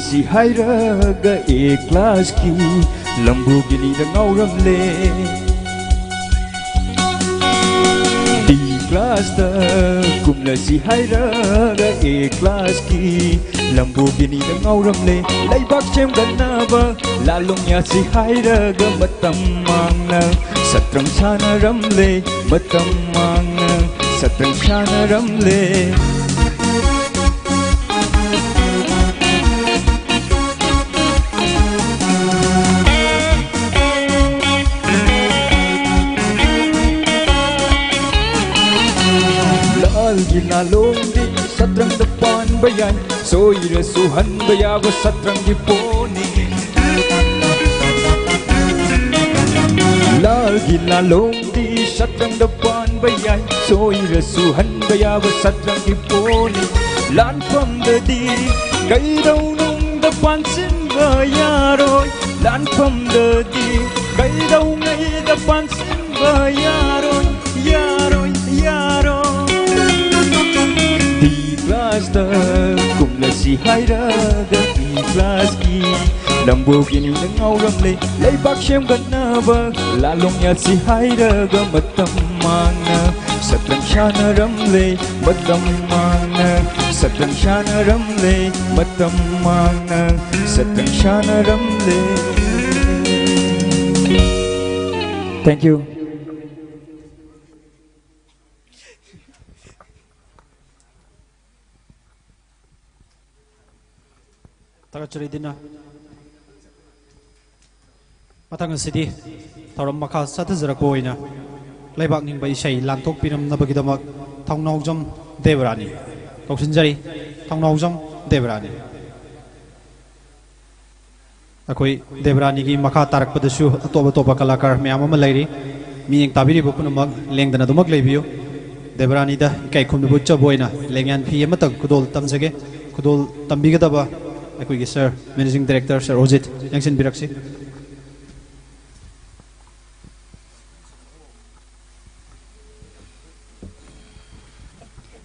ꯁꯤ ꯍꯥꯏꯔꯒ A class ꯀꯤ ꯂꯝꯕꯨꯒꯤꯅꯤꯗ ꯉꯥꯎꯔꯝꯂꯦ꯫ D class ꯇ ꯀꯨꯝꯂꯁꯤ ꯍꯥꯏꯔꯒ A class ꯀꯤ ꯂꯝꯕꯨꯒꯤꯅꯤꯗ ꯉꯥꯎꯔꯝꯂꯦ꯫ ꯂꯩꯕꯥꯛ ꯁꯦꯝꯒꯠꯅꯕ ꯂꯥꯜꯂꯣꯡ ꯌꯥꯁꯤ ꯍꯥꯏꯔꯒ ꯃꯇꯝ ꯃꯥꯡꯅ ꯁꯠꯇ꯭ꯔꯪ ꯁꯥꯟꯅꯔꯝꯂꯦ꯫ ꯃꯇꯝ ꯃꯥꯡꯅ ꯁꯠꯇ꯭ꯔꯪ ꯁꯥꯟꯅꯔꯝꯂꯦ꯫ ꯂꯥꯜꯒꯤ ꯂꯥꯂꯣꯡꯗꯤ ꯁꯠꯇ꯭ꯔꯪꯗ ꯄꯥꯟꯕ ꯌꯥꯏ, ꯁꯣꯏꯔꯁꯨ ꯍꯟꯕ ꯌꯥꯕ ꯁꯠꯇ꯭ꯔꯪꯒꯤ ꯄꯣꯠꯅꯤ꯫ ꯂꯥꯜꯒꯤ ꯂꯥꯂꯣꯡꯗꯤ ꯁꯠꯇ꯭ꯔꯪꯗ ꯄꯥꯟꯕ ꯌꯥꯏ, ꯁꯣꯏꯔꯁꯨ ꯍꯟꯕ ꯌꯥꯕ ꯁꯠꯇ꯭ꯔꯪꯒꯤ ꯄꯣꯠꯅꯤ꯫ ꯂꯥꯟꯐꯝꯗꯗꯤ ꯀꯩꯗꯧꯅꯨꯡꯗ ꯄꯥꯟꯁꯤꯟꯕ ꯌꯥꯔꯣꯏ, ꯂꯥꯟꯐꯝꯗꯗꯤ ꯀꯩꯗꯧꯉꯩꯗ ꯄꯥꯟꯁꯤꯟꯕ ꯌꯥꯔꯣꯏ, ꯌꯥꯔꯣꯏ, ꯌꯥꯔꯣꯏ꯫ D class ꯇ ꯀꯨꯝꯂꯁꯤ ꯍꯥꯏꯔꯒ E class ꯀꯤ ꯂꯝꯕꯨꯒꯤꯅꯤꯗ ꯉꯥꯎꯔꯝꯂꯦ꯫ ꯂꯩꯕꯥꯛ ꯁꯦꯝꯒꯠꯅꯕ ꯂꯥꯜꯂꯣꯡ ꯌꯥꯁꯤ ꯍꯥꯏꯔꯒ ꯃꯇꯝ ꯃꯥꯡꯅ ꯁꯠꯇ꯭ꯔꯪ ꯁꯥꯟꯅꯔꯝꯂꯦ꯫ ꯃꯇꯝ ꯃꯥꯡꯅ ꯁꯠꯇ꯭ꯔꯪ ꯁꯥꯟꯅꯔꯝꯂꯦ꯫ ꯃꯇꯝ ꯃꯥꯡꯅ ꯁꯠꯇ꯭ꯔꯪ ꯁꯥꯟꯅꯔꯝꯂꯦ꯫ Thank you. ꯊꯥꯒꯠꯆꯔꯤ ꯗꯤꯅ꯫ ꯃꯊꯪ ꯑꯁꯤꯗꯤ ꯊꯧꯔꯝ ꯃꯈꯥ ꯆꯠꯊꯖꯔꯛꯄ ꯑꯣꯏꯅ ꯂꯩꯕꯥꯛ ꯅꯤꯡꯕ ꯏꯁꯩ ꯂꯥꯟꯊꯣꯛꯄꯤꯔꯝꯅꯕꯒꯤꯗꯃꯛ ꯊꯧꯅꯥꯎꯖꯝ ꯗꯦꯕꯔꯥꯅꯤ ꯀꯧꯁꯤꯟꯖꯔꯤ꯫ ꯊꯧꯅꯥꯎꯖꯝ ꯗꯦꯕꯔꯥꯅꯤ꯫ ꯑꯩꯈꯣꯏ ꯗꯦꯕꯔꯥꯅꯤꯒꯤ ꯃꯈꯥ ꯇꯥꯔꯛꯄꯗꯁꯨ ꯑꯇꯣꯞ ꯑꯇꯣꯞꯄ ꯀꯂꯥꯀꯥꯔ ꯃꯌꯥꯝ ꯑꯃ ꯂꯩꯔꯤ꯫ ꯃꯤꯠꯌꯦꯡ ꯇꯥꯕꯤꯔꯤꯕ ꯄꯨꯝꯅꯃꯛ ꯂꯦꯡꯗꯅ ꯑꯗꯨꯃꯛ ꯂꯩꯕꯤꯌꯨ꯫ ꯗꯦꯕꯔꯥꯅꯤꯗ ꯏꯀꯥꯏ ꯈꯨꯝꯅꯕ ꯎꯠꯆꯕ ꯑꯣꯏꯅ ꯂꯦꯡꯌꯥꯟ ꯐꯤ ꯑꯃꯇꯪ ꯈꯨꯗꯣꯜ ꯇꯝꯖꯒꯦ꯫ ꯈꯨꯗꯣꯜ ꯇꯝꯕꯤꯒꯗꯕ ꯑꯩꯈꯣꯏꯒꯤ sir, managing director sir ꯑꯣꯖꯤꯠ ꯌꯥꯡꯁꯤꯟꯕꯤꯔꯛꯁꯤ꯫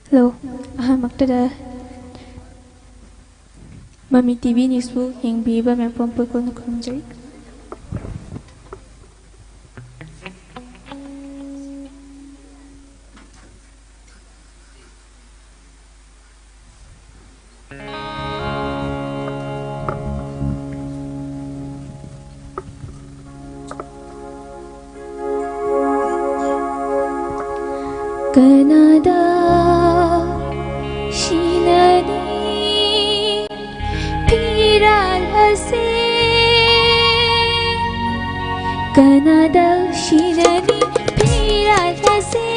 Hello, ꯑꯍꯥꯟꯕꯃꯛꯇꯗ ꯃꯃꯤ ꯇꯤꯚꯤ ꯅ꯭ꯌꯨꯁꯄꯨ ꯌꯦꯡꯕꯤꯕ ꯃꯌꯥꯝ ꯄꯨꯝꯕ ꯄꯨꯛꯅꯤꯡ ꯈꯨꯔꯨꯝꯖꯔꯤ꯫ ꯀꯅꯥꯗ ꯁꯤꯅꯅꯤ ꯐꯤꯔꯥꯜ ꯑꯁꯤ? ꯀꯅꯥꯗ ꯁꯤꯅꯅꯤ ꯐꯤꯔꯥꯜ ꯑꯁꯤ?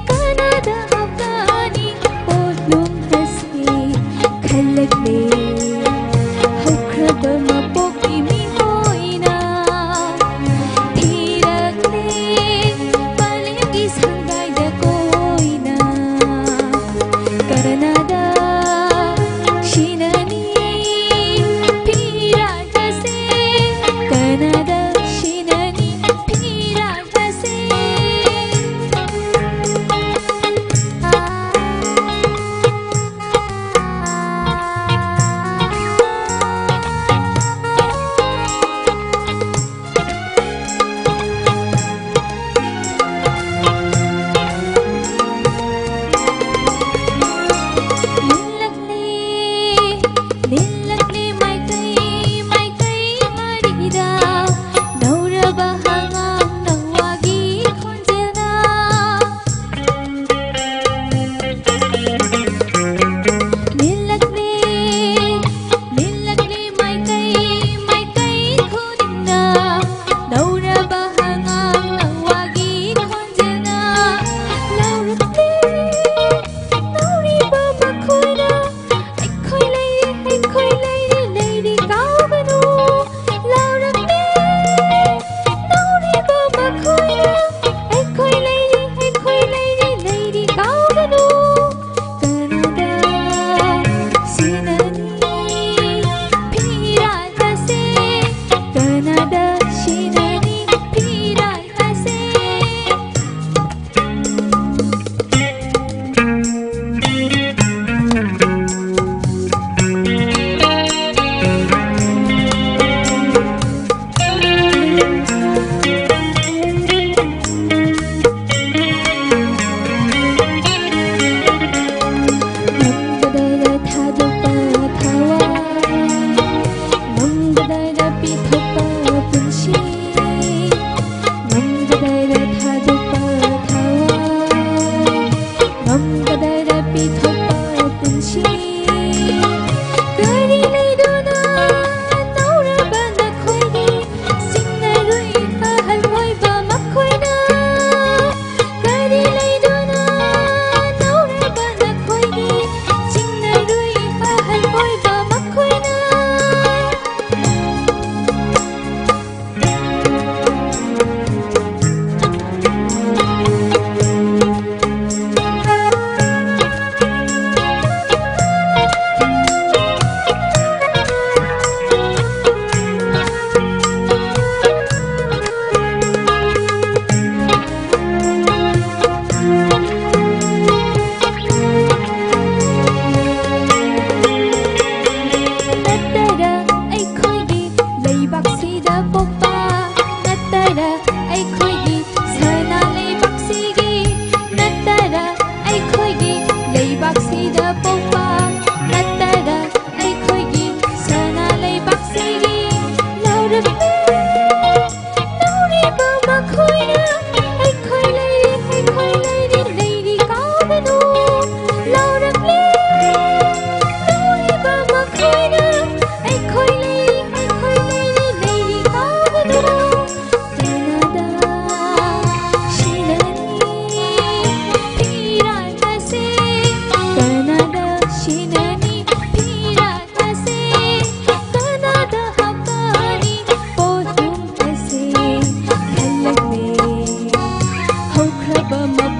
ꯀꯅꯥꯗ ꯍꯥꯞꯀꯅꯤ ꯄꯣꯠꯂꯨꯝ ꯑꯁꯤ? ꯈꯜꯂꯛꯂꯦ ꯍꯧꯈ꯭ꯔꯕ ꯃꯄꯣꯛꯀꯤ ꯃꯤꯑꯣꯏꯅ꯫ ꯊꯤꯔꯛꯂꯦ ꯄꯂꯦꯝꯒꯤ ꯁꯪꯒꯥꯏꯗ ꯀꯣꯏꯅ꯫ ꯀꯅꯥꯗ ꯁꯤꯅꯅꯤ ꯐꯤꯔꯥꯜ ꯑꯁꯤ? ꯀꯅꯥꯗ ꯁꯤꯅꯅꯤ ꯐꯤꯔꯥꯜ ꯑꯁꯤ?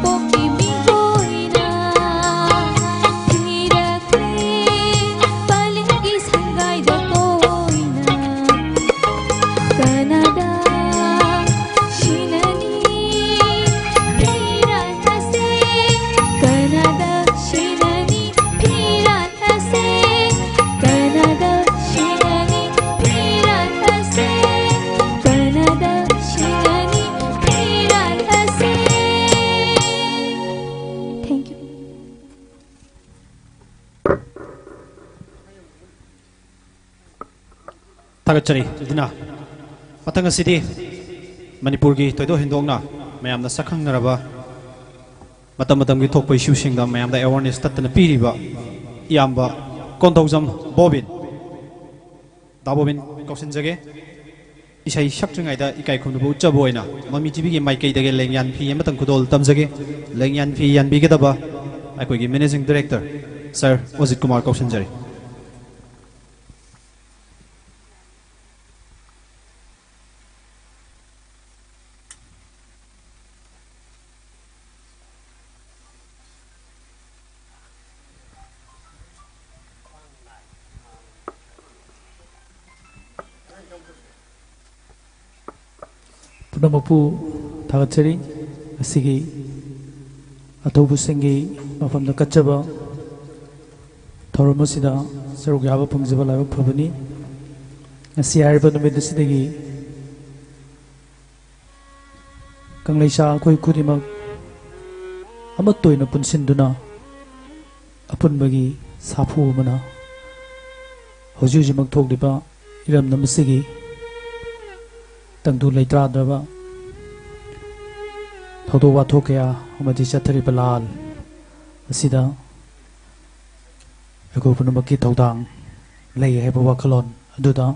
ꯄꯣꯛꯀꯤ ꯃꯤꯑꯣꯏꯅ ꯊꯤꯔꯛꯂꯦ ꯄꯂꯦꯝꯒꯤ ꯁꯪꯒꯥꯏꯗ ꯀꯣꯏꯅ꯫ ꯀꯅꯥꯗ ꯁꯤꯅꯅꯤ ꯐꯤꯔꯥꯜ ꯑꯁꯦ? ꯀꯅꯥꯗ ꯁꯤꯅꯅꯤ ꯐꯤꯔꯥꯜ ꯑꯁꯦ? ꯀꯅꯥꯗ ꯁꯤꯅꯅꯤ ꯐꯤꯔꯥꯜ ꯑꯁꯦ? ꯀꯅꯥꯗ ꯁꯤꯅꯅꯤ ꯐꯤꯔꯥꯜ ꯑꯁꯦ? Thank you. ꯊꯥꯒꯠꯆꯔꯤ꯫ ꯑꯗꯨꯅ ꯃꯊꯪ ꯑꯁꯤꯗꯤ ꯃꯅꯤꯄꯨꯔꯒꯤ ꯊꯣꯏꯗꯣꯛ ꯍꯦꯟꯗꯣꯛꯅ ꯃꯌꯥꯝꯅ ꯁꯛꯈꯪꯅꯔꯕ, ꯃꯇꯝ ꯃꯇꯝꯒꯤ ꯊꯣꯛꯄ ꯏꯁꯨꯁꯤꯡꯗ ꯃꯌꯥꯝꯗ ꯑꯦꯋꯥꯔꯅꯦꯁ ꯇꯠꯇꯅ ꯄꯤꯔꯤꯕ ꯏꯌꯥꯝꯕ ꯀꯣꯟꯊꯧꯖꯝ ꯕꯣꯕꯤꯟ, ꯗꯥ ꯕꯣꯕꯤꯟ ꯀꯧꯁꯤꯟꯖꯒꯦ꯫ ꯏꯁꯩ ꯁꯛꯇ꯭ꯔꯤꯉꯩꯗ ꯏꯀꯥꯏ ꯈꯨꯝꯅꯕ ꯎꯠꯆꯕ ꯑꯣꯏꯅ ꯃꯃꯤ ꯇꯤꯚꯤꯒꯤ ꯃꯥꯏꯀꯩꯗꯒꯤ ꯂꯦꯡꯌꯥꯟ ꯐꯤ ꯑꯃꯇꯪ ꯈꯨꯗꯣꯜ ꯇꯝꯖꯒꯦ꯫ ꯂꯦꯡꯌꯥꯟ ꯐꯤ ꯌꯥꯟꯕꯤꯒꯗꯕ ꯑꯩꯈꯣꯏꯒꯤ ꯃꯦꯅꯦꯖꯤꯡ ꯗꯥꯏꯔꯦꯛꯇꯔ ꯁꯥꯔ ꯑꯣꯖꯤꯠ ꯀꯨꯃꯥꯔ ꯀꯧꯁꯤꯟꯖꯔꯤ꯫ ꯄꯨꯝꯅꯃꯛꯄꯨ ꯊꯥꯒꯠꯆꯔꯤ꯫ ꯉꯁꯤꯒꯤ ꯑꯊꯧꯕꯁꯤꯡꯒꯤ ꯃꯐꯝꯗ ꯀꯠꯆꯕ ꯊꯧꯔꯝ ꯑꯁꯤꯗ ꯁꯔꯨꯛ ꯌꯥꯕ ꯐꯪꯖꯕ ꯂꯥꯏꯕꯛ ꯐꯕꯅꯤ꯫ ꯉꯁꯤ ꯍꯥꯏꯔꯤꯕ ꯅꯨꯃꯤꯠ ꯑꯁꯤꯗꯒꯤ ꯀꯪꯂꯩꯁꯥ ꯑꯩꯈꯣꯏ ꯈꯨꯗꯤꯡꯃꯛ ꯑꯃꯠꯇ ꯑꯣꯏꯅ ꯄꯨꯟꯁꯤꯟꯗꯨꯅ ꯑꯄꯨꯟꯕꯒꯤ ꯁꯥꯐꯨ ꯑꯃꯅ ꯍꯧꯖꯤꯛ ꯍꯧꯖꯤꯛꯃꯛ ꯊꯣꯛꯂꯤꯕ ꯏꯔꯝꯗꯝ ꯑꯁꯤꯒꯤ ꯇꯪꯗꯨ ꯂꯩꯇꯥꯗ꯭ꯔꯕ ꯊꯧꯗꯣꯛ ꯋꯥꯊꯣꯛ ꯀꯌꯥ ꯑꯃꯗꯤ ꯆꯠꯊꯔꯤꯕ ꯂꯥꯟ ꯑꯁꯤꯗ ꯑꯩꯈꯣꯏ ꯄꯨꯝꯅꯃꯛꯀꯤ ꯊꯧꯗꯥꯡ ꯂꯩ ꯍꯥꯏꯕ ꯋꯥꯈꯜꯂꯣꯟ ꯑꯗꯨꯗ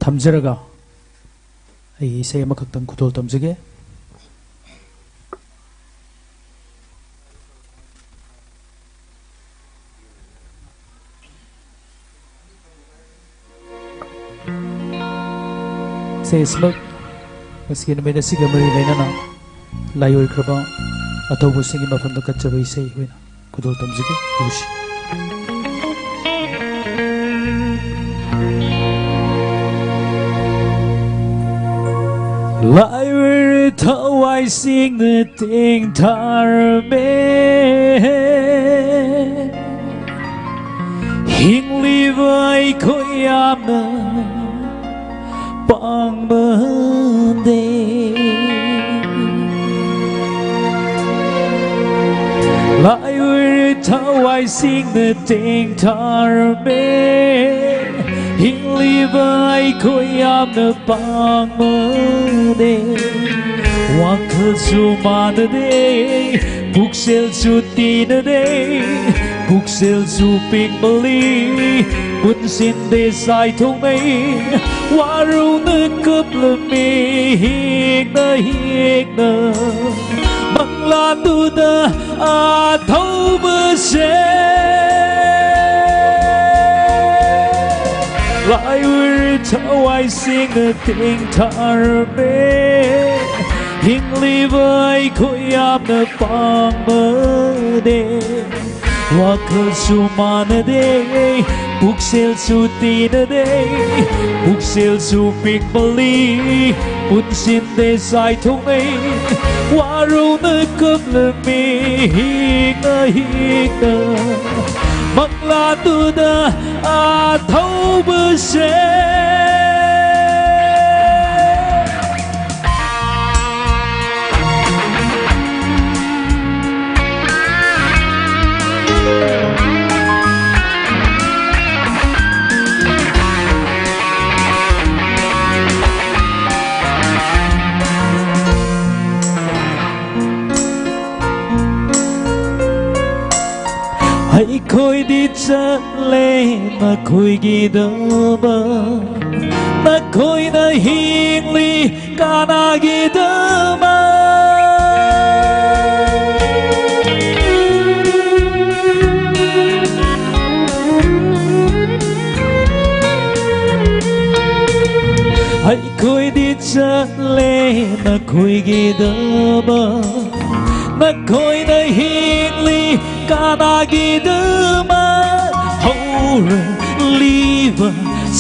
ꯊꯝꯖꯔꯒ ꯑꯩ ꯏꯁꯩ ꯑꯃꯈꯛꯇꯪ ꯈꯨꯗꯣꯜ ꯇꯝꯖꯒꯦ꯫ ꯏꯁꯩ ꯑꯁꯤꯃꯛ ꯉꯁꯤꯒꯤ ꯅꯨꯃꯤꯠ ꯑꯁꯤꯒ ꯃꯔꯤ ꯂꯩꯅꯅ ꯂꯥꯏ ꯑꯣꯏꯈ꯭ꯔꯕ ꯑꯊꯧꯕꯁꯤꯡꯒꯤ ꯃꯐꯝꯗ ꯀꯠꯆꯕ ꯏꯁꯩ ꯑꯣꯏꯅ ꯈꯨꯗꯣꯜ ꯇꯝꯖꯒꯦ꯫ ꯍꯧꯁꯤ꯫ ꯂꯥꯏ ꯑꯣꯏꯔꯦ ꯊꯋꯥꯏꯁꯤꯡꯅ ꯇꯦꯡꯊꯥꯔꯝꯃꯦ꯫ ꯍꯤꯡꯂꯤꯕ ꯑꯩꯈꯣꯏ ꯌꯥꯝꯅ ꯄꯥꯡꯕꯗꯦ꯫ ꯂꯥꯏ ꯑꯣꯏꯔꯦ ꯊꯋꯥꯏꯁꯤꯡꯅ ꯇꯦꯡꯊꯥꯔꯝꯃꯦ꯫ ꯍꯤꯡꯂꯤꯕ ꯑꯩꯈꯣꯏ ꯌꯥꯝꯅ ꯄꯥꯡꯕꯗꯦ꯫ ꯋꯥꯈꯜꯁꯨ ꯃꯥꯟꯅꯗꯦ, ꯄꯨꯛꯆꯦꯜꯁꯨ ꯇꯤꯟꯅꯗꯦ꯫ ꯄꯨꯛꯆꯦꯜꯁꯨ ꯄꯤꯛꯃꯜꯂꯤ, ꯄꯨꯟꯁꯤꯟꯗꯦ ꯆꯥꯏꯊꯣꯛꯅꯩ꯫ ꯋꯥꯔꯧꯅ ꯀꯞꯂꯝꯃꯤ ꯍꯤꯡꯅ ꯍꯤꯡꯅ꯫ ꯃꯪꯂꯥꯟꯗꯨꯗ ꯑꯊꯧꯕꯁꯦ꯫ ꯂꯥꯏ ꯑꯣꯏꯔꯦ ꯊꯋꯥꯏꯁꯤꯡꯅ ꯇꯦꯡꯊꯥꯔꯝꯃꯦ꯫ ꯍꯤꯡꯂꯤꯕ ꯑꯩꯈꯣꯏ ꯌꯥꯝꯅ ꯄꯥꯡꯕꯅꯦ꯫ ꯋꯥꯈꯜꯁꯨ ꯃꯥꯟꯅꯗꯦ, ꯄꯨꯛꯆꯦꯜꯁꯨ ꯇꯤꯟꯅꯗꯦ꯫ ꯄꯨꯛꯆꯦꯜꯁꯨ ꯄꯤꯛꯃꯜꯂꯤ, ꯄꯨꯟꯁꯤꯟꯗꯦ ꯆꯥꯏꯊꯣꯛꯅꯩ꯫ ꯋꯥꯔꯧꯅ ꯀꯞꯂꯝꯃꯤ ꯍꯤꯡꯅ ꯍꯤꯡꯅ꯫ ꯃꯪꯂꯥꯟꯗꯨꯗ ꯑꯊꯧꯕꯁꯦ꯫ ꯑꯩꯈꯣꯏꯗꯤ ꯆꯠꯂꯦ ꯅꯈꯣꯏꯒꯤꯗꯃꯛ, ꯅꯈꯣꯏꯅ ꯍꯤꯡꯂꯤ ꯀꯅꯥꯒꯤꯗꯃꯛ? ꯑꯩꯈꯣꯏꯗꯤ ꯆꯠꯂꯦ ꯅꯈꯣꯏꯒꯤꯗꯃꯛ, ꯅꯈꯣꯏꯅ ꯍꯤꯡꯂꯤ ꯀꯅꯥꯒꯤꯗꯃꯛ? ꯍꯧꯔꯛꯂꯤꯕ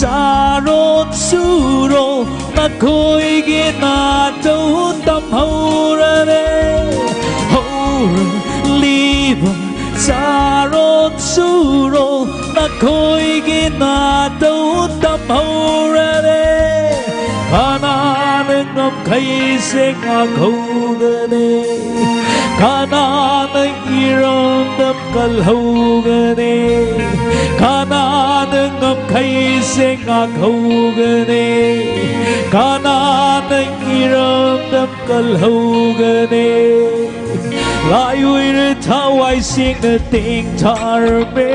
ꯆꯥꯔꯣꯟ ꯁꯨꯔꯣꯟ ꯅꯈꯣꯏꯒꯤ ꯅꯥꯇꯧ ꯇꯝꯍꯧꯔꯔꯦ꯫ ꯍꯧꯔꯛꯂꯤꯕ ꯆꯥꯔꯣꯟ ꯁꯨꯔꯣꯟ ꯅꯈꯣꯏꯒꯤ ꯅꯥꯇꯧ ꯇꯝꯍꯧꯔꯔꯦ꯫ ꯀꯅꯥꯅ ꯉꯝꯈꯩꯁꯦ ꯉꯥꯛꯍꯧꯒꯅꯤ? ꯀꯅꯥꯅ ꯏꯔꯝꯗꯝ ꯀꯜꯍꯧꯒꯅꯤ? ꯀꯅꯥꯅ ꯉꯝꯈꯩꯁꯦ ꯉꯥꯛꯍꯧꯒꯅꯤ? ꯀꯅꯥꯅ ꯏꯔꯝꯗꯝ ꯀꯜꯍꯧꯒꯅꯤ? ꯂꯥꯏ ꯑꯣꯏꯔ ꯊꯋꯥꯏ ꯁꯦꯡꯅ ꯇꯦꯡꯊꯥꯔꯝꯃꯦ꯫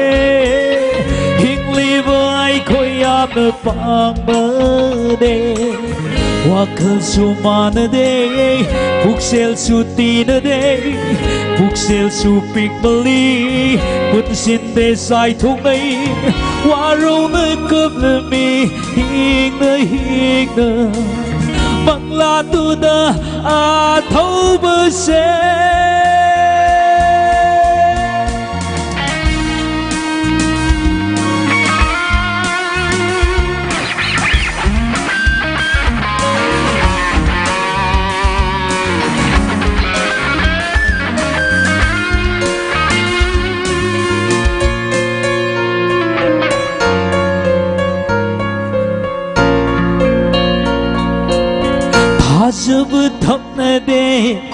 ꯍꯤꯡꯂꯤꯕ ꯑꯩꯈꯣꯏ ꯌꯥꯝꯅ ꯄꯥꯝꯕꯅꯦ꯫ ꯋꯥꯈꯜꯁꯨ ꯃꯥꯟꯅꯗꯦ, ꯄꯨꯛꯆꯦꯜꯁꯨ ꯇꯤꯟꯅꯗꯦ, ꯄꯨꯛꯆꯦꯜꯁꯨ ꯄꯤꯛꯃꯜꯂꯤ, ꯄꯨꯟꯁꯤꯟꯗꯦ ꯆꯥꯏꯊꯣꯛꯅꯩ, ꯋꯥꯔꯧꯅ ꯀꯞꯂꯝꯃꯤ꯫ ꯍꯤꯡꯅ ꯍꯤꯡꯅ ꯃꯪꯂꯥꯟꯗꯨꯗ ꯑꯊꯧꯕꯁꯦ꯫ ꯊꯥꯖꯕ ꯊꯝꯅꯗꯦ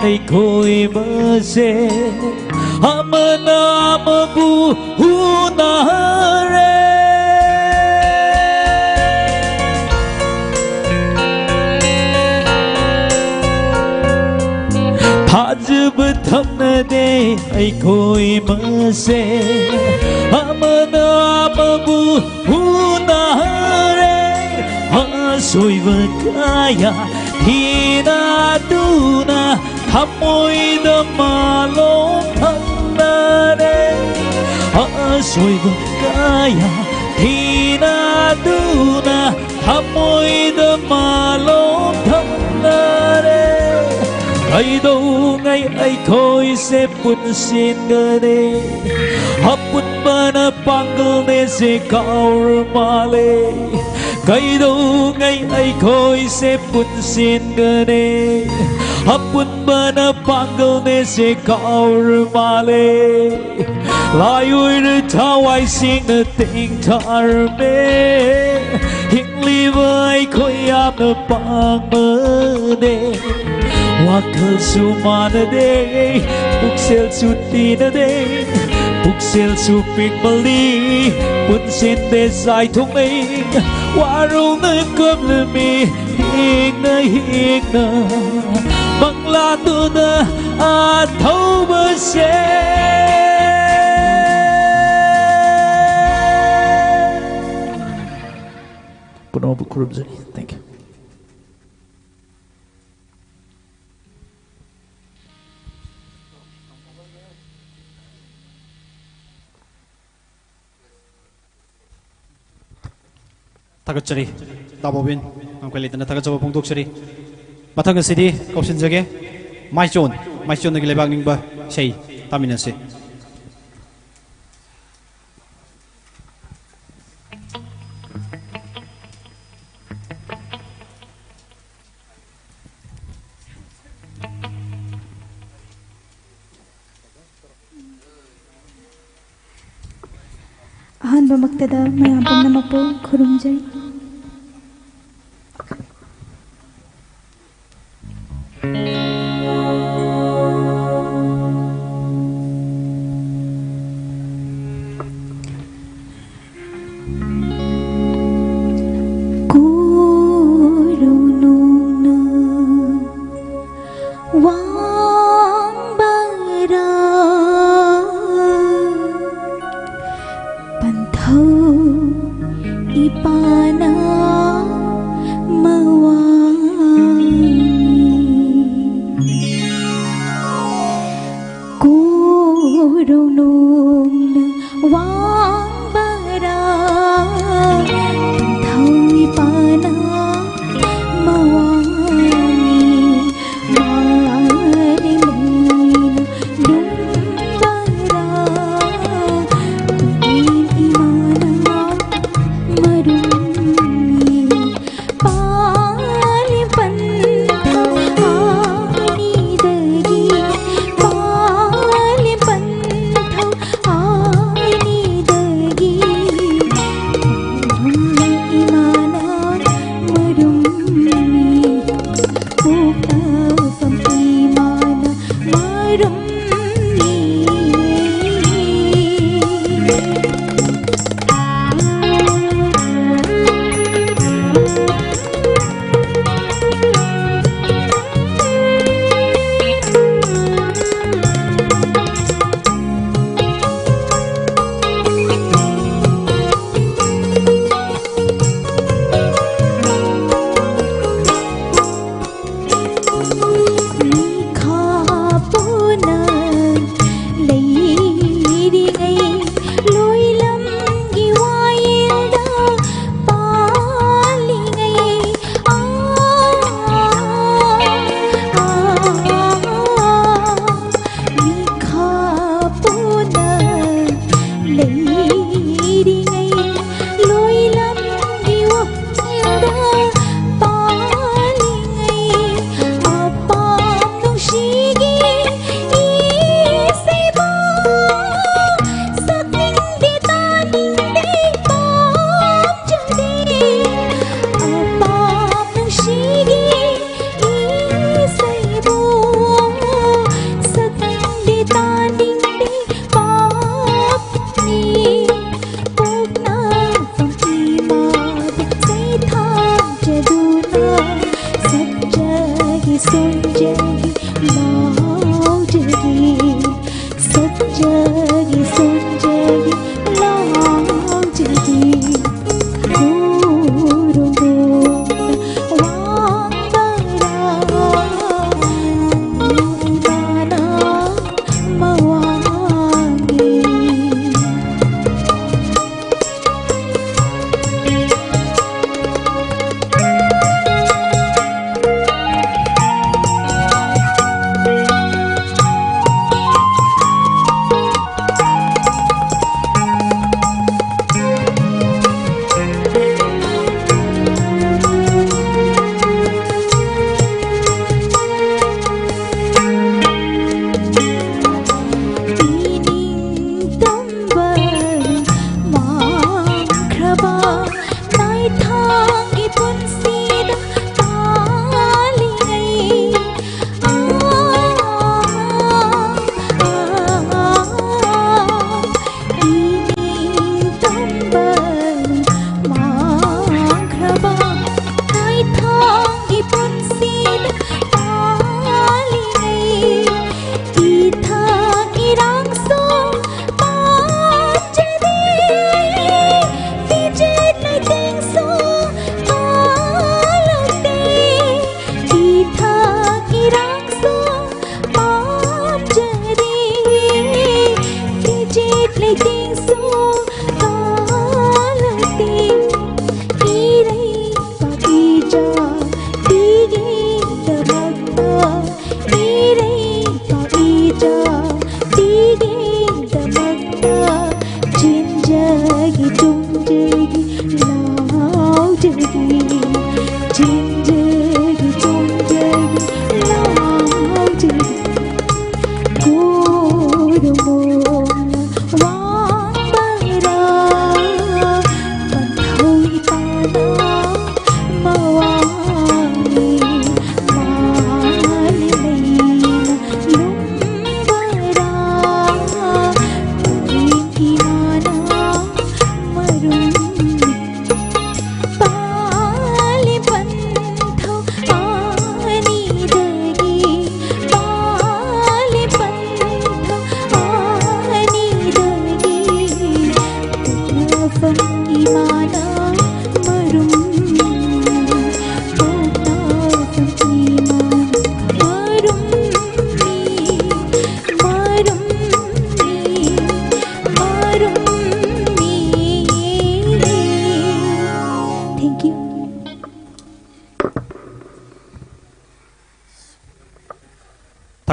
ꯑꯩꯈꯣꯏ ꯃꯁꯦ, ꯑꯃꯅ ꯑꯃꯕꯨ ꯍꯨꯟꯅꯔꯦ꯫ ꯊꯥꯖꯕ ꯊꯝꯅꯗꯦ ꯑꯩꯈꯣꯏ ꯃꯁꯦ, ꯑꯃꯅ ꯑꯃꯕꯨ ꯍꯨꯟꯅꯔꯦ꯫ ꯑꯁꯣꯏꯕ ꯀꯌꯥ ꯊꯤꯅꯗꯨꯅ ꯊꯃꯣꯏꯗ ꯃꯥꯂꯣꯝ ꯊꯝꯅꯔꯦ꯫ ꯑꯁꯣꯏꯕ ꯀꯌꯥ ꯊꯤꯅꯗꯨꯅ ꯊꯃꯣꯏꯗ ꯃꯥꯂꯣꯝ ꯊꯝꯅꯔꯦ꯫ ꯀꯩꯗꯧꯉꯩ ꯑꯩꯈꯣꯏꯁꯦ ꯄꯨꯟꯁꯤꯟꯒꯅꯤ? ꯑꯄꯨꯟꯕꯅ ꯄꯥꯡꯒꯜꯅꯦꯁꯦ ꯀꯥꯎꯔ ꯃꯥꯜꯂꯦ꯫ ꯀꯩꯗꯧꯉꯩ ꯑꯩꯈꯣꯏꯁꯦ ꯄꯨꯟꯁꯤꯟꯒꯅꯤ? ꯑꯄꯨꯟꯕꯅ ꯄꯥꯡꯒꯜꯅꯦꯁꯦ ꯀꯥꯎꯔ ꯃꯥꯜꯂꯦ꯫ ꯂꯥꯏꯑꯣꯏꯔ ꯊꯋꯥꯏꯁꯤꯡꯅ ꯇꯦꯡꯊꯥꯔꯝꯃꯦ꯫ ꯍꯤꯡꯂꯤꯕ ꯑꯩꯈꯣꯏ ꯌꯥꯝꯅ ꯄꯥꯡꯕꯅꯦ꯫ ꯋꯥꯈꯜꯁꯨ ꯃꯥꯟꯅꯗꯦ, ꯄꯨꯛꯆꯦꯜꯁꯨ ꯇꯤꯟꯅꯗꯦ꯫ ꯄꯨꯛꯆꯦꯜꯁꯨ ꯄꯤꯛꯃꯜꯂꯤ, ꯄꯨꯟꯁꯤꯟꯗꯦ ꯆꯥꯏꯊꯣꯛꯅꯩ꯫ ꯋꯥꯔꯧꯅ ꯀꯞꯂꯝꯃꯤ, ꯍꯤꯡꯅ ꯍꯤꯡꯅ ꯃꯪꯂꯥꯟꯗꯨꯗ ꯑꯊꯧꯕꯁꯦ꯫ ꯄꯨꯝꯅꯃꯛꯄꯨ ꯈꯨꯔꯨꯝꯖꯔꯤ꯫ Thank you. ꯊꯥꯒꯠꯆꯔꯤ꯫ ꯇꯥ ꯕꯣꯕꯤꯟ, ꯉꯝꯈꯩ ꯂꯩꯇꯅ ꯊꯥꯒꯠꯆꯕ ꯐꯣꯡꯗꯣꯛꯆꯔꯤ꯫ ꯃꯊꯪ ꯑꯁꯤꯗꯤ ꯀꯧꯁꯤꯟꯖꯒꯦ, ꯃꯥꯏꯆꯣꯟ, ꯃꯥꯏꯆꯣꯟꯗꯒꯤ ꯂꯩꯕꯥꯛ ꯅꯤꯡꯕ ꯏꯁꯩ ꯇꯥꯃꯤꯟꯅꯁꯤ꯫ ꯑꯍꯥꯟꯕꯃꯛꯇꯗ ꯃꯌꯥꯝ ꯄꯨꯝꯅꯃꯛꯄꯨ ꯈꯨꯔꯨꯝꯖꯔꯤ꯫ ꯀꯣꯔꯧꯅꯣꯡꯅ ꯋꯥꯡꯕꯔꯥ, ꯄꯟꯊꯧ ꯏꯄꯥꯅ ꯃꯋꯥꯅꯤ꯫ ꯀꯣꯔꯧꯅꯣꯡꯅ ꯋꯥꯡꯕꯔꯥ, ꯄꯟꯊꯧ ꯏꯄꯥꯅ ꯃꯋꯥꯅꯤ꯫ ꯃꯥ ꯔꯝꯃꯤ꯫ ꯅꯤꯡꯈꯥ ꯄꯣꯟꯅ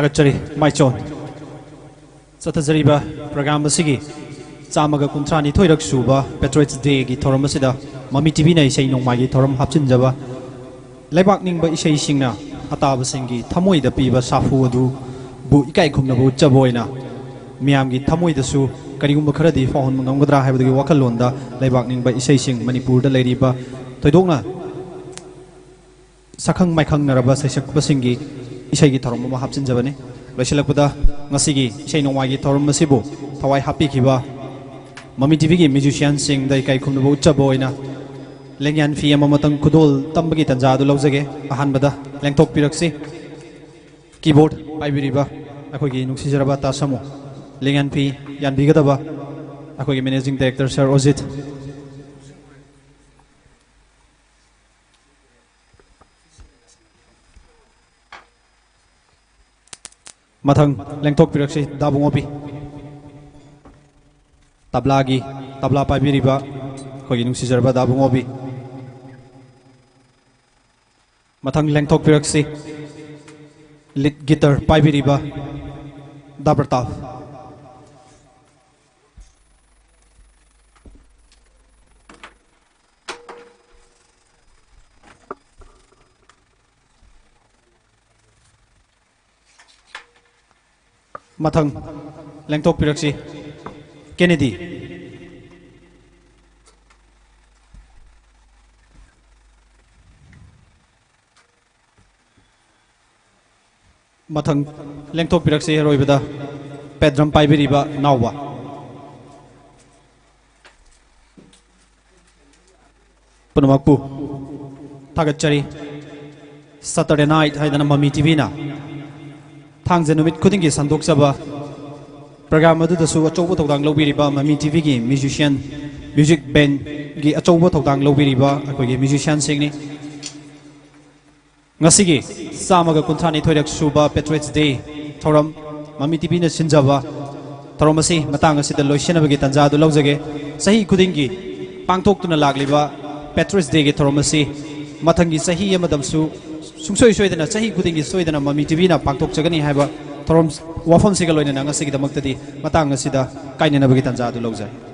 ꯊꯥꯒꯠꯆꯔꯤ꯫ ꯃꯥꯏꯆꯣꯟ꯫ ꯆꯠꯊꯖꯔꯤꯕ program ꯑꯁꯤꯒꯤ ꯆꯥꯝꯃꯒ ꯀꯨꯟꯊ꯭ꯔꯥ ꯅꯤꯊꯣꯏꯔꯛ ꯁꯨꯕ Patriots Day ꯒꯤ ꯊꯧꯔꯝ ꯑꯁꯤꯗ ꯃꯃꯤ ꯇꯤꯚꯤꯅ ꯏꯁꯩ ꯅꯣꯡꯃꯥꯏꯒꯤ ꯊꯧꯔꯝ ꯍꯥꯞꯆꯤꯟꯖꯕ, ꯂꯩꯕꯥꯛ ꯅꯤꯡꯕ ꯏꯁꯩꯁꯤꯡꯅ ꯑꯇꯥꯕꯁꯤꯡꯒꯤ ꯊꯃꯣꯏꯗ ꯄꯤꯕ ꯁꯥꯐꯨ ꯑꯗꯨꯕꯨ ꯏꯀꯥꯏ ꯈꯨꯝꯅꯕ ꯎꯠꯆꯕ ꯑꯣꯏꯅ ꯃꯤꯌꯥꯝꯒꯤ ꯊꯃꯣꯏꯗꯁꯨ ꯀꯔꯤꯒꯨꯝꯕ ꯈꯔꯗꯤ ꯐꯥꯎꯍꯟꯕ ꯉꯝꯒꯗ꯭ꯔꯥ ꯍꯥꯏꯕꯗꯨꯒꯤ ꯋꯥꯈꯜꯂꯣꯟꯗ ꯂꯩꯕꯥꯛ ꯅꯤꯡꯕ ꯏꯁꯩꯁꯤꯡ, ꯃꯅꯤꯄꯨꯔꯗ ꯂꯩꯔꯤꯕ ꯊꯣꯏꯗꯣꯛꯅ ꯁꯛꯈꯪ ꯃꯥꯏꯈꯪꯅꯔꯕ ꯁꯩꯁꯛꯄꯁꯤꯡꯒꯤ ꯏꯁꯩꯒꯤ ꯊꯧꯔꯝ ꯑꯃ ꯍꯥꯞꯆꯤꯟꯖꯕꯅꯤ꯫ ꯂꯣꯏꯁꯤꯜꯂꯛꯄꯗ ꯉꯁꯤꯒꯤ ꯏꯁꯩ ꯅꯣꯡꯃꯥꯏꯒꯤ ꯊꯧꯔꯝ ꯑꯁꯤꯕꯨ ꯊꯋꯥꯏ ꯍꯥꯞꯄꯤꯈꯤꯕ ꯃꯃꯤ ꯇꯤꯚꯤꯒꯤ musician ꯁꯤꯡꯗ ꯏꯀꯥꯏ ꯈꯨꯝꯅꯕ ꯎꯠꯆꯕ ꯑꯣꯏꯅ ꯂꯦꯡꯌꯥꯟ ꯐꯤ ꯑꯃꯃꯇꯪ ꯈꯨꯗꯣꯜ ꯇꯝꯕꯒꯤ ꯇꯥꯟꯖꯥ ꯑꯗꯨ ꯂꯧꯖꯒꯦ꯫ ꯑꯍꯥꯟꯕꯗ ꯂꯦꯡꯊꯣꯛꯄꯤꯔꯛꯁꯤ꯫ Keyboard ꯄꯥꯏꯕꯤꯔꯤꯕ ꯑꯩꯈꯣꯏꯒꯤ ꯅꯨꯡꯁꯤꯖꯔꯕ ꯇꯥ ꯁꯃꯨ꯫ ꯂꯦꯡꯌꯥꯟ ꯐꯤ ꯌꯥꯟꯕꯤꯒꯗꯕ ꯑꯩꯈꯣꯏꯒꯤ managing director sir ꯑꯣꯖꯤꯠ꯫ ꯃꯊꯪ ꯂꯦꯡꯊꯣꯛꯄꯤꯔꯛꯁꯤ, ꯗꯥ ꯕꯨꯡꯉꯣꯕꯤ꯫ ꯇꯕ꯭ꯂꯥꯒꯤ, ꯇꯕ꯭ꯂꯥ ꯄꯥꯏꯕꯤꯔꯤꯕ ꯑꯩꯈꯣꯏꯒꯤ ꯅꯨꯡꯁꯤꯖꯔꯕ ꯗꯥ ꯕꯨꯡꯉꯣꯕꯤ꯫ ꯃꯊꯪ ꯂꯦꯡꯊꯣꯛꯄꯤꯔꯛꯁꯤ, lead guitar ꯄꯥꯏꯕꯤꯔꯤꯕ ꯗꯥ ꯄ꯭ꯔꯇꯥꯞ꯫ ꯃꯊꯪ ꯂꯦꯡꯊꯣꯛꯄꯤꯔꯛꯁꯤ꯫ ꯀꯦꯅꯦꯗꯤ꯫ ꯃꯊꯪ ꯂꯦꯡꯊꯣꯛꯄꯤꯔꯛꯁꯤ꯫ ꯑꯔꯣꯏꯕꯗ ꯄꯦꯗ꯭ꯔꯝ ꯄꯥꯏꯕꯤꯔꯤꯕ ꯅꯥꯎꯕ꯫ ꯄꯨꯝꯅꯃꯛꯄꯨ ꯊꯥꯒꯠꯆꯔꯤ꯫ Saturday Night ꯍꯥꯏꯗꯅ ꯃꯃꯤ ꯇꯤꯚꯤꯅ ꯊꯥꯡꯖ ꯅꯨꯃꯤꯠ ꯈꯨꯗꯤꯡꯒꯤ ꯁꯟꯗꯣꯛꯆꯕ program ꯑꯗꯨꯗꯁꯨ ꯑꯆꯧꯕ ꯊꯧꯗꯥꯡ ꯂꯧꯕꯤꯔꯤꯕ ꯃꯃꯤ ꯇꯤꯚꯤꯒꯤ musician, music bandꯒꯤ ꯑꯆꯧꯕ ꯊꯧꯗꯥꯡ ꯂꯧꯕꯤꯔꯤꯕ ꯑꯩꯈꯣꯏꯒꯤ musicianꯁꯤꯡꯅꯤ꯫ ꯉꯁꯤꯒꯤ ꯆꯥꯝꯃꯒ ꯀꯨꯟꯊ꯭ꯔꯥ ꯅꯤꯊꯣꯏꯔꯛ ꯁꯨꯕ Patriots Day ꯊꯧꯔꯝ, ꯃꯃꯤ ꯇꯤꯚꯤꯅ ꯁꯤꯟꯖꯕ ꯊꯧꯔꯝ ꯑꯁꯤ ꯃꯇꯥꯡ ꯑꯁꯤꯗ ꯂꯣꯏꯁꯤꯟꯅꯕꯒꯤ ꯇꯥꯟꯖꯥ ꯑꯗꯨ ꯂꯧꯖꯒꯦ꯫ ꯆꯍꯤ ꯈꯨꯗꯤꯡꯒꯤ ꯄꯥꯡꯊꯣꯛꯇꯨꯅ ꯂꯥꯛꯂꯤꯕ Patriots Dayꯒꯤ ꯊꯧꯔꯝ ꯑꯁꯤ ꯃꯊꯪꯒꯤ ꯆꯍꯤ ꯑꯃꯗꯁꯨ ꯁꯨꯡꯁꯣꯏ ꯁꯣꯏꯗꯅ, ꯆꯍꯤ ꯈꯨꯗꯤꯡꯒꯤ ꯁꯣꯏꯗꯅ ꯃꯃꯤ ꯇꯤꯚꯤꯅ ꯄꯥꯡꯊꯣꯛꯆꯒꯅꯤ ꯍꯥꯏꯕ ꯊꯧꯔꯝ ꯋꯥꯐꯝꯁꯤꯒ ꯂꯣꯏꯅꯅ ꯉꯁꯤꯒꯤꯗꯃꯛꯇꯗꯤ ꯃꯇꯥꯡ ꯑꯁꯤꯗ ꯀꯥꯏꯅꯅꯕꯒꯤ ꯇꯥꯟꯖꯥ ꯑꯗꯨ ꯂꯧꯖꯔꯤ꯫